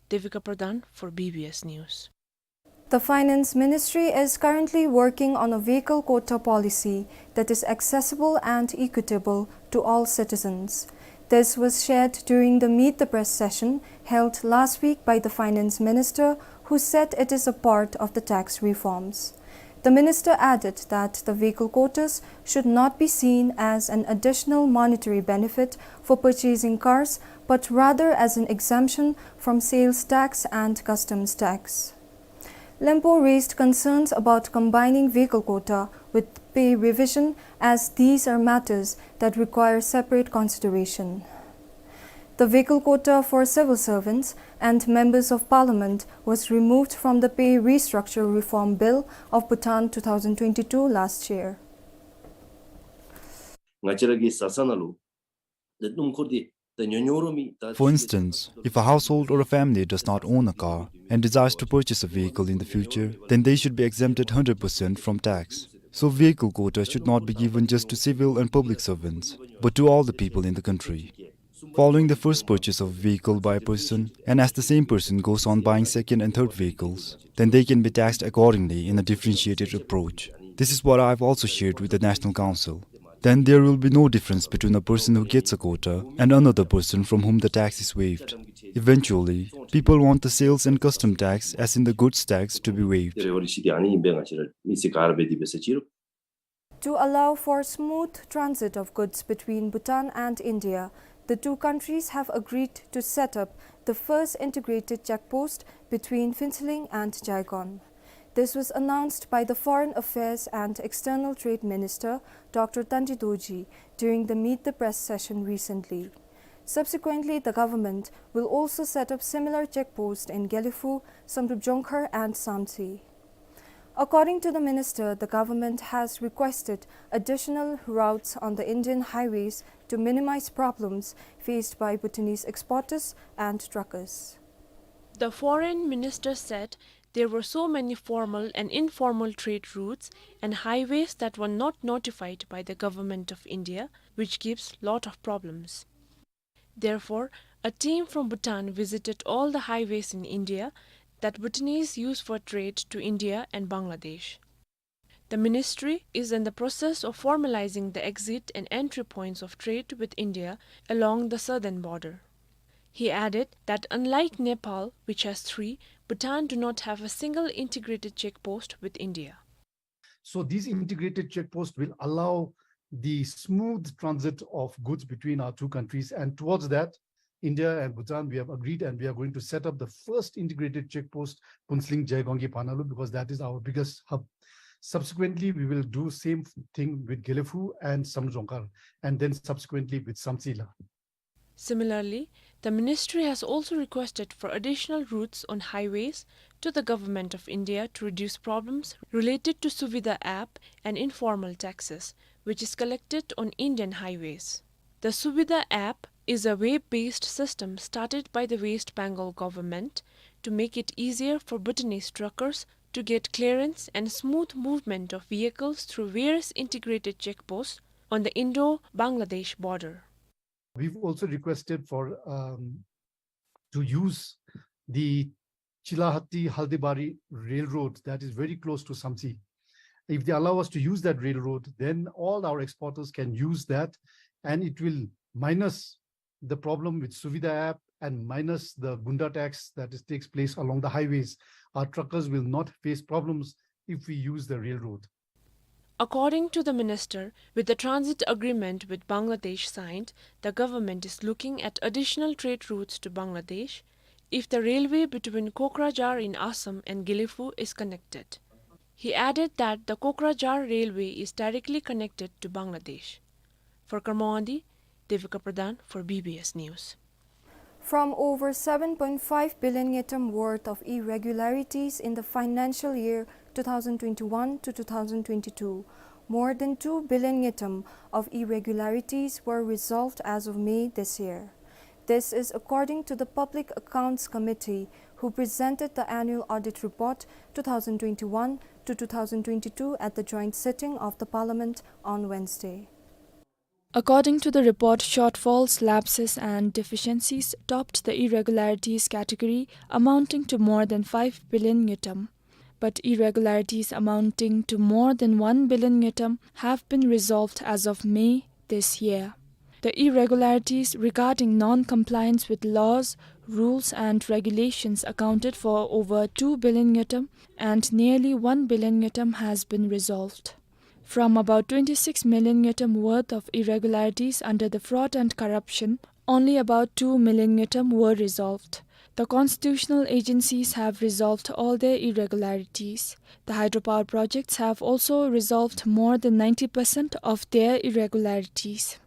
Devika Pradhan for B B S News. The Finance Ministry is currently working on a vehicle quota policy that is accessible and equitable to all citizens. This was shared during the Meet the Press session held last week by the Finance Minister, who said it is a part of the tax reforms. The minister added that the vehicle quotas should not be seen as an additional monetary benefit for purchasing cars, but rather as an exemption from sales tax and customs tax. Lempo raised concerns about combining vehicle quota with pay revision, as these are matters that require separate consideration. The vehicle quota for civil servants and members of parliament was removed from the Pay Restructure Reform Bill of Bhutan two thousand twenty-two last year. ང་བཅས་ར་གི་བཟའ་ཚང་ནང་ལུ་ད་སྣུམ་འཁོར་འདི་ད་ཉོ་ཉོ་རུང་མི་ད། For instance, if a household or a family does not own a car and desires to purchase a vehicle in the future, then they should be exempted hundred percent from tax. So vehicle quota should not be given just to civil and public servants, but to all the people in the country. Following the first purchase of a vehicle by a person, and as the same person goes on buying second and third vehicles, then they can be taxed accordingly in a differentiated approach. This is what I have also shared with the National Council. Then there will be no difference between a person who gets a quota and another person from whom the tax is waived. Eventually, people want the sales and custom tax, as in the goods tax, to be waived. To allow for smooth transit of goods between Bhutan and India, the two countries have agreed to set up the first integrated check post between Phuentsholing and Jaigaon. This was announced by the Foreign Affairs and External Trade Minister, Doctor Tandi Dorji, during the Meet the Press session recently. Subsequently, the government will also set up similar checkposts in Gelephu, Samdrup Jongkhar and Samtse. According to the minister, the government has requested additional routes on the Indian highways to minimize problems faced by Bhutanese exporters and truckers. The foreign minister said there were so many formal and informal trade routes and highways that were not notified by the government of India, which gives lot of problems. Therefore, a team from Bhutan visited all the highways in India that Bhutanese use for trade to India and Bangladesh. The ministry is in the process of formalizing the exit and entry points of trade with India along the southern border. He added that unlike Nepal, which has three, Bhutan do not have a single integrated check post with India. So these integrated checkposts will allow the smooth transit of goods between our two countries, and towards that, India and Bhutan, we have agreed, and we are going to set up the first integrated check post, Phuentsholing Jaiganggi Phanalu, because that is our biggest hub. Subsequently, we will do same thing with Gelephu and Samdrup Jongkhar, and then subsequently with Samtse La. Similarly, the ministry has also requested for additional routes on highways to the Government of India to reduce problems related to Suvidha app and informal taxes, which is collected on Indian highways. The Suvidha app is a web-based system started by the West Bengal government to make it easier for Bhutanese truckers to get clearance and smooth movement of vehicles through various integrated checkposts on the Indo-Bangladesh border. We've also requested for, um, to use the Chilahati Haldibari railroad that is very close to Samtse. If they allow us to use that railroad, then all our exporters can use that, and it will minus the problem with Suvidha app and minus the gunda tax that is, takes place along the highways. Our truckers will not face problems if we use the railroad. According to the minister, with the transit agreement with Bangladesh signed, the government is looking at additional trade routes to Bangladesh if the railway between Kokrajhar in Assam and Gelephu is connected. He added that the Kokrajhar railway is directly connected to Bangladesh. For Karmawadi, Devika Pradhan for B B S News. From over seven point five billion ngultrum worth of irregularities in the financial year two thousand twenty-one to two thousand twenty-two, more than two billion ngultrum of irregularities were resolved as of May this year. This is according to the Public Accounts Committee, who presented the annual audit report two thousand twenty-one to two thousand twenty-two at the joint sitting of the Parliament on Wednesday. According to the report, shortfalls, lapses and deficiencies topped the irregularities category, amounting to more than five billion ngultrum. But irregularities amounting to more than one billion ngultrum have been resolved as of May this year. The irregularities regarding non-compliance with laws, rules and regulations accounted for over two billion ngultrum, and nearly one billion ngultrum has been resolved. From about twenty-six million ngultrum worth of irregularities under the fraud and corruption, only about two million ngultrum were resolved. The constitutional agencies have resolved all their irregularities. The hydropower projects have also resolved more than ninety percent of their irregularities.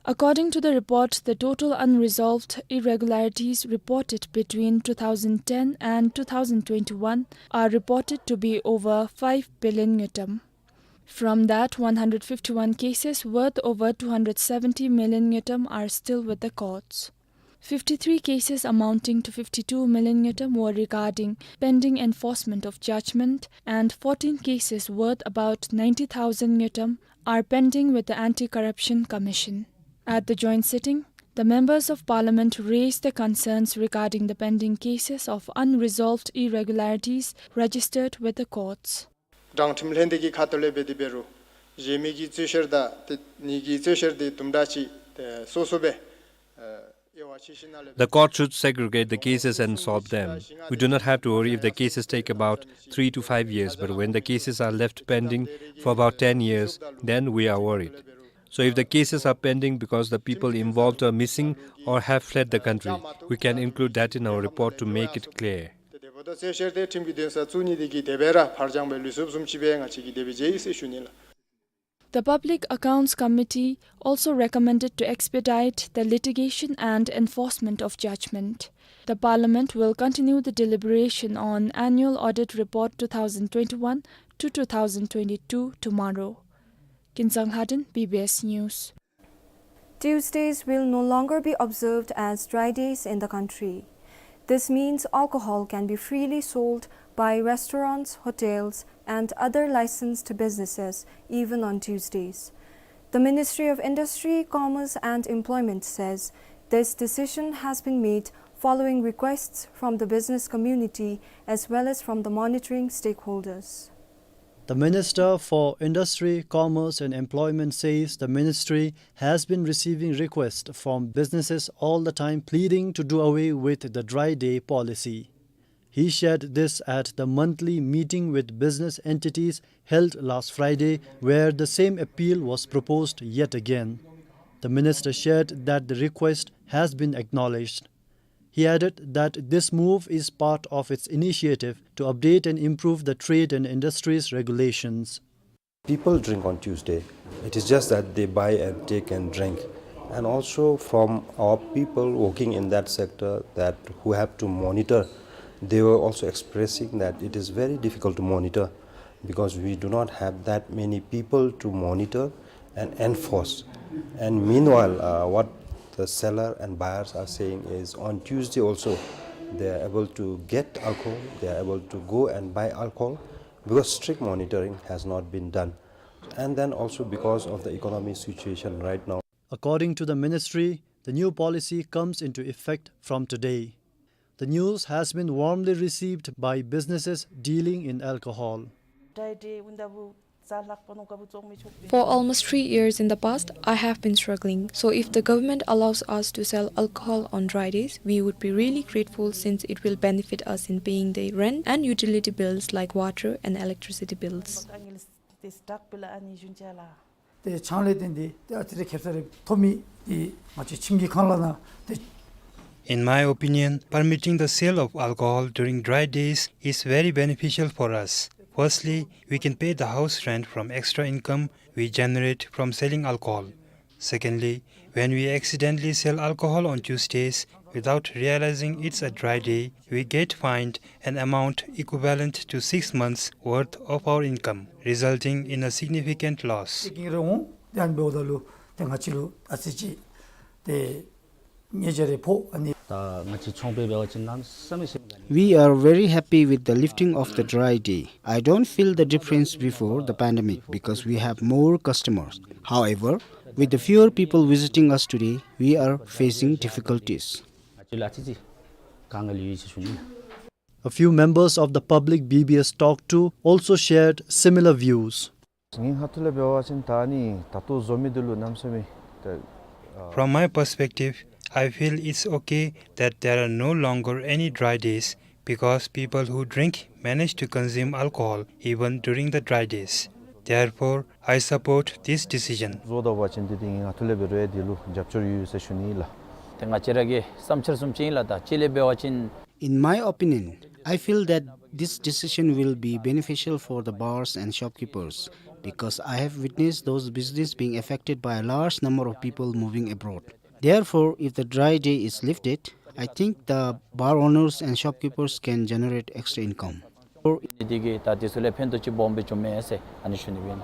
According to the report, the total unresolved irregularities reported between two thousand ten and two thousand twenty-one are reported to be over five billion ngultrum. From that, one hundred fifty-one cases worth over two hundred seventy million ngultrum are still with the courts. Fifty-three cases amounting to fifty-two million ngultrum were regarding pending enforcement of judgment, and fourteen cases worth about ninety thousand ngultrum are pending with the Anti-Corruption Commission. At the joint sitting, the members of parliament raised their concerns regarding the pending cases of unresolved irregularities registered with the courts. དྲང་ཁྲིམས་ལྷན་སྡེ་གི་ཁ་ཐུག་ལས་འབད་དེ་འབད་རུང་གཞན་མི་གི་རྩོད་བཤེར་དང་ཏེ་ངེ་གི་རྩོད་བཤེར་དེ་དུམ་གྲ་ཅིག་ཏེ་སོ་སོ་སྦེ་ཨེ་དབྱེ་བ་ཕྱེ་ཞིནམ་ལས། The court should segregate the cases and solve them. We do not have to worry if the cases take about three to five years, but when the cases are left pending for about ten years, then we are worried. So if the cases are pending because the people involved are missing or have fled the country, we can include that in our report to make it clear. ཏེ་དེ་འབདཝ་ད་རྩོད་བཤེར་དེ་ཁྲིམས་ཀྱི་འདུན་ས་བཙུགས་ནི་དེ་གིས་དེ་སྦེ་ར་ཕར་འགྱངས་སྦེ་ལུས་སོཔ་བཟུམ་ཅིག་སྦེ་ང་བཅས་ཀྱིས་དེ་སྦེ་མཇལ་ཡི་ཟེར་ཞུ་ནི་ལགས། The Public Accounts Committee also recommended to expedite the litigation and enforcement of judgment. The Parliament will continue the deliberation on Annual Audit Report two thousand twenty-one to two thousand twenty-two tomorrow. Kinsang Lhaden, B B S News. Tuesdays will no longer be observed as dry days in the country. This means alcohol can be freely sold by restaurants, hotels, and other licensed businesses even on Tuesdays. The Ministry of Industry, Commerce and Employment says this decision has been made following requests from the business community as well as from the monitoring stakeholders. The Minister for Industry, Commerce and Employment says the ministry has been receiving requests from businesses all the time pleading to do away with the dry day policy. He shared this at the monthly meeting with business entities held last Friday, where the same appeal was proposed yet again. The minister shared that the request has been acknowledged. He added that this move is part of its initiative to update and improve the trade and industries regulations. People drink on Tuesday. It is just that they buy and take and drink. And also from our people working in that sector that who have to monitor, they were also expressing that it is very difficult to monitor because we do not have that many people to monitor and enforce. And meanwhile, uh, what the seller and buyers are saying is on Tuesday also, they are able to get alcohol, they are able to go and buy alcohol because strict monitoring has not been done. And then also because of the economic situation right now. According to the ministry, the new policy comes into effect from today. The news has been warmly received by businesses dealing in alcohol. For almost three years in the past, I have been struggling. So if the government allows us to sell alcohol on dry days, we would be really grateful since it will benefit us in paying the rent and utility bills like water and electricity bills. ཏེ་ཆང་ལས་བརྟེན་ཏེ་ཏེ་ཨ་ཙི་རེ་ཁེབ་ས་རེ་ཐོབ་མི་འདི་ང་བཅས་ཁྱིམ་གྱི་ཁང་གླ་ནང་ཏེ། In my opinion, permitting the sale of alcohol during dry days is very beneficial for us. Firstly, we can pay the house rent from extra income we generate from selling alcohol. Secondly, when we accidentally sell alcohol on Tuesdays without realizing it's a dry day, we get fined an amount equivalent to six months' worth of our income, resulting in a significant loss. ཏེ་གིང་རེ་འོང་ཏེ་ཨ་ནི་འབདཝ་ད་ལུ་ཏེ་ང་བཅས་ལུ་ཨ་ཙི་ཅིག་ཏེ་ཉེས་བྱ་རེ་ཕོག་ཨ་ནི། ད་ང་བཅས་ཚོང་པའི་འབད་བ་ཅིན་གནམ་མེད་ས་མེད་ཞིམ་ག་ནི། We are very happy with the lifting of the dry day. I don't feel the difference before the pandemic because we have more customers. However, with the fewer people visiting us today, we are facing difficulties. ང་བཅས་ལུ་ཨ་ཙི་ཅིག་དཀའ་ངལ་ཡོད་ཟེར་ཞུ་ནི། A few members of the public B B S talked to also shared similar views. ངེའི་ཁ་ཐུག་ལས་འབད་བ་ཅིན་ད་ཨ་ནི་ད་ལྟོ་བཟོ་མི་འདི་ལུ་གནམ་མེད་ས་མེད་ད། From my perspective, I feel it's okay that there are no longer any dry days because people who drink manage to consume alcohol even during the dry days. Therefore, I support this decision. བཟོ་ད་བ་ཅིན་འདི་ཏེ་ངེའི་ཁ་ཐུག་ལས་འབད་རུང་འདི་ལུ་རྒྱབ་སྐྱོར་ཡོད་ཟེར་ཞུ་ནི་ལགས། ཏེ་ང་བཅས་ར་གི་བསམ་འཆར་བཟུམ་ཅིག་ཨིན་ལགས། ད་ཅི་ལས་འབད་བ་ཅིན། In my opinion, I feel that this decision will be beneficial for the bars and shopkeepers because I have witnessed those business being affected by a large number of people moving abroad. Therefore, if the dry day is lifted, I think the bar owners and shopkeepers can generate extra income. འདི་གིས་ད་འདི་ཚུ་ལུ་ཕན་ཐོགས་ཅིག་སྦོམ་སྦེ་འབྱུངམ་མས་ཟེར་ཨ་ནི་ཞུ་ནི་ཨིན།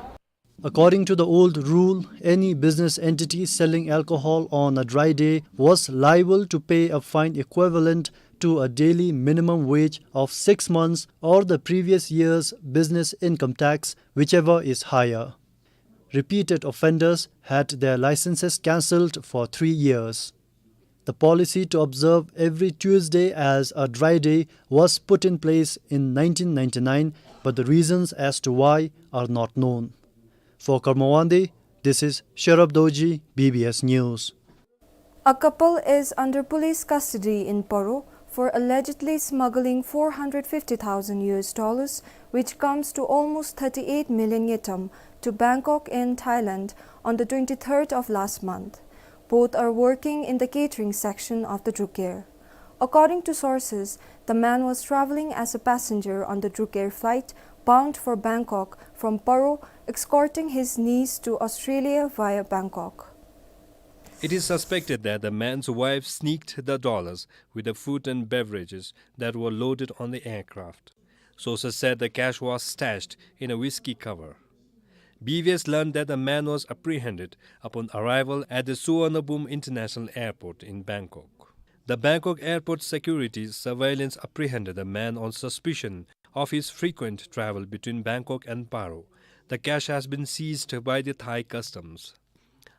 According to the old rule, any business entity selling alcohol on a dry day was liable to pay a fine equivalent to a daily minimum wage of six months or the previous year's business income tax, whichever is higher. Repeated offenders had their licenses cancelled for three years. The policy to observe every Tuesday as a dry day was put in place in nineteen ninety-nine, but the reasons as to why are not known. For Karma Wangdi, this is Sherab Dorji, B B S News. A couple is under police custody in Paro for allegedly smuggling four hundred fifty thousand U S dollars, which comes to almost thirty-eight million ngultrum, to Bangkok in Thailand on the twenty-third of last month. Both are working in the catering section of the Druk Air. According to sources, the man was traveling as a passenger on the Druk Air flight bound for Bangkok from Paro, escorting his niece to Australia via Bangkok. It is suspected that the man's wife sneaked the dollars with the food and beverages that were loaded on the aircraft. Sources said the cash was stashed in a whiskey cover. B B S learned that the man was apprehended upon arrival at the Suvarnabhumi International Airport in Bangkok. The Bangkok airport security surveillance apprehended the man on suspicion of his frequent travel between Bangkok and Paro. The cash has been seized by the Thai customs.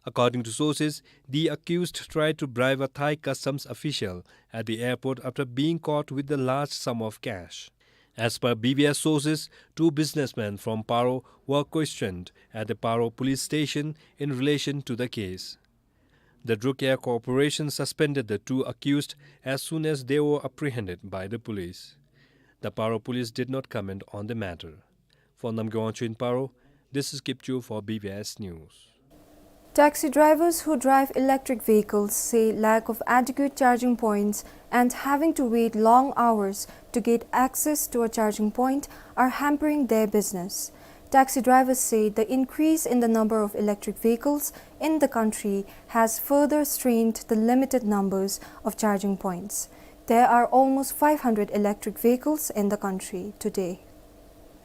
According to sources, the accused tried to bribe a Thai customs official at the airport after being caught with the large sum of cash. As per B B S sources, two businessmen from Paro were questioned at the Paro police station in relation to the case. The Druk Air Corporation suspended the two accused as soon as they were apprehended by the police. The Paro police did not comment on the matter. For Namgay Wangchuk in Paro, this is Kipchu for B B S News. Taxi drivers who drive electric vehicles say lack of adequate charging points and having to wait long hours to get access to a charging point are hampering their business. Taxi drivers say the increase in the number of electric vehicles in the country has further strained the limited numbers of charging points. There are almost five hundred electric vehicles in the country today.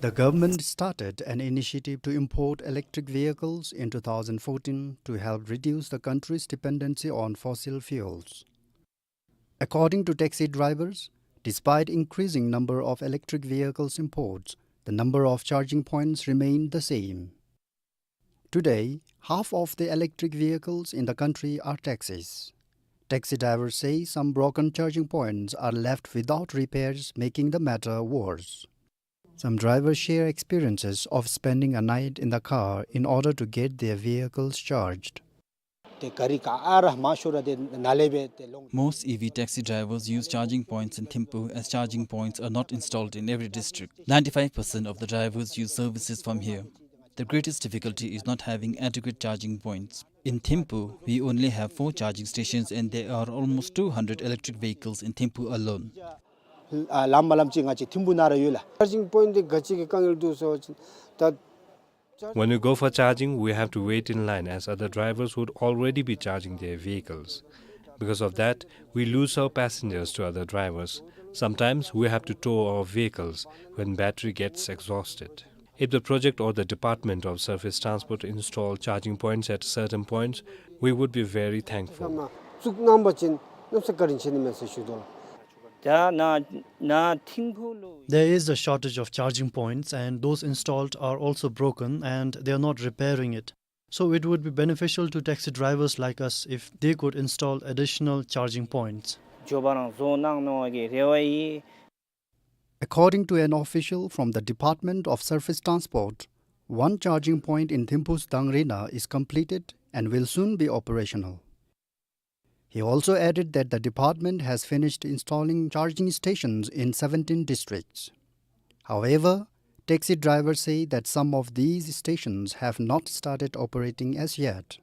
The government started an initiative to import electric vehicles in two thousand fourteen to help reduce the country's dependency on fossil fuels. According to taxi drivers, despite increasing number of electric vehicles imports, the number of charging points remained the same. Today, half of the electric vehicles in the country are taxis. Taxi drivers say some broken charging points are left without repairs, making the matter worse. Some drivers share experiences of spending a night in the car in order to get their vehicles charged. ཏེ་ག་རི་ག་ཨ་ར་མ་ཤོར་ར་ཏེ་ནཱ་ལས་སྦེ་ཏེ་ལོང་། Most E V taxi drivers use charging points in Thimphu, as charging points are not installed in every district. Ninety-five percent of the drivers use services from here. The greatest difficulty is not having adequate charging points. In Thimphu, we only have four charging stations and there are almost two hundred electric vehicles in Thimphu alone. ཨ་ལམ་མ་ལམ་ཅིག་ང་བཅས་ཐིམ་ཕུ་ནང་ར་ཡོད་ལགས། Charging point འདི་ག་ཅི་གི་དཀའ་ངལ་འདུག་ཟེར་བ་ཅིན་ད། When we go for charging, we have to wait in line as other drivers would already be charging their vehicles. Because of that, we lose our passengers to other drivers. Sometimes we have to tow our vehicles when battery gets exhausted. If the project or the Department of Surface Transport install charging points at certain points, we would be very thankful. བཙུགས་གནང་བ་ཅིན་གནམ་ས་བཀའ་དྲིན་ཆེ་ནི་མས་ཟེར་ཞུ་དོ་ལགས། ད་ནཱ་ནཱ་ཐིམ་ཕུ་ལུ། There is a shortage of charging points, and those installed are also broken, and they are not repairing it. So it would be beneficial to taxi drivers like us if they could install additional charging points. འགྱོ་བ་རང་བཟོ་གནང་ནི་གི་རེ་བ་ཡོད། According to an official from the Department of Surface Transport, one charging point in Thimphu's Dangrena is completed and will soon be operational. He also added that the department has finished installing charging stations in seventeen districts. However, taxi drivers say that some of these stations have not started operating as yet.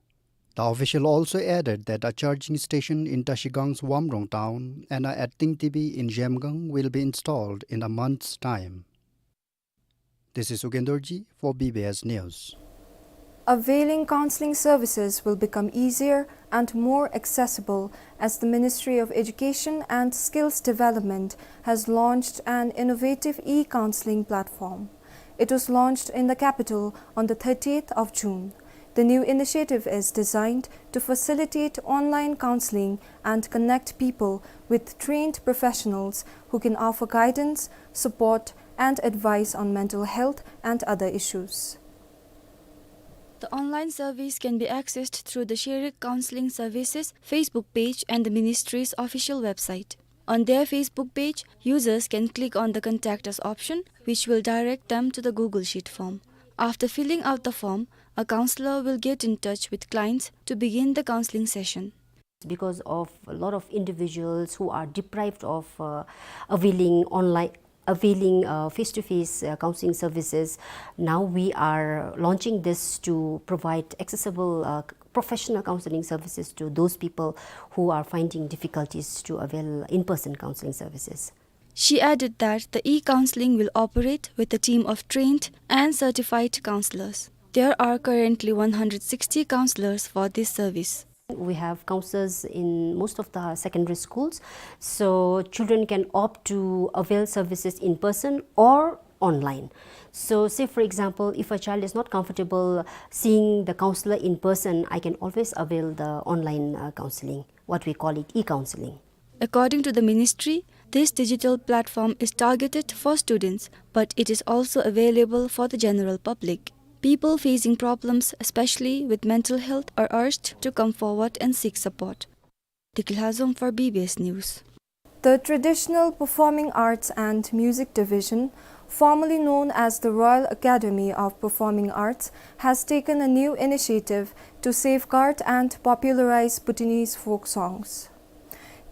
The official also added that a charging station in Trashigang's Wamrong town and a at Tingtibi in Zhemgang will be installed in a month's time. This is Ugen Dorji for B B S News. Availing counseling services will become easier and more accessible as the Ministry of Education and Skills Development has launched an innovative e-counseling platform. It was launched in the capital on the thirtieth of June. The new initiative is designed to facilitate online counseling and connect people with trained professionals who can offer guidance, support, and advice on mental health and other issues. The online service can be accessed through the Sherik Counseling Services Facebook page and the ministry's official website. On their Facebook page, users can click on the Contact Us option, which will direct them to the Google Sheet form. After filling out the form, a counselor will get in touch with clients to begin the counseling session. Because of a lot of individuals who are deprived of, uh, availing online, availing, uh, face-to-face, uh, counseling services, now we are launching this to provide accessible, uh, professional counseling services to those people who are finding difficulties to avail in-person counseling services. She added that the e-counseling will operate with a team of trained and certified counselors. There are currently one hundred sixty counselors for this service. We have counselors in most of the secondary schools, so children can opt to avail services in person or online. So, say for example, if a child is not comfortable seeing the counselor in person, I can always avail the online, uh, counseling, what we call it e-counseling. According to the ministry, this digital platform is targeted for students, but it is also available for the general public. People facing problems, especially with mental health, are urged to come forward and seek support. Deki Lhazom for B B S News. The Traditional Performing Arts and Music Division, formerly known as the Royal Academy of Performing Arts, has taken a new initiative to safeguard and popularize Bhutanese folk songs.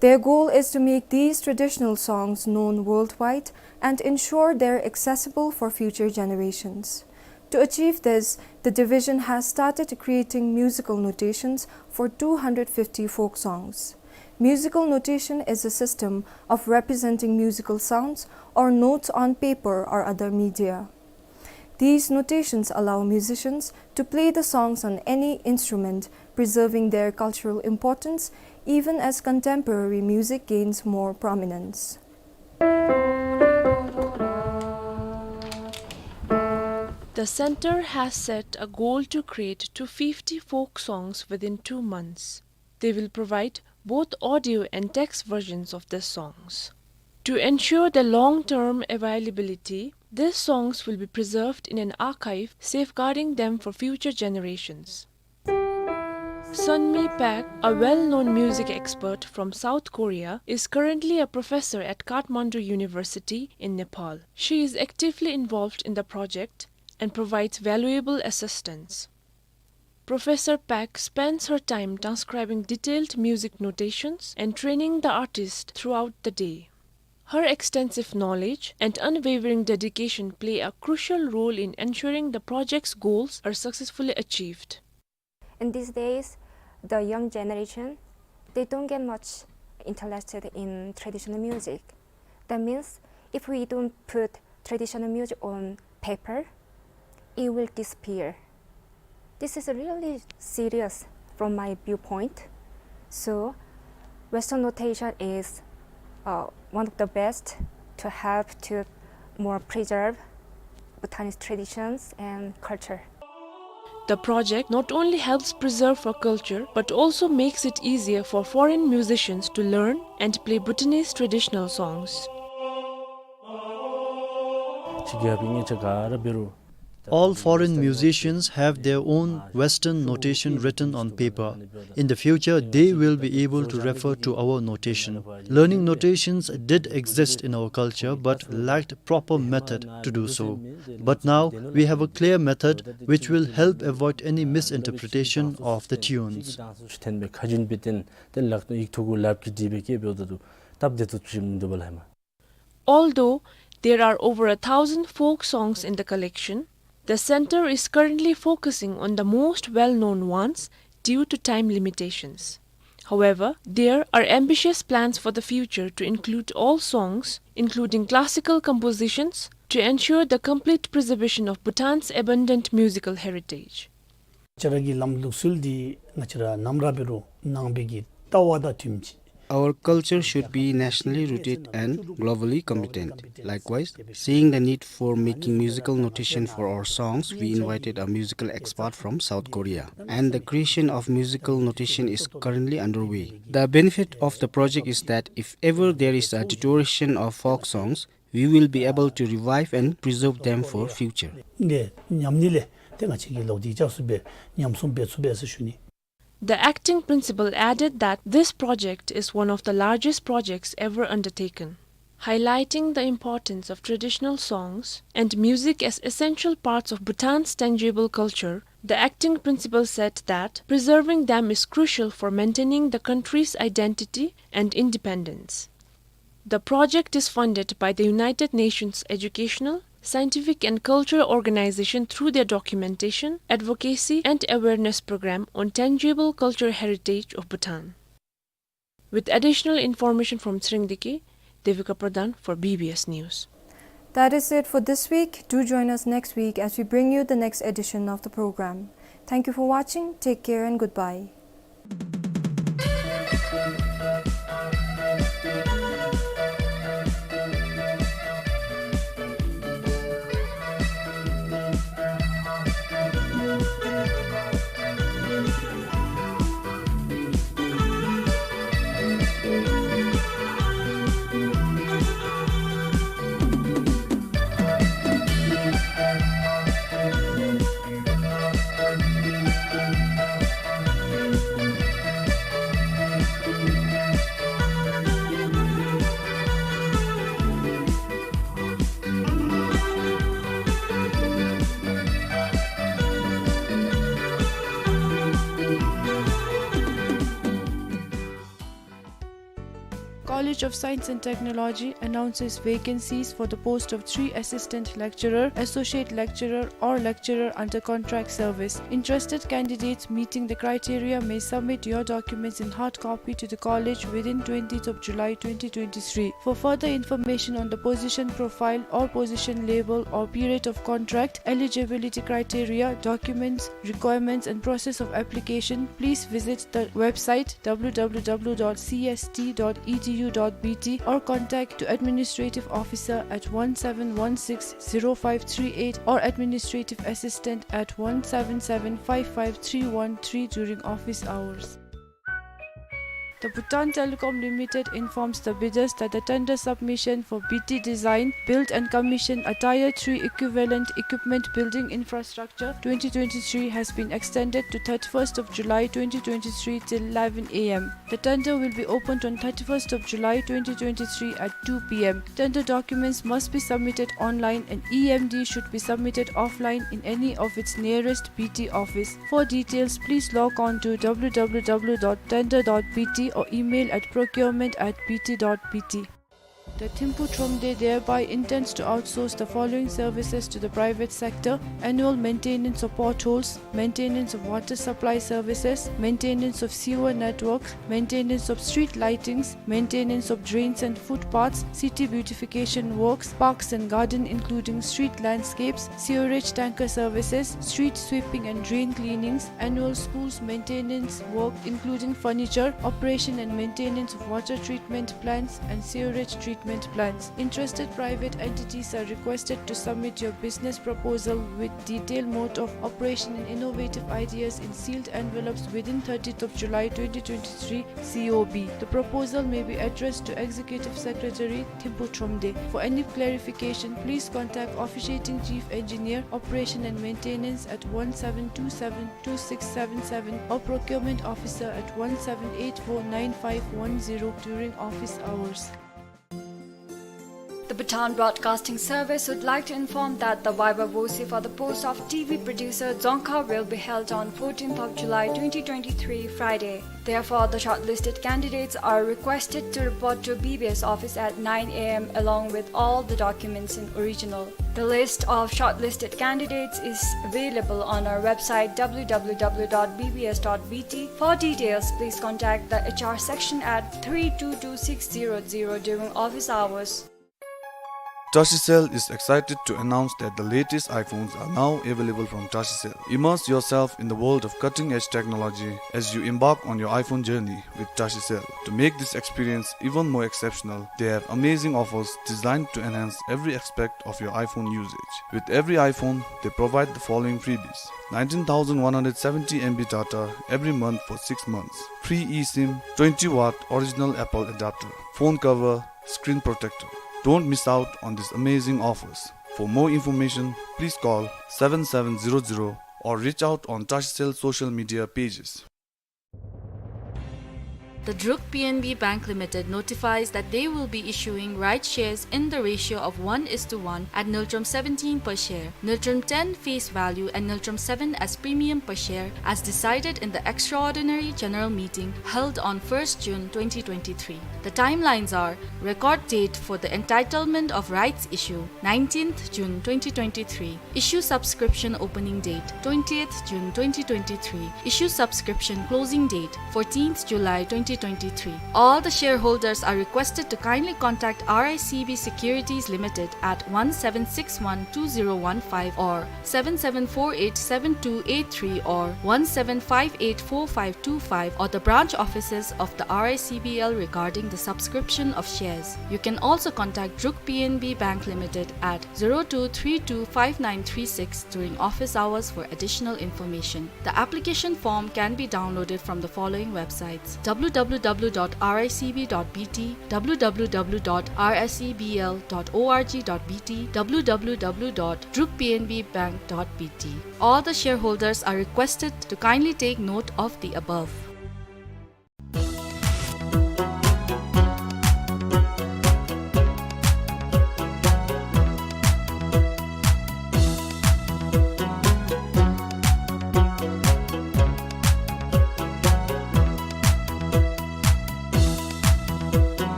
Their goal is to make these traditional songs known worldwide and ensure they're accessible for future generations. To achieve this, the division has started creating musical notations for two hundred fifty folk songs. Musical notation is a system of representing musical sounds or notes on paper or other media. These notations allow musicians to play the songs on any instrument, preserving their cultural importance even as contemporary music gains more prominence. The center has set a goal to create two fifty folk songs within two months. They will provide both audio and text versions of the songs. To ensure their long-term availability, these songs will be preserved in an archive, safeguarding them for future generations. Sunmi Pak, a well-known music expert from South Korea, is currently a professor at Kathmandu University in Nepal. She is actively involved in the project and provides valuable assistance. Professor Pak spends her time transcribing detailed music notations and training the artist throughout the day. Her extensive knowledge and unwavering dedication play a crucial role in ensuring the project's goals are successfully achieved. In these days, the young generation, they don't get much interested in traditional music. That means if we don't put traditional music on paper, it will disappear. This is really serious from my viewpoint. So, Western notation is, uh, one of the best to help to more preserve Bhutanese traditions and culture. The project not only helps preserve our culture, but also makes it easier for foreign musicians to learn and play Bhutanese traditional songs. All foreign musicians have their own Western notation written on paper. In the future, they will be able to refer to our notation. Learning notations did exist in our culture, but lacked proper method to do so. But now, we have a clear method which will help avoid any misinterpretation of the tunes. Although there are over a thousand folk songs in the collection, the center is currently focusing on the most well-known ones due to time limitations. However, there are ambitious plans for the future to include all songs, including classical compositions, to ensure the complete preservation of Bhutan's abundant musical heritage. ང་བཅས་ར་གི་ལམ་ལུགས་སྲོལ་འདི་ང་བཅས་ར་ནམ་ར་འབད་རུང་ནང་པའི་གི་ལྟ་བ་དང་མཐུནམ་ཅིག Our culture should be nationally rooted and globally competent. Likewise, seeing the need for making musical notation for our songs, we invited a musical expert from South Korea. And the creation of musical notation is currently underway. The benefit of the project is that if ever there is a deterioration of folk songs, we will be able to revive and preserve them for future. ནི་ཉམས་ནི་ལས་ཏེ་ང་བཅས་ཀྱིས་ལོག་སྟེ་ཅག་སུ་སྦེ་ཉམས་སྲུང་འབད་ཚུགས་པས་ཟེར་ཞུ་ནི། The acting principal added that this project is one of the largest projects ever undertaken, highlighting the importance of traditional songs and music as essential parts of Bhutan's tangible culture. The acting principal said that preserving them is crucial for maintaining the country's identity and independence. The project is funded by the United Nations Educational, Scientific and Cultural Organization through their documentation, advocacy and awareness program on tangible cultural heritage of Bhutan. With additional information from Tshirengdiki, Devika Pradhan for B B S News. That is it for this week. Do join us next week as we bring you the next edition of the program. Thank you for watching. Take care and goodbye. College of Science and Technology announces vacancies for the post of three assistant lecturer, associate lecturer, or lecturer under contract service. Interested candidates meeting the criteria may submit your documents in hard copy to the college within twentieth of July twenty twenty-three. For further information on the position profile or position label or period of contract, eligibility criteria, documents, requirements and process of application, please visit the website w w w dot c s t dot e d u dot b t or contact to administrative officer at one seven one six zero five three eight or administrative assistant at one seven seven five five three one three during office hours. The Bhutan Telecom Limited informs the bidders that the tender submission for B T design, build and commission a Tier three equivalent equipment building infrastructure twenty twenty-three has been extended to thirty-first of July twenty twenty-three till eleven a m. The tender will be opened on thirty-first of July twenty twenty-three at two p m. Tender documents must be submitted online and E M D should be submitted offline in any of its nearest B T office. For details, please log on to w w w dot tender dot b t or email at procurement at b t dot b t. The Thimphu Thromde thereby intends to outsource the following services to the private sector: annual maintenance of potholes, maintenance of water supply services, maintenance of sewer network, maintenance of street lightings, maintenance of drains and footpaths, city beautification works, parks and garden including street landscapes, sewerage tanker services, street sweeping and drain cleanings, annual schools maintenance work including furniture, operation and maintenance of water treatment plants and sewerage treatment plants. Interested private entities are requested to submit your business proposal with detailed mode of operation and innovative ideas in sealed envelopes within thirtieth of July twenty twenty-three C O B. The proposal may be addressed to Executive Secretary, Thimphu Thromde. For any clarification, please contact Officiating Chief Engineer, Operation and Maintenance at one seven two seven two six seven seven or Procurement Officer at one seven eight four nine five one zero during office hours. The Bhutan Broadcasting Service would like to inform that the Viva Voce for the post of T V producer Dzongkha will be held on fourteenth of July twenty twenty-three, Friday. Therefore, the shortlisted candidates are requested to report to B B S office at nine a m along with all the documents in original. The list of shortlisted candidates is available on our website w w w dot b b s dot b t. For details, please contact the H R section at three two two six zero zero during office hours. Tashicell is excited to announce that the latest iPhones are now available from Tashicell. Immerse yourself in the world of cutting-edge technology as you embark on your iPhone journey with Tashicell. To make this experience even more exceptional, they have amazing offers designed to enhance every aspect of your iPhone usage. With every iPhone, they provide the following freebies: nineteen thousand one hundred seventy M B data every month for six months, free eSIM, twenty watt original Apple adapter, phone cover, screen protector. Don't miss out on these amazing offers. For more information, please call seven seven zero zero or reach out on Tashicell social media pages. The Druk P N B Bank Limited notifies that they will be issuing rights shares in the ratio of one is to one at Ngultrum seventeen per share, Ngultrum ten face value and Ngultrum seven as premium per share as decided in the extraordinary general meeting held on first June twenty twenty-three. The timelines are: record date for the entitlement of rights issue, nineteenth June twenty twenty-three. Issue subscription opening date, twentieth June twenty twenty-three. Issue subscription closing date, fourteenth July twenty twenty-three. All the shareholders are requested to kindly contact R I C B Securities Limited at one seven six one two zero one five or seven seven four eight seven two eight three or one seven five eight four five two five or the branch offices of the R I C B L regarding the subscription of shares. You can also contact Druk P N B Bank Limited at zero two three two five nine three six during office hours for additional information. The application form can be downloaded from the following websites: w w w dot r i c b dot b t, w w w dot r s e b l dot org dot b t, w w w dot druk p n b bank dot b t. All the shareholders are requested to kindly take note of the above.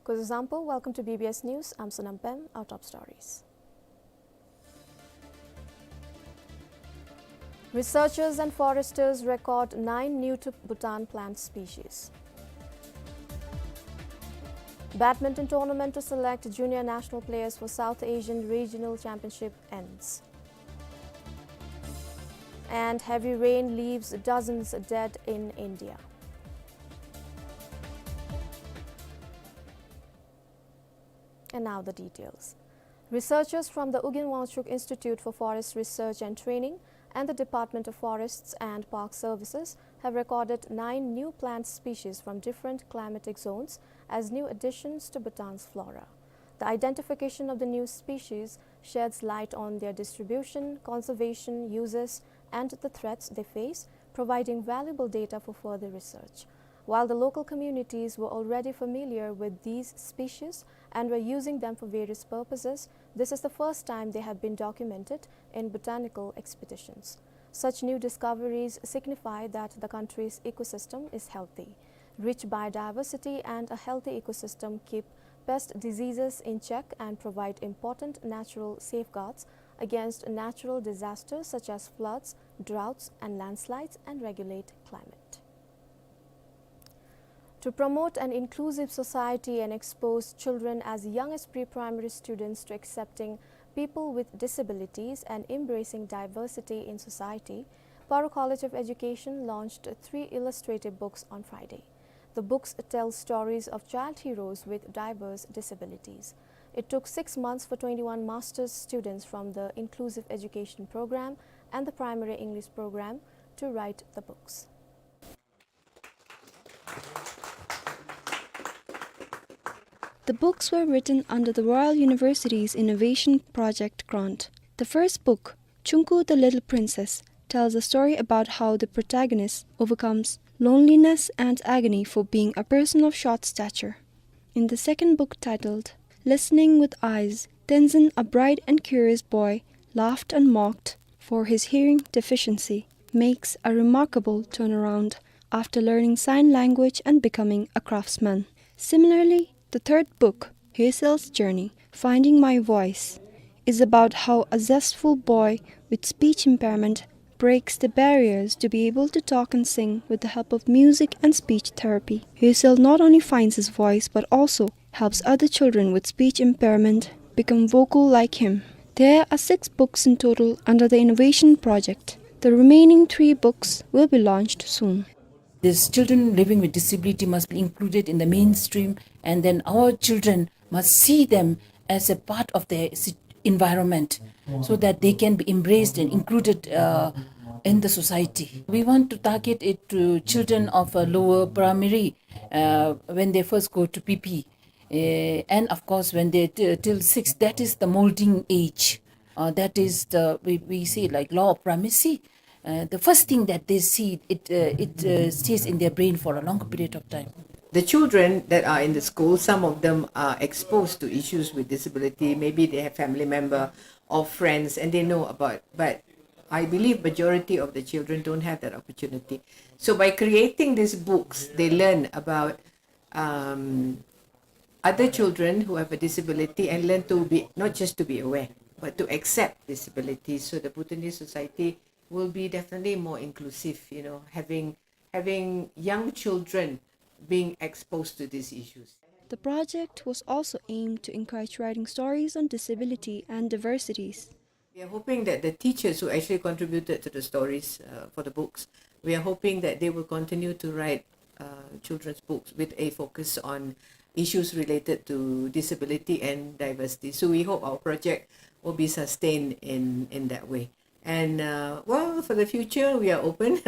Kuzuzangpo, welcome to B B S News. I'm Sonam Pem. Our top stories. Researchers and foresters record nine new to Bhutan plant species. Badminton tournament to select junior national players for South Asian Regional Championship ends. And heavy rain leaves dozens dead in India. And now the details. Researchers from the Ugyen Wangchuck Institute for Forest Research and Training and the Department of Forests and Park Services have recorded nine new plant species from different climatic zones as new additions to Bhutan's flora. The identification of the new species sheds light on their distribution, conservation, uses, and the threats they face, providing valuable data for further research. While the local communities were already familiar with these species and were using them for various purposes, this is the first time they have been documented in botanical expeditions. Such new discoveries signify that the country's ecosystem is healthy. Rich biodiversity and a healthy ecosystem keep pest diseases in check and provide important natural safeguards against natural disasters such as floods, droughts, and landslides, and regulate climate. To promote an inclusive society and expose children as young as pre-primary students to accepting people with disabilities and embracing diversity in society, Paro College of Education launched three illustrative books on Friday. The books tell stories of child heroes with diverse disabilities. It took six months for twenty-one master's students from the Inclusive Education Program and the Primary English Program to write the books. The books were written under the Royal University's Innovation Project grant. The first book, Chunku the Little Princess, tells a story about how the protagonist overcomes loneliness and agony for being a person of short stature. In the second book, titled Listening with Eyes, Tenzin, a bright and curious boy, laughed and mocked for his hearing deficiency, makes a remarkable turnaround after learning sign language and becoming a craftsman. Similarly, the third book, Hyesel's Journey, Finding My Voice, is about how a zestful boy with speech impairment breaks the barriers to be able to talk and sing with the help of music and speech therapy. Hysel not only finds his voice but also helps other children with speech impairment become vocal like him. There are six books in total under the Innovation Project. The remaining three books will be launched soon. These children living with disability must be included in the mainstream, and then our children must see them as a part of their si-, environment, so that they can be embraced and included, uh, in the society. We want to target it to children of a lower primary, uh, when they first go to P P, uh, and of course when they t-, till six, that is the molding age. Uh, that is the, we, we say, like, law of primacy. Uh, the first thing that they see, it, uh, it, uh, stays in their brain for a longer period of time. The children that are in the school, some of them are exposed to issues with disability. Maybe they have family member or friends and they know about, but I believe majority of the children don't have that opportunity. So by creating these books, they learn about, um, other children who have a disability and learn to be, not just to be aware, but to accept disability. So the Bhutanese society will be definitely more inclusive, you know, having, having young children being exposed to these issues. The project was also aimed to encourage writing stories on disability and diversities. We are hoping that the teachers who actually contributed to the stories, uh, for the books, we are hoping that they will continue to write, uh, children's books with a focus on issues related to disability and diversity. So we hope our project will be sustained in, in that way. And, uh, well, for the future, we are open,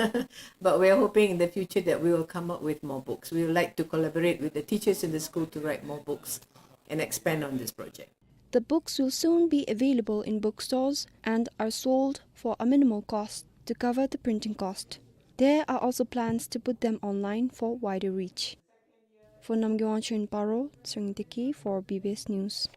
but we are hoping in the future that we will come up with more books. We would like to collaborate with the teachers in the school to write more books and expand on this project. The books will soon be available in bookstores and are sold for a minimal cost to cover the printing cost. There are also plans to put them online for wider reach. For Namgay Wangchuk in Paro, Tshering Deki for B B S News.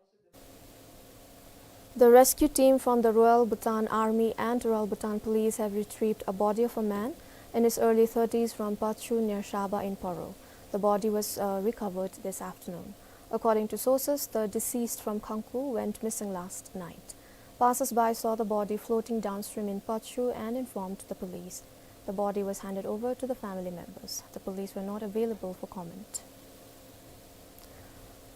The rescue team from the Royal Bhutan Army and Royal Bhutan Police have retrieved a body of a man in his early thirties from Pachu near Shaba in Paro. The body was, uh, recovered this afternoon. According to sources, the deceased from Khangku went missing last night. Passers-by saw the body floating downstream in Pachu and informed the police. The body was handed over to the family members. The police were not available for comment.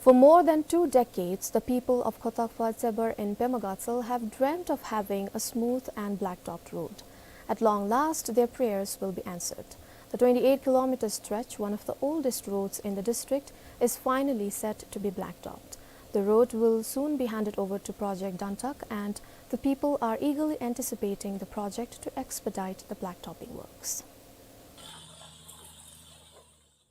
For more than two decades, the people of Khotakpa Tsebar in Pema Gatshel have dreamt of having a smooth and blacktopped road. At long last, their prayers will be answered. The twenty-eight kilometer stretch, one of the oldest roads in the district, is finally set to be blacktopped. The road will soon be handed over to Project Dantak, and the people are eagerly anticipating the project to expedite the blacktopping works.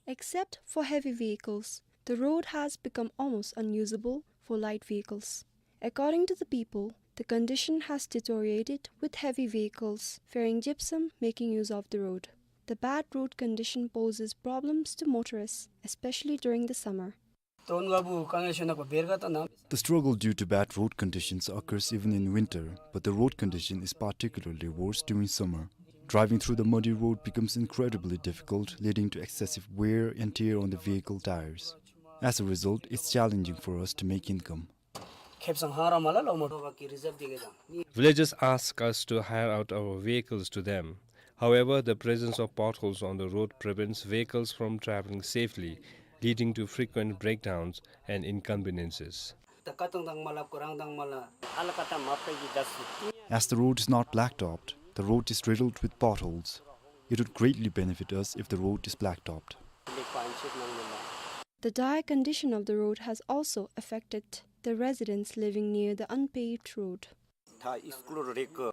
Except for heavy vehicles, the road has become almost unusable for light vehicles. According to the people, the condition has deteriorated, with heavy vehicles ferrying gypsum making use of the road. The bad road condition poses problems to motorists, especially during the summer. The struggle due to bad road conditions occurs even in winter, but the road condition is particularly worse during summer. Driving through the muddy road becomes incredibly difficult, leading to excessive wear and tear on the vehicle tires. As a result, it's challenging for us to make income. Villagers ask us to hire out our vehicles to them. However, the presence of potholes on the road prevents vehicles from traveling safely, leading to frequent breakdowns and inconveniences. As the road is not blacktopped, the road is riddled with potholes. It would greatly benefit us if the road is blacktopped. The dire condition of the road has also affected the residents living near the unpaved road.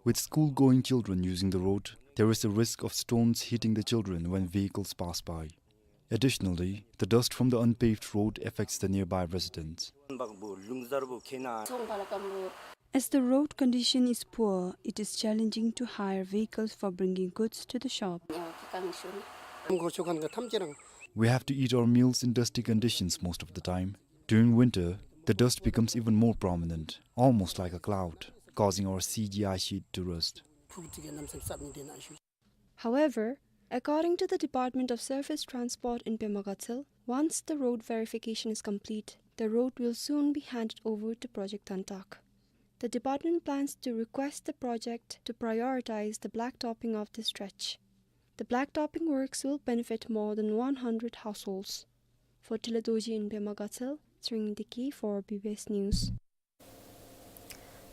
With school-going children using the road, there is a risk of stones hitting the children when vehicles pass by. Additionally, the dust from the unpaved road affects the nearby residents. As the road condition is poor, it is challenging to hire vehicles for bringing goods to the shop. We have to eat our meals in dusty conditions most of the time. During winter, the dust becomes even more prominent, almost like a cloud, causing our C G I sheet to rust. However, according to the Department of Surface Transport in Pema Gatshel, once the road verification is complete, the road will soon be handed over to Project Dantak. The department plans to request the project to prioritize the blacktopping of this stretch. The blacktopping works will benefit more than one hundred households. For Tila Dorji in Pema Gatshel, Tshering Deki for B B S News.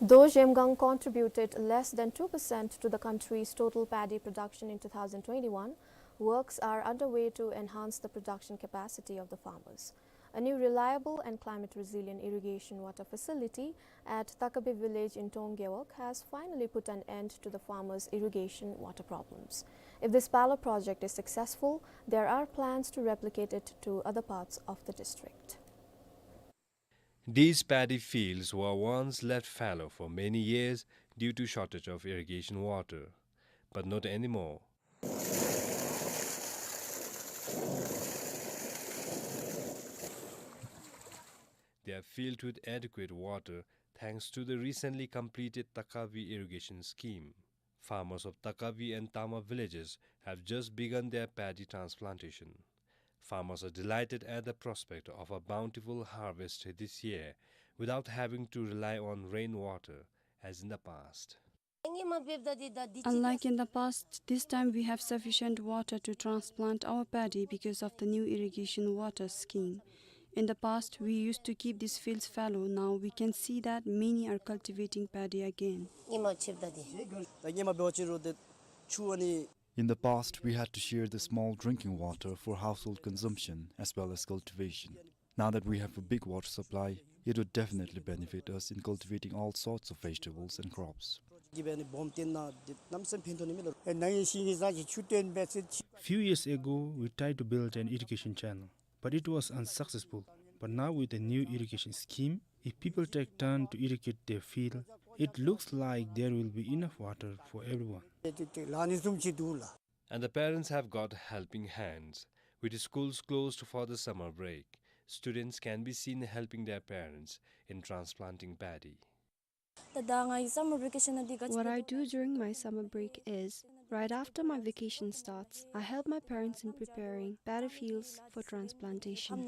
Though Zhemgang contributed less than two percent to the country's total paddy production in two thousand twenty-one, works are underway to enhance the production capacity of the farmers. A new reliable and climate-resilient irrigation water facility at Takabe village in Tong Gewog has finally put an end to the farmers' irrigation water problems. If this pilot project is successful, there are plans to replicate it to other parts of the district. These paddy fields were once left fallow for many years due to shortage of irrigation water, but not anymore. filled with adequate water thanks to the recently completed Takavi irrigation scheme. Farmers of Takavi and Tama villages have just begun their paddy transplantation. Farmers are delighted at the prospect of a bountiful harvest this year without having to rely on rainwater as in the past. Unlike in the past, this time we have sufficient water to transplant our paddy because of the new irrigation water scheme. In the past, we used to keep these fields fallow. Now we can see that many are cultivating paddy again. In the past, we had to share the small drinking water for household consumption as well as cultivation. Now that we have a big water supply, it would definitely benefit us in cultivating all sorts of vegetables and crops. Few years ago, we tried to build an irrigation channel, but it was unsuccessful. But now with the new irrigation scheme, if people take turn to irrigate their field, it looks like there will be enough water for everyone. And the parents have got helping hands. With the schools closed for the summer break, students can be seen helping their parents in transplanting paddy. What I do during my summer break is, right after my vacation starts, I help my parents in preparing paddy fields for transplantation.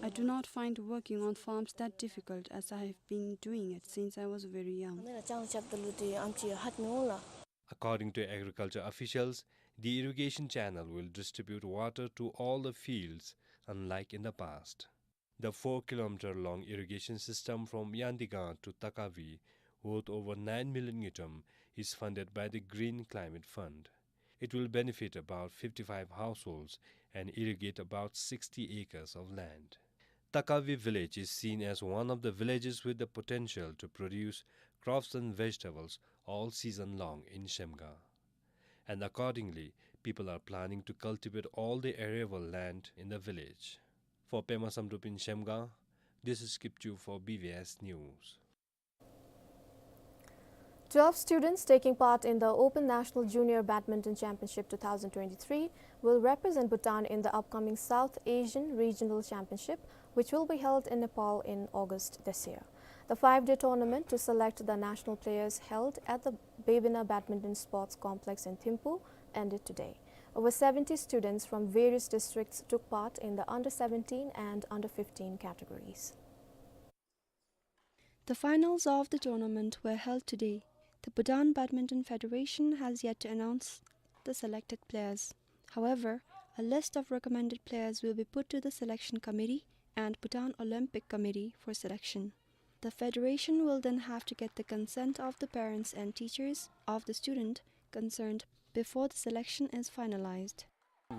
I do not find working on farms that difficult, as I have been doing it since I was very young. According to agriculture officials, the irrigation channel will distribute water to all the fields, unlike in the past. The four kilometer long irrigation system from Yandigang to Takavi, worth over nine million ngultrum, is funded by the Green Climate Fund. It will benefit about fifty-five households and irrigate about sixty acres of land. Takavi village is seen as one of the villages with the potential to produce crops and vegetables all season long in Shemga. And accordingly, people are planning to cultivate all the arable land in the village. For Pema Samdrup in Shemga, this is Kipchu for B V S News. Twelve students taking part in the Open National Junior Badminton Championship two thousand twenty-three will represent Bhutan in the upcoming South Asian Regional Championship, which will be held in Nepal in August this year. The five-day tournament to select the national players held at the Bebina Badminton Sports Complex in Thimphu ended today. Over seventy students from various districts took part in the under seventeen and under fifteen categories. The finals of the tournament were held today. The Bhutan Badminton Federation has yet to announce the selected players. However, a list of recommended players will be put to the selection committee and Bhutan Olympic Committee for selection. The federation will then have to get the consent of the parents and teachers of the student concerned before the selection is finalized.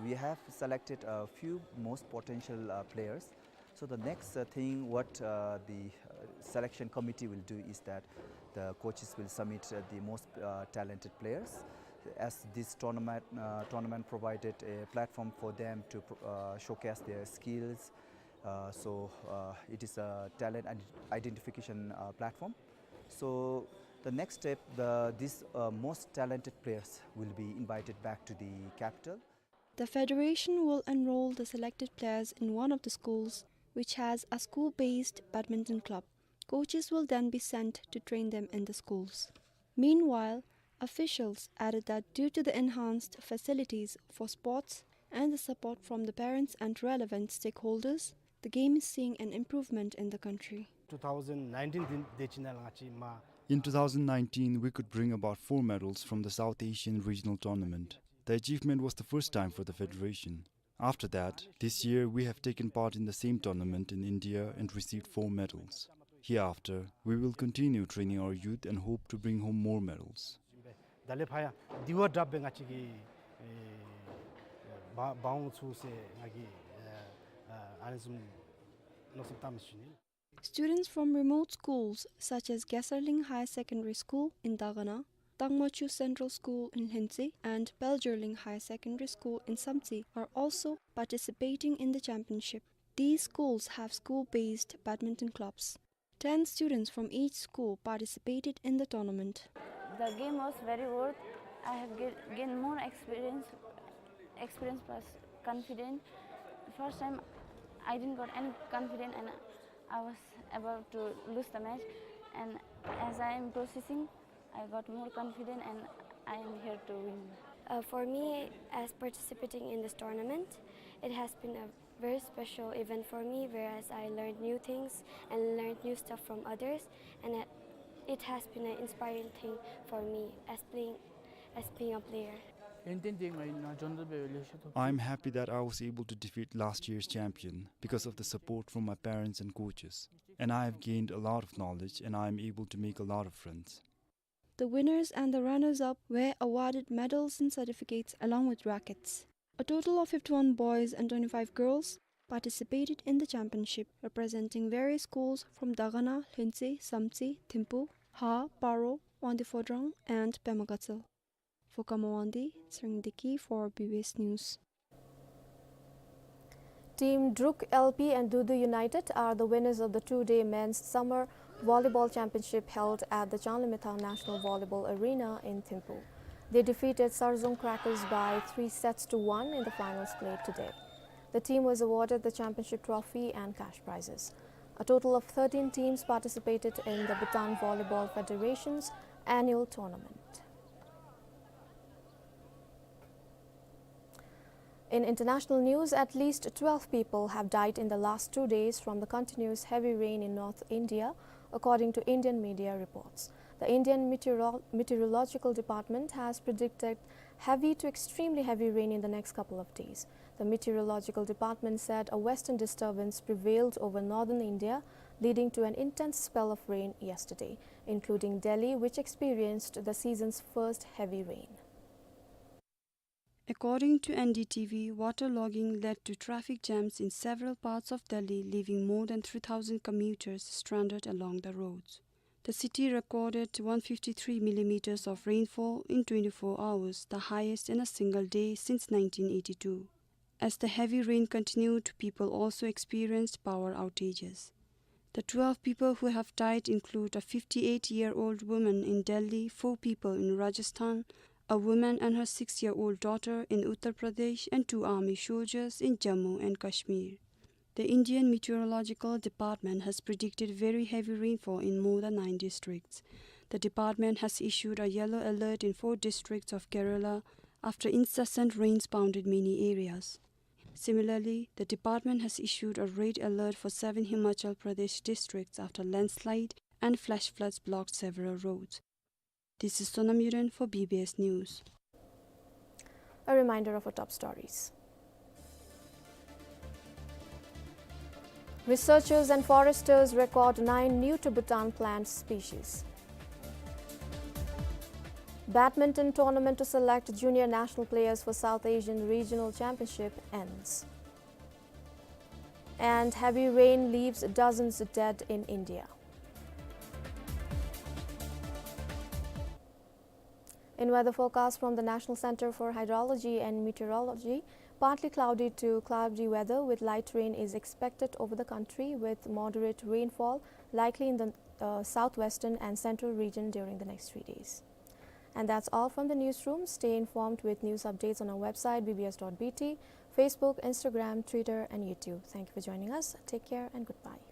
We have selected a few most potential, uh, players. So the next, uh, thing what, uh, the, uh, selection committee will do is that the coaches will submit, uh, the most, uh, talented players. As this tournament, uh, tournament provided a platform for them to pro-, uh, showcase their skills, uh, so, uh, it is a talent ident-, identification, uh, platform. So the next step, the, these, uh, most talented players will be invited back to the capital. The federation will enroll the selected players in one of the schools, which has a school-based badminton club. Coaches will then be sent to train them in the schools. Meanwhile, officials added that due to the enhanced facilities for sports and the support from the parents and relevant stakeholders, the game is seeing an improvement in the country. Two thousand nineteen དེ་ཅིག་ནང་ལུ་ང་བཅས་མ། In two thousand nineteen, we could bring about four medals from the South Asian Regional Tournament. The achievement was the first time for the federation. After that, this year we have taken part in the same tournament in India and received four medals. Hereafter, we will continue training our youth and hope to bring home more medals. ད་ལས་ཕར་ཡང་དེ་བ་དྲག་སྦེ་ང་བཅས་ཀྱིས་ཨེ་འབད་འབད་འོང་ཚུགས་ཟེར་ང་གིས་ཨ་ཨ་ཨ་ནི་བཟུམ་མནོ་བསམ་བཏང་ཞུ་ནི། Students from remote schools such as Gaserling Higher Secondary School in Dagana, Tangmachu Central School in Lhentse, and Peljerling Higher Secondary School in Samtse are also participating in the championship. These schools have school-based badminton clubs. Ten students from each school participated in the tournament. The game was very worth. I have ga-, gained more experience, experience plus confidence. First time, I didn't got any confidence and I was about to lose the match. And as I am processing, I got more confident and I am here to win. Uh, for me, as participating in this tournament, it has been a very special event for me, whereas I learned new things and learned new stuff from others, and it, it has been an inspiring thing for me as playing, as being a player. I'm happy that I was able to defeat last year's champion because of the support from my parents and coaches, and I have gained a lot of knowledge, and I am able to make a lot of friends. The winners and the runners-up were awarded medals and certificates along with rackets. A total of fifty-one boys and twenty-five girls participated in the championship, representing various schools from Dagana, Lhuentse, Samtse, Thimphu, Ha, Paro, Wangdue Phodrang, and Pema Gatshel. For Kama Wangdi, Tshering Deki for B B S News. Team Druk L P and Dudu United are the winners of the two-day men's summer volleyball championship held at the Changlimithang National Volleyball Arena in Thimphu. They defeated Sarzung Crackers by three sets to one in the finals played today. The team was awarded the championship trophy and cash prizes. A total of thirteen teams participated in the Bhutan Volleyball Federation's annual tournament. In international news, at least twelve people have died in the last two days from the continuous heavy rain in North India, according to Indian media reports. The Indian Meteorol-, Meteorological Department has predicted heavy to extremely heavy rain in the next couple of days. The Meteorological Department said a western disturbance prevailed over northern India, leading to an intense spell of rain yesterday, including Delhi, which experienced the season's first heavy rain. According to N D T V, waterlogging led to traffic jams in several parts of Delhi, leaving more than three thousand commuters stranded along the roads. The city recorded one fifty-three millimeters of rainfall in twenty-four hours, the highest in a single day since nineteen eighty-two. As the heavy rain continued, people also experienced power outages. The twelve people who have died include a fifty-eight-year-old woman in Delhi, four people in Rajasthan, a woman and her six-year-old daughter in Uttar Pradesh, and two army soldiers in Jammu and Kashmir. The Indian Meteorological Department has predicted very heavy rainfall in more than nine districts. The department has issued a yellow alert in four districts of Kerala after incessant rains pounded many areas. Similarly, the department has issued a red alert for seven Himachal Pradesh districts after landslide and flash floods blocked several roads. This is Sonam Yuren for B B S News. A reminder of our top stories. Researchers and foresters record nine new to Bhutan plant species. Badminton tournament to select junior national players for South Asian Regional Championship ends. And heavy rain leaves dozens dead in India. In weather forecast from the National Center for Hydrology and Meteorology, partly cloudy to cloudy weather with light rain is expected over the country, with moderate rainfall likely in the, uh, southwestern and central region during the next three days. And that's all from the newsroom. Stay informed with news updates on our website, B B S dot B T, Facebook, Instagram, Twitter, and YouTube. Thank you for joining us. Take care and goodbye.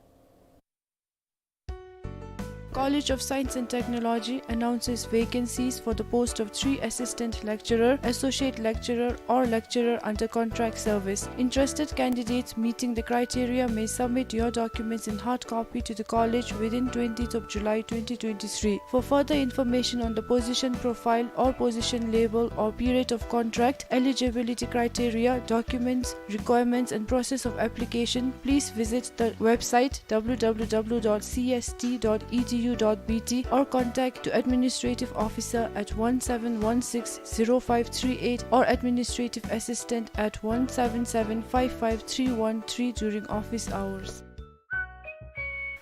College of Science and Technology announces vacancies for the post of three assistant lecturer, associate lecturer, or lecturer under contract service. Interested candidates meeting the criteria may submit your documents in hard copy to the college within twentieth of July twenty twenty-three. For further information on the position profile or position label or period of contract, eligibility criteria, documents, requirements and process of application, please visit the website w w w dot c s t dot e d u dot b t or contact to administrative officer at one seven one six zero five three eight or administrative assistant at one seven seven five five three one three during office hours.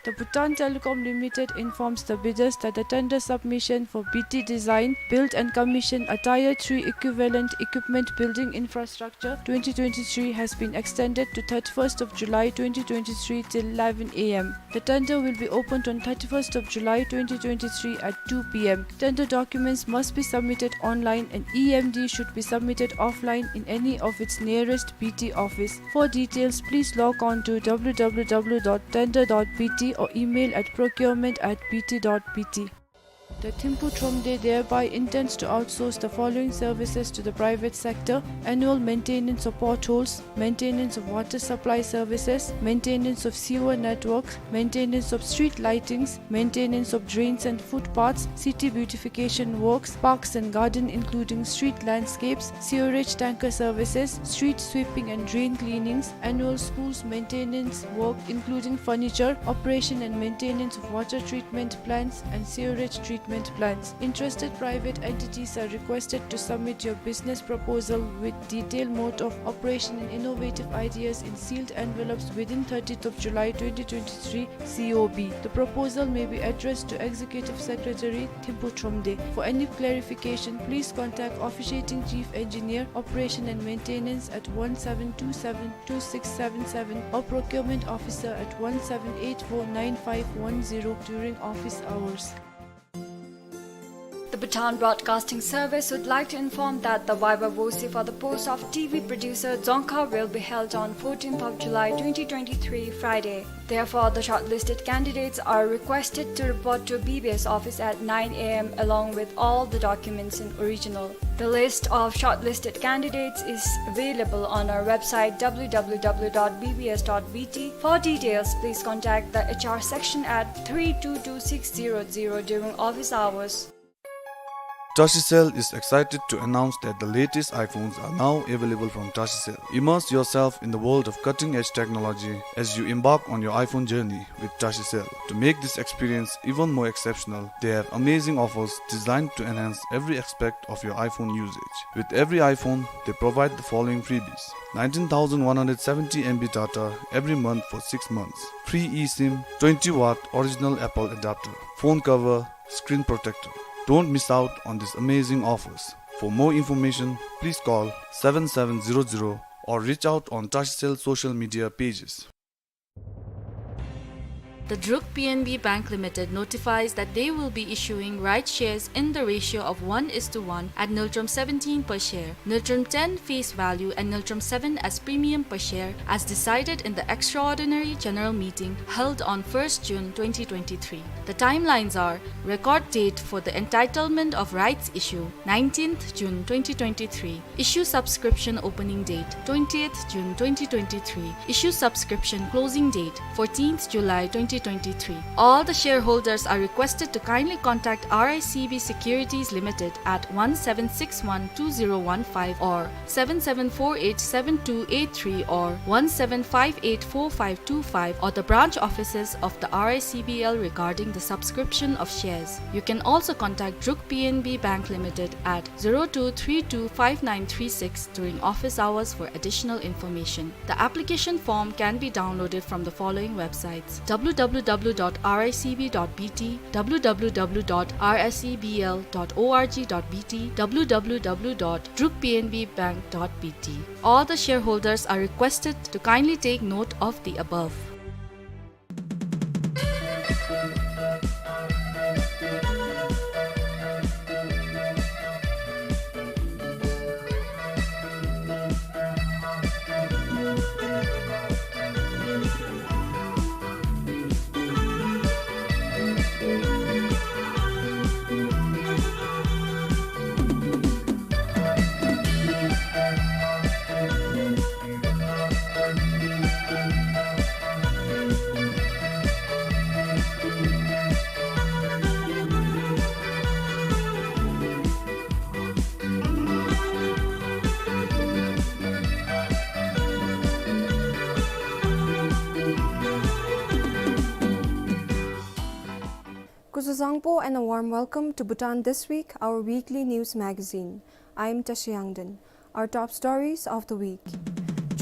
The Bhutan Telecom Limited informs the bidders that the tender submission for B T design, build and commission a Tier three equivalent equipment building infrastructure twenty twenty-three has been extended to thirty-first of July twenty twenty-three till eleven A M. The tender will be opened on thirty-first of July twenty twenty-three at two P M. Tender documents must be submitted online and E M D should be submitted offline in any of its nearest B T office. For details, please log on to W W W dot tender dot B T or email at procurement at B T dot B T. The Thimphu Thromde thereby intends to outsource the following services to the private sector: annual maintenance of potholes, maintenance of water supply services, maintenance of sewer networks, maintenance of street lightings, maintenance of drains and footpaths, city beautification works, parks and garden including street landscapes, sewerage tanker services, street sweeping and drain cleanings, annual schools maintenance work including furniture, operation and maintenance of water treatment plants and sewerage treatment plants. Interested private entities are requested to submit your business proposal with detailed mode of operation and innovative ideas in sealed envelopes within thirtieth of July twenty twenty-three C O B. The proposal may be addressed to Executive Secretary, Thimphu Thromde. For any clarification, please contact Officiating Chief Engineer, Operation and Maintenance at one seven two seven two six seven seven or Procurement Officer at one seven eight four nine five one zero during office hours. The Bhutan Broadcasting Service would like to inform that the viva voce for the post of T V producer Dzongkha will be held on fourteenth of July twenty twenty-three, Friday. Therefore, the shortlisted candidates are requested to report to B B S office at nine A M along with all the documents in original. The list of shortlisted candidates is available on our website W W W dot B B S dot B T. For details, please contact the H R section at three two two six zero zero during office hours. Tashicell is excited to announce that the latest iPhones are now available from Tashicell. Immerse yourself in the world of cutting-edge technology as you embark on your iPhone journey with Tashicell. To make this experience even more exceptional, they have amazing offers designed to enhance every aspect of your iPhone usage. With every iPhone, they provide the following freebies: nineteen thousand one hundred seventy M B data every month for six months, free eSIM, twenty watt original Apple adapter, phone cover, screen protector. Don't miss out on these amazing offers. For more information, please call seven seven zero zero or reach out on Tashicell social media pages. The Druk P N B Bank Limited notifies that they will be issuing rights shares in the ratio of one is to one at Ngultrum seventeen per share, Ngultrum ten face value and Ngultrum seven as premium per share, as decided in the extraordinary general meeting held on first June twenty twenty-three. The timelines are: record date for the entitlement of rights issue, nineteenth June twenty twenty-three. Issue subscription opening date, twentieth June twenty twenty-three. Issue subscription closing date, fourteenth July twenty twenty-three. All the shareholders are requested to kindly contact R I C B Securities Limited at one seven six one two zero one five or seven seven four eight seven two eight three or one seven five eight four five two five or the branch offices of the R I C B L regarding the subscription of shares. You can also contact Druk P N B Bank Limited at zero two three two five nine three six during office hours for additional information. The application form can be downloaded from the following websites: W W W dot R I C B dot B T, W W W dot R I C B L dot org dot B T, W W W dot druk P N B bank dot B T. All the shareholders are requested to kindly take note of the above. Kuzuzangpo and a warm welcome to Bhutan This Week, our weekly news magazine. I am Tashi Yangden. Our top stories of the week.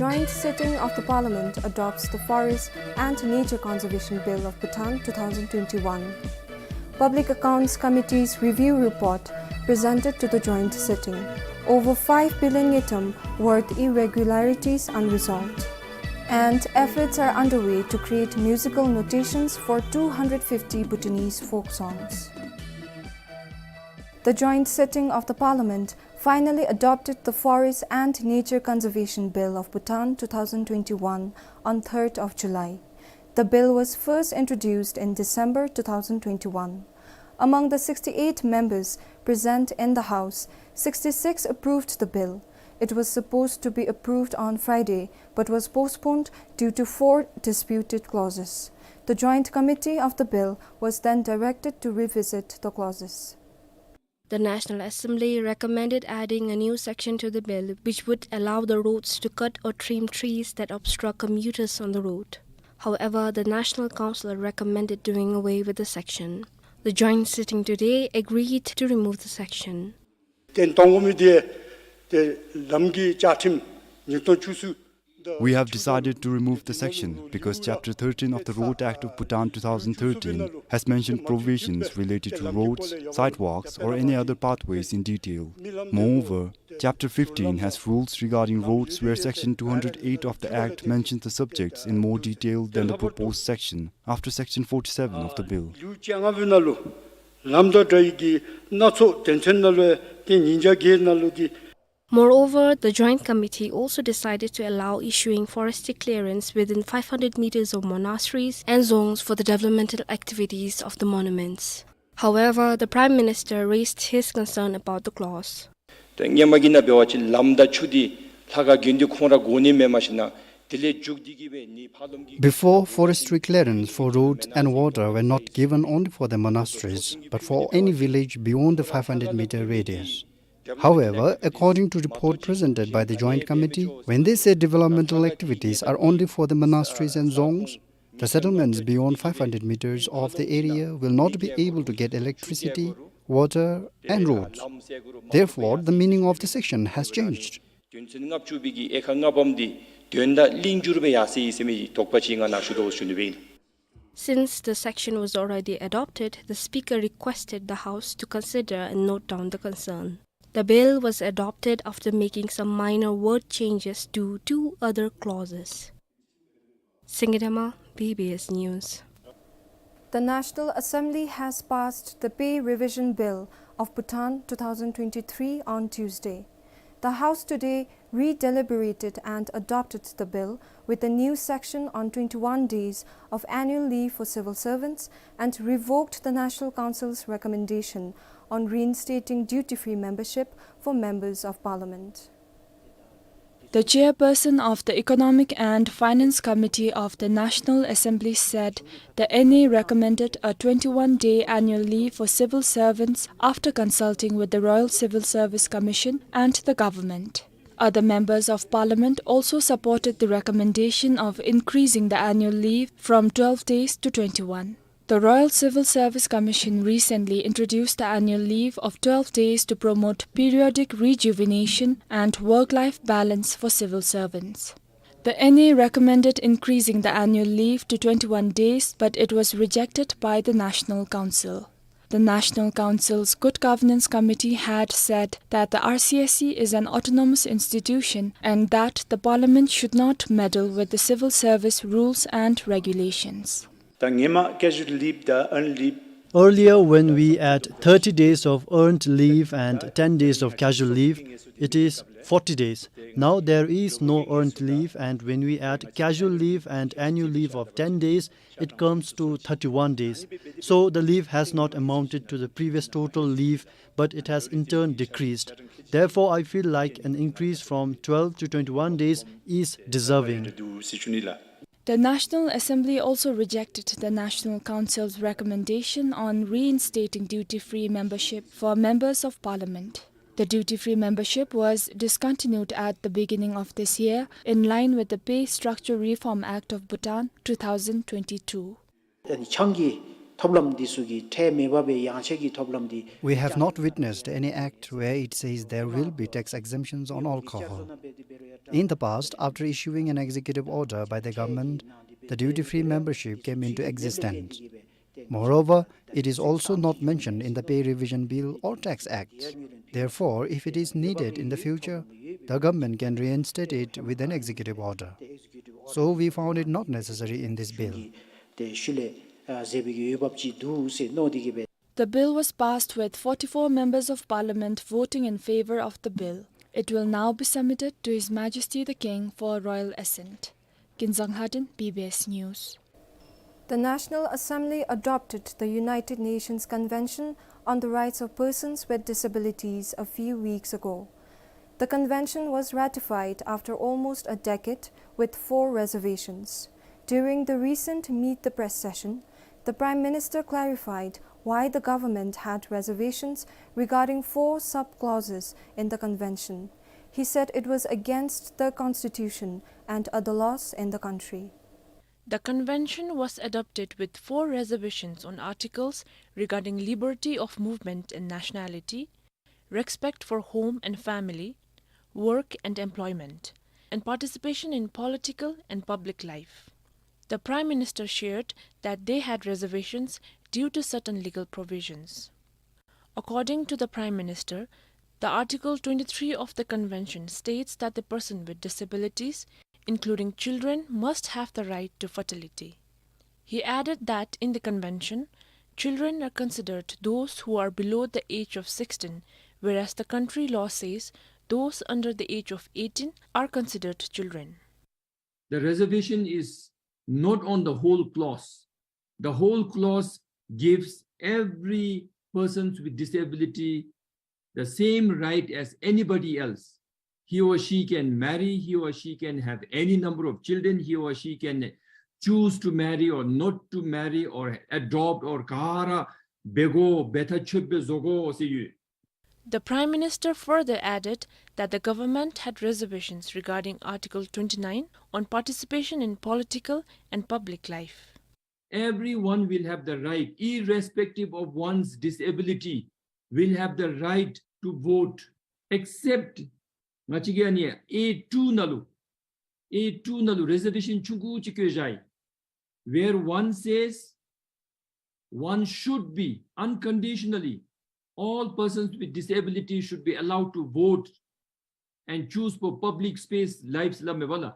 Joint sitting of the Parliament adopts the Forest and Nature Conservation Bill of Bhutan two thousand twenty-one. Public Accounts Committee's review report presented to the joint sitting. Over five billion ngultrum worth irregularities unresolved. And efforts are underway to create musical notations for two hundred fifty Bhutanese folk songs. The joint sitting of the Parliament finally adopted the Forest and Nature Conservation Bill of Bhutan two thousand twenty-one on third of July. The bill was first introduced in December two thousand twenty-one. Among the sixty-eight members present in the House, sixty-six approved the bill. It was supposed to be approved on Friday, but was postponed due to four disputed clauses. The Joint Committee of the bill was then directed to revisit the clauses. The National Assembly recommended adding a new section to the bill which would allow the roads to cut or trim trees that obstruct commuters on the road. However, the National Council recommended doing away with the section. The joint sitting today agreed to remove the section. ཏེ་གཏོང་དགོ་མི་འདི་ཏེ་ལམ་གྱི་བཅའ་ཁྲིམས་ཉིས་སྟོང་བཅུ་གསུམ། We have decided to remove the section because Chapter thirteen of the Road Act of Bhutan two thousand thirteen has mentioned provisions related to roads, sidewalks, or any other pathways in detail. Moreover, Chapter fifteen has rules regarding roads where Section two hundred eight of the Act mentions the subjects in more detail than the proposed section after Section forty-seven of the bill. ལེའུ་བཅོ་ལྔ་པའི་ནང་ལུ་ལམ་དང་འབྲེལ་བའི་གི་སྣ་ཚོགས་དོན་ཚན་ནང་ལུ་ཏེ་ཉིས་བརྒྱ་བརྒྱད་ནང་ལུ་ཏེ། Moreover, the Joint Committee also decided to allow issuing forestry clearance within five hundred meters of monasteries and dzongs for the developmental activities of the monuments. However, the Prime Minister raised his concern about the clause. ཏེ་སྔོན་མ་གི་ནང་འབད་བ་ཅིན་ལམ་དང་ཆུ་འདི་ལྷ་ཁང་དགོན་སྡེ་ཁོང་ར་དགོ་ནི་མེན། མ་གཞི་ནཱ་དེ་ལས་མཇུག་བསྡུ་གི་སྦེ་ནི་ཕར་ལོགས་ཀྱི། Before, forestry clearance for roads and water were not given only for the monasteries, but for any village beyond the five hundred meter radius. However, according to report presented by the Joint Committee, when they say developmental activities are only for the monasteries and dzongs, the settlements beyond five hundred meters of the area will not be able to get electricity, water, and roads. Therefore, the meaning of the section has changed. དོན་ཚན་ལྔ་བཅུ་པའི་གི་དབྱེ་ཁག་ལྔ་པམ་འདི་དོན་དག་ལྷིང་འགྱུར་སྦེ་ཡར་སོ་ཡི་ཟེར་མི་དོགས་པ་ཅིག་ང་ནཱ་ཞུ་དོ་ཞུ་ནི་སྦེ་ཨིན། Since the section was already adopted, the Speaker requested the House to consider and note down the concern. The bill was adopted after making some minor word changes to two other clauses. Singye Dema, B B S News. The National Assembly has passed the Pay Revision Bill of Bhutan two thousand twenty-three on Tuesday. The House today re-deliberated and adopted the bill with a new section on twenty-one days of annual leave for civil servants and revoked the National Council's recommendation on reinstating duty-free membership for members of parliament. The chairperson of the Economic and Finance Committee of the National Assembly said the N A recommended a twenty-one-day annual leave for civil servants after consulting with the Royal Civil Service Commission and the government. Other members of parliament also supported the recommendation of increasing the annual leave from twelve days to twenty-one. The Royal Civil Service Commission recently introduced the annual leave of twelve days to promote periodic rejuvenation and work-life balance for civil servants. The N A recommended increasing the annual leave to twenty-one days, but it was rejected by the National Council. The National Council's Good Governance Committee had said that the R C S C is an autonomous institution and that the parliament should not meddle with the civil service rules and regulations. ད་སྔོན་མ་casual leave དང་earned leave། Earlier, when we had thirty days of earned leave and ten days of casual leave, it is forty days. Now there is no earned leave, and when we add casual leave and annual leave of ten days, it comes to thirty-one days. So the leave has not amounted to the previous total leave, but it has in turn decreased. Therefore, I feel like an increase from twelve to twenty-one days is deserving. The National Assembly also rejected the National Council's recommendation on reinstating duty-free membership for members of parliament. The duty-free membership was discontinued at the beginning of this year, in line with the Pay Structure Reform Act of Bhutan two thousand twenty-two. ཨ་ནི་ཆང་གི་ ཐོབ་ལམ་འདི་ཚུ་གི་ཁྲལ་མེད་པ་སྦེ་ཡངས་ཆག་གི་ཐོབ་ལམ་འདི། We have not witnessed any act where it says there will be tax exemptions on alcohol. In the past, after issuing an executive order by the government, the duty-free membership came into existence. Moreover, it is also not mentioned in the Pay Revision Bill or Tax Act. Therefore, if it is needed in the future, the government can reinstate it with an executive order. So we found it not necessary in this bill. ཏེ་ཤུལ་ལས་ཨ་ཟེར་བའི་གི་འོས་འབབ་ཅིག་འདུག་ཟེར་མནོ་སྟེ་གི་སྦེ། The bill was passed with forty-four members of parliament voting in favor of the bill. It will now be submitted to His Majesty the King for royal assent. Kinzang Lhaden, B B S News. The National Assembly adopted the United Nations Convention on the Rights of Persons with Disabilities a few weeks ago. The convention was ratified after almost a decade with four reservations. During the recent Meet the Press session, the Prime Minister clarified why the government had reservations regarding four sub-clauses in the convention. He said it was against the constitution and other laws in the country. The convention was adopted with four reservations on articles regarding liberty of movement and nationality, respect for home and family, work and employment, and participation in political and public life. The Prime Minister shared that they had reservations due to certain legal provisions. According to the Prime Minister, the Article twenty-three of the Convention states that the person with disabilities, including children, must have the right to fertility. He added that in the Convention, children are considered those who are below the age of sixteen, whereas the country law says those under the age of eighteen are considered children. The reservation is not on the whole clause. The whole clause gives every persons with disability the same right as anybody else. He or she can marry, he or she can have any number of children, he or she can choose to marry or not to marry or adopt or ག་ར་འབད་དགོ་འབད་ཐག་ཆོད་པའི་བཟོ་དགོ་ཟེར་ཡོད། The Prime Minister further added that the government had reservations regarding Article twenty-nine on participation in political and public life. Everyone will have the right, irrespective of one's disability, will have the right to vote, except ང་བཅས་ཀྱི་ཨ་ནི་A two ནང་ལུ། A two ནང་ལུ་reservation ཆུང་ཀུ་ཅིག་བཀོད་བཞག་ཡི། Where one says one should be unconditionally, all persons with disability should be allowed to vote and choose for public space lives སླབ་མས་པ་ལགས།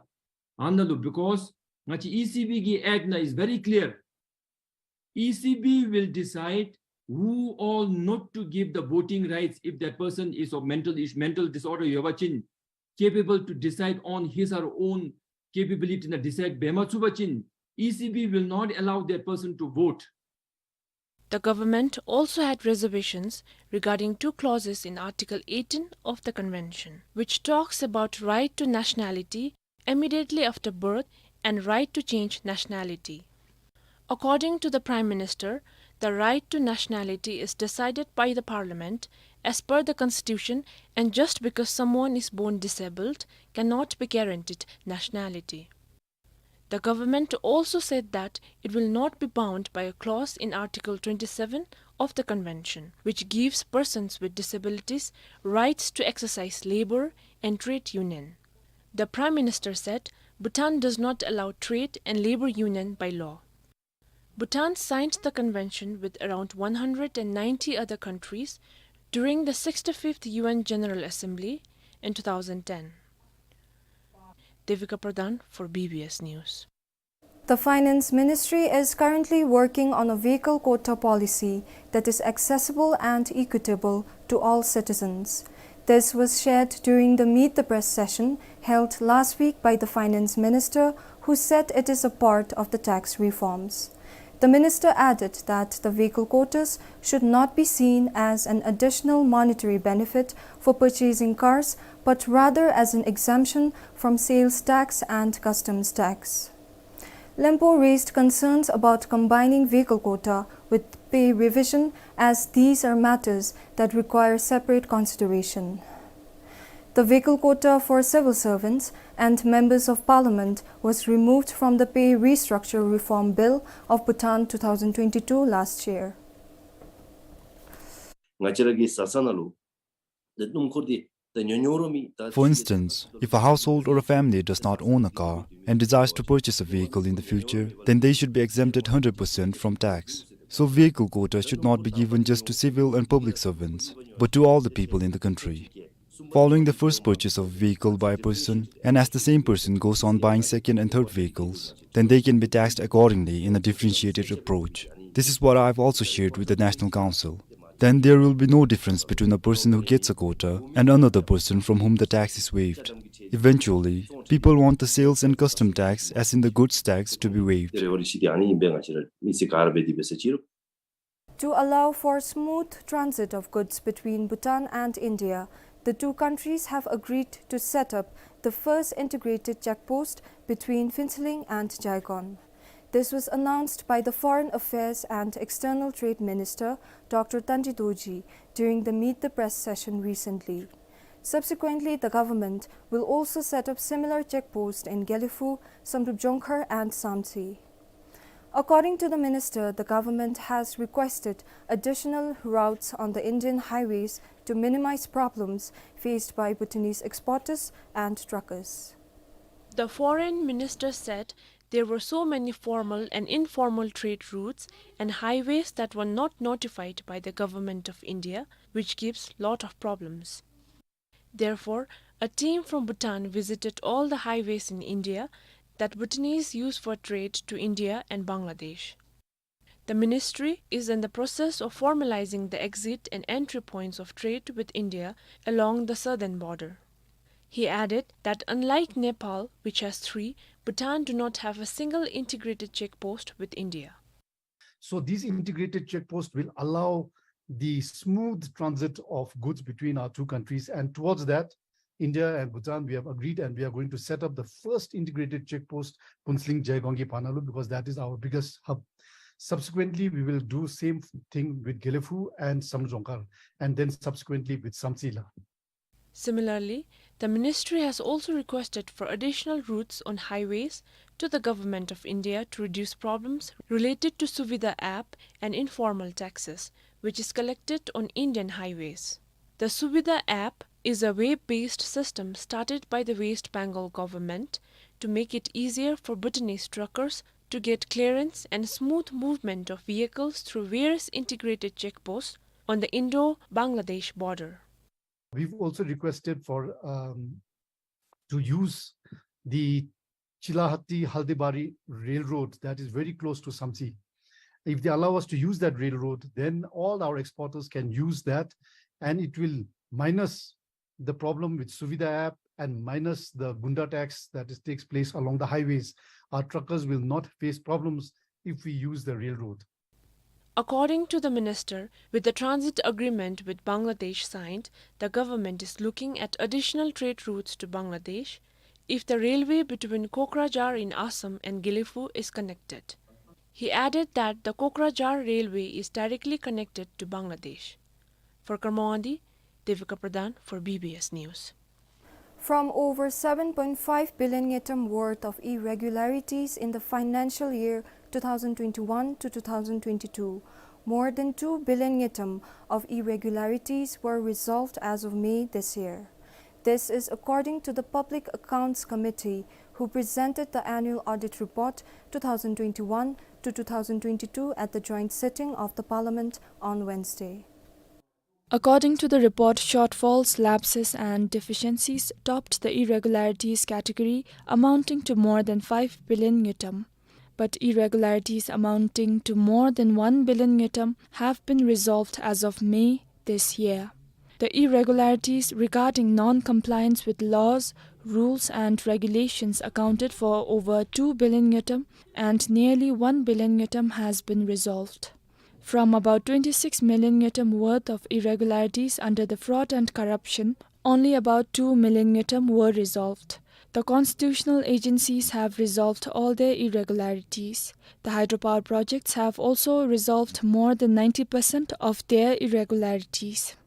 ཨ་ནཱ་ལུ་because ང་བཅས་E C B གི་act ནང་is very clear. E C B will decide who all not to give the voting rights if that person is of mental iss- mental disorder ཡོད་པ་ཅིན། Capable to decide on his or her own capability ནང་decide འབད་མ་ཚུགས་པ་ཅིན། E C B will not allow that person to vote. The government also had reservations regarding two clauses in Article eighteen of the Convention, which talks about right to nationality immediately after birth and right to change nationality. According to the Prime Minister, the right to nationality is decided by the Parliament as per the Constitution, and just because someone is born disabled cannot be guaranteed nationality. The government also said that it will not be bound by a clause in Article twenty-seven of the Convention, which gives persons with disabilities rights to exercise labor and trade union. The Prime Minister said Bhutan does not allow trade and labor union by law. Bhutan signed the convention with around one hundred and ninety other countries during the sixty-fifth U N General Assembly in two thousand ten. Devika Pradhan for B B S News. The Finance Ministry is currently working on a vehicle quota policy that is accessible and equitable to all citizens. This was shared during the Meet the Press session held last week by the Finance Minister, who said it is a part of the tax reforms. The minister added that the vehicle quotas should not be seen as an additional monetary benefit for purchasing cars, but rather as an exemption from sales tax and customs tax. Lempo raised concerns about combining vehicle quota with pay revision, as these are matters that require separate consideration. The vehicle quota for civil servants and members of parliament was removed from the Pay Restructure Reform Bill of Bhutan two thousand twenty-two last year. ང་བཅས་ར་གི་བཟའ་ཚང་ནང་ལུ་ཏེ་སྣུམ་འཁོར་འདི་ད་ཉོ་ཉོ་རུང་མི་ད་For instance, if a household or a family does not own a car and desires to purchase a vehicle in the future, then they should be exempted hundred percent from tax. So vehicle quota should not be given just to civil and public servants, but to all the people in the country. Following the first purchase of a vehicle by a person, and as the same person goes on buying second and third vehicles, then they can be taxed accordingly in a differentiated approach. This is what I've also shared with the National Council. Then there will be no difference between a person who gets a quota and another person from whom the tax is waived. Eventually, people want the sales and custom tax, as in the goods tax, to be waived. To allow for smooth transit of goods between Bhutan and India, the two countries have agreed to set up the first integrated check post between Phuentsholing and Jaigong. This was announced by the Foreign Affairs and External Trade Minister, Doctor Tandri Dorji, during the Meet the Press session recently. Subsequently, the government will also set up similar check posts in Gelephu, Samdrup Jongkhar and Samtse. According to the minister, the government has requested additional routes on the Indian highways to minimize problems faced by Bhutanese exporters and truckers. The foreign minister said there were so many formal and informal trade routes and highways that were not notified by the government of India, which gives lot of problems. Therefore, a team from Bhutan visited all the highways in India that Bhutanese use for trade to India and Bangladesh. The ministry is in the process of formalizing the exit and entry points of trade with India along the southern border. He added that unlike Nepal, which has three, Bhutan do not have a single integrated check post with India. So these integrated check posts will allow the smooth transit of goods between our two countries, and towards that, India and Bhutan, we have agreed, and we are going to set up the first integrated check post, Phuentsholing Jaigong ki panalu, because that is our biggest hub. Subsequently, we will do same thing with Gelephu and Samdrup Jongkhar, and then subsequently with Samtse la. Similarly, the ministry has also requested for additional routes on highways to the Government of India to reduce problems related to Suvidha app and informal taxes, which is collected on Indian highways. The Suvidha app is a web-based system started by the West Bengal government to make it easier for Bhutanese truckers to get clearance and smooth movement of vehicles through various integrated checkposts on the Indo-Bangladesh border. We've also requested for, um, to use the Chilahati Haldibari railroad that is very close to Samtse. If they allow us to use that railroad, then all our exporters can use that, and it will minus the problem with Suvidha app and minus the gunda tax that is, takes place along the highways. Our truckers will not face problems if we use the railroad. According to the minister, with the transit agreement with Bangladesh signed, the government is looking at additional trade routes to Bangladesh if the railway between Kokrajhar in Assam and Gelephu is connected. He added that the Kokrajhar railway is directly connected to Bangladesh. For Kyrmawangdi, Devika Pradhan for B B S News. From over seven point five billion ngultrum worth of irregularities in the financial year two thousand twenty-one to two thousand twenty-two, more than two billion ngultrum of irregularities were resolved as of May this year. This is according to the Public Accounts Committee, who presented the annual audit report two thousand twenty-one to two thousand twenty-two at the joint sitting of the Parliament on Wednesday. According to the report, shortfalls, lapses and deficiencies topped the irregularities category, amounting to more than five billion ngultrum. But irregularities amounting to more than one billion ngultrum have been resolved as of May this year. The irregularities regarding non-compliance with laws, rules and regulations accounted for over two billion ngultrum, and nearly one billion ngultrum has been resolved. From about twenty-six million ngultrum worth of irregularities under the fraud and corruption, only about two million ngultrum were resolved. The constitutional agencies have resolved all their irregularities. The hydropower projects have also resolved more than ninety percent of their irregularities.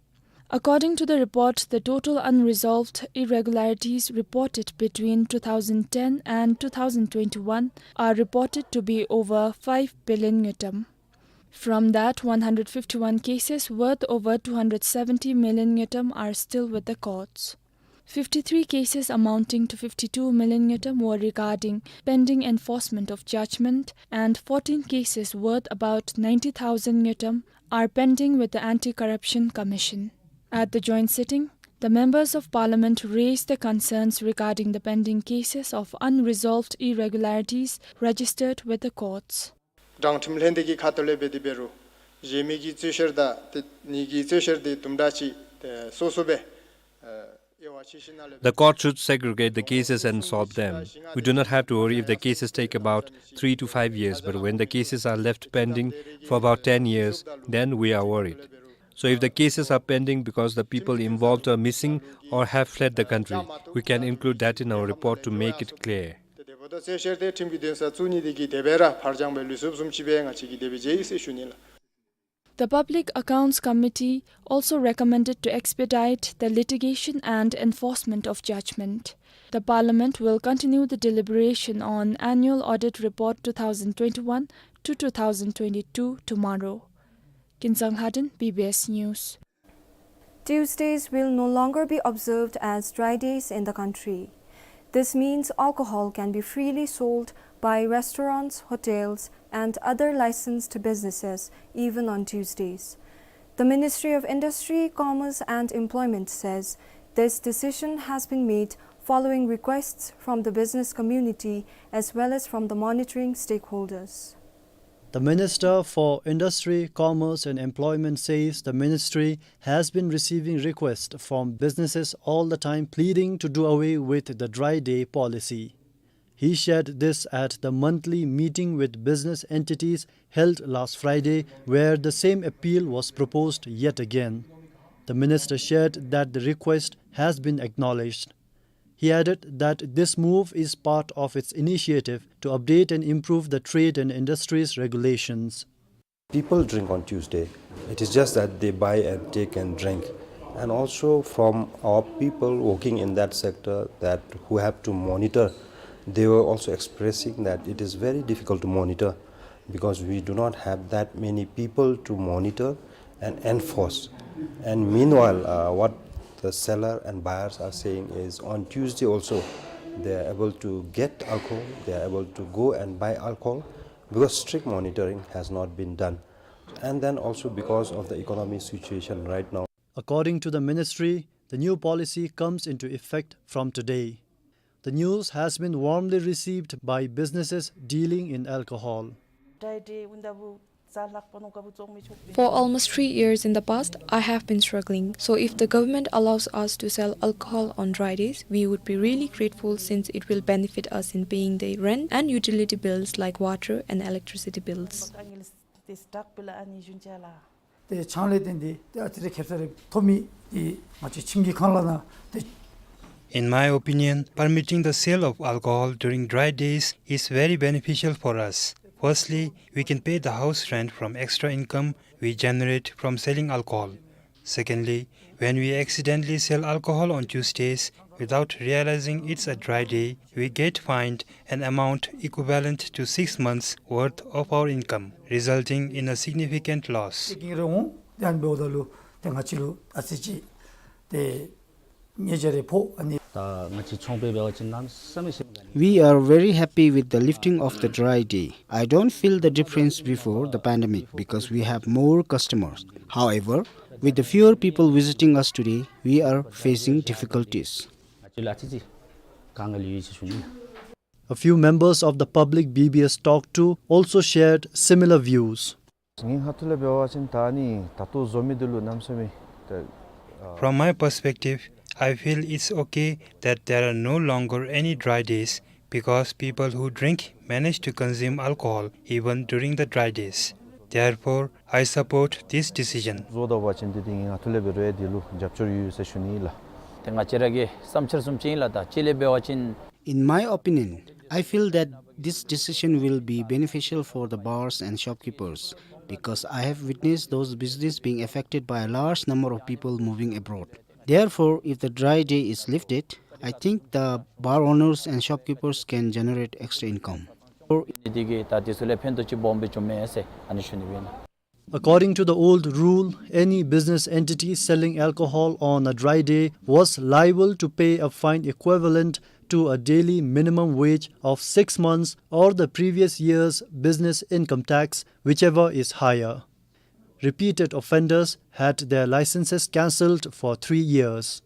According to the report, the total unresolved irregularities reported between two thousand ten and two thousand twenty-one are reported to be over five billion ngultrum. From that, one hundred fifty-one cases worth over two hundred seventy million ngultrum are still with the courts. Fifty-three cases amounting to fifty-two million ngultrum were regarding pending enforcement of judgment, and fourteen cases worth about ninety thousand ngultrum are pending with the Anti-Corruption Commission. At the joint sitting, the members of parliament raised the concerns regarding the pending cases of unresolved irregularities registered with the courts. དྲང་ཁྲིམས་ལྷན་སྡེ་གི་ཁ་ཐུག་ལས་འབད་དེ་འབད་རུང་གཞན་མི་གི་རྩོད་བཤེར་དང་དེ་ནི་གི་རྩོད་བཤེར་དེ་དུམ་གྲ་ཅིག་དེ་སོ་སོ་སྦེ་ཨ་དབྱེ་བ་ཕྱེ་ཞིནམ་ལས། The court should segregate the cases and solve them. We do not have to worry if the cases take about three to five years, but when the cases are left pending for about ten years, then we are worried. So if the cases are pending because the people involved are missing or have fled the country, we can include that in our report to make it clear. དེ་འབདཝ་ད་རྩོད་བཤེར་དེ་ཁྲིམས་ཀྱི་འདུན་ས་བཙུགས་ནི་དེ་གིས་དེ་སྦེ་ར་ཕར་འགྱངས་སྦེ་ལུས་སོཔ་བཟུམ་ཅིག་སྦེ་ང་བཅས་ཀྱིས་དེ་སྦེ་མཇལ་ཡི་ཟེར་ཞུ་ནི་ལགས། The Public Accounts Committee also recommended to expedite the litigation and enforcement of judgment. The Parliament will continue the deliberation on Annual Audit Report two thousand twenty-one to two thousand twenty-two tomorrow. Kinsang Lhaden, B B S News. Tuesdays will no longer be observed as dry days in the country. This means alcohol can be freely sold by restaurants, hotels, and other licensed businesses, even on Tuesdays. The Ministry of Industry, Commerce and Employment says this decision has been made following requests from the business community as well as from the monitoring stakeholders. The Minister for Industry, Commerce and Employment says the ministry has been receiving requests from businesses all the time pleading to do away with the dry day policy. He shared this at the monthly meeting with business entities held last Friday, where the same appeal was proposed yet again. The minister shared that the request has been acknowledged. He added that this move is part of its initiative to update and improve the trade and industries regulations. People drink on Tuesday. It is just that they buy and take and drink. And also from our people working in that sector that who have to monitor, they were also expressing that it is very difficult to monitor because we do not have that many people to monitor and enforce. And meanwhile, uh, what the seller and buyers are saying is on Tuesday also, they are able to get alcohol, they are able to go and buy alcohol because strict monitoring has not been done. And then also because of the economic situation right now. According to the ministry, the new policy comes into effect from today. The news has been warmly received by businesses dealing in alcohol. For almost three years in the past, I have been struggling. So if the government allows us to sell alcohol on dry days, we would be really grateful since it will benefit us in paying the rent and utility bills like water and electricity bills. ཏེ་ཆང་ལས་བརྟེན་ཏེ་ཏེ་ཨ་ཙི་རེ་ཁེབ་ས་རེ་ཐོབ་མི་ཏེ་ང་བཅས་ཁྱིམ་གྱི་ཁང་གླ་ནང་ཏེ། In my opinion, permitting the sale of alcohol during dry days is very beneficial for us. Firstly, we can pay the house rent from extra income we generate from selling alcohol. Secondly, when we accidentally sell alcohol on Tuesdays without realizing it's a dry day, we get fined an amount equivalent to six months' worth of our income, resulting in a significant loss. ཏེ་ཀིང་རེ་འོང་ཏེ་ཨ་ནི་འབདཝ་ད་ལུ་ཏེ་ང་བཅས་ལུ་ཨ་ཙི་ཅིག་ཏེ་ཉེས་ཆད་རེ་ཕོག་ཨ་ནི། ད་ང་བཅས་ཚོང་པ་འབད་བ་ཅིན་གནམ་མེད་ས་མེད་ཞིམ་ག་ནི། We are very happy with the lifting of the dry day. I don't feel the difference before the pandemic because we have more customers. However, with the fewer people visiting us today, we are facing difficulties. ང་བཅས་ལུ་ཨ་ཙི་ཅིག་དཀའ་ངལ་ཡོད་ཟེར་ཞུ་ནི། A few members of the public B B S talked to also shared similar views. ངེའི་ཁ་ཐུག་ལས་འབད་བ་ཅིན་ད་ཨ་ནི་ད་ལྟོ་བཟོ་མི་འདི་ལུ་གནམ་མེད་ས་མེད་ད། From my perspective, I feel it's okay that there are no longer any dry days because people who drink manage to consume alcohol even during the dry days. Therefore, I support this decision. བཟོ་ད་པ་ཅིན་འདི་ཏེ་ངེའི་ཁ་ཐུག་ལས་འབད་རུང་འདི་ལུ་རྒྱབ་སྐྱོར་ཡོད་ཟེར་ཞུ་ནི་ལགས། ཏེ་ང་བཅས་ར་གི་བསམ་འཆར་བཟུམ་ཅིག་ཨིན་ལགས། ད་ཅི་ལས་འབད་བ་ཅིན། In my opinion, I feel that this decision will be beneficial for the bars and shopkeepers because I have witnessed those business being affected by a large number of people moving abroad. Therefore, if the dry day is lifted, I think the bar owners and shopkeepers can generate extra income. འདི་གིས་ད་དེ་ཚུ་ལུ་ཕན་ཐོགས་ཅིག་སྦོམ་སྦེ་འབྱུངམ་མས་ཟེར་ཨ་ནི་ཞུ་ནི་སྦེ་ཨིན། According to the old rule, any business entity selling alcohol on a dry day was liable to pay a fine equivalent to a daily minimum wage of six months or the previous year's business income tax, whichever is higher. Repeated offenders had their licenses cancelled for three years.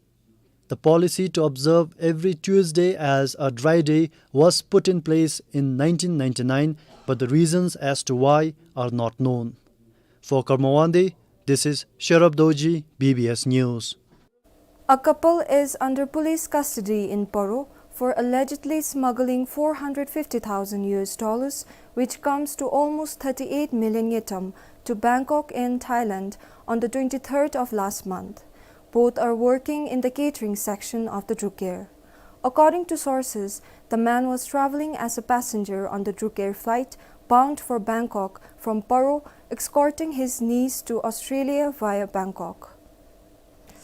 The policy to observe every Tuesday as a dry day was put in place in nineteen ninety-nine, but the reasons as to why are not known. For Karma Wangdi, this is Sherab Dorji, B B S News. A couple is under police custody in Paro for allegedly smuggling four hundred fifty thousand U S dollars, which comes to almost thirty-eight million ngultrum, to Bangkok in Thailand on the twenty-third of last month. Both are working in the catering section of the Druk Air. According to sources, the man was traveling as a passenger on the Druk Air flight bound for Bangkok from Paro, escorting his niece to Australia via Bangkok.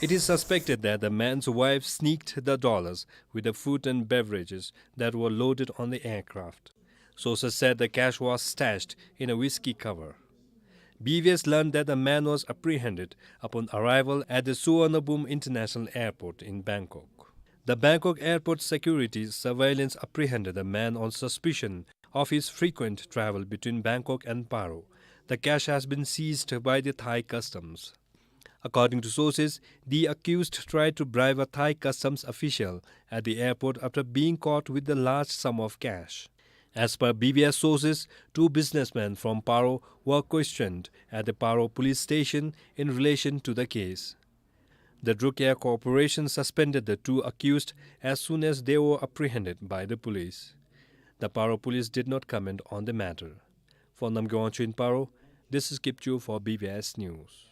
It is suspected that the man's wife sneaked the dollars with the food and beverages that were loaded on the aircraft. Sources said the cash was stashed in a whiskey cover. B B S learned that the man was apprehended upon arrival at the Suvarnabhumi International Airport in Bangkok. The Bangkok airport security surveillance apprehended the man on suspicion of his frequent travel between Bangkok and Paro. The cash has been seized by the Thai customs. According to sources, the accused tried to bribe a Thai customs official at the airport after being caught with the large sum of cash. As per B B S sources, two businessmen from Paro were questioned at the Paro police station in relation to the case. The Druk Air Corporation suspended the two accused as soon as they were apprehended by the police. The Paro police did not comment on the matter. For Namgay Wangchuk in Paro, this is Kipchoo for B B S News.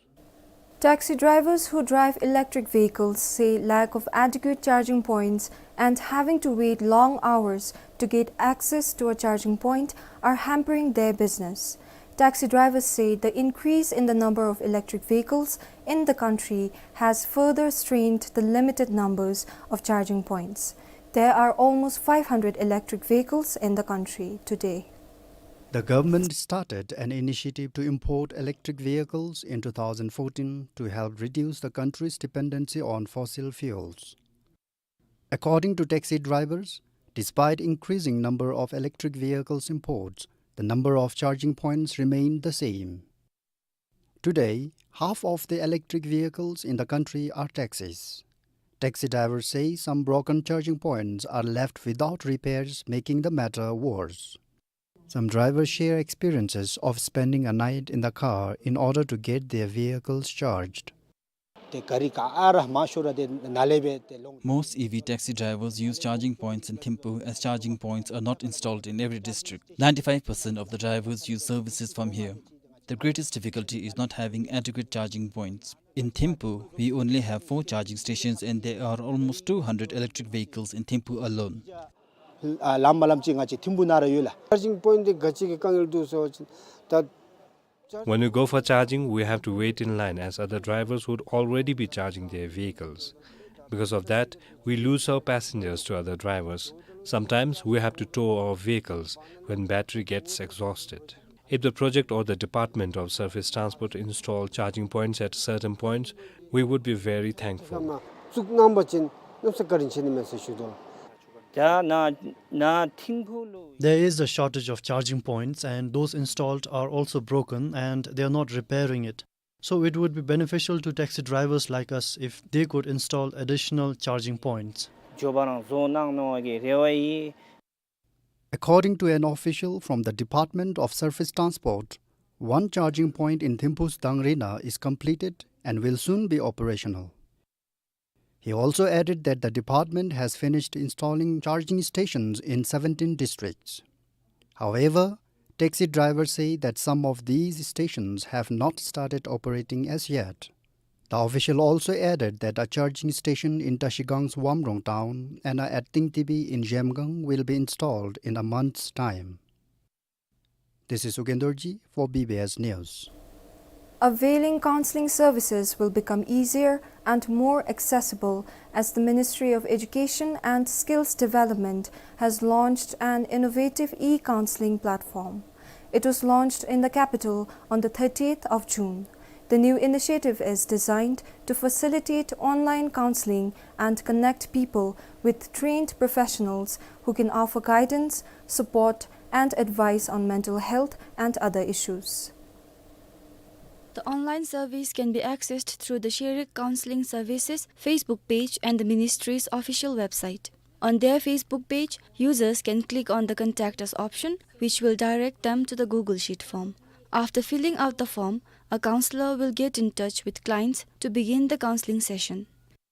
Taxi drivers who drive electric vehicles say lack of adequate charging points and having to wait long hours to get access to a charging point are hampering their business. Taxi drivers say the increase in the number of electric vehicles in the country has further strained the limited numbers of charging points. There are almost five hundred electric vehicles in the country today. The government started an initiative to import electric vehicles in two thousand fourteen to help reduce the country's dependency on fossil fuels. According to taxi drivers, despite increasing number of electric vehicles imports, the number of charging points remained the same. Today, half of the electric vehicles in the country are taxis. Taxi drivers say some broken charging points are left without repairs, making the matter worse. Some drivers share experiences of spending a night in the car in order to get their vehicles charged. ཏེ་ག་རི་ག་ཨ་ར་མང་ཤོས་ར་ཏེ་ནཱ་ལས་སྦེ་ཏེ་ལོང་། Most E V taxi drivers use charging points in Thimphu, as charging points are not installed in every district. Ninety-five percent of the drivers use services from here. The greatest difficulty is not having adequate charging points. In Thimphu, we only have four charging stations and there are almost two hundred electric vehicles in Thimphu alone. ཨ་ལམ་མ་ལམ་ཅིག་ང་བཅས་ཐིམ་ཕུ་ནང་ར་ཡོད་ལགས། Charging point འདི་ག་ཅི་གི་དཀའ་ངལ་འདུག་ཟེར་བ་ཅིན་ད། When we go for charging, we have to wait in line as other drivers would already be charging their vehicles. Because of that, we lose our passengers to other drivers. Sometimes we have to tow our vehicles when battery gets exhausted. If the project or the Department of Surface Transport install charging points at certain points, we would be very thankful. ཙུགས་གནང་བ་ཅིན་གནམ་ས་བཀའ་དྲིན་ཆེ་ནི་མས་ཟེར་ཞུ་དོ། ད་ནཱ་ནཱ་ཐིམ་ཕུ་ལུ། There is a shortage of charging points, and those installed are also broken, and they are not repairing it. So it would be beneficial to taxi drivers like us if they could install additional charging points. མགྱོགས་པ་རང་བཟོ་གནང་གནང་བ་གི་རེ་བ་ཡོད། According to an official from the Department of Surface Transport, one charging point in Thimphu's Dangrena is completed and will soon be operational. He also added that the department has finished installing charging stations in seventeen districts. However, taxi drivers say that some of these stations have not started operating as yet. The official also added that a charging station in Trashigang's Wamrong town and a at Tingtibi in Zhemgang will be installed in a month's time. This is Ugen Dorji for B B S News. Availing counseling services will become easier and more accessible as the Ministry of Education and Skills Development has launched an innovative e-counseling platform. It was launched in the capital on the thirtieth of June. The new initiative is designed to facilitate online counseling and connect people with trained professionals who can offer guidance, support, and advice on mental health and other issues. The online service can be accessed through the Sherik Counseling Services Facebook page and the ministry's official website. On their Facebook page, users can click on the Contact Us option, which will direct them to the Google Sheet form. After filling out the form, a counselor will get in touch with clients to begin the counseling session.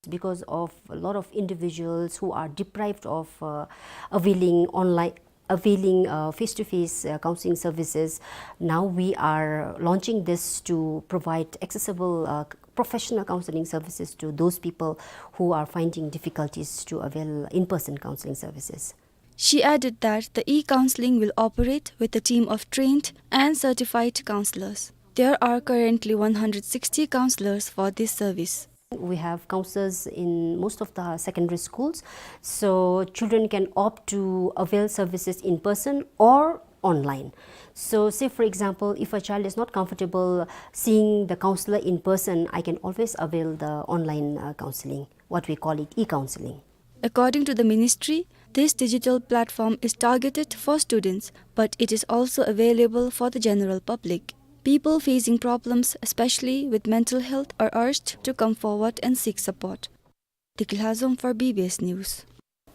Because of a lot of individuals who are deprived of, uh, availing online, availing, uh, face-to-face, uh, counseling services, now we are launching this to provide accessible, uh, professional counseling services to those people who are finding difficulties to avail in-person counseling services. She added that the e-counseling will operate with a team of trained and certified counselors. There are currently one hundred sixty counselors for this service. We have counselors in most of the secondary schools, so children can opt to avail services in person or online. So, say for example, if a child is not comfortable seeing the counselor in person, I can always avail the online, uh, counseling, what we call it e-counseling. According to the ministry, this digital platform is targeted for students, but it is also available for the general public. People facing problems, especially with mental health, are urged to come forward and seek support. Deki Lhazom for B B S News.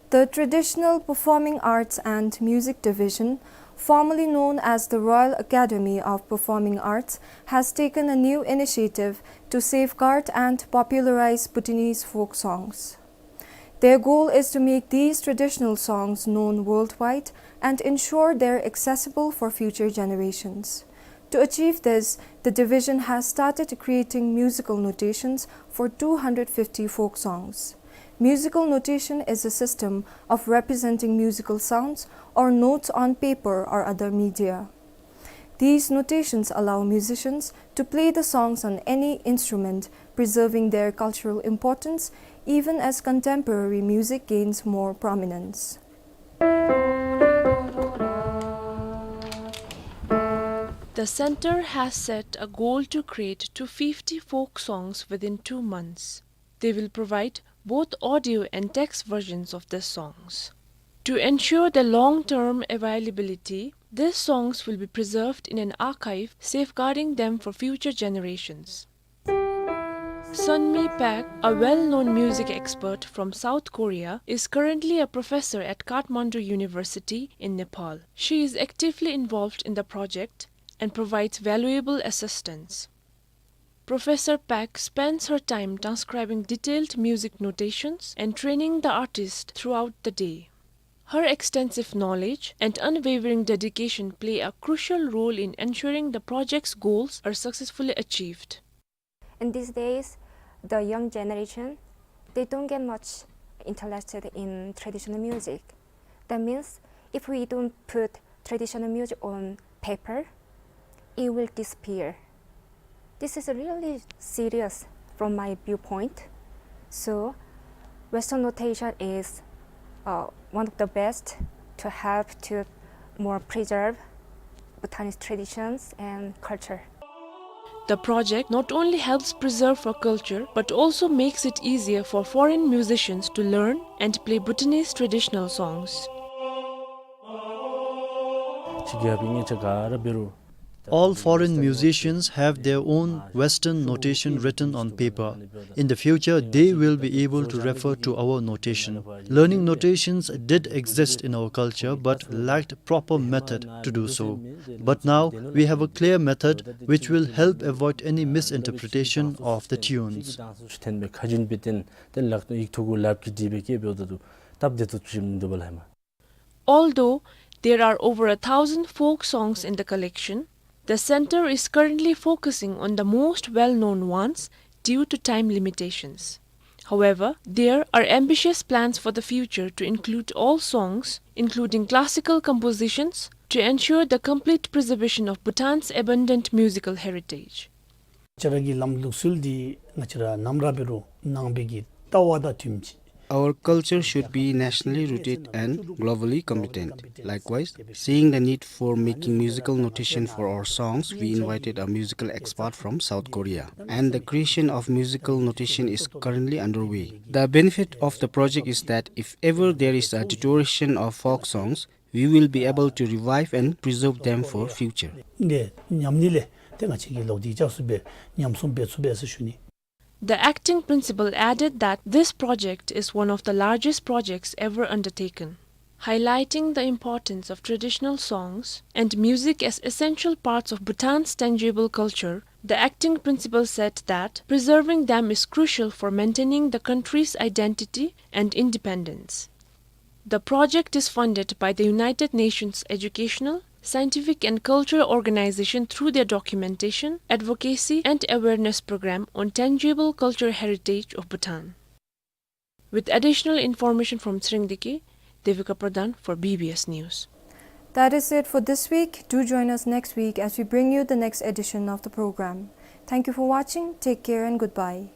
The Traditional Performing Arts and Music Division, formerly known as the Royal Academy of Performing Arts, has taken a new initiative to safeguard and popularize Bhutanese folk songs. Their goal is to make these traditional songs known worldwide and ensure they're accessible for future generations. To achieve this, the division has started creating musical notations for two hundred fifty folk songs. Musical notation is a system of representing musical sounds or notes on paper or other media. These notations allow musicians to play the songs on any instrument, preserving their cultural importance even as contemporary music gains more prominence. The center has set a goal to create two fifty folk songs within two months. They will provide both audio and text versions of the songs. To ensure their long-term availability, these songs will be preserved in an archive, safeguarding them for future generations. Sunmi Park, a well-known music expert from South Korea, is currently a professor at Kathmandu University in Nepal. She is actively involved in the project and provides valuable assistance. Professor Park spends her time transcribing detailed music notations and training the artist throughout the day. Her extensive knowledge and unwavering dedication play a crucial role in ensuring the project's goals are successfully achieved. In these days, the young generation, they don't get much interested in traditional music. That means if we don't put traditional music on paper, it will disappear. This is really serious from my viewpoint. So, Western notation is, uh, one of the best to help to more preserve Bhutanese traditions and culture. The project not only helps preserve our culture, but also makes it easier for foreign musicians to learn and play Bhutanese traditional songs. All foreign musicians have their own Western notation written on paper. In the future, they will be able to refer to our notation. Learning notations did exist in our culture, but lacked proper method to do so. But now, we have a clear method which will help avoid any misinterpretation of the tunes. Although there are over a thousand folk songs in the collection, the center is currently focusing on the most well-known ones due to time limitations. However, there are ambitious plans for the future to include all songs, including classical compositions, to ensure the complete preservation of Bhutan's abundant musical heritage. ང་བཅས་ར་གི་ལམ་ལུགས་སྲོལ་འདི་ང་བཅས་ར་ནམ་ར་འབད་རུང་ནང་པའི་གི་ལྟ་བ་དང་མཐུནམ་ཅིག། Our culture should be nationally rooted and globally competent. Likewise, seeing the need for making musical notation for our songs, we invited a musical expert from South Korea, and the creation of musical notation is currently underway. The benefit of the project is that if ever there is a deterioration of folk songs, we will be able to revive and preserve them for future. ཏེ་ཉམས་ནི་ལས་ཏེ་ང་བཅས་ཀྱིས་ལོག་སྟེ་སྐྱབས་སུ་འབད་ཉམས་སྲུང་འབད་ཚུགས་པས་ཟེར་ཞུ་ནི། The acting principal added that this project is one of the largest projects ever undertaken. Highlighting the importance of traditional songs and music as essential parts of Bhutan's tangible culture, the acting principal said that preserving them is crucial for maintaining the country's identity and independence. The project is funded by the United Nations Educational, Scientific and Cultural Organization through their documentation, advocacy and awareness program on tangible cultural heritage of Bhutan. With additional information from Tshirengdi, Devika Pradhan for B B S News. That is it for this week. Do join us next week as we bring you the next edition of the program. Thank you for watching. Take care and goodbye.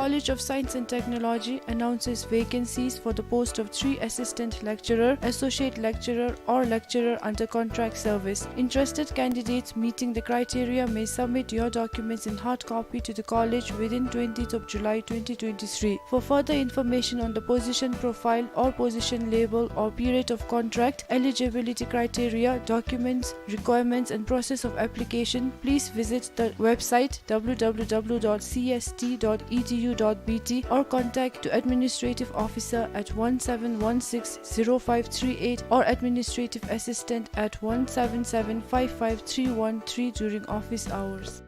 College of Science and Technology announces vacancies for the post of three assistant lecturer, associate lecturer, or lecturer under contract service. Interested candidates meeting the criteria may submit your documents in hard copy to the college within twentieth of July twenty twenty-three. For further information on the position profile or position label or period of contract, eligibility criteria, documents, requirements, and process of application, please visit the website w w w dot c s t dot e d u dot b t or contact to administrative officer at one seven one six zero five three eight or administrative assistant at one seven seven five five three one three during office hours.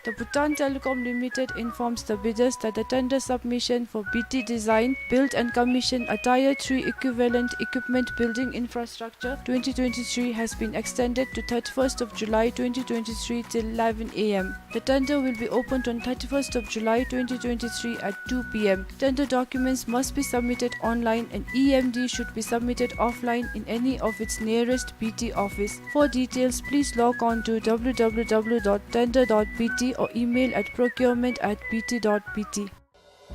The Bhutan Telecom Limited informs the bidders that the tender submission for B T design, build and commission a Tier three equivalent equipment building infrastructure twenty twenty-three has been extended to thirty-first of July twenty twenty-three till eleven a m. The tender will be opened on thirty-first of July twenty twenty-three at two p m. Tender documents must be submitted online and E M D should be submitted offline in any of its nearest B T office. For details, please log on to w w w dot tender dot b t or email at procurement at b t dot b t.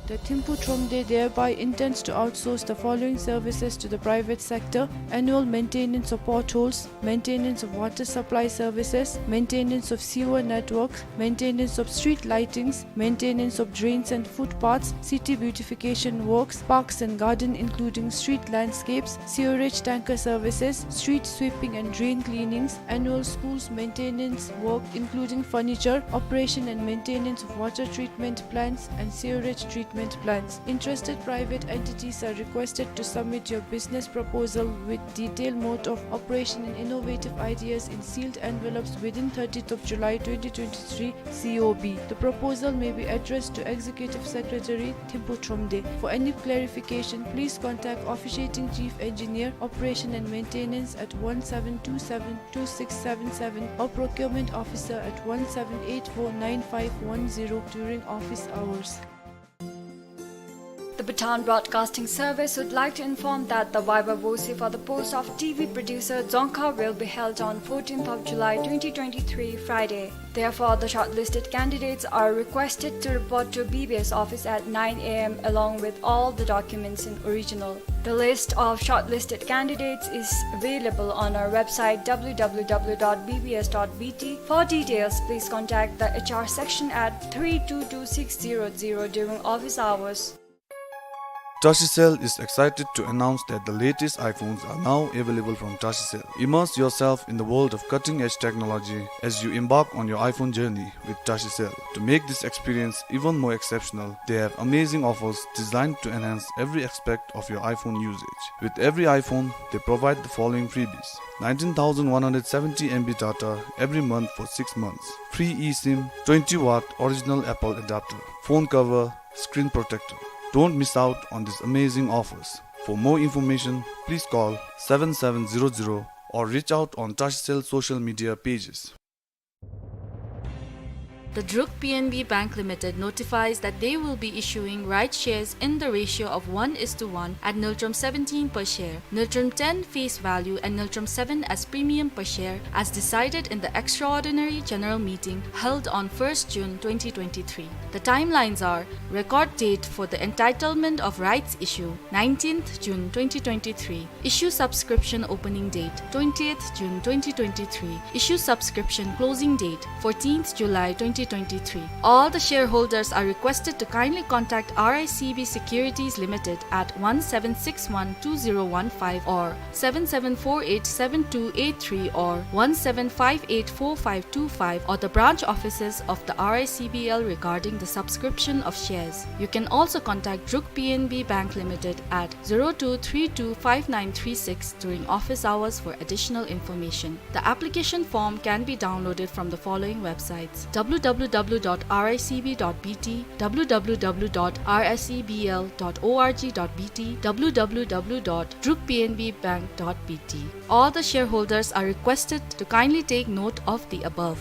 The Thimphu Thromde thereby intends to outsource the following services to the private sector: annual maintenance of potholes, maintenance of water supply services, maintenance of sewer network, maintenance of street lightings, maintenance of drains and footpaths, city beautification works, parks and garden including street landscapes, sewerage tanker services, street sweeping and drain cleanings, annual schools maintenance work including furniture, operation and maintenance of water treatment plants and sewerage treatment plants. Interested private entities are requested to submit your business proposal with detailed mode of operation and innovative ideas in sealed envelopes within thirtieth of July twenty twenty-three C O B. The proposal may be addressed to Executive Secretary Thimphu Thromde. For any clarification, please contact Officiating Chief Engineer, Operation and Maintenance at one seven two seven two six seven seven or Procurement Officer at one seven eight four nine five one zero during office hours. The Bhutan Broadcasting Service would like to inform that the viva voce for the post of T V producer Dzongkha will be held on fourteenth of July twenty twenty-three, Friday. Therefore, the shortlisted candidates are requested to report to B B S office at nine a m along with all the documents in original. The list of shortlisted candidates is available on our website w w w dot b b s dot b t. For details, please contact the H R section at three two two six zero zero during office hours. Tashicell is excited to announce that the latest iPhones are now available from Tashicell. Immerse yourself in the world of cutting-edge technology as you embark on your iPhone journey with Tashicell. To make this experience even more exceptional, they have amazing offers designed to enhance every aspect of your iPhone usage. With every iPhone, they provide the following freebies: nineteen thousand one hundred seventy M B data every month for six months, free eSIM, twenty watt original Apple adapter, phone cover, screen protector. Don't miss out on these amazing offers. For more information, please call seven seven zero zero or reach out on Tashicell social media pages. The Druk P N B Bank Limited notifies that they will be issuing rights shares in the ratio of one is to one at Ngultrum seventeen per share, Ngultrum ten face value and Ngultrum seven as premium per share, as decided in the extraordinary general meeting held on first June twenty twenty-three. The timelines are: record date for the entitlement of rights issue, nineteenth June twenty twenty-three. Issue subscription opening date, twentieth June twenty twenty-three. Issue subscription closing date, fourteenth July twenty twenty-three. All the shareholders are requested to kindly contact R I C B Securities Limited at one seven six one two zero one five or seven seven four eight seven two eight three or one seven five eight four five two five or the branch offices of the R I C B L regarding the subscription of shares. You can also contact Druk P N B Bank Limited at zero two three two five nine three six during office hours for additional information. The application form can be downloaded from the following websites: W W W dot R I C B dot B T, W W W dot R I C B L dot org dot B T, W W W dot druk P N B bank dot B T. All the shareholders are requested to kindly take note of the above.